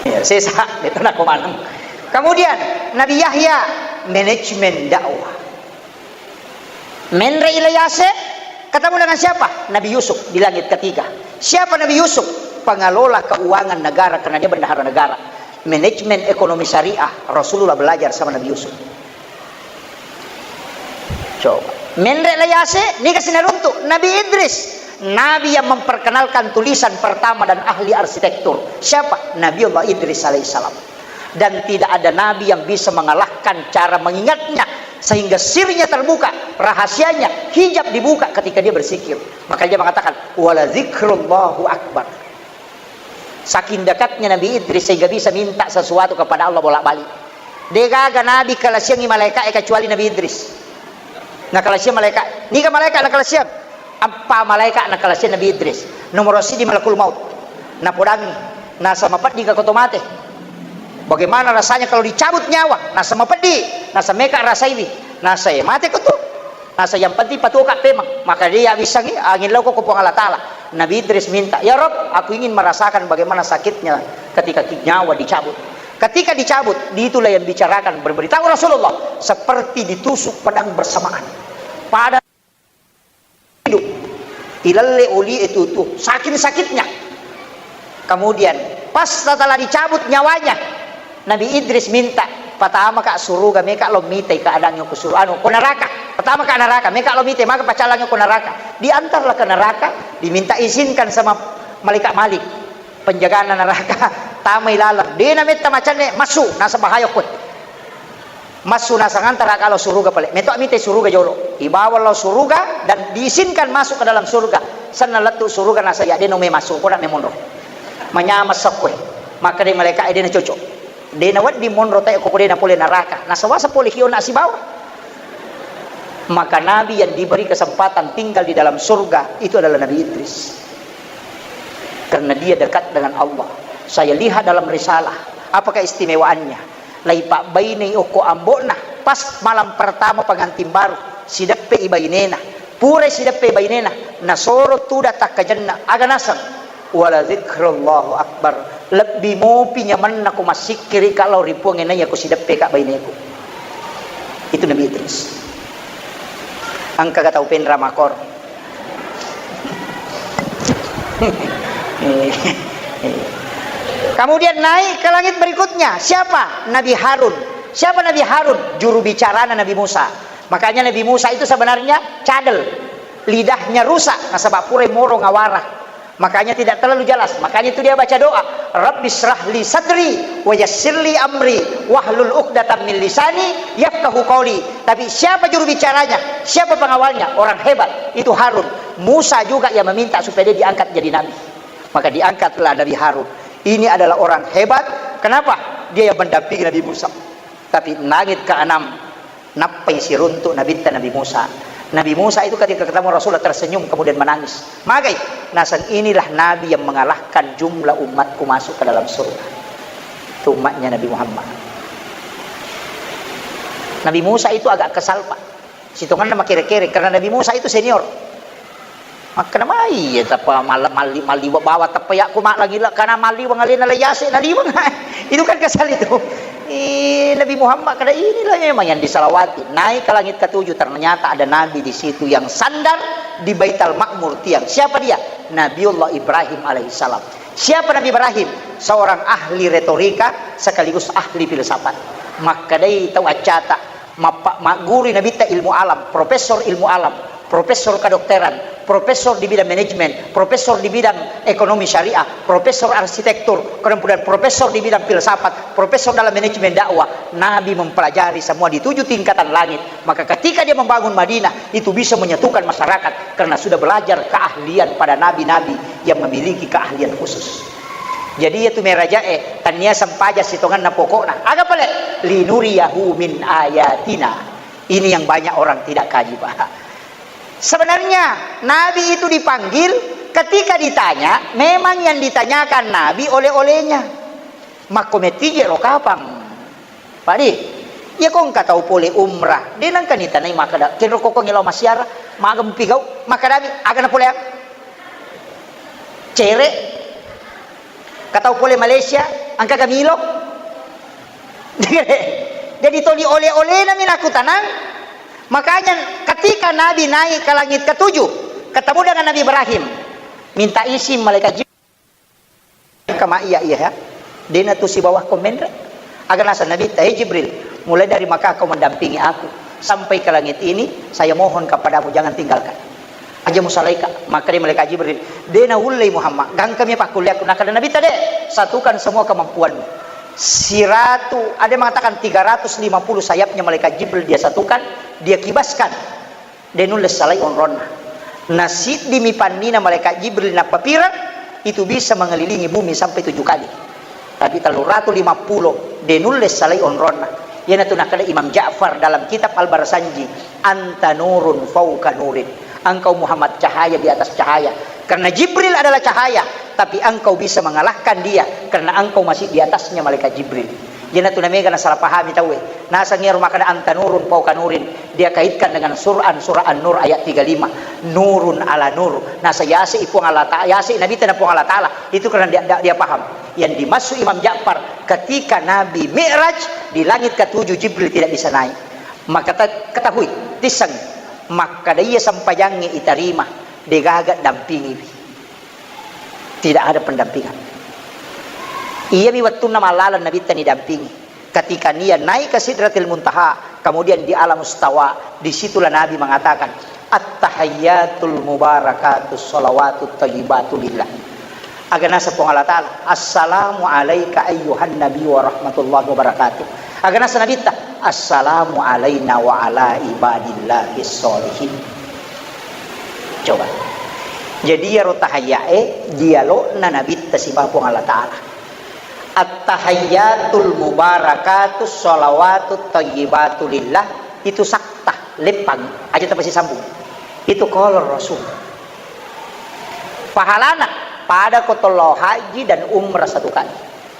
Ya, sesa, betul nako maneng. Kemudian, Nabi Yahya, manajemen dakwah. Menre Ilyase, ketemu dengan siapa? Nabi Yusuf di langit ketiga. Siapa Nabi Yusuf? Pengelola keuangan negara, karena dia bendahara negara. Manajemen ekonomi syariah, Rasulullah belajar sama Nabi Yusuf. Coba. Menre Ilyase, niga sinaruntuk? Nabi Idris. Nabi yang memperkenalkan tulisan pertama dan ahli arsitektur. Siapa? Nabi Allah Idris alaihissalam. Dan tidak ada nabi yang bisa mengalahkan cara mengingatnya sehingga sirnya terbuka, rahasianya, hijab dibuka ketika dia berzikir. Maka dia mengatakan, "Wala zikrullahu akbar." Saking dekatnya Nabi Idris sehingga bisa minta sesuatu kepada Allah bolak-balik. Degaga nabi kalasiangi malaika'e kecuali Nabi Idris. Nakalasiang malaika, niga malaika nakalasiang? Eppa malaika nakalasiang Nabi Idris. Nomor siji malakul maut. Napodangi, nasa mapeddi ka ko to mate. Bagaimana rasanya kalau dicabut nyawa? Nasa mapeddi, nasa meka rasaiwi. Nasa e mate ko tu. Nasa yang penting patuoka pemang. Maka dia bisangi angin lauko ko Puang Allah Ta'ala. Nabi Idris minta, "Ya Rob, aku ingin merasakan bagaimana sakitnya ketika ki-, nyawa dicabut." Ketika dicabut, itulah yang bicarakan, berberitahu Rasulullah, seperti ditusuk pedang bersamaan. Pada hidup, ilalle oli itu tuh, saking sakitnya. Kemudian, pas setelah dicabut nyawanya, Nabi Idris minta, "Pertama ka suruga, meka lo mitai keadaannya ke suruga, anu, ke neraka. Pertama ka neraka, meka lo mitai, maka pacalannya ke neraka." Diantarlah ke neraka, diminta izinkan sama malaikat Malik, penjagana neraka, tamai laleng. Dena metta macanne, masuk, nasa bahaya kue. Massu nasang antara kalau suruga pale. Meto mite suruga jolo. Ibawa lao suruga dan diizinkan masuk ke dalam surga. Senna lettu suruga nasa ya deno me masuk, koda me monro. Manyameng sekkoe. Makkeda malaika'e, "De' nacocok. De' nawedding monro tae ko de' napole naraka. Nasawasa pole kiona sibawa." Maka nabi yang diberi kesempatan tinggal di dalam surga itu adalah Nabi Idris. Karena dia dekat dengan Allah. Saya lihat dalam risalah, apa keistimewaannya? Laipabbainei okko ambo'na, pas malam pertama pengantin baru, sideppe i bainena. Pura sideppe i bainena, nasoro tudang takkajenna, aga naseng? "Wala dzikrullahu akbar." Lebbi mopi nyamenna ko massikkirika lao ri Puang e naiya ko sideppeka baineku. Itu Nabi Idris. Engkaga tau penra makor. Kemudian naik ke langit berikutnya. Siapa? Nabi Harun. Siapa Nabi Harun? Juru bicarana Nabi Musa. Makanya Nabi Musa itu sebenarnya cadel. Lidahnya rusak, nasaba pura moro ngawara. Makanya tidak terlalu jelas. Makanya itu dia baca doa, "Rabbi shrah li sadri wa yassir li amri wahlul uqdatam min lisani yafqahu qauli." Tapi siapa juru bicaranya? Siapa pengawalnya? Orang hebat. Itu Harun. Musa juga yang meminta supaya dia diangkat jadi nabi. Maka diangkatlah Nabi Harun. Ini adalah orang hebat. Kenapa? Dia yang mendampingi Nabi Musa. Tapi langit keenam, nappai siruntuk Nabitta Nabi Musa. Nabi Musa itu ketika ketemu Rasulullah tersenyum, kemudian menangis. Magai? Naseng, inilah Nabi yang mengalahkan jumlah umatku masuk ke dalam surga. Itu umatnya Nabi Muhammad. Nabi Musa itu agak kesal, Pak. Sitongenna makere-kere, karena Nabi Musa itu senior. Makkeda mai, iya, tappa mal-, malli-, malliweng bawang, tappa yakku ma-, langila-, kana malliweng alena la yase naliweng. Itu kan kesal itu. Eh, Nabi Muhammad kada, inilah memang yang disalawati. Naik ke langit ketujuh, ternyata ada Nabi di situ yang sandar di Baitul Makmur tiang. Siapa dia? Nabiullah Ibrahim alaihissalam. Siapa Nabi Ibrahim? Seorang ahli retorika sekaligus ahli filsafat. Makkedai tau accata, mappa-, maggurui Nabitta ilmu alam, profesor ilmu alam, profesor kedokteran, profesor di bidang manajemen, profesor di bidang ekonomi syariah, profesor arsitektur, kemudian profesor di bidang filsafat, profesor dalam manajemen dakwah. Nabi mempelajari semua di tujuh tingkatan langit. Maka ketika dia membangun Madinah, itu bisa menyatukan masyarakat karena sudah belajar keahlian pada nabi-nabi yang memiliki keahlian khusus. Jadi, iya tu merajae, tania sempaja sitonganna pokokna. Aga pale? "Linuriyahu min ayatina." Ini yang banyak orang tidak kaji, Pak. Sebenarnya, Nabi itu dipanggil, ketika ditanya, memang yang ditanyakan Nabi oleh-olehnya. Makko metije lo kapang. Pak di, iya ko engka tau pole umrah, de nengka nitanai makkeda, "Kenro koko ngelo massiara, magempi gau?" Makkedami, "Aga napoleang? Cere? Ka tau pole Malaysia, engka ga milo?" Jadi toli oleh-olehna mi nakutanang. Makanya ketika Nabi naik ke langit ketujuh, ketemu dengan Nabi Ibrahim, minta izin malaikat Jibril. Kama iya, iya, ya. Dena tu sibawa ko menre. Aga naseng Nabitta, "Hei Jibril, mulai dari Makkah kau mendampingi aku sampai ke langit ini, saya mohon kepadamu, jangan tinggalkan. Aja musalaika." Makkeda malaikat Jibril, "Dena ullei Muhammad, gangkami pakkulleakku." Nakkeda Nabitta, "De, satukan semua kemampuanmu." Siratu, ada yang mengatakan tiga ratus lima puluh sayapnya malaikat Jibril dia satukan, dia kibaskan. De nulle salai onronna. Na siddimi pannina malaikat Jibril nappapireng, itu bisa mengelilingi bumi sampai tujuh kali. Tapi telluratu lima puluh, de nulle salai onronna. Iyanatu nakkeda Imam Ja'far dalam kitab Al-Barsanji, "Anta nurun fauqa nurin." Engkau Muhammad cahaya di atas cahaya. Karena Jibril adalah cahaya, tapi engkau bisa mengalahkan dia karena engkau masih di atasnya malaikat Jibril. Iyanatu namega nasalah pahami tauwe. Naseng iyaro makkeda anta nurun fauqa nurin, dia kaitkan dengan Quran surah An-Nur ayat tiga lima. Nurun ala nur. Naseng yase i Puang Allah Ta'ala, yase i Nabitta na Puang Allah Ta'ala. Itu karena dia, dia, dia paham. Yang dimaksud Imam Ja'far, ketika Nabi Mi'raj di langit ketujuh, Jibril tidak bisa naik. Maka ta-, ketahui, tisseng, makkeda iya sempajangnge itarima, degaga dampingiwi. Tidak ada pendampingan. Iyami wettunna mallaleng Nabitta nidampingi. Ketika nia naik ke Sidratil Muntaha, kemudian di Alam Istawa, disitulah Nabi mengatakan, "At-tahiyyatul mubarakatus shalawatut thayyibatu lillah." Aga naseng Puang Allah Ta'ala, "Assalamu alaika ayyuhan nabi wa rahmatullahi wa barakatuh." Aga naseng Nabitta, "Assalamu alaina wa ala ibadillahis sholihin." Coba. Jadi iyaro tahayyae dialogna Nabitta sibawa Puang Allah Ta'ala. At-tahayyatul mubarakatus shalawatut thayyibatu lillah, itu sakta, leppang, aja tapasisambung. Itu qala Rasul. Pahalana pada ko tolao haji dan umrah satu kali.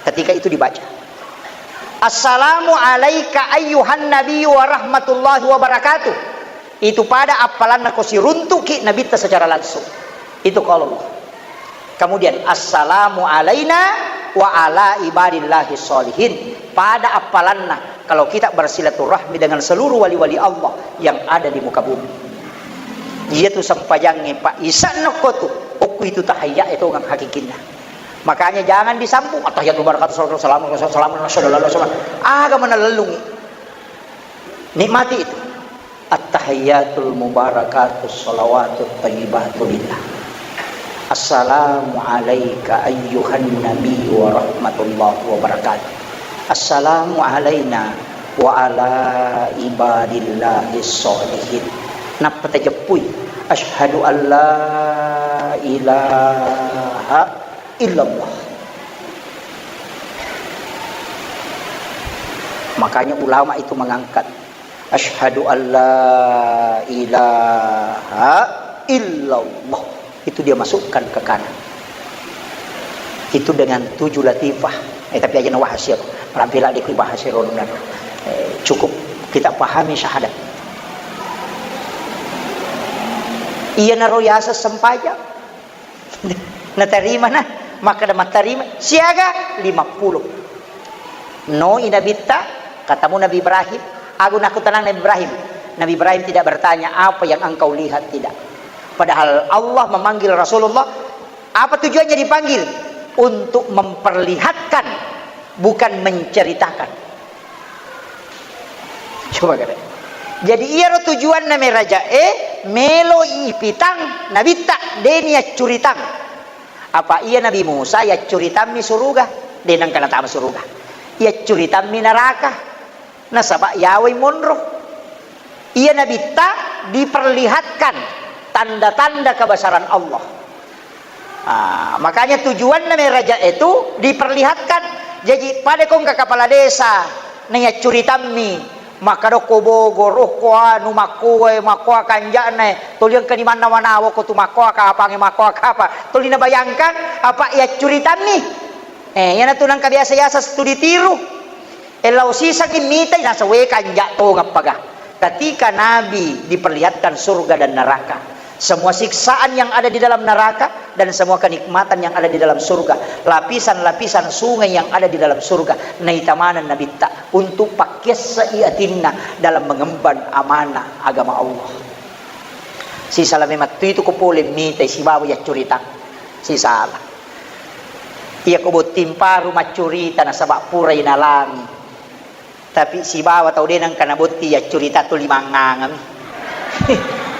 Ketika itu dibaca, "Assalamu alaika ayyuhan nabiyyu wa rahmatullahi wa barakatuh." Itu pada appalanna ko siruntuki Nabitta secara langsung. Itu qala Allah. Kemudian, "Assalamu alaina wa ala ibadillahi sholihin." Pada appalanna kalau kita bersilaturahmi dengan seluruh wali-wali Allah yang ada di muka bumi. Iyatu sempajangnge, Pak, isanna ko tu, okku itu tahayya itu ngang hakikinna. Makanya jangan disambung, "Attahiyatu barakatuh, salatu salamu, salamu, salamu, salamu." Aga mana lellungi. Nikmati itu. At-tahiyyatul mubarakatus shalawatut thayyibatu lillah. Assalamu alaika ayyuhan nabi wa rahmatullahi wa barakatuh. Assalamu alaina wa ala ibadillahis sholihin. Nappa tajeppui, "Asyhadu an la ilaha illallah." Makanya ulama itu mengangkat, "Asyhadu an la ilaha illallah." Itu dia masukkan ke kanan. Itu dengan tujuh latifah. Eh, tapi aja nawahas ya. Rampila di bahas ya, Ron, dan, eh, cukup kita pahami syahadat. Iya naro yasa sempajang. Natarima na, makkeda mattarima, siaga? Limappulo. Noi Nabitta, katamu Nabi Ibrahim, aku naku tenang Nabi Ibrahim. Nabi Ibrahim tidak bertanya, "Apa yang engkau lihat?" Tidak. Padahal Allah memanggil Rasulullah, apa tujuannya dipanggil? Untuk memperlihatkan, bukan menceritakan. Coba kata. Jadi iyaro tujuanna meraja e, melo ipitang Nabitta, deni yaccuritang. Apa iya Nabi Musa yaccuritammi suruga, de nengka natama suruga. Yaccuritammi neraka, nasaba yawai monro. Iya Nabitta diperlihatkan tanda-tanda kebesaran Allah. Ah, makanya tujuanna meraja itu diperlihatkan. Jadi pada kongka kepala desa, naiyaccuritammi, makkadokko Bogor, okko anu, makkoe, makkoa kanja'na, toli engka ni mannawa-nawa ko tu makkoa kapange, makkoa kapa. Toli nabayangkan apa yaccuritammi. Eh, iyanatu nengka biasa-biasa studi tiru. E, lao sisengngi mitai, naseng, "We, kanja' tongeng paga." Ketika Nabi diperlihatkan surga dan neraka, semua siksaan yang ada di dalam neraka dan semua kenikmatan yang ada di dalam surga, lapisan-lapisan sungai yang ada di dalam surga, naita maneng Nabitta untuk pakkiasse'i atinna dalam mengemban amanah agama Allah. Sisala memang tu itu ko pole mitai sibawa yaccuritang. Sisala. Iya ko botting paru maccurita nasaba purai nalangi. Tapi sibawa tau de nengka nabotting yaccurita tuli mangngangami.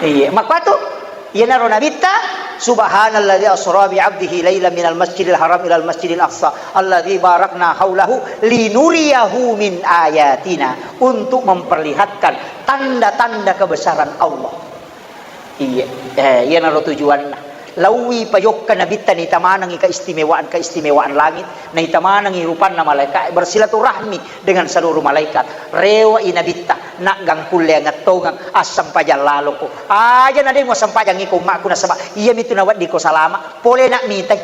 Iya, makkuatu. Iyanaro Nabitta, "Subhanalladzi asra bi 'abdihi lailan minal masjidil haram ilal masjidil aqsa alladzi barakna haulahu linuriyahu min ayatina," untuk memperlihatkan tanda-tanda kebesaran Allah. Iya, eh, iyanaro tujuanna. Laowi pajokka Nabitta naita manengngi keistimewaan-keistimewaan langit, naita manengngi rupanna malaika, bersilaturahmi dengan seluruh malaikat. Rewe'i Nabitta, naggang kulle angettongeng, assempajang laloko. Aja na de muassempajang iko ummakku nasaba iyamitu naweddiko salama. Pole na mitai.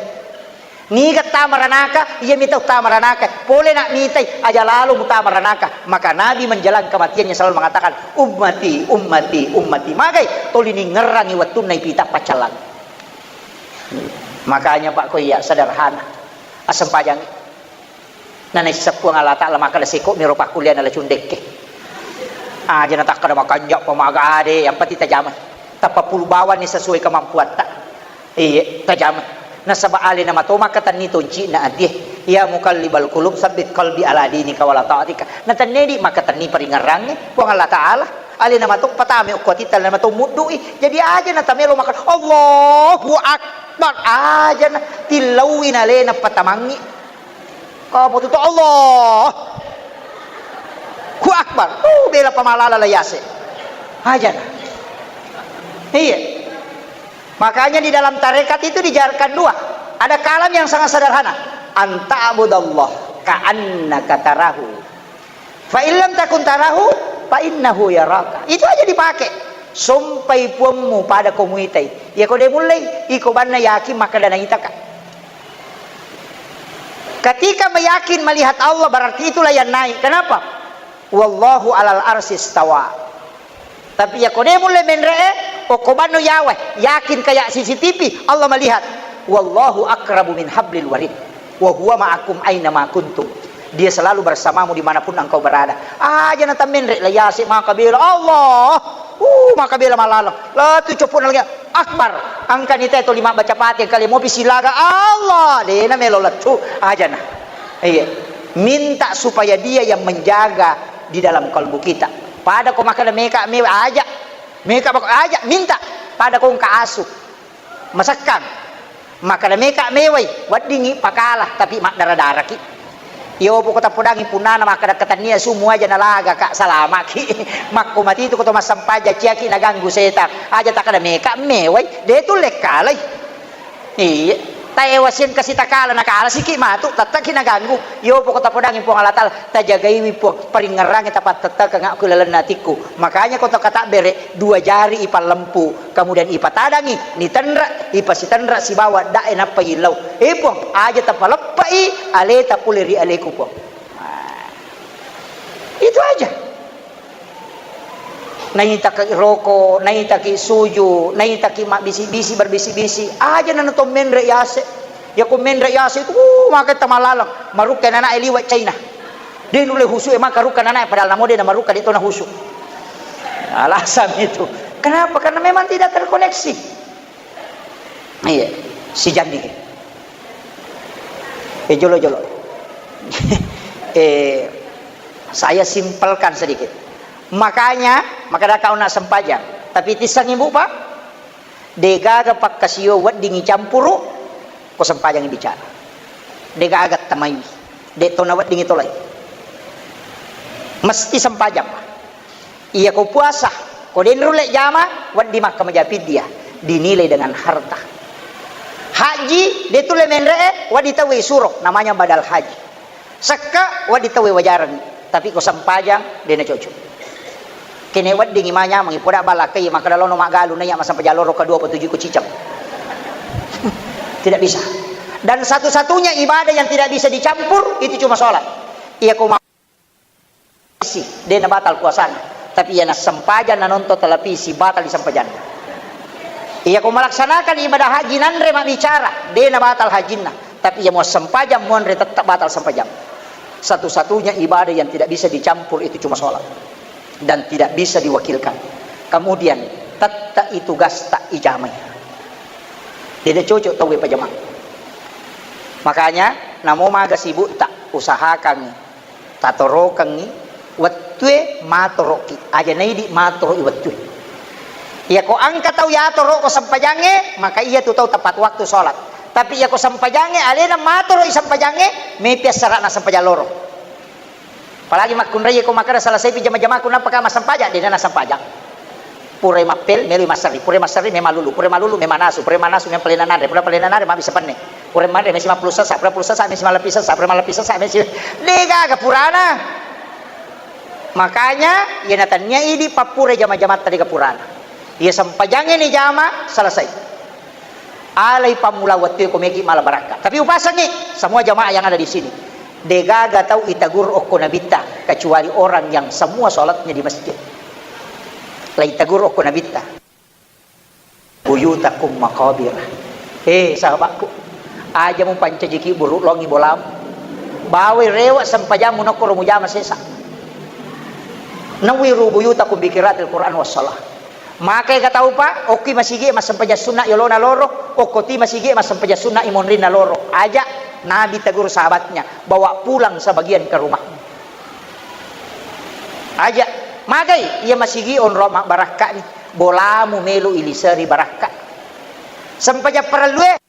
Niga tama ranaka, iyami tau tama ranaka. Pole na mitai, aja lalo mutama ranaka. Maka Nabi menjelang kematiannya selalu mengatakan, "Ummati, ummati, ummati." Magai toli ningerrangi wettunna ipita paccallang. Makanya, Pak, ko iya sederhana. Assempajang. Nanaisseng Puang Allah Ta'ala makkeda, "Seko miro pakkuliana la cundekke." Aja natakkeda makanja pamaga ade, yang penting tajamai. Tappa pulu bawanni sesuai kemampuatta. Iya, tajamai. Nasaba alena mato makkatenni tonci'na atie. "Ya muqallibal qulub, sabbit qalbi ala dinika wala ta'atika." Natennedi makkatenni paringerrangnge Puang Allah Ta'ala. Alena mato patame okko atitta, alena mato muddu'i. Jadi aja natamelo makkeda, "Allahu Akbar." Aja na tillaui nalena patamangngi. Kapo tutu, "Allahu Akbar." Uh, bela pamalala la yase. Aja na. Iya. Makanya di dalam tarekat itu diajarkan dua. Ada kalam yang sangat sederhana. Anta'budallah ka'annaka tarahu. Fa in lam takun tarahu, fa innahu yaraka. Itu aja dipakai. Sompai puammu pada ko muitai. Iya ko de mullei, iko banna yakin makkeda naitaka. Ketika meyakin melihat Allah, berarti itulah yang naik. Kenapa? Wallahu alal arsy istawa. Tapi iya ko de mulle menre'e, okko banno yawa, yakin kayak C C T V, Allah melihat. Wallahu aqrabu min hablil warid. Wa huwa ma'akum aina ma kuntum. Dia selalu bersamamu dimanapun engkau berada. Aja na tammenre la yase maka bela Allah. Uh, maka bela malaleng. La tu copo na lagi. Akbar. Angkani te to lima baca Fatihah kali mopi silaga Allah. De na melo lettu. Aja na. Iya. Minta supaya dia yang menjaga di dalam kalbu kita. Pada ko makkeda meka mewa aja. Meka bako aja minta. Pada ko engka asu. Masekkang. Makkeda meka mewai, weddingngi pakala tapi maddara-daraki. Iyo poko tapodangi punnana makkeda ketannia sumu aja nalaga ka salamaki. Makko mati tu ko to massempaja ciaki naganggu setang. Aja takkeda meka mewai, de tu lekkalai. Iya. Taewa sieng kasi takala, nakala siki matu, tattaki naganggu. Iyo poko tapodangi Puang Allah Taala, tajagaiwi Puang, paringngerangi tapattettekeng ku lalenna atikku. Makanya ko to katabbere, dua jari ipallempu, kemudian ipatadangi, nitenre, ipasitenre sibawa dae nappa illau. Eh Puang, aja tapaleppai aleta pole ri aleku Puang. Nah, itu aja. Naitaki roko, naitaki suju, naitaki mabbisi-bisi, berbisi-bisi. Aja nana to menre yase. Ya ko menre yase itu, uh, maka tamalaleng. Marukka nana liwa China. De nulle husu e maka rukka nana padahal namo de na marukka de to na husu. Alasan itu. Kenapa? Karena memang tidak terkoneksi. Iya, sijandi. Eh, jolo-jolo. Eh, saya simpelkan sedikit. Makanya, maka ada kau nak sempajang. Tapi tisang ibu, Pak, degaga pakkasio wedding icampuru, ko sempajangi bicara. Degaga tamaiwi. De to na wedding itolai. Mesti sempajang, Pak. Iya ko puasa, ko de nulle jama, wedding makkamaja piddya, dinilai dengan harta. Haji, de tulle menre'e, wedding tauwe isuro, namanya badal haji. Sekka, wedding tauwe wajareng, tapi ko sempajang, de na cocok. Kene wedding imanya mangi poda balakai, makkeda lono maggalu naiya massempajang loro kedua petuju ko ciceng. Tidak bisa. Dan satu-satunya ibadah yang tidak bisa dicampur, itu cuma sholat. Iya ko ma- si, de na batal puasana. Tapi iya nassempajang nanonton televisi, batal di sempajanna. Iya ko melaksanakan ibadah haji nanre mabbicara, de na batal hajinna. Tapi iya mau sempajang, mau anre, tetap batal sempajang. Satu-satunya ibadah yang tidak bisa dicampur itu cuma sholat. Dan tidak bisa diwakilkan. Kemudian, tetap itu gasta ijamai. Tidak cocok tauwe pajama. Makanya, namo maga sibukta, usahakan tatorokengngi wettue matoroki. Aja naidi matoroki wettue. Iya ko engka tau yatoro ko sempajangnge, maka iya tu tau tepat waktu sholat. Tapi iya ko sempajangnge, alena matoroki sempajangnge, mepi assara'na sempajang loro. Apalagi makkunrai ko makkeda selesaipi jama-jamaku, nappa ka massempajang, de na nassempajang. Purai mappel, meloi masserri. Purai masserri, memang lulu. Purai malulu, memang nasu. Purai manasu, memang palena nanre. Purai palena nanre, mabissa penne. Purai manre, mesi mappulu sessa. Purai pulu sessa, mesi mallepi sessa. Purai mallepi sessa, mesi, degaga purana. Makanya, iya natannia idi pappurai jama-jamatta, degaga purana. Iya sempajangnge ni jama, selesai. Alai pammula wettue ko megi mala barakka. Tapi upasengngi semua jamaah yang ada di sini. Degaga tau itagur okko nabitta, kecuali orang yang semua sholatnya di masjid. Lai tagur okko nabitta. Buyutakum maqabir. Eh, sahabatku, aja mupancajiki buruk longi bolamu. Bawai rewa sempajammu nokkoro mujama sesa. Nawwiru buyutakum bi qiraatil Qur'an was shalah. Maka ega tau, Pak, okki masigi massempajang sunna yolona loro, okkoti masigi massempajang sunna imonrinna loro. Aja, Nabi tegur sahabatnya, "Bawa pulang sebagian ke rumah." Aja, magai, iya masigi onro mabbarakka ni, bolamu melo iliseri barakka. Sempajang parellue.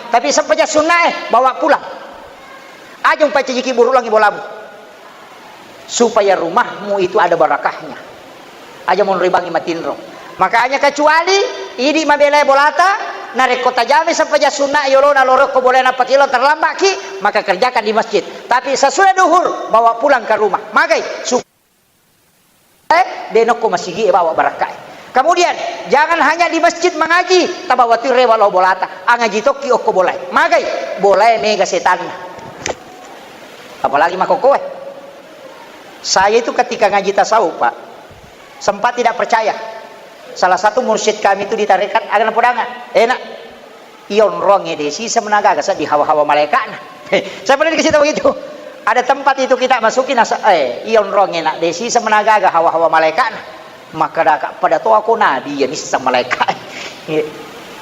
Tapi sempajang sunnae bawa pulang. Aja mupancajiki buruk langi bolamu. Supaya rumahmu itu ada barakahnya. Aja monro bangi matinro. Makanya kecuali idi mabelai bolata, narekko tajami sempajang sunna yolona lorokko bolai nappakilo terlambatki, maka kerjakan di masjid. Tapi sesudah duhur, bawa pulang ke rumah. Magai, su-, eh, denokko masigi bawa barakkai. Kemudian, jangan hanya di masjid mengaji, tabawa tu rewa lao bolata, angaji tokki okko bolai. Magai, bolai mega setanna. Apalagi makokoe. Saya itu ketika ngaji tasawuf, Pak, sempat tidak percaya. Salah satu mursyid kami itu di tarekat, aga napodangnga, enak. Iyonrongnge de siseng nagaga seddi hawa-hawa malaikatna. Saya pernah dikasih tahu itu. Ada tempat itu kita masuki nasa, eh, iyonrongnge nak de siseng nagaga hawa-hawa malaikatna. Makkedaka, pada to ako nabi ya nisseng malaikat.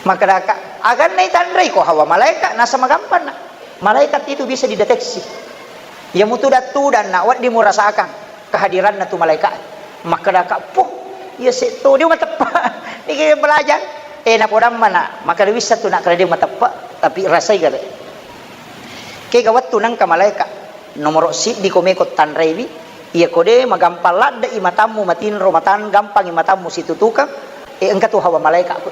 Makkedaka, aganna itanrei ko hawa malaikat, nasa magampanna. Malaikat itu bisa dideteksi. Iya mutuda-tudanna, wedding murasakang kehadiranna tu malaikat. Makkedaka, "Puh, iya setto dia mateppe." Niki belajar. Eh, napodammana, maka wissa tu nak kredeng mateppe, tapi rasai gare. Kega wettu nengka malaikat, nomoro siddi ko meko tanraiwi, iya ko de magampang ladde i matammu matinro matan, gampang i matammu situtukang, eh, engka tu hawa malaikat ko.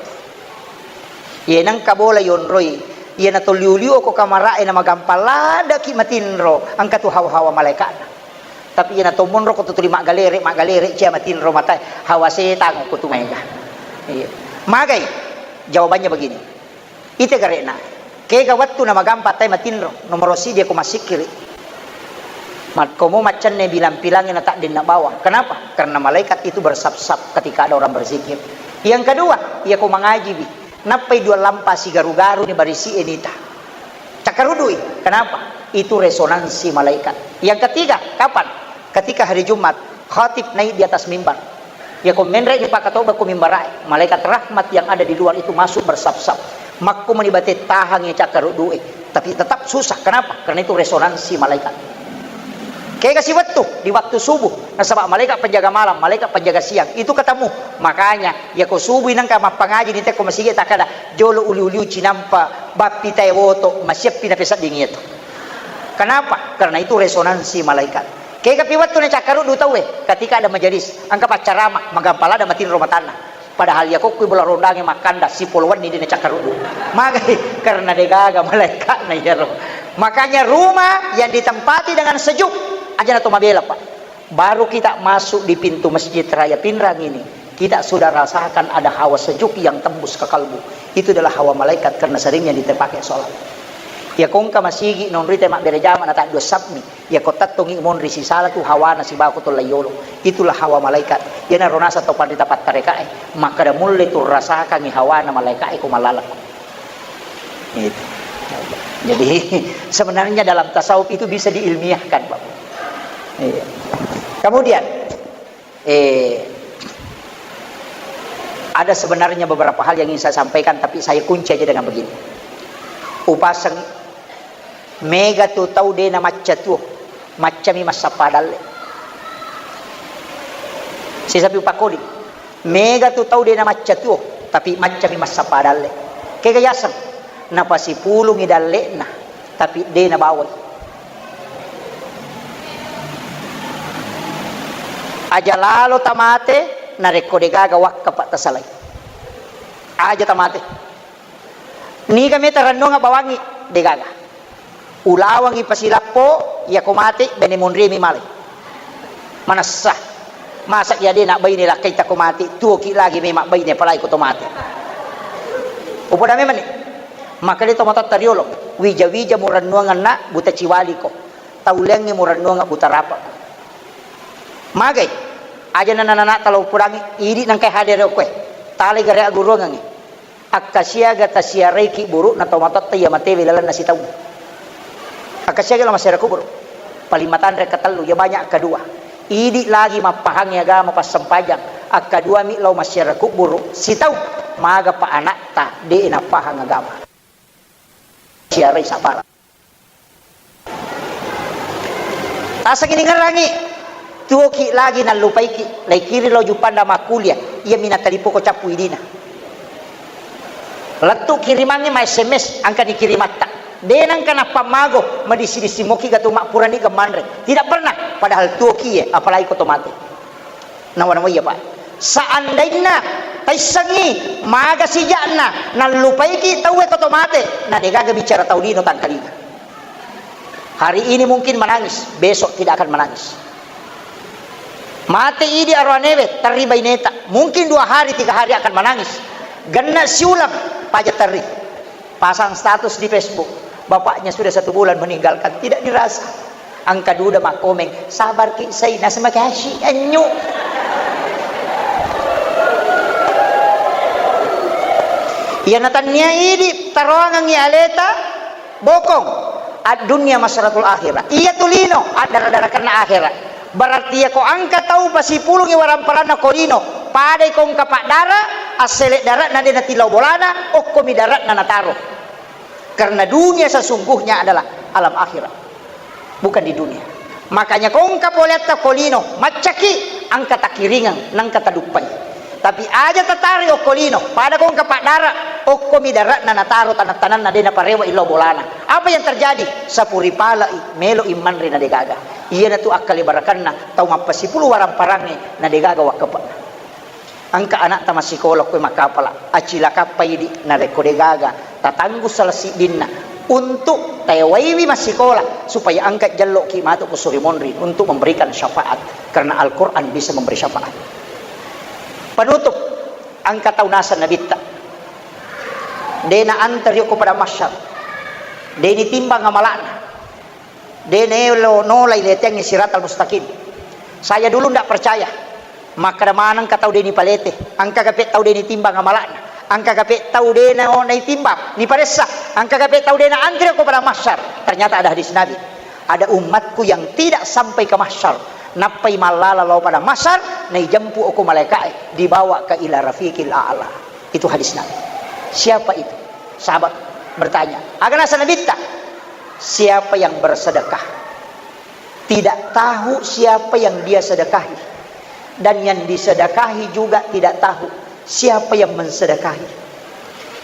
Iya nengka bola yonroi, iya natoliu-liu ko kamara e namagampang ladde ki matinro, engka tu hawa-hawa malaikatna. Tapi iya natommonro ko tutuli maggalere, maggalere cia matinro matae, hawa setang ko tu maega. Iya. Magai? Jawabannya begini. Ite gare'na, kega wettu namagampang tae matinro, nomoro siddi ko massikkiri. Makkomo maccanne bilang-pilangi na taddinna bawang. Kenapa? Karena malaikat itu bersap-sap ketika ada orang berzikir. Yang kedua, iya ko mangajiwi. Nappai dua lampa sigaru-garu ni barisi enita. Cakkarudui. Kenapa? Itu resonansi malaikat. Yang ketiga, kapan? Ketika hari Jumat, khatib naik di atas mimbar. Ya ko menre ni pakatoba ku mimbarae, malaikat rahmat yang ada di luar itu masuk bersap-sap. Makko meni bate tahang ya cakkarudue, tapi tetap susah. Kenapa? Karena itu resonansi malaikat. Kega siwettu di waktu subuh, nasaba malaikat penjaga malam, malaikat penjaga siang itu ketemu. Makanya ya ko subuh nengka mappangaji ni teko masigi takada jolo uli-uliu cinampa bappi tae woto masiappi napesedding itu. Kenapa? Karena itu resonansi malaikat. Kega pi wettu nacakkaruddu tauwe, ketika ada majelis, engka paccarama, magampang ladde matinro matanna. Padahal iya kokkui bola rondange makkanda, sipolo wenni de nacakkaruddu. Magai? Karena degaga malaikatna iyaro. Makanya rumah yang ditempati dengan sejuk, aja nato mabela, Pak. Baru kita masuk di pintu Masjid Raya Pinrang ini, kita sudah rasakan ada hawa sejuk yang tembus ke kalbu. Itu adalah hawa malaikat karena seringnya kita pakai sholat. Ya kongka masigi nonrite mabbere jama na taddua sapmi. Yako tettongi monri sisala tu hawana sibawa ko tolla yolo. Itulah hawa malaikat. Iyanaro naseng tau panrita pattarekae, makkeda mulle tu rasakangi hawana malaikae ko mallalekko. Itu. Jadi sebenarnya dalam tasawuf itu bisa diilmiahkan, Pak. Iya. Kemudian, eh, ada sebenarnya beberapa hal yang ingin saya sampaikan, tapi saya kunci aja dengan begini. Upaseng Mega tu tau de namacca tuo, maccami massappa dalle. Sisapi upakodi. Mega tu tau de namacca tuo, tapi maccami massappa dalle. Kega yaseng? Napasipulungi dalle'na, tapi de nabawai. Aja lalo tamate, narekko degaga wakka pa tasalai. Aja tamate. Niga meta rennuang bawangi, degaga. Ulawangi pasilappo, yako mate, bene monriemi malai. Manessa. Masa iya de nabbaine lakkaita ko mate, tuoki lagi memang baine apalagi ko to mate. Upoda memang ni. Maka de to matatta riolo, wija-wija murennuanganna buta ciwaliko. Taulengngi murennuanga buta rapako. Magai? Aja nana-nana talo pudangi, idi nangkai hadere okkoe. Talai gare aguruangangi. Akkasiaga tasiaraiki burukna tomatoatta iya matewe lalenna sitaung. Akkasiaga lao massiara kuburu. Paling matanre katellu, ya banyak kedua. Idi lagi mappahangi agama passempajang. Akkaduami lao massiara kuburu sitaung. Maga pa anakta de nappahang agama. Siarai sabara. Tasengi ningerangi, tuoki lagi nallupaiki, laikiri lao Juppanda makkulia, iyami natalipoko cappu idina. Lettu kirimangnge ma S M S, engkani kirimatta. De nengka nappammago, madissi-dissi moki gatu mappurani gemmanre. Tidak pernah, padahal tuoki ye, apalagi ko to mate. Nawa-nawa iya, Pak. Seandainna Issengngi, maga sijakna, nallupaiki tauwe ko to mate, na degaga bicara tau lino tangkalinga. Hari ini mungkin menangis, besok tidak akan menangis. Mate idi aroanewe, terri baineta, mungkin dua hari, tiga hari akan menangis. Genna siuleng, paja terri. Pasang status di Facebook, bapaknya sudah satu bulan meninggalkan, tidak dirasa. Engka duda makkomeng, "Sabarki, Sai, nasema kasi enyu." Iya natannia idi taroangengngi aleta bokong, ad-dunya masratul akhirah. Iya tu lino, addara-darakenna akhera. Berarti yako engka tau pasipulungi waramparanna ko lino, padai ko engka paddara, assele dare'na de natillau bolana, okkomi dare'na nataro. Karena dunia sesungguhnya adalah alam akhirat, bukan di dunia. Makanya ko engka poleatta ko lino, maccaki, engka takiringeng, nengka taduppai. Tapi aja tatari okko lino, pada ko engka paddara, okkomi dare'na nataro tanang-tananna de naparewa illau bolana. Apa yang terjadi? Sapuri palai, melo immanre na degaga. Iyanatu akkale barakanna tau mappasipulu waramparangnge na degaga wakkepe'na. Engka anakta massikola koe makkapala, acilakappa idi narekko degaga tatanggu salah siddinna untuk tewaiwi massikola supaya engka jelloki matu ko suri monri untuk memberikan syafaat, karena Al-Quran bisa memberi syafaat. Penutup, engka tau naseng nabitta, de naanteri okko padang mahsyar, de nitimbang amala'na. De naelo nolai leteangngi siratal mustaqim. Saya dulu ndak percaya. Makkeda maneng ka tau de nipalete, engka gape tau de nitimbang amala'na, engka gape tau de na-, naitimbang, niparessa, engka gape tau de naantre ko padang mahsyar. Ternyata ada hadis Nabi. Ada umatku yang tidak sampai ke mahsyar. Nappai mallala lao padang mahsyar, naijempu oko malaika'e, dibawa ke ila rafiqil a'la. Itu hadis Nabi. Siapa itu? Sahabat bertanya. Aga naseng nabitta? Siapa yang bersedekah, tidak tahu siapa yang dia sedekahi, dan yang disedekahi juga tidak tahu siapa yang mensedekahi.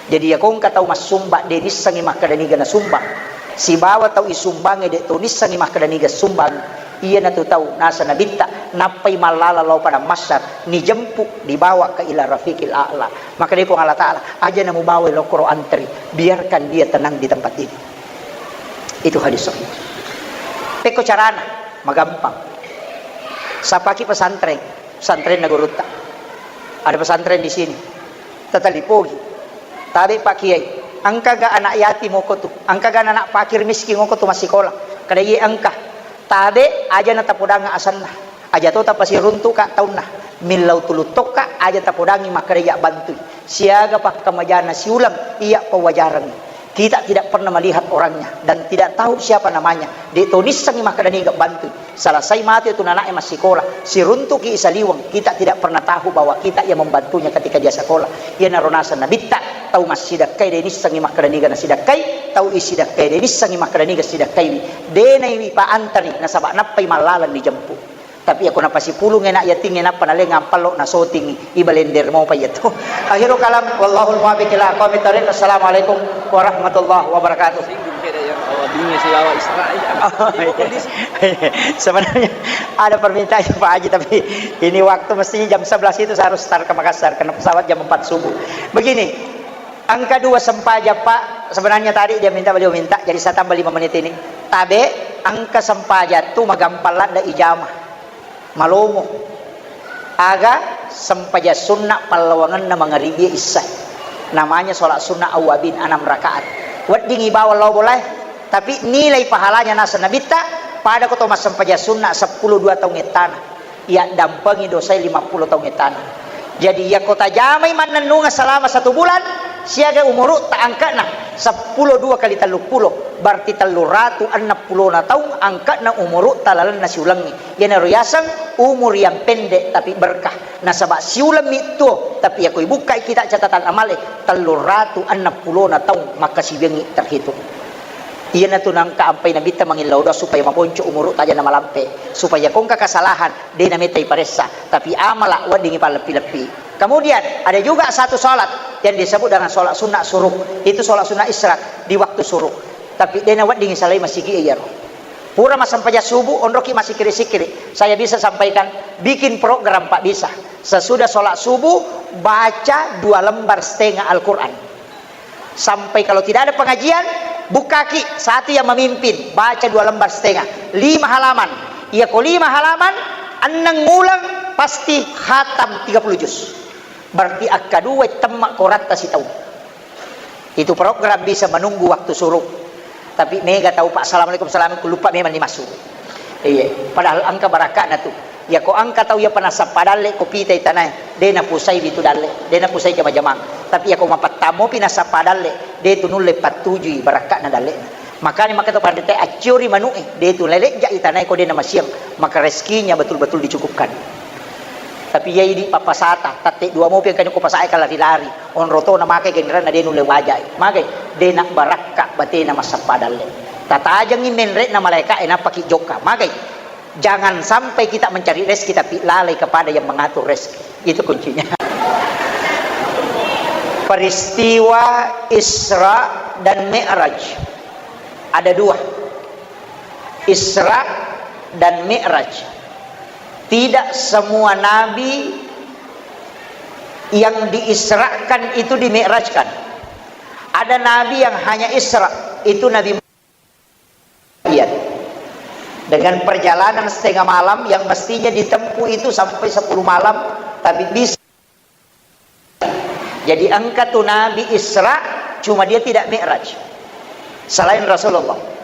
Jadi, ya, ko engka tau massumbang, de nissengngi makkeda niga nasumbang. Sibawa tau isumbangnge de to nissengngi makkeda niga sumbang. Iyanatu tau naseng nabitta, nappai mallala lao padang mahsyar, nijempu, dibawa ke ila rafiqil a'la. Makkedai Puang Allah Ta'ala, "Aja namubawai lokkoro antri, biarkan dia tenang di tempat ini." Itu hadis sahih. Pekko carana, magampang. Sapaki pesantren, pesantrenna gurutta. Ada pesantren di sini. Tatalipogi. Tabe Pak Kiai. Engkaga anak yatim oko tu? Engkaga anak fakir miskin oko tu massikola? Kada iye engka. Tabe aja natapodang asenna. Aja to tapasiruntuka taunna, millau tuluttokka aja tapodangi makkeda iya bantui. Siaga pakkamajana siuleng iya pawajareng. Kita tidak pernah melihat orangnya dan tidak tahu siapa namanya. De to nissengngi makkeda niga bantui. Selesai matu itu anaknya massikola, siruntuki saliweng, kita tidak pernah tahu bahwa kita yang membantunya ketika dia sekolah. Iyanaro naseng nabitta, tau massidekkai de nissengngi makkeda niga nasidekkai, tau isidekkai de nissengngi makkeda niga sidekkaiwi. De naiwi paantari nasaba nappai mallaleng dijempu. Tapi ako napasipulung anak yatingnge nappa naleng ampallo nasotingi, ibalender mopa iya tu. Akhirul kalam, wallahul muwaffiq ila aqwamit thariq. Assalamualaikum warahmatullahi wabarakatuh. Singgung kira yang awal dunia silawa Israel. Sebenarnya ada permintaan Pak Haji, tapi ini waktu mestinya jam sebelas itu saya harus start ke Makassar karena pesawat jam empat subuh. Begini, engka dua sempajang, Pak. Sebenarnya tadi dia minta, beliau minta, jadi saya tambah lima menit ini. Tabe, engka sempajang tu magampang ladda ijama. Malomo. Aga sempajang sunna pallawangenna mangaribi isya. Namanya sholat sunnah awwabin, enam rakaat. Weddingi bawang lao bolae, tapi nilai pahalanya naseng nabitta, pada ko to massempajang sunna seppulo dua taung ettana. Iya dampengi dosai lima puluh taung ettana. Jadi, iyako tajamai mannennungeng selama satu bulan, siaga umuru ta angkana seppulo dua kali telluppulo, berarti telluratu enneng pulona taung angkana umuru ta lalenna siulengngi. Iyanaro yaseng umur yang pendek tapi berkah. Nasaba siulemmi tuo, tapi iyako ibukkai kita catatan amale, telluratu enneng pulona taung makkasiwiangngi terhitung. Iyanatu nangka ampai nabitta mangillau doa supaya maponco umuru ta aja namalampe, supaya ko engka kesalahan de nametai paressa, tapi amala weddingi palleppi-leppi. Kemudian ada juga satu sholat yang disebut dengan sholat sunnah syuruk. Itu sholat sunnah isyraq di waktu syuruk. Tapi de naweddingi salai masigi iyaro. Pura massempajang subuh, onroki massikkiri-sikkiri. Saya bisa sampaikan, bikin program, Pak, bisa. Sesudah sholat subuh, baca dua lembar setengah Al-Quran. Sampai kalau tidak ada pengajian, bukkaki, satu yang memimpin, baca dua lembar setengah, lima halaman. Iya ko lima halaman, enneng uleng, pasti khatam tiga puluh juz. Berarti akka dua temma koratta sitaung. Itu program bisa menunggu waktu suruh. Tapi mega tau, Pak, "Assalamualaikum, assalamualaikum," lupa memang ni masuk. Iya, padahal engka barakka'na tu. Iya ko engka tau iya pa nassappa dalle ko pitai tanae, de napusai bitu dalle, de napusai jama-jamang. Tapi iya ko mapattamo pi nassappa dalle, de tu nulle pattujui barakka'na dalle. Makanya maka to pandete acciori manu'e, de tu lelejja i tanae ko de namasiang, maka rezekinya betul-betul dicukupkan. Tapi iya idi pappasata, tatte dua mopi engka nyokko pasae ka lari-lari. Onro to namakai genranna de nulle wajai. Magai, de nabbarakka batena massappa dalle. Tatajengi menre'na malaeka'e nappaki jokka. Magai, jangan sampai kita mencari rezeki tapi lalai kepada yang mengatur rezeki. Itu kuncinya. Peristiwa Isra dan Mi'raj ada dua. Isra dan Mi'raj. Tidak semua nabi yang diisrakan itu dimi'rajkan. Ada nabi yang hanya Isra, itu Nabi Muhammad. Dengan perjalanan setengah malam yang mestinya ditempuh itu sampai sepuluh malam, tapi bisa. Jadi engka tu Nabi Isra, cuma dia tidak Mi'raj. Selain Rasulullah.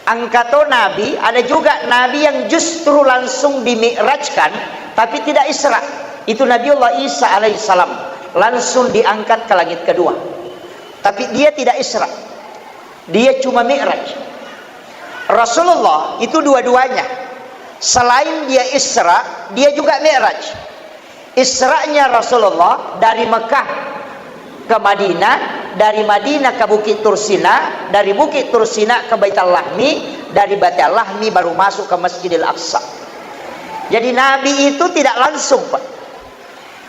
Engka to Nabi, ada juga Nabi yang justru langsung dimi'rajkan, tapi tidak Isra. Itu Nabiullah Isa alaihissalam, langsung diangkat ke langit kedua. Tapi dia tidak Isra. Dia cuma Mi'raj. Rasulullah itu dua-duanya. Selain dia Isra, dia juga Mi'raj. Isra'nya Rasulullah dari Mekah ke Madinah, dari Madinah ke Bukit Tursina, dari Bukit Tursina ke Baitul Lahmi, dari Baitul Lahmi baru masuk ke Masjidil Aqsa. Jadi Nabi itu tidak langsung, Pak.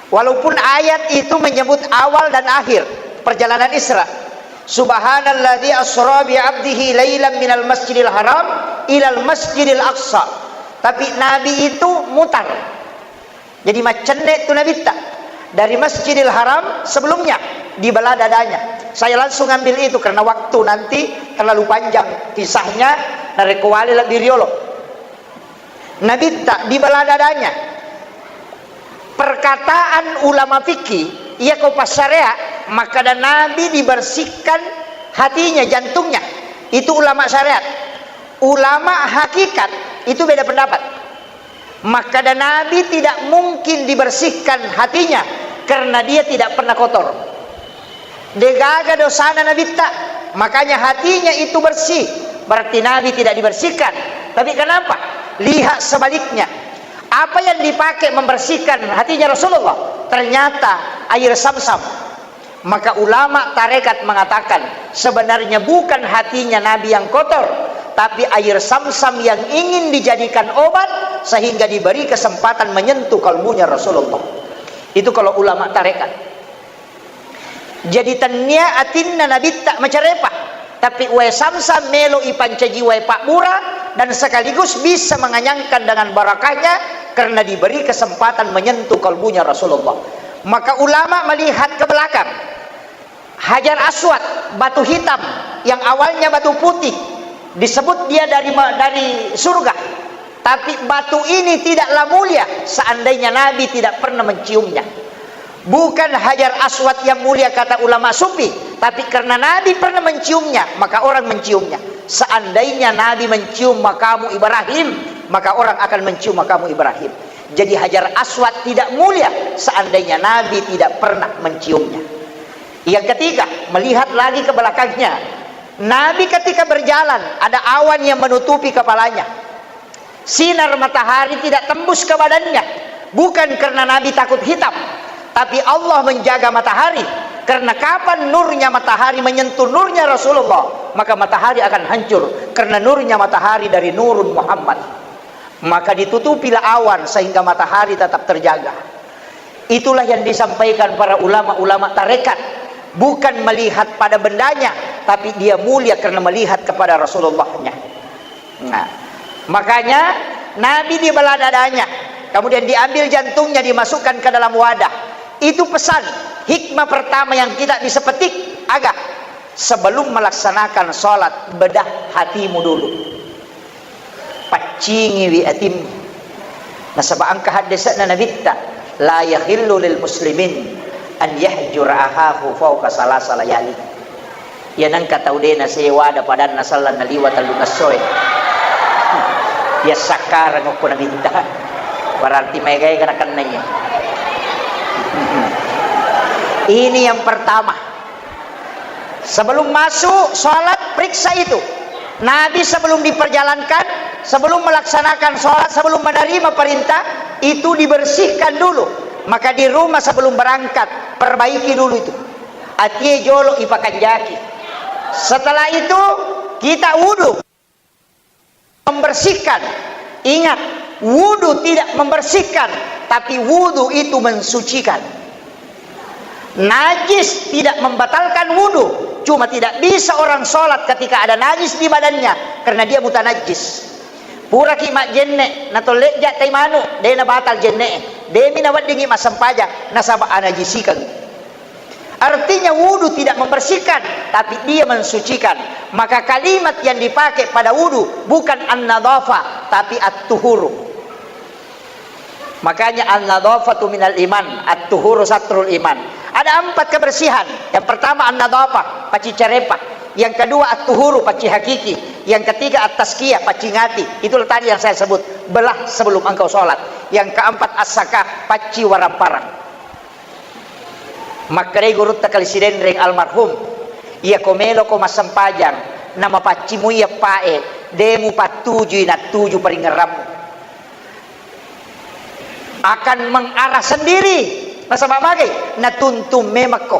Walaupun ayat itu menyebut awal dan akhir perjalanan Isra. Subhanalladzi asra bi 'abdihi lailan minal masjidil haram ilal masjidil aqsa. Tapi Nabi itu mutar. Jadi maccenne tu Nabitta. Dari Masjidil Haram sebelumnya dibelah dadanya. Saya langsung ambil itu karena waktu nanti terlalu panjang kisahnya, narekko wale lebbi riolo. Nabitta dibelah dadanya. Perkataan ulama fikih, iya ko passarea, makkada Nabi dibersihkan hatinya, jantungnya. Itu ulama syariat. Ulama hakikat itu beda pendapat. Makkada Nabi tidak mungkin dibersihkan hatinya karena dia tidak pernah kotor. Degaga dosana Nabitta, makanya hatinya itu bersih. Berarti Nabi tidak dibersihkan. Tapi kenapa? Lihat sebaliknya. Apa yang dipakai membersihkan hatinya Rasulullah? Ternyata air Samsam. Maka ulama tarekat mengatakan, sebenarnya bukan hatinya Nabi yang kotor, tapi air Samsam yang ingin dijadikan obat sehingga diberi kesempatan menyentuh kalbunya Rasulullah. Itu kalau ulama tarekat. Jadi tennia atinna Nabitta macarepa, tapi wae Samsam melo ipancaji wae pabbura dan sekaligus bisa menganyangkan dengan barakahnya karena diberi kesempatan menyentuh kalbunya Rasulullah. Maka ulama melihat ke belakang. Hajar Aswad, batu hitam yang awalnya batu putih, disebut dia dari ma-, dari surga. Tapi batu ini tidaklah mulia seandainya Nabi tidak pernah menciumnya. Bukan Hajar Aswad yang mulia, kata ulama sufi, tapi karena Nabi pernah menciumnya, maka orang menciumnya. Seandainya Nabi mencium makamu Ibrahim, maka orang akan mencium makamu Ibrahim. Jadi Hajar Aswad tidak mulia seandainya Nabi tidak pernah menciumnya. Yang ketiga, melihat lagi ke belakangnya. Nabi ketika berjalan, ada awan yang menutupi kepalanya. Sinar matahari tidak tembus ke badannya. Bukan karena Nabi takut hitam, tapi Allah menjaga matahari. Karena kapan nurnya matahari menyentuh nurnya Rasulullah, maka matahari akan hancur. Karena nurnya matahari dari nurun Muhammad. Maka ditutupilah awan sehingga matahari tetap terjaga. Itulah yang disampaikan para ulama-ulama tarekat. Bukan melihat pada bendanya, tapi dia mulia karena melihat kepada Rasulullahnya. Nah, Makanya Nabi dibelah dadanya, kemudian diambil jantungnya, dimasukkan ke dalam wadah. Itu pesan, hikmah pertama yang kita bisa petik, aga? Sebelum melaksanakan sholat, bedah hatimu dulu. Paccingiwi atimmu. Nasaba engka haddese'na Nabitta, "La yahillu lil muslimin an yahjura ahahu fauqa salasa layali." Iya nengka tau de' nasewa ada padanna sallang naliwa tellung essoe. Iya sakkareng okko Nabitta. Berarti maega-ega nakennai. Ini yang pertama. Sebelum masuk sholat, periksa itu. Nabi sebelum diperjalankan, sebelum melaksanakan sholat, sebelum menerima perintah, itu dibersihkan dulu. Maka di rumah sebelum berangkat, perbaiki dulu itu. Atie jolo ipakanjaki. Setelah itu, kita wudhu. Membersihkan. Ingat, wudhu tidak membersihkan, tapi wudhu itu mensucikan. Najis tidak membatalkan wudhu, cuma tidak bisa orang sholat ketika ada najis di badannya, karena dia mutanajis. Puraki majjenne, natollejja tai manu, de' nabatal jenne, de' mi naweddingi massempajang, nasaba anajisikeng. Artinya, wudhu tidak membersihkan, tapi dia mensucikan. Maka kalimat yang dipakai pada wudhu bukan an-nadhafah, tapi at-tuhuru. Makanya, an-nadhafatu minal iman, at-tuhuru satrul iman. Ada empat kebersihan. Yang pertama, an-nadhafah, pacci carepa. Yang kedua, at-tuhuru, pacci hakiki. Yang ketiga, at-tazkiyah, pacci ngati. Itulah tadi yang saya sebut, belah sebelum engkau sholat. Yang keempat, as-zakah, pacci waramparang. Makkedai gurutta Kali Sidenreng almarhum, "Iyako meloko massempajang, namapaccimui eppae, de' mupattujui nattuju paringerrammu. Akan mengarah sendiri." Nasaba magai? Natuntung memekko.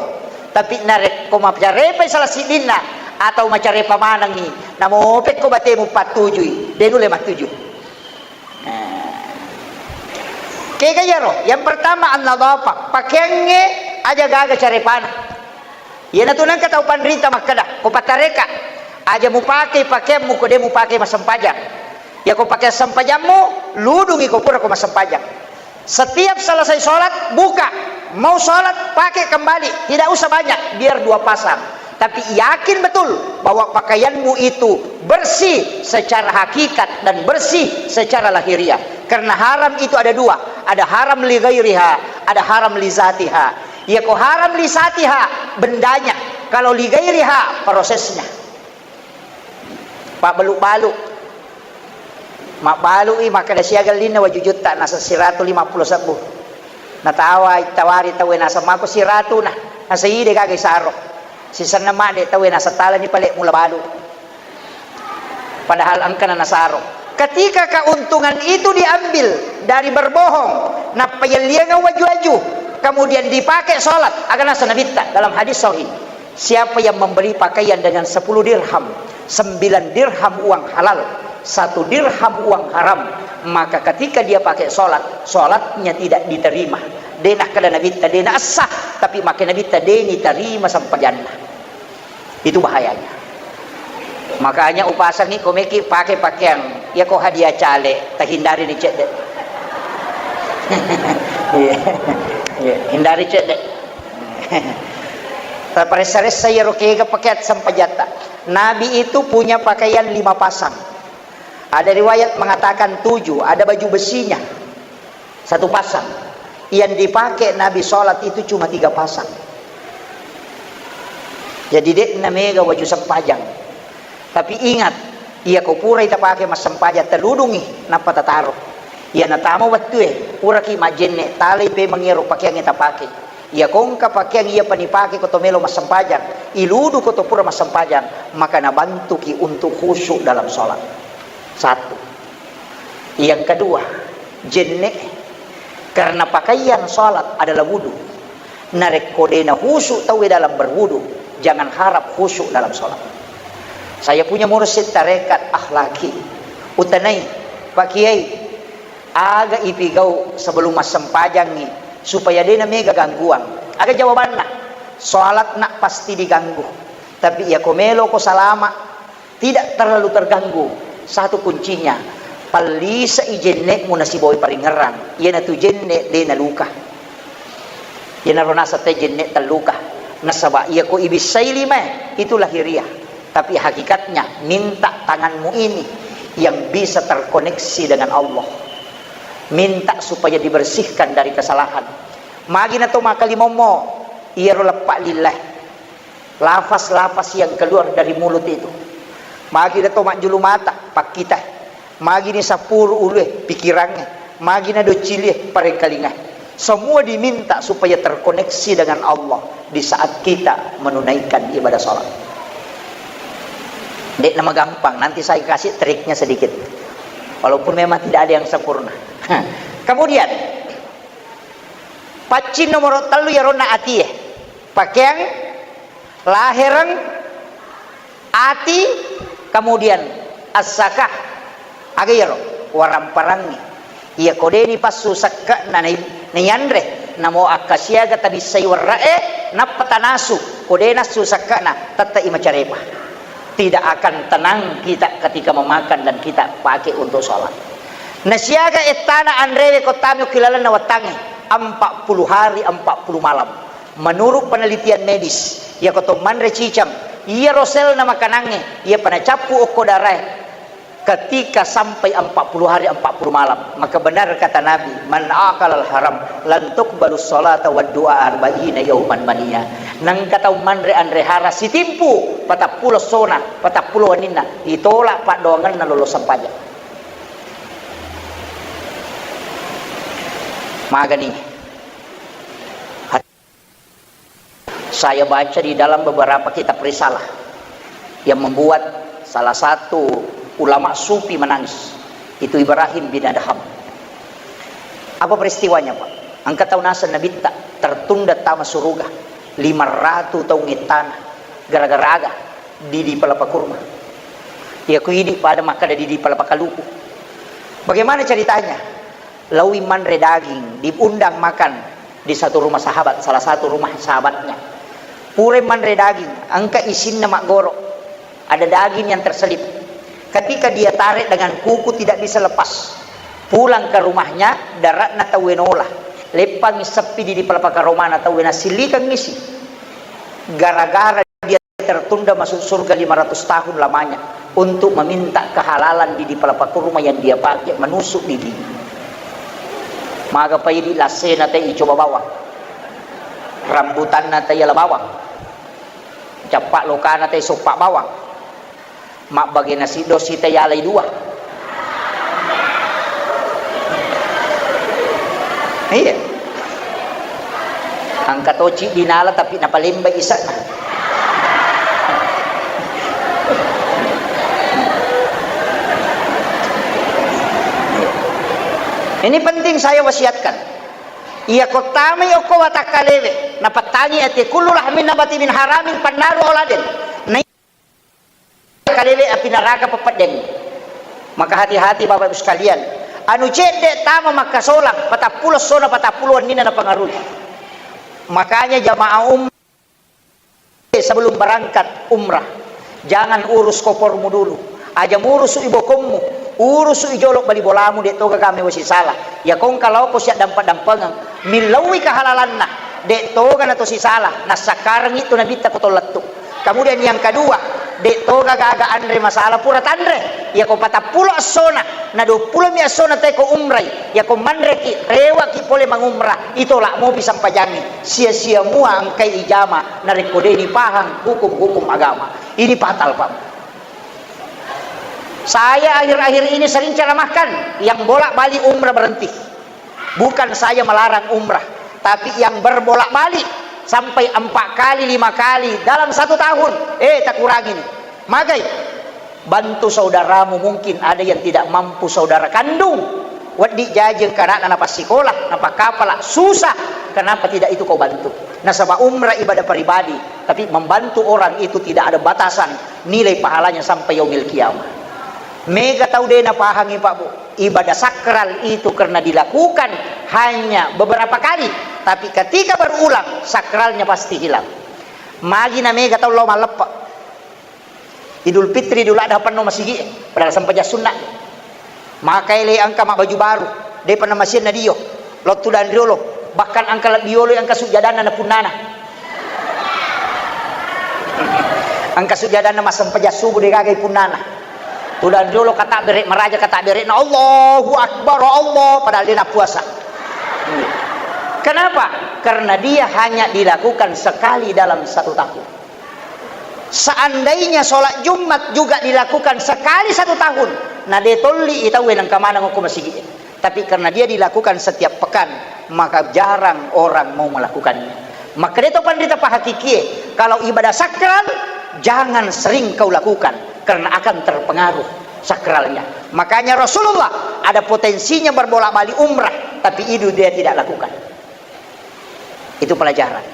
Tapi narekko macarepai salah siddinna atau macarepa manengngi, namopekko batemu pattujui, de' nulle mattuju. Nah. Kega iyaro? Yang pertama, an-nadhafah. Pakeangnge aja gaga carepana. Iyanatu nengka tau panrita makkeda, ko patareka, aja mupake pakeammu ko de' mupake massempajang. Iyako pakeang sempajammu, ludungi ko pura ko massempajang. Setiap selesai sholat, buka. Mau sholat, pakai kembali. Tidak usah banyak, biar dua pasang. Tapi yakin betul bahwa pakaianmu itu bersih secara hakikat dan bersih secara lahiriah. Karena haram itu ada dua. Ada haram li ghairiha, ada haram li zatiha. Iyako haram li zatiha, bendanya. Kalau li ghairiha, prosesnya. Pabbalu-balu. Mabbalu'i makkeda siaga ellinna wajujutta, naseng siratu lima puluh sebbu. Natawa, tawari tauwe, naseng mako siratu na, naseng ide gaga isaro. Sisenna madde tauwe, naseng talani pale mula balu. Padahal engkana nasaro. Ketika keuntungan itu diambil dari berbohong, nappa yelliangeng waju-waju, kemudian dipakai sholat, aga naseng Nabitta dalam hadis sahih. Siapa yang membeli pakaian dengan sepuluh dirham, sembilan dirham uang halal, satu dirham uang haram, maka ketika dia pakai sholat, sholatnya tidak diterima. De' nakkeda Nabitta de' naessah, tapi makkeda Nabitta de' nitarima sempajanna. Itu bahayanya. Makanya upasangi ko meki pakai pakaian, ya ko hadiah cale, tahindari ni cedde. Iya. Iya, hindari cedde. Taparessa-ressa iyaro kega pakeang sempajatta. Nabi itu punya pakaian lima pasang. Ada riwayat mengatakan tujuh, ada baju besinya satu pasang. Yang dipakai Nabi sholat itu cuma tiga pasang. Jadi de' namega waju sempajang. Tapi ingat, iya ko purai tapake massempajang, taludungi nappa tataro. Iya natama wettue, puraki majjenne, talai pemeng iyaro pakeangnge tapake. Iya ko engka pakeang iya panipake ko to melo massempajang, iludu ko to pura massempajang, maka nabantuki untuk khusyuk dalam sholat. Satu. Yang kedua, jenne. Karena pakaian sholat adalah wudu. Narekko de' nahusu tauwe dalam berwudu, jangan harap khusyuk dalam sholat. Saya punya mursyid tarekat akhlaki. Utanai, Pak Kiai, aga ipigau sebelum massempajangngi supaya de' namega gangguan? Aga jawabanna? Sholat nak pasti diganggu. Tapi iya ko melo ko salama, tidak terlalu terganggu. Satu kuncinya, Pallisai jenne'mu nasibawai paringerrang, iyanatu jenne' de' naluka. Iyanaro naseng te jenne' telluka. Nasaba' iyako ibissai limae, itu lahiriah. Tapi hakikatnya, minta tanganmu ini yang bisa terkoneksi dengan Allah. Minta supaya dibersihkan dari kesalahan. Magi nato makalimommo, iyaro leppa' lillae. Lafaz-lafaz yang keluar dari mulut itu. Magi nato majjulu mata, pakkita. Magi ni sapuru ulue, pikirangnge. Magi na doccilie, parengkalinga. Semua diminta supaya terkoneksi dengan Allah di saat kita menunaikan ibadah salat. Nde'na magampang, nanti saya kasih triknya sedikit. Walaupun memang tidak ada yang sempurna. Kemudian, paccing nomoro tellu yaronna atie. Pakeang, lahereng, ati, kemudian as-sakah. Aga iyaro? Waramparangngi. Iyako de' nipassu sekke'na nai-, naiyanre, namo akkasiaga tabissai werra'e, nappa tanasu, ko de' nassu sekke'na, tette'i macarepa. Tidak akan tenang kita ketika memakan dan kita pakai untuk sholat. Nasiaga ettana anrewe ko tami okki lalenna wettangnge, empat puluh hari, empat puluh malam. Menurut penelitian medis, iyako to manre cicang, iyaro selna makanangnge, iyapa nacappu okko darae, ketika sampai empat puluh hari, empat puluh malam, maka benar kata Nabi, "Man akalal haram, lan tuqbalus salata wad du'a arba'ina yauman mania." Nengka tau manre anre hara sitimpu, patappulo sona, patappulo wenninna, itolak paddoangenna lolo sempajang. Magani. Saya baca di dalam beberapa kitab risalah yang membuat salah satu ulama sufi menangis. Itu Ibrahim bin Adham. Apa peristiwanya, Pak? Engka tau naseng Nabitta tertunda tama suruga lima ratu taung ittana gara-gara aga? Didi palapa kurma. Iya ku idi pada makkada didi palapa kaluku. Bagaimana ceritanya? Laui manre daging, diundang makan di satu rumah sahabat, salah satu rumah sahabatnya. Pura manre daging, engka isinna maggoro. Ada daging yang terselip. Ketika dia tarik dengan kuku tidak bisa lepas. Pulang ke rumahnya, daratna tauwe nola. Leppangi seppi didi palapa karomana tauwe nasillikang isi. Gara-gara dia tertunda masuk surga lima ratus tahun lamanya untuk meminta kehalalan didi palapa kurma yang dia pakai menusuk didi. Maga paidi lassena te icoba bawang. Rambutanna te yala bawang. Cappa lokana te soppa bawang. Mabbage nasi dosi te yalai dua. Iya. Engka toci dinala tapi napalemba isa'na. Ini penting saya wasiatkan. Iya ko tamai okko watakkalewe, napattangi ati kullu lahmin nabati min haramin pannaru auladen. Kalewe api neraka pepeddeng. Maka hati-hati Bapak Ibu sekalian. Anu cedde tama makkasolang, patappulo sona patappulo wenninna napangarui. Makanya jamaah umrah sebelum berangkat umrah, jangan urus kopormu dulu. Aja murusu ibokommu, urusu ijolo bali bolamu, de toga kame wasi salah. Ya kongka laoko siak dampa-dampengeng, millaui kahalalanna, de toga nato sisala, nassakkareng itu nabitta ko tollettu. Kemudian yang kedua, de toga gaga anre masalah pura tanre. Iyako patappulo essona, na duappulo mi essona teko umrai. Iyako manreki, rewaki pole mangumrah, itolak mopi sampajangi. Sia-sia mua engkai ijama, narekko de dipahang hukum-hukum agama. Ini fatal, Pak. Saya akhir-akhir ini sering ceramahkan, yang bolak-balik umrah berhenti. Bukan saya melarang umrah, tapi yang berbolak-balik sampai empat kali, lima kali dalam satu tahun, eh, takurangi ni. Magai, bantu saudaramu, mungkin ada yang tidak mampu saudara kandung. Wedding jaji engka anakna napassikola, napakkapala, susah. Kenapa tidak itu kau bantu? Nasaba umrah ibadah pribadi, tapi membantu orang itu tidak ada batasan nilai pahalanya sampai yaumil qiyamah. Mega tau de napahangi, Pak, Bu. Ibadah sakral itu karena dilakukan hanya beberapa kali, tapi ketika berulang, sakralnya pasti hilang. Magi na mega tau lao malleppe. Idul Fitri, Idul Adha, penno masigi, padahal sempajang sunna. Maka ele engka mabbaju baru, depa namasianna dio, lottu danriolo, bahkan engka lebbi yolo engka sujjadanna na punnana. Engka sujjadanna massempajang subuh degaga punnana. Tudang riolo kata bere maraja kata bere na Allahu Akbar Allah padahal dia puasa. Kenapa? Karena dia hanya dilakukan sekali dalam satu tahun. Seandainya sholat Jumat juga dilakukan sekali satu tahun, na de tolli itawe nengka maneng ko masigi. Tapi karena dia dilakukan setiap pekan, maka jarang orang mau melakukannya. Maka dia to panrita pahakikie, kalau ibadah sakral, jangan sering kau lakukan, karena akan terpengaruh sakralnya. Makanya Rasulullah ada potensinya berbolak-balik umrah, tapi itu dia tidak lakukan. Itu pelajaran.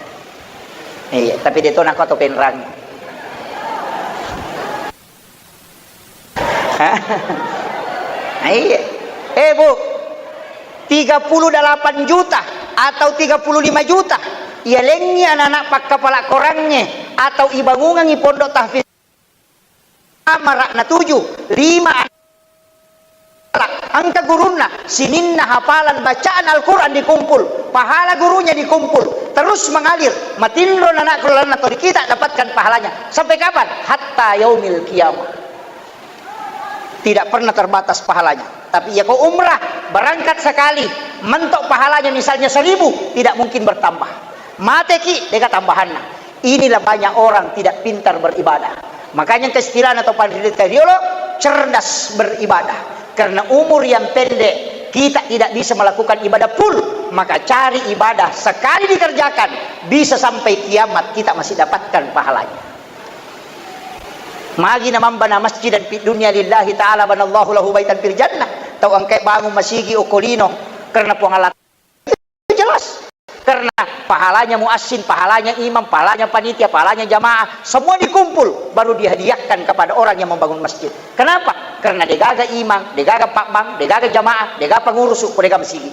Iya, tapi dia to nako atau penrang. Nah, iya. Eh, Bu, tiga puluh delapan juta atau tiga puluh lima juta ialengngi anak-anak pakkapala korangnge atau ibangungengngi pondok tahfiz amara na tuju, lima anak, engka gurunna, sininna hafalan bacaan Al-Quran dikumpul, pahala gurunya dikumpul, terus mengalir, matinro anak keluarga kita dapatkan pahalanya. Sampai kapan? Hatta yaumil qiyamah. Tidak pernah terbatas pahalanya. Tapi ya kau umrah, berangkat sekali, mentok pahalanya misalnya seribu, tidak mungkin bertambah. Mateki, deka tambahanna. Inilah banyak orang tidak pintar beribadah. Makanya kestirana atau pandiri riolo cerdas beribadah. Karena umur yang pendek, kita tidak bisa melakukan ibadah full. Maka cari ibadah sekali dikerjakan, bisa sampai kiamat kita masih dapatkan pahalanya. Magi na mambana masjidan fid dunya lillahi ta'ala banallahu lahu baitan fil jannah. Tau engkai bangun masigi okko lino karena Puang Allah Ta'ala. Itu jelas. Karena pahalanya muazzin, pahalanya imam, pahalanya panitia, pahalanya jamaah, semua dikumpul baru dihadiahkan kepada orang yang membangun masjid. Kenapa? Karena degaga imam, degaga pakbang, degaga jamaah, degaga pengurus, degaga masigi.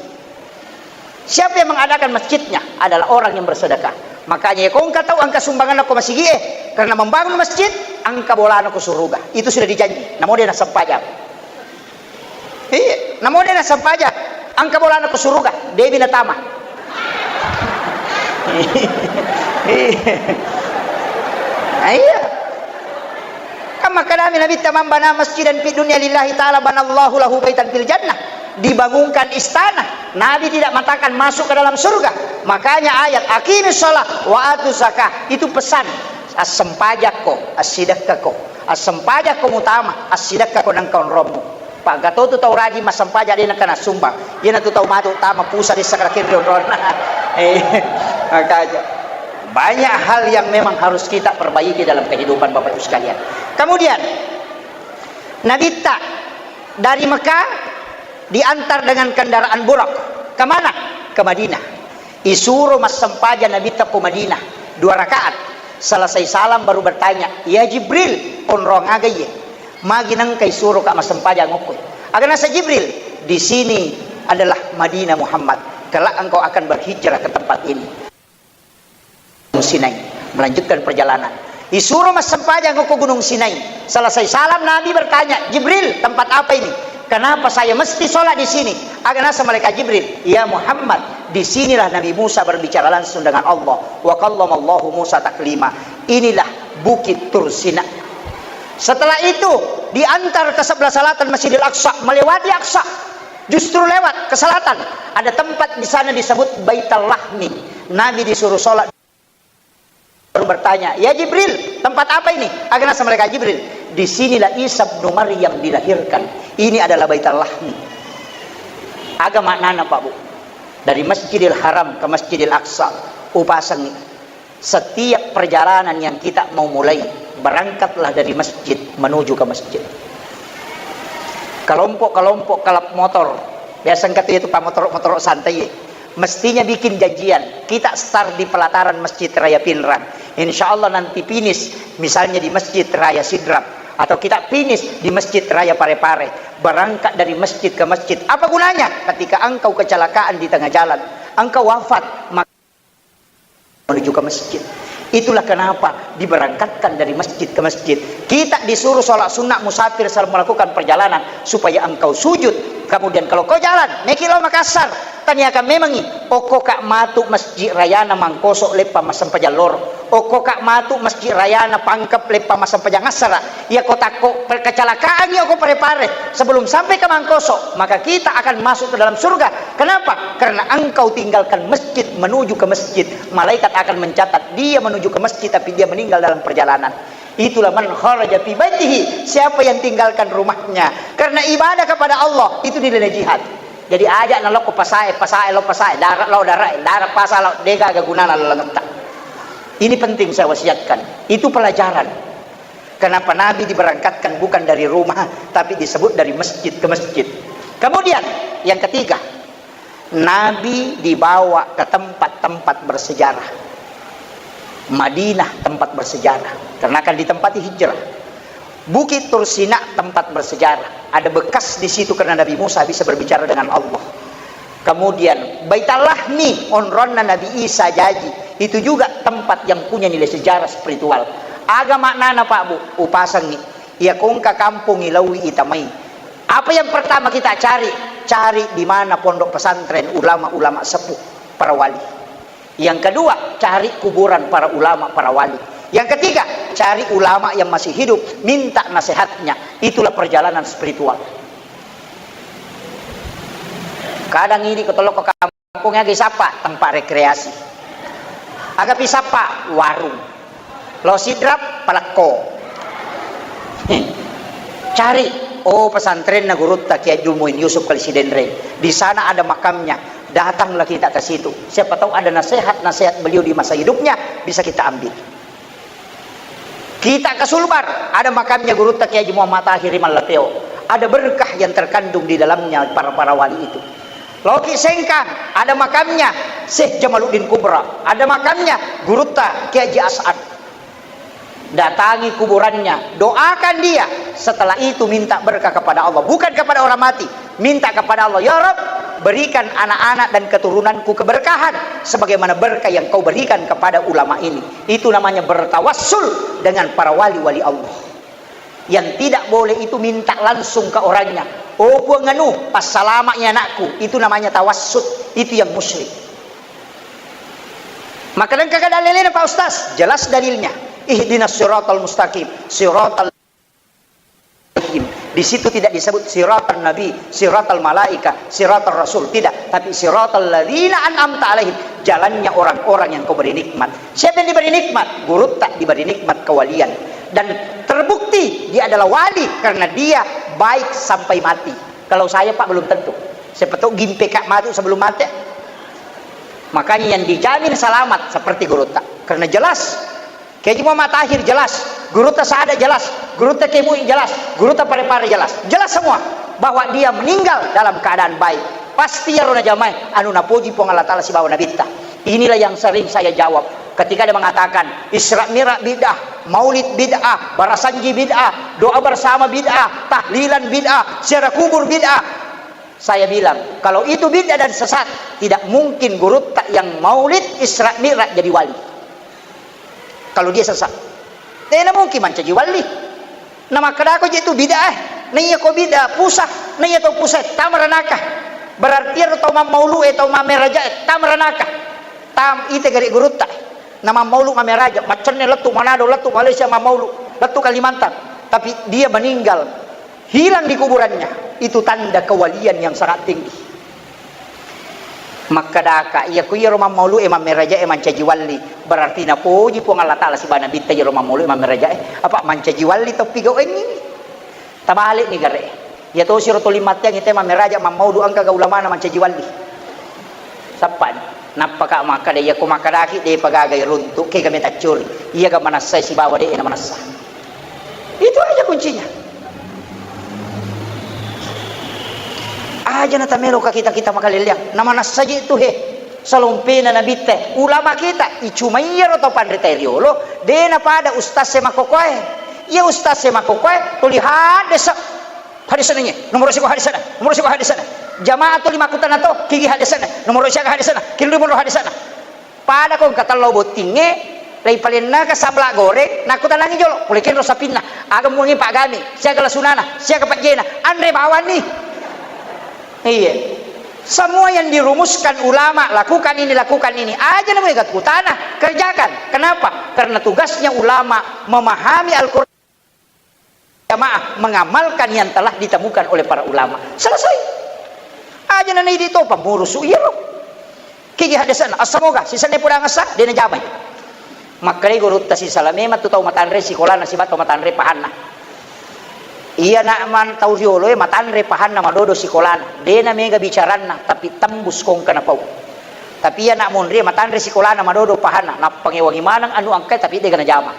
Siapa yang mengadakan masjidnya? Adalah orang yang bersedekah. Makanya, ko engka tau engka sumbangan ko masigi, eh, karena membangun masjid, engka bolana ko suruga. Itu sudah dijanji. Namo dia nasempajang. Iya, namo dia nasempajang. Engka bolana ko suruga. Debi natama. Iya. Nah, iya. Kan makkedami Nabitta, "Man bana masjidan fid dunya lillahi ta'ala banallahu lahu baitan fil jannah." Dibangunkan istana. Nabi tidak mengatakan masuk ke dalam surga. Makanya ayat, "Aqimis shalah wa atuz zakah." Itu pesan. Assempajakko, assidekkako. Assempajakko mutama, assidekkako nengka onrommu. Paggatotu tau rajin massempajang de nengka nassumbang. Iyanatu tau matu tama pusa de sakra kiri onronna. Eh, makanya. Banyak hal yang memang harus kita perbaiki dalam kehidupan Bapak Ibu sekalian. Kemudian, Nabitta dari Mekah diantar dengan kendaraan Burak. Kemana? Ke Madinah. Isuro massempajang Nabitta ko Madinah. Dua rakaat. Selesai salam baru bertanya, "Ya Jibril, onrong aga iye? Magi nengka isuro ka massempajang okko?" Aga nasa Jibril, "Di sini adalah Madinah Muhammad. Kelak engkau akan berhijrah ke tempat ini." Sinai, melanjutkan perjalanan. Isuro massempajang ko Gunung Sinai. Selesai salam, Nabi bertanya, "Jibril, tempat apa ini? Kenapa saya mesti sholat di sini?" Aga nasa malaikat Jibril, "Ya Muhammad, di sinilah Nabi Musa berbicara langsung dengan Allah. Wa kallamallahu Musa taklima. Inilah Bukit Tur Sina." Setelah itu, diantar ke sebelah selatan Masjidil Aqsa, melewati Aqsa. Justru lewat ke selatan, ada tempat di sana disebut Baitul Lahmi. Nabi disuruh sholat, baru bertanya, "Ya Jibril, tempat apa ini?" Aga nasa malaikat Jibril, "Di sinilah Isa bin Maryam dilahirkan. Ini adalah Baitul Lahmi." Aga maknana, Pak Bu? Dari Masjidil Haram ke Masjidil Aqsa, upasengngi. Setiap perjalanan yang kita mau mulai, berangkatlah dari masjid menuju ke masjid. Kelompok-kelompok kalap motor, biasa engka tu itu pak motor-motor santai, mestinya bikin janjian. Kita start di pelataran Masjid Raya Pinrang. Insya Allah nanti finish misalnya di Masjid Raya Sidrap, atau kita finish di Masjid Raya Parepare. Berangkat dari masjid ke masjid. Apa gunanya? Ketika engkau kecelakaan di tengah jalan, engkau wafat, maka menuju ke masjid. Itulah kenapa diberangkatkan dari masjid ke masjid. Kita disuruh sholat sunnah musafir selama melakukan perjalanan, supaya engkau sujud. Kemudian kalau kau jalan, meki lao Makassar, taniakan memangi, okko ka matu masjid rayana Mangkoso leppa massempajang loro. Okko ka matu masjid rayana Pangkep leppa massempajang assara. Iya ko takko per-, kecelakaan iya ko Pare-Pare sebelum sampai ke Mangkoso, maka kita akan masuk ke dalam surga. Kenapa? Karena engkau tinggalkan masjid menuju ke masjid. Malaikat akan mencatat dia menuju ke masjid, tapi dia meninggal dalam perjalanan. Itulah man kharaja fi baitihi, siapa yang tinggalkan rumahnya karena ibadah kepada Allah, itu nilainya jihad. Jadi aja nalokko pasae, pasae lo pasae, darat lo darat, darat pasa lo, dega gagunana lalangetta. Ini penting saya wasiatkan. Itu pelajaran. Kenapa Nabi diberangkatkan bukan dari rumah, tapi disebut dari masjid ke masjid. Kemudian, yang ketiga, Nabi dibawa ke tempat-tempat bersejarah. Madinah tempat bersejarah, karena akan ditempati hijrah. Bukit Tursina tempat bersejarah. Ada bekas di situ karena Nabi Musa bisa berbicara dengan Allah. Kemudian, Baitallahmi, onronna Nabi Isa jaji. Itu juga tempat yang punya nilai sejarah spiritual. Aga maknana, Pak Bu? Upasangi. Iya ko engka kampung ilaui itamai. Apa yang pertama kita cari? Cari di mana pondok pesantren, ulama-ulama sepuh, para wali. Yang kedua, cari kuburan para ulama, para wali. Yang ketiga, cari ulama yang masih hidup, minta nasihatnya. Itulah perjalanan spiritual. Kadang ini ko tolokko kampung, aga isappa? Tempat rekreasi. Aga pisappa? Warung. Lo Sidrap, palekko. Cari, oh, pesantrenna gurutta Kiai Haji Muin Yusuf Kali Sidenreng. Di sana ada makamnya. Datanglah kita ke situ. Siapa tahu ada nasihat-nasihat beliau di masa hidupnya bisa kita ambil. Kita ke Sulbar, ada makamnya gurutta Kiai Haji Muhammad Tahir Mallateo. Ada berkah yang terkandung di dalamnya para-para wali itu. Loki Sengkang, ada makamnya Syekh Jamaluddin Kubra, ada makamnya gurutta Kiai Haji As'ad. Datangi kuburannya, doakan dia. Setelah itu minta berkah kepada Allah, bukan kepada orang mati. Minta kepada Allah, "Ya Rabb, berikan anak-anak dan keturunanku keberkahan sebagaimana berkah yang Kau berikan kepada ulama ini." Itu namanya bertawassul dengan para wali-wali Allah. Yang tidak boleh itu minta langsung ke orangnya. "Oh Puang anu, passalama'i anakku." Itu namanya tawassul. Itu yang musyrik. Maka engka ka dalilnya, Pak Ustaz? Jelas dalilnya. Ihdinas siratal mustaqim, siratal alaihim. Di situ tidak disebut siratal nabi, siratal malaika, siratal rasul, tidak. Tapi siratal ladzina an'amta alaihim, jalannya orang-orang yang Kau beri nikmat. Siapa yang diberi nikmat? Gurutta diberi nikmat kewalian. Dan terbukti dia adalah wali karena dia baik sampai mati. Kalau saya, Pak, belum tentu. Siapa tahu gimpe ka matu sebelum mati. Makanya yang dijamin selamat seperti gurutta. Karena jelas Kiai Haji Muhammad Tahir jelas, gurutta Sada jelas, gurutta Kiai Muin jelas, gurutta Pare-Pare jelas. Jelas semua bahwa dia meninggal dalam keadaan baik. Pasti iyaro najamae anu napoji Puang Allah Taala sibawa Nabitta. Inilah yang sering saya jawab ketika ada mengatakan Isra Mi'raj bid'ah, Maulid bid'ah, Barasanji bid'ah, doa bersama bid'ah, tahlilan bid'ah, ziarah kubur bid'ah. Saya bilang, kalau itu bid'ah dan sesat, tidak mungkin gurutta yang Maulid Isra Mi'raj jadi wali. Kalau dia sesat, tena mungkin mancaji wali. Namakkadako je tu bid'ah, eh. Naiya ko bid'ah pusat, naiya tau pusat, tama ranaka. Berarti ero tau mammaulu e, tau mammeraja e, tama ranaka. Tam ite gare gurutta. Namammaulu mammeraja, maccenne lettu Manado, lettu Malaysia mammaulu, lettu Kalimantan. Tapi dia meninggal, hilang di kuburannya. Itu tanda kewalian yang sangat tinggi. Makkadaka, iya ku iyaro mammaulu e mammeraja e mancaji walli, berarti napoji Puang Allah Taala sibawa Nabitta iyaro mammaulu e mammeraja e, apa mancaji walli toppi gau enni. Tabalik ni gare. Iya tosi ro tuli matteang ite mammeraja mammaulu engka ga ulamana mancaji walli. Sappani. Nappaka makkada, iya ku makkadaki depa gaga iruntu, kega metaccuri. Iya ga manessai sibawa de na manessa. Itu aja kuncinya. Aja na tamelo ka kita-kita makaleleang. Na manessa je tu he. Salompena nabitte. Ulama kita, icuma iyaro tau panrita riolo, de na pada ustaz e makkokoe. Iya ustaz e makkokoe, tuli haddese. Haddese nanye, nomoro siko haddese na, nomoro siko haddese na. Jamaah tuli makkutana to, kigi haddese na, nomoro siaga haddese na, killu nomoro haddese na. Pada ko engka tello bottingnge, Leipalennaka sabla goreng, nakkutanangi jolo, pole kenro sapinna, aga muangi paggame, siaga lasunana, siaga pajjena, anre bawanni. Iya. Semua yang dirumuskan ulama, lakukan ini, lakukan ini. Aja namanya kutana, kerjakan. Kenapa? Karena tugasnya ulama memahami Al-Quran. Jamaah mengamalkan yang telah ditemukan oleh para ulama. Selesai. Aja nana idi to pamurusu iyaro. Kigi hadesana, assamoga, sisenna pudang assa, dena jamai. Makkedai gurutta sisala memang tu tau matanre sikolana siba tau matanre pahanna. Iya nak man tau rioloe matanre pahanna madodo sikolana. Dena mega bicaranna, tapi tembus kongka napau. Tapi iya nak monri matanre sikolana madodo pahanna, nappangewangi maneng anu angkai tapi dega najama.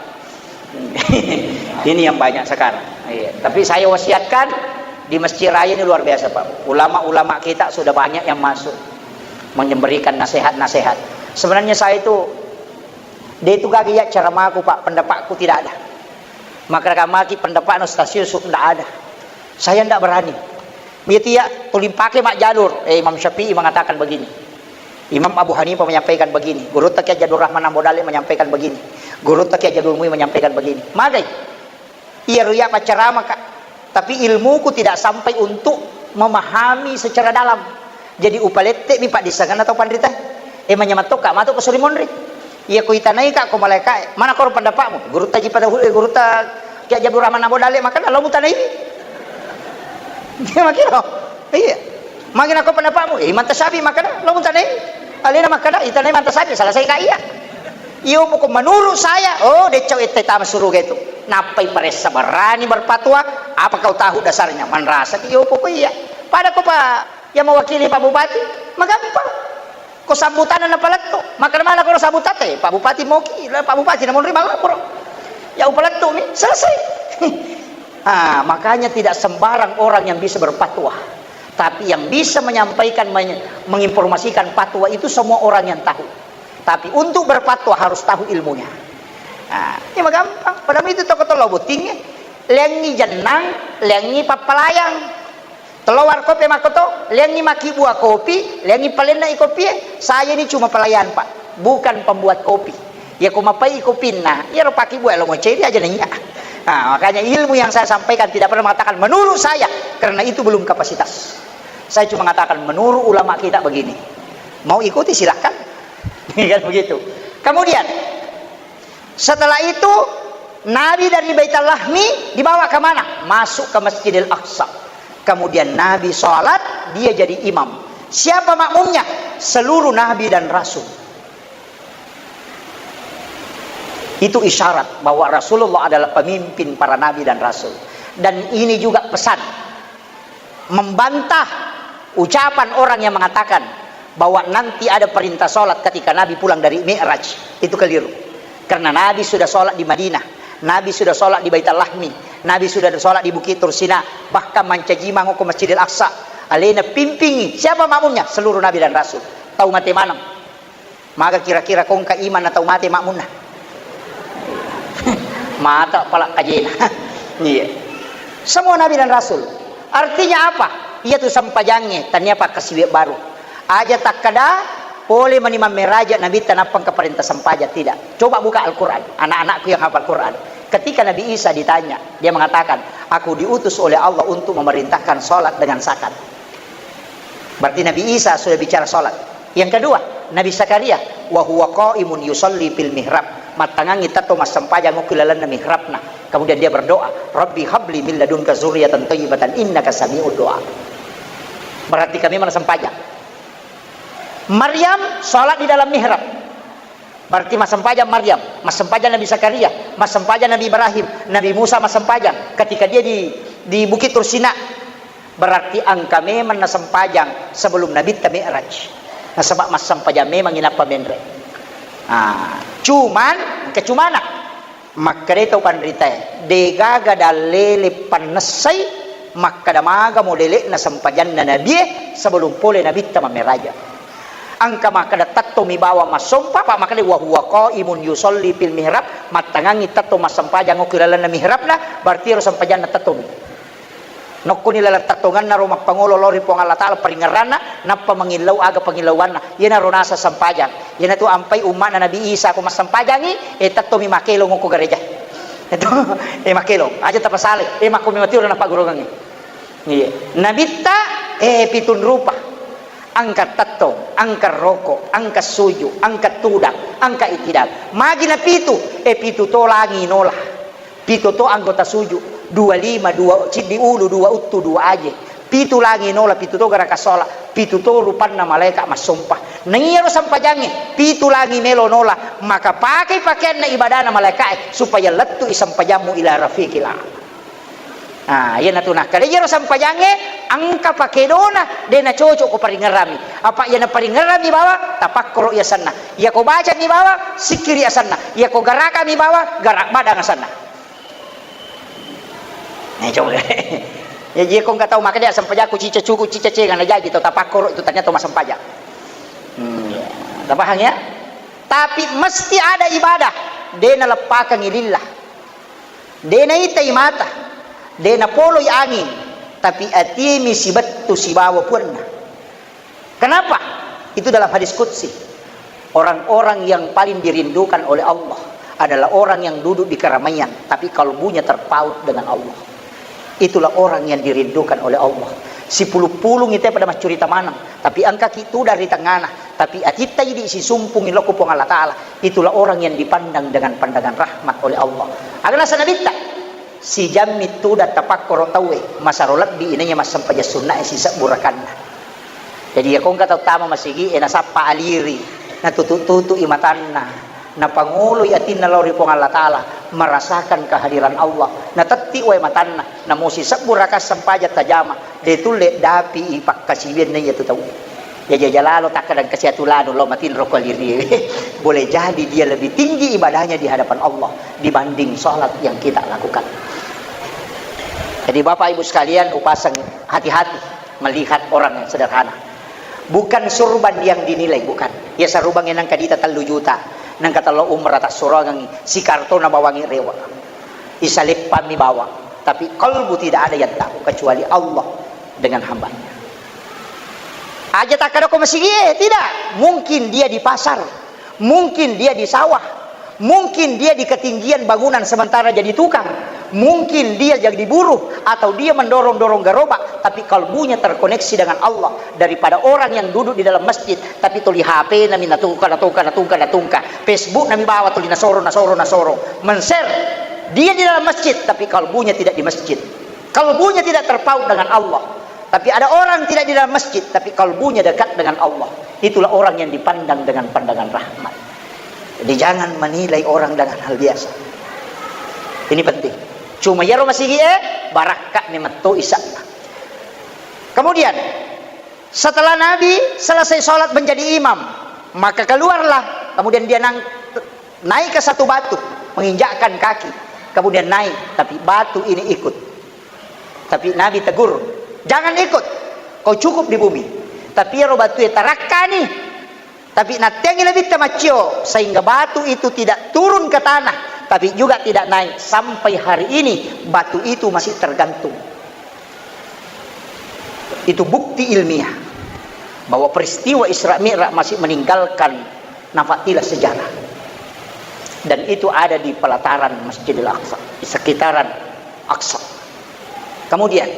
Ini yang banyak sekarang. Iya. Tapi saya wasiatkan di Masjid Raya ini luar biasa, Pak. Ulama-ulama kita sudah banyak yang masuk memberikan nasihat-nasihat. Sebenarnya saya itu, dia itu gagal ya ceramahku, Pak. Pendapatku tidak ada. Maka kamaki pendapatnya Ustaz Yusuf tidak ada. Saya tidak berani. Itu ya, tulimpake mak jalur. Eh, Imam Syafi'i mengatakan begini. Imam Abu Hanifah menyampaikan begini, Gurutta Kiai Haji Abdul Rahman Ambo Dalle menyampaikan begini, Gurutta Kiai Haji Abdul Muin menyampaikan begini. Magai? Iya ruya paccarama, Kak. Tapi ilmuku tidak sampai untuk memahami secara dalam. Jadi upalette mi Pak disangana tau panrita. Eh, manyamang tokka matu ko suri monri. Iya ko itanai, Kak, ko malaika, mana koro pendapatmu? Gurutta Haji Fatahul, eh, Gurutta Kiai Haji Abdul Rahman Ambo Dalle, maka lo mutanai. Dia makiro. Iya. Magi nako pendapatmu? Eh, Imam Tasyafi'i makkeda, lo mutanai. Alena makkeda, itanai Imam Tasyafi'i, selesai ka iya. Iyo pokok menurut saya, oh, decau ette tama suruga itu. Nappai paressa berani berfatwa, apa kau tahu dasarnya? Manrasa iyo pokok iya. Pada ko Pak yang mewakili Pak Bupati, magampang. Ko sambutanna napalettu, makkeda mana ko sambutan te, Pak Bupati moki, lah Pak Bupati namonri malapor. Ya upalettu mi, selesai. Ah, makanya tidak sembarang orang yang bisa berfatwa. Tapi yang bisa menyampaikan, men-, menginformasikan fatwa itu semua orang yang tahu. Tapi untuk berfatwa harus tahu ilmunya. Ah, ini mah gampang. Padahal itu toko tolo bottinge. Lengi jennang, lengi pappalayang. Telo warkoppe makkoto, lengi makkibua kopi, lengi palenna i kopie. Saya ini cuma pelayan, Pak, bukan pembuat kopi. Ya, ko mappai kopinna, iyaro pakkibua lo moceri aja nanya. Nah, makanya ilmu yang saya sampaikan tidak pernah mengatakan menurut saya, karena itu belum kapasitas. Saya cuma mengatakan menurut ulama kita begini. Mau ikuti silahkan. Kan begitu. Kemudian, setelah itu, Nabi dari Baitul Lahmi dibawa ke mana? Masuk ke Masjidil Aqsa. Kemudian Nabi sholat, dia jadi imam. Siapa makmumnya? Seluruh Nabi dan Rasul. Itu isyarat bahwa Rasulullah adalah pemimpin para Nabi dan Rasul. Dan ini juga pesan membantah ucapan orang yang mengatakan bahwa nanti ada perintah sholat ketika Nabi pulang dari Mi'raj. Itu keliru. Karena Nabi sudah sholat di Madinah, Nabi sudah sholat di Baitul Lahmi, Nabi sudah sholat di Bukit Tursina, bahkan mancaji mango ke Masjidil Aqsa. Alena pimpingi. Siapa makmumnya? Seluruh Nabi dan Rasul. Tau mate maneng. Maga kira-kira kongka iman atau mate makmunna? Mata pala kajena. Iya. Semua nabi dan rasul. Artinya apa? Iya tu sempajangnge, tania pakkasiwiang baru. Aja takkada pole mani mammeraja nabitta nappa engka parenta sempajang, tidak. Coba buka Al-Quran, anak-anakku yang hafal Quran. Ketika Nabi Isa ditanya, dia mengatakan, "Aku diutus oleh Allah untuk memerintahkan sholat dengan zakat." Berarti Nabi Isa sudah bicara sholat. Yang kedua, Nabi Zakaria, "Wa huwa qaimun yusalli fil mihrab." Mattangangi tetto massempajang okko lalenna mihrabna. Kemudian dia berdoa, "Rabbi habli min ladunka zurriyatan thayyibatan innaka sami'ud du'a." Berarti kami mana sempajang. Maryam sholat di dalam mihrab. Berarti massempajang Maryam, massempajang Nabi Zakaria, massempajang Nabi Ibrahim, Nabi Musa massempajang ketika dia di, di Bukit Tursina. Berarti engka memang nasempajang sebelum Nabitta Mi'raj. Nasaba massempajang memang inappa menre. Ah, cuman, engka cumana. Makkedai tau panritae, degaga dallele pannessai makkeda maga modele'na sempajanna nabie sebelum pole Nabitta mammeraja. Engka makkeda tettomi bawang massompa, pa makkeda wa huwa qaimun yusalli fil mihrab, mattangangi tetto massempajang okko lalenna mihrabna, berarti ero sempajanna tettomi. Nokkoni laleng tettongenna ro mappangolo lao ri Puang Allah Ta'ala paringerranna, nappa mangillau aga pangillauanna. Iyanaro naseng sempajang. Iyanatu ampai umma'na Nabi Isa ko massempajangi, e, tettomi makkelong okko gereja. Itu, e, makkelong. Aja tapasale. E, makkomi matiwaro napaggurungengngi. Iya. Nabitta, e, pitun rupa. Engka tettong, engka roko, engka suju, engka tudang, engka itidal. Magi napitu, e, pitu to langi nola. Pitu to anggota suju, dua lima, dua ciddi ulu, dua uttu, dua aje. Pitu langi nola, pitu to garaka sola, pitu to rupanna malaeka massompa. Naiyaro sempajangnge, pitu langi melo nola, maka pakai pakeanna ibadana malaekae supaya lettu'i sempajammu ila rafiqil a'la. Ah, iyanatu nakkeda iyaro sempajangnge engka pakedona, de nacocok ko paringerrami. Apa iyana paringerrami bawang, tapakkoro i asenna. Iyako bacami bawang, sikkiri asenna. Iyako garakami bawang, garak badang asenna. Eh, coba. Ya, iya ko engka tau makkeda, "Sempajakku cica cuku, cica cenga," najaji tau tapakkoro itu ternyata tau massempajang. Hmm, tapahang ya? Tapi mesti ada ibadah. De naleppakangi lillah. De naitai mata. De napoloi anging. Tapi atimi sibettu sibawa puanna. Kenapa? Itu dalam hadis qudsi. Orang-orang yang paling dirindukan oleh Allah adalah orang yang duduk di keramaian, tapi kalbunya terpaut dengan Allah. Itulah orang yang dirindukan oleh Allah. Sipulung-pulungi te pada maccurita maneng, tapi engkaki tudang ri tengngana, tapi atitta idi sisumpungi lao ko Puang Allah Ta'ala. Itulah orang yang dipandang dengan pandangan rahmat oleh Allah. Aga naseng Nabitta? Sijammi tudang tapakkoro tauwe, masero lebbi inaiya massempajang sunnae sisebbu rakanna. Jadi, iyako engka tau tama masigi'e, nasappa aliri, natutu-tutu'i matanna, napangoloi atinna lao ri Puang Allah Ta'ala, merasakan kehadiran Allah, natetti wae matanna, namo sisebbu raka sempajang tajama, de tulle dapi'i pakkasiwianna iyatu tau. Jaji aja lalo takkadang kasi atu lanu lao matinro ko aliri. Boleh jadi dia lebih tinggi ibadahnya di hadapan Allah dibanding sholat yang kita lakukan. Jadi Bapak Ibu sekalian, upasang hati-hati melihat orang yang sederhana. Bukan surban yang dinilai, bukan. Ya, sarubangnge nangka dita tellu juta, nangka tello umrah tassuroangengi, sikartona bawangi rewa. Isaleppammi bawang, tapi kalbu tidak ada yang tahu kecuali Allah dengan hambanya. Aja takkadako masigi'e, tidak. Mungkin dia di pasar, mungkin dia di sawah, mungkin dia di ketinggian bangunan sementara jadi tukang, mungkin dia jadi buruh, atau dia mendorong-dorong gerobak, tapi kalbunya terkoneksi dengan Allah daripada orang yang duduk di dalam masjid, tapi tuli H P nami natungka, natungka, natungka, natungka. Facebook nami bawa tuli nasoro, nasoro, nasoro. Men-share. Dia di dalam masjid, tapi kalbunya tidak di masjid. Kalbunya tidak terpaut dengan Allah. Tapi ada orang tidak di dalam masjid, tapi kalbunya dekat dengan Allah. Itulah orang yang dipandang dengan pandangan rahmat. Jadi jangan menilai orang dengan hal biasa. Ini penting. Cuma iyaro masigi'e, barakka ni metto isa'na. Kemudian, setelah Nabi selesai sholat menjadi imam, maka keluarlah, kemudian dia nang-, naik ke satu batu, menginjakkan kaki, kemudian naik, tapi batu ini ikut. Tapi Nabi tegur, "Jangan ikut, kau cukup di bumi." Tapi iyaro batue tarakkani. Tapi natteangi Nabitta maccio, sehingga batu itu tidak turun ke tanah, tapi juga tidak naik. Sampai hari ini, batu itu masih tergantung. Itu bukti ilmiah bahwa peristiwa Isra Mi'raj masih meninggalkan nafak tilas sejarah. Dan itu ada di pelataran Masjidil Aqsa, di sekitaran Aqsa. Kemudian,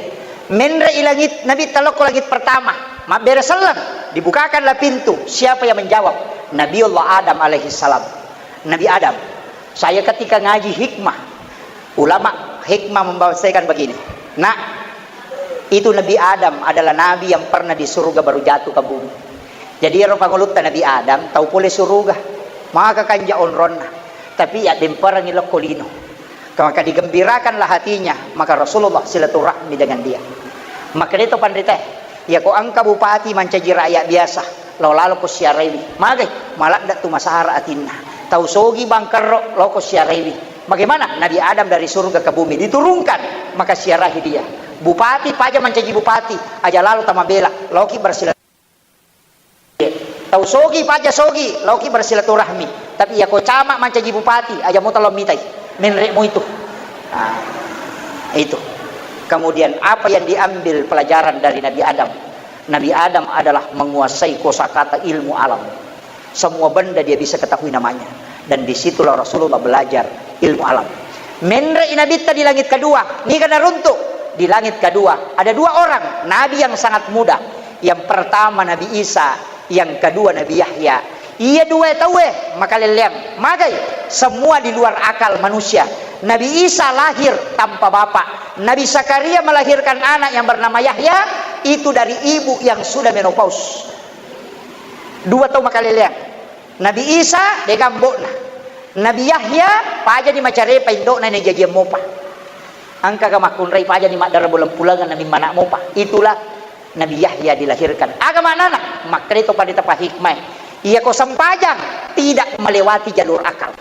menre i langit, Nabitta lao ko langit pertama, mabbere selleng, dibukakanlah pintu. Siapa yang menjawab? Nabiullah Adam alaihissalam. Nabi Adam, saya ketika ngaji hikmah, ulama hikmah membahasakan begini, "Nak, itu Nabi Adam adalah nabi yang pernah di surga baru jatuh ke bumi." Jadi ero pangulutta Nabi Adam, tau pole suruga, maka kanja onronna, tapi ya demperangi lokko lino. Maka digembirakanlah hatinya, maka Rasulullah silaturahmi dengan dia. Maka deto panrita, ya ko engka bupati mancaji rakyat biasa, lao lalo ko siaraiwi. Magai, maladda tu masara atinna. Tau sogi bangkerro, lao ko siaraiwi. Bagaimana? Nabi Adam dari surga ke bumi diturunkan, maka siarahi dia. Bupati paja mancaji bupati, aja lalo tamabela, laoki bersilaturahmi. Tau sogi paja sogi, laoki bersilaturahmi. Tapi ya ko camat mancaji bupati, aja mo talo mitai. Menre mo itu. Ah, itu. Kemudian, apa yang diambil pelajaran dari Nabi Adam? Nabi Adam adalah menguasai kosakata ilmu alam. Semua benda dia bisa ketahui namanya. Dan disitulah Rasulullah belajar ilmu alam. Menre'i Nabitta di langit kedua, niga naruntu? Di langit kedua, ada dua orang nabi yang sangat muda. Yang pertama Nabi Isa, yang kedua Nabi Yahya. Iya dua tauwe makalelleang. Magai? Semua di luar akal manusia. Nabi Isa lahir tanpa bapak. Nabi Zakaria melahirkan anak yang bernama Yahya, itu dari ibu yang sudah menopause. Dua tau makalelleang. Nabi Isa, de'ga ambo'na. Nabi Yahya, pajani macarepa indo'na, najajiang mopa. Engkaga makkunrai pajani maddara bulang-pulangan, namimmana mopa. Itulah Nabi Yahya dilahirkan. Aga maknana? Makkeda to pada tapa hikmah. Iya ko sempajang, tidak melewati jalur akal.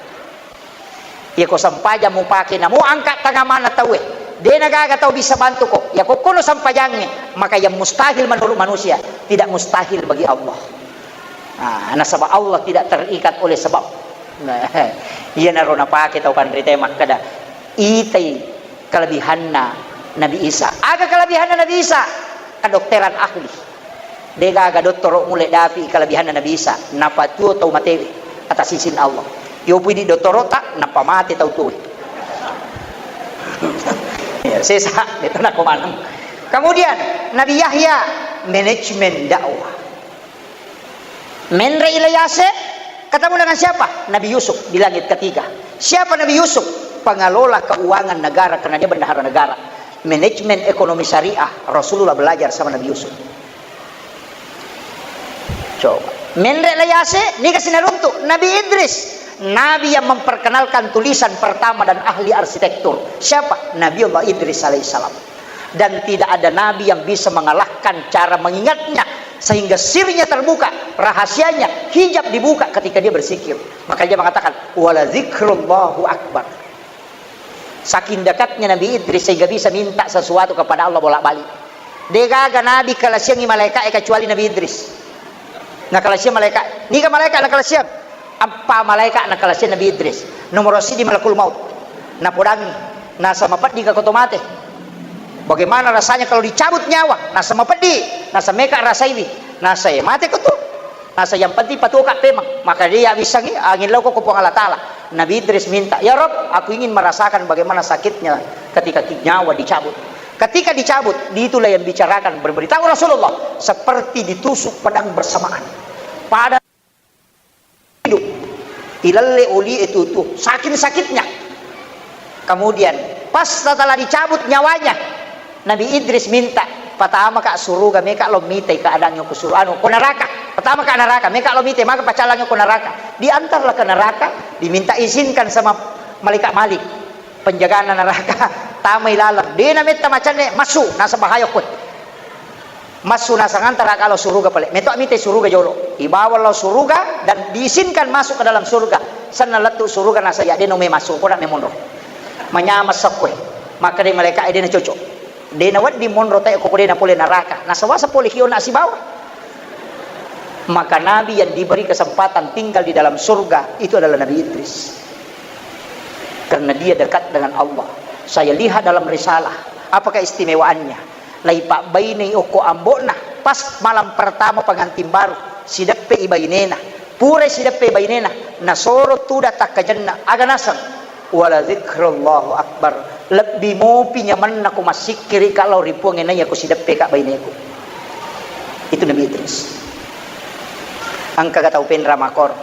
Iya ko sempajang mupake namo angka tangamana tauwe. De'na gaga tau bisa bantu ko. Iya ko kono sempajangnge, maka yang mustahil menurut manusia, tidak mustahil bagi Allah. Nah, nasaba Allah tidak terikat oleh sebab. Nah, iyanaro napake tau panrita makkeda, itai kelebihanna Nabi Isa. Aga kelebihanna Nabi Isa? Kedokteran ahli. De'gaga dottoro mulle dapi kelebihanna Nabi Isa. Napatuo tau matewe atas izin Allah. Yopui di dottoro ta, nappa mate tau tuwe. Ya, sesa, itu nako maneng. Kemudian, Nabi Yahya, manajemen dakwah. Menre Ilyase, ketemu dengan siapa? Nabi Yusuf di langit ketiga. Siapa Nabi Yusuf? Pengelola keuangan negara, karena dia bendahara negara. Manajemen ekonomi syariah, Rasulullah belajar sama Nabi Yusuf. Coba. Menre Ilyase, niga sinaruntu? Nabi Idris. Nabi yang memperkenalkan tulisan pertama dan ahli arsitektur. Siapa? Nabi Allah Idris alaihissalam. Dan tidak ada nabi yang bisa mengalahkan cara mengingatnya, sehingga sirnya terbuka, rahasianya, hijab dibuka ketika dia berzikir. Maka dia mengatakan, "Wala zikrullahu akbar." Saking dekatnya Nabi Idris sehingga bisa minta sesuatu kepada Allah bolak-balik. De'gaga nabi kalasiangi malaika'e kecuali Nabi Idris. Nakalasiang malaika. Niga malaika nakalasiang? Eppa malaika nakalasiang Nabi Idris. Nomoro sidi malakul maut. Napodangi. Nasa mapeddi ka ko to mate. Bagaimana rasanya kalau dicabut nyawa? Nasa mapeddi. Nasa meka rasaiwi. Nasa, eh, mate ko tu. Nasa yang penting patuoka pemeng. Maka dia wissangi, angin lauko ko Puang Allah Ta'ala. Nabi Idris minta, "Ya Rob, aku ingin merasakan bagaimana sakitnya ketika ki-, nyawa dicabut." Ketika dicabut, itulah yang bicarakan, berberitahu Rasulullah, seperti ditusuk pedang bersamaan. Pada hidup, ilalle oli itu tuh, saking sakitnya. Kemudian, pas setelah dicabut nyawanya, Nabi Idris minta, "Pertama ka suruga, meka lo mitai keadaannya ko suruga, anu, ko neraka. Pertama ka neraka, meka lo mitai, maka pacalannya ko neraka." Diantarlah ke neraka, diminta izinkan sama malaikat Malik. Penjagana neraka, tamai laleng. De'na metta macanne, massu, nasa bahaya koe. Massu nasang antara kalau suruga pale. Meto mite suruga jolo. Ibawa lao suruga dan diizinkan masuk ke dalam surga. Senna lettu suruga nasa ya de'na me massu, koda me monro. Manyama sekkoe. Maka de malaikat de'na cocok. De'na wedding monro tae ko de'na pole neraka. Nasawasa pole kiona sibawa. Maka nabi yang diberi kesempatan tinggal di dalam surga itu adalah Nabi Idris. Karena dia dekat dengan Allah. Saya lihat dalam risalah, apa keistimewaannya? Laipabbainei okko ambo'na, pas malam pertama pengantin baru, sideppe'i bainena. Pura sideppe'i bainena, nasoro tudang takkajenna, aga naseng? "Wala zikrullahu akbar." Lebbi mopi nyamenna ko massikkiri ka lao ri Puang e naiya ko sideppe ka baineku. Itu Nabi Idris. Engka ga tau penra makor.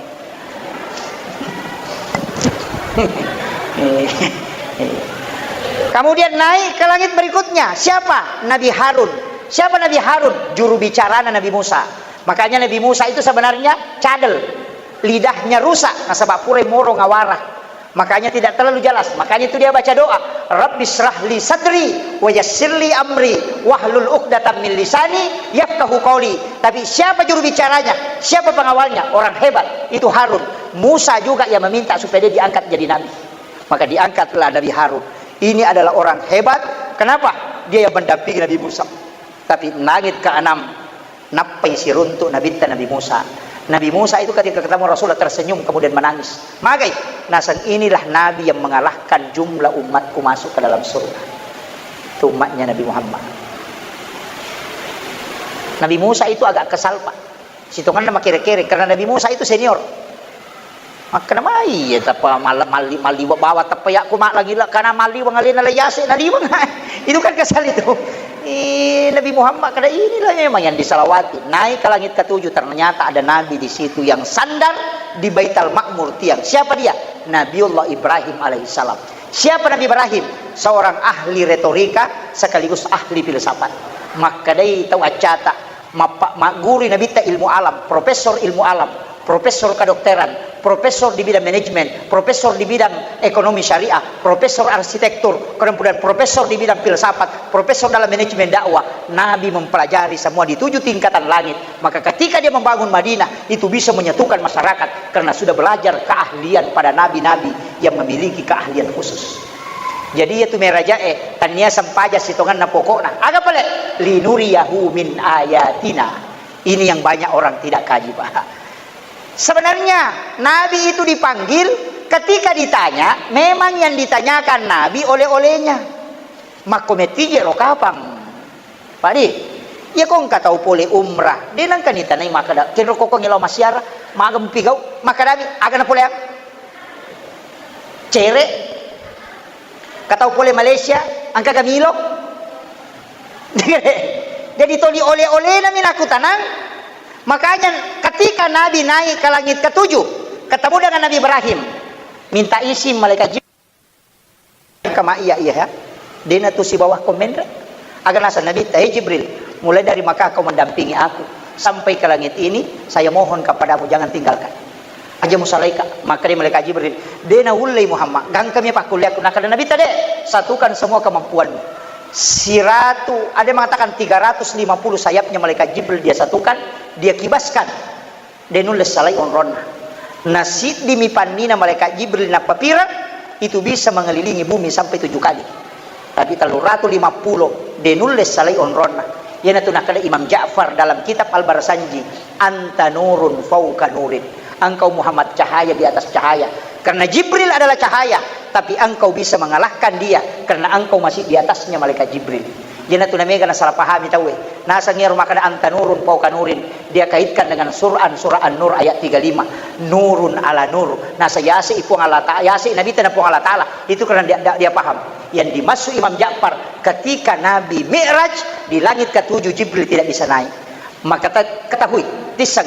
Kemudian naik ke langit berikutnya. Siapa? Nabi Harun. Siapa Nabi Harun? Juru bicarana Nabi Musa. Makanya Nabi Musa itu sebenarnya cadel. Lidahnya rusak, nasaba pura moro ngawara. Makanya tidak terlalu jelas. Makanya itu dia baca doa, "Rabbi syrah li sadri wa yassir li amri wahlul uqdatam min lisani yafqahu qauli." Tapi siapa juru bicaranya? Siapa pengawalnya? Orang hebat. Itu Harun. Musa juga yang meminta supaya dia diangkat jadi nabi. Maka diangkatlah Nabi Harun. Ini adalah orang hebat. Kenapa? Dia yang mendampingi Nabi Musa. Tapi langit keenam, nappai siruntuk Nabitta Nabi Musa. Nabi Musa itu ketika ketemu Rasulullah tersenyum kemudian menangis. Magai, naseng inilah Nabi yang mengalahkan jumlah umatku masuk ke dalam surga. Umatnya Nabi Muhammad. Nabi Musa itu agak kesal, Pak. Sitonganna makere-kere, karena Nabi Musa itu senior. Makkeda mai, ya, tappa mal-, malli-, malliwa bawa tappa yakku mak langila, karena malliwang alena la yase naliwang. Itu kan kesal itu. Eh, Nabi Muhammad kada inilah memang yang disalawati. Naik ke langit ketujuh, ternyata ada Nabi di situ yang sandar di Baitul Makmur tiang. Siapa dia? Nabiullah Ibrahim alaihissalam. Siapa Nabi Ibrahim? Seorang ahli retorika sekaligus ahli filsafat. Makkedai tau accata, mappa-, magguru Nabitta ilmu alam, profesor ilmu alam, profesor kedokteran, profesor di bidang manajemen, profesor di bidang ekonomi syariah, profesor arsitektur, kemudian profesor di bidang filsafat, profesor dalam manajemen dakwah. Nabi mempelajari semua di tujuh tingkatan langit. Maka ketika dia membangun Madinah, itu bisa menyatukan masyarakat karena sudah belajar keahlian pada nabi-nabi yang memiliki keahlian khusus. Jadi, iya tu merajae, tania sempaja sitonganna pokokna. Aga pale? Linuriyahu min ayatina. Ini yang banyak orang tidak kaji, Pak. Sebenarnya, Nabi itu dipanggil ketika ditanya, memang yang ditanyakan Nabi oleh-olehnya. Makko metije ro kapang. Padi, iya ko engka tau pole umrah, de nengka nitanai makkeda, "Kenro kokong lao massiara, maga mupigau?" Makkedami, "Aga napoleang? Cere? Ka tau pole Malaysia, engka ga milo?" Jadi toli ole-olena mi nakutanang. Makanya ketika Nabi naik ke langit ketujuh, ketemu dengan Nabi Ibrahim, minta izin malaikat Jibril. Kama iya, iya, ya. Dena tu sibawa komenre. Aga naseng Nabitta, "Hei Jibril, mulai dari Makkah kau mendampingi aku sampai ke langit ini, saya mohon kepadamu jangan tinggalkan. Aja musalaika." Makkeda malaikat Jibril, "De naullei Muhammad, gangkami pakkulleakku." Nakkeda Nabitta, "De, satukan semua kemampuanmu." Siratu, ada yang mengatakan tiga ratus lima puluh sayapnya malaikat Jibril dia satukan, dia kibaskan. De nulle salai onronna. Na siddimi pannina malaikat Jibril nappapireng, itu bisa mengelilingi bumi sampai tujuh kali. Tapi tellu ratu lima puluh, de nulle salai onronna. Iyanatu nakkeda Imam Ja'far dalam kitab Al-Barzanji, "Anta nurun fauqa nurin." Engkau Muhammad cahaya di atas cahaya. Karena Jibril adalah cahaya, tapi engkau bisa mengalahkan dia karena engkau masih di atasnya malaikat Jibril. Iyanatu namega nasalah pahami tauwe. Naseng iyaro makkeda anta nurun fauqa nurin, dia kaitkan dengan Quran surah An-Nur ayat tiga lima. Nurun ala nur. Naseng yase i Puang Allah Ta'ala, yase i Nabitta na Puang Allah Ta'ala. Itu karena dia, dia, dia paham. Yang dimaksud Imam Ja'far, ketika Nabi Mi'raj di langit ketujuh, Jibril tidak bisa naik. Maka ta-, ketahui, tisseng,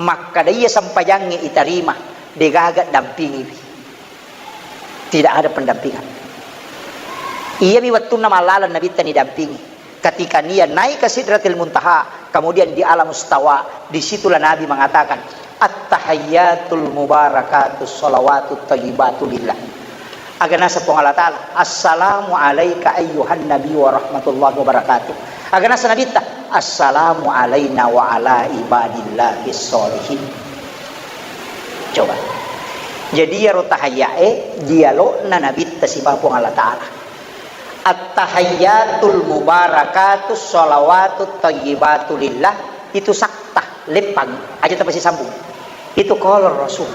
makkeda iya sempajangnge itarima, degaga dampingiwi. Tidak ada pendampingan. Iyami wettunna mallaleng Nabitta nidampingi. Ketika nia naik ke Sidratil Muntaha, kemudian di alam istawa, disitulah Nabi mengatakan, "At-tahiyyatul mubarakatus shalawatut thayyibatu lillah." Aga naseng Puang Allah Ta'ala, "Assalamu alaika ayyuhan nabi wa rahmatullahi wa barakatuh." Aga naseng Nabitta, "Assalamu alaina wa ala ibadillahis sholihin." Coba. Jadi, iyaro tahayyae dialogna Nabitta sibawa Puang Allah Ta'ala. At-tahiyyatul mubarakatus shalawatut thayyibatu lillah, itu saktah, leppang, aja tapasisambung. Itu qalar Rasul.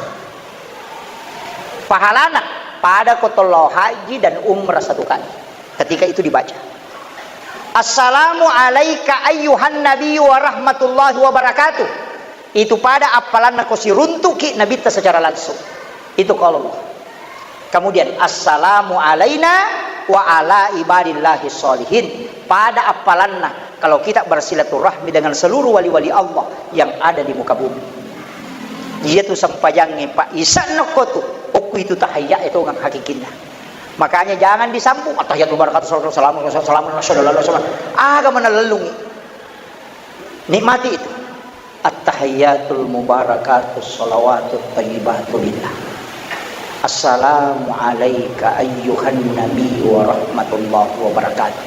Pahalana pada ko tolao haji dan umrah satu kali. Ketika itu dibaca, "Assalamu alaika ayyuhan nabi wa rahmatullahi wa barakatuh." Itu pada appalanna ko siruntuki Nabitta secara langsung. Itu qaulullah. Kemudian, "Assalamu alaina wa ala ibadillahis sholihin." Pada appalanna kalau kita bersilaturahmi dengan seluruh wali-wali Allah yang ada di muka bumi. Iyatu sempajangnge, Pak, isanna ko tu, okku itu tahayya itu ngang hakikinna. Makanya jangan disambung, "At-tahiyyatul barakatuh, salatu wassalamu, salamu ala rasulillah, wasallam." Aga mana lellungi. Nikmati itu. At-tahiyyatul mubarakatus shalawatut thayyibatu lillah. Assalamu alaika ayyuhan nabi wa rahmatullahi wa barakatuh.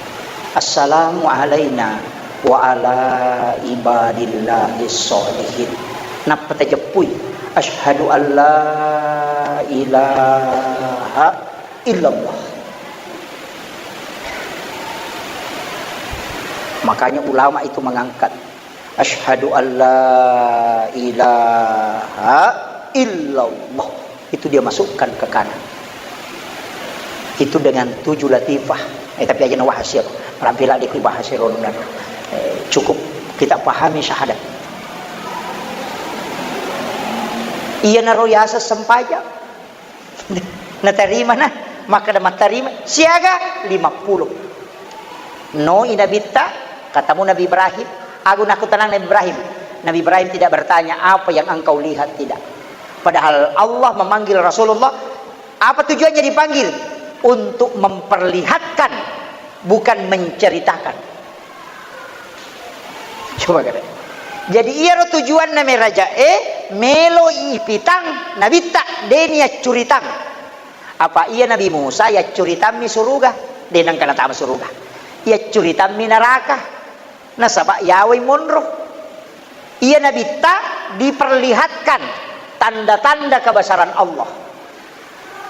Assalamu alaina wa ala ibadillahis sholihin. Nappa tajeppui, "Asyhadu an la ilaha illallah." Makanya ulama itu mengangkat, "Asyhadu an la ilaha illallah." Itu dia masukkan ke kanan. Itu dengan tujuh latifah. Eh, tapi aja na wahas ya, rapi ladde ku bahas ero nunaro. Eh, cukup kita pahami syahadat. Iyanaro yaseng sempajang. Natarima na, makkeda mattarima, siaga lima puluh. No i Nabitta, katamu Nabi Ibrahim, agu nakkutanang Nabi Ibrahim. Nabi Ibrahim tidak bertanya, "Apa yang engkau lihat?" Tidak. Padahal Allah memanggil Rasulullah, apa tujuannya dipanggil? Untuk memperlihatkan, bukan menceritakan. Coba kada. Jadi iyaro tujuanna meraja e, melo ipitang Nabitta, de ni yaccuritang. Apa iya Nabi Musa yaccuritammi suruga, de nengka natama suruga. Yaccuritammi neraka, nasaba yawai monro. Iya Nabitta diperlihatkan tanda-tanda kebesaran Allah.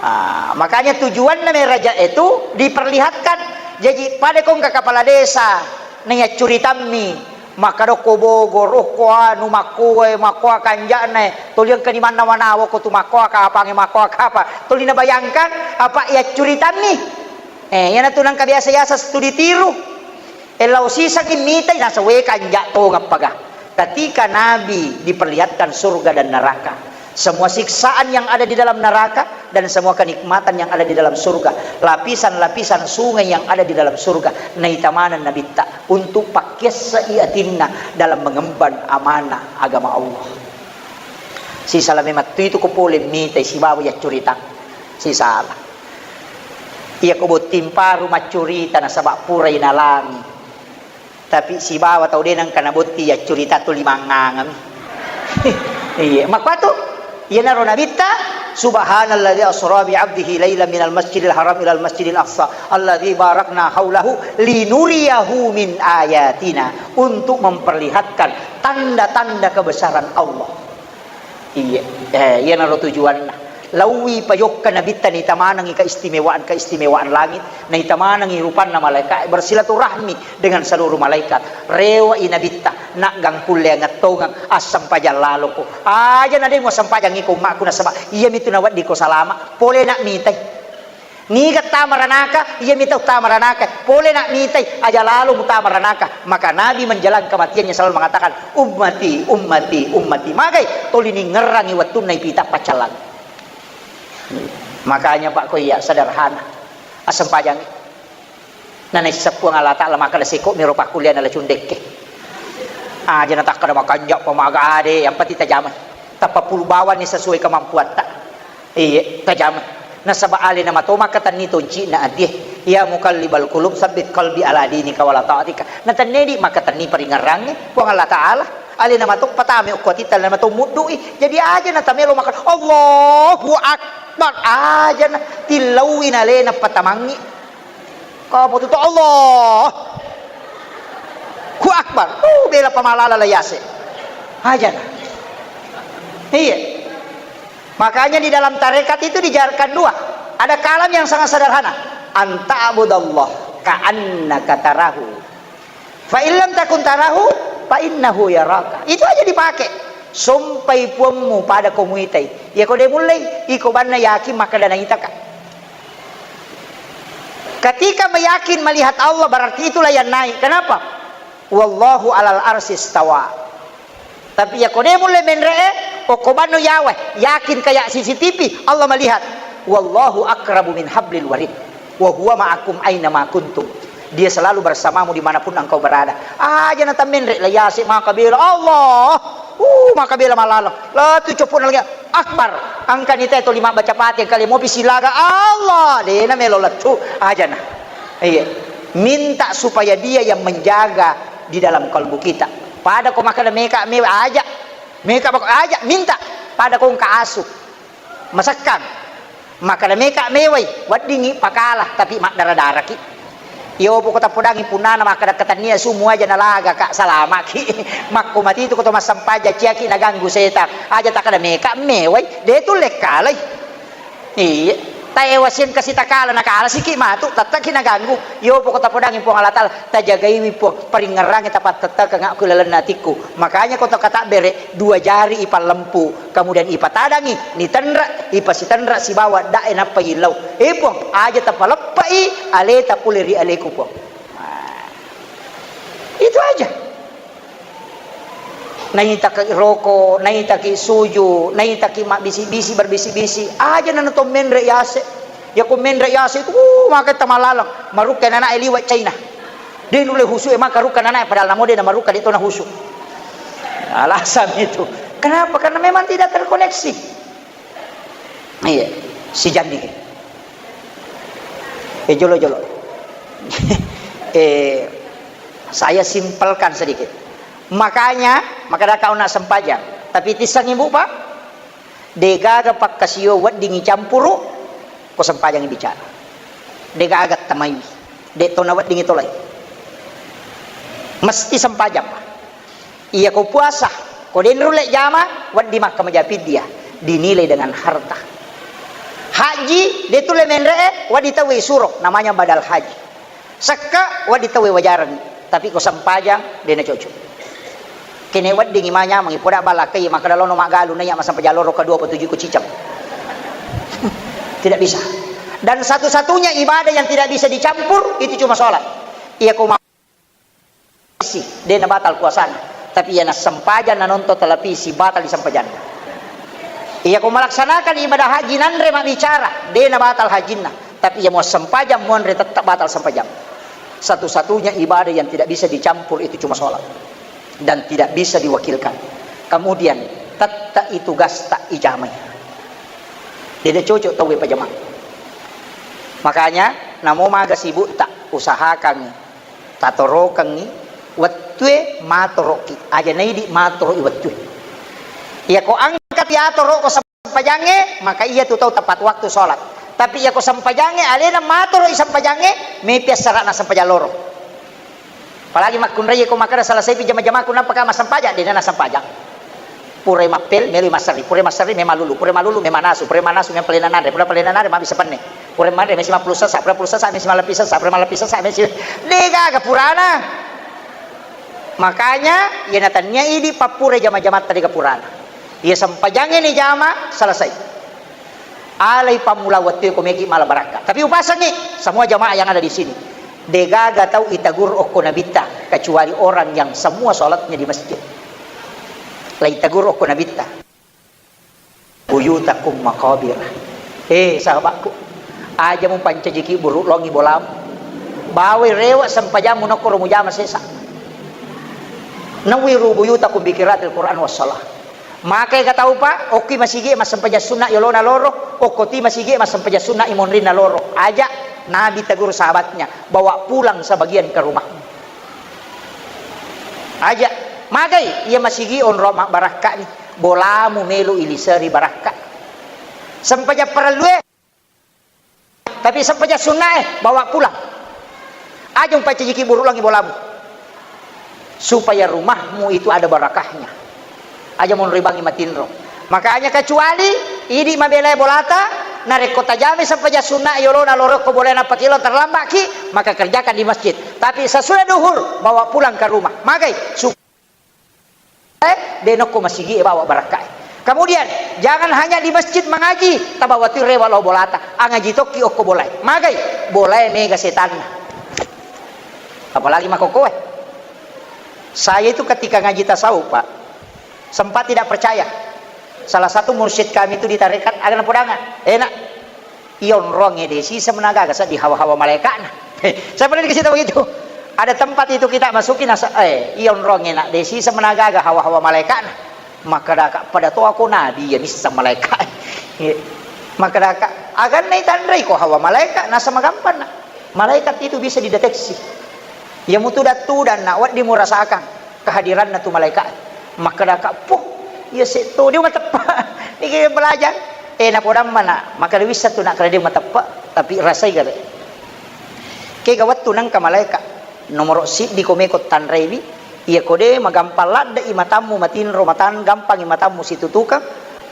Ah, makanya tujuanna meraja itu diperlihatkan. Jadi pada kongka kepala desa, na yaccuritammi, makkadokko Bogor, okko anu, makkoe, makkoa kanja'na, toliangka di manna manawa ko tu makkoa kapange, makkoa kapa. Toli nabayangkan apa yaccuritammi. Eh, iyanatu nengka biasa-biasa studi tiru. E, lao sisengngi mitai, naseng, "We, kanja' tongeng paga." Ketika Nabi diperlihatkan surga dan neraka, semua siksaan yang ada di dalam neraka dan semua kenikmatan yang ada di dalam surga, lapisan-lapisan sungai yang ada di dalam surga, naita maneng Nabitta untuk pakkiasse'i atinna dalam mengemban amanah agama Allah. Sisala memang tu itu ko pole mitai sibawa yaccuritang. Sisala. Iya ko botting paru maccurita nasaba purai nalangi. Tapi sibawa tau de nengka nabotti yaccurita tu limangngangami. Iya, makkuatu iyanaro Nabitta, "Subhanalladzi asra bi 'abdihi lailan minal masjidil haram ilal masjidil aqsa alladzi barakna haulahu linuriyahu min ayatina," untuk memperlihatkan tanda-tanda kebesaran Allah. Iya, eh, iyanaro tujuanna. Laui pajokka Nabitta, naita manengi keistimewaan-keistimewaan langit, naita manengi rupanna malaika, bersilaturahmi dengan seluruh malaikat. Rewe'i Nabitta, naggang kulle angettongeng, assempajang laloko. Aja na de muassempajang iko ummakku nasaba iyamitu naweddiko salama. Pole na mitai. Niga tama ranaka, iyami tau tama ranaka, pole na mitai, aja lalo mutama ranaka. Maka Nabi menjelang kematiannya selalu mengatakan, "Ummati, ummati, ummati." Magai toli ningerrangi wettunna ipita paccallang. Makanya Pak ko iya sederhana. Assempajangi. Nanaisseng Puang Allah Ta'ala makkeda, "Seko miro pakkuliana la cundekke." Aja na takkeda makanja pamaga ade, yang penting tajamai. Tappa pulu bawanni sesuai kemampuatta. Iye, tajamai. Nasaba alena mato makkatenni tonci'na atie. Ya muqallibal qulub, sabbit qalbi ala dinika wala ta'atika. Natennedi makkatenni paringerrangnge Puang Allah Ta'ala. Alena mato patame okko atitta, alena mato muddu'i. Jadi aja na tamelo makkeda, "Allahu Akbar." Aja na tillaui na alena patamangngi. Apa tu, Allahu Akbar. Uh, bela pamalala la yase. Aja na. Iya. Makanya di dalam tarekat itu diajarkan dua. Ada kalam yang sangat sederhana. An ta'budallah ka'annaka tarahu. Fa in lam takun tarahu, fa innahu yaraka. Itu aja dipakai. Sompai puammu pada ko muitai. Iya ko de mullei, iko banna yakin makkeda naitaka. Ketika meyakin melihat Allah, berarti itulah yang naik. Kenapa? Wallahu alal arsy istawa. Tapi iya ko de mulle menre'e, okko banno yawa, yakin kayak C C T V, Allah melihat. Wallahu aqrabu min hablil warid. Wa huwa ma'akum aina ma kuntum. Dia selalu bersamamu dimanapun engkau berada. Aja na tammenre la yase maka bela Allah. Uh, maka bela malala. La tu copo na lagi. Akbar. Angkani te to lima baca Fatihah kali mopi silaga Allah. De na melo lettu. Aja na. Iya. Minta supaya dia yang menjaga di dalam kalbu kita. Pada ko makkeda meka mewa aja. Meka bako aja minta. Pada ko engka asu. Masekkang. Makkeda meka mewai, weddingngi pakala, tapi maddara-daraki. Iyo, poko tappodangi punnana makkeda ketennia sumu aja nalaga, Kak, salamaki. Makko matitu ko to massempajang ciaki naganggu setang. Aja takkeda meka mewai, de tulle kalai. Iya. Ewa siengka sitakala, nakala siki matu, tetteki naganggu. Yo poko tapodangi Puang Allah Ta'ala, tajagaiwi Puang, paringngerangi tapattettekeng ku lalenna atikku. Makanya ko to katabbere, dua jari ipallempu, kemudian ipatadangi, nitenre, ipasitenre sibawa dae nappa yillau. Eh Puang, aja tapaleppai aleta pole ri aleku Puang. Nah, itu aja. Naitaki roko, naitaki suju, naitaki mabbisi-bisi, berbisi-bisi. Aja nana to menre yase. Ya ko menre yase itu, uh, maka tamalaleng. Marukka nana e liwat China. De nulle husu e maka rukka nana e, padahal namo de namarukka de to nahusu. Alasan itu. Kenapa? Karena memang tidak terkoneksi. Iya, si Jandi. Eh, jolo-jolo. Eh, saya simpelkan sedikit. Makanya, maka ada kau nak sempajang. Tapi tisang ibu, Pak, degaga pakkasio wedding icampuru, ko sempajang bicara. Degaga tamaiwi. De to na wedding itolai. Mesti sempajang, Pak. Iya ko puasa, ko de nulle jama, wedding makkamaja piddie, dinilai dengan harta. Haji, de tulle menre e, wedding tauwe isuro, namanya badal haji. Sekke, wedding tauwe wajareng, tapi ko sempajang, de na cocok. Kene wedding ima nyameng, ipoda balakai, makkeda lono maggalu, naiya massempajang loro kedua apa tujuh ko ciceng. Tidak bisa. Dan satu-satunya ibadah yang tidak bisa dicampur, itu cuma sholat. Iya ko ma- si, de na batal puasana. Tapi iya nassempajang nanonton televisi, batal disempajanna. Iya ko melaksanakan ibadah haji nanre mabbicara, de na batal hajinna. Tapi iya mau sempajang, monre, tetap batal sempajang. Satu-satunya ibadah yang tidak bisa dicampur itu cuma sholat. Dan tidak bisa diwakilkan. Kemudian, tetap itu gasta ijamai. De na cocok tauwe pajama. Makanya, namo maga sibukta, usahakan tatorokengngi wettue matoroki, aja naidi matoroki wettue. Iya ko angkat diatoro ko sempajangnge, maka iya tu tau tepat waktu sholat. Tapi iya ko sempajangnge alena matoroki sempajangnge, mepi assarana sempajang loro. Apalagi makkunrai ko makkeda selesai pi jama-jamaku, nappa ka massempajang, de na nassempajang. Purai mappel, meloi masserri. Purai masserri, memang lulu. Purai malulu, memang nasu. Purai manasu, memang palena nanre. Purai palena nanre, mabbissa penne. Purai manre, mesi mappulu sessa. Purai pulu sessa, mesi malleppi sessa. Purai malleppi sessa, mesi, de gaga purana. Makanya, iya natannia idi pappurai jama-jamatta, de gaga purana. Iya sempajangnge ni jama, selesai. Alai pammula wettue ko meki mala barakka. Tapi upasengngi semua jamaah yang ada di sini. Degaga tau itegur okko nabitta, kecuali orang yang semua sholatnya di masjid. Lai tegur okko nabitta. Buyutakum maqabir. Eh, sahabatku, aja mupancajiki buruk longi bolamu. Bawai rewe sempajammu nokkoro mujama sesa. Nawwiru buyutakum bi qiraatil Qur'an was shalah. Makai ka tau, Pak, okki masigi massempajang sunna yolona loro, okkoti masigi massempajang sunna imonrinna loro. Aja, Nabi tegur sahabatnya, "Bawa pulang sebagian ke rumahmu." Aja, magai, iya masigi onro mabbarakka ni, bolamu melo iliseri barakka. Sempajang parellue. Tapi sempajang sunnae, bawa pulang. Aja umpancajiki burulangi bolamu. Supaya rumahmu itu ada barakahnya. Aja monribangi matinro. Makanya kecuali idi mabelae bolata, narekko tajami sempajang sunna yolona lorokko bolae nappa kilo terlambat ki, maka kerjakan di masjid. Tapi sesudah duhur, bawa pulang ke rumah. Magai, su- Eh, de nokko masigi e bawa barakka e. Kemudian, jangan hanya di masjid mengaji, tabawa tu rewa lao bolata, angaji tokki okko bolae. Magai, bolae mega setanna. Apalagi makokoe. Saya itu ketika ngaji tasawuf, Pak, sempat tidak percaya. Salah satu mursyid kami itu di tarekat, aga napodanga, enak. Iya onrongnge de siseng menagaga seddi hawa-hawa malaikatna. Saya pernah dikasih tahu begitu. Ada tempat itu kita masuki nasa, eh, iya onrongnge nak de siseng menagaga hawa-hawa malaikatna. Makkedaka pada to ako nabi ya misseng malaikat. Makkedaka aganna itanrei ko hawa malaikat nasa magampanna. Malaikat itu bisa dideteksi. Iya mutuda-tudanna wedding murasakan kehadiranna tu malaikat. Makkedaka, "Puh, iya setto, dia mateppe." Niki belajar. Eh, napodamma na, makkeda wissa tu nak kede mateppe, tapi rasai gare. Kega wettu nengka malaikat, nomoro siddi ko meko tanraiwi, iya ko de magampang ladde i matammu matinro matan, gampang i matammu situtukang,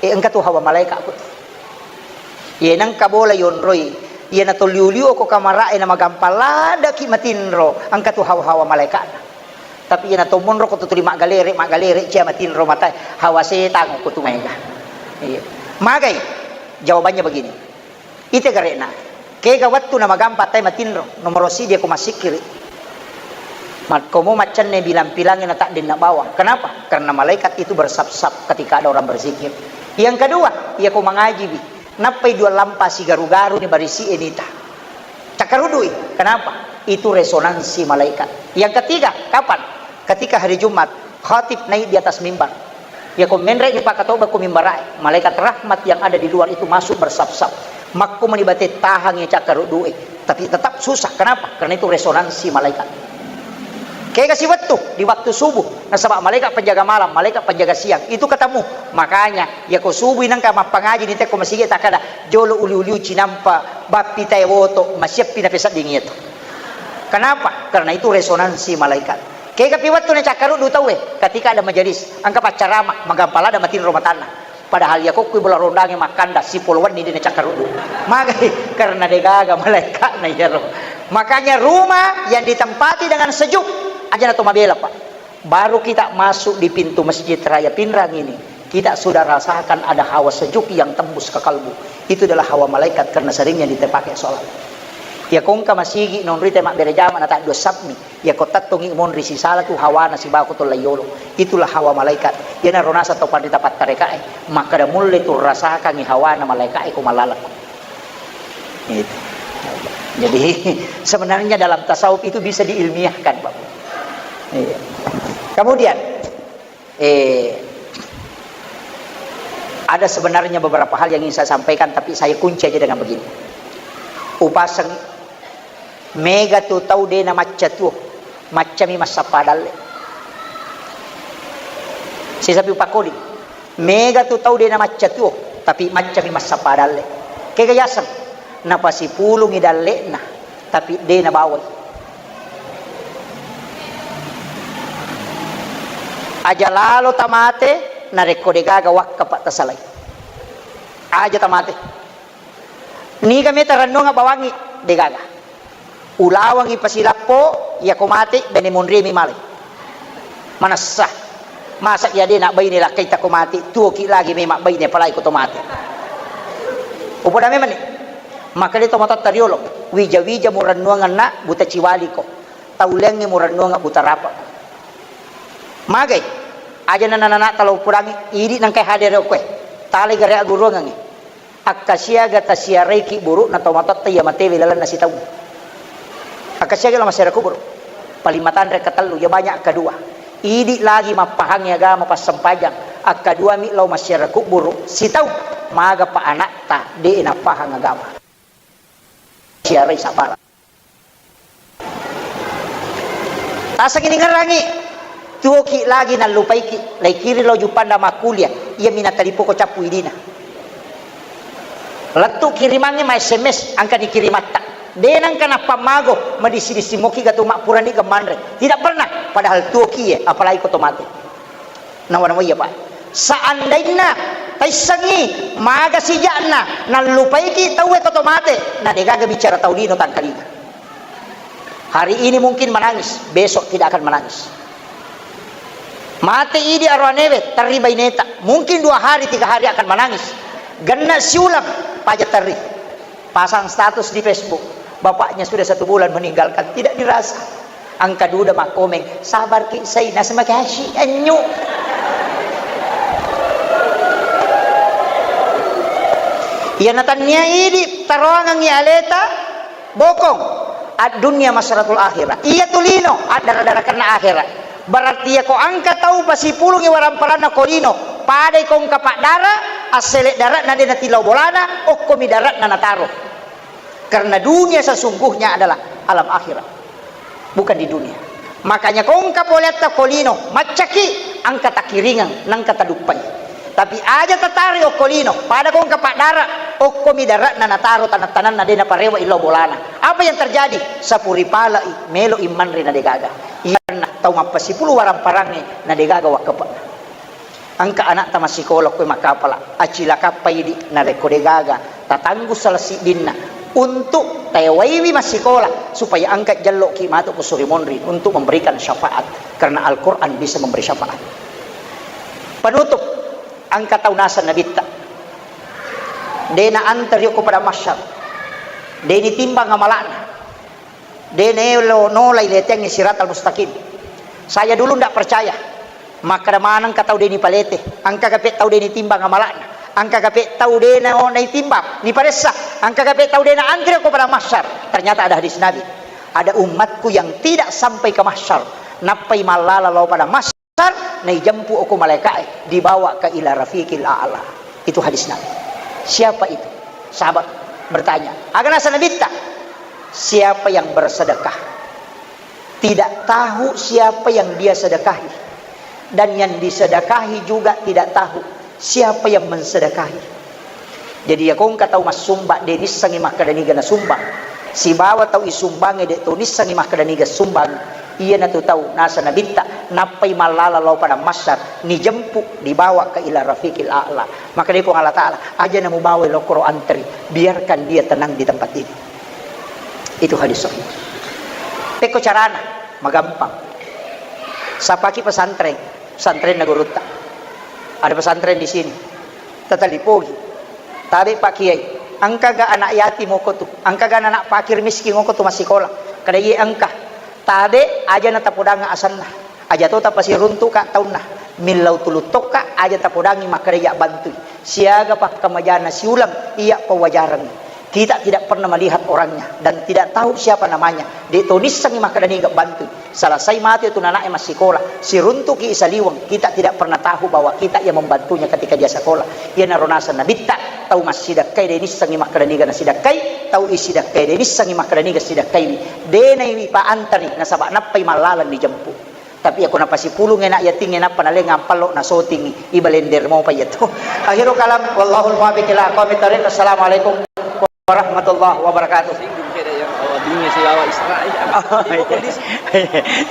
eh, engka tu hawa malaikat ko. Iye nengka bola yonroi, iyana to liu-liu ko kamara'e na magampang ladaki matinro, engka tu hawa-hawa malaika'na. Tapi iyana to monro ko tu tuli maggalere, maggalere cia matinro matae, hawa setang ko tu maega. Iya. Magai? Jawabannya begini. Ite gare'na. Kega wettu na magampang tai matinro, nomoro sidi ko massikkiri. Makkomo maccanne bilang-pilangi na taddenna bawang. Kenapa? Karena malaikat itu bersap-sap ketika ada orang berzikir. Yang kedua, iya ko mangajiwi. Nappai dua lampa sigaru-garu ni barisi e nita. Cakkarudui. Kenapa? Itu resonansi malaikat. Yang ketiga, kapan? Ketika hari Jumat, khatib naik di atas mimbar. Ya ko menre ni pakatoba ko mimbarae, malaikat rahmat yang ada di luar itu masuk bersap-sap. Makko meni bate tahangi cakkarudui, tapi tetap susah. Kenapa? Karena itu resonansi malaikat. Kega siwettu di waktu subuh, nasaba malaikat penjaga malam, malaikat penjaga siang itu ketemu. Makanya, ya ko subuh nengka mappangaji ni teko masigi takkada jolo uli-uliu cinampa bappi tae woto, masiappi napesaddingi itu. Kenapa? Karena itu resonansi malaikat. Kega pi wettu na cakkaruddu tauwe, ketika ada majelis, engka paccarama, magampang lada matinro matanna. Padahal ya kokkui bola rondange makkanda, sipolo wenni de na cakkaruddu. Magai? Karena degaga malaikatna iyaro. Makanya rumah yang ditempati dengan sejuk, aja na to mabela, Pak. Baru kita masuk di pintu Masjid Raya Pinrang ini, kita sudah rasakan ada hawa sejuk yang tembus ke kalbu. Itu adalah hawa malaikat karena seringnya dipakai sholat. Ya kongka masigi nonrite mabbere jama na taddua sapmi. Yako tattongi monri sisala tu hawana sibawa ko tollaiolo. Itulah hawa malaikat. Iyanaro naseng tau panrita pattarekae. Makkada mulle tu rasakangi hawana malaikae ko malaleng. Itu. Jadi sebenarnya dalam tasawuf itu bisa diilmiahkan, Pak. Iya. Kemudian, eh, ada sebenarnya beberapa hal yang ingin saya sampaikan, tapi saya kunci aja dengan begini. Upaseng Mega tu tau de na macca tuo, maccami massappa dalle. Sisapi upakodi, mega tu tau de na macca tuo, tapi maccami massappa dalle. Kega yaseng? Napasipulungi dalle'na, tapi de na bawai. Aja lalo tamate, narekko degaga wakka, Pak, tasalai. Aja tamate. Niga meta rennuang bawangi? Degaga. Ulawangi pasilappo, yako mate, bene monriemi malai. Manessa. Masa iya de na baine lakkaita ko mate, tuoki lagi memang baine apalagi ko to mate. Upoda memang ni. Maka de to matotta riolo. Wija-wija murennuangenna buta ciwaliko. Tauleangngi murennuang buta rapa. Magai? Aja nana-nana talo pudangi, idi nangkai hadere okkoe. Talai gare aguruangengngi. Akkasiaga tasiaraiki buru'na tomatoatta iya matewe lalenna sitaung. Akkasiaga lao massiara kuburu. Paling matanre katellu, iya banyak kedua. Idi lagi mappahangi agama passempajang. Akkaduami lao massiara kuburu sitaung. Magapa anakta de nappahang agama. Siarai sapara. Tasengi ningerangi, tuoki lagi nallupaiki, laikiri lao Juppanda makkulia, iyami natalipoko cappu idina. Lettu kirimangnge ma S M S, angkani kirimatta. De nangka nappammago, madissi-dissi moki gatu mappurani gemmanre. Tidak pernah, padahal tuoki ye, apalagi ko to mate. Nawa-nawa iya, Pak. Seandainna taissengngi maga sijakna nallupaiki tauwe ko to mate, na degaga bicara tau lino tangkalinga. Hari ini mungkin menangis, besok tidak akan menangis. Mate idi aroanewe, terri baineta, mungkin dua hari, tiga hari akan menangis. Genna siulang, paja terri. Pasang status di Facebook, bapaknya sudah satu bulan meninggalkan, tidak dirasa. Angka duda makkomeng, sabar ki sai, nasema kasi, enyu. Iya natannia idi taroangengngi aleta, bokong. Ad-dunya masratul akhirah. Iya tu lino, addara-darakenna akhirat. Berarti yako angka tau pasipulungi waramparanna ko lino, padai ko engka paddara, assele daratna de natillau bolana, okkomi daratna nataro. Karena dunia sesungguhnya adalah alam akhirat, bukan di dunia. Makanya ko engka poleatta ko lino, maccaki, angka takkiringeng, nangka taduppai. Tapi aja tatari okko lino, pada ko engka paddara, okkomi daratna nataro tanang-tananna de naparewa illau bolana. Apa yang terjadi? Sapuripalai, melo imanre na degaga. Iyanna tau mappasipulu waramparangnge na degaga wakkepe'na. Engka anakta massikola koe makkapala, acilakappa idi narekko degaga tatanggu salah siddinna untuk tewaiwi massikola supaya engka jelloki matu ko suri monri untuk memberikan syafaat, karena Al-Quran bisa memberi syafaat. Penutup, engka tau naseng nabitta, de na anteri ko pada mahsyar, de ni timbang amalakna. De nelo nolai leteangngi siratal mustaqim. Saya dulu ndak percaya. Makkeda maneng ka tau de ni palete, engka gape tau de ni timbang amalakna, engka gape tau de na naitimbang, ni paressa, engka gape tau de na antri ko pada mahsyar. Ternyata ada hadis Nabi. Ada umatku yang tidak sampai ke mahsyar, nappai mallala lao pada mahsyar, naijempu ko malaika'e, dibawa ke ila rafiqil a'la. Itu hadis Nabi. Siapa itu? Sahabat bertanya. Aga naseng nabitta, siapa yang bersedekah, tidak tahu siapa yang dia sedekahi, dan yang disedekahi juga tidak tahu siapa yang mensedekahi. Jadi, iyako engka tau massumbang, de nissengngi makkeda niga nasumbang. Sibawa tau isumbangnge de to nissengngi makkeda niga sumbang. Iyanatu tau naseng nabitta, nappai mallala lao pada mahsyar, nijempu, dibawa ke ila rafiqil a'la. Makkeda Puang Allah Ta'ala, aja na mubawa lao koro antri, biarkan dia tenang di tempat ini. Itu hadis sahih. Pekko carana, magampang. Sapaki pesantren, pesantrenna gurutta. Ada pesantren di sini. Tatalipogi. Tabe Pak Kiai, engkaga anak yatim oko tu? Engkaga anak fakir miskin oko tu massikola? Kada iye engka. Tabe aja na tapodangnga asenna. Aja to tapasiruntuka taunna. Millau tuluttokka aja tapodangngi makkeda iya bantui. Siaga pakkamajana siuleng iya pawajareng. Kita tidak pernah melihat orangnya dan tidak tahu siapa namanya. De to nissengngi makkeda niga bantui. Selesai mate tu nanae massikola, siruntuki saliweng, kita tidak pernah tahu bahwa kita yang membantunya ketika dia sekolah. Iyanaro naseng nabitta, tau massidekkai de nissengngi makkeda niga nasidekkai, tau isidekkai de nissengngi makkeda niga sidekkaiwi. De naiwi paantari nasaba nappai mallaleng dijempu. Tapi ako napasipulung enak yatingnge nappa naleng ampallo nasotingi, ibalender mopa iyatu. Akhirul kalam, wallahul muwaffiq ila aqwamit thariq. Assalamualaikum warahmatullahi wabarakatuh. Singgung kira yang awal dunia silawa Israel. Oh, iya.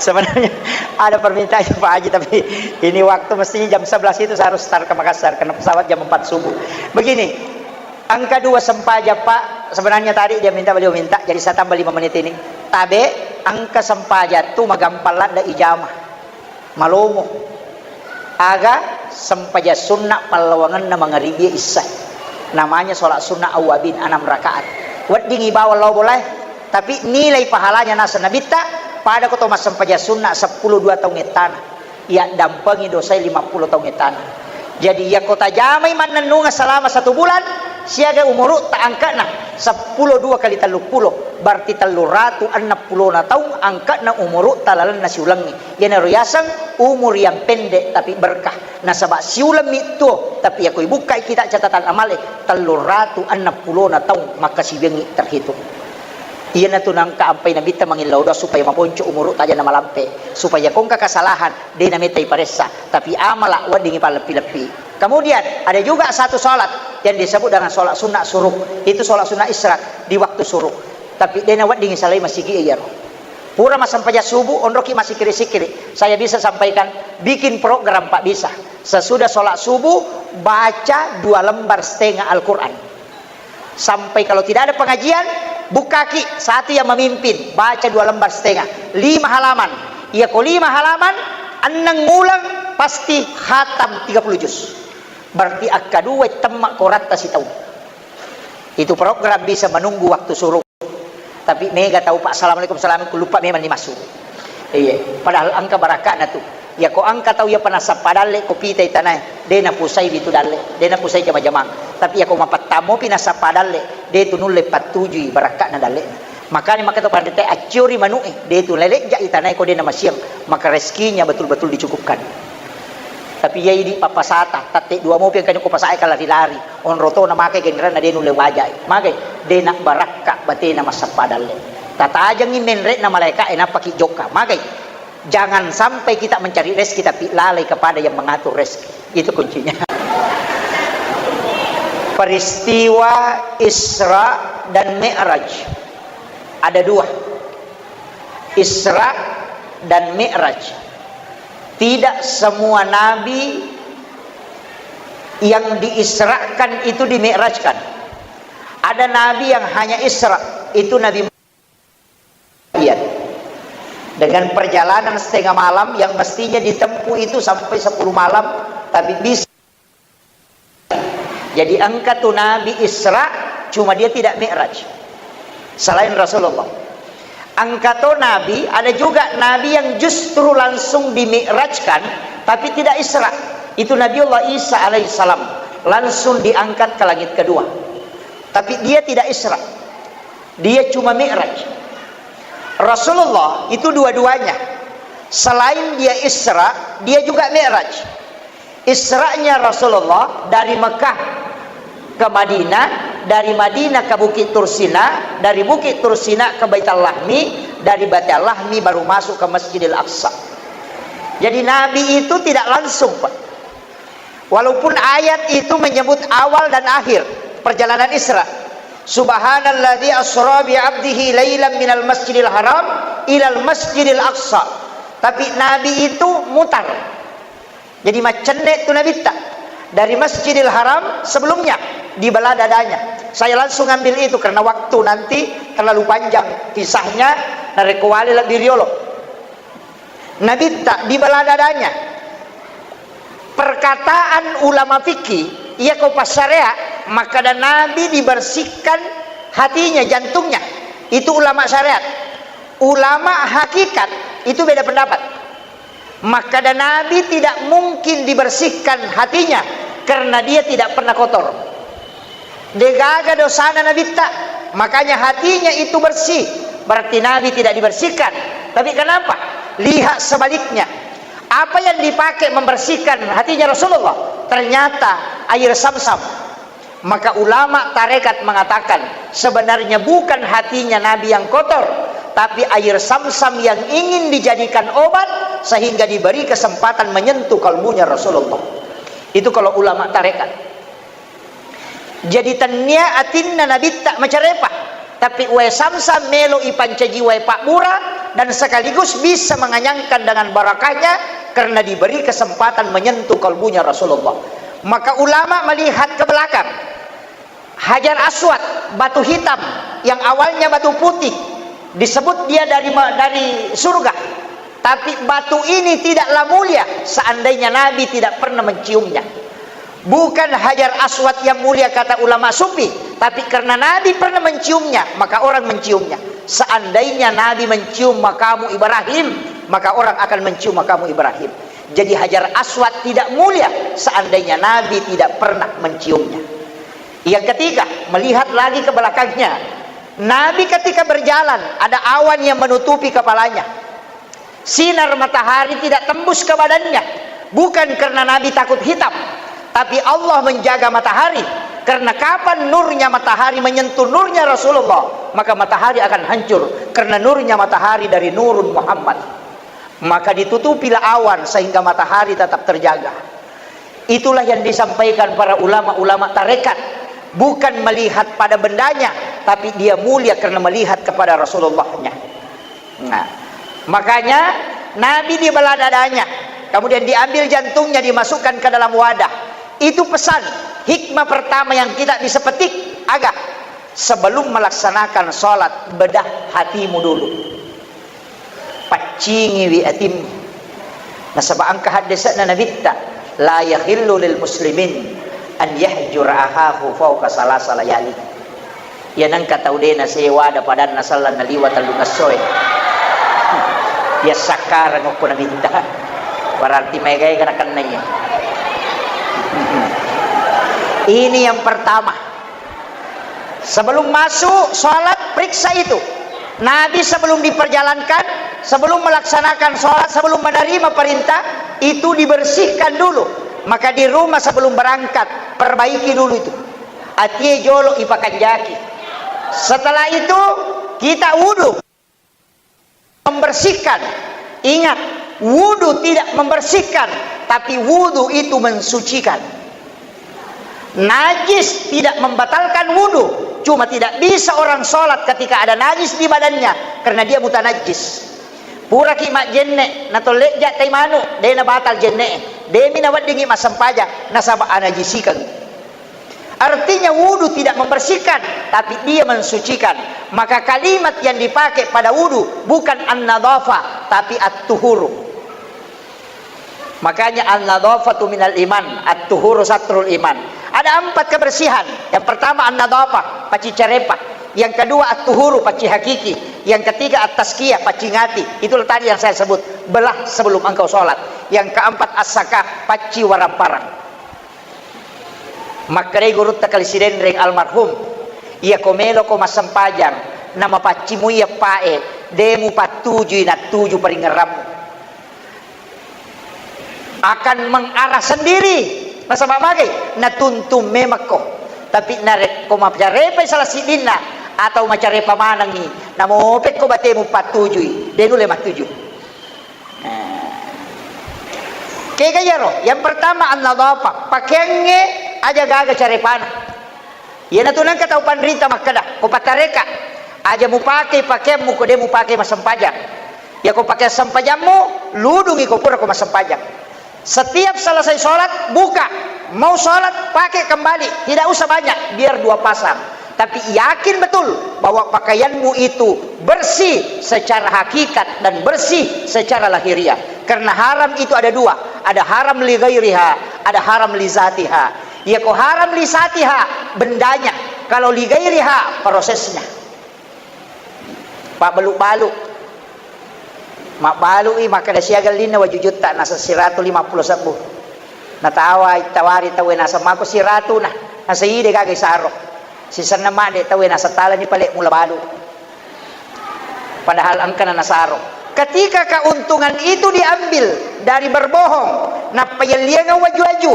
Sebenarnya ada permintaan Pak Haji, tapi ini waktu mestinya jam sebelas itu saya harus start ke Makassar karena pesawat jam empat subuh. Begini, engka dua sempajang, Pak. Sebenarnya tadi dia minta, beliau minta, jadi saya tambah lima menit ini. Tabe, engka sempajang tu magampang ladda ijama. Malomo. Aga sempajang sunna pallawangenna mangaribi isya. Namanya sholat sunnah awwabin, enam rakaat. Weddingi bawang lao bolae, tapi nilai pahalanya naseng nabitta, pada ko to massempajang sunna seppulo dua taung ettana. Iya dampengi dosae lima puluh taung ettana. Jadi, iyako tajamai mannennungeng selama satu bulan, siaga umuru'ta angka'na seppulo dua kali telluppulo, berarti telluratu enneng pulona taung angka'na umuru'ta lalenna siulengnge. Iyanaro yaseng umur yang pendek tapi berkah. Nasaba siulemmi tuo, tapi iyako ibukkai kita catatan amale, telluratu enneng pulona taung makkasiwiangngi terhitung. Iyanatu nangka ampai nabitta mangillau doa supaya maponco umuru'ta aja namalampe, supaya ko engka kesalahan de namettai paressa, tapi amala weddingi palleppi-leppi. Kemudian ada juga satu sholat yang disebut dengan sholat sunnah suruk. Itu sholat sunnah isyraq di waktu suruk. Tapi de naweddingi salai masigi iyaro. Pura massempajang subuh, onroki massikiri-sikiri. Saya bisa sampaikan, bikin program Pak bisa. Sesudah sholat subuh, baca dua lembar setengah Al-Quran. Sampai kalau tidak ada pengajian, bukkaki satu yang memimpin, baca dua lembar setengah, lima halaman. Iyako lima halaman, enneng uleng pasti khatam tiga puluh juz. Berarti akka dua temma koratta sitaung. Itu program bisa menunggu waktu suruk. Tapi mega tau, Pak, assalamualaikum, assalamualaikum, lupa memang ni masuk. Iya, padahal engka barakka'na tu. Iyako engka tau iya panasappa dalle ko pitai tanae, de napusai bitu dalle, de napusai jama-jamang. Tapi iyako mapattammopi nasappa dalle, de tu nulle pattujui barakka'na dalle. Makanya maka to pandita acciori manu'e, de tu lelejja i tanae ko de namasiang, maka rezekinya betul-betul dicukupkan. Tapi iya idi pappasata, tatte dua mopi engka ko pasae kalari-lari. Onro to namakai genrenna de nulle wajai. Magai, de nabbarakka batena massappa dalle. Tatajengi menre'na malaeka'e nappaki jokka. Magai, jangan sampai kita mencari rezeki tapi lalai kepada yang mengatur rezeki. Itu kuncinya. Peristiwa Isra dan Mi'raj ada dua. Isra dan Mi'raj. Tidak semua nabi yang diisrakan itu dimi'rajkan. Ada nabi yang hanya Isra, itu Nabi Muhammad. Dengan perjalanan setengah malam yang mestinya ditempuh itu sampai sepuluh malam, tapi bisa. Jadi engka tu nabi Isra, cuma dia tidak Mi'raj. Selain Rasulullah. Engka to nabi, ada juga nabi yang justru langsung dimi'rajkan, tapi tidak Isra. Itu Nabiullah Isa alaihissalam, langsung diangkat ke langit kedua. Tapi dia tidak Isra. Dia cuma Mi'raj. Rasulullah itu dua-duanya. Selain dia Isra, dia juga Mi'raj. Isra'nya Rasulullah dari Mekah ke Madinah, dari Madinah ke Bukit Tursina, dari Bukit Tursina ke Baitul Lahmi, dari Baitul Lahmi baru masuk ke Masjidil Aqsa. Jadi Nabi itu tidak langsung, Pak. Walaupun ayat itu menyebut awal dan akhir perjalanan Isra. Subhanalladzi asra bi abdihi lailan minal masjidil haram ilal masjidil aqsa. Tapi Nabi itu mutar. Jadi macenne tu Nabitta. Dari Masjidil Haram sebelumnya dibelah dadanya. Saya langsung ambil itu karena waktu nanti terlalu panjang kisahnya, narekko wale lebbi riolo. Nabitta dibelah dadanya. Perkataan ulama fikih, iya ko passarea, makkada Nabi dibersihkan hatinya, jantungnya. Itu ulama syariat. Ulama hakikat itu beda pendapat. Makkada Nabi tidak mungkin dibersihkan hatinya karena dia tidak pernah kotor. Degaga dosana Nabitta, makanya hatinya itu bersih. Berarti Nabi tidak dibersihkan. Tapi kenapa? Lihat sebaliknya. Apa yang dipakai membersihkan hatinya Rasulullah? Ternyata air Samsam. Maka ulama tarekat mengatakan, sebenarnya bukan hatinya Nabi yang kotor, tapi air Samsam yang ingin dijadikan obat sehingga diberi kesempatan menyentuh kalbunya Rasulullah. Itu kalau ulama tarekat. Jadi tennia atinna Nabitta macarepa, tapi wae Samsam melo ipancaji wae pabbura dan sekaligus bisa mengenyangkan dengan barakahnya karena diberi kesempatan menyentuh kalbunya Rasulullah. Maka ulama melihat ke belakang. Hajar Aswad, batu hitam yang awalnya batu putih, disebut dia dari ma-, dari surga. Tapi batu ini tidaklah mulia seandainya Nabi tidak pernah menciumnya. Bukan Hajar Aswad yang mulia kata ulama sufi, tapi karena Nabi pernah menciumnya, maka orang menciumnya. Seandainya Nabi mencium makamu Ibrahim, maka orang akan mencium makamu Ibrahim. Jadi Hajar Aswad tidak mulia seandainya Nabi tidak pernah menciumnya. Yang ketiga, melihat lagi ke belakangnya. Nabi ketika berjalan, ada awan yang menutupi kepalanya. Sinar matahari tidak tembus ke badannya. Bukan karena Nabi takut hitam, tapi Allah menjaga matahari. Karena kapan nurnya matahari menyentuh nurnya Rasulullah, maka matahari akan hancur. Karena nurnya matahari dari Nurun Muhammad. Maka ditutupilah awan sehingga matahari tetap terjaga. Itulah yang disampaikan para ulama-ulama tarekat. Bukan melihat pada bendanya, tapi dia mulia karena melihat kepada Rasulullahnya. Nah, makanya Nabi dibelah dadanya, kemudian diambil jantungnya, dimasukkan ke dalam wadah. Itu pesan, hikmah pertama yang kita bisa petik, aga, sebelum melaksanakan sholat, bedah hatimu dulu. Paccingiwi atimmu. Nasaba engka haddese'na Nabitta, "La yahillu lil muslimin an yahjura ahahu fauqa salasa layali." Iya nengka tau de' nasewa ada padanna sellang naliwa tellung essoe. Iya sakkarang okko Nabitta. Berarti maega-ega nakenna iya. Ini yang pertama. Sebelum masuk sholat, periksa itu. Nabi sebelum diperjalankan, sebelum melaksanakan sholat, sebelum menerima perintah, itu dibersihkan dulu. Maka di rumah sebelum berangkat, perbaiki dulu itu. Atie jolo ipakanjaki. Setelah itu, kita wudhu. Membersihkan. Ingat, wudu tidak membersihkan, tapi wudu itu mensucikan. Najis tidak membatalkan wudu, cuma tidak bisa orang sholat ketika ada najis di badannya, karena dia mutanajis. Puraki majjenne, natolleja tai manu, de' nabatal jenne, de' mi naweddingi massempajang, nasaba anajisikeng. Artinya wudu tidak membersihkan, tapi dia mensucikan. Maka kalimat yang dipakai pada wudu bukan an-nadhafah, tapi at-tuhuru. Makanya an-nadhafatu minal iman, at-tuhuru satrul iman. Ada empat kebersihan. Yang pertama an-nadhafah, pacci carepa. Yang kedua at-tuhuru, pacci hakiki. Yang ketiga at-tazkiyah, pacci ngati. Itulah tadi yang saya sebut, belah sebelum engkau sholat. Yang keempat as-sakah, pacci waramparang. Makkedai gurutta Kali Sidenreng almarhum, "Iyako meloko massempajang, namapaccimui eppae, de mupattujui nattuju paringerrammu. Akan mengarah sendiri." Nasaba magai? Natuntung memekko. Tapi narekko macarepai salah siddinna atau macarepa manengngi, namopekko batemu pattujui, de nulle mattuju. Nah. Kega iyaro? Yang pertama, an-nadhafah. Pakeangnge aja gaga carepana. Iyanatu nengka tau panrita makkeda, ko patareka, aja mupake pakeammu ko de mupake massempajang. Ya ko pake sempajammu, ludungi ko pura ko massempajang. Setiap selesai sholat, buka. Mau sholat, pakai kembali. Tidak usah banyak, biar dua pasang. Tapi yakin betul bahwa pakaianmu itu bersih secara hakikat dan bersih secara lahiriah. Karena haram itu ada dua. Ada haram li ghairiha, ada haram li zatiha. Ya ko haram li zatiha, bendanya. Kalau li ghairiha, prosesnya. Pabbalu-balu. Mabbalu'i makkeda siaga ellinna waju jutta, naseng siratu lima pulo sebbu. Natawai, tawari tauwe, naseng mako siratuna, naseng ide gaga isaro. Sisenna madde tauwe, naseng talani pale mula balu. Padahal engkana nasaro. Ketika keuntungan itu diambil dari berbohong, nappa yelliangeng waju-waju,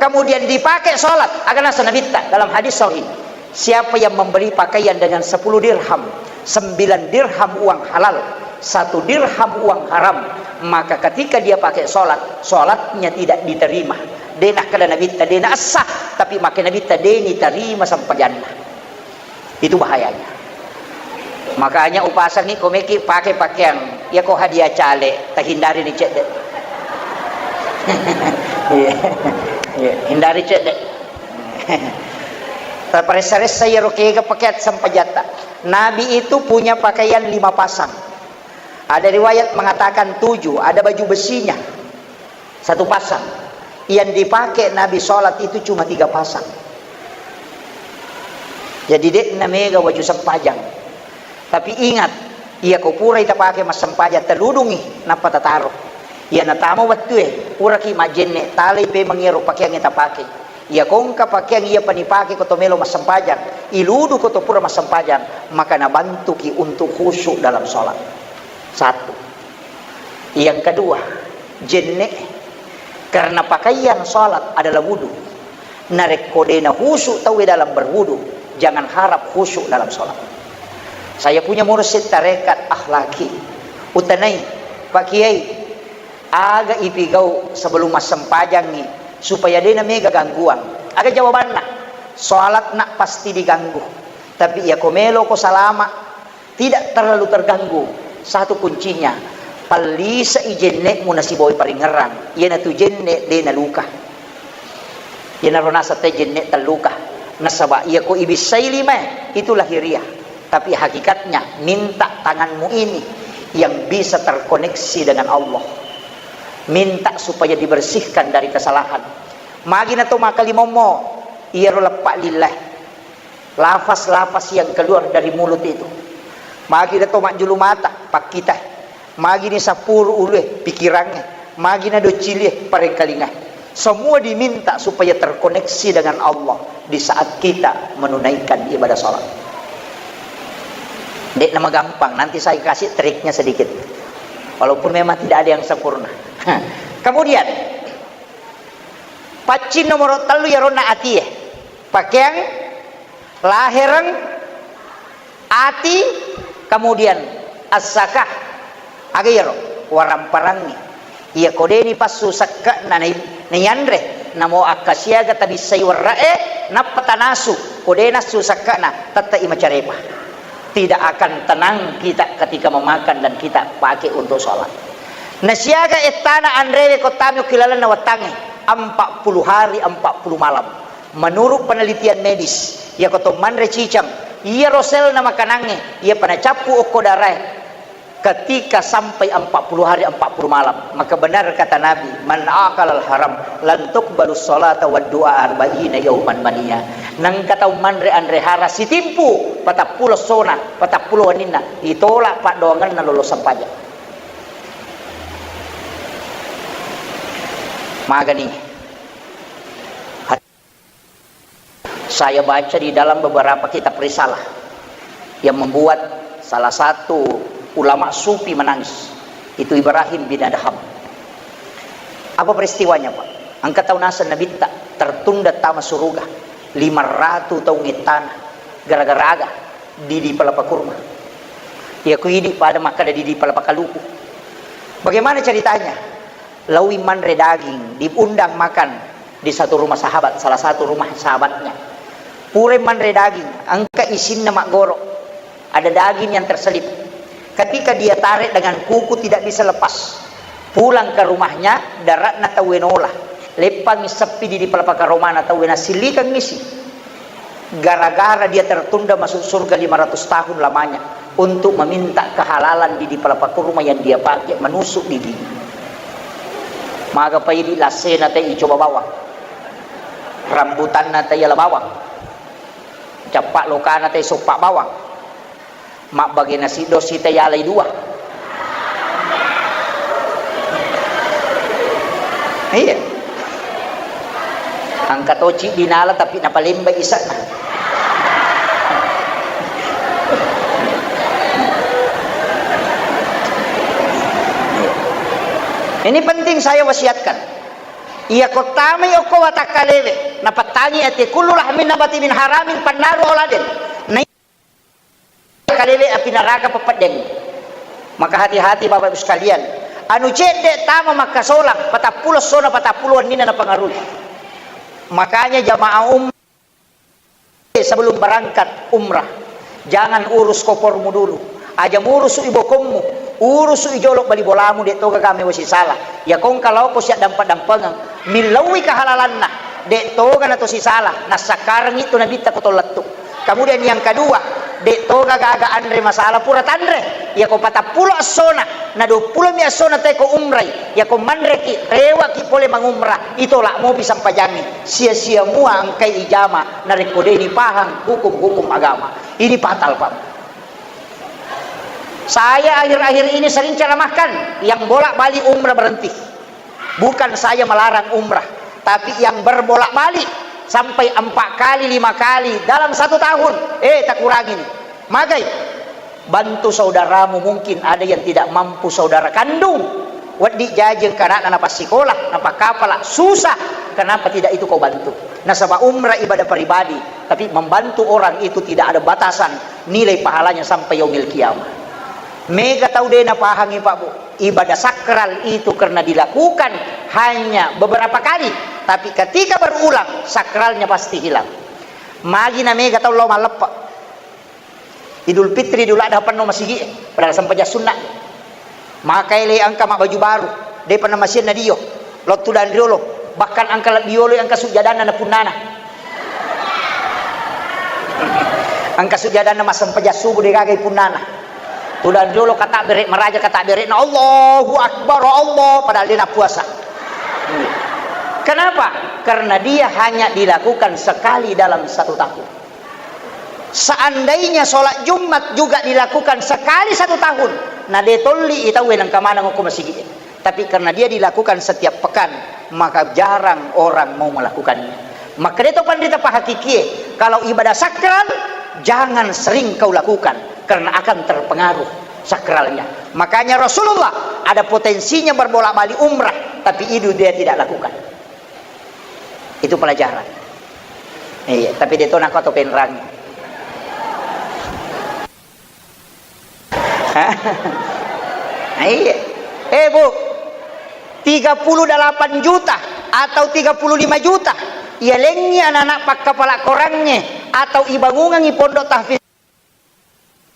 kemudian dipakai sholat, aga naseng Nabitta dalam hadis sahih. Siapa yang membeli pakaian dengan sepuluh dirham, sembilan dirham uang halal, satu dirham uang haram, maka ketika dia pakai sholat, sholatnya tidak diterima. De nakkeda Nabitta, de naessah, tapi makkeda Nabitta, de nitarima sempajanna. Itu bahayanya. Makanya upasangi ko meki pakai pakaian, ya ko hadiah cale, tahindari ni cedde. Iya. Iya, hindari cedde. Taparessa-ressa iyaro kega pakeang sempajatta. Nabi itu punya pakaian lima pasang. Ada riwayat mengatakan tujuh, ada baju besinya satu pasang. Yang dipakai Nabi sholat itu cuma tiga pasang. Jadi de'na mega waju sempajang. Tapi ingat, iya ko purai tapake massempajang, taludungi nappa tataro. Iya natama wettue, puraki majjenne, talai pemeng iyaro pakeangnge tapake. Iya ko engka pakeang iya panipake ko to melo massempajang, iludu ko to pura massempajang, maka nabantuki untuk khusyuk dalam sholat. Satu. Yang kedua, jenne. Karena pakaian sholat adalah wudu. Narekko de nakhusyuk tauwe dalam berwudu, jangan harap khusyuk dalam sholat. Saya punya mursyid tarekat akhlaki. Utanai, Pak Kiai, aga ipigau sebelum massempajangngi supaya de namega gangguan? Aga jawabanna? Sholatna pasti diganggu. Tapi iya ko meloko salama, tidak terlalu terganggu. Satu kuncinya, pallisei jenne'mu nasibawai paringerrang. Iyanatu jenne' de naluka. Iyanaro naseng te jenne' telluka. Nasaba iya ko ibissai limae, itu lahiriah. Tapi hakikatnya, minta tanganmu ini yang bisa terkoneksi dengan Allah. Minta supaya dibersihkan dari kesalahan. Magi nato makkalimommo, iyaro leppa lillah. Lafaz-lafaz yang keluar dari mulut itu. Magi nato majjulu mata, pakkita. Magi ni sappuru ulue, pikirangnge. Magi na doccilie, parengkalinga. Semua diminta supaya terkoneksi dengan Allah di saat kita menunaikan ibadah sholat. De'na magampang, nanti saya kasih triknya sedikit. Walaupun memang tidak ada yang sempurna. Kemudian, paccing nomor tellu yaronna atie. Pakeang, lahereng, ati, kemudian as-sakah. Aga iyaro? Waramparangngi. Iya ko deni passu sekke'na nai-, naianre, namo akkasiaga tabissai werre'e, nappa tanasu, ko de nassu sekke'na, tette'i macarepa. Tidak akan tenang kita ketika memakan dan kita pakai untuk sholat. Nasiaga ettana anrewe ko tami okki lalenna wettangnge, empat puluh hari, empat puluh malam. Menurut penelitian medis, iyako to manre cicang, iyaro selna makanangnge, iyapa nacappu okko darae, ketika sampai empat puluh hari, empat puluh malam. Maka benar kata Nabi, "Man akalal haram, lan tuqbalus salata wad du'a arba'ina yauman mania." Nengka tau manre anre hara sitimpu, patappulo sona, patappulo wenninna, ditolak paddoangenna lolo sempajang. Magani. Saya baca di dalam beberapa kitab risalah yang membuat salah satu ulama sufi menangis, itu Ibrahim bin Adham. Apa peristiwanya, Pak? Engka tau naseng Nabitta tertunda tama suruga lima ratus taung ittana gara-gara aga didi palapa kurma. Iya ku idi pada makkada didi palapa kaluku. Bagaimana ceritanya? Laui manre daging, diundang makan di satu rumah sahabat, salah satu rumah sahabatnya. Pura manre daging, engka isinna maggoro. Ada daging yang terselip. Ketika dia tarik dengan kuku tidak bisa lepas. Pulang ke rumahnya, daratna tauwe nola. Leppangi seppi di, di palapa karomana tauwe nasillikang isi. Gara-gara dia tertunda masuk surga lima ratus tahun lamanya untuk meminta kehalalan di, di palapa kurma yang dia pakai menusuk didi. Maga paidi lassena te icoba bawang. Rambutanna te yala bawang. Cappa lokana te soppa bawang. Mabbage nasi dosi te yalai dua. Iya. Engka to ciddi nala tapi napalemba isa'na. Ini penting saya wasiatkan. Iya ko tamai okko watakkalewe, napattangi ati kullu lahmin nabati min haramin pannaru auladen. Na kalewe api neraka pepeddeng. Maka hati-hati Bapak Ibu sekalian. Anu cedde tama makkasolang, patappulo sona patappulo wennina napangarui. Makanya jamaah umrah sebelum berangkat umrah, jangan urus kopormu dulu. Aja murusu ibokommu, urusu ijolo bali bolamu, de toga kame wasi salah. Ya kongka laoko siaddampa-dampengeng, millauwi kehalalanna, de toga nato sisala, nassakkareng itu nabitta ko tollettu. Kemudian yang kedua, de toga gaga anre masalah pura tanre. Yako patappulo essona, na duappulo mi essona teko umrai. Yako manreki, rewaki pole mangumrah, itolak mopi sampajangi. Sia-sia mua engkai ijama, narekko deni pahang hukum-hukum agama. Ini fatal, Pak. Saya akhir-akhir ini sering ceramahkan, yang bolak-balik umrah berhenti. Bukan saya melarang umrah, tapi yang berbolak-balik sampai empat kali, lima kali dalam satu tahun, eh, takurangi ni. Magai, bantu saudaramu, mungkin ada yang tidak mampu saudara kandung. Weddi jaji engka anakna napassikola, napakkapala, susah. Kenapa tidak itu kau bantu? Nasaba umrah ibadah pribadi, tapi membantu orang itu tidak ada batasan nilai pahalanya sampai yaumil qiyamah. Mega tau de napahangi, Pak, Bu. Ibadah sakral itu karena dilakukan hanya beberapa kali, tapi ketika berulang, sakralnya pasti hilang. Magi na mega tau lao malleppe. Idul Fitri, Idul Adha penno masigi, padahal sempajang sunna. Maka ele engka mabbaju baru, de penno masienna dio. Lottu dan riolo, bahkan engka lebbi yolo engka sujjadanna na punnana. Engka sujjadanna massempajang subuh de gaga punnana. Tudang riolo kata bere maraja, kata bere na Allahu Akbar, Allah, padahal dia na puasa. Kenapa? Karena dia hanya dilakukan sekali dalam satu tahun. Seandainya sholat Jumat juga dilakukan sekali satu tahun, na de tolli i tauwe nengka maneng okko masigi. Tapi karena dia dilakukan setiap pekan, maka jarang orang mau melakukannya. Maka de to panrita pahakikie, kalau ibadah sakral, jangan sering kau lakukan, karena akan terpengaruh sakralnya. Makanya Rasulullah ada potensinya berbolak-balik umrah, tapi itu dia tidak lakukan. Itu pelajaran. Iya, tapi de to nako to penrang. Hah? Iya. Eh, Bu, tiga puluh delapan juta atau tiga puluh lima juta, iya lengi anak-anak pakkapala korangnge atau ibangungengi pondok tahfiz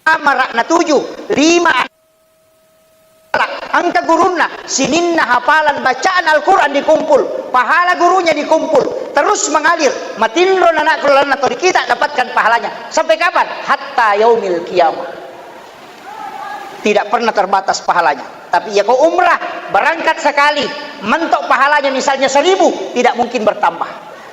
Amara na tuju, lima anak. Engka gurunna, sininna hafalan bacaan Al-Quran dikumpul, pahala gurunya dikumpul, terus mengalir, matinro nana'ku lalenna to di kita dapatkan pahalanya. Sampai kapan? Hatta yaumil qiyamah. Tidak pernah terbatas pahalanya. Tapi iya ko umrah, berangkat sekali, mentok pahalanya misalnya seribu, tidak mungkin bertambah.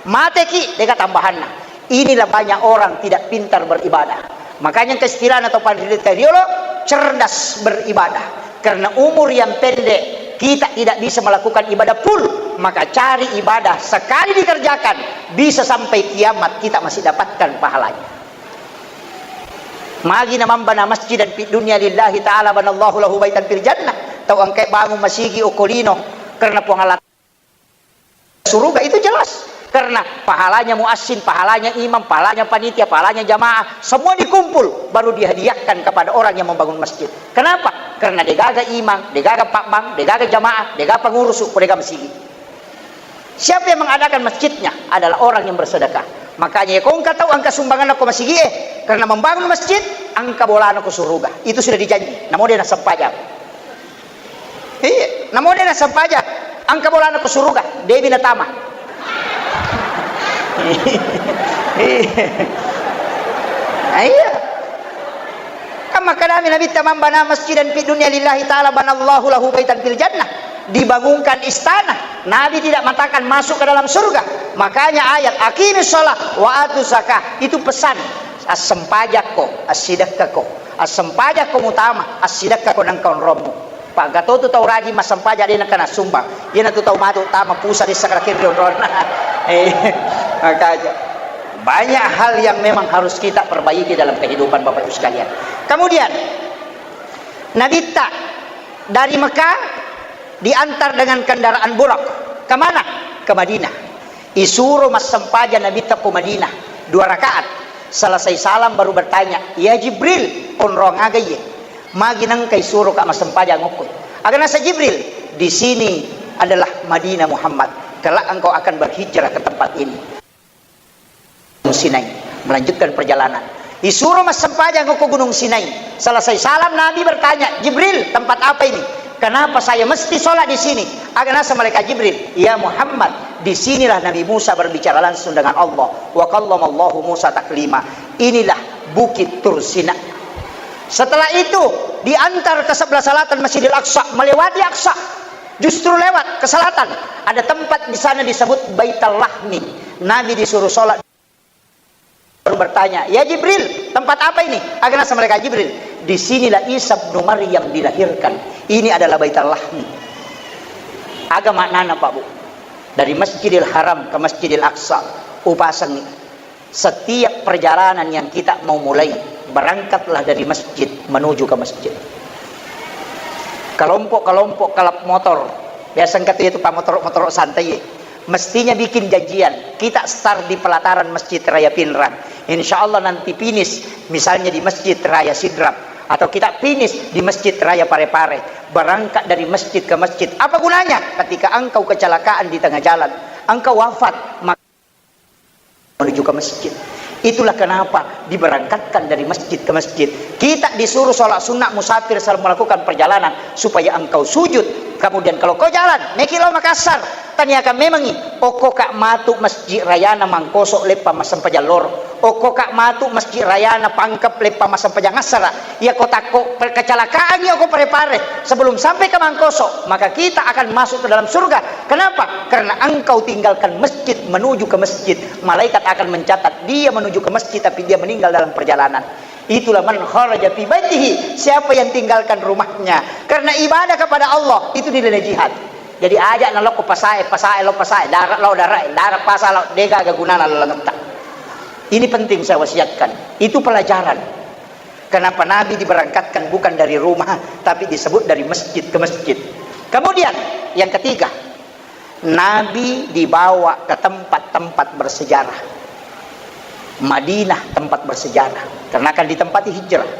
Mateki, deka tambahanna. Inilah banyak orang tidak pintar beribadah. Makanya keistilahna tau panrita riolo, cerdas beribadah. Karena umur yang pendek, kita tidak bisa melakukan ibadah full. Maka cari ibadah sekali dikerjakan, bisa sampai kiamat kita masih dapatkan pahalanya. Magi na mambana masjidan fid dunya lillahi ta'ala banallahu lahu baitan fil jannah. Tau engkai bangun masigi okko lino karena Puang Allah suruga, itu jelas. Karena pahalanya muazzin, pahalanya imam, pahalanya panitia, pahalanya jamaah, semua dikumpul baru dihadiahkan kepada orang yang membangun masjid. Kenapa? Karena degaga imam, degaga pabbang, degaga jamaah, degaga pengurus, degaga masigi. Siapa yang mengadakan masjidnya? Adalah orang yang bersedekah. Makanya, ko engka tau engka sumbangan ko masigi, eh, karena membangun masjid, engka bolana ko suruga. Itu sudah dijanji. Namo de nassempajang. Iya, namo de nassempajang. Engka bolana ko suruga. Debi natama. Iya. Nah, iya. Kan makkedami Nabitta, "Man bana masjidan fid dunya lillahi ta'ala banallahu lahu baitan fil jannah." Dibangunkan istana. Nabi tidak mengatakan masuk ke dalam surga. Makanya ayat, "Aqimis shalah wa atuz zakah." Itu pesan. Assempajakko, assidekkako. Assempajakko mutama, assidekkako nengka onrommu. Pagatotu tau rajin massempajang de nengka nassumbang. Iyanatu tau matu tama pusa dessa kada kiri onronna. Eh, makanya. Banyak hal yang memang harus kita perbaiki dalam kehidupan, Bapak Ibu sekalian. Kemudian, Nabitta dari Mekah diantar dengan kendaraan Burak. Kemana? Ke Madinah. Isuro massempajang Nabitta ko Madinah, dua rakaat. Selesai salam baru bertanya, "Ya Jibril, onrong aga iye? Magi nengka isuro ka massempajang okko?" Aga nasa Jibril, "Di sini adalah Madinah Muhammad. Kelak engkau akan berhijrah ke tempat ini." Sinai, melanjutkan perjalanan. Isuro massempajang ko Gunung Sinai. Selesai salam, Nabi bertanya, "Jibril, tempat apa ini? Kenapa saya mesti sholat di sini?" Aga nasa malaikat Jibril, "Ya Muhammad, di sinilah Nabi Musa berbicara langsung dengan Allah. Wa kallamallahu Musa taklima. Inilah Bukit Tursina." Setelah itu, diantar ke sebelah selatan Masjidil Aqsa, melewati Aqsa. Justru lewat ke selatan, ada tempat di sana disebut Baital Lahmi. Nabi disuruh sholat, baru bertanya, "Ya Jibril, tempat apa ini?" Aga nasa malaikat Jibril, "Di sinilah Isa bin Maryam dilahirkan. Ini adalah Baital Lahmi." Aga maknana, Pak Bu? Dari Masjidil Haram ke Masjidil Aqsa, upasengi. Setiap perjalanan yang kita mau mulai, berangkatlah dari masjid menuju ke masjid. Kelompok-kelompok klub motor, biasa engka tu itu pamotor-motor santai, mestinya bikin janjian. Kita start di pelataran Masjid Raya Pinrang. Insya Allah nanti finish misalnya di Masjid Raya Sidrap, atau kita finish di Masjid Raya Parepare. Berangkat dari masjid ke masjid. Apa gunanya? Ketika engkau kecelakaan di tengah jalan, engkau wafat, maka menuju ke masjid. Itulah kenapa diberangkatkan dari masjid ke masjid. Kita disuruh sholat sunnah musafir selama melakukan perjalanan, supaya engkau sujud. Kemudian kalau kau jalan, meki lao Makassar, tanyakan memangi, okko ka matu masjid rayana Mangkoso leppa massempajang loro, okko ka matu masjid rayana Pangkep leppa massempajang assara. Iya ko takko pe-, kecelakaannya ko Parepare sebelum sampai ke Mangkoso, maka kita akan masuk ke dalam surga. Kenapa? Karena engkau tinggalkan masjid menuju ke masjid. Malaikat akan mencatat dia menuju ke masjid tapi dia meninggal dalam perjalanan. Itulah man kharaja fi baitihi, siapa yang tinggalkan rumahnya karena ibadah kepada Allah, itu dinilai jihad. Jadi aja nalokko pasae, pasae lo pasae, darat lo darat, darat pasa lo, dega aga gunana lalengetta. Ini penting saya wasiatkan. Itu pelajaran. Kenapa Nabi diberangkatkan bukan dari rumah, tapi disebut dari masjid ke masjid. Kemudian, yang ketiga, Nabi dibawa ke tempat-tempat bersejarah. Madinah tempat bersejarah, karena akan ditempati hijrah.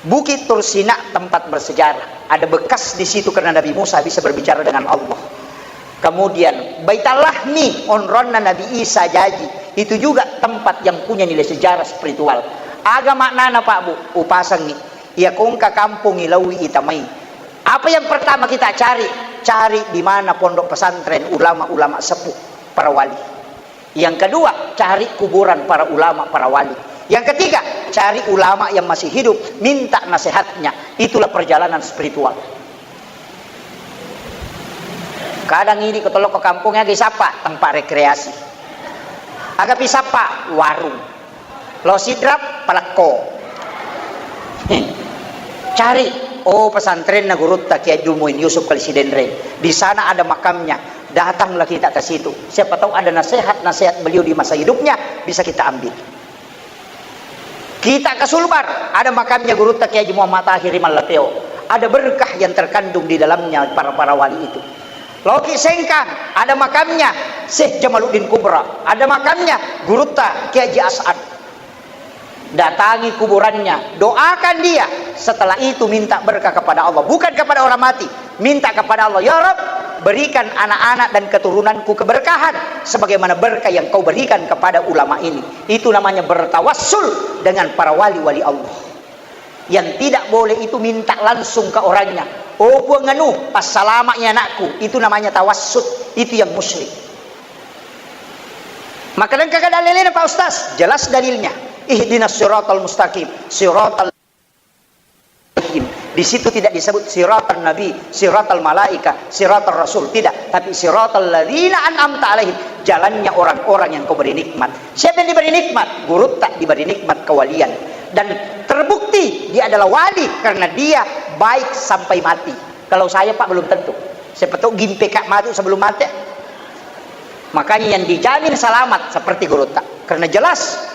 Bukit Tursina tempat bersejarah, ada bekas di situ karena Nabi Musa bisa berbicara dengan Allah. Kemudian, Baitul Lahmi, onronna Nabi Isa jaji, itu juga tempat yang punya nilai sejarah spiritual. Aga maknana, Pak Bu? Upasengi. Iya ko engka kampung ilaui itamai. Apa yang pertama kita cari? Cari di mana pondok pesantren ulama-ulama sepuh, para wali. Yang kedua, cari kuburan para ulama, para wali. Yang ketiga, cari ulama yang masih hidup, minta nasihatnya. Itulah perjalanan spiritual. Kadang idi ko tollo ko kampung, aga isappa tempat rekreasi. Aga pisappa warung. Lo sidrap palekko. Cari, oh, pesantrenna gurutta Kiai Abdul Muin Yusuf Kali Sidenreng. Di sana ada makamnya. Datanglah kita ke situ. Siapa tahu ada nasihat-nasihat beliau di masa hidupnya, bisa kita ambil. Kita ke Sulbar, ada makamnya gurutta Kiai Haji Muhammad Tahir Mallateo. Ada berkah yang terkandung di dalamnya para-para wali itu. Loki Sengkang, ada makamnya Syekh Jamaluddin Kubra, ada makamnya gurutta Kiai Haji As'ad. Datangi kuburannya, doakan dia. Setelah itu minta berkah kepada Allah, bukan kepada orang mati. Minta kepada Allah, "Ya Rabb, berikan anak-anak dan keturunanku keberkahan sebagaimana berkah yang kau berikan kepada ulama ini." Itu namanya bertawassul dengan para wali-wali Allah. Yang tidak boleh itu minta langsung ke orangnya. "Oh Puang anu, passalama' ya anakku." Itu namanya tawassul. Itu yang musyrik. Maka engka kada lelena Pak Ustaz, jelas dalilnya. Ihdinas siratal mustaqim, siratal Di situ tidak disebut siratal nabi, siratal malaika, siratal rasul, tidak. Tapi siratal ladzina an'amta alaihim, jalannya orang-orang yang kau beri nikmat. Siapa yang diberi nikmat? Gurutta diberi nikmat kewalian. Dan terbukti dia adalah wali karena dia baik sampai mati. Kalau saya, Pak, belum tentu. Siapa tahu gimpe ka mati sebelum mati. Makanya yang dijamin selamat seperti gurutta. Karena jelas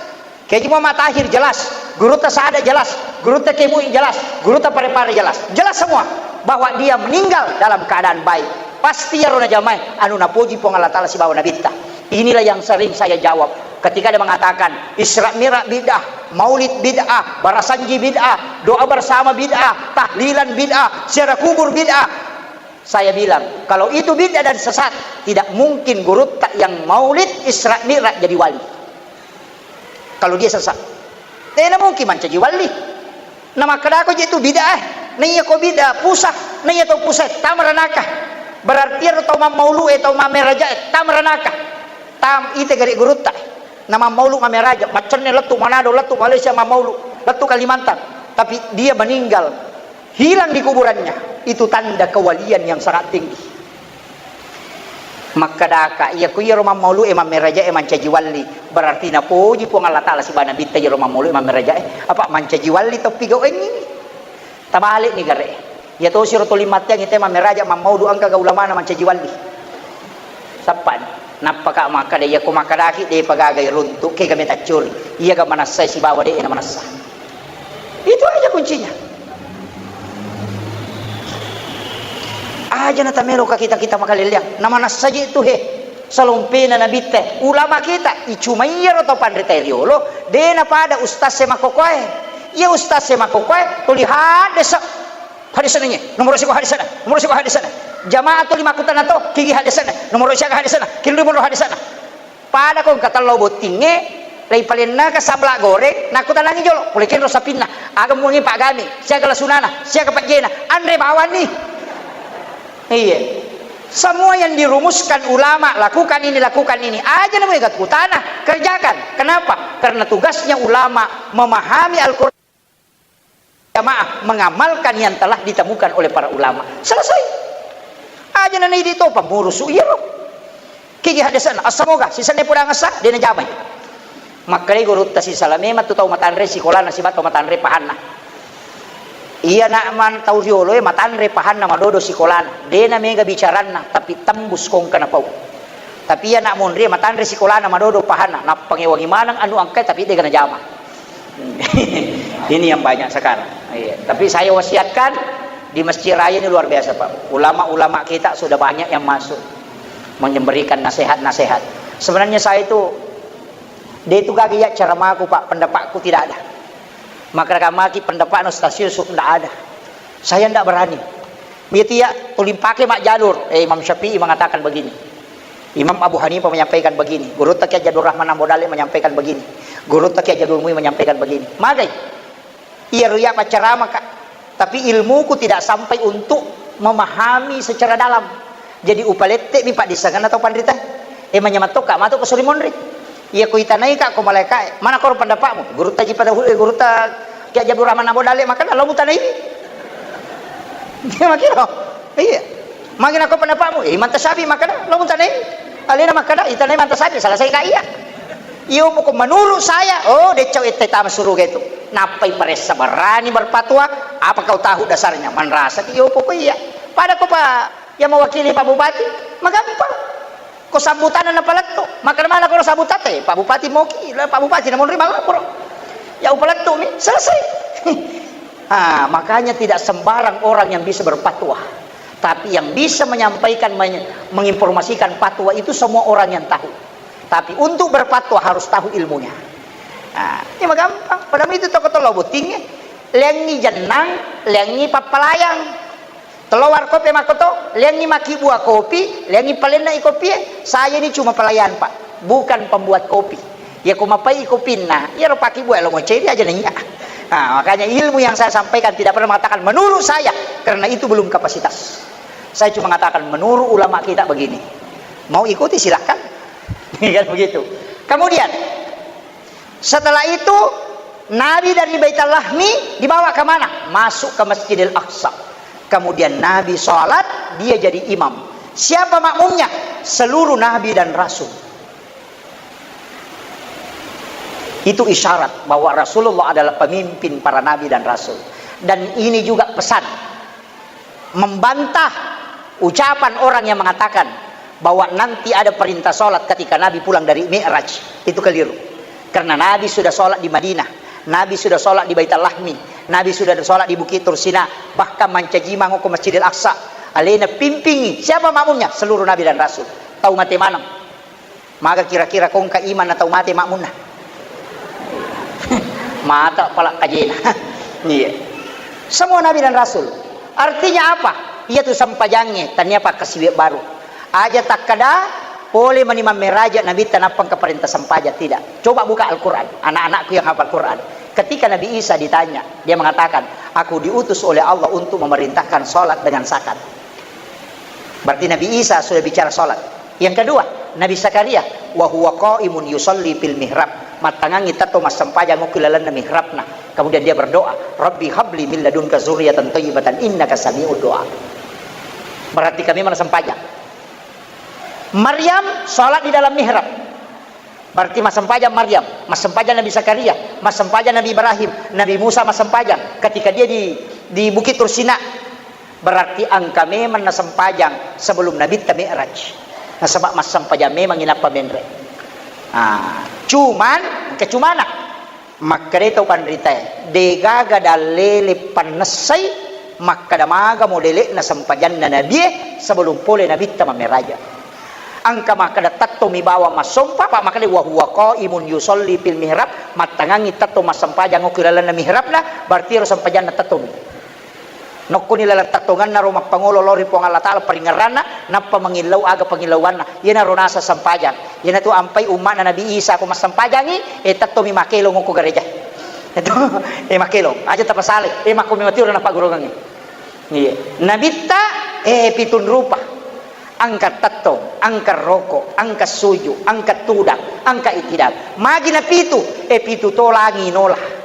Kiai Haji Muhammad Tahir jelas, gurutta Sada jelas, gurutta Kiai Muin jelas, gurutta Pare-Pare jelas. Jelas semua bahwa dia meninggal dalam keadaan baik. Pasti iyaro najamae anu napoji Puang Allah Taala sibawa Nabitta. Inilah yang sering saya jawab ketika ada mengatakan Isra Mi'raj bid'ah, Maulid bid'ah, Barasanji bid'ah, doa bersama bid'ah, tahlilan bid'ah, ziarah kubur bid'ah. Saya bilang, kalau itu bid'ah dan sesat, tidak mungkin gurutta yang Maulid Isra Mi'raj jadi wali. Kalau dia sesat, tena mungkin mancaji wali. Na makkedako je tu bid'ah, eh. Na iya ko bid'ah, pusa, na iya tau pusa, tama ranaka. Berarti ero tau mammaulu e, tau mammeraja e, tama ranaka. Tam, ite gare gurutta. Na mammaulu mammeraja, maccenne lettu Manado, lettu Malaysia mammaulu, lettu Kalimantan. Tapi dia meninggal, hilang di kuburannya. Itu tanda kewalian yang sangat tinggi. Makkedaka, iya ku iyaro mammaulu e mammeraja e mancaji walli, berarti napoji Puang Allah Taala sibawa Nabitta iyaro mammaulu e mammeraja e, apa mancaji walli toppi gau engngi. Tabalik ni gare. Iya tosi ro toli matteang ite mammeraja mammaulu engka ga ulamana mancaji walli. Sappani. Nappaka makkeda, iya ku makkedaki depa gaga iruntu, kega metaccuri. Iya ga manessai sibawa de na manessa. Itu aja kuncinya. Aja na tamelo ka kita-kita makaleleang. Na manessa je tu he. Salompena nabitte. Ulama kita, icuma iyaro tau panrita riolo, de na pada ustaz e makkokoe. Iya ustaz e makkokoe, tuli haddesa. Haddesa nanye, nomor siko haddesa na, nomor siko haddesa na. Jamaah tuli makkutana to, kigi haddesa na, nomor siaga haddesa na, killu monro haddesa na. Pada ko engka tello bottingnge, leipalennaka sabla goreng, nakkutanangi jolo, pole kenro sapinna, aga muangi paggami, siaga lasunana, siaga pejjena, anre bawanni. Iya. Semua yang dirumuskan ulama, lakukan ini, lakukan ini, aja namanya kutana, kerjakan. Kenapa? Karena tugasnya ulama memahami Al-Quran. Jamaah mengamalkan yang telah ditemukan oleh para ulama. Selesai. Aja nana idi topa murusu iyaro. Kigi haddesana, assamoga sisenna pudang essa, de najamai. Makkedai gurutta sisala memang tu tau matanre sikolana siba tau matanre pahanna. Iya nak man tau rioloe matanre pahanna madodo sikolana. De na mega bicaranna, tapi tembus kongka napau. Tapi iya nak monri matanre sikolana madodo pahanna, nappangewangi maneng anu angkai tapi de ga najama. Ini yang banyak sekarang. Iya. Tapi saya wasiatkan di Masjid Raya ini luar biasa, Pak. Ulama-ulama kita sudah banyak yang masuk memberikan nasihat-nasihat. Sebenarnya saya itu, dia itu gagal ya ceramahku, Pak. Pendapatku tidak ada. Maka maki pendapatnya Ustaz Yusuf tidak ada. Saya tidak berani. Itu ya, tulimpake mak jalur. Eh, Imam Syafi'i mengatakan begini. Imam Abu Hanifah menyampaikan begini, Gurutta Kiai Haji Abdul Rahman Ambo Dalle menyampaikan begini, Gurutta Kiai Haji Abdul Muin menyampaikan begini. Magai, iya ruya paccarama ka, tapi ilmuku tidak sampai untuk memahami secara dalam. Jadi upalette mi paddissengenna tau panrita. E manyameng tokka matu ko suri monri. Iya, ko itanaika ko malaikae, mana koro pendapatmu? Gurutta Jipa Tahu, eh, gurutta Kiai Jabur Rahman Abu Dale makkeda, lo mutanai. Dia makkiro. Iya. Magi nako pendapatmu? Eh, Imam Tasyafi'i makkeda, lo mutanai. Alena makkeda, itanai Imam Tasyafi'i, selesai ka iya. Iyo, pokok menurut saya, oh, decau ette tama suruga itu. Nappai paressa berani berfatwa, apa kau tahu dasarnya? Manrasa, iyo, pokok iya. Pada ko pa, yang mewakili Pak Bupati, magampang. Ko sambutanna napalettu, makkeda mana ko sambutate, Pak Bupati moki, lah, Pak Bupati namonri malapor. Ya upalettu mi, selesai. Ah, makanya tidak sembarang orang yang bisa berfatwa. Tapi yang bisa menyampaikan, menye-, menginformasikan fatwa itu semua orang yang tahu. Tapi untuk berfatwa harus tahu ilmunya. Nah, ini mah gampang. Padahal itu toko tolo bottingnge. Lengi jennang, lengi pappalayang. Telo warkop e makkoto, leangngi makkibua kopi, leangngi palenna i kopie. Saya ini cuma pelayan, Pak, bukan pembuat kopi. Ya, ko mapai i kopinna, iyaro pakkibua lo moceri aja nanya. Nah, makanya ilmu yang saya sampaikan tidak pernah mengatakan menurut saya, karena itu belum kapasitas. Saya cuma mengatakan menurut ulama kita begini. Mau ikuti, silakan. Kan begitu. Kemudian, setelah itu, Nabi dari Baitul Lahmi dibawa ke mana? Masuk ke Masjidil Aqsa. Kemudian Nabi sholat, dia jadi imam. Siapa makmumnya? Seluruh Nabi dan Rasul. Itu isyarat bahwa Rasulullah adalah pemimpin para Nabi dan Rasul. Dan ini juga pesan membantah ucapan orang yang mengatakan bahwa nanti ada perintah sholat ketika Nabi pulang dari Mi'raj. Itu keliru. Karena Nabi sudah sholat di Madinah, Nabi sudah sholat di Baitul Lahmi, Nabi sudah sholat di Bukit Tursina, bahkan mancaji mango ke Masjidil Aqsa. Alena pimpingi. Siapa makmumnya? Seluruh Nabi dan Rasul. Tau mate maneng. Maga kira-kira kongka iman atau mate makmunna? Mata pala kajena. Iya. Semua nabi dan rasul. Artinya apa? Iya tu sempajangnge, tania pakkasiwe baru. Aja takkada, pole mani mammeraja nabitta nappa engka parenta sempajang, tidak. Coba buka Al-Quran, anak-anakku yang hafal Quran. Ketika Nabi Isa ditanya, dia mengatakan, "Aku diutus oleh Allah untuk memerintahkan sholat dengan zakat." Berarti Nabi Isa sudah bicara sholat. Yang kedua, Nabi Zakaria, "Wa huwa qaimun yusalli fil mihrab." Mattangangi tetto massempajang okko lalenna mihrabna. Kemudian dia berdoa, "Rabbi habli min ladunka zurriyatan thayyibatan innaka sami'ud du'a." Berarti kami mana sempajang. Maryam sholat di dalam mihrab. Berarti massempajang Maryam, massempajang Nabi Zakaria, massempajang Nabi Ibrahim, Nabi Musa massempajang ketika dia di, di Bukit Tursina. Berarti engka memang nasempajang sebelum Nabitta Mi'raj. Nasaba massempajang memang inappa menre. Ah, cuman, engka cumana. Makkeda tau panritae, degaga dallele pannessai makkeda maga modele'na sempajanna nabie sebelum pole Nabitta mammeraja. Engka makkeda tettomi bawang massompa, pa makkeda wa huwa qaimun yusalli fil mihrab, mattangangi tetto massempajang okko lalenna mihrabna, berarti ero sempajanna tettomi. Nokkoni laleng tettongenna ro mappangolo lao ri Puang Allah Ta'ala paringerranna, nappa mangillau aga pangillauanna. Iyanaro naseng sempajang. Iyanatu ampai umma'na Nabi Isa ko massempajangi, eh, tettomi makelong ko gereja. Itu, eh, makelong. Aja tapasale. Eh, makko mematiura napaggurungengi. Iya. Nabitta, eh, pitun rupa. Angka tettong, angka roko, angka suju, angka tudang, angka itidal. Magi napitu, eh, pitu to langi nola.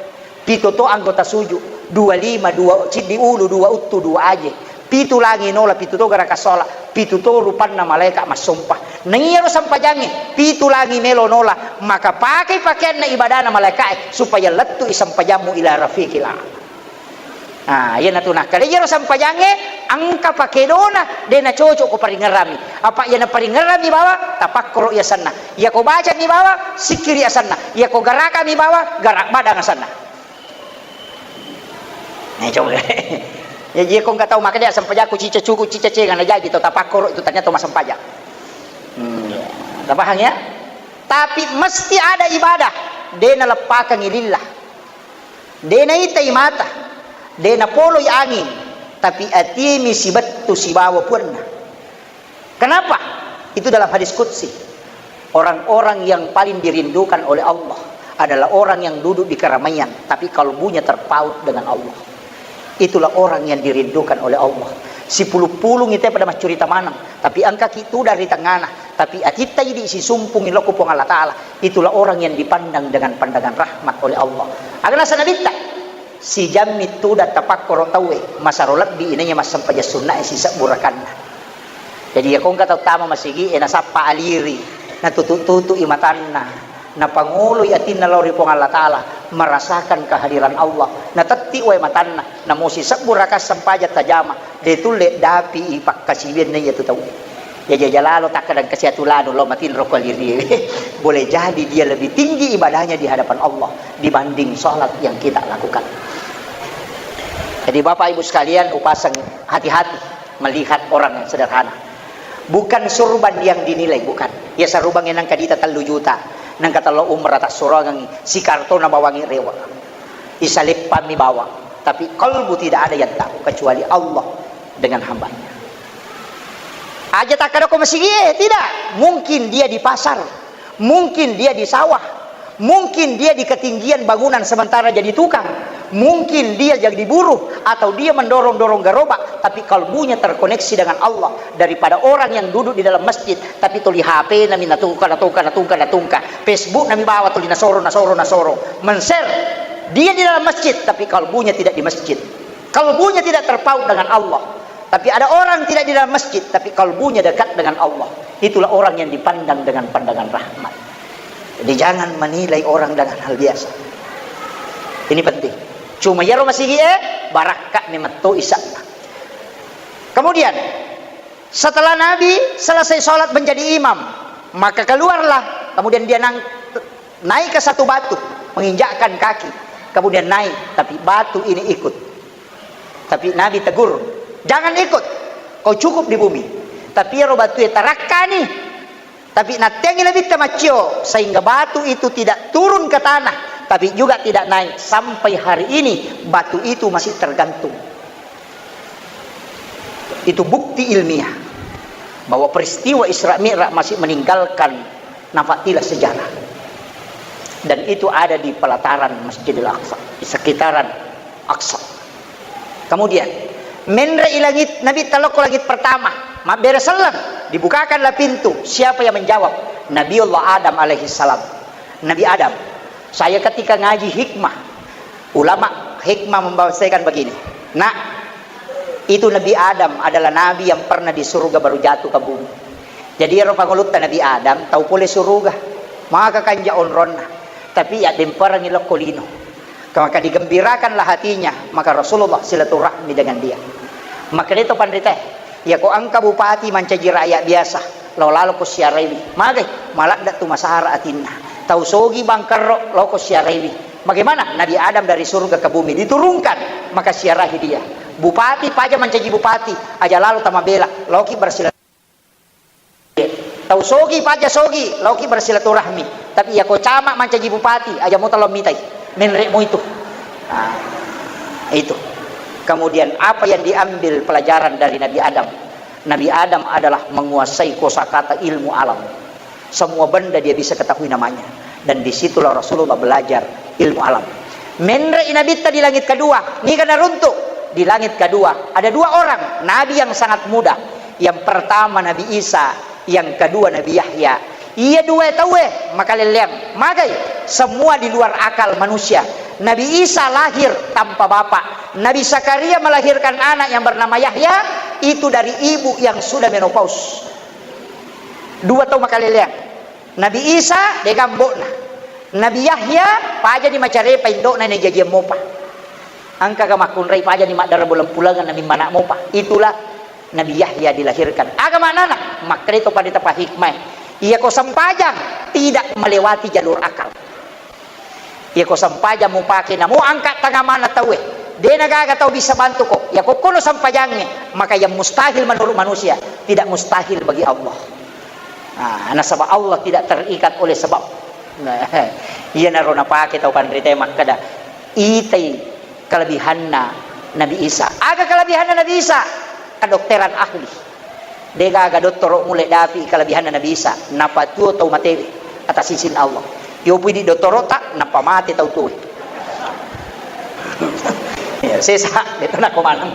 Pitu to anggota suju, dua lima, dua ciddi ulu, dua uttu, dua aje. Pitu langi nola, pitu to garaka sola, pitu to rupanna malaeka massompa. Naiyaro sempajangnge, pitu langi melo nola, maka pakai pakaianna ibadana malaekae supaya lettu'i sempajammu ila rafiqil a'la. Ah, iyanatu nakkeda iyaro sempajangnge engka pakedona, de nacocok ko paringerrami. Apa iyana paringerrami bawang, tapakkoro i asenna. Iyako bacani bawang, sikkiri asenna. Iyako garakami bawang, garak badang asenna. Eh, coba. Ya, iya, ko engka tau makkeda, "Sempajakku cica cuku, cica cenga," na jaji to tapakkoro itu ternyata massempajang. Hmm, iya. Tapahang ya? Tapi mesti ada ibadah, de naleppakangi lillah. De naitai mata, de napoloi anging, tapi atimi sibettu sibawa puanna. Kenapa? Itu dalam hadis qudsi. Orang-orang yang paling dirindukan oleh Allah adalah orang yang duduk di keramaian, tapi kalbunya terpaut dengan Allah. Itulah orang yang dirindukan oleh Allah. Sipulung-pulung itu pada maccurita maneng, tapi engkaki tudang ri tengngana, tapi atitta idi sisumpungi lao ko Puang Allah Ta'ala. Itulah orang yang dipandang dengan pandangan rahmat oleh Allah. Aga naseng Nabitta, sijammi tudang tapakkoro tauwe, masero lebbi inaiya massempajang sunnae sisebbu rakanna. Jadi, iya ko engka tau tama masigi e, nasappa aliri, natutu-tutu i matanna, napangoloi atinna lao ri Puang Allah Ta'ala, merasakan kehadiran Allah, natetti wae matanna, namo sisebbu raka sempajang tajama, de tulle dapi i pakkasiwianna iya tu tau. Jaja-jaja lalo takkadang kasi atu lanu lao matinro ko aliri. Boleh jadi dia lebih tinggi ibadahnya di hadapan Allah dibanding salat yang kita lakukan. Jadi, Bapak Ibu sekalian, upasang hati-hati melihat orang yang sederhana. Bukan surban yang dinilai, bukan. Ya, sarubangnge nangka dita tellu juta, nangka tello umrah tassuroangengi, sikartona bawangi rewa. Isaleppammi bawang, tapi kalbu tidak ada yang tahu kecuali Allah dengan hambanya. Aja takkadako masigi e, tidak. Mungkin dia di pasar, mungkin dia di sawah, mungkin dia di ketinggian bangunan sementara jadi tukang, mungkin dia jadi buruh, atau dia mendorong-dorong gerobak, tapi kalbunya terkoneksi dengan Allah. Daripada orang yang duduk di dalam masjid, tapi tuli H P nami natungka, natungka, natungka, natungka. Facebook nami bawa tuli nasoro, nasoro, nasoro. Men-share. Dia di dalam masjid, tapi kalbunya tidak di masjid. Kalbunya tidak terpaut dengan Allah. Tapi ada orang tidak di dalam masjid, tapi kalbunya dekat dengan Allah. Itulah orang yang dipandang dengan pandangan rahmat. Jadi, jangan menilai orang dengan hal biasa. Ini penting. Cuma iyaro masigi e, barakka ni metto isa'na. Kemudian, setelah Nabi selesai sholat menjadi imam, maka keluarlah. Kemudian dia nang-, naik ke satu batu, menginjakkan kaki. Kemudian naik, tapi batu ini ikut. Tapi Nabi tegur, "Jangan ikut, kau cukup di bumi." Tapi iyaro batue tarakkani. Tapi natteangi Nabitta maccio, sehingga batu itu tidak turun ke tanah, tapi juga tidak naik. Sampai hari ini, batu itu masih tergantung. Itu bukti ilmiah bahwa peristiwa Isra Mi'raj masih meninggalkan nafak tilas sejarah. Dan itu ada di pelataran Masjidil Aqsa, di sekitaran Aqsa. Kemudian, menre i langit, Nabitta lokko langit pertama, mabbere selleng, dibukakanlah pintu. Siapa yang menjawab? Nabiullah Adam alaihi salam. Nabi Adam, saya ketika ngaji hikmah, ulama hikmah membahasakan begini, "Nak, itu Nabi Adam adalah nabi yang pernah di surga baru jatuh ke bumi." Jadi, ero pangulutta Nabi Adam, tau pole suruga. Maka kanja onronna. Tapi ya, demperangi lokko lino. Maka digembirakanlah hatinya, maka Rasulullah silaturahmi dengan dia. Maka itu pandita, ya ko engka bupati mancaji rakyat biasa, lao lalo ko siaraiwi. Magai, maladda tu masara atinna. Tau sogi bangkerro, lao ko siaraiwi. Bagaimana? Nabi Adam dari surga ke bumi diturunkan, maka siarahi dia. Bupati paja mancaji bupati, aja lalo tamabela, laoki bersilaturahmi. Tau sogi, paja sogi, laoki bersilaturahmi. Tapi ya ko camat mancaji bupati, aja mo talo mitai. Menre mo itu. Nah, itu. Kemudian apa yang diambil pelajaran dari Nabi Adam? Nabi Adam adalah menguasai kosakata ilmu alam. Semua benda dia bisa ketahui namanya. Dan disitulah Rasulullah belajar ilmu alam. Menre i Nabitta di langit kedua, niga naruntuk? Di langit kedua, ada dua orang, nabi yang sangat muda. Yang pertama Nabi Isa, yang kedua Nabi Yahya. Iya dua tauwe makalelleang. Magai? Semua di luar akal manusia. Nabi Isa lahir tanpa bapak. Nabi Zakaria melahirkan anak yang bernama Yahya, itu dari ibu yang sudah menopause. Dua tau makalelleang. Nabi Isa, dega ambo'na. Nabi Yahya, pajani macarepa indo'na, najajiang mopa. Engkaga makkunrai pajani maddara bulang-pulangan namimmana mopa. Itulah Nabi Yahya dilahirkan. Aga maknana? Makkeda to pandita pahikmae. Iya ko sempajang tidak melewati jalur akal. Iya ko sempajang mupake namo angka tangamana tauwe. De nagaga tau bisa bantu ko. Iya ko kono sempajangnge, maka yang mustahil menurut manusia tidak mustahil bagi Allah. Nah, nasaba Allah tidak terikat oleh sebab. Nah, iyanaro napake tau panritae makkeda, itai kelebihanna Nabi Isa. Aga kelebihanna Nabi Isa? Kedokteran ahli. Degaga dottoro mulle dapi kelebihanna Nabi Isa. Napatuo tau matewe atas izin Allah. Yopui di dottoro ta, nappa mate tau tuwe. Ya, Sesa, itu nako maneng.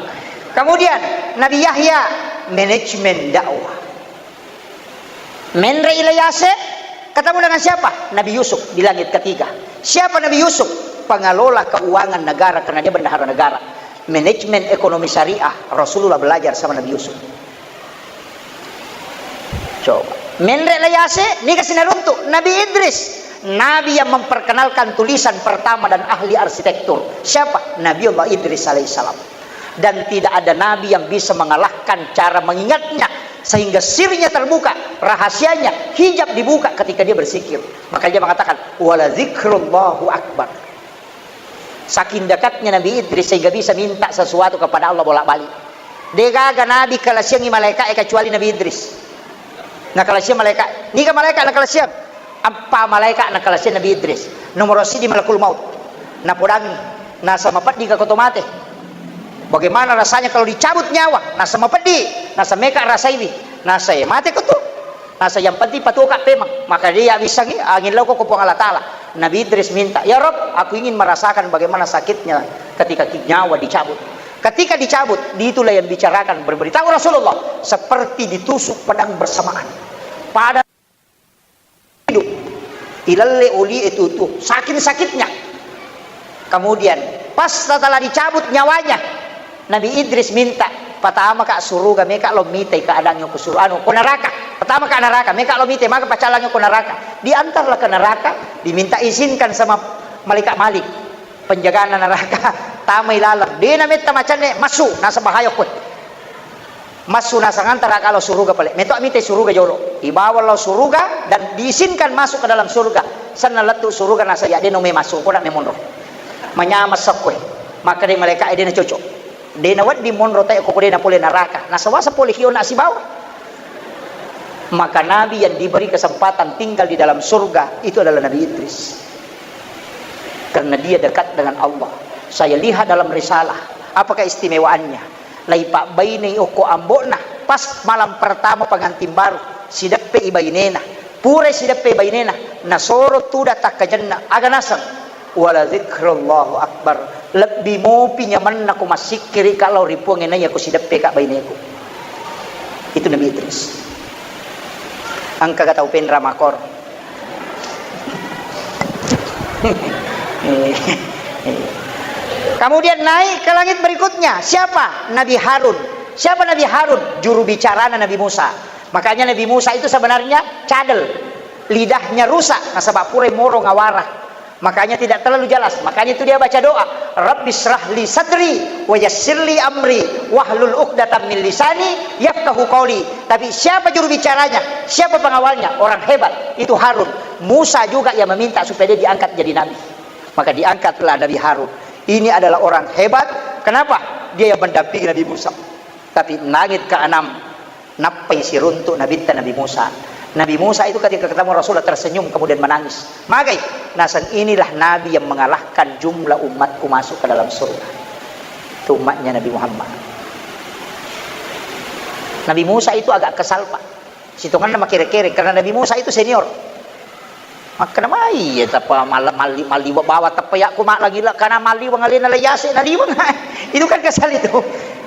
Kemudian, Nabi Yahya, manajemen dakwah. Menre i La Yase, ketemu dengan siapa? Nabi Yusuf di langit ketiga. Siapa Nabi Yusuf? Pengelola keuangan negara, karena dia bendahara negara. Manajemen ekonomi syariah, Rasulullah belajar sama Nabi Yusuf. Coba. Menre La Yase, niga sinaruntu? Nabi Idris. Nabi yang memperkenalkan tulisan pertama dan ahli arsitektur. Siapa? Nabiullah Idris alaihissalam. Dan tidak ada nabi yang bisa mengalahkan cara mengingatnya, sehingga sirnya terbuka, rahasianya, hijab dibuka ketika dia berzikir. Maka dia mengatakan, "Wala zikrullahu akbar." Saking dekatnya Nabi Idris sehingga bisa minta sesuatu kepada Allah bolak-balik. Degaga nabi kalasiangi malaika'e kecuali Nabi Idris. Nakalasiang malaika. Niga malaika nakalasiang? Eppa malaika nakalasiang Nabi Idris. Nomoro sidi malakul maut. Napodangi. Nasa mapeddi ka ko to mate. Bagaimana rasanya kalau dicabut nyawa? Nasa mapeddi. Nasa meka rasaiwi. Nasa, eh, mate ko tu. Nasa yang penting patuoka pemeng. Maka dia wissangi, angin lauko ko Puang Allah Ta'ala. Nabi Idris minta, "Ya Rob, aku ingin merasakan bagaimana sakitnya ketika ki-, nyawa dicabut." Ketika dicabut, itulah yang bicarakan, berberitahu Rasulullah, seperti ditusuk pedang bersamaan. Pada hidup, ilalle oli itu tuh, saking sakitnya. Kemudian, pas setelah dicabut nyawanya, Nabi Idris minta, "Pertama ka suruga, meka lo mitai keadaannya ke suruga, anu, ke neraka. Pertama ka neraka, meka lo mitai, maka pacalannya ke neraka." Diantarlah ke neraka, diminta izinkan sama malaikat Malik, penjagana neraka, tamai laleng. Dena metta macanne, masuk, nasa bahaya kue. Massu nasang antara ka lao suruga pale. Meto mite suruga jolo. Ibawa lao suruga dan diizinkan masuk ke dalam surga. Senna lettu suruga nasa ya deno me masuk, koda me monro. Manyama sekkue. Maka dei malaika dena cocok. Dena wedding monro tae ko dena pole neraka. Nasawasa pole hiona sibawa. Maka nabi yang diberi kesempatan tinggal di dalam surga itu adalah Nabi Idris. Karena dia dekat dengan Allah. Saya lihat dalam risalah, apa keistimewaannya? Laipabbainei okko ambo'na, pas malam pertama pengantin baru, sideppe i bainena. Pura sideppe i bainena, nasoro tudang takkajenna, aga naseng? "Wala zikrullahu akbar." Lebbi mopi nyamenna ko massikkiri ka lao ri Puang e naiya ko sideppe ka baineku. Itu Nabi Idris. Engka ga tau penra makor. Kemudian naik ke langit berikutnya. Siapa? Nabi Harun. Siapa Nabi Harun? Juru bicarana Nabi Musa. Makanya Nabi Musa itu sebenarnya cadel. Lidahnya rusak. Nasaba pura moro ngawara. Makanya tidak terlalu jelas. Makanya itu dia baca doa, "Rabbi syrah li sadri wa yassir li amri wahlul uqdatam min lisani yafqahu qauli." Tapi siapa juru bicaranya? Siapa pengawalnya? Orang hebat. Itu Harun. Musa juga yang meminta supaya dia diangkat jadi nabi. Maka diangkatlah Nabi Harun. Ini adalah orang hebat. Kenapa? Dia yang mendampingi Nabi Musa. Tapi langit keenam, nappai siruntuk nabitta Nabi Musa. Nabi Musa itu ketika ketemu Rasulullah tersenyum kemudian menangis. Magai? Naseng inilah nabi yang mengalahkan jumlah umatku masuk ke dalam surga. Itu umatnya Nabi Muhammad. Nabi Musa itu agak kesal, Pak. Sitonganna makere-kere karena Nabi Musa itu senior. Makkeda mai, "Iya, tappa mal-, malli-, malliwa bawa tappa yakku mallangi la-, kana malliweng alena La Yase naliweng." Itu kan kesal itu.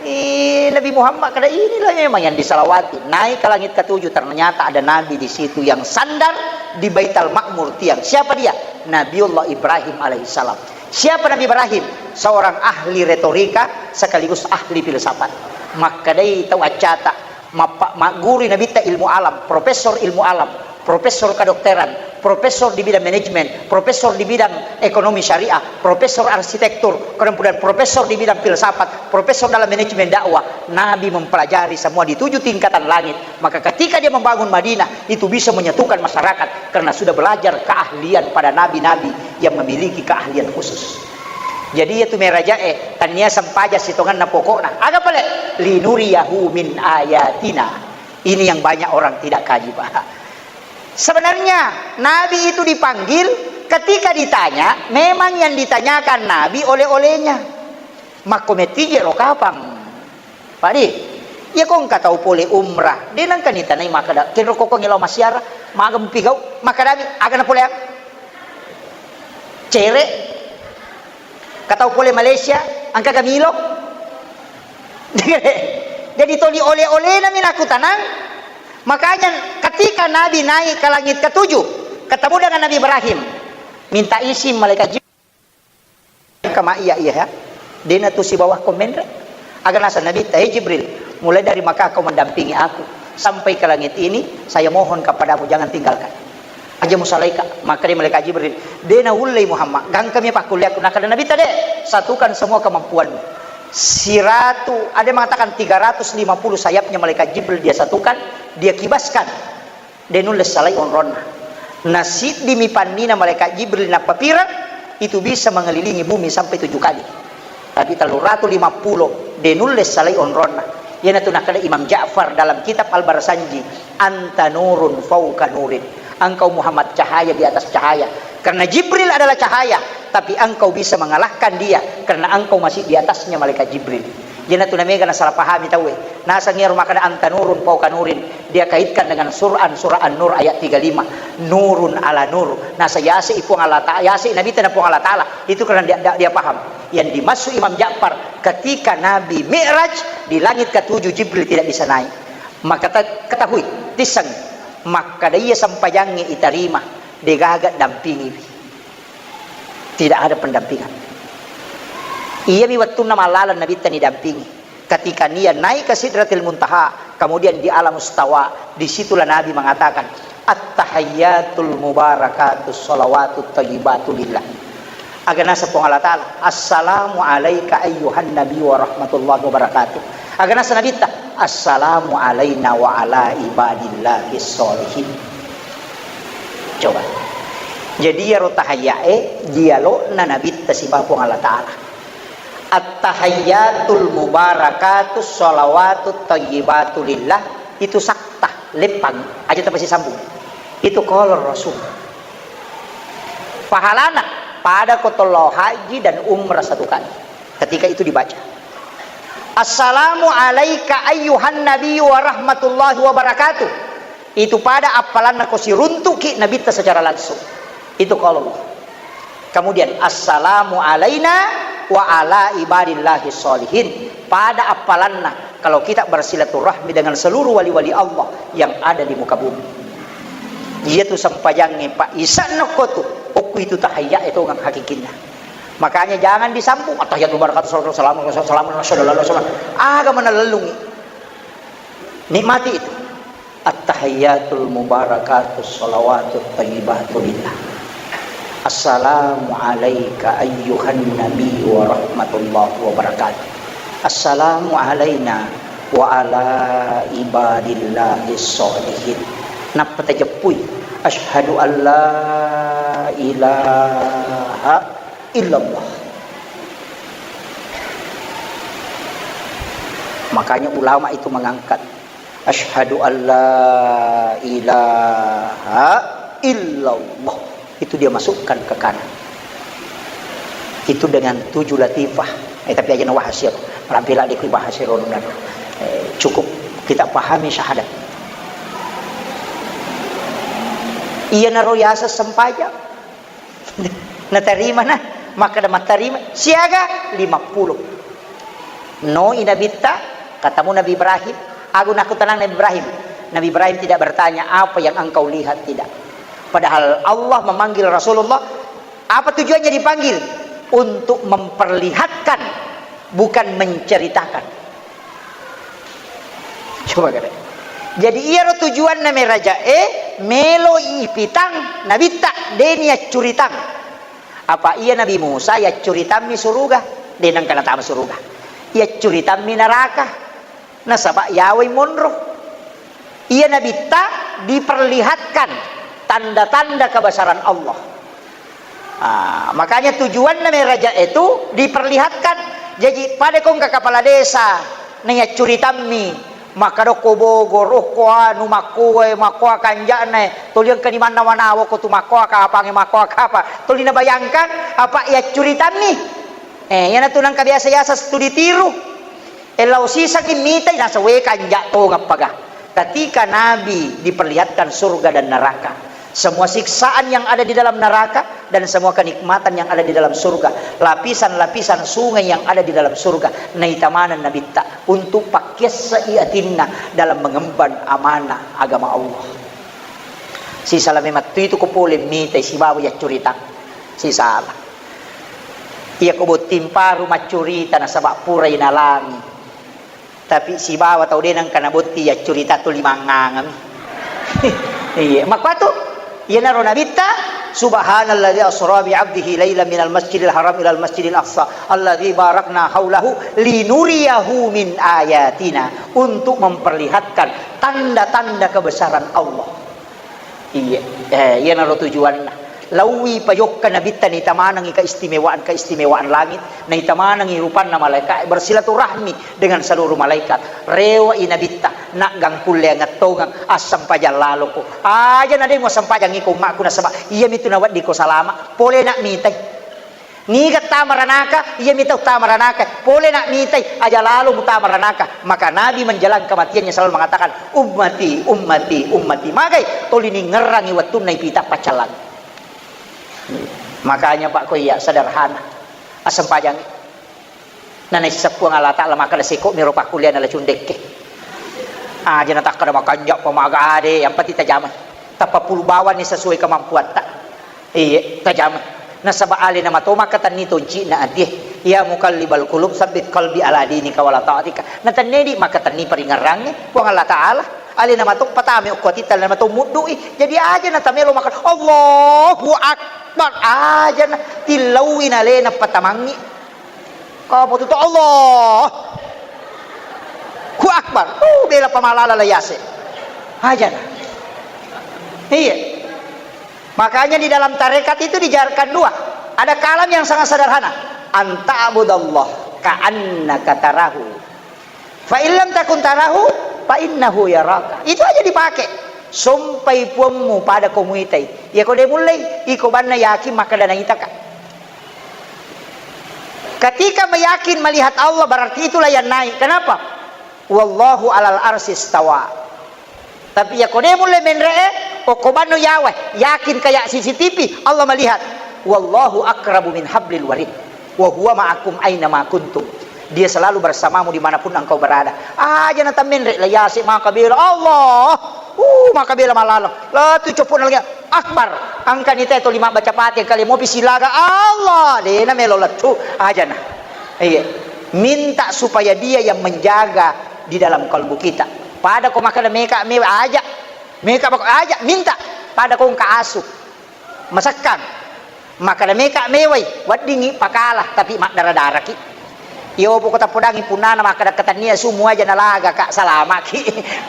Eh, Nabi Muhammad kada inilah memang yang disalawati. Naik ke langit ketujuh, ternyata ada nabi di situ yang sandar di Baitul Makmur tiang. Siapa dia? Nabiullah Ibrahim alaihissalam. Siapa Nabi Ibrahim? Seorang ahli retorika sekaligus ahli filsafat. Makkedai tau accata, Mappa-, maggurui nabitta ilmu alam, profesor ilmu alam, profesor kedokteran, profesor di bidang manajemen, profesor di bidang ekonomi syariah, profesor arsitektur, kemudian profesor di bidang filsafat, profesor dalam manajemen dakwah. Nabi mempelajari semua di tujuh tingkatan langit. Maka ketika dia membangun Madinah, itu bisa menyatukan masyarakat karena sudah belajar keahlian pada nabi-nabi yang memiliki keahlian khusus. Jadi, iya tu merajae, tania sempaja sitonganna pokokna. Aga pale? "Linuriyahu min ayatina." Ini yang banyak orang tidak kaji, Pak. Sebenarnya, Nabi itu dipanggil, ketika ditanya, memang yang ditanyakan Nabi oleh-olehnya. Makko metije lo kapang. Padi, iya ko engka tau pole umrah, de nengka nitanai makkeda, "Kenro kokko ngelo massiara, maga mupigau?" Makkedami, "Aga napoleang?" Cere. Katau pole Malaysia, Engka gamilo. Jadi toli oleh-olehna mi nakutanang. Makanya ketika Nabi naik ke langit ketujuh, ketemu dengan Nabi Ibrahim, minta izin malaikat Jibril. Kama iya iya ya. Dena tu sibawa komenre. Aga nasa Nabi, "Hei Jibril, mulai dari maka kau mendampingi aku sampai ke langit ini, saya mohon kepadamu jangan tinggalkan." Aja musalaika, makkeda malaikat Jibril, "De naullei Muhammad, gangkami pakkulleakku." Nakkeda Nabitta, "De, satukan semua kemampuanmu." Siratu, ada yang mengatakan tiga ratus lima puluh sayapnya malaikat Jibril dia satukan, dia kibaskan. De nulle salai onronna. Nasiddimi pannina malaikat Jibril nappapireng, itu bisa mengelilingi bumi sampai tujuh kali. Tapi telluratu lima puluh de nulle salai onronna. Iyanatu nakkeda Imam Ja'far dalam kitab Al-Barsanji, "Anta nurun fauqa nurin." Engkau Muhammad cahaya di atas cahaya. Karena Jibril adalah cahaya, tapi engkau bisa mengalahkan dia karena engkau masih di atasnya malaikat Jibril. Iyanatu namega nasalah pahami tauwe. Naseng iyaro makkeda anta nurun fauqa nurin, dia kaitkan dengan Quran surah An-Nur ayat tiga lima. Nurun ala nur. Nasa yase i Puang Allah Ta'ala, yase i Nabi tena Puang Allah Ta'ala. Itu karena dia, dia, dia paham. Yang dimaksud Imam Ja'far, ketika Nabi Mi'raj di langit ketujuh, Jibril tidak bisa naik. Maka ta-, ketahui, tisseng, makkeda iya sempajangnge itarima, degaga dampingiwi. Tidak ada pendampingan. Iyami wettunna mallaleng Nabitta nidampingi. Ketika nia naik ke Sidratil Muntaha, kemudian di alam istawa, disitulah Nabi mengatakan, "At-tahiyyatul mubarakatus shalawatut thayyibatu lillah." Aga nasa Puang Allah Ta'ala, "Assalamu alaika ayyuhan nabi wa rahmatullahi wa barakatuh." Aga nasa Nabitta, "Assalamu alaina wa ala ibadillahis sholihin." Coba. Jadi iyaro tahayyae dialogna Nabitta sibawa Puang Allah Ta'ala. At-tahiyyatul mubarakatus shalawatut thayyibatu lillah, itu saktah, leppang, aja tapasisambung. Itu qalar Rasul. Pahalana pada ko tollo haji dan umrah satu kali. Ketika itu dibaca, "Assalamu alaika ayyuhan nabiyyu wa rahmatullahi wa barakatuh." Itu pada appalanna ko siruntuki Nabitta secara langsung. Itu qaulullah. Kemudian, "Assalamu alaina wa ala ibadillahi sholihin." Pada appalanna kalau kita bersilaturahmi dengan seluruh wali-wali Allah yang ada di muka bumi. Iyatu sempajangnge, Pak, isanna kotu, okku itu tahayya itu ngang hakikinna. Makanya jangan disambung, "Attahiyatu barakatuh, salatu wassalamu, wassalamu, wassalamu." Aga mana lellungi. Nikmati itu. At-tahiyyatul mubarakatus shalawatut thayyibatu lillah. Assalamu alaika ayyuhan nabi wa rahmatullahi wa barakatuh. Assalamu alaina wa ala ibadillahis sholihin. Nappa tajeppui, "Asyhadu an la ilaha illallah." Makanya ulama itu mengangkat, "Asyhadu an la ilaha illallah." Itu dia masukkan ke kanan. Itu dengan tujuh latifah. Eh, tapi aja nawahas ya. Merampilah di bahas ya, eh, cukup kita pahami syahadat. Iyanaro yaseng sempajang. Natarima na, makkeda mattarima, siaga lima puluh. No i Nabitta, katamu Nabi Ibrahim, aga nakkutanang Nabi Ibrahim. Nabi Ibrahim tidak bertanya, "Apa yang engkau lihat?" Tidak. Padahal Allah memanggil Rasulullah, apa tujuannya dipanggil? Untuk memperlihatkan, bukan menceritakan. Coba kada. Jadi iyaro tujuanna merajae, melo ipitang Nabitta, deni accuritang. Apa iya Nabi Musa yaccuritammi suruga, de nengka natama suruga. Yaccuritammi neraka, nasaba yawai monro. Iya Nabitta diperlihatkan tanda-tanda kebesaran Allah. Ah, makanya tujuanna meraja itu diperlihatkan. Jadi pada kongka kepala desa, naiya curitammi, makkadokko Bogor, okko anu, makkoe, makkoa kanja'na, toliang kani manna manawa ko tu makkoa kapange, makkoa kapa. Toli nabayangkan apa iya curitammi. Eh, iyanatu nangka biasa-biasa studi tiru. E, lao sisengngi mitai, naseng, "We, kanja' tongeng paga." Ketika Nabi diperlihatkan surga dan neraka, semua siksaan yang ada di dalam neraka dan semua kenikmatan yang ada di dalam surga, lapisan-lapisan sungai yang ada di dalam surga, naita maneng Nabitta untuk pakkiasse'i atinna dalam mengemban amanah agama Allah. Sisala memattu itu ko pole mitai sibawa yaccurita. Sisala. Iya ko botting paru maccurita nasaba purai nalami. Tapi sibawa tau de nengka nabotti yaccurita tu limangngangami. Iya, makkuatu iyanaro Nabitta, "Subhanalladzi asra bi 'abdihi lailan minal masjidil haram ilal masjidil aqsa alladzi barakna haulahu linuriyahu min ayatina," untuk memperlihatkan tanda-tanda kebesaran Allah. Iya, eh, iyanaro tujuanna. Laui pajokka Nabitta naita manengi keistimewaan-keistimewaan langit, naita manengi rupanna malaikat, bersilaturahmi dengan seluruh malaikat. Rewe'i Nabitta, naggangkulleangeng tongeng, assempajang laloko. Aja na de muassempajang iko ummakku nasaba iyamitu naweddiko salama. Pole na mitai. Niga tama ranaka, iyami tau tama ranaka. Pole na mitai, aja lalo mutama ranaka. Maka Nabi menjelang kematiannya selalu mengatakan, "Ummati, ummati, ummati." Magai toli ningerrangi wettunna ipita paccallang. Makanya Pak ko iya sederhana. Assempajangi. Nanaisseng Puang Allah Ta'ala makkeda seko miro pakkuliana la cundekke. Aja natakkeda makanja pamaga ade, yang penting tajamai. Tappa pulu bawanni sesuai kemampuatta. Iye, tajamai. Nasaba alena mato makkatenni tonci'na atie. Ya muqallibal qulub, tsabbit qalbi ala dinika wala ta'atika. Natennedi makkatenni paringerrangnge Puang Allah Ta'ala. Alena mato patame okko atitta, alena mato muddu'i. Jadi aja natamelo makkeda, "Allahu Akbar." Aja na tillaui nalena patamangngi. Apa tu, Allahu Akbar. Uh, bela pamalala la yase. Aja na. Iya. Makanya di dalam tarekat itu diajarkan dua. Ada kalam yang sangat sederhana. An ta'budallah ka'annaka tarahu. Fa illam takun tarahu, fa innahu yaraka. Itu aja dipakai. Sompai puammu pada ko muitai. Iya ko de mullei, iko banna yakin makkeda naitaka. Ketika meyakin melihat Allah, berarti itulah yang naik. Kenapa? Wallahu alal arsy istawa. Tapi iya ko de mulle menre'e, okko banno yawa, yakin kayak C C T V, Allah melihat. Wallahu aqrabu min hablil warid. Wa huwa ma'akum aina ma kuntum. Dia selalu bersamamu dimanapun engkau berada. Aja na tammenre la yase maka bela Allah. Uh, maka bela malalang. La tu copona lagi. Akbar. Angkani te to lima baca Fatihah kali mopi silaga Allah. Dena melo lettu. Aja na. Iya. Minta supaya dia yang menjaga di dalam kalbu kita. Pada ko makkeda meka mewa aja. Meka bako aja minta. Pada ko engka asu. Masekkang. Makkeda meka mewai, weddingngi pakala, tapi maddara-daraki. Iyo poko tappodangi punnana makkeda ketennia sumu aja nalaga ka salamaki.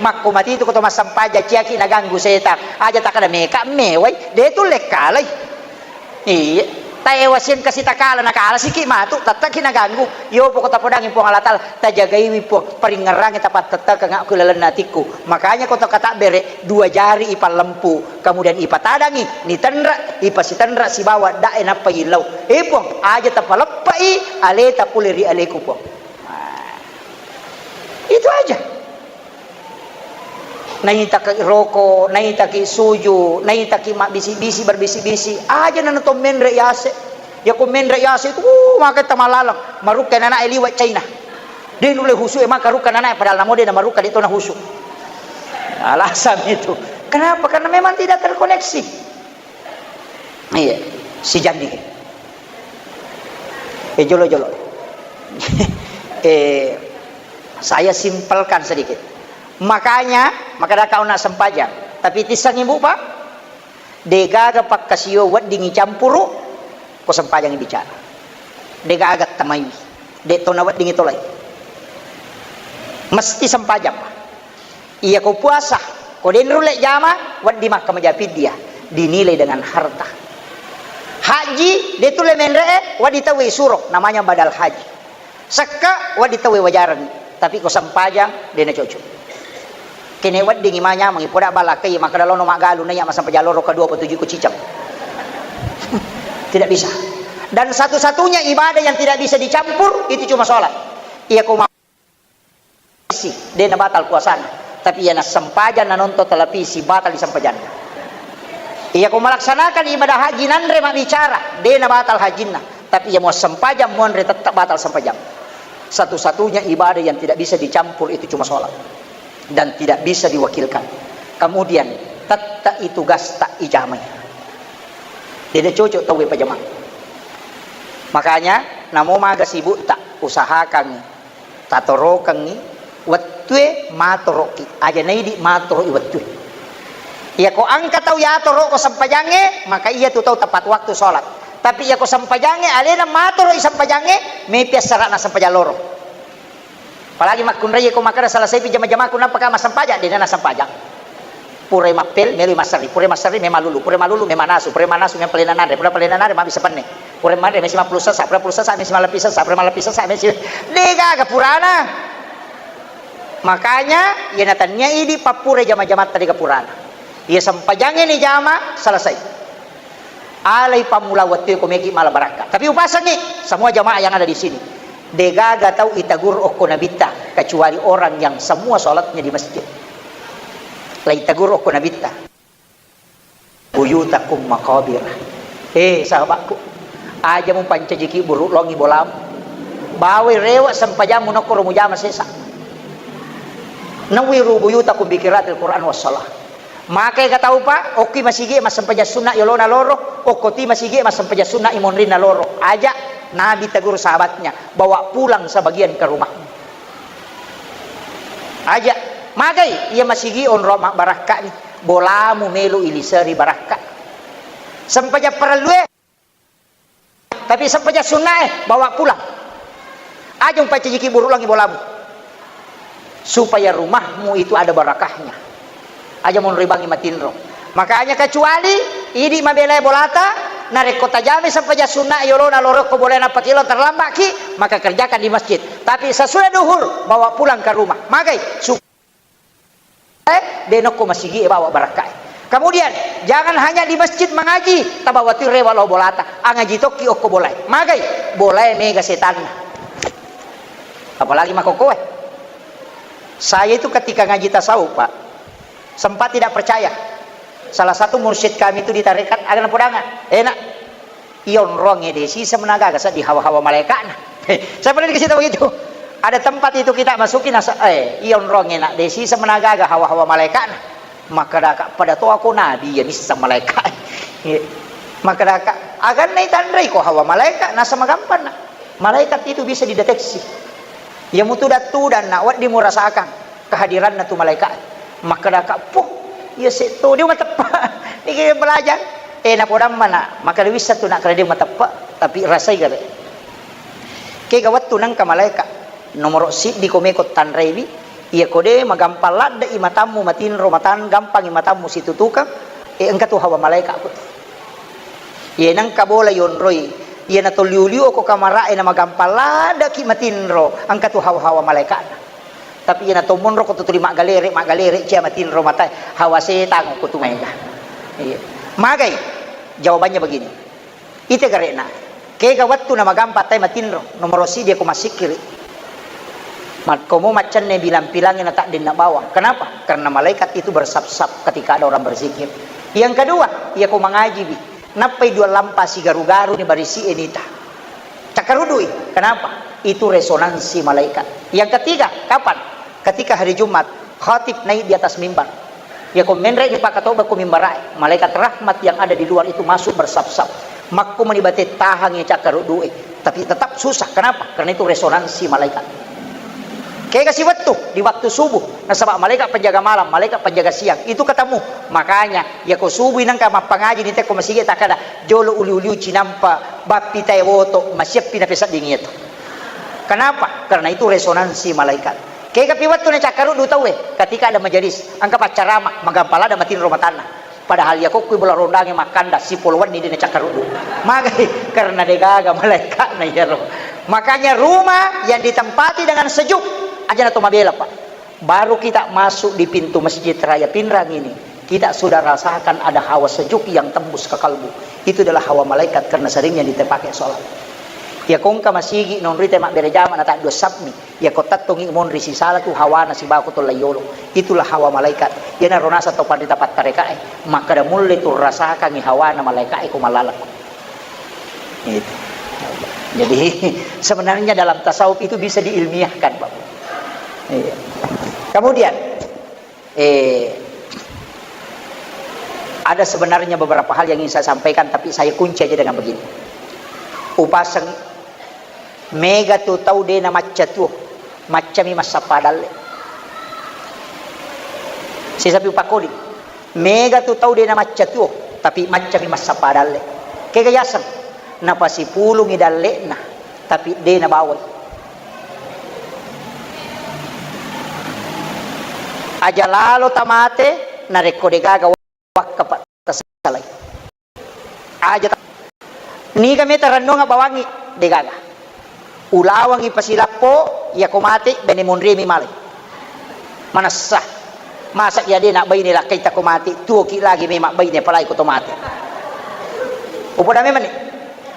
Makko matitu ko to massempajang ciaki naganggu setang. Aja takkeda meka mewai, de tulle kalai. Iya. Taewa sieng kasi takala nakala siki matu, tetteki naganggu. Iyo poko tappodangi Puang Allah Ta'ala, tajagaiwi Puang, paringngerangi tapattettekeng ku lalenna atikku. Makanya ko to katabbere, dua jari ipallempu, kemudian ipatadangi, nitenre, ipasitenre sibawa dae nappa illau. Eh Puang, aja tapaleppai aleta pole ri aleku Puang. Nah, itu aja. Naitaki roko, naitaki suju, naitaki mabbisi-bisi, berbisi-bisi. Aja nana to menre yase. Ya ko menre yase itu, uh, maka tamalaleng. Marukka nana liwa China. De nulle husu e maka rukka nana padahal namo de na marukka de to na husu. Alasan itu. Kenapa? Karena memang tidak terkoneksi. Iya, si Jandi. Eh, jolo-jolo. Eh, saya simpelkan sedikit. Makanya, maka kau nak sempajang. Tapi tisang ibu, Pak, degaga pakkasio weddingi campuru, ko sempajangi bicara. Degaga tamai. De to na weddingi tolai. Mesti sempajang, Pak. Iya ko puasa, ko de nulle jama, wedding makkamaja piddiyah, dinilai dengan harta. Haji, de tulle menre'e, wedding tauwe suro, namanya badal haji. Sekka, wedding tauwe wajareng, tapi ko sempajang, de na cocok. Kene weddingi manyamangi, poda balakai, makkeda lono maggalu, naiya massempajang loro kedua petuju ko cicang. Tidak bisa. Dan satu-satunya ibadah yang tidak bisa dicampur, itu cuma sholat. Iya ko ma- si, de na batal puasana. Tapi iya na sempajang na nonton televisi, batal di sempajanna. Iya ko melaksanakan ibadah haji nanre mabbicara, de na batal hajinna. Tapi iya mau sempajang, mau anre, tetap batal sempajang. Satu-satunya ibadah yang tidak bisa dicampur itu cuma sholat. Dan tidak bisa diwakilkan. Kemudian, tetap itu gasta ijamai. Tidak cocok tau pajama. Makanya, namo maga sibuk tak usahakan tatorokengngi wettue matoroki, aja naidi matoroki wettue. Iya ko engka tau yatoro ko sempajangnge, maka iya tu tau tepat waktu sholat. Tapi iya ko sempajangnge, alena matoroki sempajangnge, mepi assara'na sempajang loro. Apalagi makkunrai ko makkeda selesaipi jama-jamaku, nappaka massempajang, dena nassempajang. Purai mappel, meloi masserri. Purai masserri, memang lulu. Purai malulu, memang nasu. Purai manasu, memang palena nanre. Purai palena nanre, mabissa penne. Purai manre, mesi mappulu sessa. Purai pulu sessa, mesi malleppi sessa. Purai malleppi sessa, mesi, degaga purana. Makanya, iya natannia idi pappurai jama-jamatta, dega purana. Iya sempajangnge ni jama, selesai. Alai pammula wettue ko meki mala barakka. Tapi upasengngi semua jamaah yang ada di sini. Degaga tau itagur okko nabitta, kecuali orang yang semua sholatnya di masjid. Lai tagur okko nabitta. Buyutakum maqabir. Eh, sahabatku, aja mupancajiki buruk longi bolamu. Bawai rewe sempajammu nokkoro mujama sesa. Nawwiru buyutakum bi qiraatil Qur'an was shalah. Makai ka tau, Pak, okki masigi massempajang sunna yolona loro, okkoti masigi massempajang sunna imonrinna loro. Aja, Nabi tegur sahabatnya, "Bawa pulang sebagian ke rumah." Aja, magai, iya masigi onro mabbarakka ni, bolamu melo iliseri barakka. Sempajang parellue. Tapi sempajang sunnae, bawa pulang. Aja mupaccajiki buruk langi bolamu. Supaya rumahmu itu ada barakahnya. Aja monribangi matinro. Makanya kecuali idi mabelai bolata, narekko tajami sempajang sunna yolona lorokko boleh napakilo terlambatki, maka kerjakan di masjid. Tapi sesudah duhur, bawa pulang ke rumah. Magai, su- Eh, denokko masigi e bawa barakka e. Kemudian, jangan hanya di masjid mengaji, tabawa tu rewa lao bolata, angaji tokki okko bolae. Magai, bolae mega setanna. Apalagi makokkoe. Saya itu ketika ngaji tasawuf, Pak, sempat tidak percaya. Salah satu mursyid kami itu di tarekat, aga napodangan. Enak. Iyonrongnge de siseng menagaga seddi hawa-hawa malaikatna. Saya pernah dikasih tahu itu. Ada tempat itu kita masuki nasa, eh, iyonrongnge nak de siseng menagaga hawa-hawa malaikatna. Makkedaka pada to ako nabi ya misseng malaikat. Iya. Makkedaka, aganna itanrei ko hawa malaikat, nasa magampanna. Malaikat itu bisa dideteksi. Ya mutudan-tudan nak wedding murasakan kehadiranna tu malaikat. Makkedaka, "Puh, iya setto, dia mateppe." Niki belajar. Eh, napodammana, maka wissa tu nak kala dia mateppe, tapi rasai gare. Kega wettu nengka malaikat. Nomoro siddi ko meko tanraiwi, iya ko de magampang ladde i matammu matinro matan, gampangi matammu situtukang, eh, engka tu hawa malaikat ko. Iya nengka bola yonroi, iya natoliu-liu ko kamara e namagampang ladde ki matinro, engka tu hawa-hawa malaikat. Tapi iyana to monro ko tu tuli maggalere, maggalere cia matinro matae, hawa setang ko tu maega. Iya. Magai? Jawabannya begini. Ite gare'na. Kega wettu na magampa tai matinro, nomoro sidi ko massikkiri. Makkomo maccenne bilang-pilangi na taddinna bawang. Kenapa? Karena malaikat itu bersap-sap ketika ada orang berzikir. Yang kedua, iya ko mangajiwi. Nappai dua lampa sigaru-garu ni barisi e nita. Cakkarudui. Kenapa? Itu resonansi malaikat. Yang ketiga, kapan? Ketika hari Jumat, khatib naik di atas mimbar. Ya, ko menre ni pakatoba ko mimbar e, malaikat rahmat yang ada di luar itu masuk bersap-sap. Makko meni bate tahang ya cakkarudui. Tapi tetap susah. Kenapa? Karena itu resonansi malaikat. Kega siwettu di waktu subuh, nasaba malaikat penjaga malam, malaikat penjaga siang, itu ketemu. Makanya, ya ko subuh nengka mappangaji ni tekko masigi takkada, jolo uli-uliu cinampa, bappi tae woto, masiappi napesedding itu. Kenapa? Karena itu resonansi malaikat. Kega pi wettu na cakkaruddu tauwe, ketika ada majelis, engka paccarama, magampa ladde matinro matanna. Padahal iya kokkui bola rondangnge makkanda, sipolo wenni de nacakkaruddu. Magai? Karena degaga malaikatna iyaro. Makanya rumah yang ditempati dengan sejuk, aja na to mabela, Pak. Baru kita masuk di pintu Masjid Raya Pinrang ini, kita sudah rasakan ada hawa sejuk yang tembus ke kalbu. Itu adalah hawa malaikat karena seringnya kita pakai sholat. Iya kongka masigi nonroi te mabbere jama na taddua sabmi. Iya ko tettongi monri sisala tu hawana sibawa ko tolla yolo. Itulah hawa malaikat. Iyanaro naseng tau panrita pattarekae. Makkeda mulle tu rasakangi hawana malaikae ko mallaleng. Gitu. Jadi sebenarnya dalam tasawuf itu bisa diilmiahkan, Pak. Iya. Kemudian, eh, ada sebenarnya beberapa hal yang ingin saya sampaikan, tapi saya kunci aja dengan begini. Upaseng, mega tu tau de na macca tuo, maccami massappa dalle. Sisapi upakodi. Mega tu tau de na macca tuo, tapi maccami massappa dalle. Kega yaseng? Napasipulungi dalle'na, tapi de nabawai. Aja lalo tamate, narekko degaga wakka pa tasalai. Aja ta-, niga meta rennuang abbawangngi, degaga. Ulawangngi pasilappo, iyako mate, bene monriemi malai. Manessa. Masa iya de nabbaine lakkaita ko mate, tuoki lagi memang baine apalagi ko to mate. Upoda memang ni.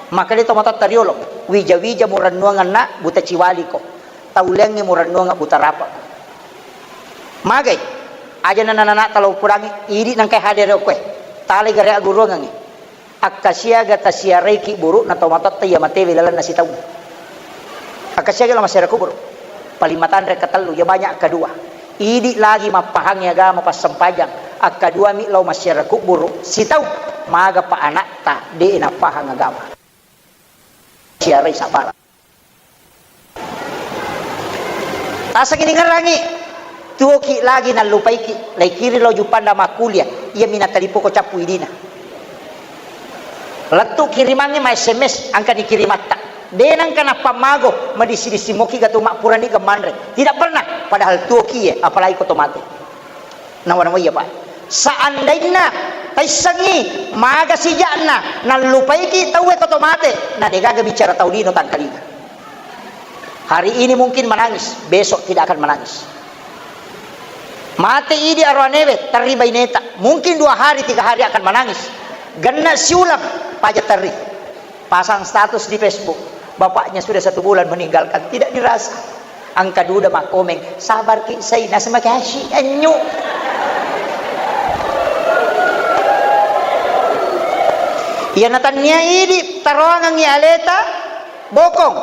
Maka de to matotta riolo. Wija-wija murennuanganna buta ciwaliko. Tauleangngi murennuanga buta rapa. Magai. Aja nana-nana talo upodangi, idi nangkai hadere okkoe. Tale gare aguruangangngi. Akkasiaga tasiaraiki buru'na tomatoatta iya matewe lalenna sitaung. Akkasiaga lao massiara kuburu. Paling matanre katellu, iya banyak akkadua. Idi lagi mappahangngi agama passempajang. Akkaduami lao massiara kuburu sitaung. Magapa anakta de nappahang agama. Siarai sapala. Tasengi ningerangi, tuoki lagi nallupaiki, laikiri lao juppanda makkulia, iyami natalipoko cappu idina. Lettu kirimangnge ma S M S, engkani kirimatta. De nengka nappammago, madissi-dissi moki gatu mappurani gemmanre. Tidak pernah, padahal tuoki ye, apalagi ko to mate. Nawa-nawa iya, Pak. Seandainna taissengi maga sijakna nallupaiki tauwe ko to mate, na degaga bicara tau lino tangkalinga. Hari ini mungkin menangis, besok tidak akan menangis. Mate idi aroanewe, terri baineta. Mungkin dua hari, tiga hari akan menangis. Genna siulang, paja terri. Pasang status di Facebook, bapaknya sudah satu bulan meninggalkan, tidak dirasa. Engka duda makkomeng, "Sabarki, Saina, semakasih, enyu." Iya natannia idi taroangengngi aleta, bokong.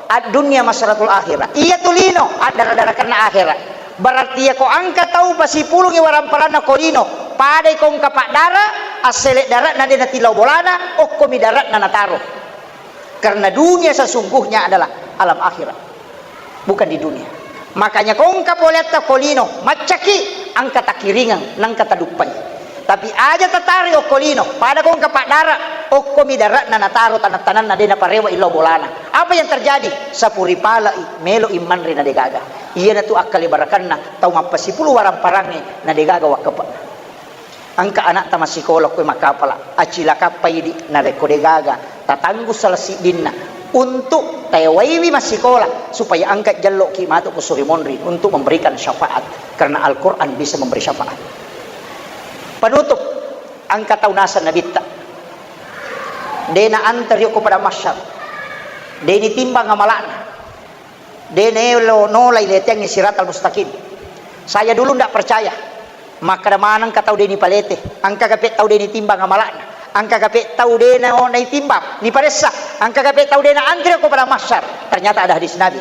Ad-dunya masratul akhirah. Iya tu lino, addara-darakenna akhirat. Berarti iya ko engka tau pasipulungi waramparanna ko lino, padai ko engka paddara, assele dare'na de natillau bolana, okkomi dare'na nataro. Karena dunia sesungguhnya adalah alam akhirat, bukan di dunia. Makanya ko engka poleatta ko lino, maccaki, engka takiringeng, nengka taduppai. Tapi aja tatari okko lino, pada ko engka paddara, okkomi dare'na nataro tanang-tananna de naparewa illau bolana. Apa yang terjadi? Sapuri palai, melo imanre na degaga. Iyanatu akkalibarakanna tau mappasipulu waramparangnge na degaga wakkepe'na. Engka anakta massikola koe makkapala, acilakappa idi narekko degaga tatanggung salah siddinna untuk tewaiwi massikola supaya engka jelloki matu ko suri monri untuk memberikan syafaat, karena Al-Quran bisa memberi syafaat. Penutup, engka tau naseng nabitta, de naanteri okko padang mahsyar, de nitimbang amala'na. De nelo nolai leteangngi siratal mustaqim. Saya dulu ndak percaya. Makkeda maneng ka tau de nipalete, engka gape tau de nitimbang amala'na, engka gape tau de na, naitimbang, niparessa, engka gape tau de naantre ko padang mahsyar. Ternyata ada hadis Nabi.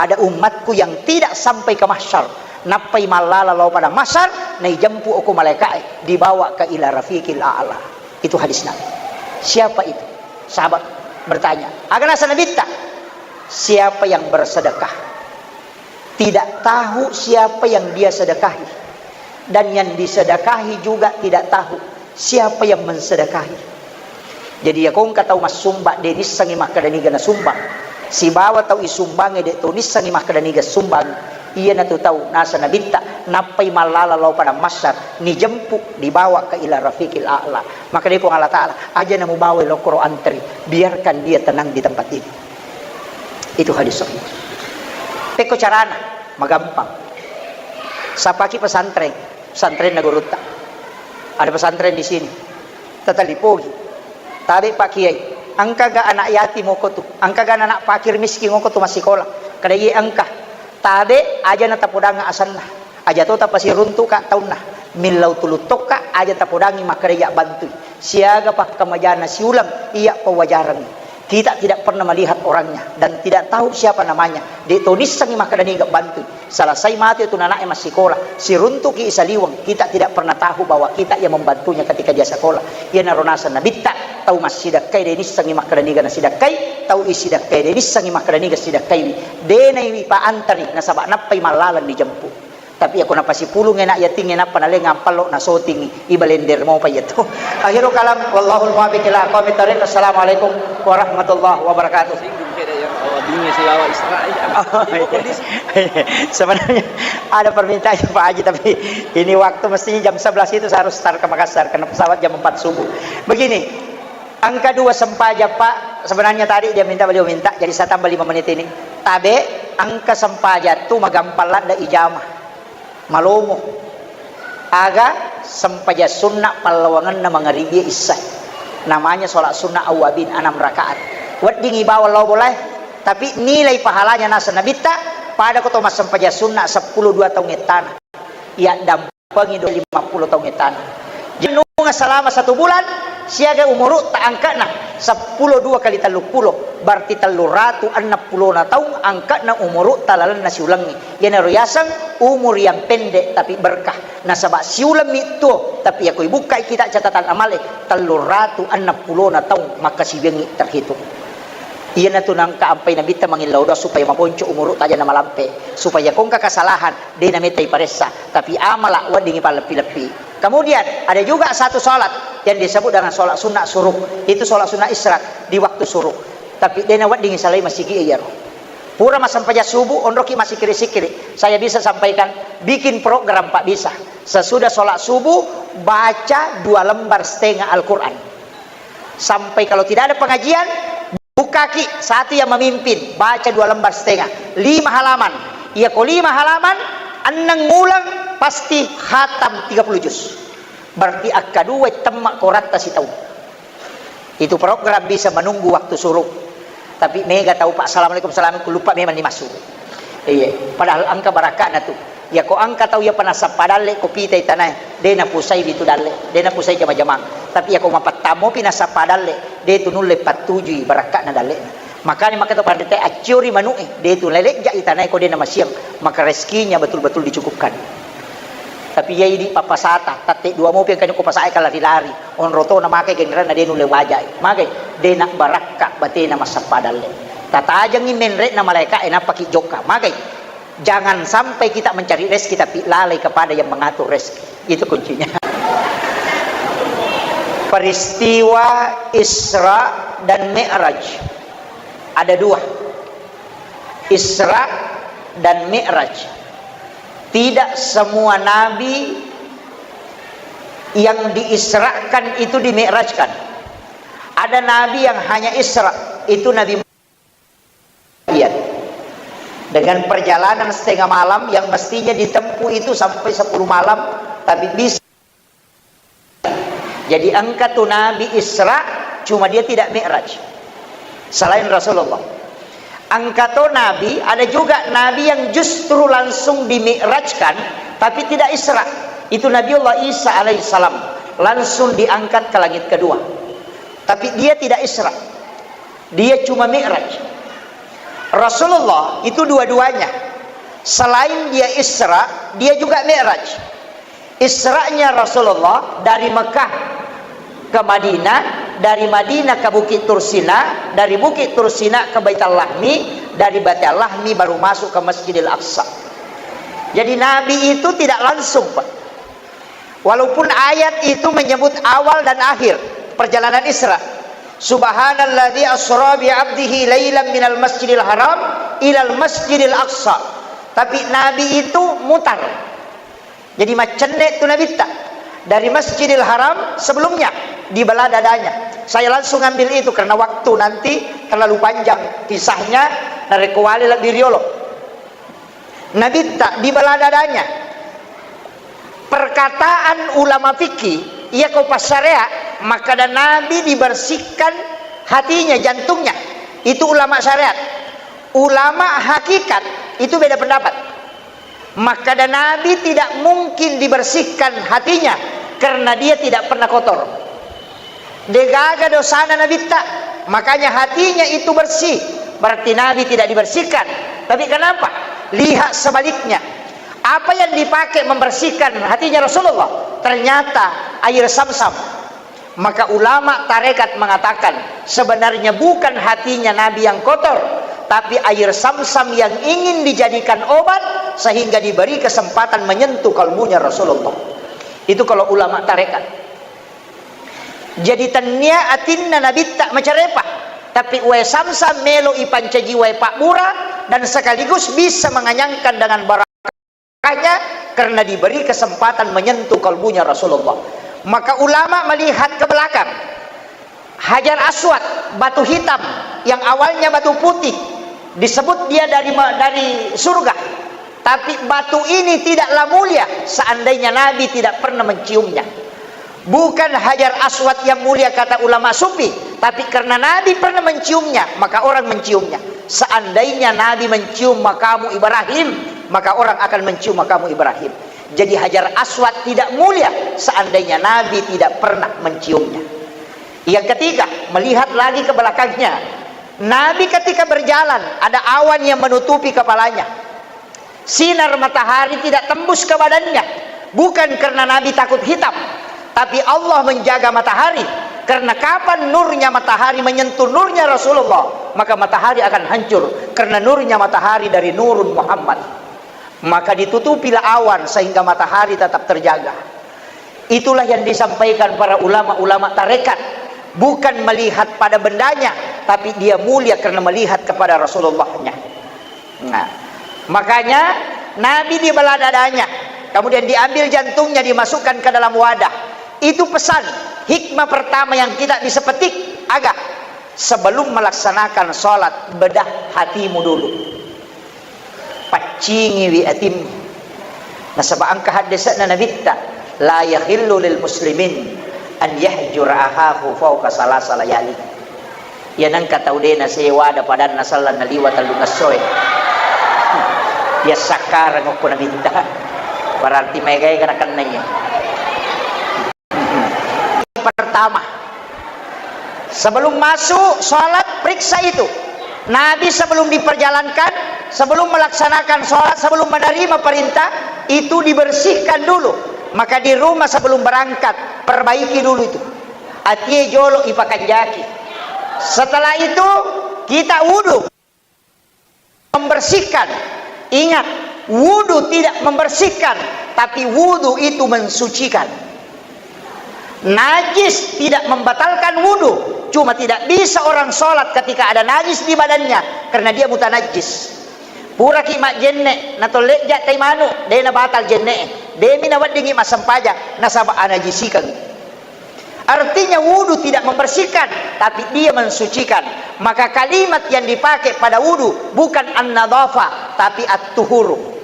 Ada umatku yang tidak sampai ke mahsyar. Nappai mallala lao padang mahsyar, naijempu okko malaika'e, dibawa ke ila rafiqil a'la. Itu hadis Nabi. Siapa itu? Sahabat bertanya. Aga naseng nabitta? Siapa yang bersedekah? Tidak tahu siapa yang dia sedekahi. Dan yang disedekahi juga tidak tahu siapa yang mensedekahi. Jadi, iya ko engka tau massumbang, de nissengngi makkeda niga nasumbang. Sibawa tau isumbangnge de to nissengngi makkeda niga sumbang. Iyanatu tau naseng nabitta, nappai mallala lao padang mahsyar, nijempu, dibawa ke ila rafiqil a'la. Maka de Puang Allah Ta'ala, aja namubawai lokkoro antri, biarkan dia tenang di tempat ini. Itu hadis sahih. Pekko carana, magampang. Sapaki pesantren, pesantrenna gurutta. Ada pesantren di sini. Tatalipogi. Tabe Pak Kiai. Engkaga anak yatim oko tu? Engkaga anak fakir miskin oko tu massikola? Kada iye engka. Tabe aja na tapodangnga asenna. Aja to tapasiruntuka taunna. Millau tuluttokka aja tapodangngi makkeda iya bantui. Siaga pakkamajana siuleng iya pawajarengngi. Kita tidak pernah melihat orangnya dan tidak tahu siapa namanya. De to nissengngi makkeda niga bantui. Selesai mate tu nanae massikola, siruntuki saliweng, kita tidak pernah tahu bahwa kita yang membantunya ketika dia sekolah. Iyanaro naseng Nabitta, tau massidakkai de nissengngi makkeda niga nasidakkai, tau isidakkai de nissengngi makkeda niga sidakkaiwi. De naiwi paantari nasaba nappai mallaleng dijempu. Tapi ako napasipulung enak yatingnge nappa naleng ampallo nasotingi. Ibalender mopa iya tu. Akhirul kalam, wallahul muwaffiq ila aqwamit thariq. Assalamualaikum warahmatullahi wabarakatuh. Singgung saya yang awal dunia silawa Israel. Oh, iya. Sebenarnya ada permintaan Pak Haji, tapi ini waktu mestinya jam sebelas itu saya harus start ke Makassar karena pesawat jam empat subuh. Begini, angka dua sempaja Pak, sebenarnya tadi dia minta, beliau minta, jadi saya tambah lima menit ini. Tabe, angka sempaja tu magampang ladda ijama. Malomo. Aga sempajang sunna pallawangenna mangaribi isya. Namanya sholat sunnah awwabin, enam rakaat. Weddingi bawang lao bolae, tapi nilai pahalanya naseng Nabitta pada ko to massempajang sunna seppulo dua taung ettana. Iya dampengi do lima puluh taung ettana. Jennunga selama satu bulan, siaga umuru ta angkana seppulo dua kali tellu puluh, berarti tellu ratu enneng pulona taung angkana umuru ta lalenna siulengngi. Iyanaro yaseng umur yang pendek tapi berkah. Nasaba siulemmi tuo, tapi yako ibukkai kita catatan amale, tellu ratu enneng pulona taung makkasiwiangngi terhitung. Iyanatu nangka ampai Nabitta mangillau doa supaya mabonco umuru ta aja namalampe, supaya kongka kesalahan de namettai paressa, tapi amala weddingi palleppi-leppi. Kemudian ada juga satu sholat yang disebut dengan sholat sunnah suruk. Itu sholat sunnah isyraq di waktu suruk. Tapi de naweddingi salai masigi iyaro. Pura massempajang subuh, onroki massikiri-sikiri. Saya bisa sampaikan, bikin program, Pak, bisa. Sesudah sholat subuh, baca dua lembar setengah Al-Quran. Sampai kalau tidak ada pengajian, bukaki satu yang memimpin, baca dua lembar setengah. Lima halaman. Iya ko lima halaman, enneng uleng, pasti khatam tiga puluh juz. Berarti akka dua temma koratta sitaung. Itu program bisa menunggu waktu suruk. Tapi mega tau, Pak, assalamualaikum, assalamualaikum, lupa memang ni masuk. Iya, padahal engka barakka'na tu. Iya, ko engka tau iya panasappa dalle ko pitai tanae, de napusai bitu dalle, de napusai jama-jamang. Tapi iya ko mapattamo pi nasappa dalle, de tu nulle pattujui barakka'na dalle'na. Makanya maka to panrita acciori manu'e, de tu lelejja i tanae ko de namasiang, maka rezekinya betul-betul dicukupkan. Tapi iya idi pappasata, tatte dua mopi engkani ko pasae ka lari-lari. Onro to na makai genranna de nulle wajai. Magai, de na barakka batena massappa dalle. Tatajengi menre'na malaeka e nappaki jokka. Magai, jangan sampai kita mencari rezeki tapi lalai kepada yang mengatur rezeki. Itu kuncinya. Peristiwa Isra dan Mi'raj ada dua. Isra dan Mi'raj. Tidak semua nabi yang diisrakan itu dimi'rajkan. Ada nabi yang hanya Isra, itu Nabi Muhammad. Dengan perjalanan setengah malam yang mestinya ditempuh itu sampai sepuluh malam, tapi bisa. Jadi engka tu Nabi Isra, cuma dia tidak Mi'raj. Selain Rasulullah. Engka to Nabi, ada juga Nabi yang justru langsung dimi'rajkan, tapi tidak Isra. Itu Nabiullah Isa alaihissalam, langsung diangkat ke langit kedua. Tapi dia tidak Isra. Dia cuma Mi'raj. Rasulullah itu dua-duanya. Selain dia Isra, dia juga Mi'raj. Isra'nya Rasulullah dari Mekah ke Madinah, dari Madinah ke Bukit Tursina, dari Bukit Tursina ke Baitul Lahmi, dari Baitul Lahmi baru masuk ke Masjidil Aqsa. Jadi Nabi itu tidak langsung, Pak. Walaupun ayat itu menyebut awal dan akhir perjalanan Isra. Subhanalladzi asra bi abdihi lailan minal masjidil haram ilal masjidil aqsa. Tapi Nabi itu mutar. Jadi maccenne tu Nabitta dari Masjidil Haram sebelumnya di bala dadanya. Saya langsung ambil itu karena waktu nanti terlalu panjang kisahnya, narekko wale lebbi riolo. Nabitta di bala dadanya. Perkataan ulama fikih, iya ko passarea, makkada Nabi dibersihkan Hatinya, jantungnya, itu ulama syariat. Ulama hakikat itu beda pendapat. Makkada Nabi tidak mungkin dibersihkan hatinya karena dia tidak pernah kotor. Degaga dosana Nabitta, makanya hatinya itu bersih. Berarti Nabi tidak dibersihkan. Tapi kenapa? Lihat sebaliknya. Apa yang dipakai membersihkan hatinya Rasulullah? Ternyata air Samsam. Maka ulama tarekat mengatakan, sebenarnya bukan hatinya Nabi yang kotor, tapi air Samsam yang ingin dijadikan obat sehingga diberi kesempatan menyentuh kalbunya Rasulullah. Itu kalau ulama tarekat. Jadi tennia atinna Nabitta macarepa, tapi wae Samsam melo ipancaji wae pabbura dan sekaligus bisa menganyangkan dengan barang Makanya, karena diberi kesempatan menyentuh kalbunya Rasulullah. Maka ulama melihat ke belakang. Hajar Aswad, batu hitam yang awalnya batu putih, disebut dia dari ma-, dari surga. Tapi batu ini tidaklah mulia seandainya Nabi tidak pernah menciumnya. Bukan Hajar Aswad yang mulia, kata ulama sufi, tapi karena Nabi pernah menciumnya, maka orang menciumnya. Seandainya Nabi mencium makamu Ibrahim, maka orang akan mencium makamu Ibrahim. Jadi Hajar Aswad tidak mulia seandainya Nabi tidak pernah menciumnya. Yang ketiga, melihat lagi ke belakangnya. Nabi ketika berjalan, ada awan yang menutupi kepalanya. Sinar matahari tidak tembus ke badannya, bukan karena Nabi takut hitam, tapi Allah menjaga matahari. Karena kapan nurnya matahari menyentuh nurnya Rasulullah, maka matahari akan hancur, karena nurnya matahari dari nurun Muhammad. Maka ditutupilah awan sehingga matahari tetap terjaga. Itulah yang disampaikan para ulama-ulama tarekat. Bukan melihat pada bendanya, tapi dia mulia karena melihat kepada Rasulullahnya. Nah, makanya Nabi dibelah dadanya, kemudian diambil jantungnya, dimasukkan ke dalam wadah. Itu pesan, hikmah pertama yang kita bisa petik, aga, sebelum melaksanakan sholat, bedah hatimu dulu. Paccingiwi atimmu. Nasaba engka haddese'na Nabitta, "La yahillu lil muslimin an yahjura akhahu fauqa salasa layali." Iya nengka tau de' nasewa ada padanna sallang naliwa tellungessoe. Iya sakkareng okko Nabitta. Berarti maega-ega nakennai. Pertama, sebelum masuk sholat, periksa itu. Nabi sebelum diperjalankan, sebelum melaksanakan sholat, sebelum menerima perintah, itu dibersihkan dulu. Maka di rumah sebelum berangkat, perbaiki dulu itu. Atie jolo ipakanjaki. Setelah itu, kita wudhu. Membersihkan. Ingat, wudu tidak membersihkan, tapi wudu itu mensucikan. Najis tidak membatalkan wudu, cuma tidak bisa orang sholat ketika ada najis di badannya, karena dia mutanajis. Puraki majjenne, natolleja tai manu, de' nabatal jenne, de' mi naweddingi massempajang, nasaba anajisikeng. Artinya, wudu tidak membersihkan, tapi dia mensucikan. Maka kalimat yang dipakai pada wudu bukan an-nadhafah, tapi at-tuhuru.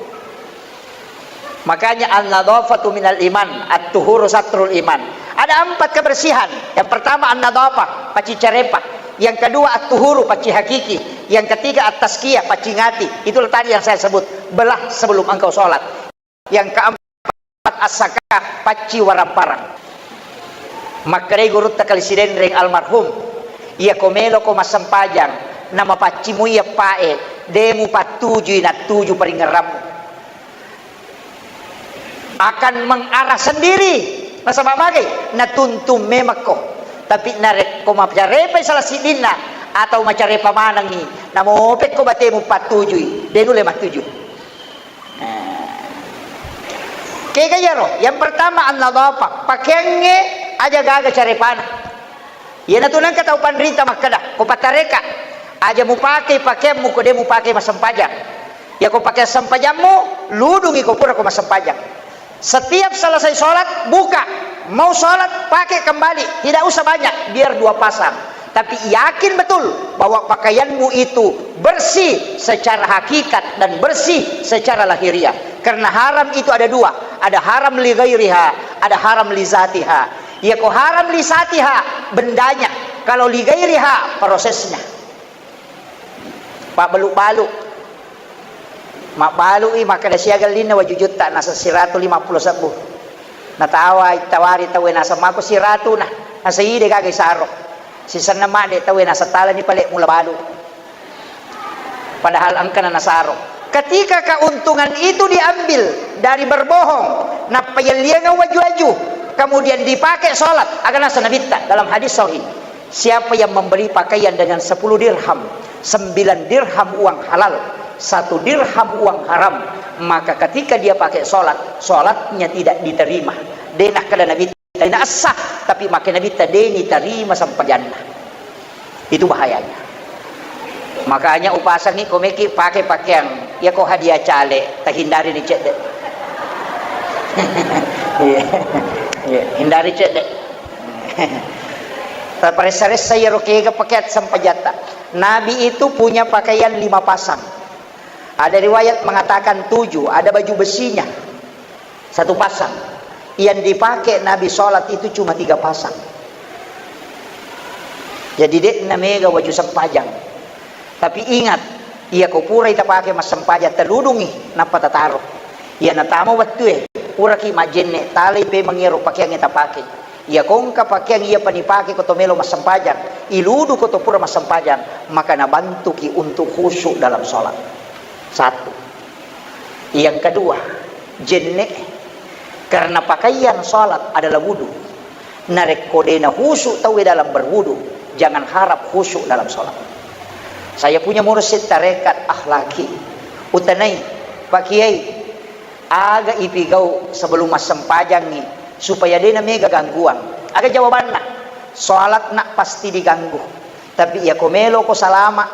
Makanya, an-nadhafatu minal iman, at-tuhuru satrul iman. Ada empat kebersihan. Yang pertama, an-nadhafah, pacci carepa. Yang kedua, at-tuhuru, pacci hakiki. Yang ketiga, at-tazkiyah, pacci ngati. Itulah tadi yang saya sebut, belah sebelum engkau sholat. Yang keempat, as-sakah, pacci waramparang. Makkedai gurutta Kali Sidenreng almarhum, "Iyako meloko massempajang, namapaccimui eppae, de' mupattujui nattuju paringerrammu. Akan mengarah sendiri, nasaba magai, natuntung memekko. Tapi narekko macarepai salah siddinna, atau macarepa manengngi, namopekko batemu pattujui, de' nulle mattuju." Nah. Kega iyaro? Yang pertama, an-nadhafah. Pakeangnge aja gaga carepana. Iyanatu nengka tau panrita makkeda, ko patareka, aja mupake pakeammu ko de' mupake massempajang. Iyako pakeang sempajammu, ludungi ko pura ko massempajang. Setiap selesai sholat, buka. Mau sholat, pakai kembali. Tidak usah banyak, biar dua pasang. Tapi yakin betul bahwa pakaianmu itu bersih secara hakikat dan bersih secara lahiriah. Karena haram itu ada dua, ada haram li ghairiha, ada haram li zatiha. Iyako haram li zatiha, bendanya. Kalau li ghairiha prosesnya. Pabbalu-balu. Mabbalu'i makkeda siaga ellinna waju jutta, naseng siratu lima pulo sebbu. Natawa, tawari tauwe naseng mako siratuna, naseng ide gaga isaro. Sisenna madde tauwe naseng talani pale mula balu. Padahal engkana nasaro. Ketika keuntungan itu diambil dari berbohong, nappa yelliangeng waju-waju, kemudian dipakai sholat, aga naseng Nabitta dalam hadis sahih, siapa yang membeli pakaian dengan sepuluh dirham, sembilan dirham uang halal, satu dirham uang haram, maka ketika dia pakai sholat, sholatnya tidak diterima. De nakkeda Nabitta, na sah, tapi makkeda Nabitta de nitarima sempajanna. Itu bahayanya. Makanya upasangi ko meki pake pakeang, iya ko hadiah cale, tahindari ni cedde. Iya. Iya, hindari cedde. Taparessa-ressa iyaro kega pakeang sempajatta. Nabi itu punya pakaian lima pasang. Ada riwayat mengatakan tujuh, ada baju besinya. Satu pasang. Yang dipakai Nabi sholat itu cuma tiga pasang. Jadi, de'na mega waju sempajang. Tapi ingat, iya ko purai tapake massempajang, teludungi, nappa tataro. Iya natama wettue, puraki majjenne, talai pemeng iyaro pakeangnge tapake. Iya ko engka pakeang iya panipake ko to melo massempajang, iludu ko to pura massempajang, maka nabantuki untuk khusyuk dalam sholat. Satu. Yang kedua, jenne, karena pakaian sholat adalah wudu. Narekko dena khusyuk tauwe dalam berwudu, jangan harap khusyuk dalam sholat. Saya punya mursyid tarekat akhlaki. Utanai, Pak Kiai, aga ipigau sebelum massempajangi supaya dena mega gangguan? Aga jawabanna? Sholat nak pasti diganggu. Tapi iya ko melo ko salama,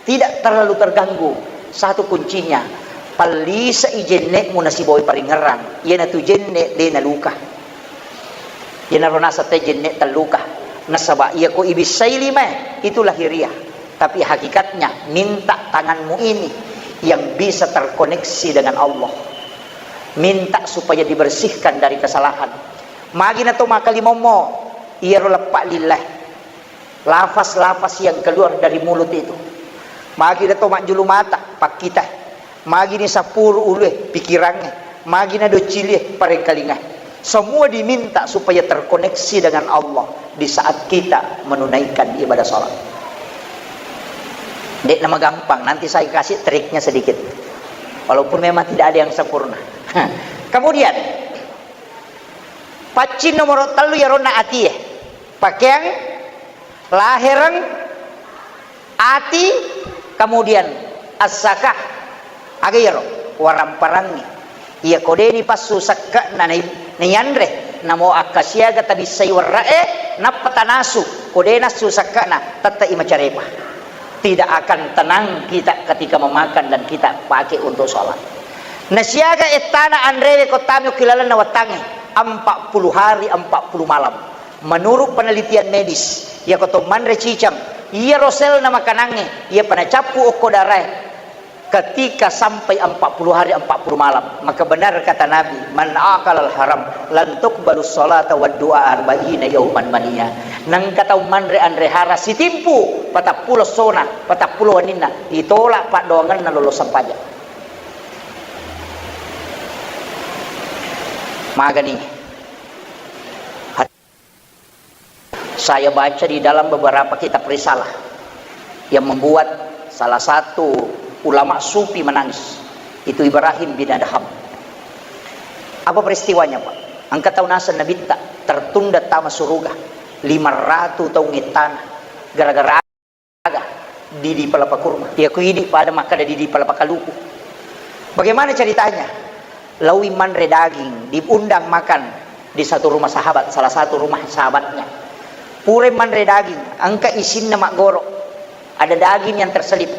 tidak terlalu terganggu. Satu kuncinya, pallisai jenne'mu nasibawai paringerrang. Iyanatu jenne' de naluka. Iyanaro naseng te jenne' telluka. Nasaba iya ko ibissai limae, itu lahiriah. Tapi hakikatnya, minta tanganmu ini yang bisa terkoneksi dengan Allah. Minta supaya dibersihkan dari kesalahan. Magi nato makalimommo, iyaro leppa lillae. Lafaz-lafaz yang keluar dari mulut itu. Magi nato majjulu mata, pakkita. Magi ni sappuru ulue, pikirangnge. Magi na doccilie, parengkalinga. Semua diminta supaya terkoneksi dengan Allah di saat kita menunaikan ibadah sholat. De'na magampang, nanti saya kasih triknya sedikit. Walaupun memang tidak ada yang sempurna. Kemudian, paccing nomor tellu yaronna atie. Pakeang, lahereng, ati, kemudian as-sakah. Aga iyaro? Waramparangngi. Iya ko deni passu sekke'na nai-, naianre, namo akkasiaga tabissai werra'e, nappa tanasu, ko de nassu sekke'na, tette'i macarepa. Tidak akan tenang kita ketika memakan dan kita pakai untuk sholat. Nasiaga ettana anrewe ko tami okki lalenna wettangnge, empat puluh hari, empat puluh malam. Menurut penelitian medis, iya ko to manre cicang, iyaro selna makanangnge, iya pa nacappu okko darae, ketika sampai empat puluh hari, empat puluh malam, maka benar kata Nabi, "Man akalal haram, lan tuqbalus salata wad du'a arba'ina yauman mania." Nengka tau manre anre hara sitimpu, patappulo sona, patappulo waninna, ditolak paddoangenna lolo sempajang. Magani. Saya baca di dalam beberapa kitab risalah yang membuat salah satu ulama sufi menangis. Itu Ibrahim bin Adham. Apa peristiwanya, Pak? Engka tau naseng Nabitta tertunda tama suruga lima ratus taung ittana gara-gara aga didi palapa kurma. Iya ku idi pada makkada didi palapa kaluku. Bagaimana ceritanya? Laui manre daging, diundang makan di satu rumah sahabat, salah satu rumah sahabatnya. Pura manre daging, engka isinna maggoro. Ada daging yang terselip.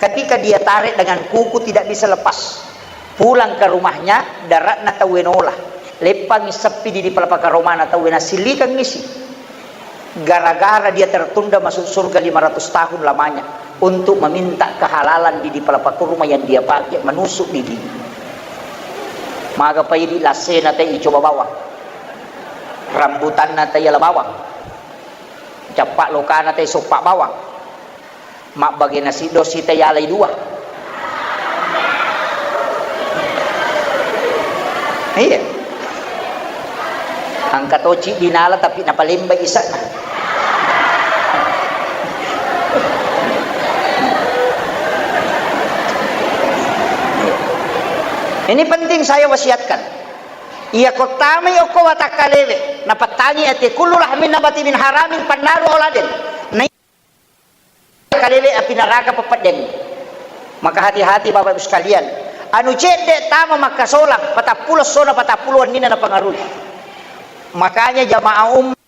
Ketika dia tarik dengan kuku tidak bisa lepas. Pulang ke rumahnya, daratna tauwe nola. Leppangi seppi didi palapa karomana tauwe nasillikang isi. Gara-gara dia tertunda masuk surga lima ratus tahun lamanya untuk meminta kehalalan didi palapa kurma yang dia pakai menusuk didi. Maga paidi lassena tei coba bawang. Rambutanna tei ala bawang. Cappa lokana te soppa bawang. Mabbage nasi dos sita yalai dua. Iya. Engka to ciddi nala tapi napalembai isana. Ini penting saya wasiatkan. Iya ko tamai okko watakkalewe, napattangi ati kullu lahmin nabati min haramin pannaru auladen. Na kalewe api neraka pepeddeng. Maka hati-hati Bapak Ibu sekalian. Anu cedde tama makkasolang, patappulo essona, patappulo wennina napengaruhi. Makanya jamaah umrah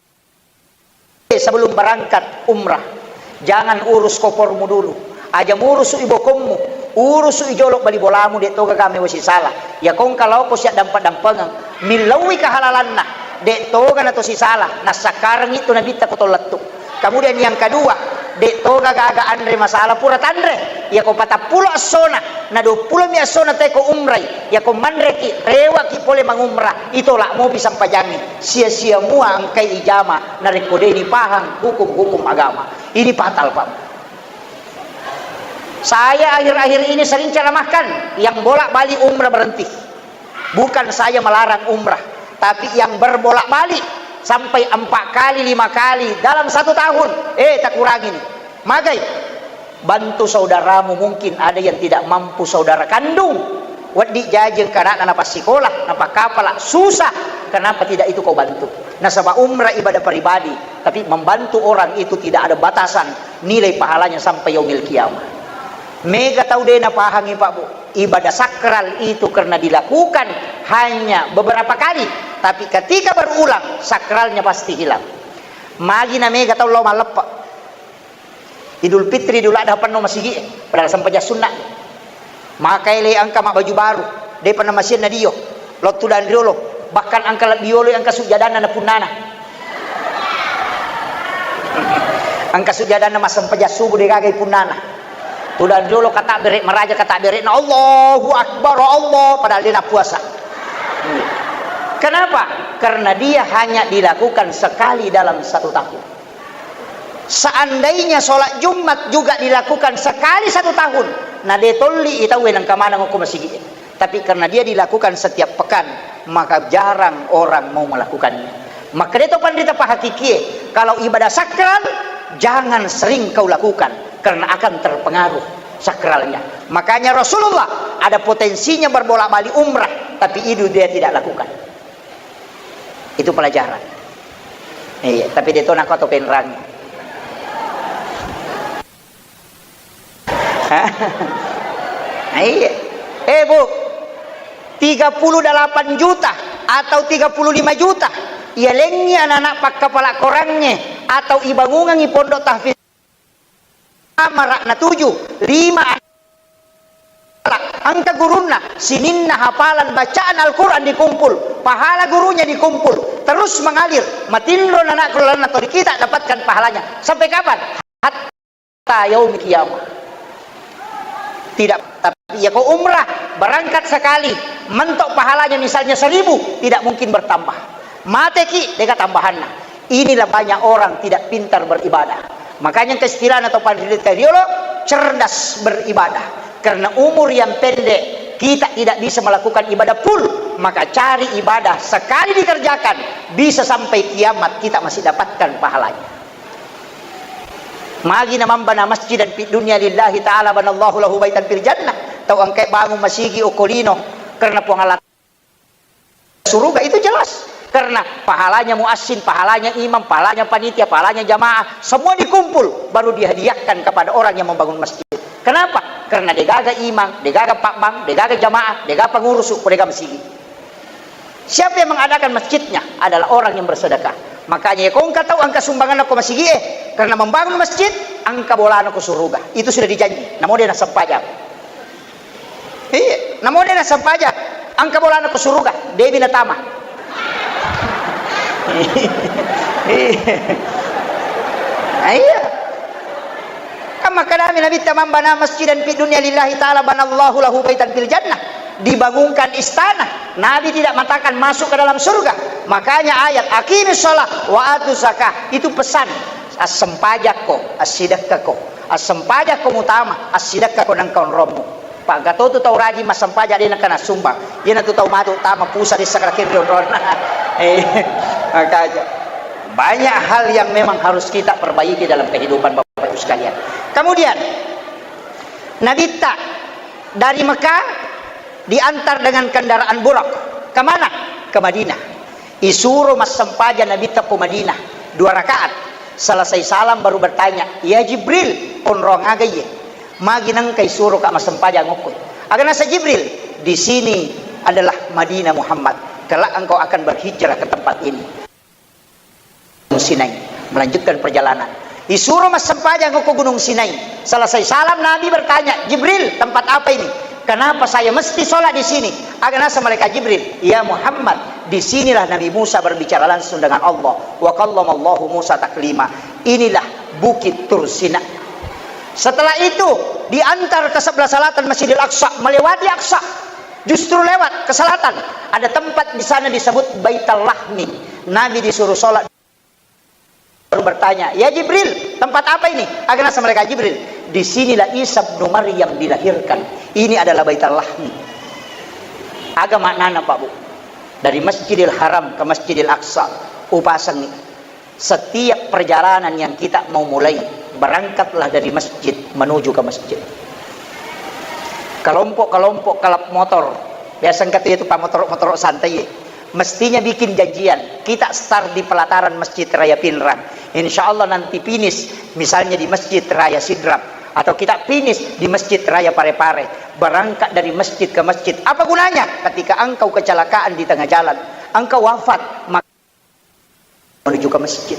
sebelum berangkat umrah, jangan urus kopormu dulu. Aja murusu ibokommu, urusu ijolo bali bolamu, de toga kame wasi salah. Ya kong kalau ko siap dampa-dampengeng, millauwi kehalalanna, de toga na to sisala, nassakkarengi tu nabitta ko tollettu. Kemudian yang kedua, de toga gaga anre masalah pura tanre. Yako patappulo essona, na duappulo mi essona teko umrai. Yako manreki, rewaki pole mangumrah, itolak mopi sampajangi. Sia-sia mua engkai ijama, narekko deni pahang hukum-hukum agama. Ini fatal, Pak. Saya akhir-akhir ini sering ceramahkan, yang bolak-balik umrah berhenti. Bukan saya melarang umrah, tapi yang berbolak-balik sampai empat kali, lima kali dalam satu tahun, eh, takurangi ni. Magai, bantu saudaramu, mungkin ada yang tidak mampu saudara kandung. Weddi jaji engka anakna napassikola, napakkapala, susah. Kenapa tidak itu kau bantu? Nasaba umrah ibadah pribadi, tapi membantu orang itu tidak ada batasan nilai pahalanya sampai yaumil qiyamah. Mega tau de napahangi, Pak, Bu. Ibadah sakral itu karena dilakukan hanya beberapa kali, tapi ketika berulang, sakralnya pasti hilang. Magi na mega tau lao malleppe. Idul Fitri, Idul Adha penno masigi, padahal sempajang sunna. Maka ele engka mabbaju baru, depa na masienna dio. Lottu dan riolo, bahkan engka lebbi yolo engka sujjadanna na punnana. Engka sujjadanna massempajang subuh degaga punnana. Tudang riolo kata bere maraja kata bere na Allahu Akbar Allah padahal dia na puasa. Kenapa? Karena dia hanya dilakukan sekali dalam satu tahun. Seandainya sholat Jumat juga dilakukan sekali satu tahun, na de tolli i tauwe nengka maneng okko masigi. Tapi karena dia dilakukan setiap pekan, maka jarang orang mau melakukannya. Maka dia tahu pandita pahakikie, kalau ibadah sakral, jangan sering kau lakukan, karena akan terpengaruh sakralnya. Makanya Rasulullah ada potensinya berbolak-balik umrah, tapi itu dia tidak lakukan. Itu pelajaran. Iya, tapi dia tahu nak atau penrang. Hah? Nah, iya. Eh, Bu, tiga puluh delapan juta atau tiga puluh lima juta, iya lengi anak-anak pakkapala korangnge atau ibangungangi pondok tahfiz. Amara na tuju, lima anak. Engka gurunna, sininna hafalan bacaan Al-Quran dikumpul, pahala gurunya dikumpul, terus mengalir, matinro anak keluarga atau kita dapatkan pahalanya. Sampai kapan? Hatta yaumil qiyamah. Tidak, tapi ya kau umrah, berangkat sekali, mentok pahalanya misalnya seribu, tidak mungkin bertambah. Mateki, deka tambahanna. Inilah banyak orang tidak pintar beribadah. Makanya keistilahna atau pandita riolo, cerdas beribadah. Karena umur yang pendek, kita tidak bisa melakukan ibadah full. Maka cari ibadah sekali dikerjakan, bisa sampai kiamat kita masih dapatkan pahalanya. Magi na mambana masjidan fid dunya lillahi ta'ala banallahu lahu baitan fil jannah. Tau engkai bangun masigi okko lino karena Puang Allah suruga itu jelas. Karena pahalanya muassin, pahalanya imam, pahalanya panitia, pahalanya jamaah, semua dikumpul baru dihadiahkan kepada orang yang membangun masjid. Kenapa? Karena degaga imam, degaga pakbang, degaga jamaah, degaga pengurus, degaga masigi. Siapa yang mengadakan masjidnya adalah orang yang bersedekah. Makanya, ya, kau engka tau engka sumbangan ko masigi, eh, karena membangun masjid, engka bolana ko suruga. Itu sudah dijanji. Namo dia nasempajang. Iya, namo dia nasempajang. Engka bolana ko suruga, debi natama. Iya. Iya. Kan makkedami Nabitta, "Man bana masjidan fid dunya lillahi ta'ala banallahu lahu baitan fil jannah." Dibangunkan istana. Nabi tidak mengatakan masuk ke dalam surga. Makanya ayat, "Aqimis shalah wa atuz zakah." Itu pesan. Assempajakko, assidekkako. Assempajakko mutama, assidekkako nengka onrommu. Pagga totu tau rajing massempaja de' nengka nassumbang. Iyanatu tau matu tama pusa de' sakkarakenri onronna. Eh, makanya banyak hal yang memang harus kita perbaiki dalam kehidupan Bapak Ibu sekalian. Kemudian, Nabitta dari Mekah diantar dengan kendaraan buraq. Kemana? Ke Madinah. Isuro massempajang Nabitta ko Madinah, dua rakaat. Selesai salam baru bertanya, "Ya Jibril, onrong aga iye? Magi nengka isuroka massempajang okko?" Aga nasa Jibril, "Di sini adalah Madinah Muhammad. Kelak engkau akan berhijrah ke tempat ini." Sinai, melanjutkan perjalanan. Isuro massempajang ko Gunung Sinai. Selesai salam, Nabi bertanya, "Jibril, tempat apa ini? Kenapa saya mesti sholat di sini?" Aga nasa malaikat Jibril, "Ya Muhammad, di sinilah Nabi Musa berbicara langsung dengan Allah. Wa kallamallahu Musa taklima. Inilah Bukit Tur Sina." Setelah itu, diantar ke sebelah selatan Masjidil Aqsa, melewati Aqsa. Justru lewat ke selatan, ada tempat di sana disebut Baital Lahmi. Nabi disuruh sholat, baru bertanya, "Ya Jibril, tempat apa ini?" Aga nasa malaikat Jibril, "Di sinilah Isa bin Maryam dilahirkan. Ini adalah Baital Lahmi." Aga maknana, Pak Bu? Dari Masjidil Haram ke Masjidil Aqsa, upasengi. Setiap perjalanan yang kita mau mulai, berangkatlah dari masjid menuju ke masjid. Kelompok-kelompok kalap motor, biasa engka tu itu pamotor-motor santai, mestinya bikin janjian. Kita start di pelataran Masjid Raya Pinrang. Insya Allah nanti finish misalnya di Masjid Raya Sidrap, atau kita finish di Masjid Raya Parepare. Berangkat dari masjid ke masjid. Apa gunanya? Ketika engkau kecelakaan di tengah jalan, engkau wafat, maka menuju ke masjid.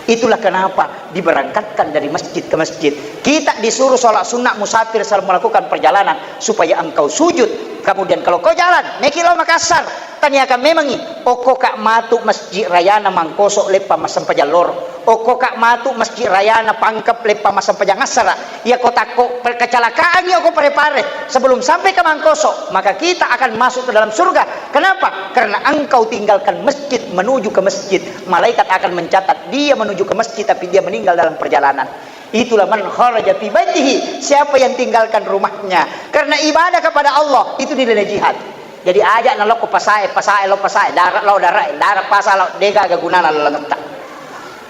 Itulah kenapa diberangkatkan dari masjid ke masjid. Kita disuruh sholat sunnah musafir selama melakukan perjalanan supaya engkau sujud. Kemudian kalau kau jalan, meki lo Makassar, tanyakan memangi, okko ka matu masjid rayana Mangkoso leppa massempajang loro, okko ka matu masjid rayana Pangkep leppa massempajang assara, iya ko takko per-, kecelakaan iya ko Parepare sebelum sampai ke Mangkoso, maka kita akan masuk ke dalam surga. Kenapa? Karena engkau tinggalkan masjid menuju ke masjid. Malaikat akan mencatat dia menuju ke masjid tapi dia meninggal dalam perjalanan. Itulah man kharaja fi baitihi, siapa yang tinggalkan rumahnya karena ibadah kepada Allah, itu nilainya jihad. Jadi aja nalokko pasae, pasae, lo pasae, darat lo darat, darat pasa lo, dega aga gunana lalengetta.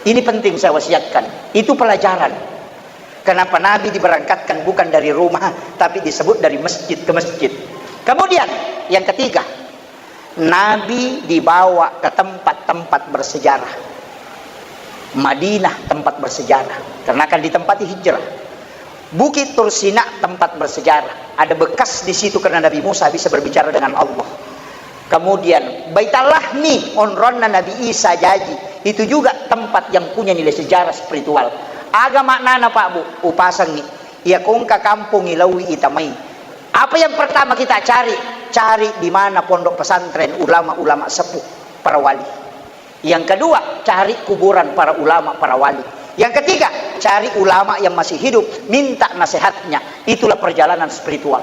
Ini penting saya wasiatkan. Itu pelajaran. Kenapa Nabi diberangkatkan bukan dari rumah, tapi disebut dari masjid ke masjid. Kemudian, yang ketiga, Nabi dibawa ke tempat-tempat bersejarah. Madinah tempat bersejarah, karena akan ditempati hijrah. Bukit Tursina tempat bersejarah. Ada bekas di situ karena Nabi Musa bisa berbicara dengan Allah. Kemudian Baitul Lahmi, onronna Nabi Isa jaji. Itu juga tempat yang punya nilai sejarah spiritual. Aga maknana, Pak Bu? Upasengi. Iya kongka kampung ilaui itamai. Apa yang pertama kita cari? Cari di mana pondok pesantren, ulama-ulama sepuh, para wali. Yang kedua, cari kuburan para ulama, para wali. Yang ketiga, cari ulama yang masih hidup, minta nasihatnya. Itulah perjalanan spiritual.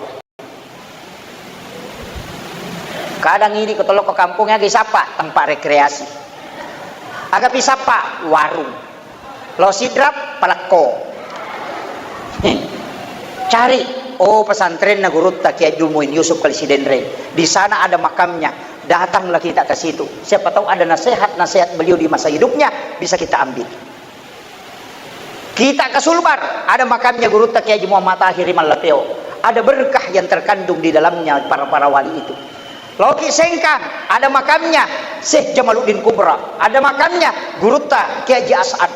Kadang idi ko tolokko kampung, aga isappa? Tempat rekreasi. Aga pisappa? Warung. Lo Sidrap, palekko. Cari, oh, pesantrenna gurutta Kiai Abdul Muin Yusuf Kali Sidenreng. Di sana ada makamnya. Datanglah kita ke situ. Siapa tahu ada nasihat-nasihat beliau di masa hidupnya bisa kita ambil. Kita ke Sulbar, ada makamnya gurutta Kiai Haji Muhammad Tahir Mallateo. Ada berkah yang terkandung di dalamnya para-para wali itu. Loki Sengkang, ada makamnya Syekh Jamaluddin Kubra, ada makamnya gurutta Kiai Haji As'ad.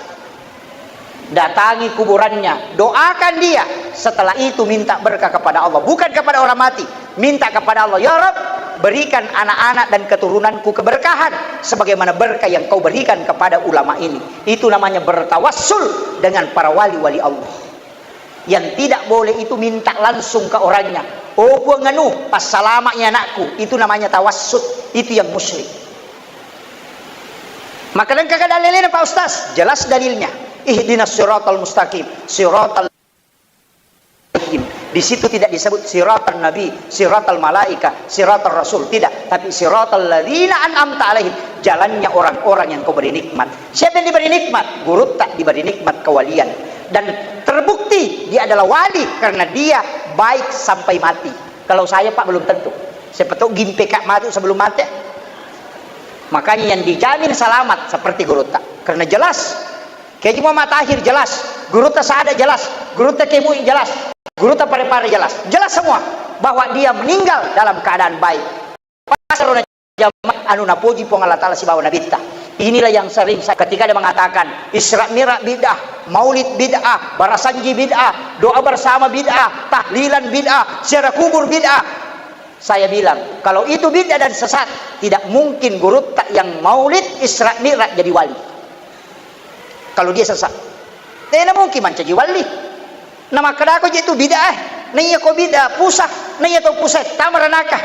Datangi kuburannya, doakan dia. Setelah itu minta berkah kepada Allah, bukan kepada orang mati. Minta kepada Allah, "Ya Rabb, berikan anak-anak dan keturunanku keberkahan sebagaimana berkah yang kau berikan kepada ulama ini." Itu namanya bertawassul dengan para wali-wali Allah. Yang tidak boleh itu minta langsung ke orangnya. "Oh, Puang anu, passalama'i anakku." Itu namanya tawassut. Itu yang musyrik. Maka engka ka dalilnya, Pak Ustaz? Jelas dalilnya. Ihdinas siratal mustaqim. Siratal Di situ tidak disebut siratal nabi, siratal malaika, siratal rasul, tidak. Tapi siratal ladzina an'amta alaihim. jalannya orang-orang yang kau beri nikmat. Siapa yang diberi nikmat? Gurutta diberi nikmat kewalian. Dan terbukti dia adalah wali karena dia baik sampai mati. Kalau saya, Pak, belum tentu. Siapa tahu gimpe ka mati sebelum mati. Makanya yang dijamin selamat seperti gurutta. Karena jelas. Kiai Muhammad Tahir jelas. Gurutta Saada jelas. Gurutta Kiai Mu'i jelas. Gurutta Parepare jelas. Jelas semua bahwa dia meninggal dalam keadaan baik. Pasarona jamaah anu napoji Puang Allah Ta'ala sibawa Nabitta. Inilah yang sering saya, ketika ada mengatakan Isra Mi'raj bid'ah, Maulid bid'ah, Barasanji bid'ah, doa bersama bid'ah, tahlilan bid'ah, ziarah kubur bid'ah. Saya bilang, kalau itu bid'ah dan sesat, tidak mungkin gurutta yang Maulid Isra Mi'raj jadi wali. Kalau dia sesat, tena mungkin mancaji wali. Namakkadako je tu bid'ah, eh. Naiya ko bid'ah pusat, naiya tau pusat, tama ranaka.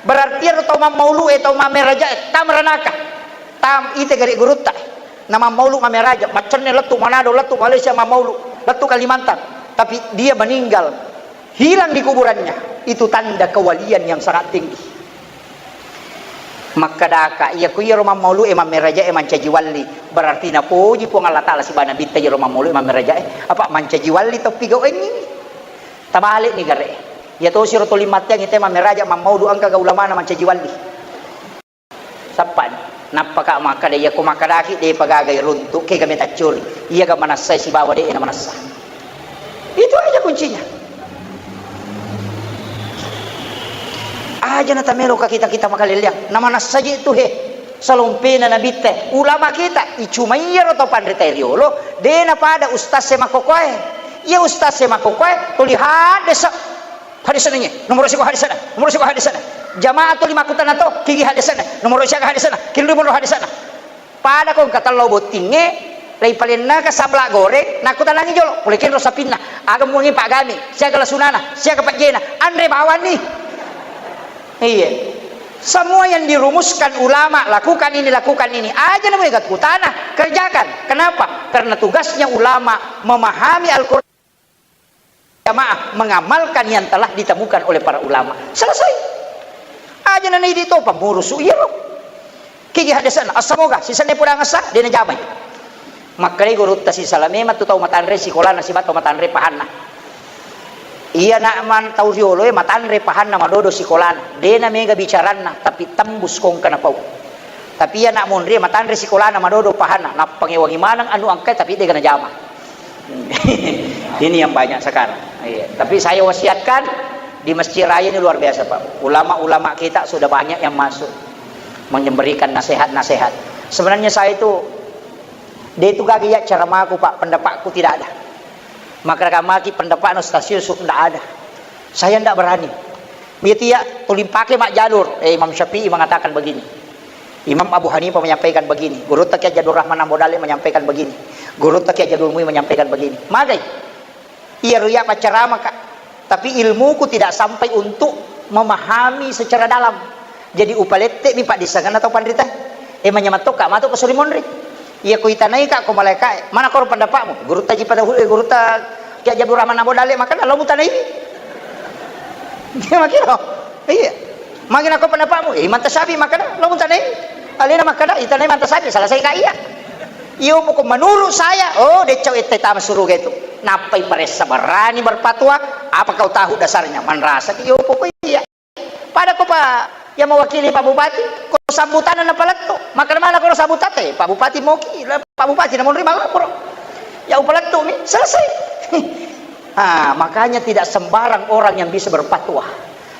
Berarti ero tau mammaulu e, tau mammeraja e, tama ranaka. Tam ite gare gurutta. Na mammaulu mammeraja, maccenne lettu Manado, lettu Malaysia mammaulu, lettu Kalimantan. Tapi dia meninggal, hilang di kuburannya. Itu tanda kewalian yang sangat tinggi. Makkadaka, iya ku iyaro mammaulu e mammeraja e mancaji wali, berarti napoji Puang Allah Ta'ala sibawa Nabitta iyaro mammaulu e mammeraja e, apa mancaji wali toppi gau engngi. Tabalik ni gare. Iya tosi ro toli matteang ite mammeraja mammaulu engka ga ulamana mancaji wali. Sappani. Nappaka makkada, iya ko makkadaki depa gaga iruntu, kega metaccuri. Iya ga manassa sibawa de na manassa. Itu aja kuncinya. Aja na tamelo ka kita-kita makaleleang. Na manassa je tu he. Salompena nabitte. Ulama kita, icuma iyaro to panrita riolo, de na pada ustaz e makkokoe. Iya ustaz e makkokoe, tuli haddesa. Hadisana nge, nomoro siko hadisana, nomoro siko hadisana. Jamaah tuli makkutana to, kigi hadisana, nomoro siaga hadisana, killu nomoro hadisana. Pada ko engka tello bottingnge, lei palennaka sabla goreng, nakkutanangi jolo, pole kenro sapinna, aga muangi paggami, siaga lasunana, siaga pajjena, anre bawanni. Iya. Semua yang dirumuskan ulama, lakukan ini, lakukan ini. Aja namanya kutana, kerjakan. Kenapa? Karena tugasnya ulama memahami Al-Quran. Jamaah mengamalkan yang telah ditemukan oleh para ulama. Selesai. Aja nana idi to pamurusu iyaro. Kigi hadesana, assamoga, sisenna pudang assa, dena jamai. Makkedai gurutta sisalame matu tau matanre sikolana siba tau matanre pahanna. Iya nak man tau riolo e matanre pahanna madodo sikolana. Dena mega bicaranna, tapi tembus kongka napau. Tapi iya nak monri matanre sikolana madodo pahanna, nappangewangi maneng anu angkai tapi dega najama. Ini yang banyak sekarang. Iya. Tapi saya wasiatkan di Masjid Raya ini luar biasa, Pak. Ulama-ulama kita sudah banyak yang masuk memberikan nasihat-nasihat. Sebenarnya saya itu, dia itu gagal ya ceramaku, Pak. Pendapatku tidak ada. Maka maki pendapat Ustaz Yusuf tidak ada. Saya tidak berani. Itu ya, tuli pake mak jalur. Eh, Imam Syafi'i mengatakan begini. Imam Abu Hanifah menyampaikan begini, Gurutta Kiai Haji Abdul Rahman Ambo Dalle menyampaikan begini, Gurutta Kiai Haji Abdul Muin menyampaikan begini. Magai, iya ruya pacarama, Kak. Tapi ilmuku tidak sampai untuk memahami secara dalam. Jadi upalette mi Pak Disangan atau Pandrita. Eh, manyamang tokka, matu ke Surimonri. Iya ku itanai, Kak, ko malaika, mana koro pendapatmu? Gurutta Haji pada, eh, Gurutta Kiai Haji Abdul Rahman Ambo Dalle, maka lo mutanai. Dia makiro. Iya. Magi nako pendapatmu? Eh, Imam Tasyafi'i makkada, lo mutanai. Alena makkada, itanai Imam Tasyafi'i, selesai ka iya. Iyo, pokok menurut saya, oh, decau ette tama suruga itu. Nappai paressa berani berfatwa, apa kau tahu dasarnya? Manrasa, iyo, pokok iya. Pada ko Pak, yang mewakili Pak Bupati, ko sambutanna na palettu. Makkada mana ko sambutate, Pak Bupati moki, Pak Bupati namun rima lapor. Ya, upalettu mi, selesai. Ah, makanya tidak sembarang orang yang bisa berfatwa.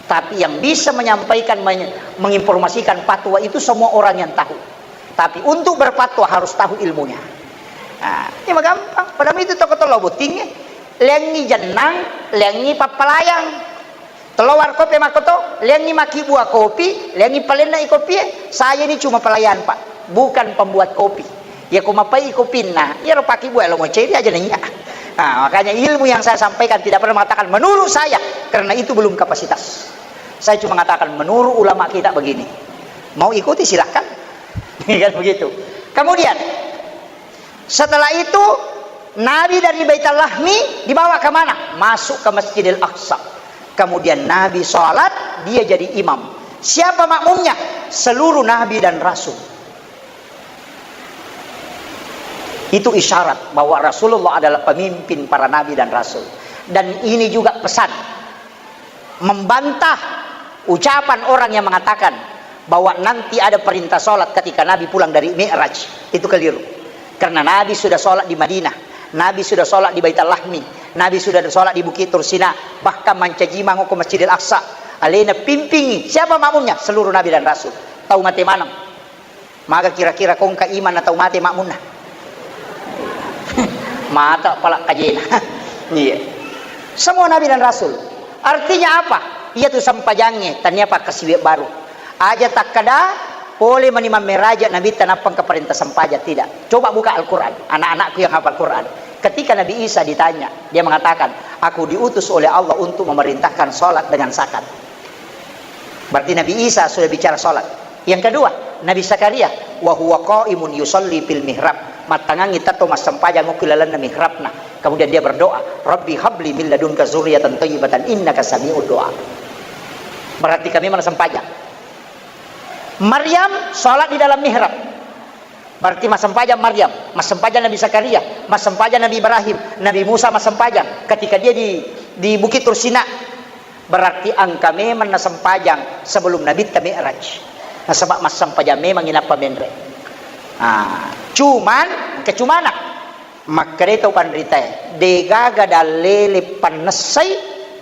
Tapi yang bisa menyampaikan, menye-, menginformasikan fatwa itu semua orang yang tahu. Tapi untuk berfatwa harus tahu ilmunya. Nah, ini mah gampang. Padahal itu toko tolo botting, eh. Lengi jennang, lengi pappalayang. Telo warkop e makkoto, lengi makkibua kopi, lengi palenna i kopi e. Saya ini cuma pelayan, Pak, bukan pembuat kopi. Ya, ko mapai kopinna, ya ro pakkibua lo moceri aja nanya. Nah, makanya ilmu yang saya sampaikan tidak pernah mengatakan menurut saya, karena itu belum kapasitas. Saya cuma mengatakan menurut ulama kita begini. Mau ikuti silahkan. Kan begitu. Kemudian setelah itu Nabi dari Baitul Lahmi dibawa ke mana? Masuk ke Masjidil Aqsa. Kemudian Nabi sholat, dia jadi imam. Siapa makmumnya? Seluruh Nabi dan Rasul. Itu isyarat bahwa Rasulullah adalah pemimpin para nabi dan rasul. Dan ini juga pesan membantah ucapan orang yang mengatakan bahwa nanti ada perintah sholat ketika Nabi pulang dari Mi'raj. Itu keliru. Karena Nabi sudah sholat di Madinah, Nabi sudah sholat di Baitul Lahmi, Nabi sudah sholat di Bukit Tursina, bahkan mancaji mango ke Masjidil Aqsa. Alena pimpingi. Siapa makmumnya? Seluruh Nabi dan Rasul. Tau mate maneng. Maga kira-kira kongka iman na tau mate makmunna? Mata pala kajena. Iya. Semua nabi dan rasul. Artinya apa? Iya tu sempajangnge, tania pakkasiwiang baru. Aja takkada pole mani mammeraja nabitta nappa engka parenta sempajang, tidak. Coba buka Al-Quran, anak-anakku yang hafal Quran. Ketika Nabi Isa ditanya, dia mengatakan, "Aku diutus oleh Allah untuk memerintahkan sholat dengan zakat." Berarti Nabi Isa sudah bicara sholat. Yang kedua, Nabi Zakaria, "Wa huwa qaimun yusalli fil mihrab." Mattangangi tetto massempajang okko lalenna mihrabna. Kemudian dia berdoa, "Rabbi habli min ladunka zurriyatan thayyibatan innaka sami'ud du'a." Berarti kami mana sempajang. Maryam sholat di dalam mihrab. Berarti massempajang Maryam, massempajang Nabi Zakaria, massempajang Nabi Ibrahim, Nabi Musa massempajang ketika dia di, di Bukit Tursina. Berarti engka memang nasempajang sebelum Nabitta Mi'raj. Nasaba massempajang memang inappa menre. Ah, cuman, kecumana, makkeda tau panritae, degaga dallele pannessai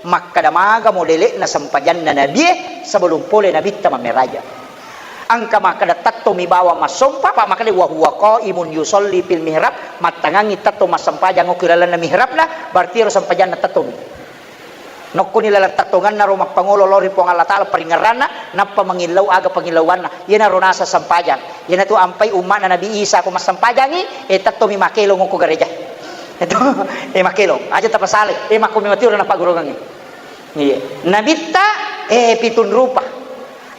makkeda magamo lele'na sempajanna nabie sebelum pole Nabitta mammeraja. Engka makkeda tettomi bawang massompa, apa makkeda, "Wa huwa qaimun yusalli fil mihrab," mattangangi tetto massempajang okko lalenna mihrabna, berarti ero sempajanna tettomi. Nokkoni laleng tettongenna ro mappangolo lao ri Puang Allah Ta'ala paringerranna, nappa mangillau aga pangillauanna. Iyanaro naseng sempajang. Iyanatu ampai umma'na Nabi Isa ko massempajangi, e tettomi makelong okko gereja. Itu, e makelong. Aja tapasale, e makko mi matiro napagguruangngi. Iya. Nabitta, eh, pitun rupa.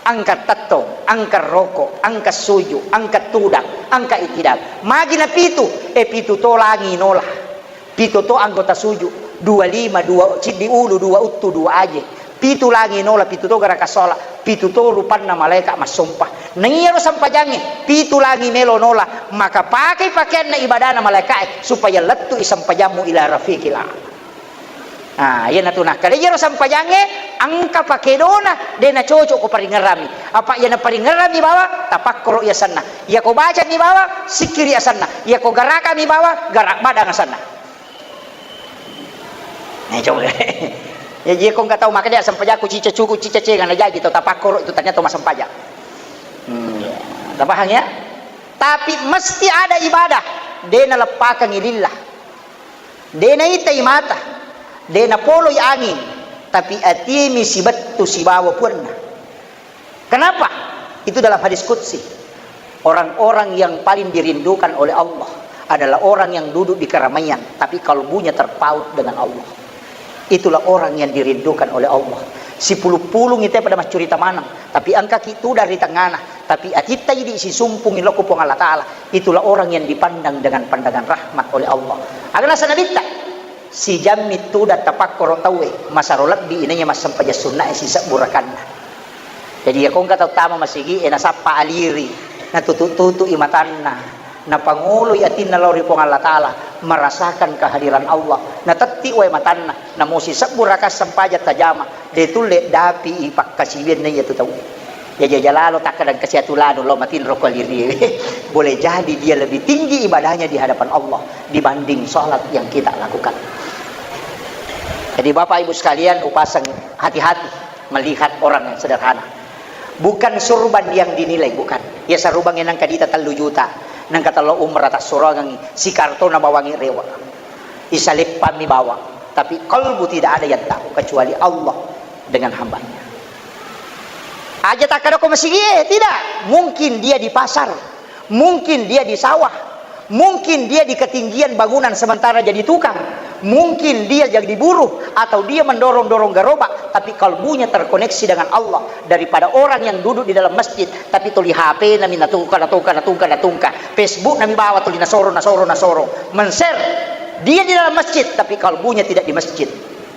Engka tettong, engka roko, engka suju, engka tudang, engka itidal. Magi na pitu, eh, pitu to langi nola. Pitu to anggota suju, dua lima, dua ciddi ulu, dua uttu, dua aje. Pitu langi nola, pitu to garaka sola, pitu to rupanna malaika massompa. Naiyaro sempajangnge, pitu langi melo nola, maka pakai pakeanna ibadana malaikae supaya lettu'i sempajammu ila rafiqil a'la. Ah, iyanatu nakkeda iyaro sempajangnge engka pakedona, de nacocok ko paringerrami. Apa iya naparingerrami bawang, tapakkoro i asenna. Iya ko bacani bawang, sikkiri asenna. Iya ko garakami bawang, garak badang asenna. Eh, coba. Ya, iya ko engka tau makkeda sempajakku cica cuku, cica cenga, najaji tau tapakkoro itu ternyata massempajang. Hmm, iya. Tapahang ya? Tapi mesti ada ibadah. De naleppakangi lillah. De naitai mata, de napoloi anging, tapi atimi sibettu sibawa puanna. Kenapa? Itu dalam hadis qudsi. Orang-orang yang paling dirindukan oleh Allah adalah orang yang duduk di keramaian, tapi kalbunya terpaut dengan Allah. Itulah orang yang dirindukan oleh Allah. Sipulung-pulung itu pada maccurita maneng, tapi engkaki tudang ri tengana, tapi atitta idi sisumpungi lao ko Puang Allah Ta'ala. Itulah orang yang dipandang dengan pandangan rahmat oleh Allah. Aga naseng Nabitta, sijammi tudang tapakkoro tauwe, masero lebbi inaiya massempajang sunnae sisebbu rakanna. Jadi, iya ko engka tau tama masigi e, nasappa aliri, natutu-tutu i matanna, napangoloi atinna lao ri Puang Allah Ta'ala, merasakan kehadiran Allah, natetti wae matanna, namo sisebbu raka sempajang tajama, de tulle dapi i pakkasiwianna iyatu tau. Jaja-jaja lalo takkadang kasi atu lanu lao matinro ko aliri. Boleh jadi dia lebih tinggi ibadahnya di hadapan Allah dibanding salat yang kita lakukan. Jadi, Bapak Ibu sekalian, upasang hati-hati melihat orang yang sederhana. Bukan surban yang dinilai, bukan. Iya, sarubangnge nangka dita tellu juta, nangka tello umrah tassuroangengngi, sikartona bawangngi rewa. Isaleppammi bawang, tapi kalbu tidak ada yang tahu kecuali Allah dengan hambanya. Aja takkadako masigi e, tidak. Mungkin dia di pasar, mungkin dia di sawah, mungkin dia di ketinggian bangunan sementara jadi tukang, mungkin dia jadi buruh, atau dia mendorong-dorong gerobak, tapi kalbunya terkoneksi dengan Allah. Daripada orang yang duduk di dalam masjid, tapi tuli H P nami natungka, natungka, natungka, natungka. Facebook nami bawa tuli nasoro, nasoro, nasoro. Men-share. Dia di dalam masjid, tapi kalbunya tidak di masjid.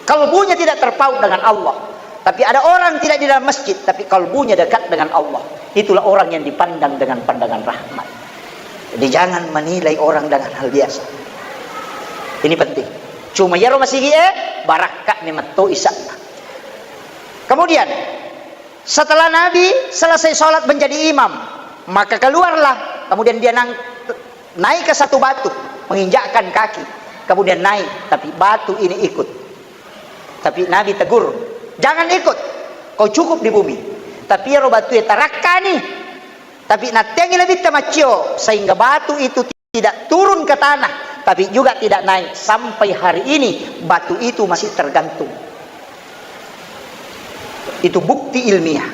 Kalbunya tidak terpaut dengan Allah. Tapi ada orang tidak di dalam masjid, tapi kalbunya dekat dengan Allah. Itulah orang yang dipandang dengan pandangan rahmat. Jadi jangan menilai orang dengan hal biasa. Ini penting. Cuma iyaro masigi e, barakka memang to isa'na. Kemudian, setelah Nabi selesai sholat menjadi imam, maka keluarlah. Kemudian dia nang-, naik ke satu batu, menginjakkan kaki. Kemudian naik, tapi batu ini ikut. Tapi Nabi tegur, "Jangan ikut, kau cukup di bumi." Tapi iyaro batue tarakkani. Tapi natteangi Nabitta maccio, sehingga batu itu tidak turun ke tanah, tapi juga tidak naik. Sampai hari ini, batu itu masih tergantung. Itu bukti ilmiah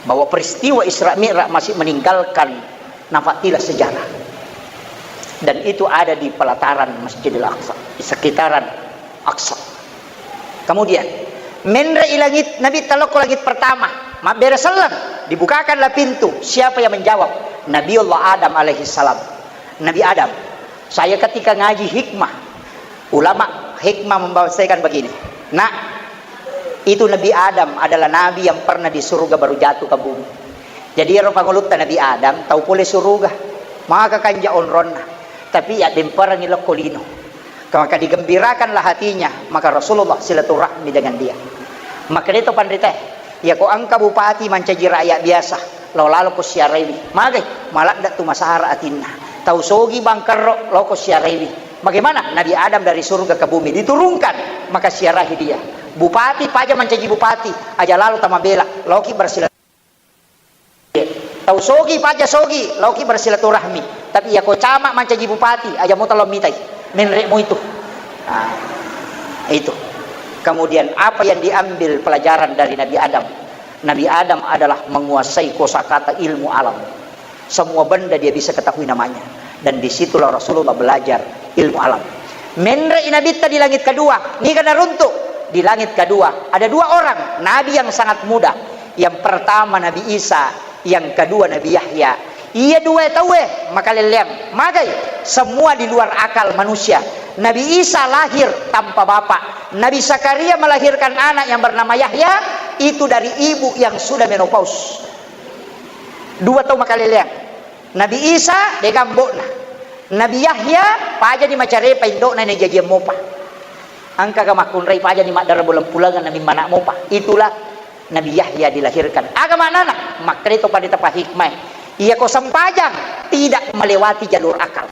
bahwa peristiwa Isra Mi'raj masih meninggalkan nafak tilas sejarah. Dan itu ada di pelataran Masjidil Aqsa, di sekitaran Aqsa. Kemudian, menre i langit, Nabitta lokko langit pertama, mabbere selleng, dibukakanlah pintu. Siapa yang menjawab? Nabiullah Adam alaihissalam. Nabi Adam, saya ketika ngaji hikmah, ulama hikmah membahasakan begini, "Nak, itu Nabi Adam adalah nabi yang pernah di surga baru jatuh ke bumi." Jadi ero pangulutta Nabi Adam, tau pole suruga, maka kanja onronna, tapi ya demperangi lokko lino. Maka digembirakanlah hatinya, maka Rasulullah silaturahmi dengan dia. Maka itu panrita, ya ko engka bupati mancaji rakyat biasa, lao lalo ko siaraiwi. Magai, maladda tu masara atinna. Tau sogi bangkerro, lao ko siaraiwi. Bagaimana? Nabi Adam dari surga ke bumi diturunkan, maka siarahi dia. Bupati paja mancaji bupati, aja lalo tamabela, laoki bersilaturahmi. Tau sogi, paja sogi, laoki bersilaturahmi. Tapi ya ko camat mancaji bupati, aja mo talo mitai. Menre mo itu. Nah, itu. Kemudian apa yang diambil pelajaran dari Nabi Adam? Nabi Adam adalah menguasai kosakata ilmu alam. Semua benda dia bisa ketahui namanya. Dan disitulah Rasulullah belajar ilmu alam. Menre i Nabitta di langit kedua, niga naruntuk? Di langit kedua, ada dua orang, nabi yang sangat muda. Yang pertama Nabi Isa, yang kedua Nabi Yahya. Iya dua tauwe makalelleang. Magai? Semua di luar akal manusia. Nabi Isa lahir tanpa bapak. Nabi Zakaria melahirkan anak yang bernama Yahya, itu dari ibu yang sudah menopause. Dua tau makalelleang. Nabi Isa dega ambo'na. Nabi Yahya pajani macarepa indo'na najajiang mopa. Engkaga makkunrai pajani maddara bulang-pulangan namimmana mopa. Itulah Nabi Yahya dilahirkan. Aga maknana? Makkeda to pada tapa hikmah. Iya ko sempajang tidak melewati jalur akal.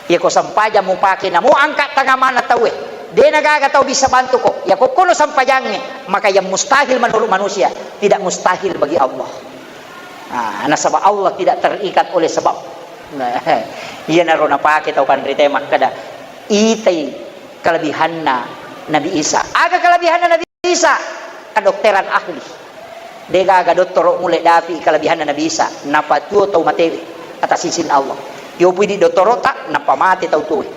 Iya ko sempajang mupake namo angka tangnga maneng tauwe. De nagaga tau bisa bantu ko. Iya ko kono sempajangnge, maka yang mustahil menurut manusia tidak mustahil bagi Allah. Nah, nasaba Allah tidak terikat oleh sebab. Nah, iyanaro napake tau panrita makkeda, itai kelebihanna Nabi Isa. Aga kelebihanna Nabi Isa? Kedokteran ahli. Degaga dottoro mulle dapi kelebihanna Nabi Isa. Napatuo tau matewe atas izin Allah. Yopui di dottoro ta, nappa mate tau tuwe.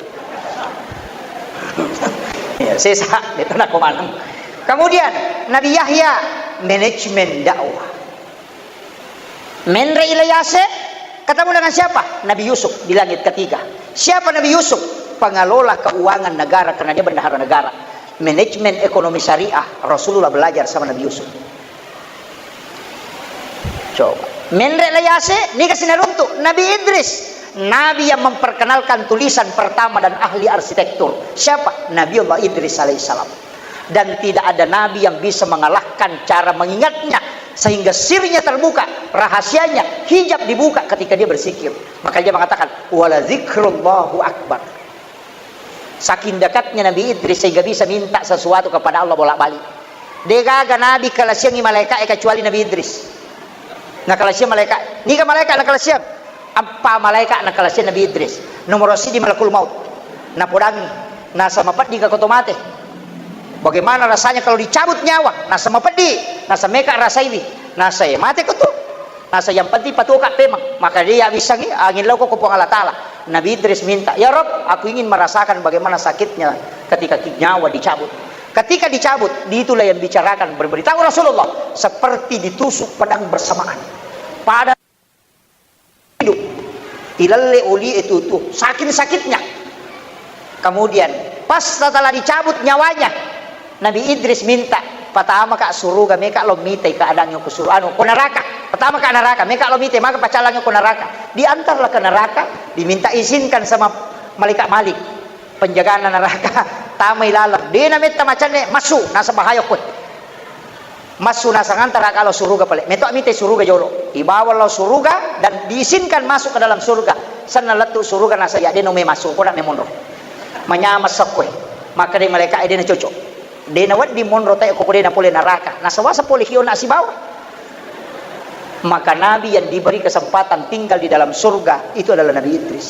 Ya, sesa, itu nako maneng. Kemudian, Nabi Yahya, manajemen dakwah. Menre i Ilyase ketemu dengan siapa? Nabi Yusuf di langit ketiga. Siapa Nabi Yusuf? Pengelola keuangan negara karena dia bendahara negara. Manajemen ekonomi syariah, Rasulullah belajar sama Nabi Yusuf. Coba. Menre Ilyase, niga sinaruntuk? Nabi Idris. Nabi yang memperkenalkan tulisan pertama dan ahli arsitektur. Siapa? Nabi Allah Idris alaihissalam. Dan tidak ada nabi yang bisa mengalahkan cara mengingatnya, sehingga sirnya terbuka, rahasianya, hijab dibuka ketika dia berzikir. Maka dia mengatakan, "Wala zikrullahu akbar." Saking dekatnya Nabi Idris sehingga bisa minta sesuatu kepada Allah bolak-balik. Degaga nabi kalasiangi malaika'e kecuali Nabi Idris. Nakalasiang malaika. Niga malaika nakalasiang? Eppa malaika nakalasiang Nabi Idris. Nomoro sidi malakul maut. Napodangi. Nasa mapeddi ka koto mate. Bagaimana rasanya kalau dicabut nyawa? Nasa mapeddi. Nasa meka rasaiwi. Nasa e mate koto. Nasa yang penting patuoka pemang. Maka dia bisangi angin lauko ko Puang Allah Ta'ala. Nabi Idris minta, "Ya Rob, aku ingin merasakan bagaimana sakitnya ketika ki-, nyawa dicabut." Ketika dicabut, itulah yang bicarakan, berberitahu Rasulullah, seperti ditusuk pedang bersamaan. Pada hidup, ilalle oli itu tuh, saking sakitnya. Kemudian, pas setelah dicabut nyawanya, Nabi Idris minta, Pertama ka suruga, meka lo mitai keadaannya ko suruga, anu, ko neraka. Pertama ka neraka, meka lo mitai, maka pacallangi ko neraka. Diantarlah ke neraka, diminta izinkan sama malaikat Malik, penjagana neraka, tamai laleng. Dena metta macanne, massu, nasaba bahaya koe. Massu nasang antara ka lao suruga pale. Meto mitai suruga jolo. Ibawa lao suruga dan diizinkan masuk ke dalam surga. Senna lettu suruga nasa ya deno me masuk, ko nak me monro. Manyameng sakkoe. Maka dei malaikat dena cocok. Dena wedding monro tae ko dena pole neraka. Nasawasa pole hiona sibawa. Maka nabi yang diberi kesempatan tinggal di dalam surga itu adalah Nabi Idris.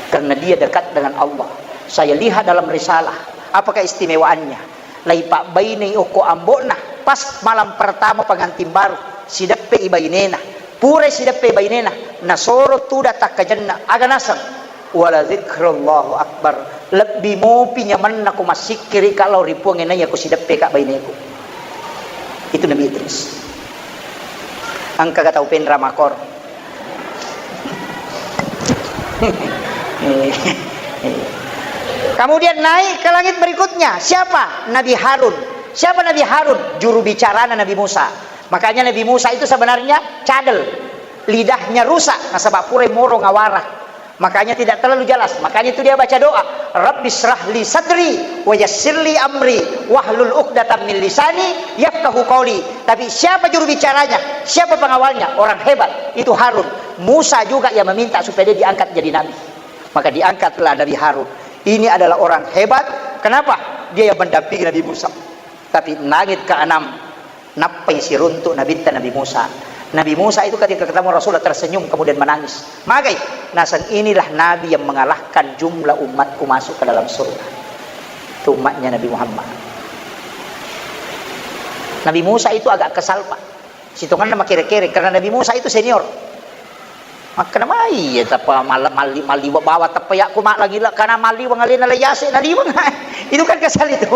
Karena dia dekat dengan Allah. Saya lihat dalam risalah, apakah istimewaannya? Laipabbainei okko ambo'na, pas malam pertama pengantin baru, sideppe i bainena. Pura sideppe i bainena, nasoro tudang takkajenna, aga naseng? Wala dzikrullahu akbar. Lebbi mopi nyamenna ko massikkiri ka lao ri Puang e naiya ko sideppe ka baineku. Itu Nabi Idris. Engka ga tau penra makor. Kemudian naik ke langit berikutnya. Siapa? Nabi Harun. Siapa Nabi Harun? Juru bicarana Nabi Musa. Makanya Nabi Musa itu sebenarnya cadel. Lidahnya rusak. Nasaba pura moro ngawara. Makanya tidak terlalu jelas. Makanya itu dia baca doa, "Rabbi syrah li sadri wa yassir li amri wahlul uqdatam min lisani yafqahu qauli." Tapi siapa juru bicaranya? Siapa pengawalnya? Orang hebat. Itu Harun. Musa juga yang meminta supaya dia diangkat jadi nabi. Maka diangkatlah Nabi Harun. Ini adalah orang hebat. Kenapa? Dia yang mendampingi Nabi Musa. Tapi langit keenam, nappai siruntuk nabitta Nabi Musa. Nabi Musa itu ketika ketemu Rasulullah tersenyum kemudian menangis. Magai, naseng inilah Nabi yang mengalahkan jumlah umatku masuk ke dalam surga. Itu umatnya Nabi Muhammad. Nabi Musa itu agak kesal, Pak. Sitonganna makere-kere, karena Nabi Musa itu senior. Makkeda mai, iya, tappa mal-, malli-, malliwa bawa tappa yakku ma langila, karena malliwang alena la yase naliwang. Itu kan kesal itu.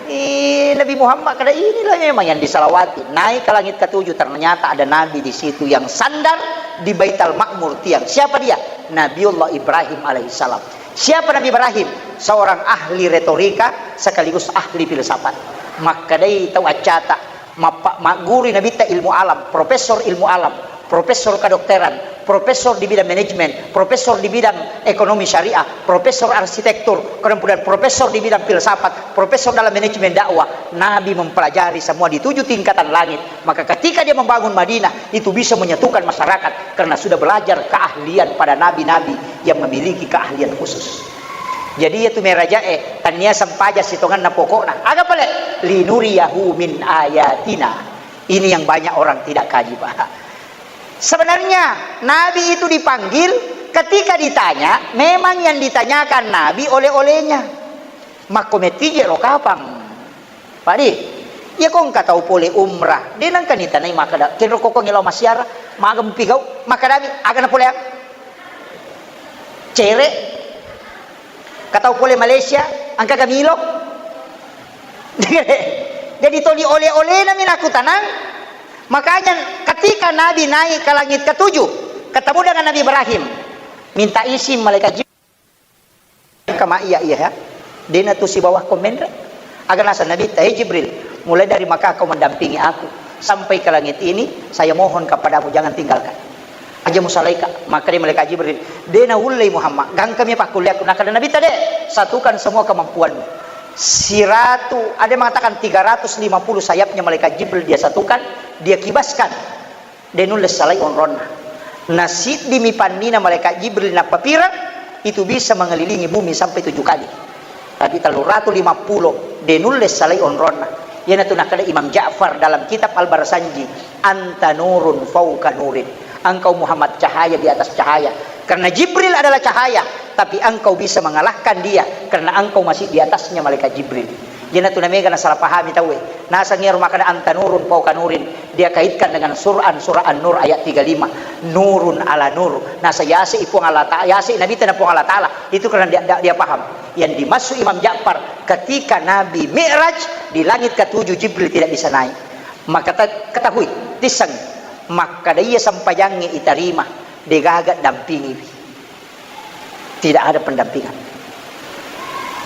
Eh, Nabi Muhammad kada inilah memang yang disalawati. Naik ke langit ketujuh, ternyata ada nabi di situ yang sandar di Baitul Makmur tiang. Siapa dia? Nabiullah Ibrahim alaihissalam. Siapa Nabi Ibrahim? Seorang ahli retorika sekaligus ahli filsafat. Makkedai tau accata, mappa-, maggurui nabitta ilmu alam, profesor ilmu alam, profesor kedokteran, profesor di bidang manajemen, profesor di bidang ekonomi syariah, profesor arsitektur, kemudian profesor di bidang filsafat, profesor dalam manajemen dakwah. Nabi mempelajari semua di tujuh tingkatan langit. Maka ketika dia membangun Madinah, itu bisa menyatukan masyarakat karena sudah belajar keahlian pada nabi-nabi yang memiliki keahlian khusus. Jadi, iya tu merajae, tania sempaja sitonganna pokokna. Aga pale? Linuriyahu min ayatina. Ini yang banyak orang tidak kaji, Pak. Sebenarnya, Nabi itu dipanggil, ketika ditanya, memang yang ditanyakan Nabi oleh-olehnya. Makko metije ro kapang. Pak di, iya ko engka tau pole umrah, de nengka nitanai makkeda, kenro kokong lao massiara, magempi gau, makkedami, aga na poleang? Cere. Katau pole Malaysia, engka ga milo? Jadi toli oleh-olehna mi nakutanang. Makanya ketika Nabi naik ke langit ketujuh, ketemu dengan Nabi Ibrahim, minta izin malaikat Jibril. Kama iya iya ya. Dena tu sibawa komenre. Aga nasa Nabi, "Hei Jibril, mulai dari Makkah kau mendampingi aku sampai ke langit ini, saya mohon kepadamu jangan tinggalkan." Aja musalaika, makkeda malaikat Jibril, "De naullei Muhammad, gangkami pakkulliakku." Nakkeda Nabitta, "De, satukan semua kemampuanmu." Siratu, ada yang mengatakan tiga ratus lima puluh sayapnya malaikat Jibril dia satukan, dia kibaskan. De nulle salai onronna. Nasiddimi pannina malaikat Jibril nappapireng, itu bisa mengelilingi bumi sampai tujuh kali. Tapi telluratu lima puluh, de nulle salai onronna. Iyanatu nakkeda Imam Ja'far dalam kitab Al-Barzanji, "Anta nurun fauqa nurin." Engkau Muhammad cahaya di atas cahaya. Karena Jibril adalah cahaya, tapi engkau bisa mengalahkan dia karena engkau masih di atasnya malaikat Jibril. Iyanatu namega nasalah pahami tauwe. Naseng iyaro makkeda anta nurun fauqa nurin, dia kaitkan dengan Quran surah An-Nur ayat tiga lima. Nurun ala nur. Nasa yase i Puang Allah Ta'ala, yase i Nabitta na Puang Allah Ta'ala. Itu karena dia, dia, dia paham. Yang dimaksud Imam Ja'far, ketika Nabi Mi'raj di langit ketujuh, Jibril tidak bisa naik. Maka ta-, ketahui, tisseng, makkeda iya sempajangnge itarima, degaga dampingiwi. Tidak ada pendampingan.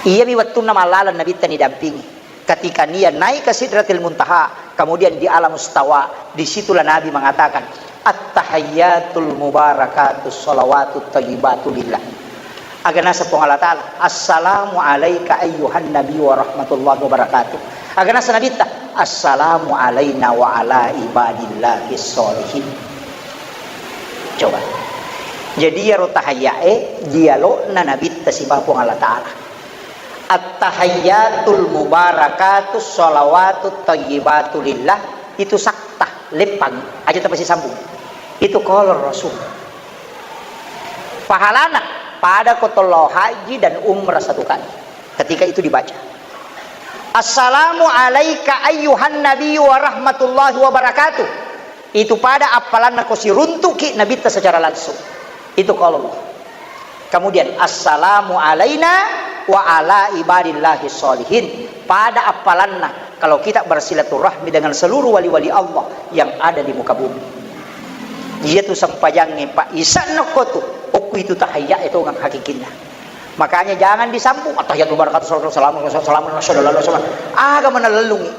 Iyami wettunna mallaleng Nabitta nidampingi. Ketika dia naik ke Sidratil Muntaha, kemudian di alam istawa, disitulah Nabi mengatakan, "At-tahiyyatul mubarakatus shalawatut thayyibatu lillah." Aga naseng Puang Allah Ta'ala, "Assalamu alaika ayyuhan nabi wa rahmatullahi wa barakatuh." Aga naseng Nabitta, "Assalamu alaina wa ala ibadillahis sholihin." Coba. Jadi iyaro tahiyya'e dialogna Nabitta sibawa Puang Allah Ta'ala. At-tahiyyatul mubarakatus shalawatut thayyibatu lillah, itu sakta, leppang, aja tapasisambung. Itu qalar Rasul. Pahalana pada ko tolao haji dan umrah satu kali. Ketika itu dibaca, "Assalamu alaika ayyuhan nabi wa rahmatullahi wa barakatuh." Itu pada appalanna ko siruntuki Nabitta secara langsung. Itu qaulullah. Kemudian, "Assalamu alaina wa ala ibadillahi sholihin." Pada appalanna kalau kita bersilaturahmi dengan seluruh wali-wali Allah yang ada di muka bumi. Iyatu sempajangnge, Pak, isanna kotu, okku itu tahiyya itu ngang hakikinna. Makanya jangan disambung, "At-tahiyyatul barakatuh, salatu wassalamu, salatu wassalamu, salatu wassalamu." Aga mana lellungi.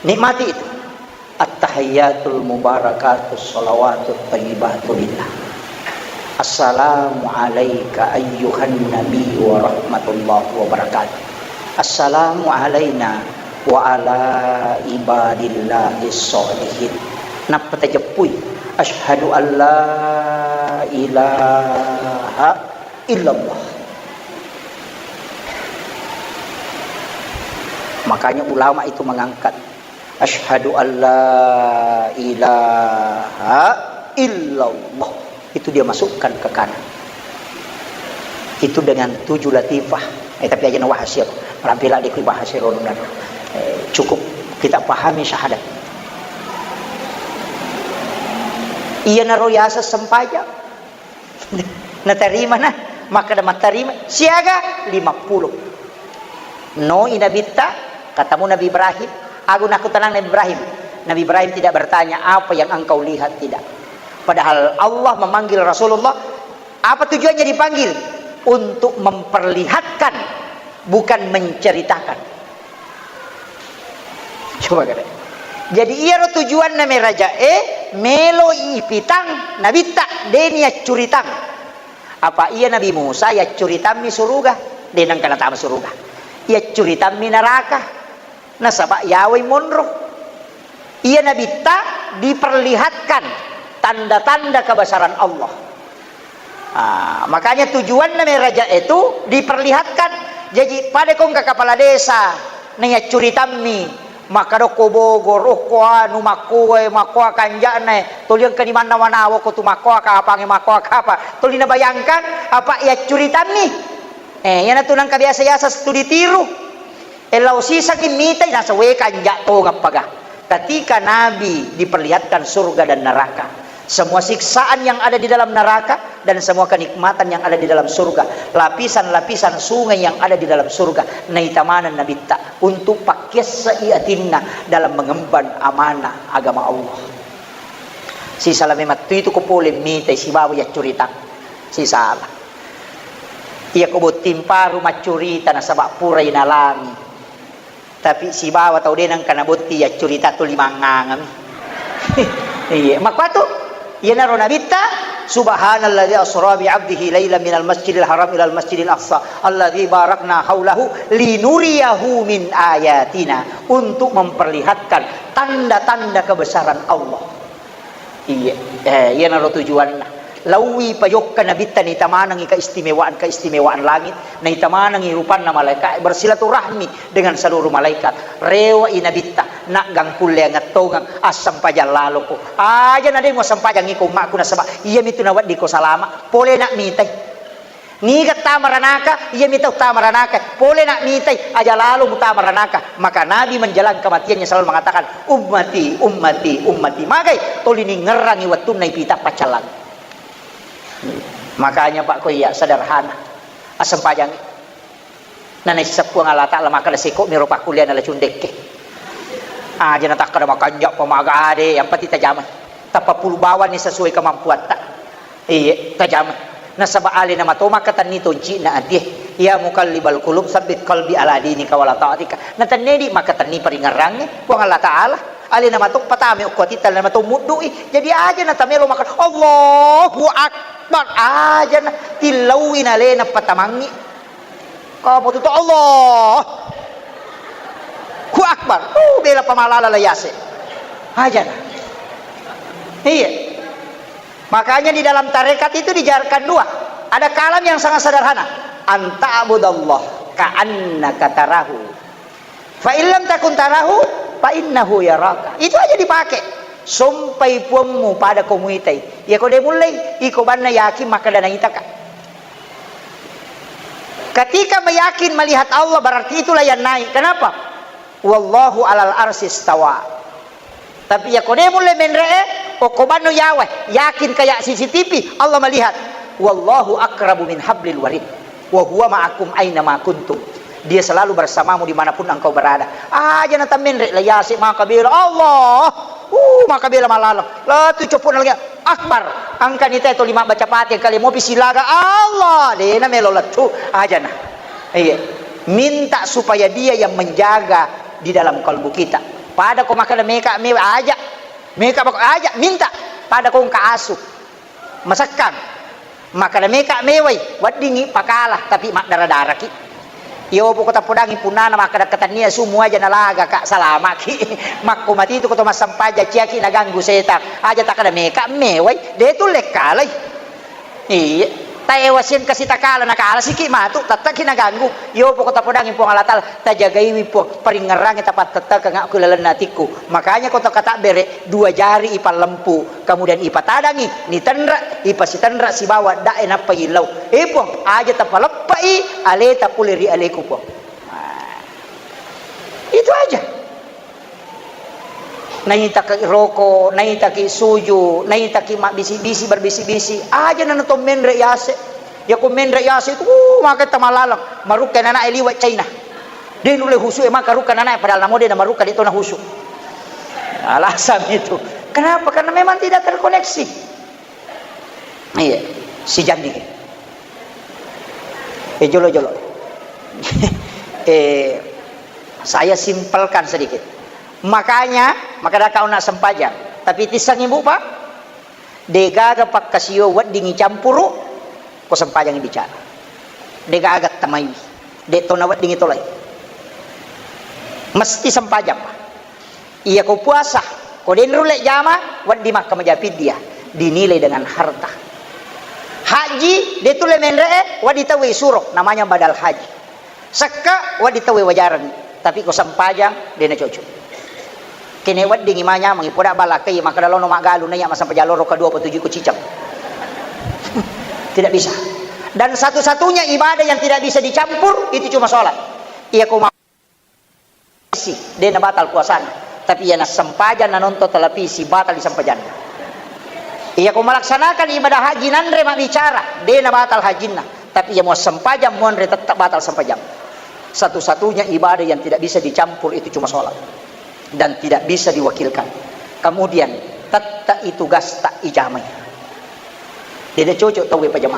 Nikmati itu. At-tahiyyatul mubarakatus shalawatut thayyibatu lillah. Assalamu alaika ayyuhan nabi wa rahmatullahi wa barakatuh. Assalamu alaina wa ala ibadillahis sholihin. Nappa tajeppui, "Asyhadu an la ilaha illallah." Makanya ulama itu mengangkat, "Asyhadu an la ilaha illallah." Itu dia masukkan ke kanan. Itu dengan tujuh latifah. Eh, tapi aja na wahas ya. Rampila di kui bahas ya, Ron, dan, eh, cukup kita pahami syahadat. Iya naro yasa sempajang. Natarima na, maka da matarima, siaga lima puluh. No i Nabitta, katamu Nabi Ibrahim, aku naku tenang Nabi Ibrahim. Nabi Ibrahim tidak bertanya, "Apa yang engkau lihat?" Tidak. Padahal Allah memanggil Rasulullah, apa tujuannya dipanggil? Untuk memperlihatkan, bukan menceritakan. Coba kada. Jadi iyaro tujuanna meraja e, melo ipitang Nabitta, de ni accuritang. Apa iya Nabi Musa yaccuritammi suruga, de nengka natama suruga. Yaccuritammi neraka. Nasaba yawai monro. Iya Nabitta diperlihatkan tanda-tanda kebesaran Allah. Ah, makanya tujuanna meraja itu diperlihatkan. Jadi pada kongka kepala desa, naiya curitammi, makkadokko Bogor, okko anu, makkoe, makkoa kanja'na, toli engka di manna manawa ko tu makkoa kapange, makkoa kapa. Toli nabayangkan apa iya curitammi. Eh, iyanatu nengka biasa-biasa studi tiru. E, lao sisengngi mitai, naseng, "We, kanja' tongeng paga." Ketika Nabi diperlihatkan surga dan neraka, semua siksaan yang ada di dalam neraka dan semua kenikmatan yang ada di dalam surga, lapisan-lapisan sungai yang ada di dalam surga, naita maneng Nabitta untuk pakkiasse'i atinna dalam mengemban amanah agama Allah. Sisala memang tu itu ko pole mitai sibawa yaccuritang. Sisala. Iya ko botting paru maccurita nasaba purai nalami. Tapi sibawa tau de nengka nabotting yaccurita tuli mangngangami. Iya, makkuatu iyanaro Nabitta, "Subhanalladzi asra bi 'abdihi lailan minal masjidil haram ilal masjidil aqsa alladzi barakna haulahu linuriyahu min ayatina," untuk memperlihatkan tanda-tanda kebesaran Allah. Iya, eh, iyanaro tujuanna. Laowi pajokka Nabitta naita manengngi keistimewaan-keistimewaan langit, naita manengngi rupanna malaika, bersilaturahmi dengan seluruh malaikat. Rewe'i Nabitta, naggang kulle angettongeng, assempajang laloko. Aja na de muassempajang iko ummakku nasaba iyamitu naweddiko salama. Pole na mitai. Niga tama ranaka, iyami tau tama ranaka. Pole na mitai, aja lalo mutama ranaka. Maka Nabi menjelang kematiannya selalu mengatakan, "Ummati, ummati, ummati." Magai toli ningerrangi wettunna ipita paccallang. Makanya, Pak, ko iya sederhana. Assempajangi. Nanaisseng Puang Allah Ta'ala makkeda, "Seko miro pakkuliana la cundekke." Aja natakkeda makanja pamaga ade, yang penting tajama. Tappa pulu bawanni sesuai kemampuatta. Iya, tajama. Nasaba alena mato makkatenni toncina atie. Ya muqallibal qulub, tsabbit qalbi ala dinika wala ta'atika. Natennedi makatenni paringerrangnge Puang Allah Ta'ala. Alena mato patame okko atitta, alena mato muddui. Jadi aja natamelo maka Allahu Akbar. Aja na tillaui nalena patamangi. Kau mau tutup Allahu Akbar. Uh, bela pamalala la yase. Aja na. Iya. Makanya di dalam tarekat itu dijarkan dua. Ada kalam yang sangat sederhana. Anta'budallah ka'annaka tarahu. Fa illam takun tarahu, fa innahu yaraka. Itu aja dipakai. Sompai puammu pada ko muitai. Iya ko de mullei, iko banna yakin makkeda naitaka. Ketika meyakin melihat Allah, berarti itulah yang naik. Kenapa? Wallahu alal arsy istawa. Tapi ya ko de mulle menre'e, okko banno yawa, yakin kayak C C T V, Allah melihat. Wallahu akrabu min hablil warid. Wa huwa ma'akum aina ma kuntum. Dia selalu bersamamu dimanapun engkau berada. Aja na tammenre la yase maka bela Allah. Uh, maka bela malalang. La tu copot lagi. Akbar. Angkani te to lima baca Fatihah kali mau pisilaga Allah. De na melo lettu. Aja na. Iya. Minta supaya dia yang menjaga di dalam kalbu kita. Pada ko makkeda meka mewa aja. Meka bako aja minta. Pada ko engka asu. Masekkang. Makkeda meka mewai, weddingngi pakala tapi maddara-daraki. Iyo poko tappodangi punnana makkeda ketennia sumu aja nalaga ka salamaki. Makko matitu ko to massempajang ciaki naganggu setang. Aja takkeda meka mewai, de tulle kalai. Iya. Taewa siang kasi takala, nakala siki matu, tetteki naganggu. Iyo poko tapodangi Puang Allah Taala, tajagaiwi Puang, paringngerangi tapattettekeng aku lalenna atikku. Makanya ko to katabbere, dua jari ipallempu, kemudian ipatadangi, nitenre, ipasitenre sibawa dae nappa illau. Eh Puang, aja tapaleppai aleta pole ri aleku Puang. Nah, itu aja. Naitaki roko, naitaki suju, naitaki mabbisi-bisi, berbisi-bisi, aja nana to menre yase. Ya ko menre yase itu, uh, maka tamalaleng, marukka nana e liwat China. De nulle husu e maka rukka nana e, padahal namo de na marukka de to na husu. Alasan itu. Kenapa? Karena memang tidak terkoneksi. Iya, si Jandi. Eh, jolo-jolo. Eh, saya simpelkan sedikit. Makanya, maka daka ona sempajang. Tapi tisang ibu, Pak, degaga pakkasio weddingi campuru, ko sempajang bicara. Degaga tamaiwi. De to na weddingi tolai. Mesti sempajang, Pak. Iya ko puasa, ko de nulle jama, wedding makkamaja piddie, dinilai dengan harta. Haji, de tulle menre'e, wedding tauwe isuro, namanya badal haji. Sekka, wedding tauwe wajareng, tapi ko sempajang, de na cocok. Kene weddingi manyameng, poda balakai, makkeda lono maggalung, naiya massempajang loro kedua apa tuju ko ciceng. Tidak bisa. Dan satu-satunya ibadah yang tidak bisa dicampur, itu cuma sholat. Iya ko ma- si, de na batal puasana. Tapi iya nassempajang nanonton televisi, batal disempajanna. Iya ko melaksanakan ibadah haji nanre mabbicara, de na batal hajinna. Tapi iya muassempajang muanre tetap batal sempajang. Satu-satunya ibadah yang tidak bisa dicampur itu cuma sholat. Dan tidak bisa diwakilkan. Kemudian, tetap itu gasta ijamai. De na cocok tauwe pajama.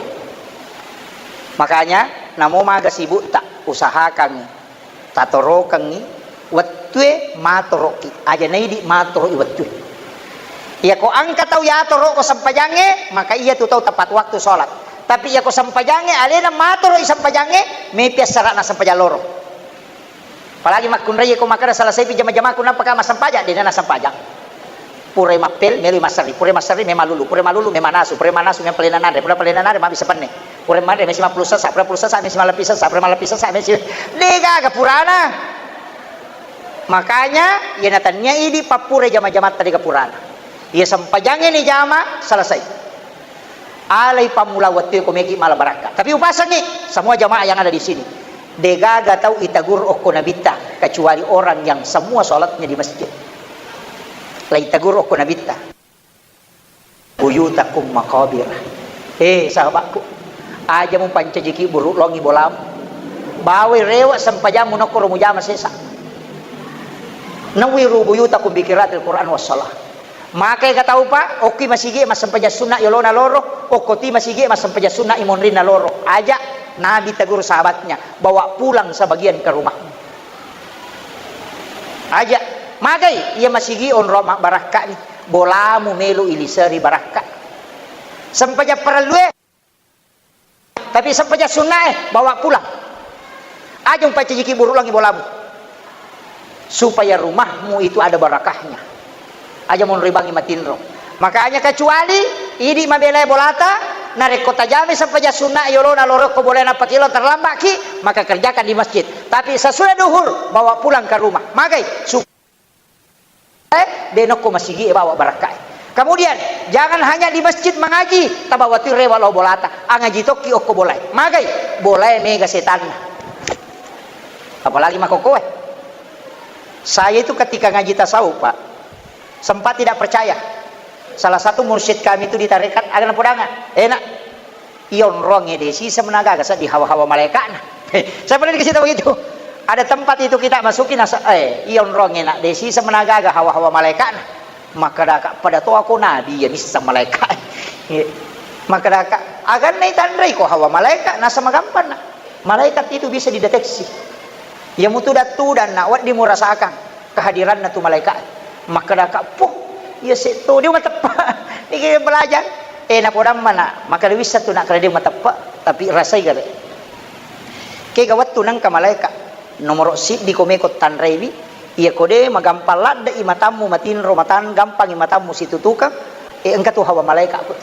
Makanya, namo maga sibukta, usahakan tatorokengngi wettue matoroki, aja naidi matoroki wettue. Iya ko engka tau yatoro ko sempajangnge, maka iya tu tau tepat waktu sholat. Tapi iya ko sempajangnge alena matoroki sempajangnge, mepi assara'na sempajang loro. Apalagi makkunrai ko makkeda selesai pi jama-jamaku nappa ka massempajang, de na nassempajang. Purai mappel, meloi masserri. Purai masserri, memang lulu. Purai malulu, memang nasu. Purai manasu, memang palena nanre. Purai palena nanre, mabbissa penne. Purai manre, mesi mappulu sessa. Purai pulu sessa, mesi malleppi sessa. Purai malleppi sessa, mesi, de gaga purana. Makanya, iya natennia idi pappurai jama-jamatta de ga purana. Iya sempajangnge ni jama, selesai. Alai pammula wettue ko meki mala barakka. Tapi upasengngi semua jamaah yang ada di sini. Degaga tau itagur okko nabitta kecuali orang yang semua sholatnya di masjid. La itagur okko nabitta. Buyutakum maqabir. Eh, sahabatku, aja mupancajiki buruk longi bolamu. Bawai rewa sempajammu nokkoro mujama sesa. Nawwiru buyutakum bi qiraatil Qur'an was shalah. Maka ega tau, Pak, okki masigi massempajang sunna yolona loro, okko ti masigi massempajang sunna imonrinna loro. Aja. Nabi tegur sahabatnya, "Bawa pulang sebagian ke rumahmu." Aja, magai, iya masigi onro mabbarakkani, bolamu melo iliseri barakka. Sempajang parellue, tapi sempajang sunnae, bawa pulang. Aja umpacajiki buru langi bolamu. Supaya rumahmu itu ada barakahnya. Aja monroi bangi matinro. Makanya kecuali idi mabelai bolata, narekko tajami sempajang sunna yolona lorokko bolai napakilo terlambatki, maka kerjakan di masjid. Tapi sesudah duhur, bawa pulang ke rumah. Magai, supaya de nokko masigi bawa barakkai. Kemudian, jangan hanya di masjid mengaji, tabawa tu rewa lao bolata, angaji tokki okko bolai. Magai, bolai mega setanna. Apalagi makokkoe. Saya itu ketika ngaji tasawuf, Pak, sempat tidak percaya. Salah satu mursyid kami itu di tarekat, aga napodanga, enak. Iyonrongnge de siseng menagaga seddi hawa-hawa malaikatna. Saya pernah dikasih tahu begitu. Ada tempat itu kita masuki, nasa, eh, iyonrongnge nak de siseng menagaga hawa-hawa malaikatna. Makkedaka, "Pada to ako nabi ya misseng malaikat." Makkedaka, "Aganna itanrei ko hawa malaikat, nasa magampang nak. Malaikat itu bisa dideteksi. Iya mutu dattu dan nak wedding murasakan kehadiranna tu malaikat." Makkedaka, "Puh, iya setto dia mateppe." Niki belajar. Eh, napodamma nak, maka wissa tu nak kala dia mateppe, tapi rasai gare. Kega wettu nengka malaikat, nomoro siddi ko meko tanraiwi, iya ko de magampang ladde i matammu matinro matan, gampang i matammu situtukang, e engka tu hawa malaikat ko.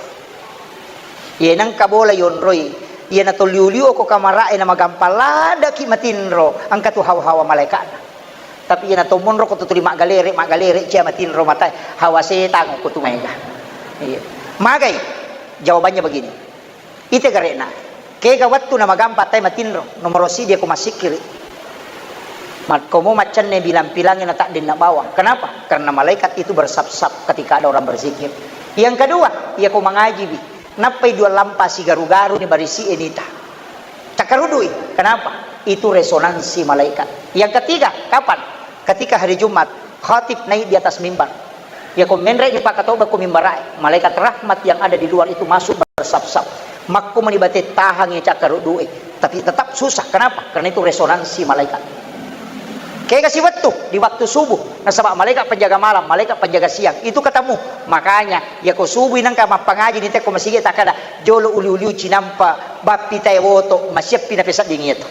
Iya nengka bola yonroi, iya natoliu-liu ko kamara e na magampang ladde ki matinro, engka tu hawa-hawa malaikatna. Tapi iya natommonro ko tutuli maggalere, maggalere cia matinro matae, hawa setang ko tu maega. Iya. Magai? Jawabannya begini. Ite gare'na, kega wettu na magampa tai matinro, nomoro siddi ko massikkiri. Makkomo maccanne bilang-pilangi na taddenna bawang. Kenapa? Karena malaikat itu bersap-sap ketika ada orang berzikir. Yang kedua, iya ko mangajiwi. Nappai dua lampa sigaru-garu ni barisi enita. Cakkarudui. Kenapa? Itu resonansi malaikat. Yang ketiga, kapan? Ketika hari Jumat, khatib naik di atas mimbar. Iya ko menre ni pakatoba ko mimbarae, malaikat rahmat yang ada di luar itu masuk bersap-sap. Makko meni bate tahangi cakkarudue, tapi tetap susah. Kenapa? Karena itu resonansi malaikat. Kega siwettu di waktu subuh, nasaba malaikat penjaga malam, malaikat penjaga siang itu ketemu. Makanya, iya ko subuh nengka mappangaji ni teko masigi takkada, "Jolo uli-uliu cinampa bappi tae woto, masiappi na pesadding iyatu."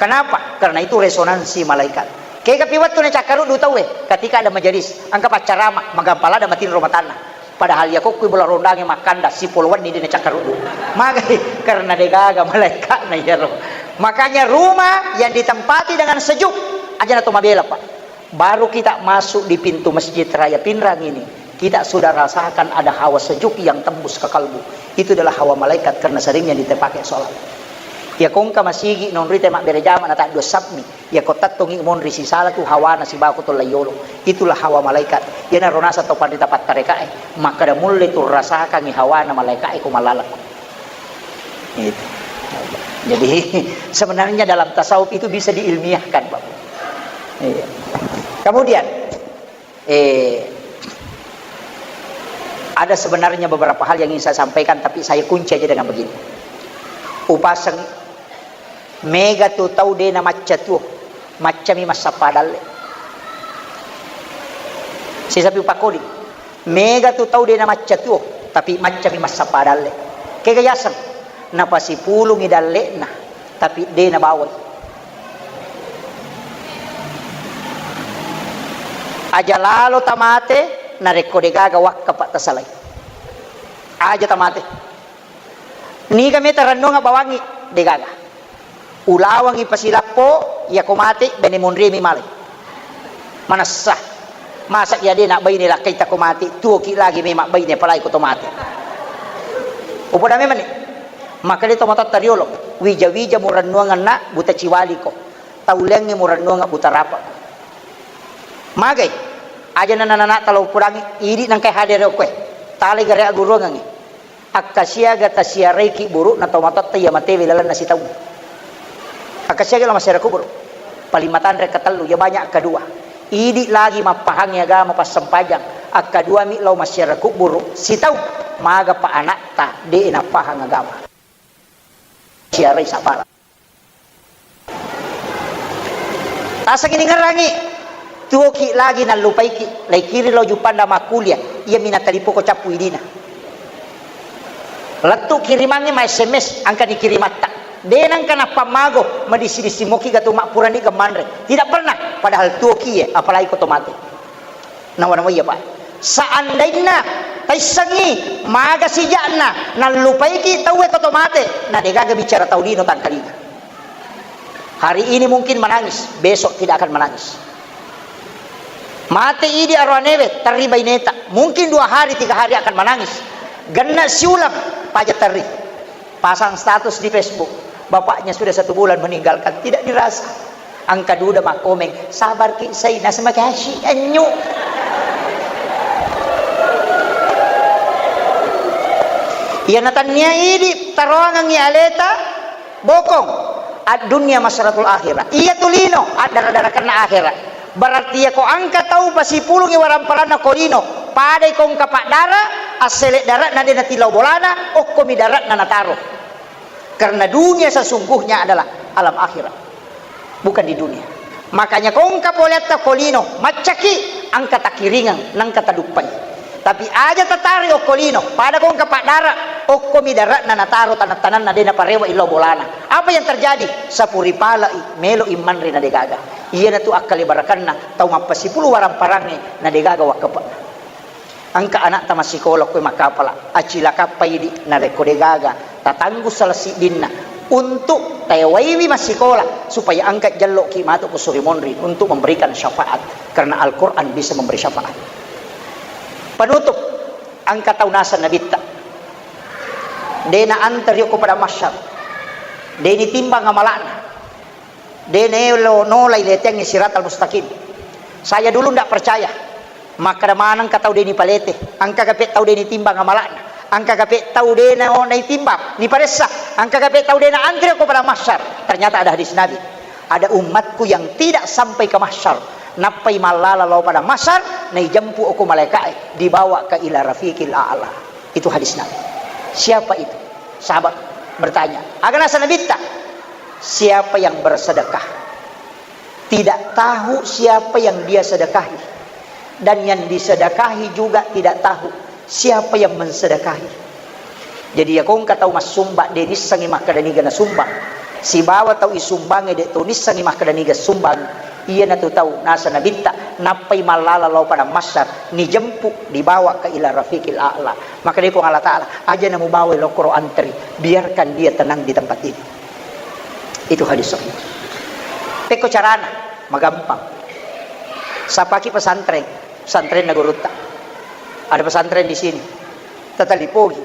Kenapa? Karena itu resonansi malaikat. Kegapi wettu nacakkaruddu tauwe, ketika ada majelis, engka paccarama, magampa ladde matinro matanna. Padahal iya kokkui bola rondangnge makkanda, sipolo wenni de nacakkaruddu. Magai? Karena degaga malaikatna iyaro. Makanya rumah yang ditempati dengan sejuk, aja na to mabela, Pak. Baru kita masuk di pintu Masjid Raya Pinrang ini, kita sudah rasakan ada hawa sejuk yang tembus ke kalbu. Itu adalah hawa malaikat karena seringnya dipakai sholat. Iya ko engka masigi nonroi te mabbere jama na taddu sapmi. Iya ko tettongi monri sisala tu hawana sibawa ko tolla yolo. Itulah hawa malaikat. Iyanaro naseng tau panrita pattarekae. Makkada mulle tu rasakangi hawana malaikae ko mallaleng. Itu. Jadi, sebenarnya dalam tasawuf itu bisa diilmiahkan, Bapak. Iya. Kemudian, eh, ada sebenarnya beberapa hal yang ingin saya sampaikan, tapi saya kunci aja dengan begini. Upaseng, mega tu tau de namacca tuo, maccami massappa dalle. Sisapi upakodi. Mega tu tau de namacca tuo, tapi maccami massappa dalle. Kega yaseng? Napasipulungi dalle'na, tapi de nabawai. Aja lalo tamate, narekko degaga wakka, Pak, tasalai. Aja tamate. Niga meta rennuang bawangi, degaga. Ulawangi pasilappo, iyako mate, bene monriemi malai. Manessa. Masa iya de nabbaine lakkaita ko mate, tuoki lagi memang baine apalagi ko to mate. Upoda memang ni. Makkeda to matoatta riolo, wija-wija murennuangenna buta ciwaliko. Tauleangngi murennuangnga buta rapa. Magai? Aja nana-nana talo upodangi, idi nangkai hadere okkoe. Talai gare aguruangengngi. Akkasiaga tasiaraiki buru'na tomatoatta iya matewe lalenna sitaung? Akkasiaga la masiara kuburu? Paling matanre katellu, iya banyak akkadua. Idi lagi mappahangi agama passempajang. Akkaduami lao masiara kuburu sitaung, magapa anakta de napahang agama. siarai sapara. Tasengi ningerangi, tuoki lagi nallupaiki, laikiri lao Juppanda makkulia, iyami natalipoko cappu idina. Lettu kirimangnge ma S M S, engka nikirimatta. De nengka nappammago, madissi-dissi moki gatu mappurani gemmanre. Tidak pernah, padahal tuoki ye, apalagi ko to mate. Nawa-nawa iya, Pak. Seandainna taissengngi maga sijakna nallupaiki tauwe ko to mate, na degaga bicara tau lino tangkalinga. Hari ini mungkin menangis, besok tidak akan menangis. Mate idi aroanewe, terri baineta. Mungkin dua hari, tiga hari akan menangis. Genna siulang, paja terri. Pasang status di Facebook, bapaknya sudah satu bulan meninggalkan, tidak dirasa. Engka duda makkomeng, "Sabarki, Saina, semakasih, anyu." Iya natannia idi taroangengngi aleta, bokong. Ad-dunya masratul akhirah. Iya tu lino, addara-darakenna akhirat. Berarti iya ko engka tau pasipulungi waramparanna ko lino, padai ko engka paddara, assele dare'na de natillau bolana, okkomi dare'na nataro. Karena dunia sesungguhnya adalah alam akhirat, bukan di dunia. Makanya ko engka poleatta ko lino, maccaki, engka takiringeng, nengka taduppai. Tapi aja tatari okko lino, pada ko engka paddara, okkomi dare'na nataro tanang-tananna de naparewa illau bolana. Apa yang terjadi? Sapuri pale'i, melo'i manre na degaga. Iyanatu akkalibarakanna tau mappasipulu waramparangnge na degaga wakkepe'na. Engka ana'ta massikola koe makkapala, acilakappa idi narekko degaga tatanggung salah siddinna untuk tewaiwi massikola supaya engka jello'ki matu ko suri monri untuk memberikan syafaat, karena Al-Quran bisa memberi syafaat. Penutup, engka tau naseng nabitta, de naanteri okko padang mahsyar, de nitimbang amala'na. De naelo nolai leteangngi siratal mustaqim. Saya dulu ndak percaya. Makkeda manengka tau de nipalete, engkaga pe tau de nitimbang amala'na, engkaga pe tau de na-, naitimbang, niparessa, engkaga pe tau de naantre ko padang mahsyar. Ternyata ada hadis Nabi. Ada umatku yang tidak sampai ke mahsyar, nappai mallala lao padang mahsyar, naijempu okko malaika'e, dibawa ke ila rafiqil a'la. Itu hadis Nabi. Siapa itu? Sahabat bertanya. Aga naseng nabitta? Siapa yang bersedekah, tidak tahu siapa yang dia sedekahi, dan yang disedekahi juga tidak tahu siapa yang mensedekahi. Jadi, iya ko engka tau massumbang, de nissengngi makkeda niga nasumbang, sibawa tau isumbangnge de to nissengngi makkeda niga sumbang, iyanatu tau naseng nabitta, nappai mallala lao padang mahsyar, nijempu, dibawa ke ila rafiqil a'la. Makkeda Puang Allah Ta'ala, "Aja namubawai lokkoro antri, biarkan dia tenang di tempat ini." Itu hadis sahih. Pekko carana, magampang. Sapaki pesantren, pesantrenna gurutta. Ada pesantren di sini. Tatalipogi.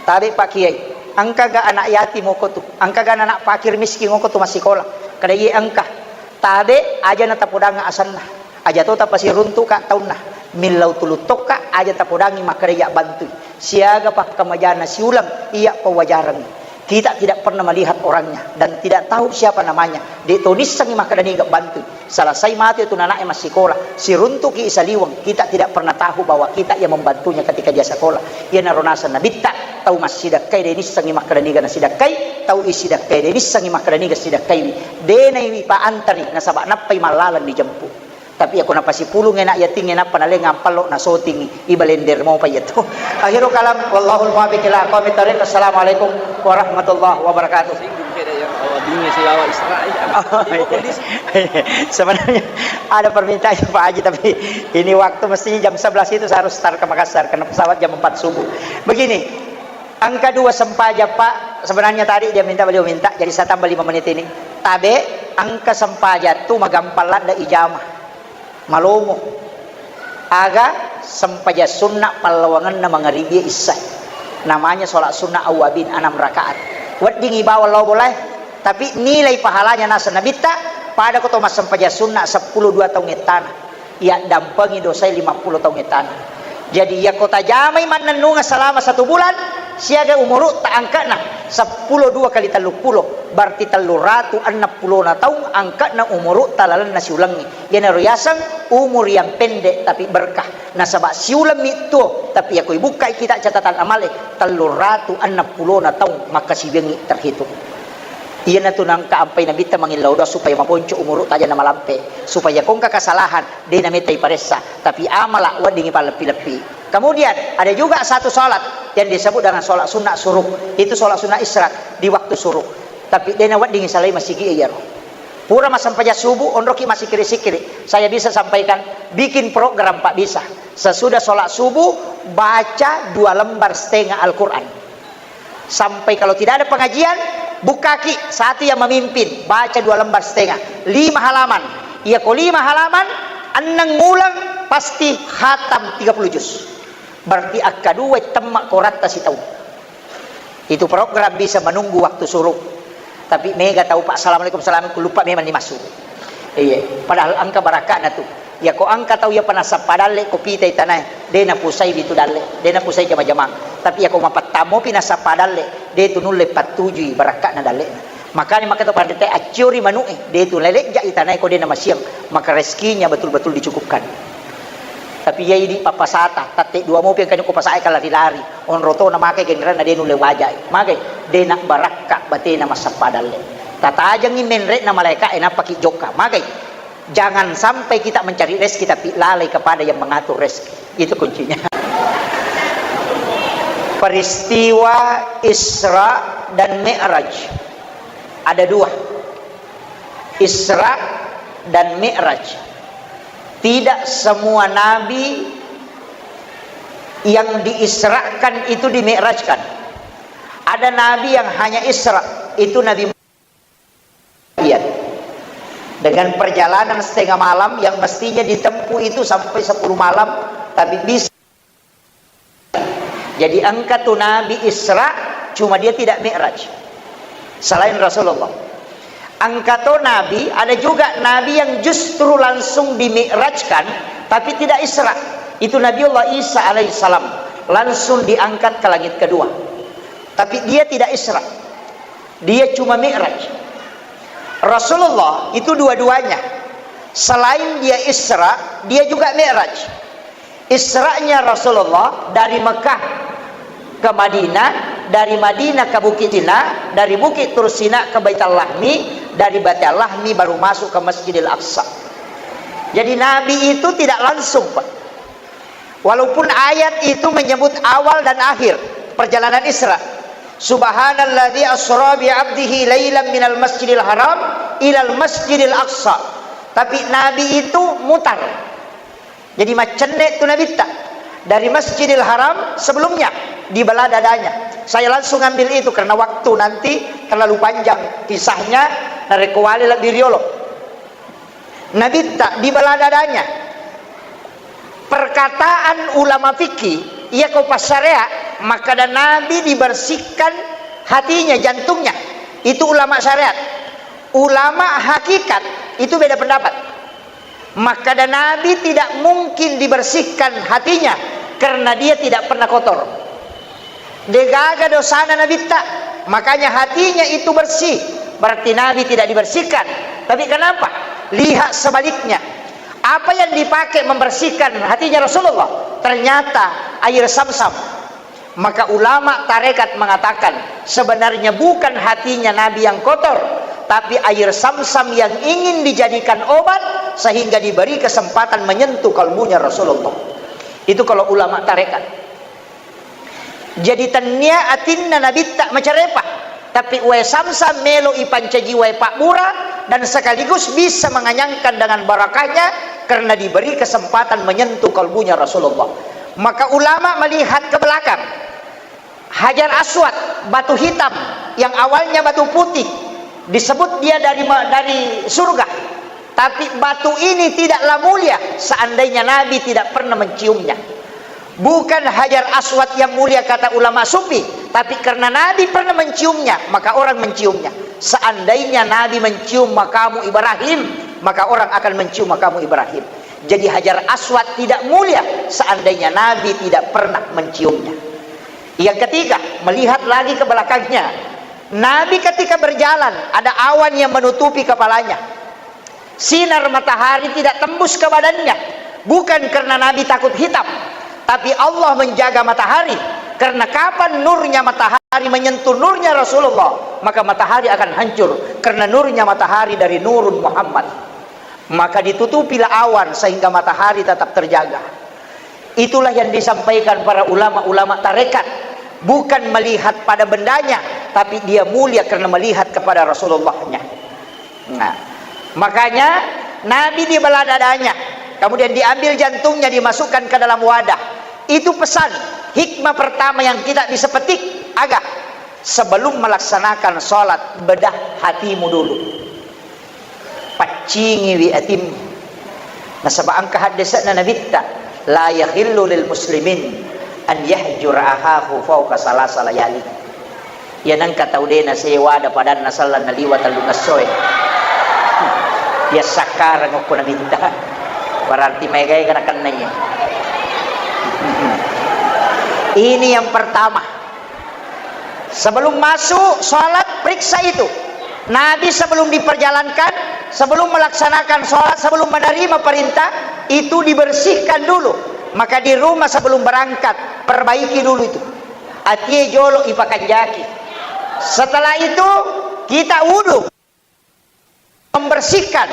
Tabe Pak Kiai, engkaga anak yatim oko tu? Engkaga anak fakir miskin oko tu massikola? Kada iye engka. Tabe aja natapodang asenna. Aja to tapasiruntuka taunna. Millau tuluttokka aja tapodangi makkeda iya bantui. Siaga pakkamajana siuleng iya pawajarengngi. Kita tidak pernah melihat orangnya dan tidak tahu siapa namanya. De to nissengngi makkeda niga bantui. Selesai mate tu nana'e massikola, siruntuki saliweng, kita tidak pernah tahu bahwa kita yang membantunya ketika dia sekolah. Iyanaro naseng nabitta, tau massidekkai de nissengngi makkeda niga nasidekkai, tau isidekkai de nissengngi makkeda niga sidekkaiwi. De naiwi paantari nasaba nappai mallaleng dijempu. Tapi ako napasipulung anak yatingnge nappa nalengang pallo nasotingi, ibalender mopa iya to. Akhirul kalam, wallahul muwaffiq ila aqwamit thariq. Assalamualaikum warahmatullahi wabarakatuh. Bingung saya dari yang awal bingung saya bawa Israel. Oh, iya. Sebenarnya ada permintaan Pak Haji, tapi ini waktu mestinya jam sebelas itu saya harus start ke Makassar karena pesawat jam empat subuh. Begini, engka dua sempajang, Pak. Sebenarnya tadi dia minta, beliau minta, jadi saya tambah lima menit ini. Tabe, engka sempajang tu magampang ladde ijama. Malomo. Aga sempajang sunna pallawangenna mangaribi issae. Namanya sholat sunnah awwabin, enam rakaat. Weddingi bawang lao bolae, tapi nilai pahalanya naseng nabitta, pada ko to massempajang sunna seppulo dua taung ettana. Iya dampengi dosae lima puluh taung ettana. Jadi, iya ko tajamai mannennungeng selama satu bulan, siaga umurutta angka'na seppulo dua kali telluppulo, berarti telluratu enneng pulona taung angka'na umurutta lalenna siulengnge. Iyanaro yaseng umur yang pendek tapi berkah. Nasaba siulemmi tuo, tapi iya ko ibukkai kita catatan amale, telluratu enneng pulona taung makkasiwiangngi terhitung. Iyanatu nangka ampai Nabitta mangillau doa supaya maponco umuru taja na malampe, supaya ko engka kesalahan de na metta iparessa, tapi amala weddingi palleppi-leppi. Kemudian ada juga satu salat yang disebut dengan salat sunnah syuruk. Itu salat sunnah isyraq di waktu syuruk. Tapi de na weddingi salai masigi iyaro. Pura massempajang subuh, onroki massikiri-sikiri. Saya bisa sampaikan, bikin program, Pak, bisa. Sesudah sholat subuh, baca dua lembar setengah Al-Quran. Sampai kalau tidak ada pengajian, bukaki satu yang memimpin, baca dua lembar setengah, lima halaman. Iya ko lima halaman, enneng uleng, pasti khatam tiga puluh juz. Berarti akka dua temma koratta sitaung. Itu program bisa menunggu waktu syuruk. Tapi mega tau, Pak, "Assalamualaikum, salam," ku lupa memang ni masuk. Iya, padahal engka barakka'na tu. Ya ko engka tau ya panasappa dalle ko pitai tanae, de na pusai bitu dalle, de na pusai jama-jamang. Tapi ya ko mapattamo pi nasappa dalle, de tu nulle pattujui barakka'na dalle. Makanya maka to panrita acciori manu'e, de tu lelejja i tanae ko de na masiang, maka rezekinya betul-betul dicukupkan. Tapi iya idi pappasata, tatte dua mopi engka ko pasae kalari-lari. Onro to na makai genrenna de nulle wajai. Magai, de na barakka batena massappa dalle. Tatajengi menre'na malaeka'e nappaki jokka. Magai, jangan sampai kita mencari rezeki tapi lalai kepada yang mengatur rezeki. Itu kuncinya. Peristiwa Isra dan Mi'raj ada dua. Isra dan Mi'raj. Tidak semua nabi yang diisrakan itu dimi'rajkan. Ada nabi yang hanya Isra, itu Nabi Muhammad. Dengan perjalanan setengah malam yang mestinya ditempuh itu sampai sepuluh malam, tapi bisa. Jadi engka tu nabi Isra, cuma dia tidak Mi'raj. Selain Rasulullah. Engka to nabi, ada juga nabi yang justru langsung dimi'rajkan, tapi tidak Isra. Itu Nabiullah Isa alaihissalam, langsung diangkat ke langit kedua. Tapi dia tidak Isra. Dia cuma Mi'raj. Rasulullah itu dua-duanya. Selain dia Isra, dia juga Mi'raj. Isra'nya Rasulullah dari Mekah ke Madinah, dari Madinah ke Bukit Sina, dari Bukit Tur Sina ke Baitul Lahmi, dari Baitul Lahmi baru masuk ke Masjidil Aqsa. Jadi Nabi itu tidak langsung, Pak. Walaupun ayat itu menyebut awal dan akhir perjalanan Isra. "Subhanalladzi asra bi 'abdihi lailan minal masjidil haram ilal masjidil aqsa." Tapi Nabi itu mutar. Jadi maccenne tu Nabitta dari Masjidil Haram sebelumnya dibelah dadanya. Saya langsung ambil itu karena waktu nanti terlalu panjang kisahnya, narekko wale lebbi riolo. Nabitta dibelah dadanya. Perkataan ulama fikih, iya ko passyariat, makkada Nabi dibersihkan hatinya, jantungnya. Itu ulama syariat. Ulama hakikat itu beda pendapat. Makkada Nabi tidak mungkin dibersihkan hatinya karena dia tidak pernah kotor. Degaga dosana Nabitta, makanya hatinya itu bersih. Berarti Nabi tidak dibersihkan. Tapi kenapa? Lihat sebaliknya. Apa yang dipakai membersihkan hatinya Rasulullah? Ternyata air Samsam. Maka ulama tarekat mengatakan, sebenarnya bukan hatinya Nabi yang kotor, tapi air Samsam yang ingin dijadikan obat sehingga diberi kesempatan menyentuh kalbunya Rasulullah. Itu kalau ulama tarekat. Jadi tennia atinna Nabitta macarepa, tapi wae Samsam melo ipancaji wae pabbura dan sekaligus bisa menganyangkan dengan barakahnya karena diberi kesempatan menyentuh kalbunya Rasulullah. Maka ulama melihat ke belakang. Hajar Aswad, batu hitam yang awalnya batu putih, disebut dia dari ma-, dari surga. Tapi batu ini tidaklah mulia seandainya Nabi tidak pernah menciumnya. Bukan Hajar Aswad yang mulia kata ulama sufi, tapi karena Nabi pernah menciumnya, maka orang menciumnya. Seandainya Nabi mencium makamu Ibrahim, maka orang akan mencium makamu Ibrahim. Jadi Hajar Aswad tidak mulia seandainya Nabi tidak pernah menciumnya. Yang ketiga, melihat lagi ke belakangnya. Nabi ketika berjalan, ada awan yang menutupi kepalanya. Sinar matahari tidak tembus ke badannya. Bukan karena Nabi takut hitam, tapi Allah menjaga matahari. Karena kapan nurnya matahari matahari menyentuh nurnya Rasulullah, maka matahari akan hancur karena nurnya matahari dari nurun Muhammad. Maka ditutupilah awan sehingga matahari tetap terjaga. Itulah yang disampaikan para ulama-ulama tarekat. Bukan melihat pada bendanya, tapi dia mulia karena melihat kepada Rasulullahnya. Nah, makanya Nabi dibelah dadanya, kemudian diambil jantungnya, dimasukkan ke dalam wadah. Itu pesan, hikmah pertama yang kita bisa petik, aga, sebelum melaksanakan sholat, bedah hatimu dulu. Paccingiwi atimmu. Nasaba engka haddese'na Nabitta, "La yahillu lil muslimin an yahjura akhahu fauqa salasa layali." Iya nengka tau de' nasewa ada padanna sallang naliwa tellung essoe. Iya sakkarang okko Nabitta. Berarti maega-ega nakennai. Ini yang pertama. Sebelum masuk sholat, periksa itu. Nabi sebelum diperjalankan, sebelum melaksanakan sholat, sebelum menerima perintah, itu dibersihkan dulu. Maka di rumah sebelum berangkat, perbaiki dulu itu. Atie jolo ipakanjaki. Setelah itu, kita wudhu. Membersihkan.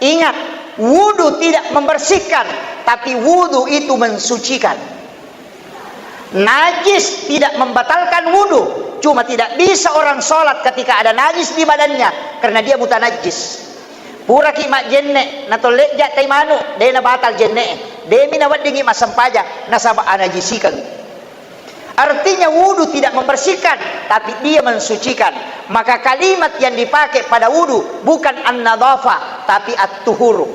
Ingat, wudhu tidak membersihkan, tapi wudhu itu mensucikan. Najis tidak membatalkan wudhu, cuma tidak bisa orang sholat ketika ada najis di badannya, karena dia mutanajis. Puraki majjenne, natollejja tai manu, de' nabatal jenne, de'mi naweddingi massempajang, nasaba anajisikeng. Artinya, wudhu tidak membersihkan, tapi dia mensucikan. Maka kalimat yang dipakai pada wudhu bukan an-nadhafah, tapi at-tuhuru.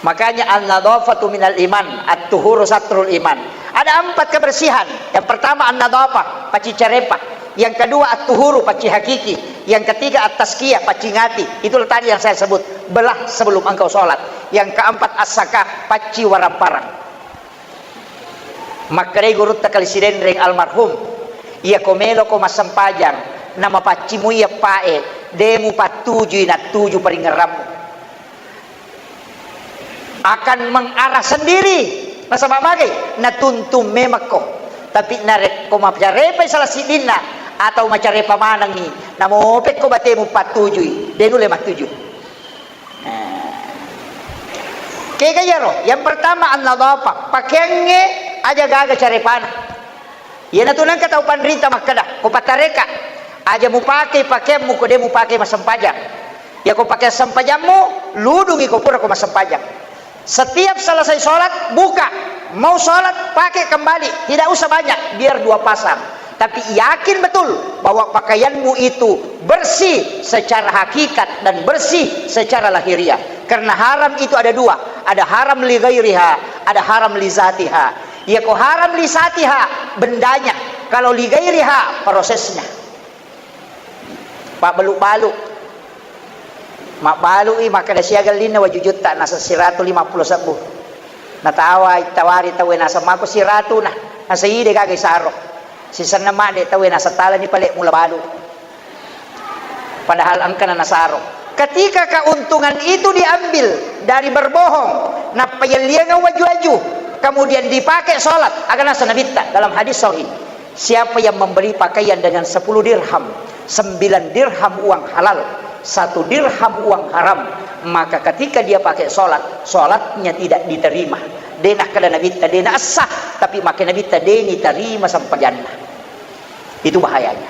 Makanya, an-nadhafatu minal iman, at-tuhuru satrul iman. Ada empat kebersihan. Yang pertama, an-nadhafah, pacci carepa. Yang kedua, at-tuhuru, pacci hakiki. Yang ketiga, at-tazkiyah, pacci ngati. Itulah tadi yang saya sebut, belah sebelum engkau sholat. Yang keempat, as-zakah, pacci waramparang. Makkedai gurutta Kali Sidenreng almarhum, "Iyako meloko massempajang, namapaccimui eppae, de' mupattujui nattuju paringerrammu. Akan mengarah sendiri." Nasaba magai? Natuntung memekko. Tapi narekko macarepai salah siddinna atau macarepa manengngi, namopekko batemu pattujui, de' nulle mattuju. Nah. Kega iyaro? Yang pertama, an-nadhafah. Pakeangnge aja gaga carepana. Iyanatu nengka tau panrita makkeda, ko pattareka, aja mupake pakeammu ko de' mupake massempajang. Iyako pakeang sempajammu, ludungi ko pura ko massempajang. Setiap selesai sholat, buka. Mau sholat, pakai kembali. Tidak usah banyak, biar dua pasang. Tapi yakin betul bahwa pakaianmu itu bersih secara hakikat dan bersih secara lahiriah. Karena haram itu ada dua. Ada haram li ghairiha, ada haram li zatiha. Iyako haram li zatiha, bendanya. Kalau li ghairiha, prosesnya. Pabbalu-balu. Mabbalu'i, makkeda, "Siaga ellinna wajujutta?" Naseng, "Siratu lima puluh sebbu." Natawa, tawari tauwe, naseng, "Mako siratu na." Naseng, "Ide gaga isaro. Sisenna madde tauwe, naseng, talani pale mula balu." Padahal engkana nasaro. Ketika keuntungan itu diambil dari berbohong, nappa yelliangeng waju-waju, kemudian dipakai sholat, aga naseng Nabitta dalam hadis sahih. Siapa yang membeli pakaian dengan sepuluh dirham, sembilan dirham uang halal, satu dirham uang haram, maka ketika dia pakai sholat, sholatnya tidak diterima. De' nakkeda Nabitta, de' naessah, tapi makkeda Nabitta, de' nitarima sempajanna. Itu bahayanya.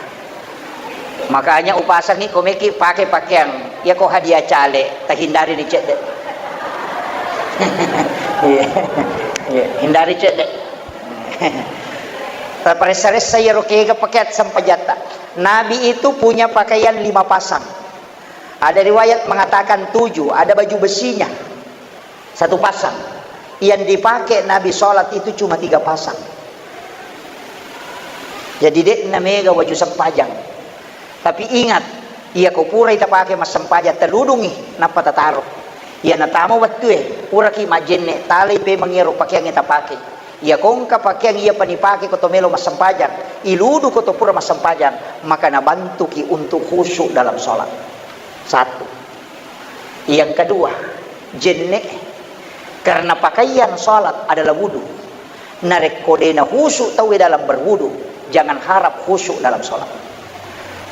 Makanya upasangi ko meki pakai pakaian, ya ko hadiah cale, tahindari ni cedde. Iya. Iya, hindari cedde. Taparessa-ressa iyaro kega pakeang sempajatta. Nabi itu punya pakaian lima pasang. Ada riwayat mengatakan tujuh, ada baju besinya satu pasang. Yang dipakai Nabi sholat itu cuma tiga pasang. Jadi, de' namega waju sempajang. Tapi ingat, iya ko purai tapake massempajang, taludungi, nappa tataro. Iya natama wettue, puraki majjenne, talai pemeng iyaro pakeangnge tapake. Iya ko engka pakeang iya panipake ko to melo massempajang, iludu ko to pura massempajang, maka nabantuki untuk khusyuk dalam sholat. Satu. Yang kedua, jenne. Karena pakaian sholat adalah wudu. Narekko de' nahusu' tauwe dalam berwudu, jangan harap husu' dalam sholat.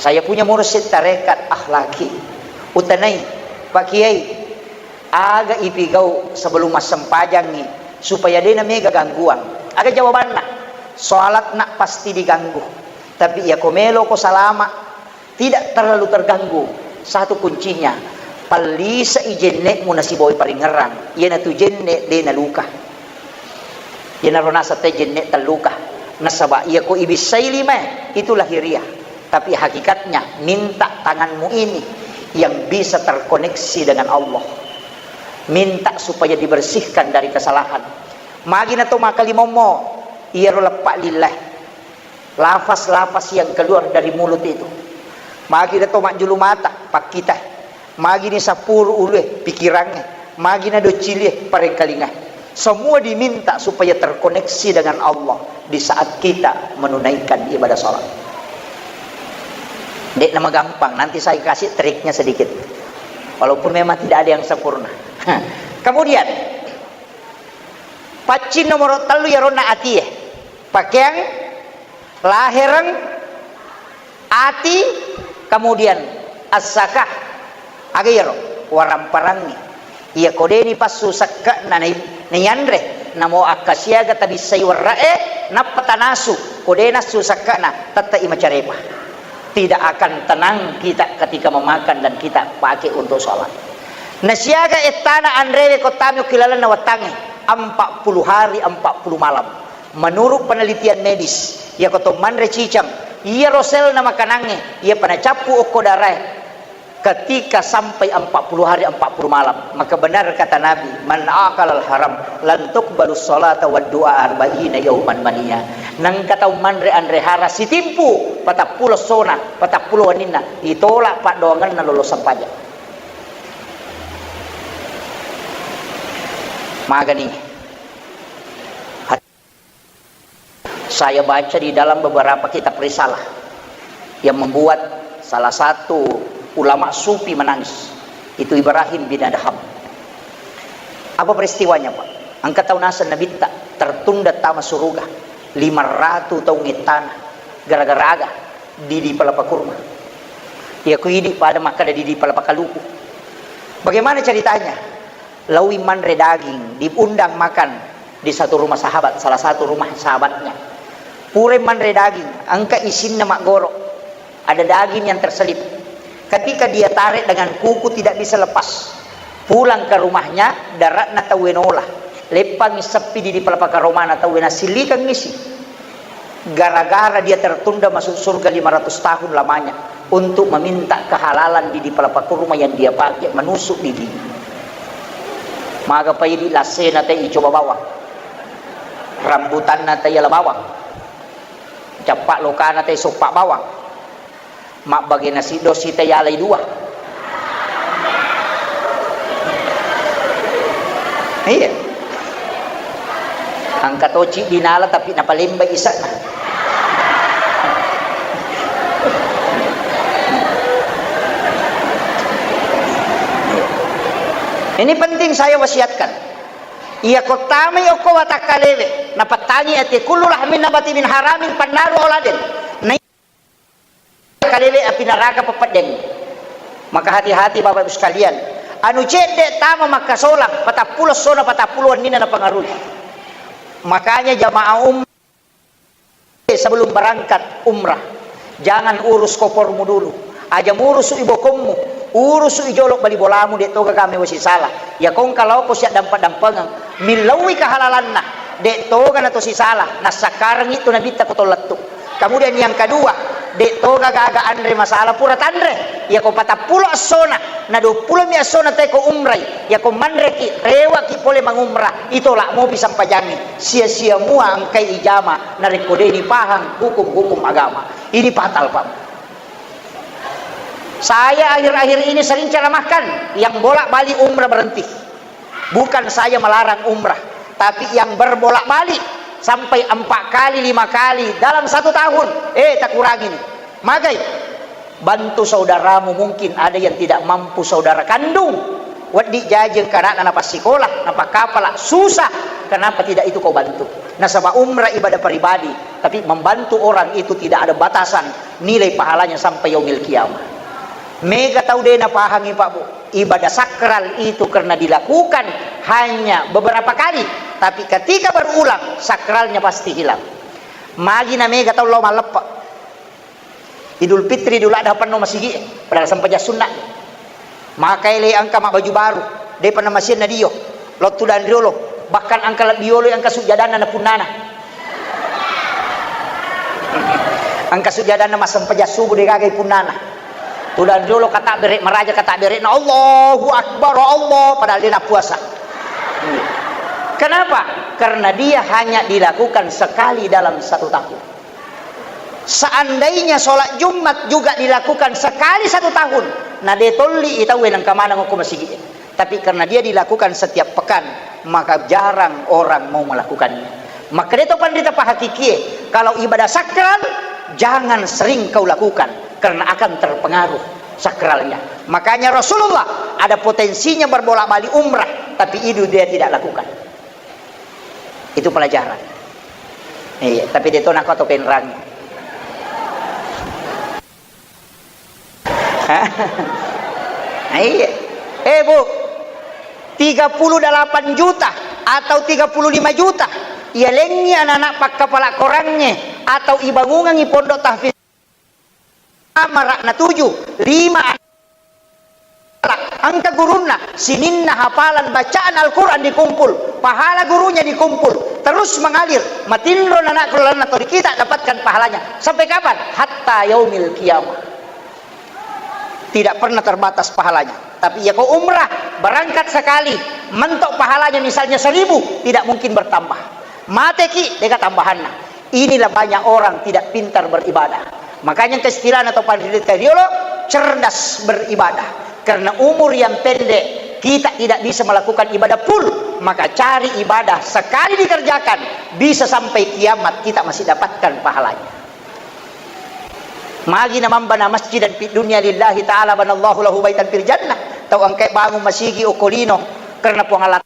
Saya punya mursyid tarekat akhlaki. Utanai, Pak Kiai, aga ipigau sebelum massempajangngi supaya de' namega gangguan? Aga jawabanna? Sholatna pasti diganggu. Tapi iya ko melo ko salama, tidak terlalu terganggu. Satu kuncinya, pallisai jenne'mu nasibawai paringerrang. Iyanatu jenne' de' naluka. Iyanaro naseng te jenne' telluka. Nasaba iya ko ibissai limae, itu lahiriah. Tapi hakikatnya, minta tanganmu ini yang bisa terkoneksi dengan Allah. Minta supaya dibersihkan dari kesalahan. Magi nato makalimommo, iyaro leppa' lillae. Lafaz-lafaz yang keluar dari mulut itu. Magi nato majjulu mata, pakkita. Magi ni sapuru ulue, pikirangnge. Magi na doccilie, parengkalinga. Semua diminta supaya terkoneksi dengan Allah di saat kita menunaikan ibadah sholat. De'na magampang, nanti saya kasih triknya sedikit. Walaupun memang tidak ada yang sempurna. Kemudian, paccing nomor tellu yaronna atie. Pakeang, lahereng, ati, kemudian as-sakah. Aga iyaro? Waramparangngi. Iya ko de'ni passu sekke'na nai-, naianre, namo akkasiaga tabissai werre'e, nappa tanasu, ko de' nassu sekke'na, tette'i macarepa. Tidak akan tenang kita ketika memakan dan kita pakai untuk sholat. Nasiaga ettana anrewe ko tami okki lalenna wettangnge, empat puluh hari, empat puluh malam. Menurut penelitian medis, iyako to manre cicang, iyaro selna makanangnge, iyapa nacappu okko darae, ketika sampai empat puluh hari, empat puluh malam, maka benar kata Nabi, "Man akalal haram, lan tuqbalus salata wad du'a arba'ina yauman mania." Nengka tau manre anre hara sitimpu, patappulo essona, patappulo wenninna, ditolak paddoangenna lolo sempajang. Magani. Saya baca di dalam beberapa kitab risalah yang membuat salah satu ulama sufi menangis. Itu Ibrahim bin Adham. Apa peristiwanya, Pak? Engka tau naseng nabitta tertunda tama suruga lima ratu taung ettana gara-gara aga didi palapa kurma. Iya ku idi pada makkada didi palapa kaluku. Bagaimana ceritanya? Laui manre daging, diundang makan di satu rumah sahabat, salah satu rumah sahabatnya. Pura manre daging, engka isinna maggoro. Ada daging yang terselip. Ketika dia tarik dengan kuku tidak bisa lepas. Pulang ke rumahnya, daratna tauwe nola. Leppangi seppi di, di palapa karomana tauwe nasillikang isi. Gara-gara dia tertunda masuk surga lima ratus tahun lamanya untuk meminta kehalalan didi palapa kurma yang dia pakai menusuk didi. Maga paidi lassena te icoba bawang. Rambutanna te iala bawang. Cappa lokana te soppa bawang. Mabbage nasi dosi te yalai dua. Iya. Engka toci dinala tapi napalemba isakna. Ini penting saya wasiatkan. Iya kottamai okko watakkalewe, napattangi ati kullu lahmin nabati min haramin pannaru auladen. Kalele api neraka pepeddeng. Maka hati-hati Bapak Ibu sekalian. Anu cedde tama makkasolang, patappulo sona patappulo wenninna napangarui. Makanya jamaah umrah sebelum berangkat umrah, jangan urus kopormu dulu. Aja murusu ibokommu, urusu ijolo bali bolamu, de toga kame wasi salah. Ya kongka laoko siak dampa-dampengeng, millaui kahalalanna, de toga nato sisala, nassakkarengi tu nabitta ko tollettu. Kemudian yang kedua, de toga gaga anre masalah pura tanre. Yako patappulo essona, na duappulo mi essona teko umrai. Yako manreki, rewaki pole mangumrah, itolak mopi sampajangi. Sia-sia mua engkai ijama, narekko deni pahang hukum-hukum agama. Ini fatal, Pak. Saya akhir-akhir ini sering ceramahkan, yang bolak-balik umrah berhenti. Bukan saya melarang umrah, tapi yang berbolak-balik sampai empat kali, lima kali dalam satu tahun, eh, takurangi ni. Magai, bantu saudaramu, mungkin ada yang tidak mampu saudara kandung. Wedding jaji engka anakna napassikola, napakkapala, susah. Kenapa tidak itu kau bantu? Nasaba umrah ibadah pribadi, tapi membantu orang itu tidak ada batasan nilai pahalanya sampai yaumil qiyamah. Mega tau de napahangi, Pak Bu. Ibadah sakral itu karena dilakukan hanya beberapa kali, tapi ketika berulang, sakralnya pasti hilang. Magi na mega tau lao malleppe. Idul Fitri, Idul Adha penno masigi, padahal sempajang sunna. Maka ele engka mabbaju baru, depa namasianna dio, lao tudang riolo, bahkan engka lebbi yolo engka sujjadanna na punnana. Engka sujjadanna massempajang subuh degaga punnana. Tudang riolo kata bere maraja kata bere na Allahu Akbar Allah padahal dia na puasa. Kenapa? Karena dia hanya dilakukan sekali dalam satu tahun. Seandainya sholat Jumat juga dilakukan sekali satu tahun, na de tolli i tauwe nengka maneng ko masigi. Tapi karena dia dilakukan setiap pekan, maka jarang orang mau melakukannya. Maka de to panrita pahakikie, kalau ibadah sakral, jangan sering kau lakukan, karena akan terpengaruh sakralnya. Makanya Rasulullah ada potensinya berbolak-balik umrah, tapi itu dia tidak lakukan. Itu pelajaran. Iya, tapi de to nako atau penrang. Hah? Iya. Eh, Bu, tiga puluh delapan juta atau tiga puluh lima juta, iya lengi anak-anak pakkapala korangnge atau ibangungangi pondok tahfiz. Amara natuju, lima anak, engka gurunna, sininna hafalan bacaan Al-Quran dikumpul, pahala gurunya dikumpul, terus mengalir, matinro anak keluarga atau kita dapatkan pahalanya. Sampai kapan? Hatta yaumil qiyamah. Tidak pernah terbatas pahalanya. Tapi ya kau umrah, berangkat sekali, mentok pahalanya misalnya seribu, tidak mungkin bertambah. Mateki, deka tambahanna. Inilah banyak orang tidak pintar beribadah. Makanya keistilahna tau panrita riolo, cerdas beribadah. Karena umur yang pendek, kita tidak bisa melakukan ibadah full. Maka cari ibadah sekali dikerjakan, bisa sampai kiamat kita masih dapatkan pahalanya. Magi na mambana masjidan fid dunya lillahi ta'ala banallahu lahu baitan fil jannah. Tau engkai bangun masigi okko lino karena Puang Allah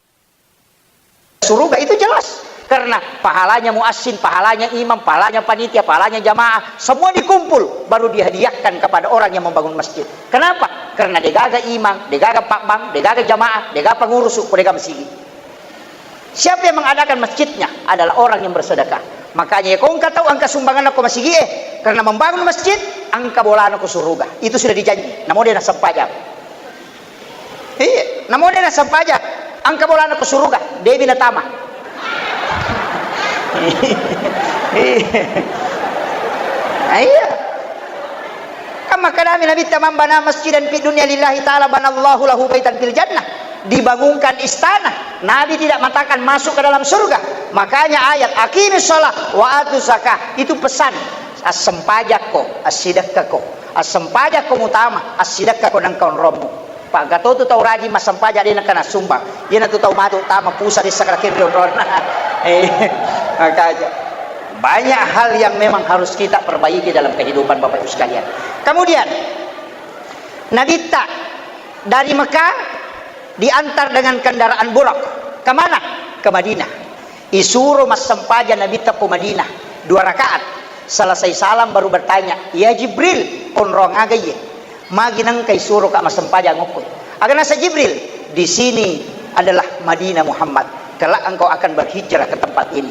suruga, itu jelas. Karena pahalanya muassin, pahalanya imam, pahalanya panitia, pahalanya jamaah, semua dikumpul, baru dihadiahkan kepada orang yang membangun masjid. Kenapa? Karena degaga imam, degaga pabbang, degaga jamaah, degaga pengurus, degaga masigi. Siapa yang mengadakan masjidnya adalah orang yang bersedekah. Makanya, ya, ko engka tau engka sumbangan ko masigi, eh, karena membangun masjid, engka bolana ko suruga. Itu sudah dijanji. Namo de nassempajang. Iya, namo de nassempajang. Engka bolana ko suruga, debi natama. Iya. Iya. Kan makkedami Nabitta, "Man bana masjidan fid dunya lillahi ta'ala banallahu lahu baitan fil jannah." Dibangunkan istana. Nabi tidak mengatakan masuk ke dalam surga. Makanya ayat, "Aqimis shalah wa atuz zakah." Itu pesan. Assempajakko, assidekkako. Assempajakko mutama, assidekkako nengka onrommu. Pagga totu tau rajing massempajang de nengka nassumbang. Iyanatu tau matu tama pusa de sakala kiri onronna. Eh, makanya. Banyak hal yang memang harus kita perbaiki dalam kehidupan Bapak Ibu sekalian. Kemudian, Nabitta dari Mekah diantar dengan kendaraan Burak. Kemana? Ke Madinah. Isuro massempajang Nabitta ko Madinah dua rakaat. Selesai salam baru bertanya, "Ya Jibril, onrong aga iye? Magi nengka isuroka massempajang okko?" Aga nasa Jibril, "Di sini adalah Madinah Muhammad. Kelak engkau akan berhijrah ke tempat ini."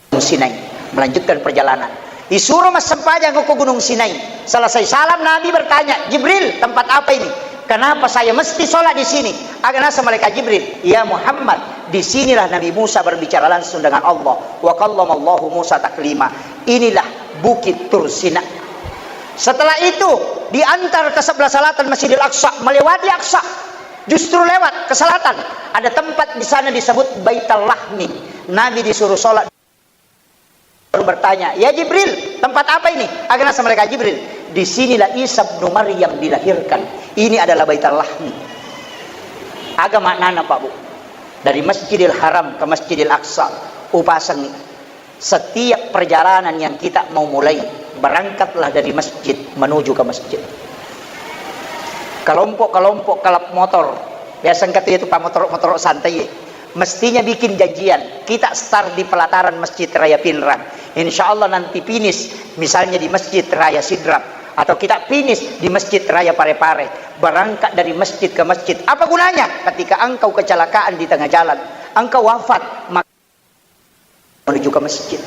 Gunung Sinai, melanjutkan perjalanan. Isuro massempajang ko Gunung Sinai. Selesai salam, Nabi bertanya, "Jibril, tempat apa ini? Kenapa saya mesti sholat di sini?" Aga nasa malaikat Jibril, "Ya Muhammad, di sinilah Nabi Musa berbicara langsung dengan Allah. Wa kallamallahu Musa taklima." Inilah Bukit Tur Sina. Setelah itu, diantar ke sebelah selatan Masjidil Aqsa, melewati Aqsa. Justru lewat ke selatan, ada tempat di sana disebut Baitul Lahmi. Nabi disuruh sholat, baru bertanya, "Ya Jibril, tempat apa ini?" Aga nasa malaikat Jibril, "Di sinilah Isa bin Maryam dilahirkan. Ini adalah Baitul Lahmi." Aga maknana, Pak Bu? Dari Masjidil Haram ke Masjidil Aqsa, upasengi. Setiap perjalanan yang kita mau mulai, berangkatlah dari masjid menuju ke masjid. Kelompok-kelompok klub motor, biasa engka tu itu pamotor-motor santai. Mestinya bikin janjian, kita start di pelataran Masjid Raya Pinrang. Insya Allah nanti finish, misalnya di Masjid Raya Sidrap, atau kita finish di Masjid Raya Parepare. Berangkat dari masjid ke masjid. Apa gunanya? Ketika engkau kecelakaan di tengah jalan, engkau wafat, maka menuju ke masjid.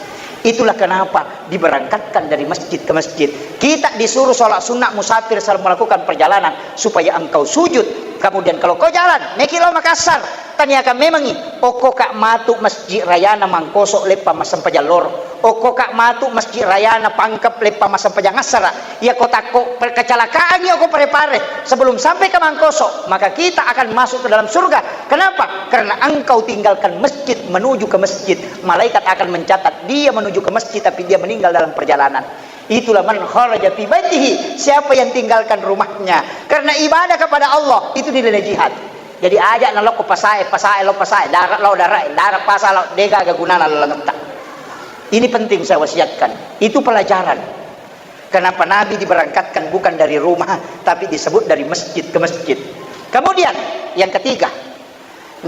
Itulah kenapa diberangkatkan dari masjid ke masjid. Kita disuruh sholat sunnah musafir selama melakukan perjalanan supaya engkau sujud. Kemudian kalau kau jalan, meki lo Makassar, tanyakan memangi, okko ka matu masjid rayana Mangkoso leppa massempajang loro, okko ka matu masjid rayana Pangkep leppa massempajang assara, iya ko takko per-, kecelakaan iya ko Parepare sebelum sampai ke Mangkoso, maka kita akan masuk ke dalam surga. Kenapa? Karena engkau tinggalkan masjid menuju ke masjid. Malaikat akan mencatat dia menuju ke masjid tapi dia meninggal dalam perjalanan. Itulah man kharaja fi baitihi, siapa yang tinggalkan rumahnya karena ibadah kepada Allah, itu nilainya jihad. Jadi aja nalokko pasae, pasae lo pasae, darat lo darat, darat pasa lo, dega aga gunana lalangetta. Ini penting saya wasiatkan. Itu pelajaran. Kenapa Nabi diberangkatkan bukan dari rumah, tapi disebut dari masjid ke masjid. Kemudian, yang ketiga,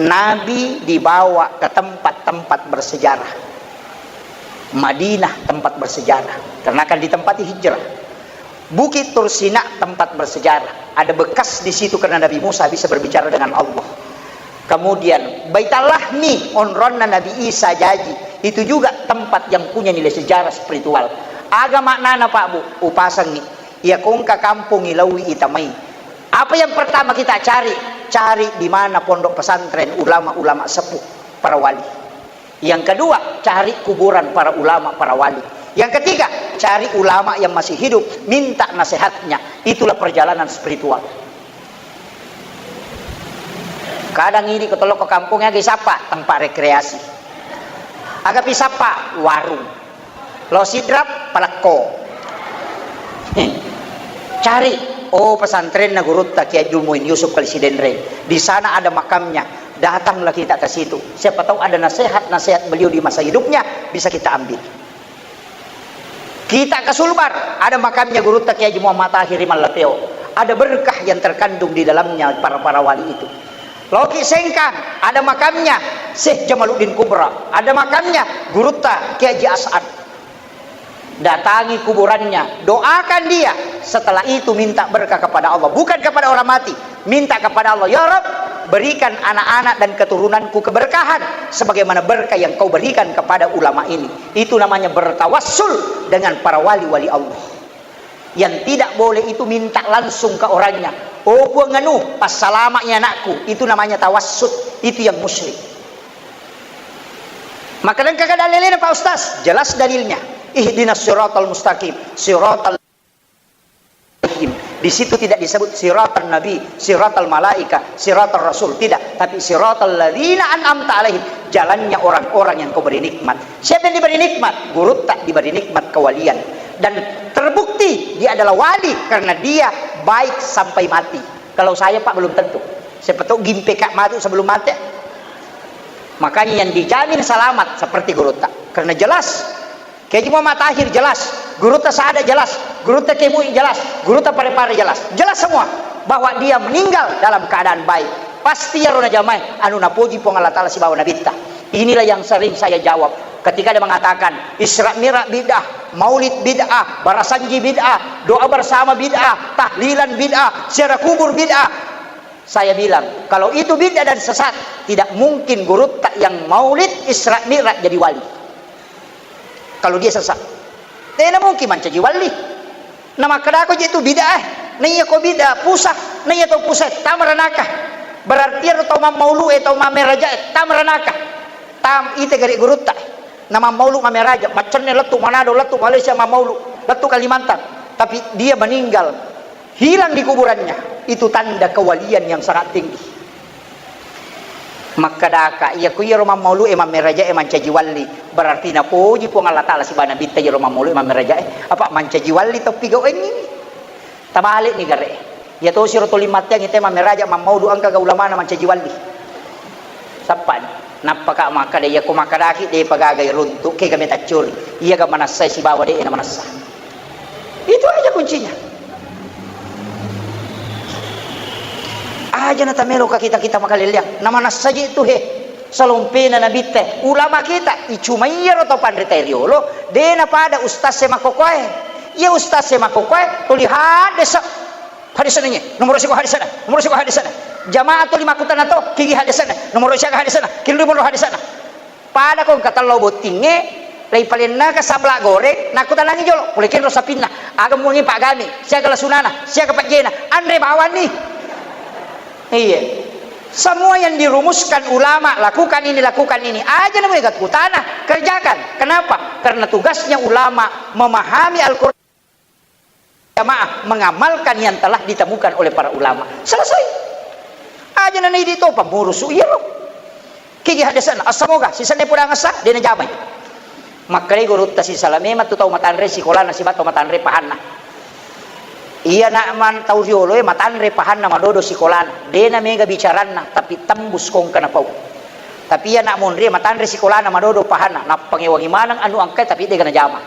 Nabi dibawa ke tempat-tempat bersejarah. Madinah tempat bersejarah, karena akan ditempati hijrah. Bukit Tursina tempat bersejarah. Ada bekas di situ karena Nabi Musa bisa berbicara dengan Allah. Kemudian, Baitallahmi, onronna Nabi Isa jaji. Itu juga tempat yang punya nilai sejarah spiritual. Aga maknana, Pak Bu? Upasangi. Iya kongka kampung ilaui itamai. Apa yang pertama kita cari? Cari di mana pondok pesantren, ulama-ulama sepuh, para wali. Yang kedua, cari kuburan para ulama, para wali. Yang ketiga, cari ulama yang masih hidup, minta nasihatnya. Itulah perjalanan spiritual. Kadang ini ketolok ke kampung ya, sapa? Tempat rekreasi. Aga pi sapa? Warung. Lo Sidrap, palekko. Cari, oh, pesantrenna gurutta Kiai Haji Muin Yusuf Kali Sidenreng. Di sana ada makamnya. Datanglah kita ke situ. Siapa tahu ada nasihat-nasihat beliau di masa hidupnya bisa kita ambil. Kita ke Sulbar, ada makamnya gurutta Kiai Haji Muhammad Tahir Mallapeo. Ada berkah yang terkandung di dalamnya para-para wali itu. Loki Sengkang, ada makamnya Syekh Jamaluddin Kubra, ada makamnya gurutta Kiai Haji As'ad. Datangi kuburannya, doakan dia. Setelah itu minta berkah kepada Allah, bukan kepada orang mati. Minta kepada Allah, "Ya Rabb, berikan anak-anak dan keturunanku keberkahan sebagaimana berkah yang kau berikan kepada ulama ini." Itu namanya bertawassul dengan para wali-wali Allah. Yang tidak boleh itu minta langsung ke orangnya. "Oh Puang anu, passalama'i anakku." Itu namanya tawassul. Itu yang musyrik. Maka engka ka dalilna, Pak Ustaz? Jelas dalilnya. Ihdinas siratal mustaqim, siratal. Di situ tidak disebut siratal nabi, siratal malaika, siratal rasul, tidak, tapi siratal ladzina an'amta alaihim, jalannya orang-orang yang kau beri nikmat. Siapa yang diberi nikmat? Gurutta diberi nikmat kewalian. Dan terbukti dia adalah wali karena dia baik sampai mati. Kalau saya, Pak, belum tentu. Siapa tahu gimpe ka mati sebelum mati. Makanya yang dijamin selamat seperti gurutta. Karena jelas Kiai Haji Muhammad Tahir jelas, gurutta Saada jelas, gurutta Kiai Mu'i jelas, gurutta Parepare jelas. Jelas semua bahwa dia meninggal dalam keadaan baik. Pasti iyaro najamae anu napoji Puang Allah Ta'ala sibawa Nabitta. Inilah yang sering saya jawab ketika ada mengatakan Isra Mi'raj bid'ah, maulid bid'ah, barasanji bid'ah, doa bersama bid'ah, tahlilan bid'ah, ziarah kubur bid'ah. Saya bilang, kalau itu bid'ah dan sesat, tidak mungkin gurutta yang maulid Isra Mi'raj jadi wali. Kalau dia sesat, tena mungkin mancaji wali. Namakkedako je tu bid'ah, eh. Naiya ko bid'ah pusat, naiya tau pusat, tama ranaka. Berarti ero tau mammaulu e, tau mammeraja e, tama ranaka. Tam ite gare gurutta. Namammaulu mammeraja, maccenne lettu Manado, lettu Malaysia mammaulu, lettu Kalimantan. Tapi dia meninggal, hilang di kuburannya, itu tanda kewalian yang sangat tinggi. Makkedaka, iya ku iyaro mammaulu e mammeraja e mancaji walli, berarti napoji Puang Allah Ta'ala sibawa Nabitta iyaro mammaulu e mammeraja e, apa mancaji walli toppi gau engngi. Tabalik ni gare. Iya tosi ro tuli matteang ite mammeraja mammaulu engka ga ulamana mancaji walli. Sappani. Nappaka makkeda, iya ko makkedaki depa gaga iruntu, kega metaccuri. Iya ga manassai sibawa de na manassa. Itu aja kuncinya. Aja na tamelo ka kita-kita makaleleang. Na manassa je tu he. Salompena nabitte, ulama kita, icuma iyaro tau panrita riolo, de napada ustaz e makkokoe. Iya ustaz e makkokoe, tuli haddesa. Haddesa nanye, nomoro siko haddesa na, nomoro siko haddesa na. Jamaah tuli makkutana to, kigi haddesa na, nomoro siaga haddesa na, kigi nomoro haddesa na. Pada ko engka tello bottingnge, lei palennaka sabla goreng, nakkutanangi jolo, pole kenro sapinna, aga muangi paggami, siaga lasunana, siaga pajjena, anre bawanni. Iya. Semua yang dirumuskan ulama, lakukan ini, lakukan ini. Aja namanya kutana, kerjakan. Kenapa? Karena tugasnya ulama memahami Al-Quran, jamaah mengamalkan yang telah ditemukan oleh para ulama. Selesai. Aja nana idi to pamurusu iyaro. Kigi haddesana, assamoga, sisenna pudang assa, de najamai. Makkedai gurutta sisala memang tu tau matanre sikolana sibawa tau matanre pahanna. Iya nak man tau rioloe matanre pahanna madodo sikolana. De namega bicaranna, tapi tembus kongka napau. Tapi iya nak monri matanre sikolana madodo pahanna, nappangewangi maneng anu angkai tapi dega najama.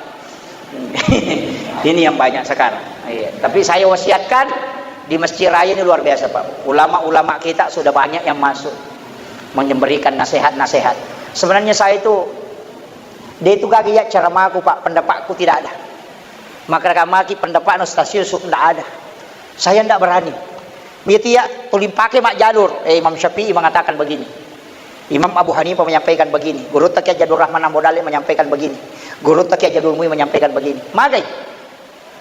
Ini yang banyak sekarang. Iya. Tapi saya wasiatkan di Masjid Raya ini luar biasa, Pak. Ulama-ulama kita sudah banyak yang masuk memberikan nasihat-nasihat. Sebenarnya saya itu, de itu gaga ya ceramaku, Pak, pendapatku tidak ada. Maka kamaki pendapatnya Ustaz Yusuf tidak ada. Saya tidak berani. Begitu ya, tuling pakai mak jalur. Eh, Imam Syafi'i mengatakan begini. Imam Abu Hanifah menyampaikan begini, Gurutta Kiai Haji Abdul Rahman Ambo Dalek menyampaikan begini, Gurutta Kiai Haji Abdul Muin menyampaikan begini. Magai?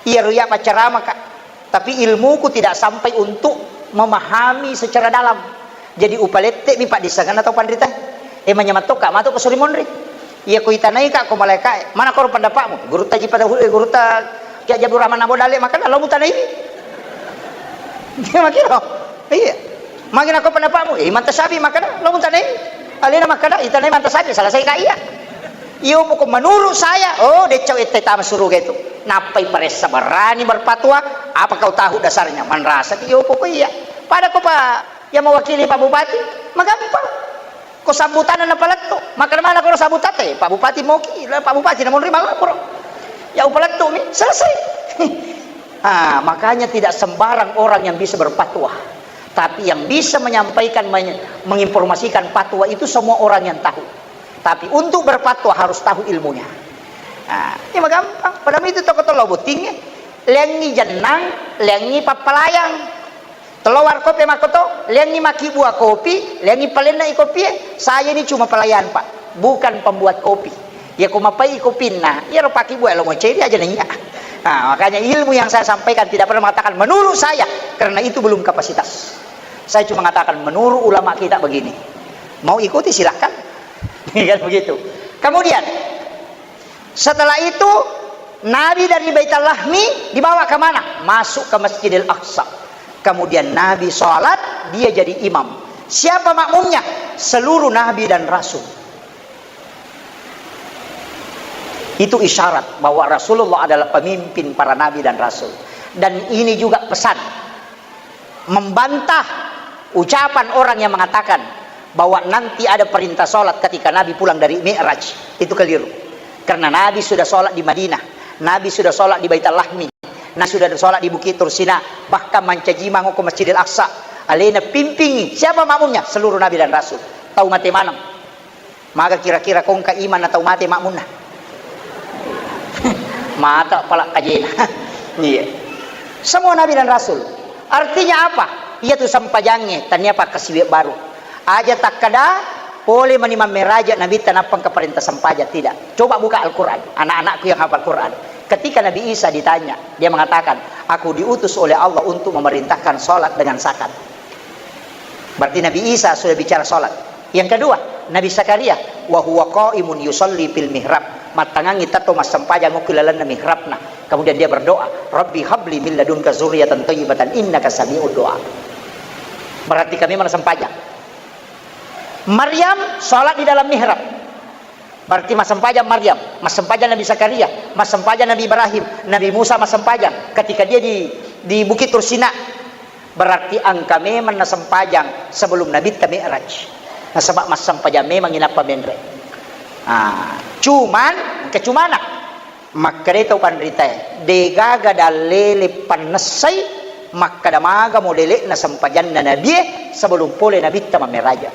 Iya ruya paccarama, Kak. Tapi ilmuku tidak sampai untuk memahami secara dalam. Jadi upalette mi paddissengenna tau panrita. Eh, manyameng tokka matu ko suri monri. Iya ko itanai, Kak, ko malaika, mana koro pendapatmu? Gurutta Haji pada, eh, Gurutta Kiai Haji Abdul Rahman Ambo Dalek makkeda lo mutanai. Iya, makiro. Iya. Magi nako pendapatmu? Eh, Imam Tasyafi makkeda, lo mutanai. Alena makkeda, itanai Imam Tasyafi, selesai ka iya. Iyo pokok menurut saya, oh, decau ette tama suruga itu. Nappai paressa berani berfatwa, apa kau tahu dasarnya? Manrasa ki iyo pokok iya. Pada ko pa yang mewakili Pak Bupati, magampang. Ko sambutanna napalettu, makkeda mana koro sambutatte? Pak Bupati moki, Pak Bupati namonri mallaporo. Ya upalettu mi, selesai. Ah, makanya tidak sembarang orang yang bisa berfatwa. Tapi yang bisa menyampaikan, menye-, menginformasikan fatwa itu semua orang yang tahu. Tapi untuk berfatwa harus tahu ilmunya. Ah, ini mah gampang. Padahal itu toko tolo bottingnge. Lengi jennang, lengi pappalayang. Tello warkoppe makkoto, leangngi makkibua kopi, leangngi palenna i kopie. Saya ini cuma pelayan, Pak, bukan pembuat kopi. Iya ko mapai kopinna, iyaro pakkibua lo moceri aja naiya. Nah, makanya ilmu yang saya sampaikan tidak pernah mengatakan menurut saya, karena itu belum kapasitas. Saya cuma mengatakan menurut ulama kita begini. Mau ikuti silahkan. Kan begitu. Kemudian, setelah itu, Nabi dari Baitul Lahmi dibawa ke mana? Masuk ke Masjidil Aqsa. Kemudian Nabi sholat, dia jadi imam. Siapa makmumnya? Seluruh Nabi dan Rasul. Itu isyarat bahwa Rasulullah adalah pemimpin para Nabi dan Rasul. Dan ini juga pesan membantah ucapan orang yang mengatakan bahwa nanti ada perintah sholat ketika Nabi pulang dari Mi'raj. Itu keliru. Karena Nabi sudah sholat di Madinah, Nabi sudah sholat di Baitul Lahmi, Nabi sudah sholat di Bukit Tursina, bahkan mancaji mango ke Masjidil Aqsa. Alena pimpingi. Siapa makmumnya? Seluruh Nabi dan Rasul. Tau mate maneng. Maga kira-kira kongka iman atau mate makmunna? Mata pala kajena. Iya. Semua nabi dan rasul. Artinya apa? Iya tu sempajangnge, tania pakkasiwe baru. Aja takkada pole mani mammeraja nabitta nappa engka parenta sempajang, tidak. Coba buka Al-Quran, anak-anakku yang hafal Quran. Ketika Nabi Isa ditanya, dia mengatakan, "Aku diutus oleh Allah untuk memerintahkan sholat dengan zakat." Berarti Nabi Isa sudah bicara sholat. Yang kedua, Nabi Zakaria, "Wa huwa qaimun yusalli fil mihrab." Mattangangi tetto massempajang okko lalenna mihrabna. Kemudian dia berdoa, "Rabbi habli min ladunka zurriyatan thayyibatan innaka sami'ud du'a." Berarti kami mana sempajang. Maryam sholat di dalam mihrab. Berarti massempajang Maryam, massempajang Nabi Zakaria, massempajang Nabi Ibrahim, Nabi Musa massempajang ketika dia di, di Bukit Tursina. Berarti engka memang nasempajang sebelum Nabitta Mi'raj. Nasaba massempajang memang inappa menre. Ah, cuman, engka cumana. Makkeda tau panritae, degaga dallele pannessai makkeda maga modele'na sempajanna nabie sebelum pole Nabitta mammeraja.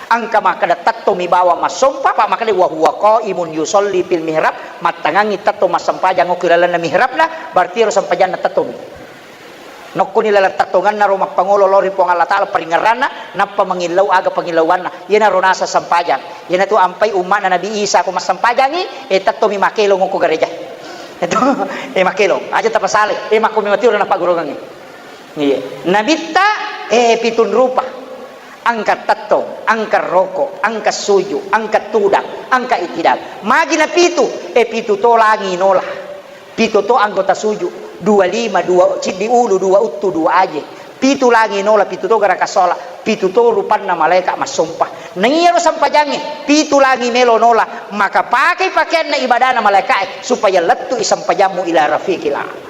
Engka makkeda tettomi bawang massompa, apa makkeda wa huwa qaimun yusalli fil mihrab, mattangangngi tettong massempajang okko ilalenna mihrabna, berarti ero sempajanna tettomi. Nokkoni laleng tettongenna ro mappangolo lao ri Puang Allah Ta'ala paringerranna, nappa mangillau aga pangillauanna. Iyanaro naseng sempajang. Iyanatu ampai umma'na Nabi Isa ko massempajangngi, e, tettomi makkelong okko gereja. Itu, e, makkelong. Aja tapasalai. E, makko memang tiwara napagguruangngi. Iya. Nabitta, e, pitun rupa. Engka tettong, engka roko, engka suju, engka tudang, engka itidal. Magi napitu, e, pitu to langi nola. Pitu to anggota suju, dua lima, dua ciddi ulu, dua uttu, dua aje. Pitu langi nola, pitu to garaka sola, pitu to rupanna malaika massompa. Naiyaro sempajangnge, pitu langi melo nola, maka pakai pakeanna ibadana malaikae supaya lettu'i sempajammu ila rafiqil a'la.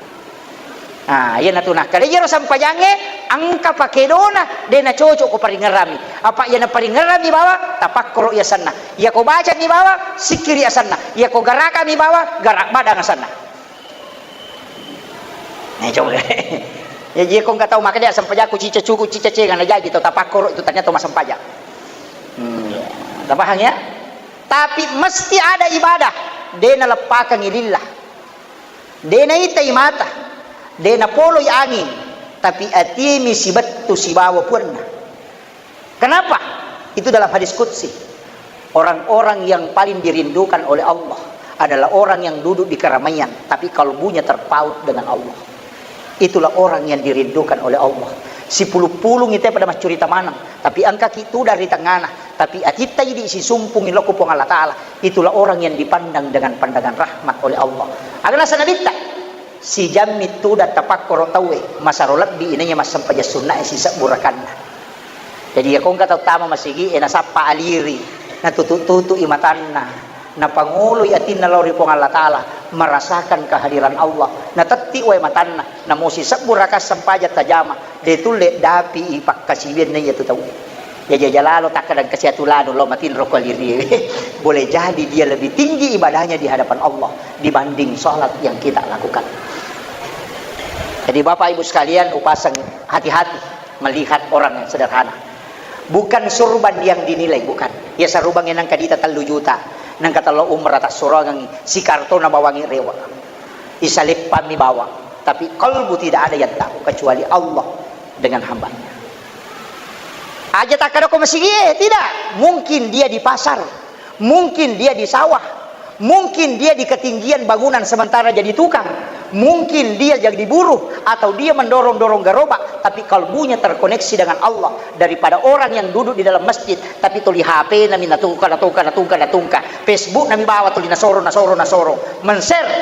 Ah, iyanatu nakkeda iyaro sempajangnge engka pakedona, de nacocok ko paringerrami. Apa iyana paringerrami bawang, tapakkoro i asenna. Iyako bacami bawang, sikkiri asenna. Iyako garakami bawang, garak badang asenna. Eh, coba. Ya, jeko engka tau makkeda, "Sempajakku cica cuku, cica cenga," najaji tau tapakkoro itu ternyata massempajang. Hmm, tapahang ya? Tapi mesti ada ibadah, de naleppakangi lillah. De naitai mata, de napoloi anging, tapi atimi sibettu sibawa puanna. Kenapa? Itu dalam hadis qudsi. Orang-orang yang paling dirindukan oleh Allah adalah orang yang duduk di keramaian, tapi kalbunya terpaut dengan Allah. Itulah orang yang dirindukan oleh Allah. Sipulung-pulung itu pada maccurita maneng, tapi engkaki tudang ri tengana, tapi atitta idi sisumpungi lokko Puang Allah Ta'ala. Itulah orang yang dipandang dengan pandangan rahmat oleh Allah. Aga naseng Nabitta? Sijammi tudang tapakkoro tauwe, masero lebbi inaiya massempajang sunnae sisebbu rakanna. Jadi, iyako engka tau tama masigi'e, nasappa aliri, natutu-tutu'i matanna, napangoloi atinna lao ri Puang Allah Ta'ala, merasakan kehadiran Allah, natetti wae matanna, namo sisebbu raka sempajang tajama, de tulle dapi'i pakkasiwianna iyatu tauwe. Jaji aja lalo takkadang kasi atu lanu lao matinro ko aliri. Boleh jadi dia lebih tinggi ibadahnya di hadapan Allah dibanding sholat yang kita lakukan. Jadi Bapak Ibu sekalian, upasang hati-hati melihat orang yang sederhana. Bukan surban yang dinilai, bukan. Ya, sarubang yang nangka dita tellu juta, nangka telo umrah tassurangangi, sikartona bawangi rewa. Isaleppammi bawang, tapi kalbu tidak ada yang tahu kecuali Allah dengan hambanya. Aja takkadako masigi'e, tidak. Mungkin dia di pasar, mungkin dia di sawah, mungkin dia di ketinggian bangunan sementara jadi tukang, mungkin dia jadi buruh, atau dia mendorong-dorong gerobak, tapi kalbunya terkoneksi dengan Allah daripada orang yang duduk di dalam masjid, tapi tuli H P nami natungka, natungka, natungka, natungka. Facebook nami bawa tuli nasoro, nasoro, nasoro. Men-share.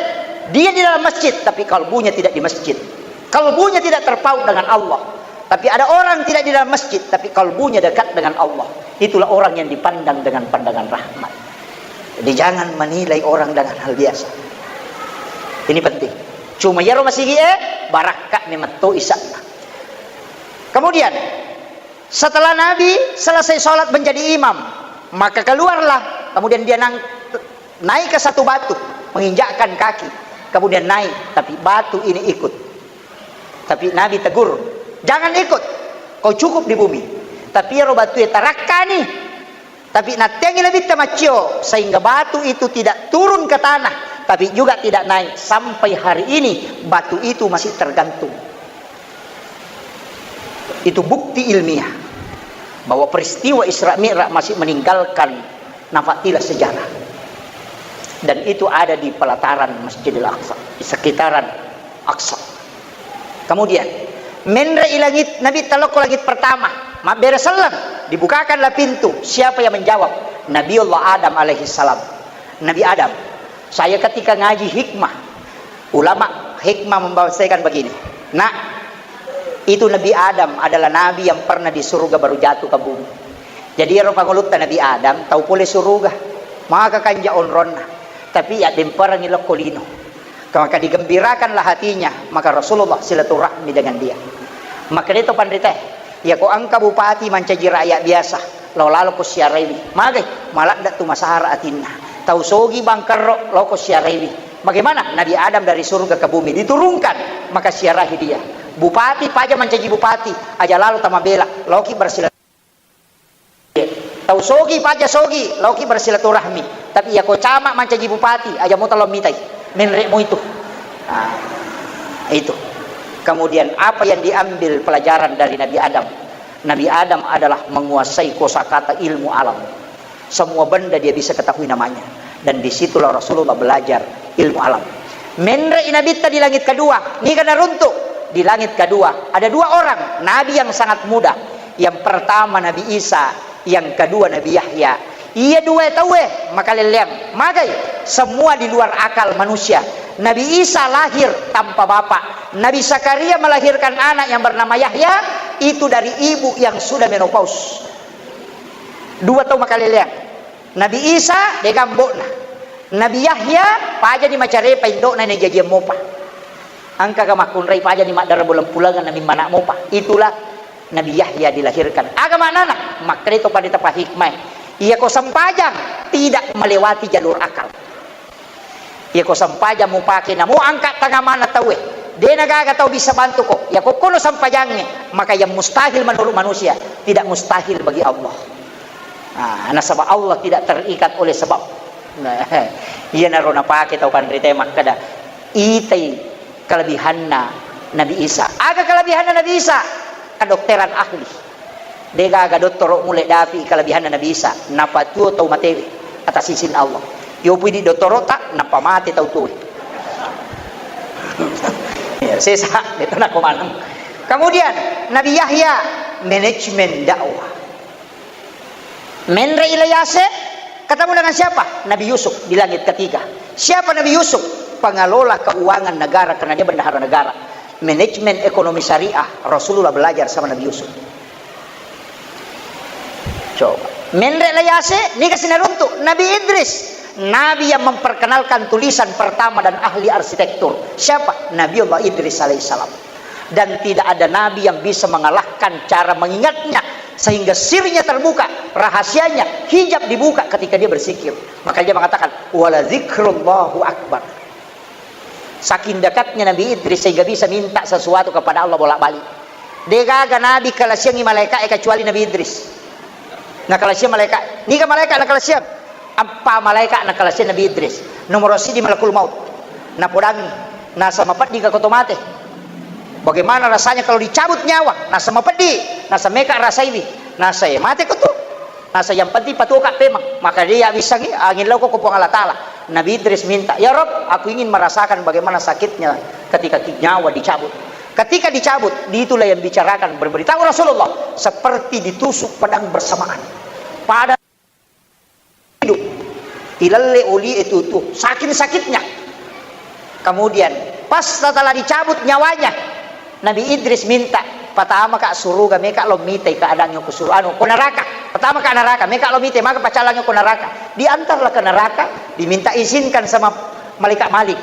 Dia di dalam masjid, tapi kalbunya tidak di masjid. Kalbunya tidak terpaut dengan Allah. Tapi ada orang tidak di dalam masjid, tapi kalbunya dekat dengan Allah. Itulah orang yang dipandang dengan pandangan rahmat. Jadi jangan menilai orang dengan hal biasa. Ini penting. Cuma iyaro masigi'e, barakka ni metto isa'na. Kemudian, setelah Nabi selesai sholat menjadi imam, maka keluarlah, kemudian dia nang-, naik ke satu batu, menginjakkan kaki, kemudian naik, tapi batu ini ikut. Tapi Nabi tegur, "Jangan ikut, kau cukup di bumi." Tapi ero batue tarakkani, tapi natteangi Nabitta maccio, sehingga batu itu tidak turun ke tanah, tapi juga tidak naik. Sampai hari ini, batu itu masih tergantung. Itu bukti ilmiah bahwa peristiwa Isra Mi'raj masih meninggalkan nafatilah sejarah. Dan itu ada di pelataran Masjidil Aqsa, di sekitaran Aqsa. Kemudian, menre i langit, Nabitta lokko langit pertama, mabbere selleng, dibukakanlah pintu. Siapa yang menjawab? Nabiullah Adam alaihissalam. Nabi Adam, saya ketika ngaji hikmah, ulama hikmah membahasakan begini, "Nak, itu Nabi Adam adalah nabi yang pernah di surga baru jatuh ke bumi." Jadi, ero pangulutta Nabi Adam, tau pole suruga, maka kanja onronna, tapi ya demperangi lokko lino. Maka digembirakanlah hatinya, maka Rasulullah silaturahmi dengan dia. Maka deto panritae, iyako engka bupati mancaji rakyat biasa, lao laloko siaraiwi. Magai, maladde tu masara atinna. Tau sogi bangkerro, loko siaraiwi. Bagaimana? Nabi Adam dari surga ke bumi diturunkan, maka siarahi dia. Bupati paja mancaji bupati, aja lalo tamabela, loki bersilaturahmi. Tau sogi, paja sogi, laoki bersilaturahmi. Tapi iya ko camat mancaji bupati, aja mo talo mitai. Menre mo itu. Nah, itu. Kemudian apa yang diambil pelajaran dari Nabi Adam? Nabi Adam adalah menguasai kosakata ilmu alam. Semua benda dia bisa ketahui namanya. Dan disitulah Rasulullah belajar ilmu alam. Menre i Nabitta di langit kedua, niga naruntuk? Di langit kedua, ada dua orang nabi yang sangat muda. Yang pertama Nabi Isa, yang kedua Nabi Yahya. Iya dua tauwe makalelleang. Magai? Semua di luar akal manusia. Nabi Isa lahir tanpa bapak. Nabi Zakaria melahirkan anak yang bernama Yahya, itu dari ibu yang sudah menopause. Dua tau makaleleang. Nabi Isa, dega ambo'na. Nabi Yahya, pajani macarepa indo'na, najajiang mopa. Engkaga makkunrai pajani maddara bulan-pulangan, namimmana mopa. Itulah Nabi Yahya dilahirkan. Aga maknana? Makkeda to pandita pahikmah. Iya ko sempajang, tidak melewati jalur akal. Iya ko sempajang mupake namo angka tangamana tauwe. Dena gaga tau bisa bantu ko. Iya ko kono sempajangnge, maka yang mustahil menurut manusia, tidak mustahil bagi Allah. Nah, nasaba Allah tidak terikat oleh sebab. Nah, iyanaro napake tau panrita makkeda, itai kelebihanna Nabi Isa. Aga kelebihanna Nabi Isa? Kedokteran ahli. Degaga dottoro mulle dapi kelebihanna Nabi Isa. Napatuo tau matewe atas izin Allah. Yopui di dottoro ta, nappa mate tau tuwe. Ya, sesa, itu nako maneng. Kemudian, Nabi Yahya, manajemen dakwah. Menre Ilyase ketemu dengan siapa? Nabi Yusuf di langit ketiga. Siapa Nabi Yusuf? Pengelola keuangan negara, karena dia bendahara negara. Manajemen ekonomi syariah, Rasulullah belajar sama Nabi Yusuf. Coba. Menre Ilyase, niga sinaruntuk? Nabi Idris. Nabi yang memperkenalkan tulisan pertama dan ahli arsitektur. Siapa? Nabi Allah Idris alaihissalam. Dan tidak ada nabi yang bisa mengalahkan cara mengingatnya, sehingga sirnya terbuka, rahasianya, hijab dibuka ketika dia berzikir. Maka dia mengatakan, "Wala zikrullahu akbar." Saking dekatnya Nabi Idris sehingga bisa minta sesuatu kepada Allah bolak-balik. Degaga nabi kalasiangi malaika'e kecuali Nabi Idris. Nakalasiang malaika, niga malaika nakalasiang? Eppa malaika nakalasiang Nabi Idris. Nomoro siji malakul maut. Napodangi, nasa mapeddi ka koto mate. Bagaimana rasanya kalau dicabut nyawa? Nasa mapeddi, nasa meka rasaiwi. Nasa e mate ko tu. Nasa yang penting patuoka pemang. Maka dia wissangi angin lauko ko Puang Allah Ta'ala. Nabi Idris minta, "Ya Rob, aku ingin merasakan bagaimana sakitnya ketika ki-, nyawa dicabut." Ketika dicabut, itulah yang bicarakan, berberitahu Rasulullah, seperti ditusuk pedang bersamaan. Pada hidup, ilalle oli itu tuh, saking sakitnya. Kemudian, pas setelah dicabut nyawanya, Nabi Idris minta, "Pertama ka suruga, meka lo mitai keadaannya ku suruga, anu, ku neraka. Pertama ka neraka, meka lo mitai, maka pacalannya ku neraka." Diantarlah ke neraka, diminta izinkan sama malaikat Malik.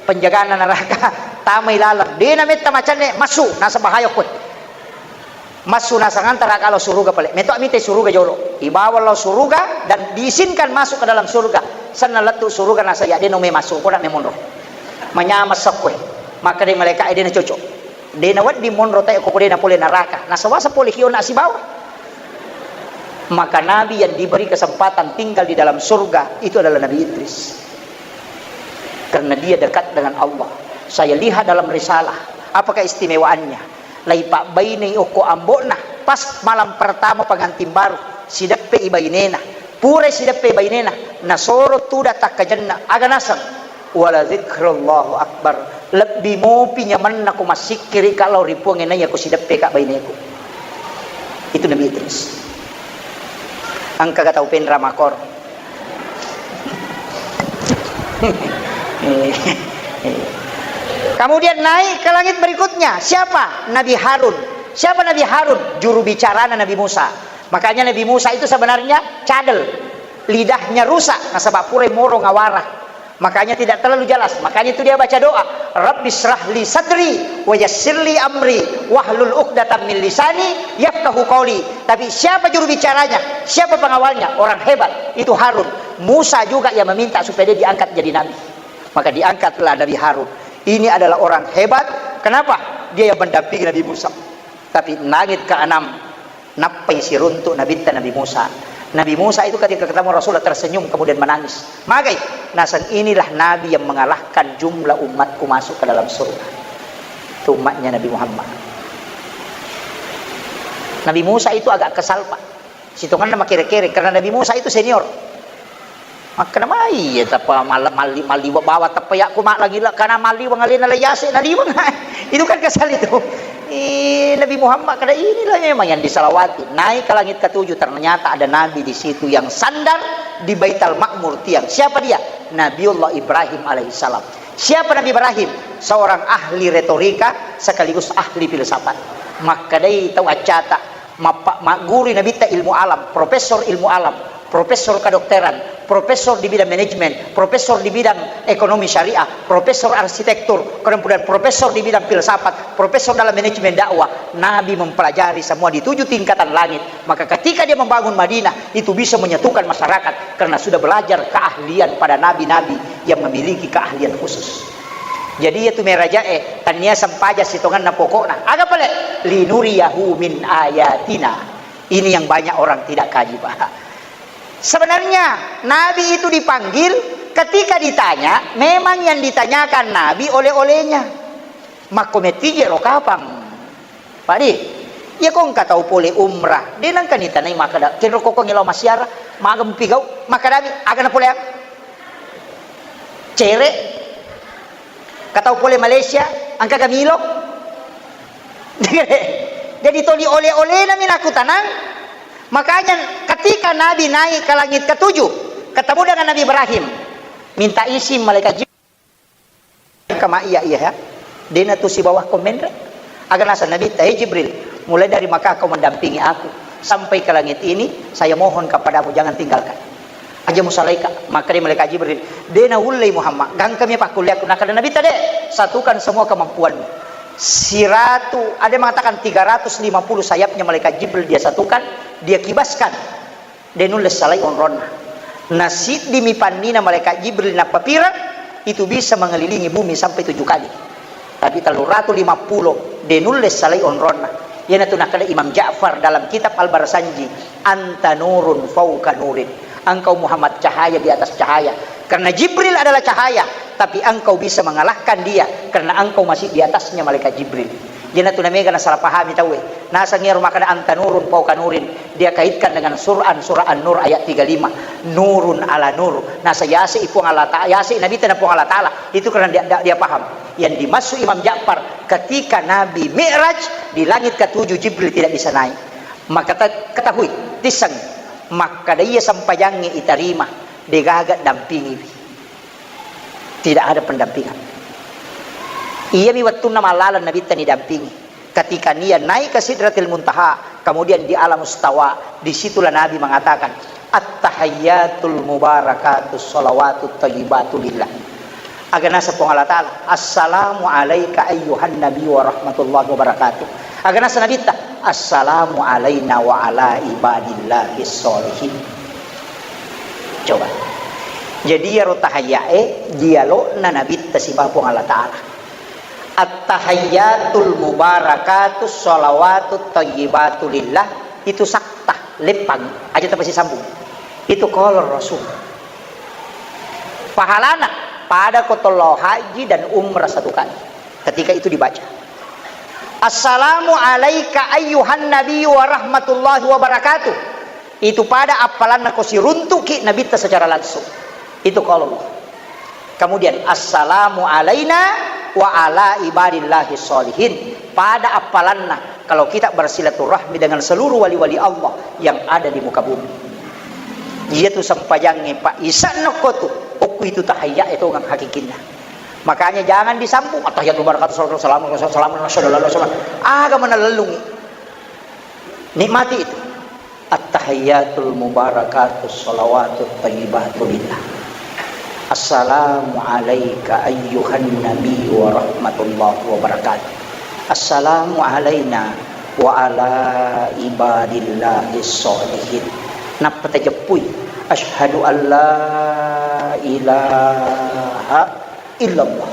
Penjagana neraka, tamai laleng. Dena metta macanne, massu, nasa bahaya koe. Massu nasa ngantara kalo suruga pale. Meto mite suruga jolo. Ibawa lao suruga dan diizinkan masuk ke dalam surga. Senna lettu suruga nasa ya dena me masuk, koda me monro. Manyama sekkoe. Maka dei malaika dena cocok. Dena wedding monro te ko dena pole neraka. Nasa wasa pole kiona sibawa. Maka nabi yang diberi kesempatan tinggal di dalam surga itu adalah Nabi Idris. Karena dia dekat dengan Allah. Saya lihat dalam risalah, apa keistimewaannya? Laipabbainei okko ambo'na, pas malam pertama pengantin baru, sideppe i bainena. Pura sideppe bainena, nasoro tuda takkajenna, aga naseng? Wala zikrullahu akbar. Lebbi mopi nyamenna ko massikkiri ka lao ri Puang e naiya ko sideppe ka baineku. Itu Nabi Idris. Engka ga tau penra makor. Kemudian naik ke langit berikutnya. Siapa? Nabi Harun. Siapa Nabi Harun? Juru bicarana Nabi Musa. Makanya Nabi Musa itu sebenarnya cadel. Lidahnya rusak, nasaba pura moro ngawara. Makanya tidak terlalu jelas. Makanya itu dia baca doa, "Rabbi syrah li sadri wa yassir li amri wahlul uqdatam min lisani yafqahu qauli." Tapi siapa juru bicaranya? Siapa pengawalnya? Orang hebat. Itu Harun. Musa juga yang meminta supaya dia diangkat jadi nabi. Maka diangkatlah Nabi Harun. Ini adalah orang hebat. Kenapa? Dia yang mendampingi Nabi Musa. Tapi langit keenam, nappai siruntuk nabitta Nabi Musa. Nabi Musa itu ketika ketemu Rasulullah tersenyum kemudian menangis. Magai? Naseng inilah Nabi yang mengalahkan jumlah umatku masuk ke dalam surga. Itu umatnya Nabi Muhammad. Nabi Musa itu agak kesal, Pak. Sitonganna makere-kere karena Nabi Musa itu senior. Makkeda mai, iya, tappa mal-, malli-, malliwa bawa tappa yakku maklangila karena malliwang alena la yase naliwang. Itu kan kesal itu. Eh, Nabi Muhammad kada inilah memang yang disalawati. Naik ke langit ketujuh, ternyata ada Nabi di situ yang sandar di Baitul Makmur tiang. Siapa dia? Nabiullah Ibrahim alaihissalam. Siapa Nabi Ibrahim? Seorang ahli retorika sekaligus ahli filsafat. Makkedai tau accata, mappa-, maggurui Nabitta ilmu alam, profesor ilmu alam, profesor kedokteran, profesor di bidang manajemen, profesor di bidang ekonomi syariah, profesor arsitektur, kemudian profesor di bidang filsafat, profesor dalam manajemen dakwah. Nabi mempelajari semua di tujuh tingkatan langit. Maka ketika dia membangun Madinah, itu bisa menyatukan masyarakat karena sudah belajar keahlian pada nabi-nabi yang memiliki keahlian khusus. Jadi, iya tu merajae, tania sempaja sitonganna pokokna. Aga pale? Linuriyahu min ayatina. Ini yang banyak orang tidak kaji, Pak. Sebenarnya, Nabi itu dipanggil, ketika ditanya, memang yang ditanyakan Nabi oleh-olehnya. Makko metije ro kapang. Padi, iya ko engka tau pole umrah, de nengka nitanai makkeda, kenro koko ngelao masiara, maga mupigau, makkedami, aga napoleang? Cere. Katau pole Malaysia, engka gamilo. Jadi toli oleh-olehna mi nakutanang. Makanya ketika Nabi naik ke langit ketujuh, ketemu dengan Nabi Ibrahim, minta izin malaikat Jibril. Kama iya iya ya. Dena tu sibawa ko menre. Aga nasa Nabi ta, "Eh Jibril, mulai dari Makkah kau mendampingi aku sampai ke langit ini, saya mohon kepadamu jangan tinggalkan." Aja musalaika, makkeda malaikat Jibril, "De naullei Muhammad, gangkami pakkulleakku." Nakkeda Nabitta, "De, satukan semua kemampuanmu." Siratu, ada yang mengatakan tiga ratus lima puluh sayapnya malaikat Jibril dia satukan, dia kibaskan. De nulle salai onronna. Nasiddimi pannina malaikat Jibril nappapireng, itu bisa mengelilingi bumi sampai tujuh kali. Tapi tellu ratu lima puluh de nulle salai onronna. Iyanatu nakkeda Imam Ja'far dalam kitab Al-Barsanji, "Anta nurun fauqa nurin." Engkau Muhammad cahaya di atas cahaya. Karena Jibril adalah cahaya, tapi engkau bisa mengalahkan dia karena engkau masih di atasnya malaikat Jibril. Iyanatu namega nasalapahami tauwe. Naseng iyaro makkeda anta nurun fauqa nurin, dia kaitkan dengan Quran, surah An-Nur ayat tiga lima. Nurun ala nur. Nasa yase i Puang Allah Ta'ala, yase i Nabi tana Puang Allah Ta'ala. Itu karena dia, dia, dia paham. Yang dimaksud Imam Ja'far, ketika Nabi Mi'raj di langit ketujuh, Jibril tidak bisa naik. Maka ta-, ketahui, tisseng, makkeda iya sempajangnge itarima, degaga dampingiwi. Tidak ada pendampingan. Iyami wettunna mallalang Nabitta nidampingi. Ketika nia naik ke Sidratil Muntaha, kemudian di alam istawa, disitulah Nabi mengatakan, "At-tahiyyatul mubarakatus shalawatut thayyibatu lillah." Aga nasa Puang Allah Ta'ala, "Assalamu alaika ayyuhan nabi wa rahmatullahi wa barakatuh." Aga nasa Nabitta, "Assalamu alaina wa ala ibadillahis sholihin." Coba. Jadi iyaro tahayyae dialogna Nabitta sibawa Puang Allah Ta'ala. At-tahiyyatul mubarakatus shalawatut thayyibatu lillah, itu saktah, leppang, aja tapasisambung. Itu qala Rasul. Pahalana pada ko tolao haji dan umrah satu kali. Ketika itu dibaca, "Assalamu alaika ayyuhan nabiyyu wa rahmatullahi wa barakatuh." Itu pada appalanna ko siruntuki Nabitta secara langsung. Itu qala Allah. Kemudian, "Assalamu alaina wa ala ibadillahi sholihin." Pada appalanna kalau kita bersilaturahmi dengan seluruh wali-wali Allah yang ada di muka bumi. Iyatu sempajangnge, Pak, isa'na ko tu, okku itu tahayya itu ngang hakikinna. Makanya jangan disambung, "At-tahiyyatul mubarakatuh, salatu wassalamu, salamu, salamu, salamu." Aga mana lellungi. Nikmati itu. At-tahiyyatul mubarakatus shalawatut thayyibatu lillah. Assalamu alaika ayyuhan nabi wa rahmatullahi wa barakatuh. Assalamu alaina wa ala ibadillahis sholihin. Nappa tajeppui, "Asyhadu an la ilaha illallah."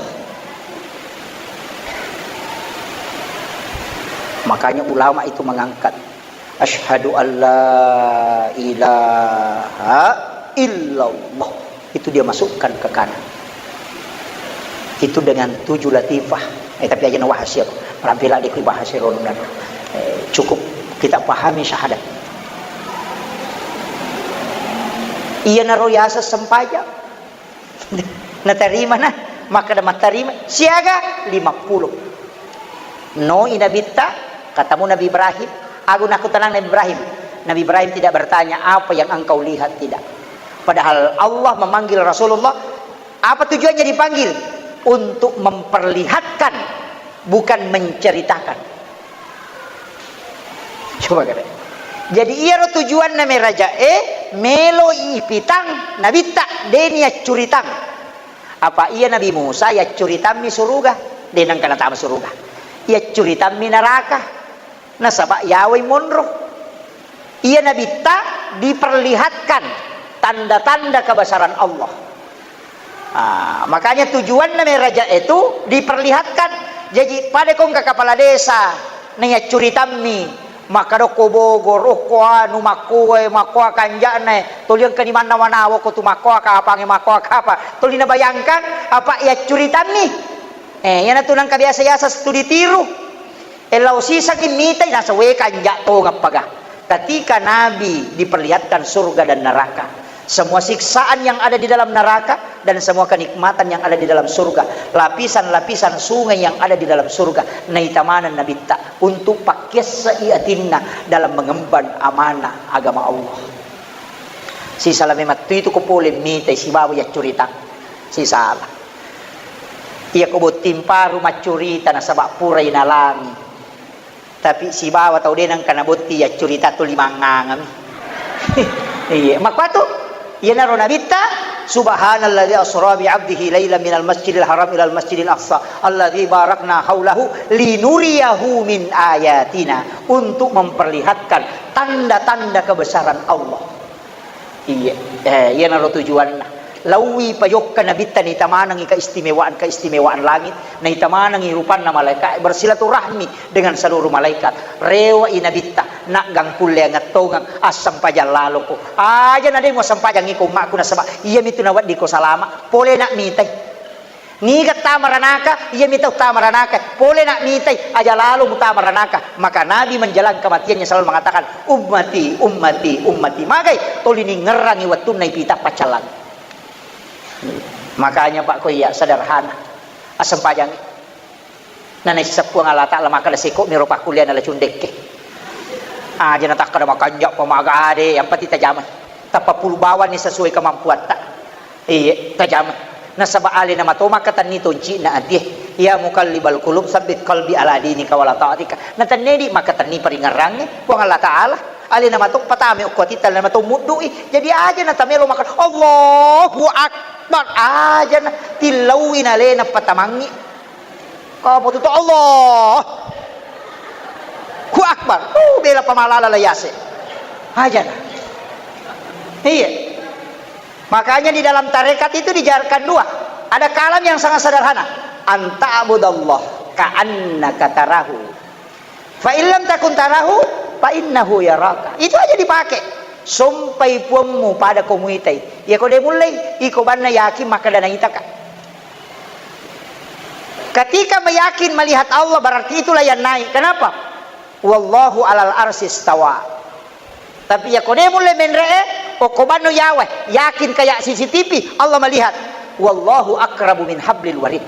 Makanya ulama itu mengangkat, Asyhadu an la ilaha illallah. Itu dia masukkan ke kanan. Itu dengan tujuh latifah. Eh, tapi aja na wahas ya. Merampilah di bahas ya, Ron, dan, eh, cukup kita pahami syahadat. Iya naro yasa sempajang. Natarima na, makkeda mattarima, siaga lima puluh. No i nabitta, katamu Nabi Ibrahim, agu nakko tenang Nabi Ibrahim. Nabi Ibrahim tidak bertanya, "Apa yang engkau lihat?" Tidak. Padahal Allah memanggil Rasulullah, apa tujuannya dipanggil? Untuk memperlihatkan, bukan menceritakan. Coba kare. Jadi iyaro tujuanna merajae, melo ipitang nabitta, de ni yaccuritang. Apa iya Nabi Musa yaccuritammi suruga, de nengka natama suruga. Yaccuritammi neraka. Nasaba yawai monro. Iya nabitta diperlihatkan tanda-tanda kebesaran Allah. Ah, makanya tujuanna meraja itu diperlihatkan. Jadi pada kongka kepala desa, naiya curitammi, makkadokko Bogor, okko anu, makkoe, makkoa kanja'na, toliang kani mannawa-nawa ko tu makkoa kapange, makkoa kapa. Toli nabayangkan apa iya curitammi. Eh, iyanatu nengka biasa-biasa studi tiru. E lao sisengngi mitai, nasaba kanja tongeng paga. Ketika Nabi diperlihatkan surga dan neraka, semua siksaan yang ada di dalam neraka dan semua kenikmatan yang ada di dalam surga, lapisan-lapisan sungai yang ada di dalam surga, naita maneng Nabitta untuk pakkiassai atinna dalam mengemban amanah agama Allah. Sisala memang tu itu ko pole mitai sibawa yaccuritang. Sisala. Iya ko botting paru maccurita nasaba purai nalangi. Tapi sibawa tau de nengka nabotti yaccurita tuli mangngangami. Iya, makkuatu iyanaro nabitta, "Subhanalladzi asra bi 'abdihi lailan minal masjidil haram ilal masjidil aqsa alladzi barakna haulahu linuriyahu min ayatina," untuk memperlihatkan tanda-tanda kebesaran Allah. Iya, eh, iyanaro tujuanna. Laowi pajokka nabitta, naita manengngi keistimewaan-keistimewaan langit, naita manengngi rupanna malaika, bersilaturahmi dengan seluruh malaikat. Rewe'i nabitta, naggang kulle angettongeng, assempajang laloko. Aja na de muassempajang iko ummakku nasaba iyamitu naweddiko salama, pole na mitai. Niga tama ranaka, iyami tau tama ranaka. Pole na mitai, aja lalo mutama ranaka. Maka Nabi menjelang kematiannya selalu mengatakan, "Ummati, ummati, ummati." Magai toli ningngerangi wettunna ipita paccallang. Makanya Pak ko iya sederhana. Assempajangi. Nanaisseng Puang Allah Ta'ala makkeda seko miro pakkuliana la cundekke. Aja natakkeda makanja pamaga ade, yang penting tajamai. Tappa pulu bawanni sesuai kemampuatta. Iye, tajamai. Nasaba alena mato makkatenni tonci'na atie. Ya muqallibal qulub, sabbit qalbi ala dinika wala ta'atika. Natennedi makkatenni paringerrangnge Puang Allah Ta'ala. Alena mato patame okko atitta, alena mato muddu'i. Jadi aja natamelo makkeda, "Allahu Akbar." Aja na tillaui nalena patamangngi. Kapatutu, Allahu Akbar. Uh, bela pamalala la yase. Aja na. Iya. Makanya di dalam tarekat itu diajarkan dua. Ada kalam yang sangat sederhana. Anta'budallah ka'annaka tarahu. Fa in lam takun tarahu, fa innahu yaraka. Itu aja dipakai. Sompai puammu pada ko muitai. Iya ko de mullei, iko banna yakin makkeda naitaka. Ketika meyakin melihat Allah, berarti itulah yang naik. Kenapa? Wallahu alal arsy istawa. Tapi iya ko de mulle menre'e, okko banno yawa, yakin kayak C C T V, Allah melihat. Wallahu aqrabu min hablil warid.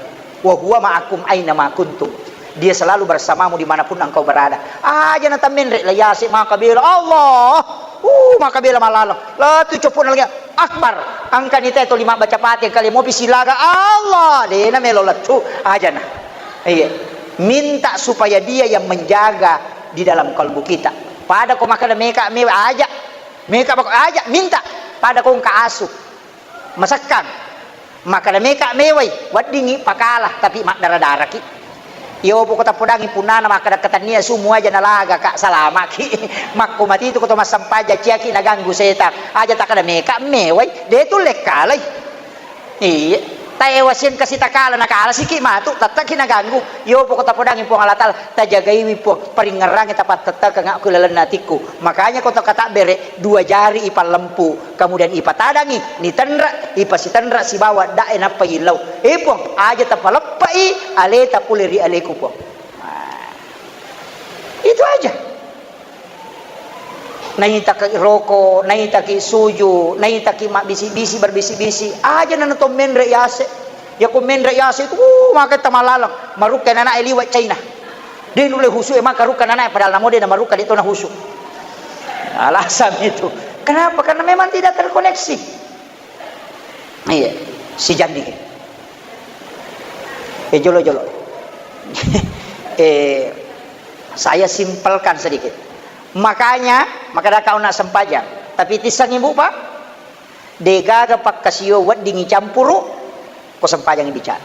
Wa huwa ma'akum aina ma kuntum. Dia selalu bersamamu dimanapun engkau berada. Aja na tammenre la yase maka bela Allah. Uh, maka bela malalang. La tu copo na lagi. Akbar. Angkani te to lima baca Fatihah kali mopi silaga Allah. De na melo lettu. Aja na. Iya. Minta supaya dia yang menjaga di dalam kalbu kita. Pada ko makkeda meka mewa aja. Meka bako aja minta. Pada ko engka asu. Masekkang. Makkeda meka mewai, weddingngi pakala, tapi maddara-daraki. Iyo poko tappodangi punnana makkeda ketennia sumu aja nalaga ka salamaki. Makko matitu ko to massempaja ciaki naganggu setang. Aja takkeda meka mewai, de tu lekkalai. Iya. Taewa sieng kasi takala, nakala siki matu, tetteki naganggu. Yo poko tapodangi Puang Allah Ta'ala, tajagaiwi Puang, paringngerangi tapattettekeng ku lalenna atikku. Makanya ko to katabbere, dua jari ipallempu, kemudian ipatadangi, nitenre, ipasitenre sibawa dae nappa yillau. Eh Puang, aja tapaleppe'i aleta pole ri aleku Puang. Nah, itu aja. Naitaki roko, naitaki suju, naitaki mabbisi-bisi, berbisi-bisi. Aja nana to menre yase. Ya ko menre yase itu, uh, maka tamalaleng. Marukka nana liwa China. De nulle husu e maka rukka nana padahal namo de namarukka de to nahusu. Alasan itu. Kenapa? Karena memang tidak terkoneksi. Iya, si jandi. Eh, jolo-jolo. Eh, saya simpelkan sedikit. Makanya, maka ada kau nak sempajang. Tapi tisang ibu, Pak, degaga pakkasio wedding icampuru, ko sempajang bicara.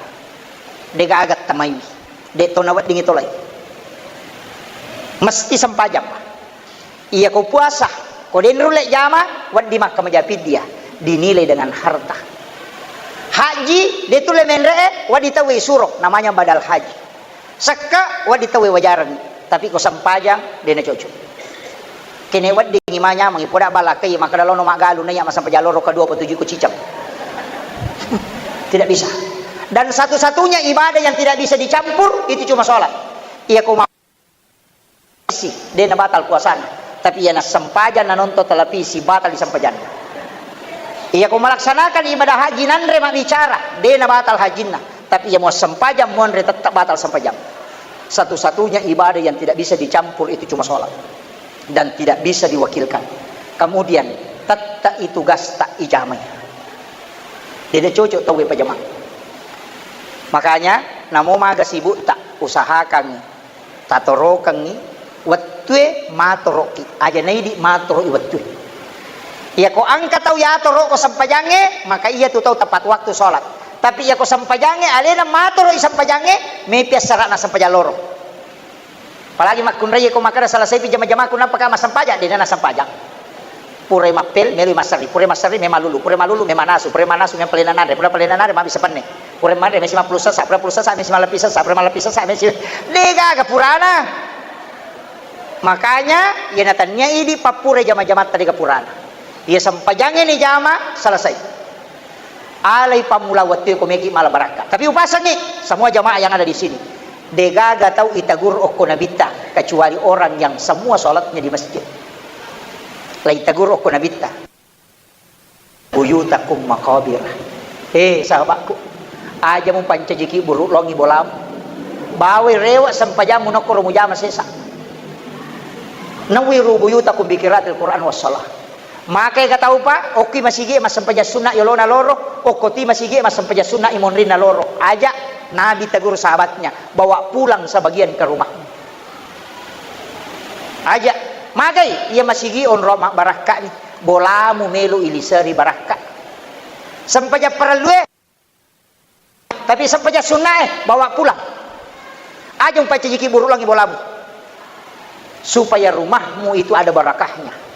Degaga tamai. De to na wedding itolai. Mesti sempajang, Pak. Iya ko puasa, ko de nulle jama, wedding makkamaja piddiyah, dinilai dengan harta. Haji, de tulle menre e, wedding tauwe isuro, namanya badal haji. Sekka, wedding tauwe wajareng, tapi ko sempajang, de na cocok. Kene wedding ima nyameng, ipoda balakai, makkeda lono maggalu, naiya massempajang loro kedua apa tujuh ko ciceng. Tidak bisa. Dan satu-satunya ibadah yang tidak bisa dicampur, itu cuma sholat. Iya ko ma- si, de na batal puasana. Tapi iya nassempajang nanonton televisi, batal disempajanna. Iya ko melaksanakan ibadah haji nanre mabbicara, de na batal hajinna. Tapi iya muassempajang muanre tetap batal sempajang. Satu-satunya ibadah yang tidak bisa dicampur itu cuma sholat. Dan tidak bisa diwakilkan. Kemudian, tetap itu gasta ijamai. De na cocok tauwe pajama. Makanya, namo maga sibukta, usahakan tatorokengngi wettue matoroki, aja naidi matoroki wettue. Iya ko engka tau yatoroko sempajangnge, maka iya tu tau tepat waktu sholat. Tapi iya ko sempajangnge alena matoroki sempajangnge, mepi assara'na sempajang loro. Apalagi makkunrai ko makkeda selesai pi jama-jamaku, nappaka massempajang, dena nassempajang. Purai mappel, meloi masserri. Purai masserri, memang lulu. Purai malulu, memang nasu. Purai manasu, memang palena nanre. Purai palena nanre, mabbissa penne. Purai manre, mesi mappulu sessa. Purai pulu sessa, mesi malleppi sessa. Purai malleppi sessa, mesi, degaga purana. Makanya, iya natannia idi pappurai jama-jamatta, dega purana. Iya sempajangnge ni jama, selesai. Alai pammula wettue ko meki mala barakka. Tapi upasengi semua jamaah yang ada di sini. Degaga tau itegur okko nabitta, kecuali orang yang semua sholatnya di masjid. Lai tegur okko nabitta. Buyutakum maqabir. Eh, sahabatku, aja mupancajiki buruk longi bolamu. Bawai rewe sempajammu nokkoro mujama sesa. Nawwiru buyutakum bi qiraatil Qur'an was shalah. Makai ka tau, Pak, okki masigi massempajang sunna yolona loro, okkoti masigi massempajang sunna imonrinna loro. Aja, Nabi tegur sahabatnya, "Bawa pulang sebagian ke rumah." Aja, magai, iya masigi onro mabbarakkani, bolamu melo iliseri barakka. Sempajang parellue. Tapi sempajang sunnae, bawa pulang. Aja mupaccajiki buruk langi bolamu. Supaya rumahmu itu ada barakahnya.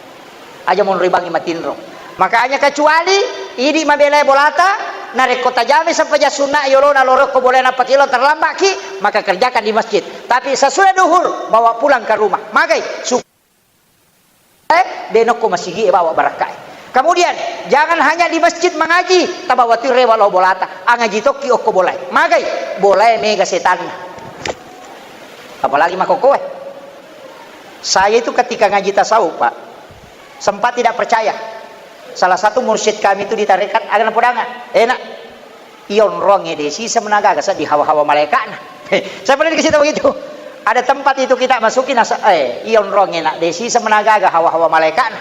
Aja monribangi matinro. Makanya kecuali idi mabelae bolata, narekko tajami sempajang sunna yolona lorokko bolae nappa kilo terlambatki, maka kerjakan di masjid. Tapi sesudah duhur, bawa pulang ke rumah. Magai, su- Eh, de nokko masigi e bawa barakka e. Kemudian, jangan hanya di masjid mengaji, tabawa tu rewa lao bolata. Angaji tokki okko bolae. Magai, bolae mega setanna. Apalagi makokoe. Saya itu ketika ngaji tasawuf, Pak, sempat tidak percaya. Salah satu mursyid kami itu di tarekat, aga napodanga. Enak. Iya onroangnge de siseng menagaga seddi hawa-hawa malaikatna. Saya pernah dikasih tahu begitu. Ada tempat itu kita masuki nasa, eh, iya onroangnge nak de siseng menagaga hawa-hawa malaikatna.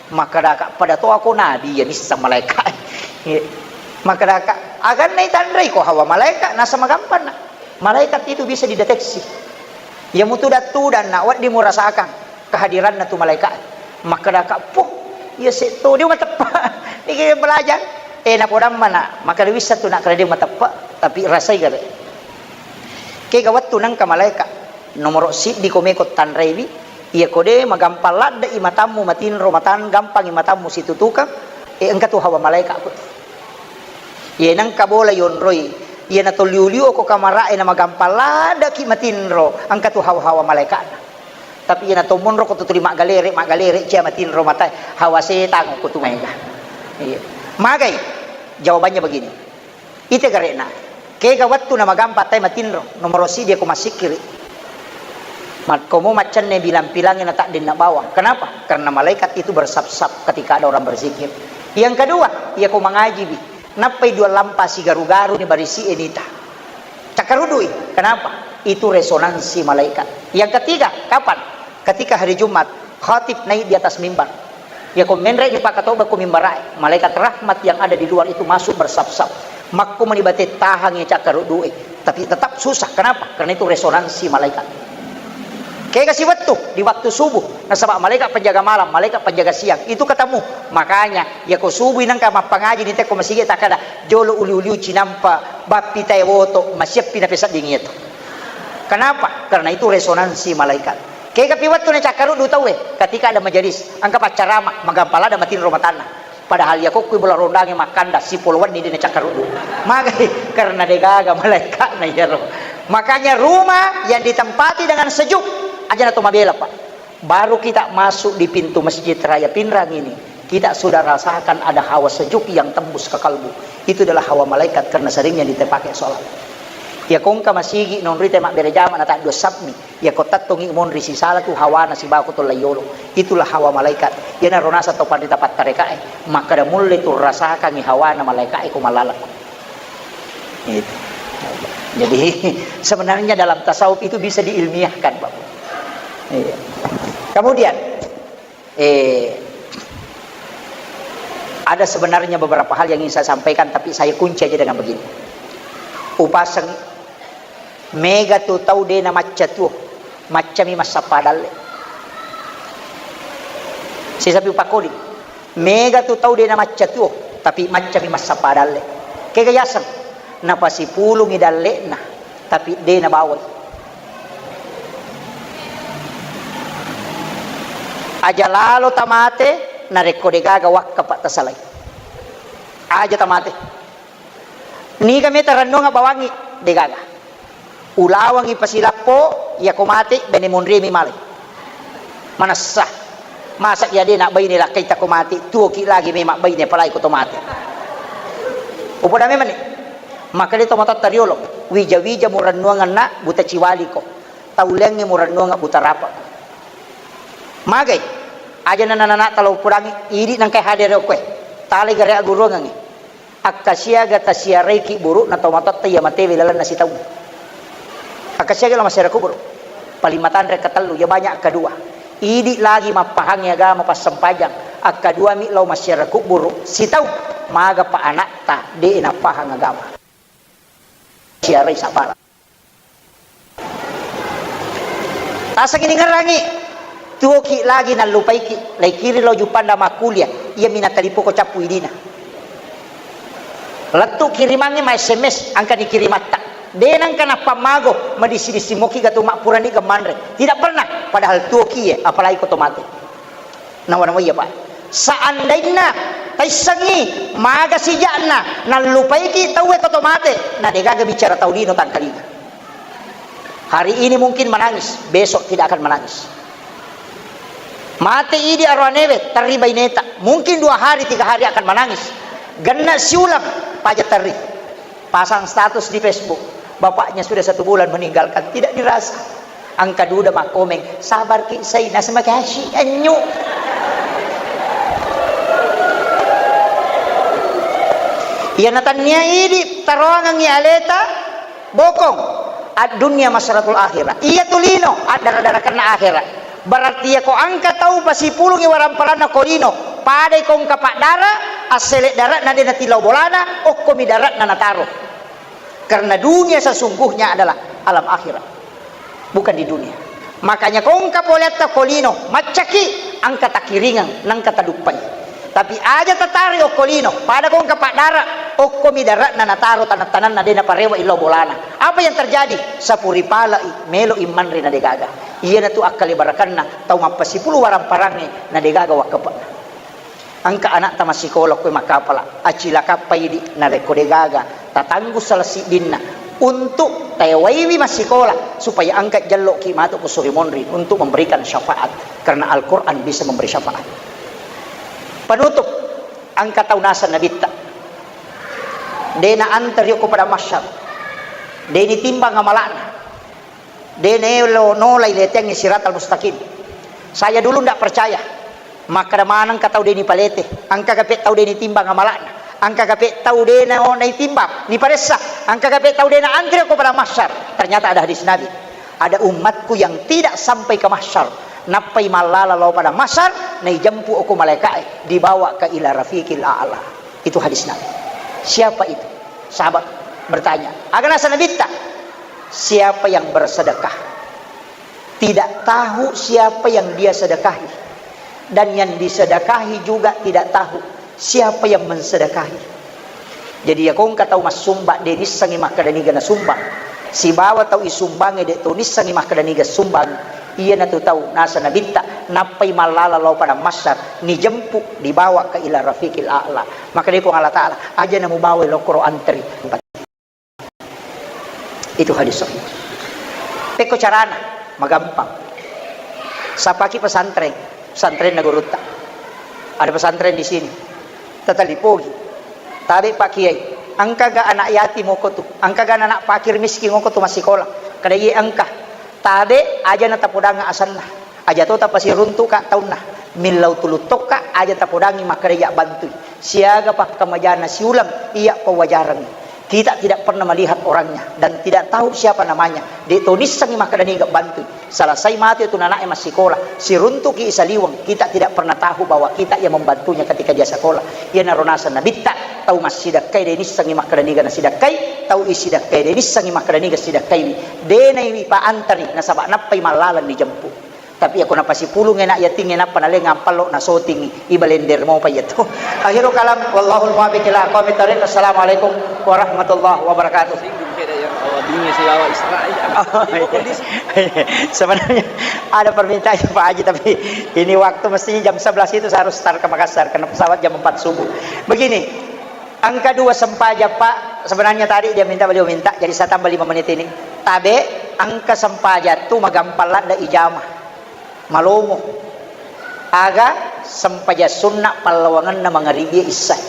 Makkedaka pada to ako nabi ya nisseng malaikat. Iya. Makkedaka aganna itanrei ko hawa malaikat nasa magampanna. Malaikat itu bisa dideteksi. Iya mutuda-tudanna wedding murasakan kehadiranna tu malaika. Makkedaka, "Puh, iya setto, de mateppa." Niki belajar. Eh, napodamma na, makkeda wisseng tu nak keda de mateppa, tapi rasai gare. Kega wettu nengka malaika, nomoro siddi ko meko tanraiwi, iya ko de magampang ladde i matammu matinro matan, gampang i matammu situtukang, eh, engka tu hawa malaika ko. Iye nengka bola yonroi, iyana to liu-liu ko kamara'e na magampang ladaki matinro, engka tu hawa-hawa malaeka'na. Tapi iyana to monro ko tu tuli maggalere, maggalere cia matinro matae, hawa setang ko tu maega. Iya. Magai? Jawabannya begini. Ite gare'na. Kega wettu na magampang tai matinro, nomoro sidi ko massikkiri. Makkomo maccanne bilang-pilangi na taddenna bawang. Kenapa? Karena malaikat itu bersap-sap ketika ada orang berzikir. Yang kedua, iya ko mangajibi. Nappai dua lampa sigaru-garu ni barisi e nita. Cakkarudui. Kenapa? Itu resonansi malaikat. Yang ketiga, kapan? Ketika hari Jumat, khatib naik di atas mimbar. Ya ko menre ni pakatoba ko mimbarae, malaikat rahmat yang ada di luar itu masuk bersap-sap. Makko meni bate tahangi cakkarudui, tapi tetap susah. Kenapa? Karena itu resonansi malaikat. Kega siwettu di waktu subuh, nasaba malaikat penjaga malam, malaikat penjaga siang, itu ketemu. Makanya, ya ko subuh nengka mappangaji ni teko masigi takkada, jolo uli-uliu cinampa, bappi tae woto, masiappi napesedding iyatu. Kenapa? Karena itu resonansi malaikat. Kega pi wettu na cakkaruddu tauwe, ketika ada majelis, engka paccarama, magampang ladde matinro matanna. Padahal iya kokkui bola rondangnge makkanda, sipolo wenni de' nacakkaruddu. Magai? Karena degaga malaeka'na iyaro. Makanya rumah yang ditempati dengan sejuk, aja na to mabela, Pak. Baru kita masuk di pintu Masjid Raya Pinrang ini, kita sudah rasakan ada hawa sejuk yang tembus ke kalbu. Itu adalah hawa malaikat karena seringnya dite pake sholat. Iya ko engka masigi nonroi te mabbere jama na taddua sapmi. Iya ko tettongi monri sisala tu hawana sibawa ko tollaiolo. Itulah hawa malaikat. Iyanaro naseng tau panrita pattarekae, makkada mulle tu rasakangi hawana malaekae ko malaleng. Itu. Jadi, sebenarnya dalam tasawuf itu bisa diilmiahkan, Pak. Iya. Kemudian, eh, ada sebenarnya beberapa hal yang ingin saya sampaikan, tapi saya kunci aja dengan begini. Upaseng, mega tu tau de' namacca tuo, maccami massappa dalle. Sisapi upakodi, mega tu tau de' namacca tuo, tapi maccami massappa dalle. Kega yaseng? Napasipulungi dalle'na, tapi de' nabawai. Aja lalo tamate, narekko degaga wakka pa tasalai. Aja tamate. Niga meta rennuang bawangi, degaga. Ulawangi pasilappo, iya ko mate, bene monriemi malai. Manessa. Masa iya de' nabbaine lakkaita ko mate, tuoki lagi memang baine apalagi ko to mate. Upoda memang ni. Maka de' to matotta riolo, wija-wija murennuangenna buta ciwaliko. Tauleangnge murennuang buta rapa. Magai? Aja nana-nana talo upodangi, idi nangkai hadere okkoe. Talai gare aguruangengnge. Akkasiaga tasiaraiki buru'na tomatoatta iya matewe lalenna sitaung. Akkasiaga lao massiara kuburu. Paling matanre katellu, iya banyak kedua. Idi lagi mappahangi agama passempajang, akkaduami lao massiara kuburu sitaung, magapa anakta de' nappahang agama. Siarai sapala. Tasengi ningerangi, tuoki lagi nallupaiki, laikiri lao juppanda makkulia, iyami natalipoko cappu idina. Lettu kirimangnge ma S M S, angkani kirimatta. De' nangka nappammago, madissi-dissi moki gatu mappurani gemmanre. Tidak pernah, padahal tuoki ye, apalagi ko to mate. Nawa-nawa iya, Pak. Seandainna taissengngi maga sija'na nallupaiki tauwe ko to mate, na degaga bicara tau lino tangkalinga. Hari ini mungkin menangis, besok tidak akan menangis. Mate idi aroanewe, terri baineta. Mungkin dua hari, tiga hari akan menangis. Genna siulang, paja terri. Pasang status di Facebook, bapaknya sudah satu bulan meninggalkan, tidak dirasa. Angka duda makkomeng, "Sabar ki, Saina, semakasih, anyu." Iya natannia idi taroangengngi aleta, bokong. Ad-dunya masratul akhirah. Iya tu lino, addara-darakenna akhirat. Berarti iya ko angka tau pasipulungi waramparanna ko lino, padai ko engka paddara, assele dare'na de' natillau bolana, okkomi dare'na nataro. Karena dunia sesungguhnya adalah alam akhirat, bukan di dunia. Makanya ko engka poleatta ko lino, maccaki, angka takkiringeng, nangka taduppai. Tapi aja tatari okko lino, pada ko engka paddara, okkomi dare'na nataro tanang-tananna de' naparewa illau bolana. Apa yang terjadi? Sapuripalai, melo imanre na degaga. Iyanatu akkale barakanna tau mappasipulu waramparangnge na degaga wakkepe'na. Engka anakta massikola koe makkapala, acilakappa idi, narekko degaga tatanggung salah siddinna untuk tewaiwi massikola supaya engka jelloki matu ko suri monri untuk memberikan syafaat, karena Al-Quran bisa memberi syafaat. Penutup, engka tau naseng nabitta, dena anteri ko pada mahsyar, deni timbang amalakna. De naelo nolai leteangngi siratal mustaqim. Saya dulu ndak percaya. Makkeda maneng ka tau de nipalete, engka gape tau de nitimbang amalakna, engka gape tau de na-, naitimbang, niparessa, engka gape tau de naantre ko padang mahsyar. Ternyata ada hadis Nabi. Ada umatku yang tidak sampai ke mahsyar, nappai mallala lao padang mahsyar, naijempu ko malaikae, dibawa ke ila rafiqil a'la. Itu hadis Nabi. Siapa itu? Sahabat bertanya, aga naseng nabitta? Siapa yang bersedekah, tidak tahu siapa yang dia sedekahi, dan yang disedekahi juga tidak tahu siapa yang mensedekahi. Jadi, iyako engka tau massumbang, de nissengngi makkeda niga nasumbang, sibawa tau isumbangnge de to nissengngi makkeda niga sumbang, iyanatu tau naseng nabitta, nappai mallala lao padang mahsyar, nijempu, dibawa ke ila rafiqil a'la. Maka de Puang Allah Ta'ala, aja namubawai lokoro antri. Itu hadis sahih. Pekko carana, magampang. Sapaki pesantren, pesantrenna gurutta. Ada pesantren di sini. Tatalipogi. Tabe Pak Kiai, engkaga anak yatim oko tu? Engkaga anak fakir miskin oko tu massikola? Kada iye engka. Tabe aja na tapodang asenna. Aja to tapasiruntuka taunna. Millau tuluttokka aja tapodangi makkeda iya bantui. Siaga pakkamajana siuleng iya pawajarengngi. Kita tidak pernah melihat orangnya dan tidak tahu siapa namanya. De to nissengngi makkeda niga bantui. Selesai matu itu nana'e massikola, siruntuki saliweng, kita tidak pernah tahu bahwa kita yang membantunya ketika dia sekolah. Iyanaro naseng nabitta, tau massidekkai de nissengngi makkeda niga nasidekkai, tau isidekkai de nissengngi makkeda niga sidekkaiwi. De naiwi paantari nasaba nappai mallalang dijempu. Tapi ako napasipulung enak yatingnge nappa naleng ampallo nasotingi, ibalender mopa iya to. Akhirul kalam, wallahul muwaffiq ila aqwamit thariq. Assalamualaikum warahmatullahi wabarakatuh. Singgung beda ya, awabingi silawa Israel. Oh, iya. Sebenarnya ada permintaan Pak Haji, tapi ini waktu mestinya jam sebelas itu saya harus start ke Makassar karena pesawat jam empat subuh. Begini, engka dua sempajang, Pak. Sebenarnya tadi dia minta, beliau minta, jadi saya tambah lima menit ini. Tabe, engka sempajang tu magampang ladde ijama. Malomo. Aga sempajang sunna pallawangenna mangaribi isya.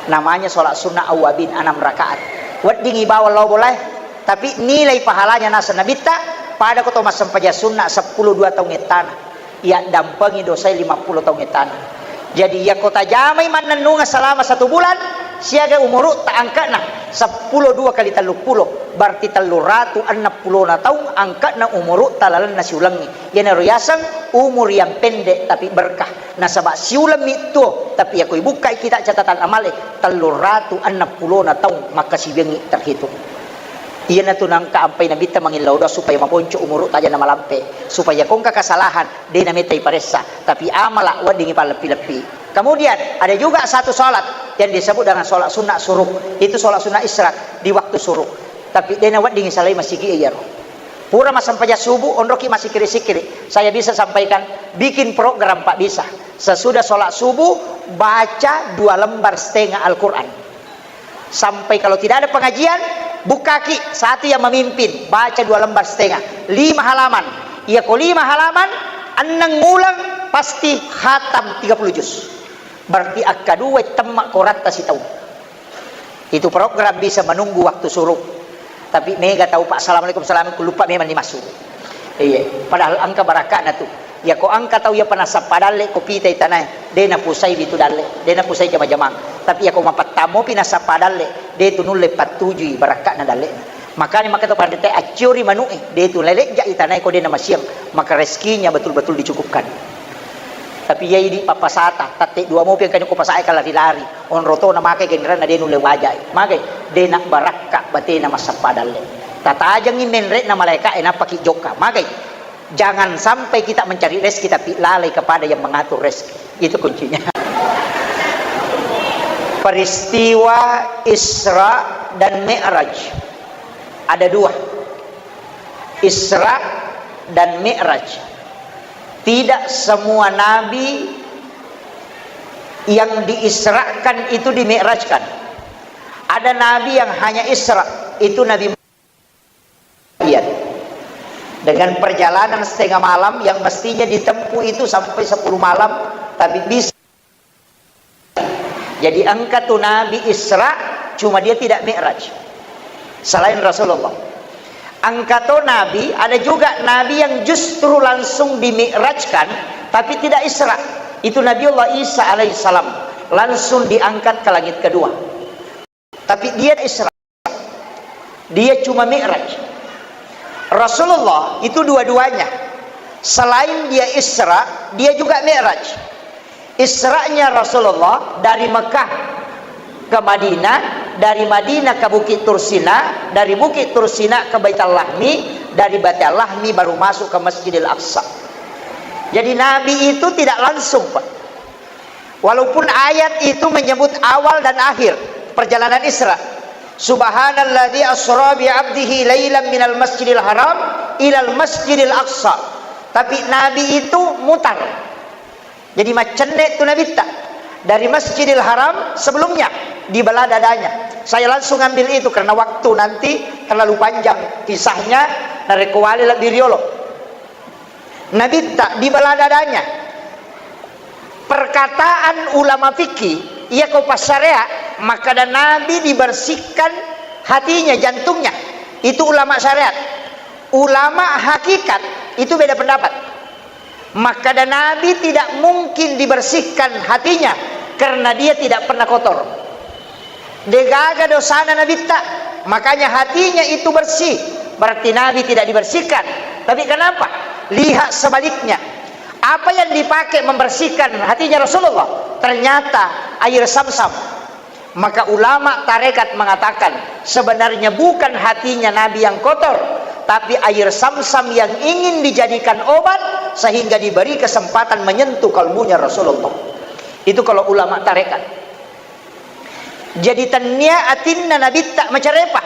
Namanya sholat sunnah awwabin, enam rakaat. Weddingi bawang lao bolae, tapi nilai pahalanya naseng nabitta, pada ko to massempajang sunna seppulo dua taung ettana. Iya dampengi dosae lima puluh taung ettana. Jadi, iya ko tajamai mannennungeng selama satu bulan, siaga umurutta angka'na seppulo dua kali telluppulo, berarti telluratu enneng pulona taung angka'na umurutta lalenna siulengngi. Iyanaro yaseng umur yang pendek tapi berkah. Nasaba siulemmi tuo, tapi iya ko ibukkai kita catatan amale, telluratu enneng pulona taung makkasiwiangngi terhitung. Iyanatu nangka ampai nabitta mangillau doa supaya mabonco umurutta aja namalampe, supaya ko engka kesalahan de nametta iparessa, tapi amala weddingi palleppi-leppi. Kemudian ada juga satu sholat yang disebut dengan sholat sunnah syuruk. Itu sholat sunnah isyraq di waktu syuruk. Tapi de naweddingi salai masigi iyaro. Pura massempajang subuh, onroki massikkiri-sikkiri. Saya bisa sampaikan, bikin program, Pak, bisa. Sesudah sholat subuh, baca dua lembar setengah Al-Quran. Sampai kalau tidak ada pengajian, bukaki satu yang memimpin, baca dua lembar setengah, lima halaman. Iya ko lima halaman, enneng uleng pasti khatam tiga puluh juz. Berarti akka dua temma koratta sitaung. Itu program bisa menunggu waktu syuruk. Tapi mega tau, Pak, assalamualaikum, salam, ku lupa memang ni masuk. Iya, padahal engka barakka'na tu. Iya ko engka tau iya pa nassappa dalle ko pitai tanae, de napusai witu dalle, de napusai jama-jamang. Tapi iya ko mapattamopi nassappa dalle, de tu nulle pattujui barakka'na dalle. Makanya maka to pandete acciori manu'e, de tu lelejja i tanae ko de namasiang, maka rezekinya betul-betul dicukupkan. Tapi iya idi pappasata, tatte dua mopi engka ko pasae ka lari-lari. Onro to namakai genranna de nulle wajai. Magai, de nabbarakka batena massappa dalle. Tatajengi menre'na malaeka'e nappaki jokka. Magai, jangan sampai kita mencari rezeki tapi lalai kepada yang mengatur rezeki. Itu kuncinya. Peristiwa Isra dan Mi'raj. Ada dua. Isra dan Mi'raj. Tidak semua nabi Yang diisrakan itu dimi'rajkan. Ada nabi yang hanya Isra, itu Nabi Muhammad. Dengan perjalanan setengah malam yang mestinya ditempuh itu sampai sepuluh malam, tapi bisa. Jadi engka tu nabi Isra, cuma dia tidak mi'raj. Selain Rasulullah. Engka to nabi, ada juga nabi yang justru langsung dimi'rajkan, tapi tidak Isra. Itu Nabiullah Isa alaihissalam, langsung diangkat ke langit kedua. Tapi dia Isra. Dia cuma mi'raj. Rasulullah itu dua-duanya. Selain dia Isra, dia juga mi'raj. Isra'nya Rasulullah dari Mekah ke Madinah, dari Madinah ke Bukit Tursina, dari Bukit Tursina ke Baitul Lahmi, dari Baitul Lahmi baru masuk ke Masjidil Aqsa. Jadi Nabi itu tidak langsung, Pak. Walaupun ayat itu menyebut awal dan akhir perjalanan Isra. Subhanalladzi asra bi 'abdihi lailan minal masjidil haram ilal masjidil aqsa. Tapi Nabi itu mutar. Jadi macenne tu Nabitta. Dari Masjidil Haram sebelumnya dibelah dadanya. Saya langsung ambil itu karena waktu nanti terlalu panjang kisahnya, narekko wale lebbi riolo. Nabitta dibelah dadanya. Perkataan ulama fikih, iya ko passarea, makkada Nabi dibersihkan hatinya, jantungnya. Itu ulama syariat. Ulama hakikat, itu beda pendapat. Makkada Nabi tidak mungkin dibersihkan hatinya karena dia tidak pernah kotor. Degaga dosana Nabitta, makanya hatinya itu bersih. Berarti Nabi tidak dibersihkan. Tapi kenapa? Lihat sebaliknya. Apa yang dipakai membersihkan hatinya Rasulullah? Ternyata air Samsam. Maka ulama tarekat mengatakan, sebenarnya bukan hatinya Nabi yang kotor, tapi air Samsam yang ingin dijadikan obat sehingga diberi kesempatan menyentuh kalbunya Rasulullah. Itu kalau ulama tarekat. Jadi tennia atinna Nabitta macarepa,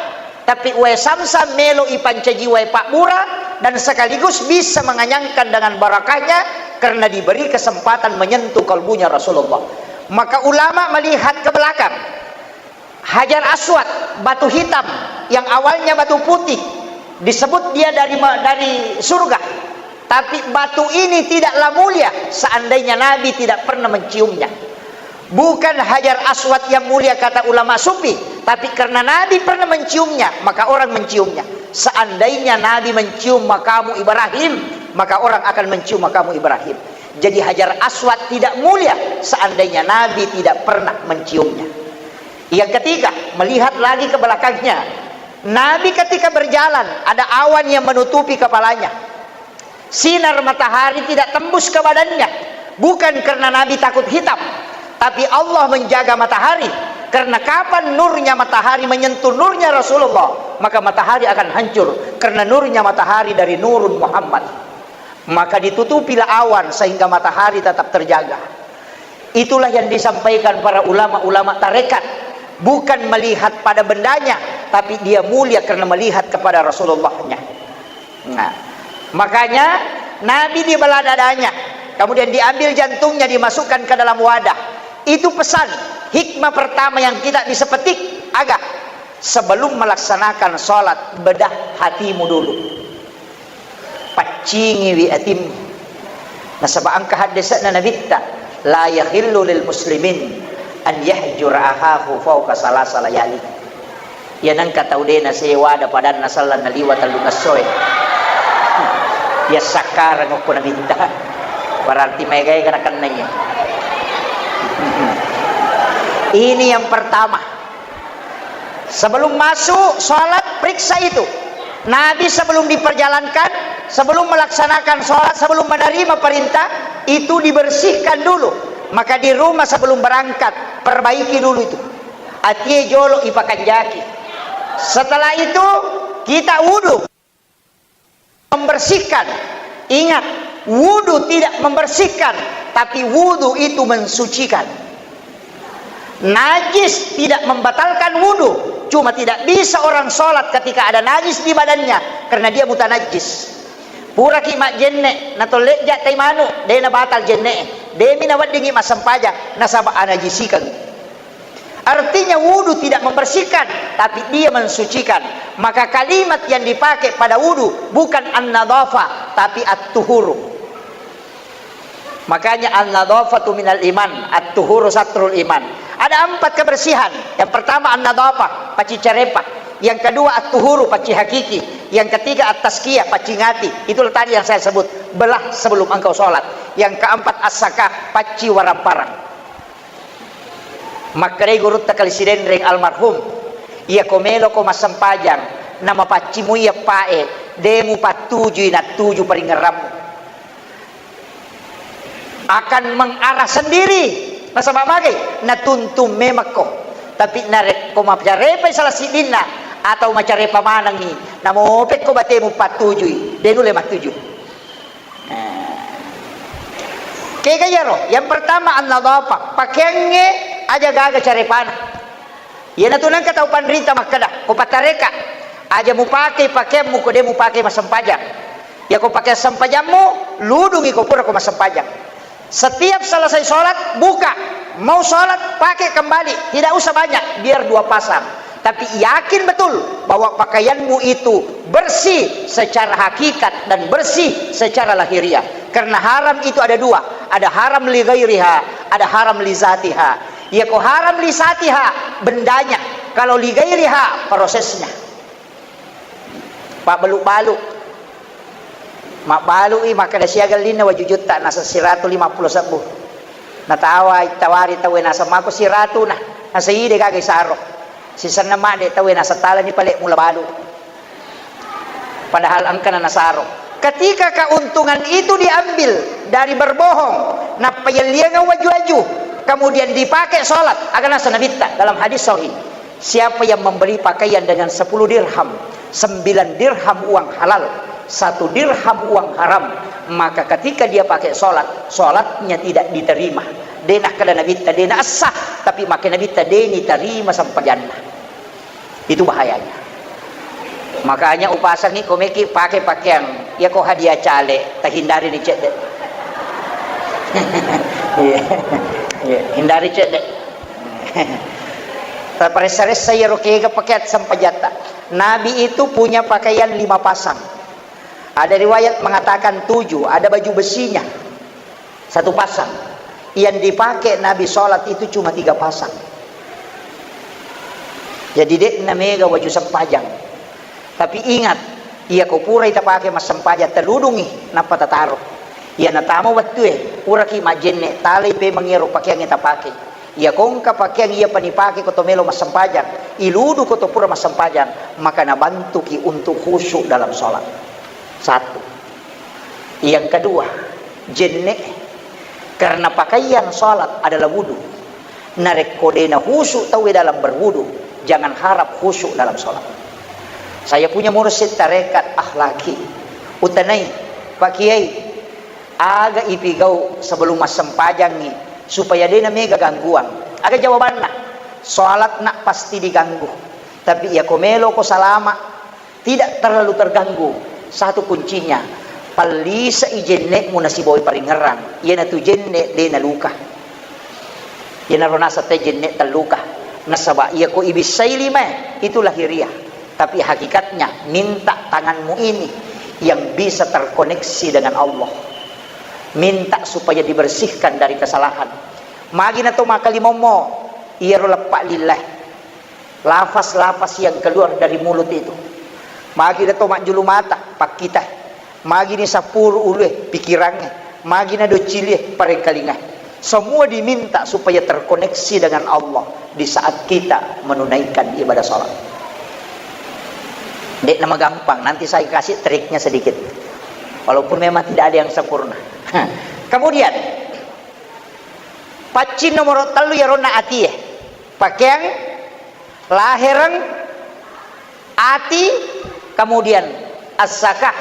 tapi wae Samsam melo ipancaji wae pabbura dan sekaligus bisa menganyangkan dengan barakahnya karena diberi kesempatan menyentuh kalbunya Rasulullah. Maka ulama melihat ke belakang. Hajar Aswad, batu hitam yang awalnya batu putih, disebut dia dari ma-, dari surga. Tapi batu ini tidaklah mulia seandainya Nabi tidak pernah menciumnya. Bukan Hajar Aswad yang mulia kata ulama sufi, tapi karena Nabi pernah menciumnya, maka orang menciumnya. Seandainya Nabi mencium makamu Ibrahim, maka orang akan mencium makamu Ibrahim. Jadi Hajar Aswad tidak mulia seandainya Nabi tidak pernah menciumnya. Yang ketiga, melihat lagi ke belakangnya. Nabi ketika berjalan, ada awan yang menutupi kepalanya. Sinar matahari tidak tembus ke badannya. Bukan karena Nabi takut hitam, tapi Allah menjaga matahari. Karena kapan nurnya matahari menyentuh nurnya Rasulullah, maka matahari akan hancur. Karena nurnya matahari dari nurun Muhammad. Maka ditutupilah awan sehingga matahari tetap terjaga. Itulah yang disampaikan para ulama-ulama tarekat. Bukan melihat pada bendanya, tapi dia mulia karena melihat kepada Rasulullahnya. Nah, makanya Nabi dibelah dadanya, kemudian diambil jantungnya, dimasukkan ke dalam wadah. Itu pesan, hikmah pertama yang kita bisa petik, aga, sebelum melaksanakan sholat, bedah hatimu dulu. Paccingiwi atimmu. Nasaba engka haddese'na Nabitta, "La yahillu lil muslimin an yahjura ahahu fauqa salasa layali." Iya nengka tau de' nasewa ada padanna sellang naliwa tellung essoe. Iya sakkareng okko Nabitta. Berarti maega-ega nakenna iya. Ini yang pertama. Sebelum masuk sholat, periksa itu. Nabi sebelum diperjalankan, sebelum melaksanakan sholat, sebelum menerima perintah, itu dibersihkan dulu. Maka di rumah sebelum berangkat, perbaiki dulu itu. Atie jolo ipakanjaki. Setelah itu, kita wudhu. Membersihkan. Ingat, wudhu tidak membersihkan, tapi wudhu itu mensucikan. Najis tidak membatalkan wudhu, cuma tidak bisa orang sholat ketika ada najis di badannya, karena dia mutanajis. Puraki majjenne, natollejja tai manu, de' nabatal jenne. Demi naweddingi massempajang, nasaba anajisikeng. Artinya wudu tidak membersihkan, tapi dia mensucikan. Maka kalimat yang dipakai pada wudu bukan an-nadhafah, tapi at-tuhuru. Makanya an-nadhafatu minal iman, at-tuhuru satrul iman. Ada empat kebersihan. Yang pertama an-nadhafah, pacci carepa. Yang kedua at-tuhuru, pacci hakiki. Yang ketiga at-tazkiyah, pacci ngati. Itulah tadi yang saya sebut, belah sebelum engkau sholat. Yang keempat as-sakah, pacci waramparang. Makkedai gurutta Kali Sidenreng almarhum, "Iyako meloko massempajang, namapacci mui eppae, de mupattujui nattuju paringerrammu. Akan mengarah sendiri." Nasaba magai? Natuntung memekko. Tapi narekko macarepai salah siddinna atau macarepa manengngi, namopekko batemu pattujui, de nulle mattuju. Nah. Kega iyaro? Yang pertama, an-nadhafah. Pakeangnge aja gaga carepana. Iyanatu nengka tau panrita makkeda, ko patareka, aja mupake pakeammu ko de mupake massempajang. Yako pakeang sempajammu, ludungi ko pura ko massempajang. Setiap selesai sholat, buka. Mau sholat, pakai kembali. Tidak usah banyak, biar dua pasang. Tapi yakin betul bahwa pakaianmu itu bersih secara hakikat dan bersih secara lahiriah. Karena haram itu ada dua, ada haram li ghairiha, ada haram li zatiha. Yako haram li zatiha, bendanya. Kalau li ghairiha, prosesnya. Pabbalu-balu. Mabbalu'i makkeda siaga ellinna wajujutta, naseng siratu lima puluh sebbu. Natawa, ittawari tauwe, naseng mako siratuna, naseng ide gaga isaro. Sisenna madde tauwe, naseng talani pale mula balu. Padahal engkana nasaro. Ketika keuntungan itu diambil dari berbohong, nappa yelliangeng waju-waju, kemudian dipakai sholat, aga naseng Nabitta dalam hadis sahih. Siapa yang membeli pakaian dengan sepuluh dirham, sembilan dirham uang halal, satu dirham uang haram, maka ketika dia pakai sholat, sholatnya tidak diterima. De nakkeda Nabitta, de naessah, tapi makkeda Nabitta, de nitarima sempajanna. Itu bahayanya. Makanya upasangi ko meki pakai pakaian, ya ko hadiah cale, tahindari ni cedde. Iya. Iya, hindari cedde. Taparessa-ressa iyaro kega pakeang sempajatta. Nabi itu punya pakaian lima pasang. Ada riwayat mengatakan tujuh, ada baju besinya satu pasang. Yang dipakai Nabi sholat itu cuma tiga pasang. Jadi, de namega waju sempajang. Tapi ingat, iya ko purai tapake massempajang, taludungi, nappa tataro. Iya natama wettue, puraki majjenne, talai pemeng iyaro pakeangnge tapake. Iya ko engka pakeang iya panipake ko to melo massempajang, iludu ko to pura massempajang, maka nabantuki untuk khusyuk dalam sholat. Satu. Yang kedua, jenne. Karena pakaian sholat adalah wudu. Narekko de nakhusyuk tauwe dalam berwudu, jangan harap khusyuk dalam sholat. Saya punya mursyid tarekat akhlaki. Utanai, Pak Kiai, aga ipigau sebelum massempajangngi supaya de namega gangguan? Aga jawabanna? Sholat nak pasti diganggu. Tapi iya ko melo ko salama, tidak terlalu terganggu. Satu kuncinya, pallisei jenne'mu nasibawai paringerrang. Iyanatu jenne' de naluka. Iyanaro naseng te jenne' telluka. Nasaba iya ko ibissai limae, itu lahiriah. Tapi hakikatnya, minta tanganmu ini yang bisa terkoneksi dengan Allah. Minta supaya dibersihkan dari kesalahan. Magi nato makkalimommo, iyaro leppa lillae. Lafaz-lafaz yang keluar dari mulut itu. Magi de to majjulu mata, pakkita. Magi ni sapuru ulue, pikirangnge. Magi na doccilie, parengkalinga. Semua diminta supaya terkoneksi dengan Allah di saat kita menunaikan ibadah sholat. Dek nama gampang, nanti saya kasih triknya sedikit. Walaupun memang tidak ada yang sempurna. Kemudian, paccing nomor tellu yaronna atie. Pakeang, lahereng, ati, kemudian as-sakah.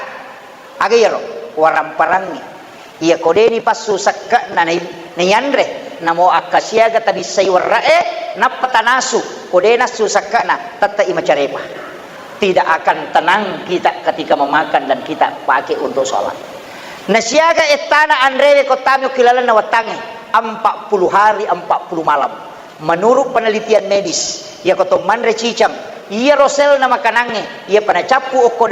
Aga iyaro? Waramparangngi. Iya ko de nipassu sekke'na nai-, naianre, namo akkasiaga tabissai werra'e, nappa tanasu. Ko de nassu sekke'na, tette'i macarepa. Tidak akan tenang kita ketika memakan dan kita pakai untuk sholat. Nasiaga ettana anrewe ko tami okki lalenna wettangnge, empat puluh hari, empat puluh malam. Menurut penelitian medis, iyako to manre cicang, iyaro selna makanangnge, iyapa nacappu okko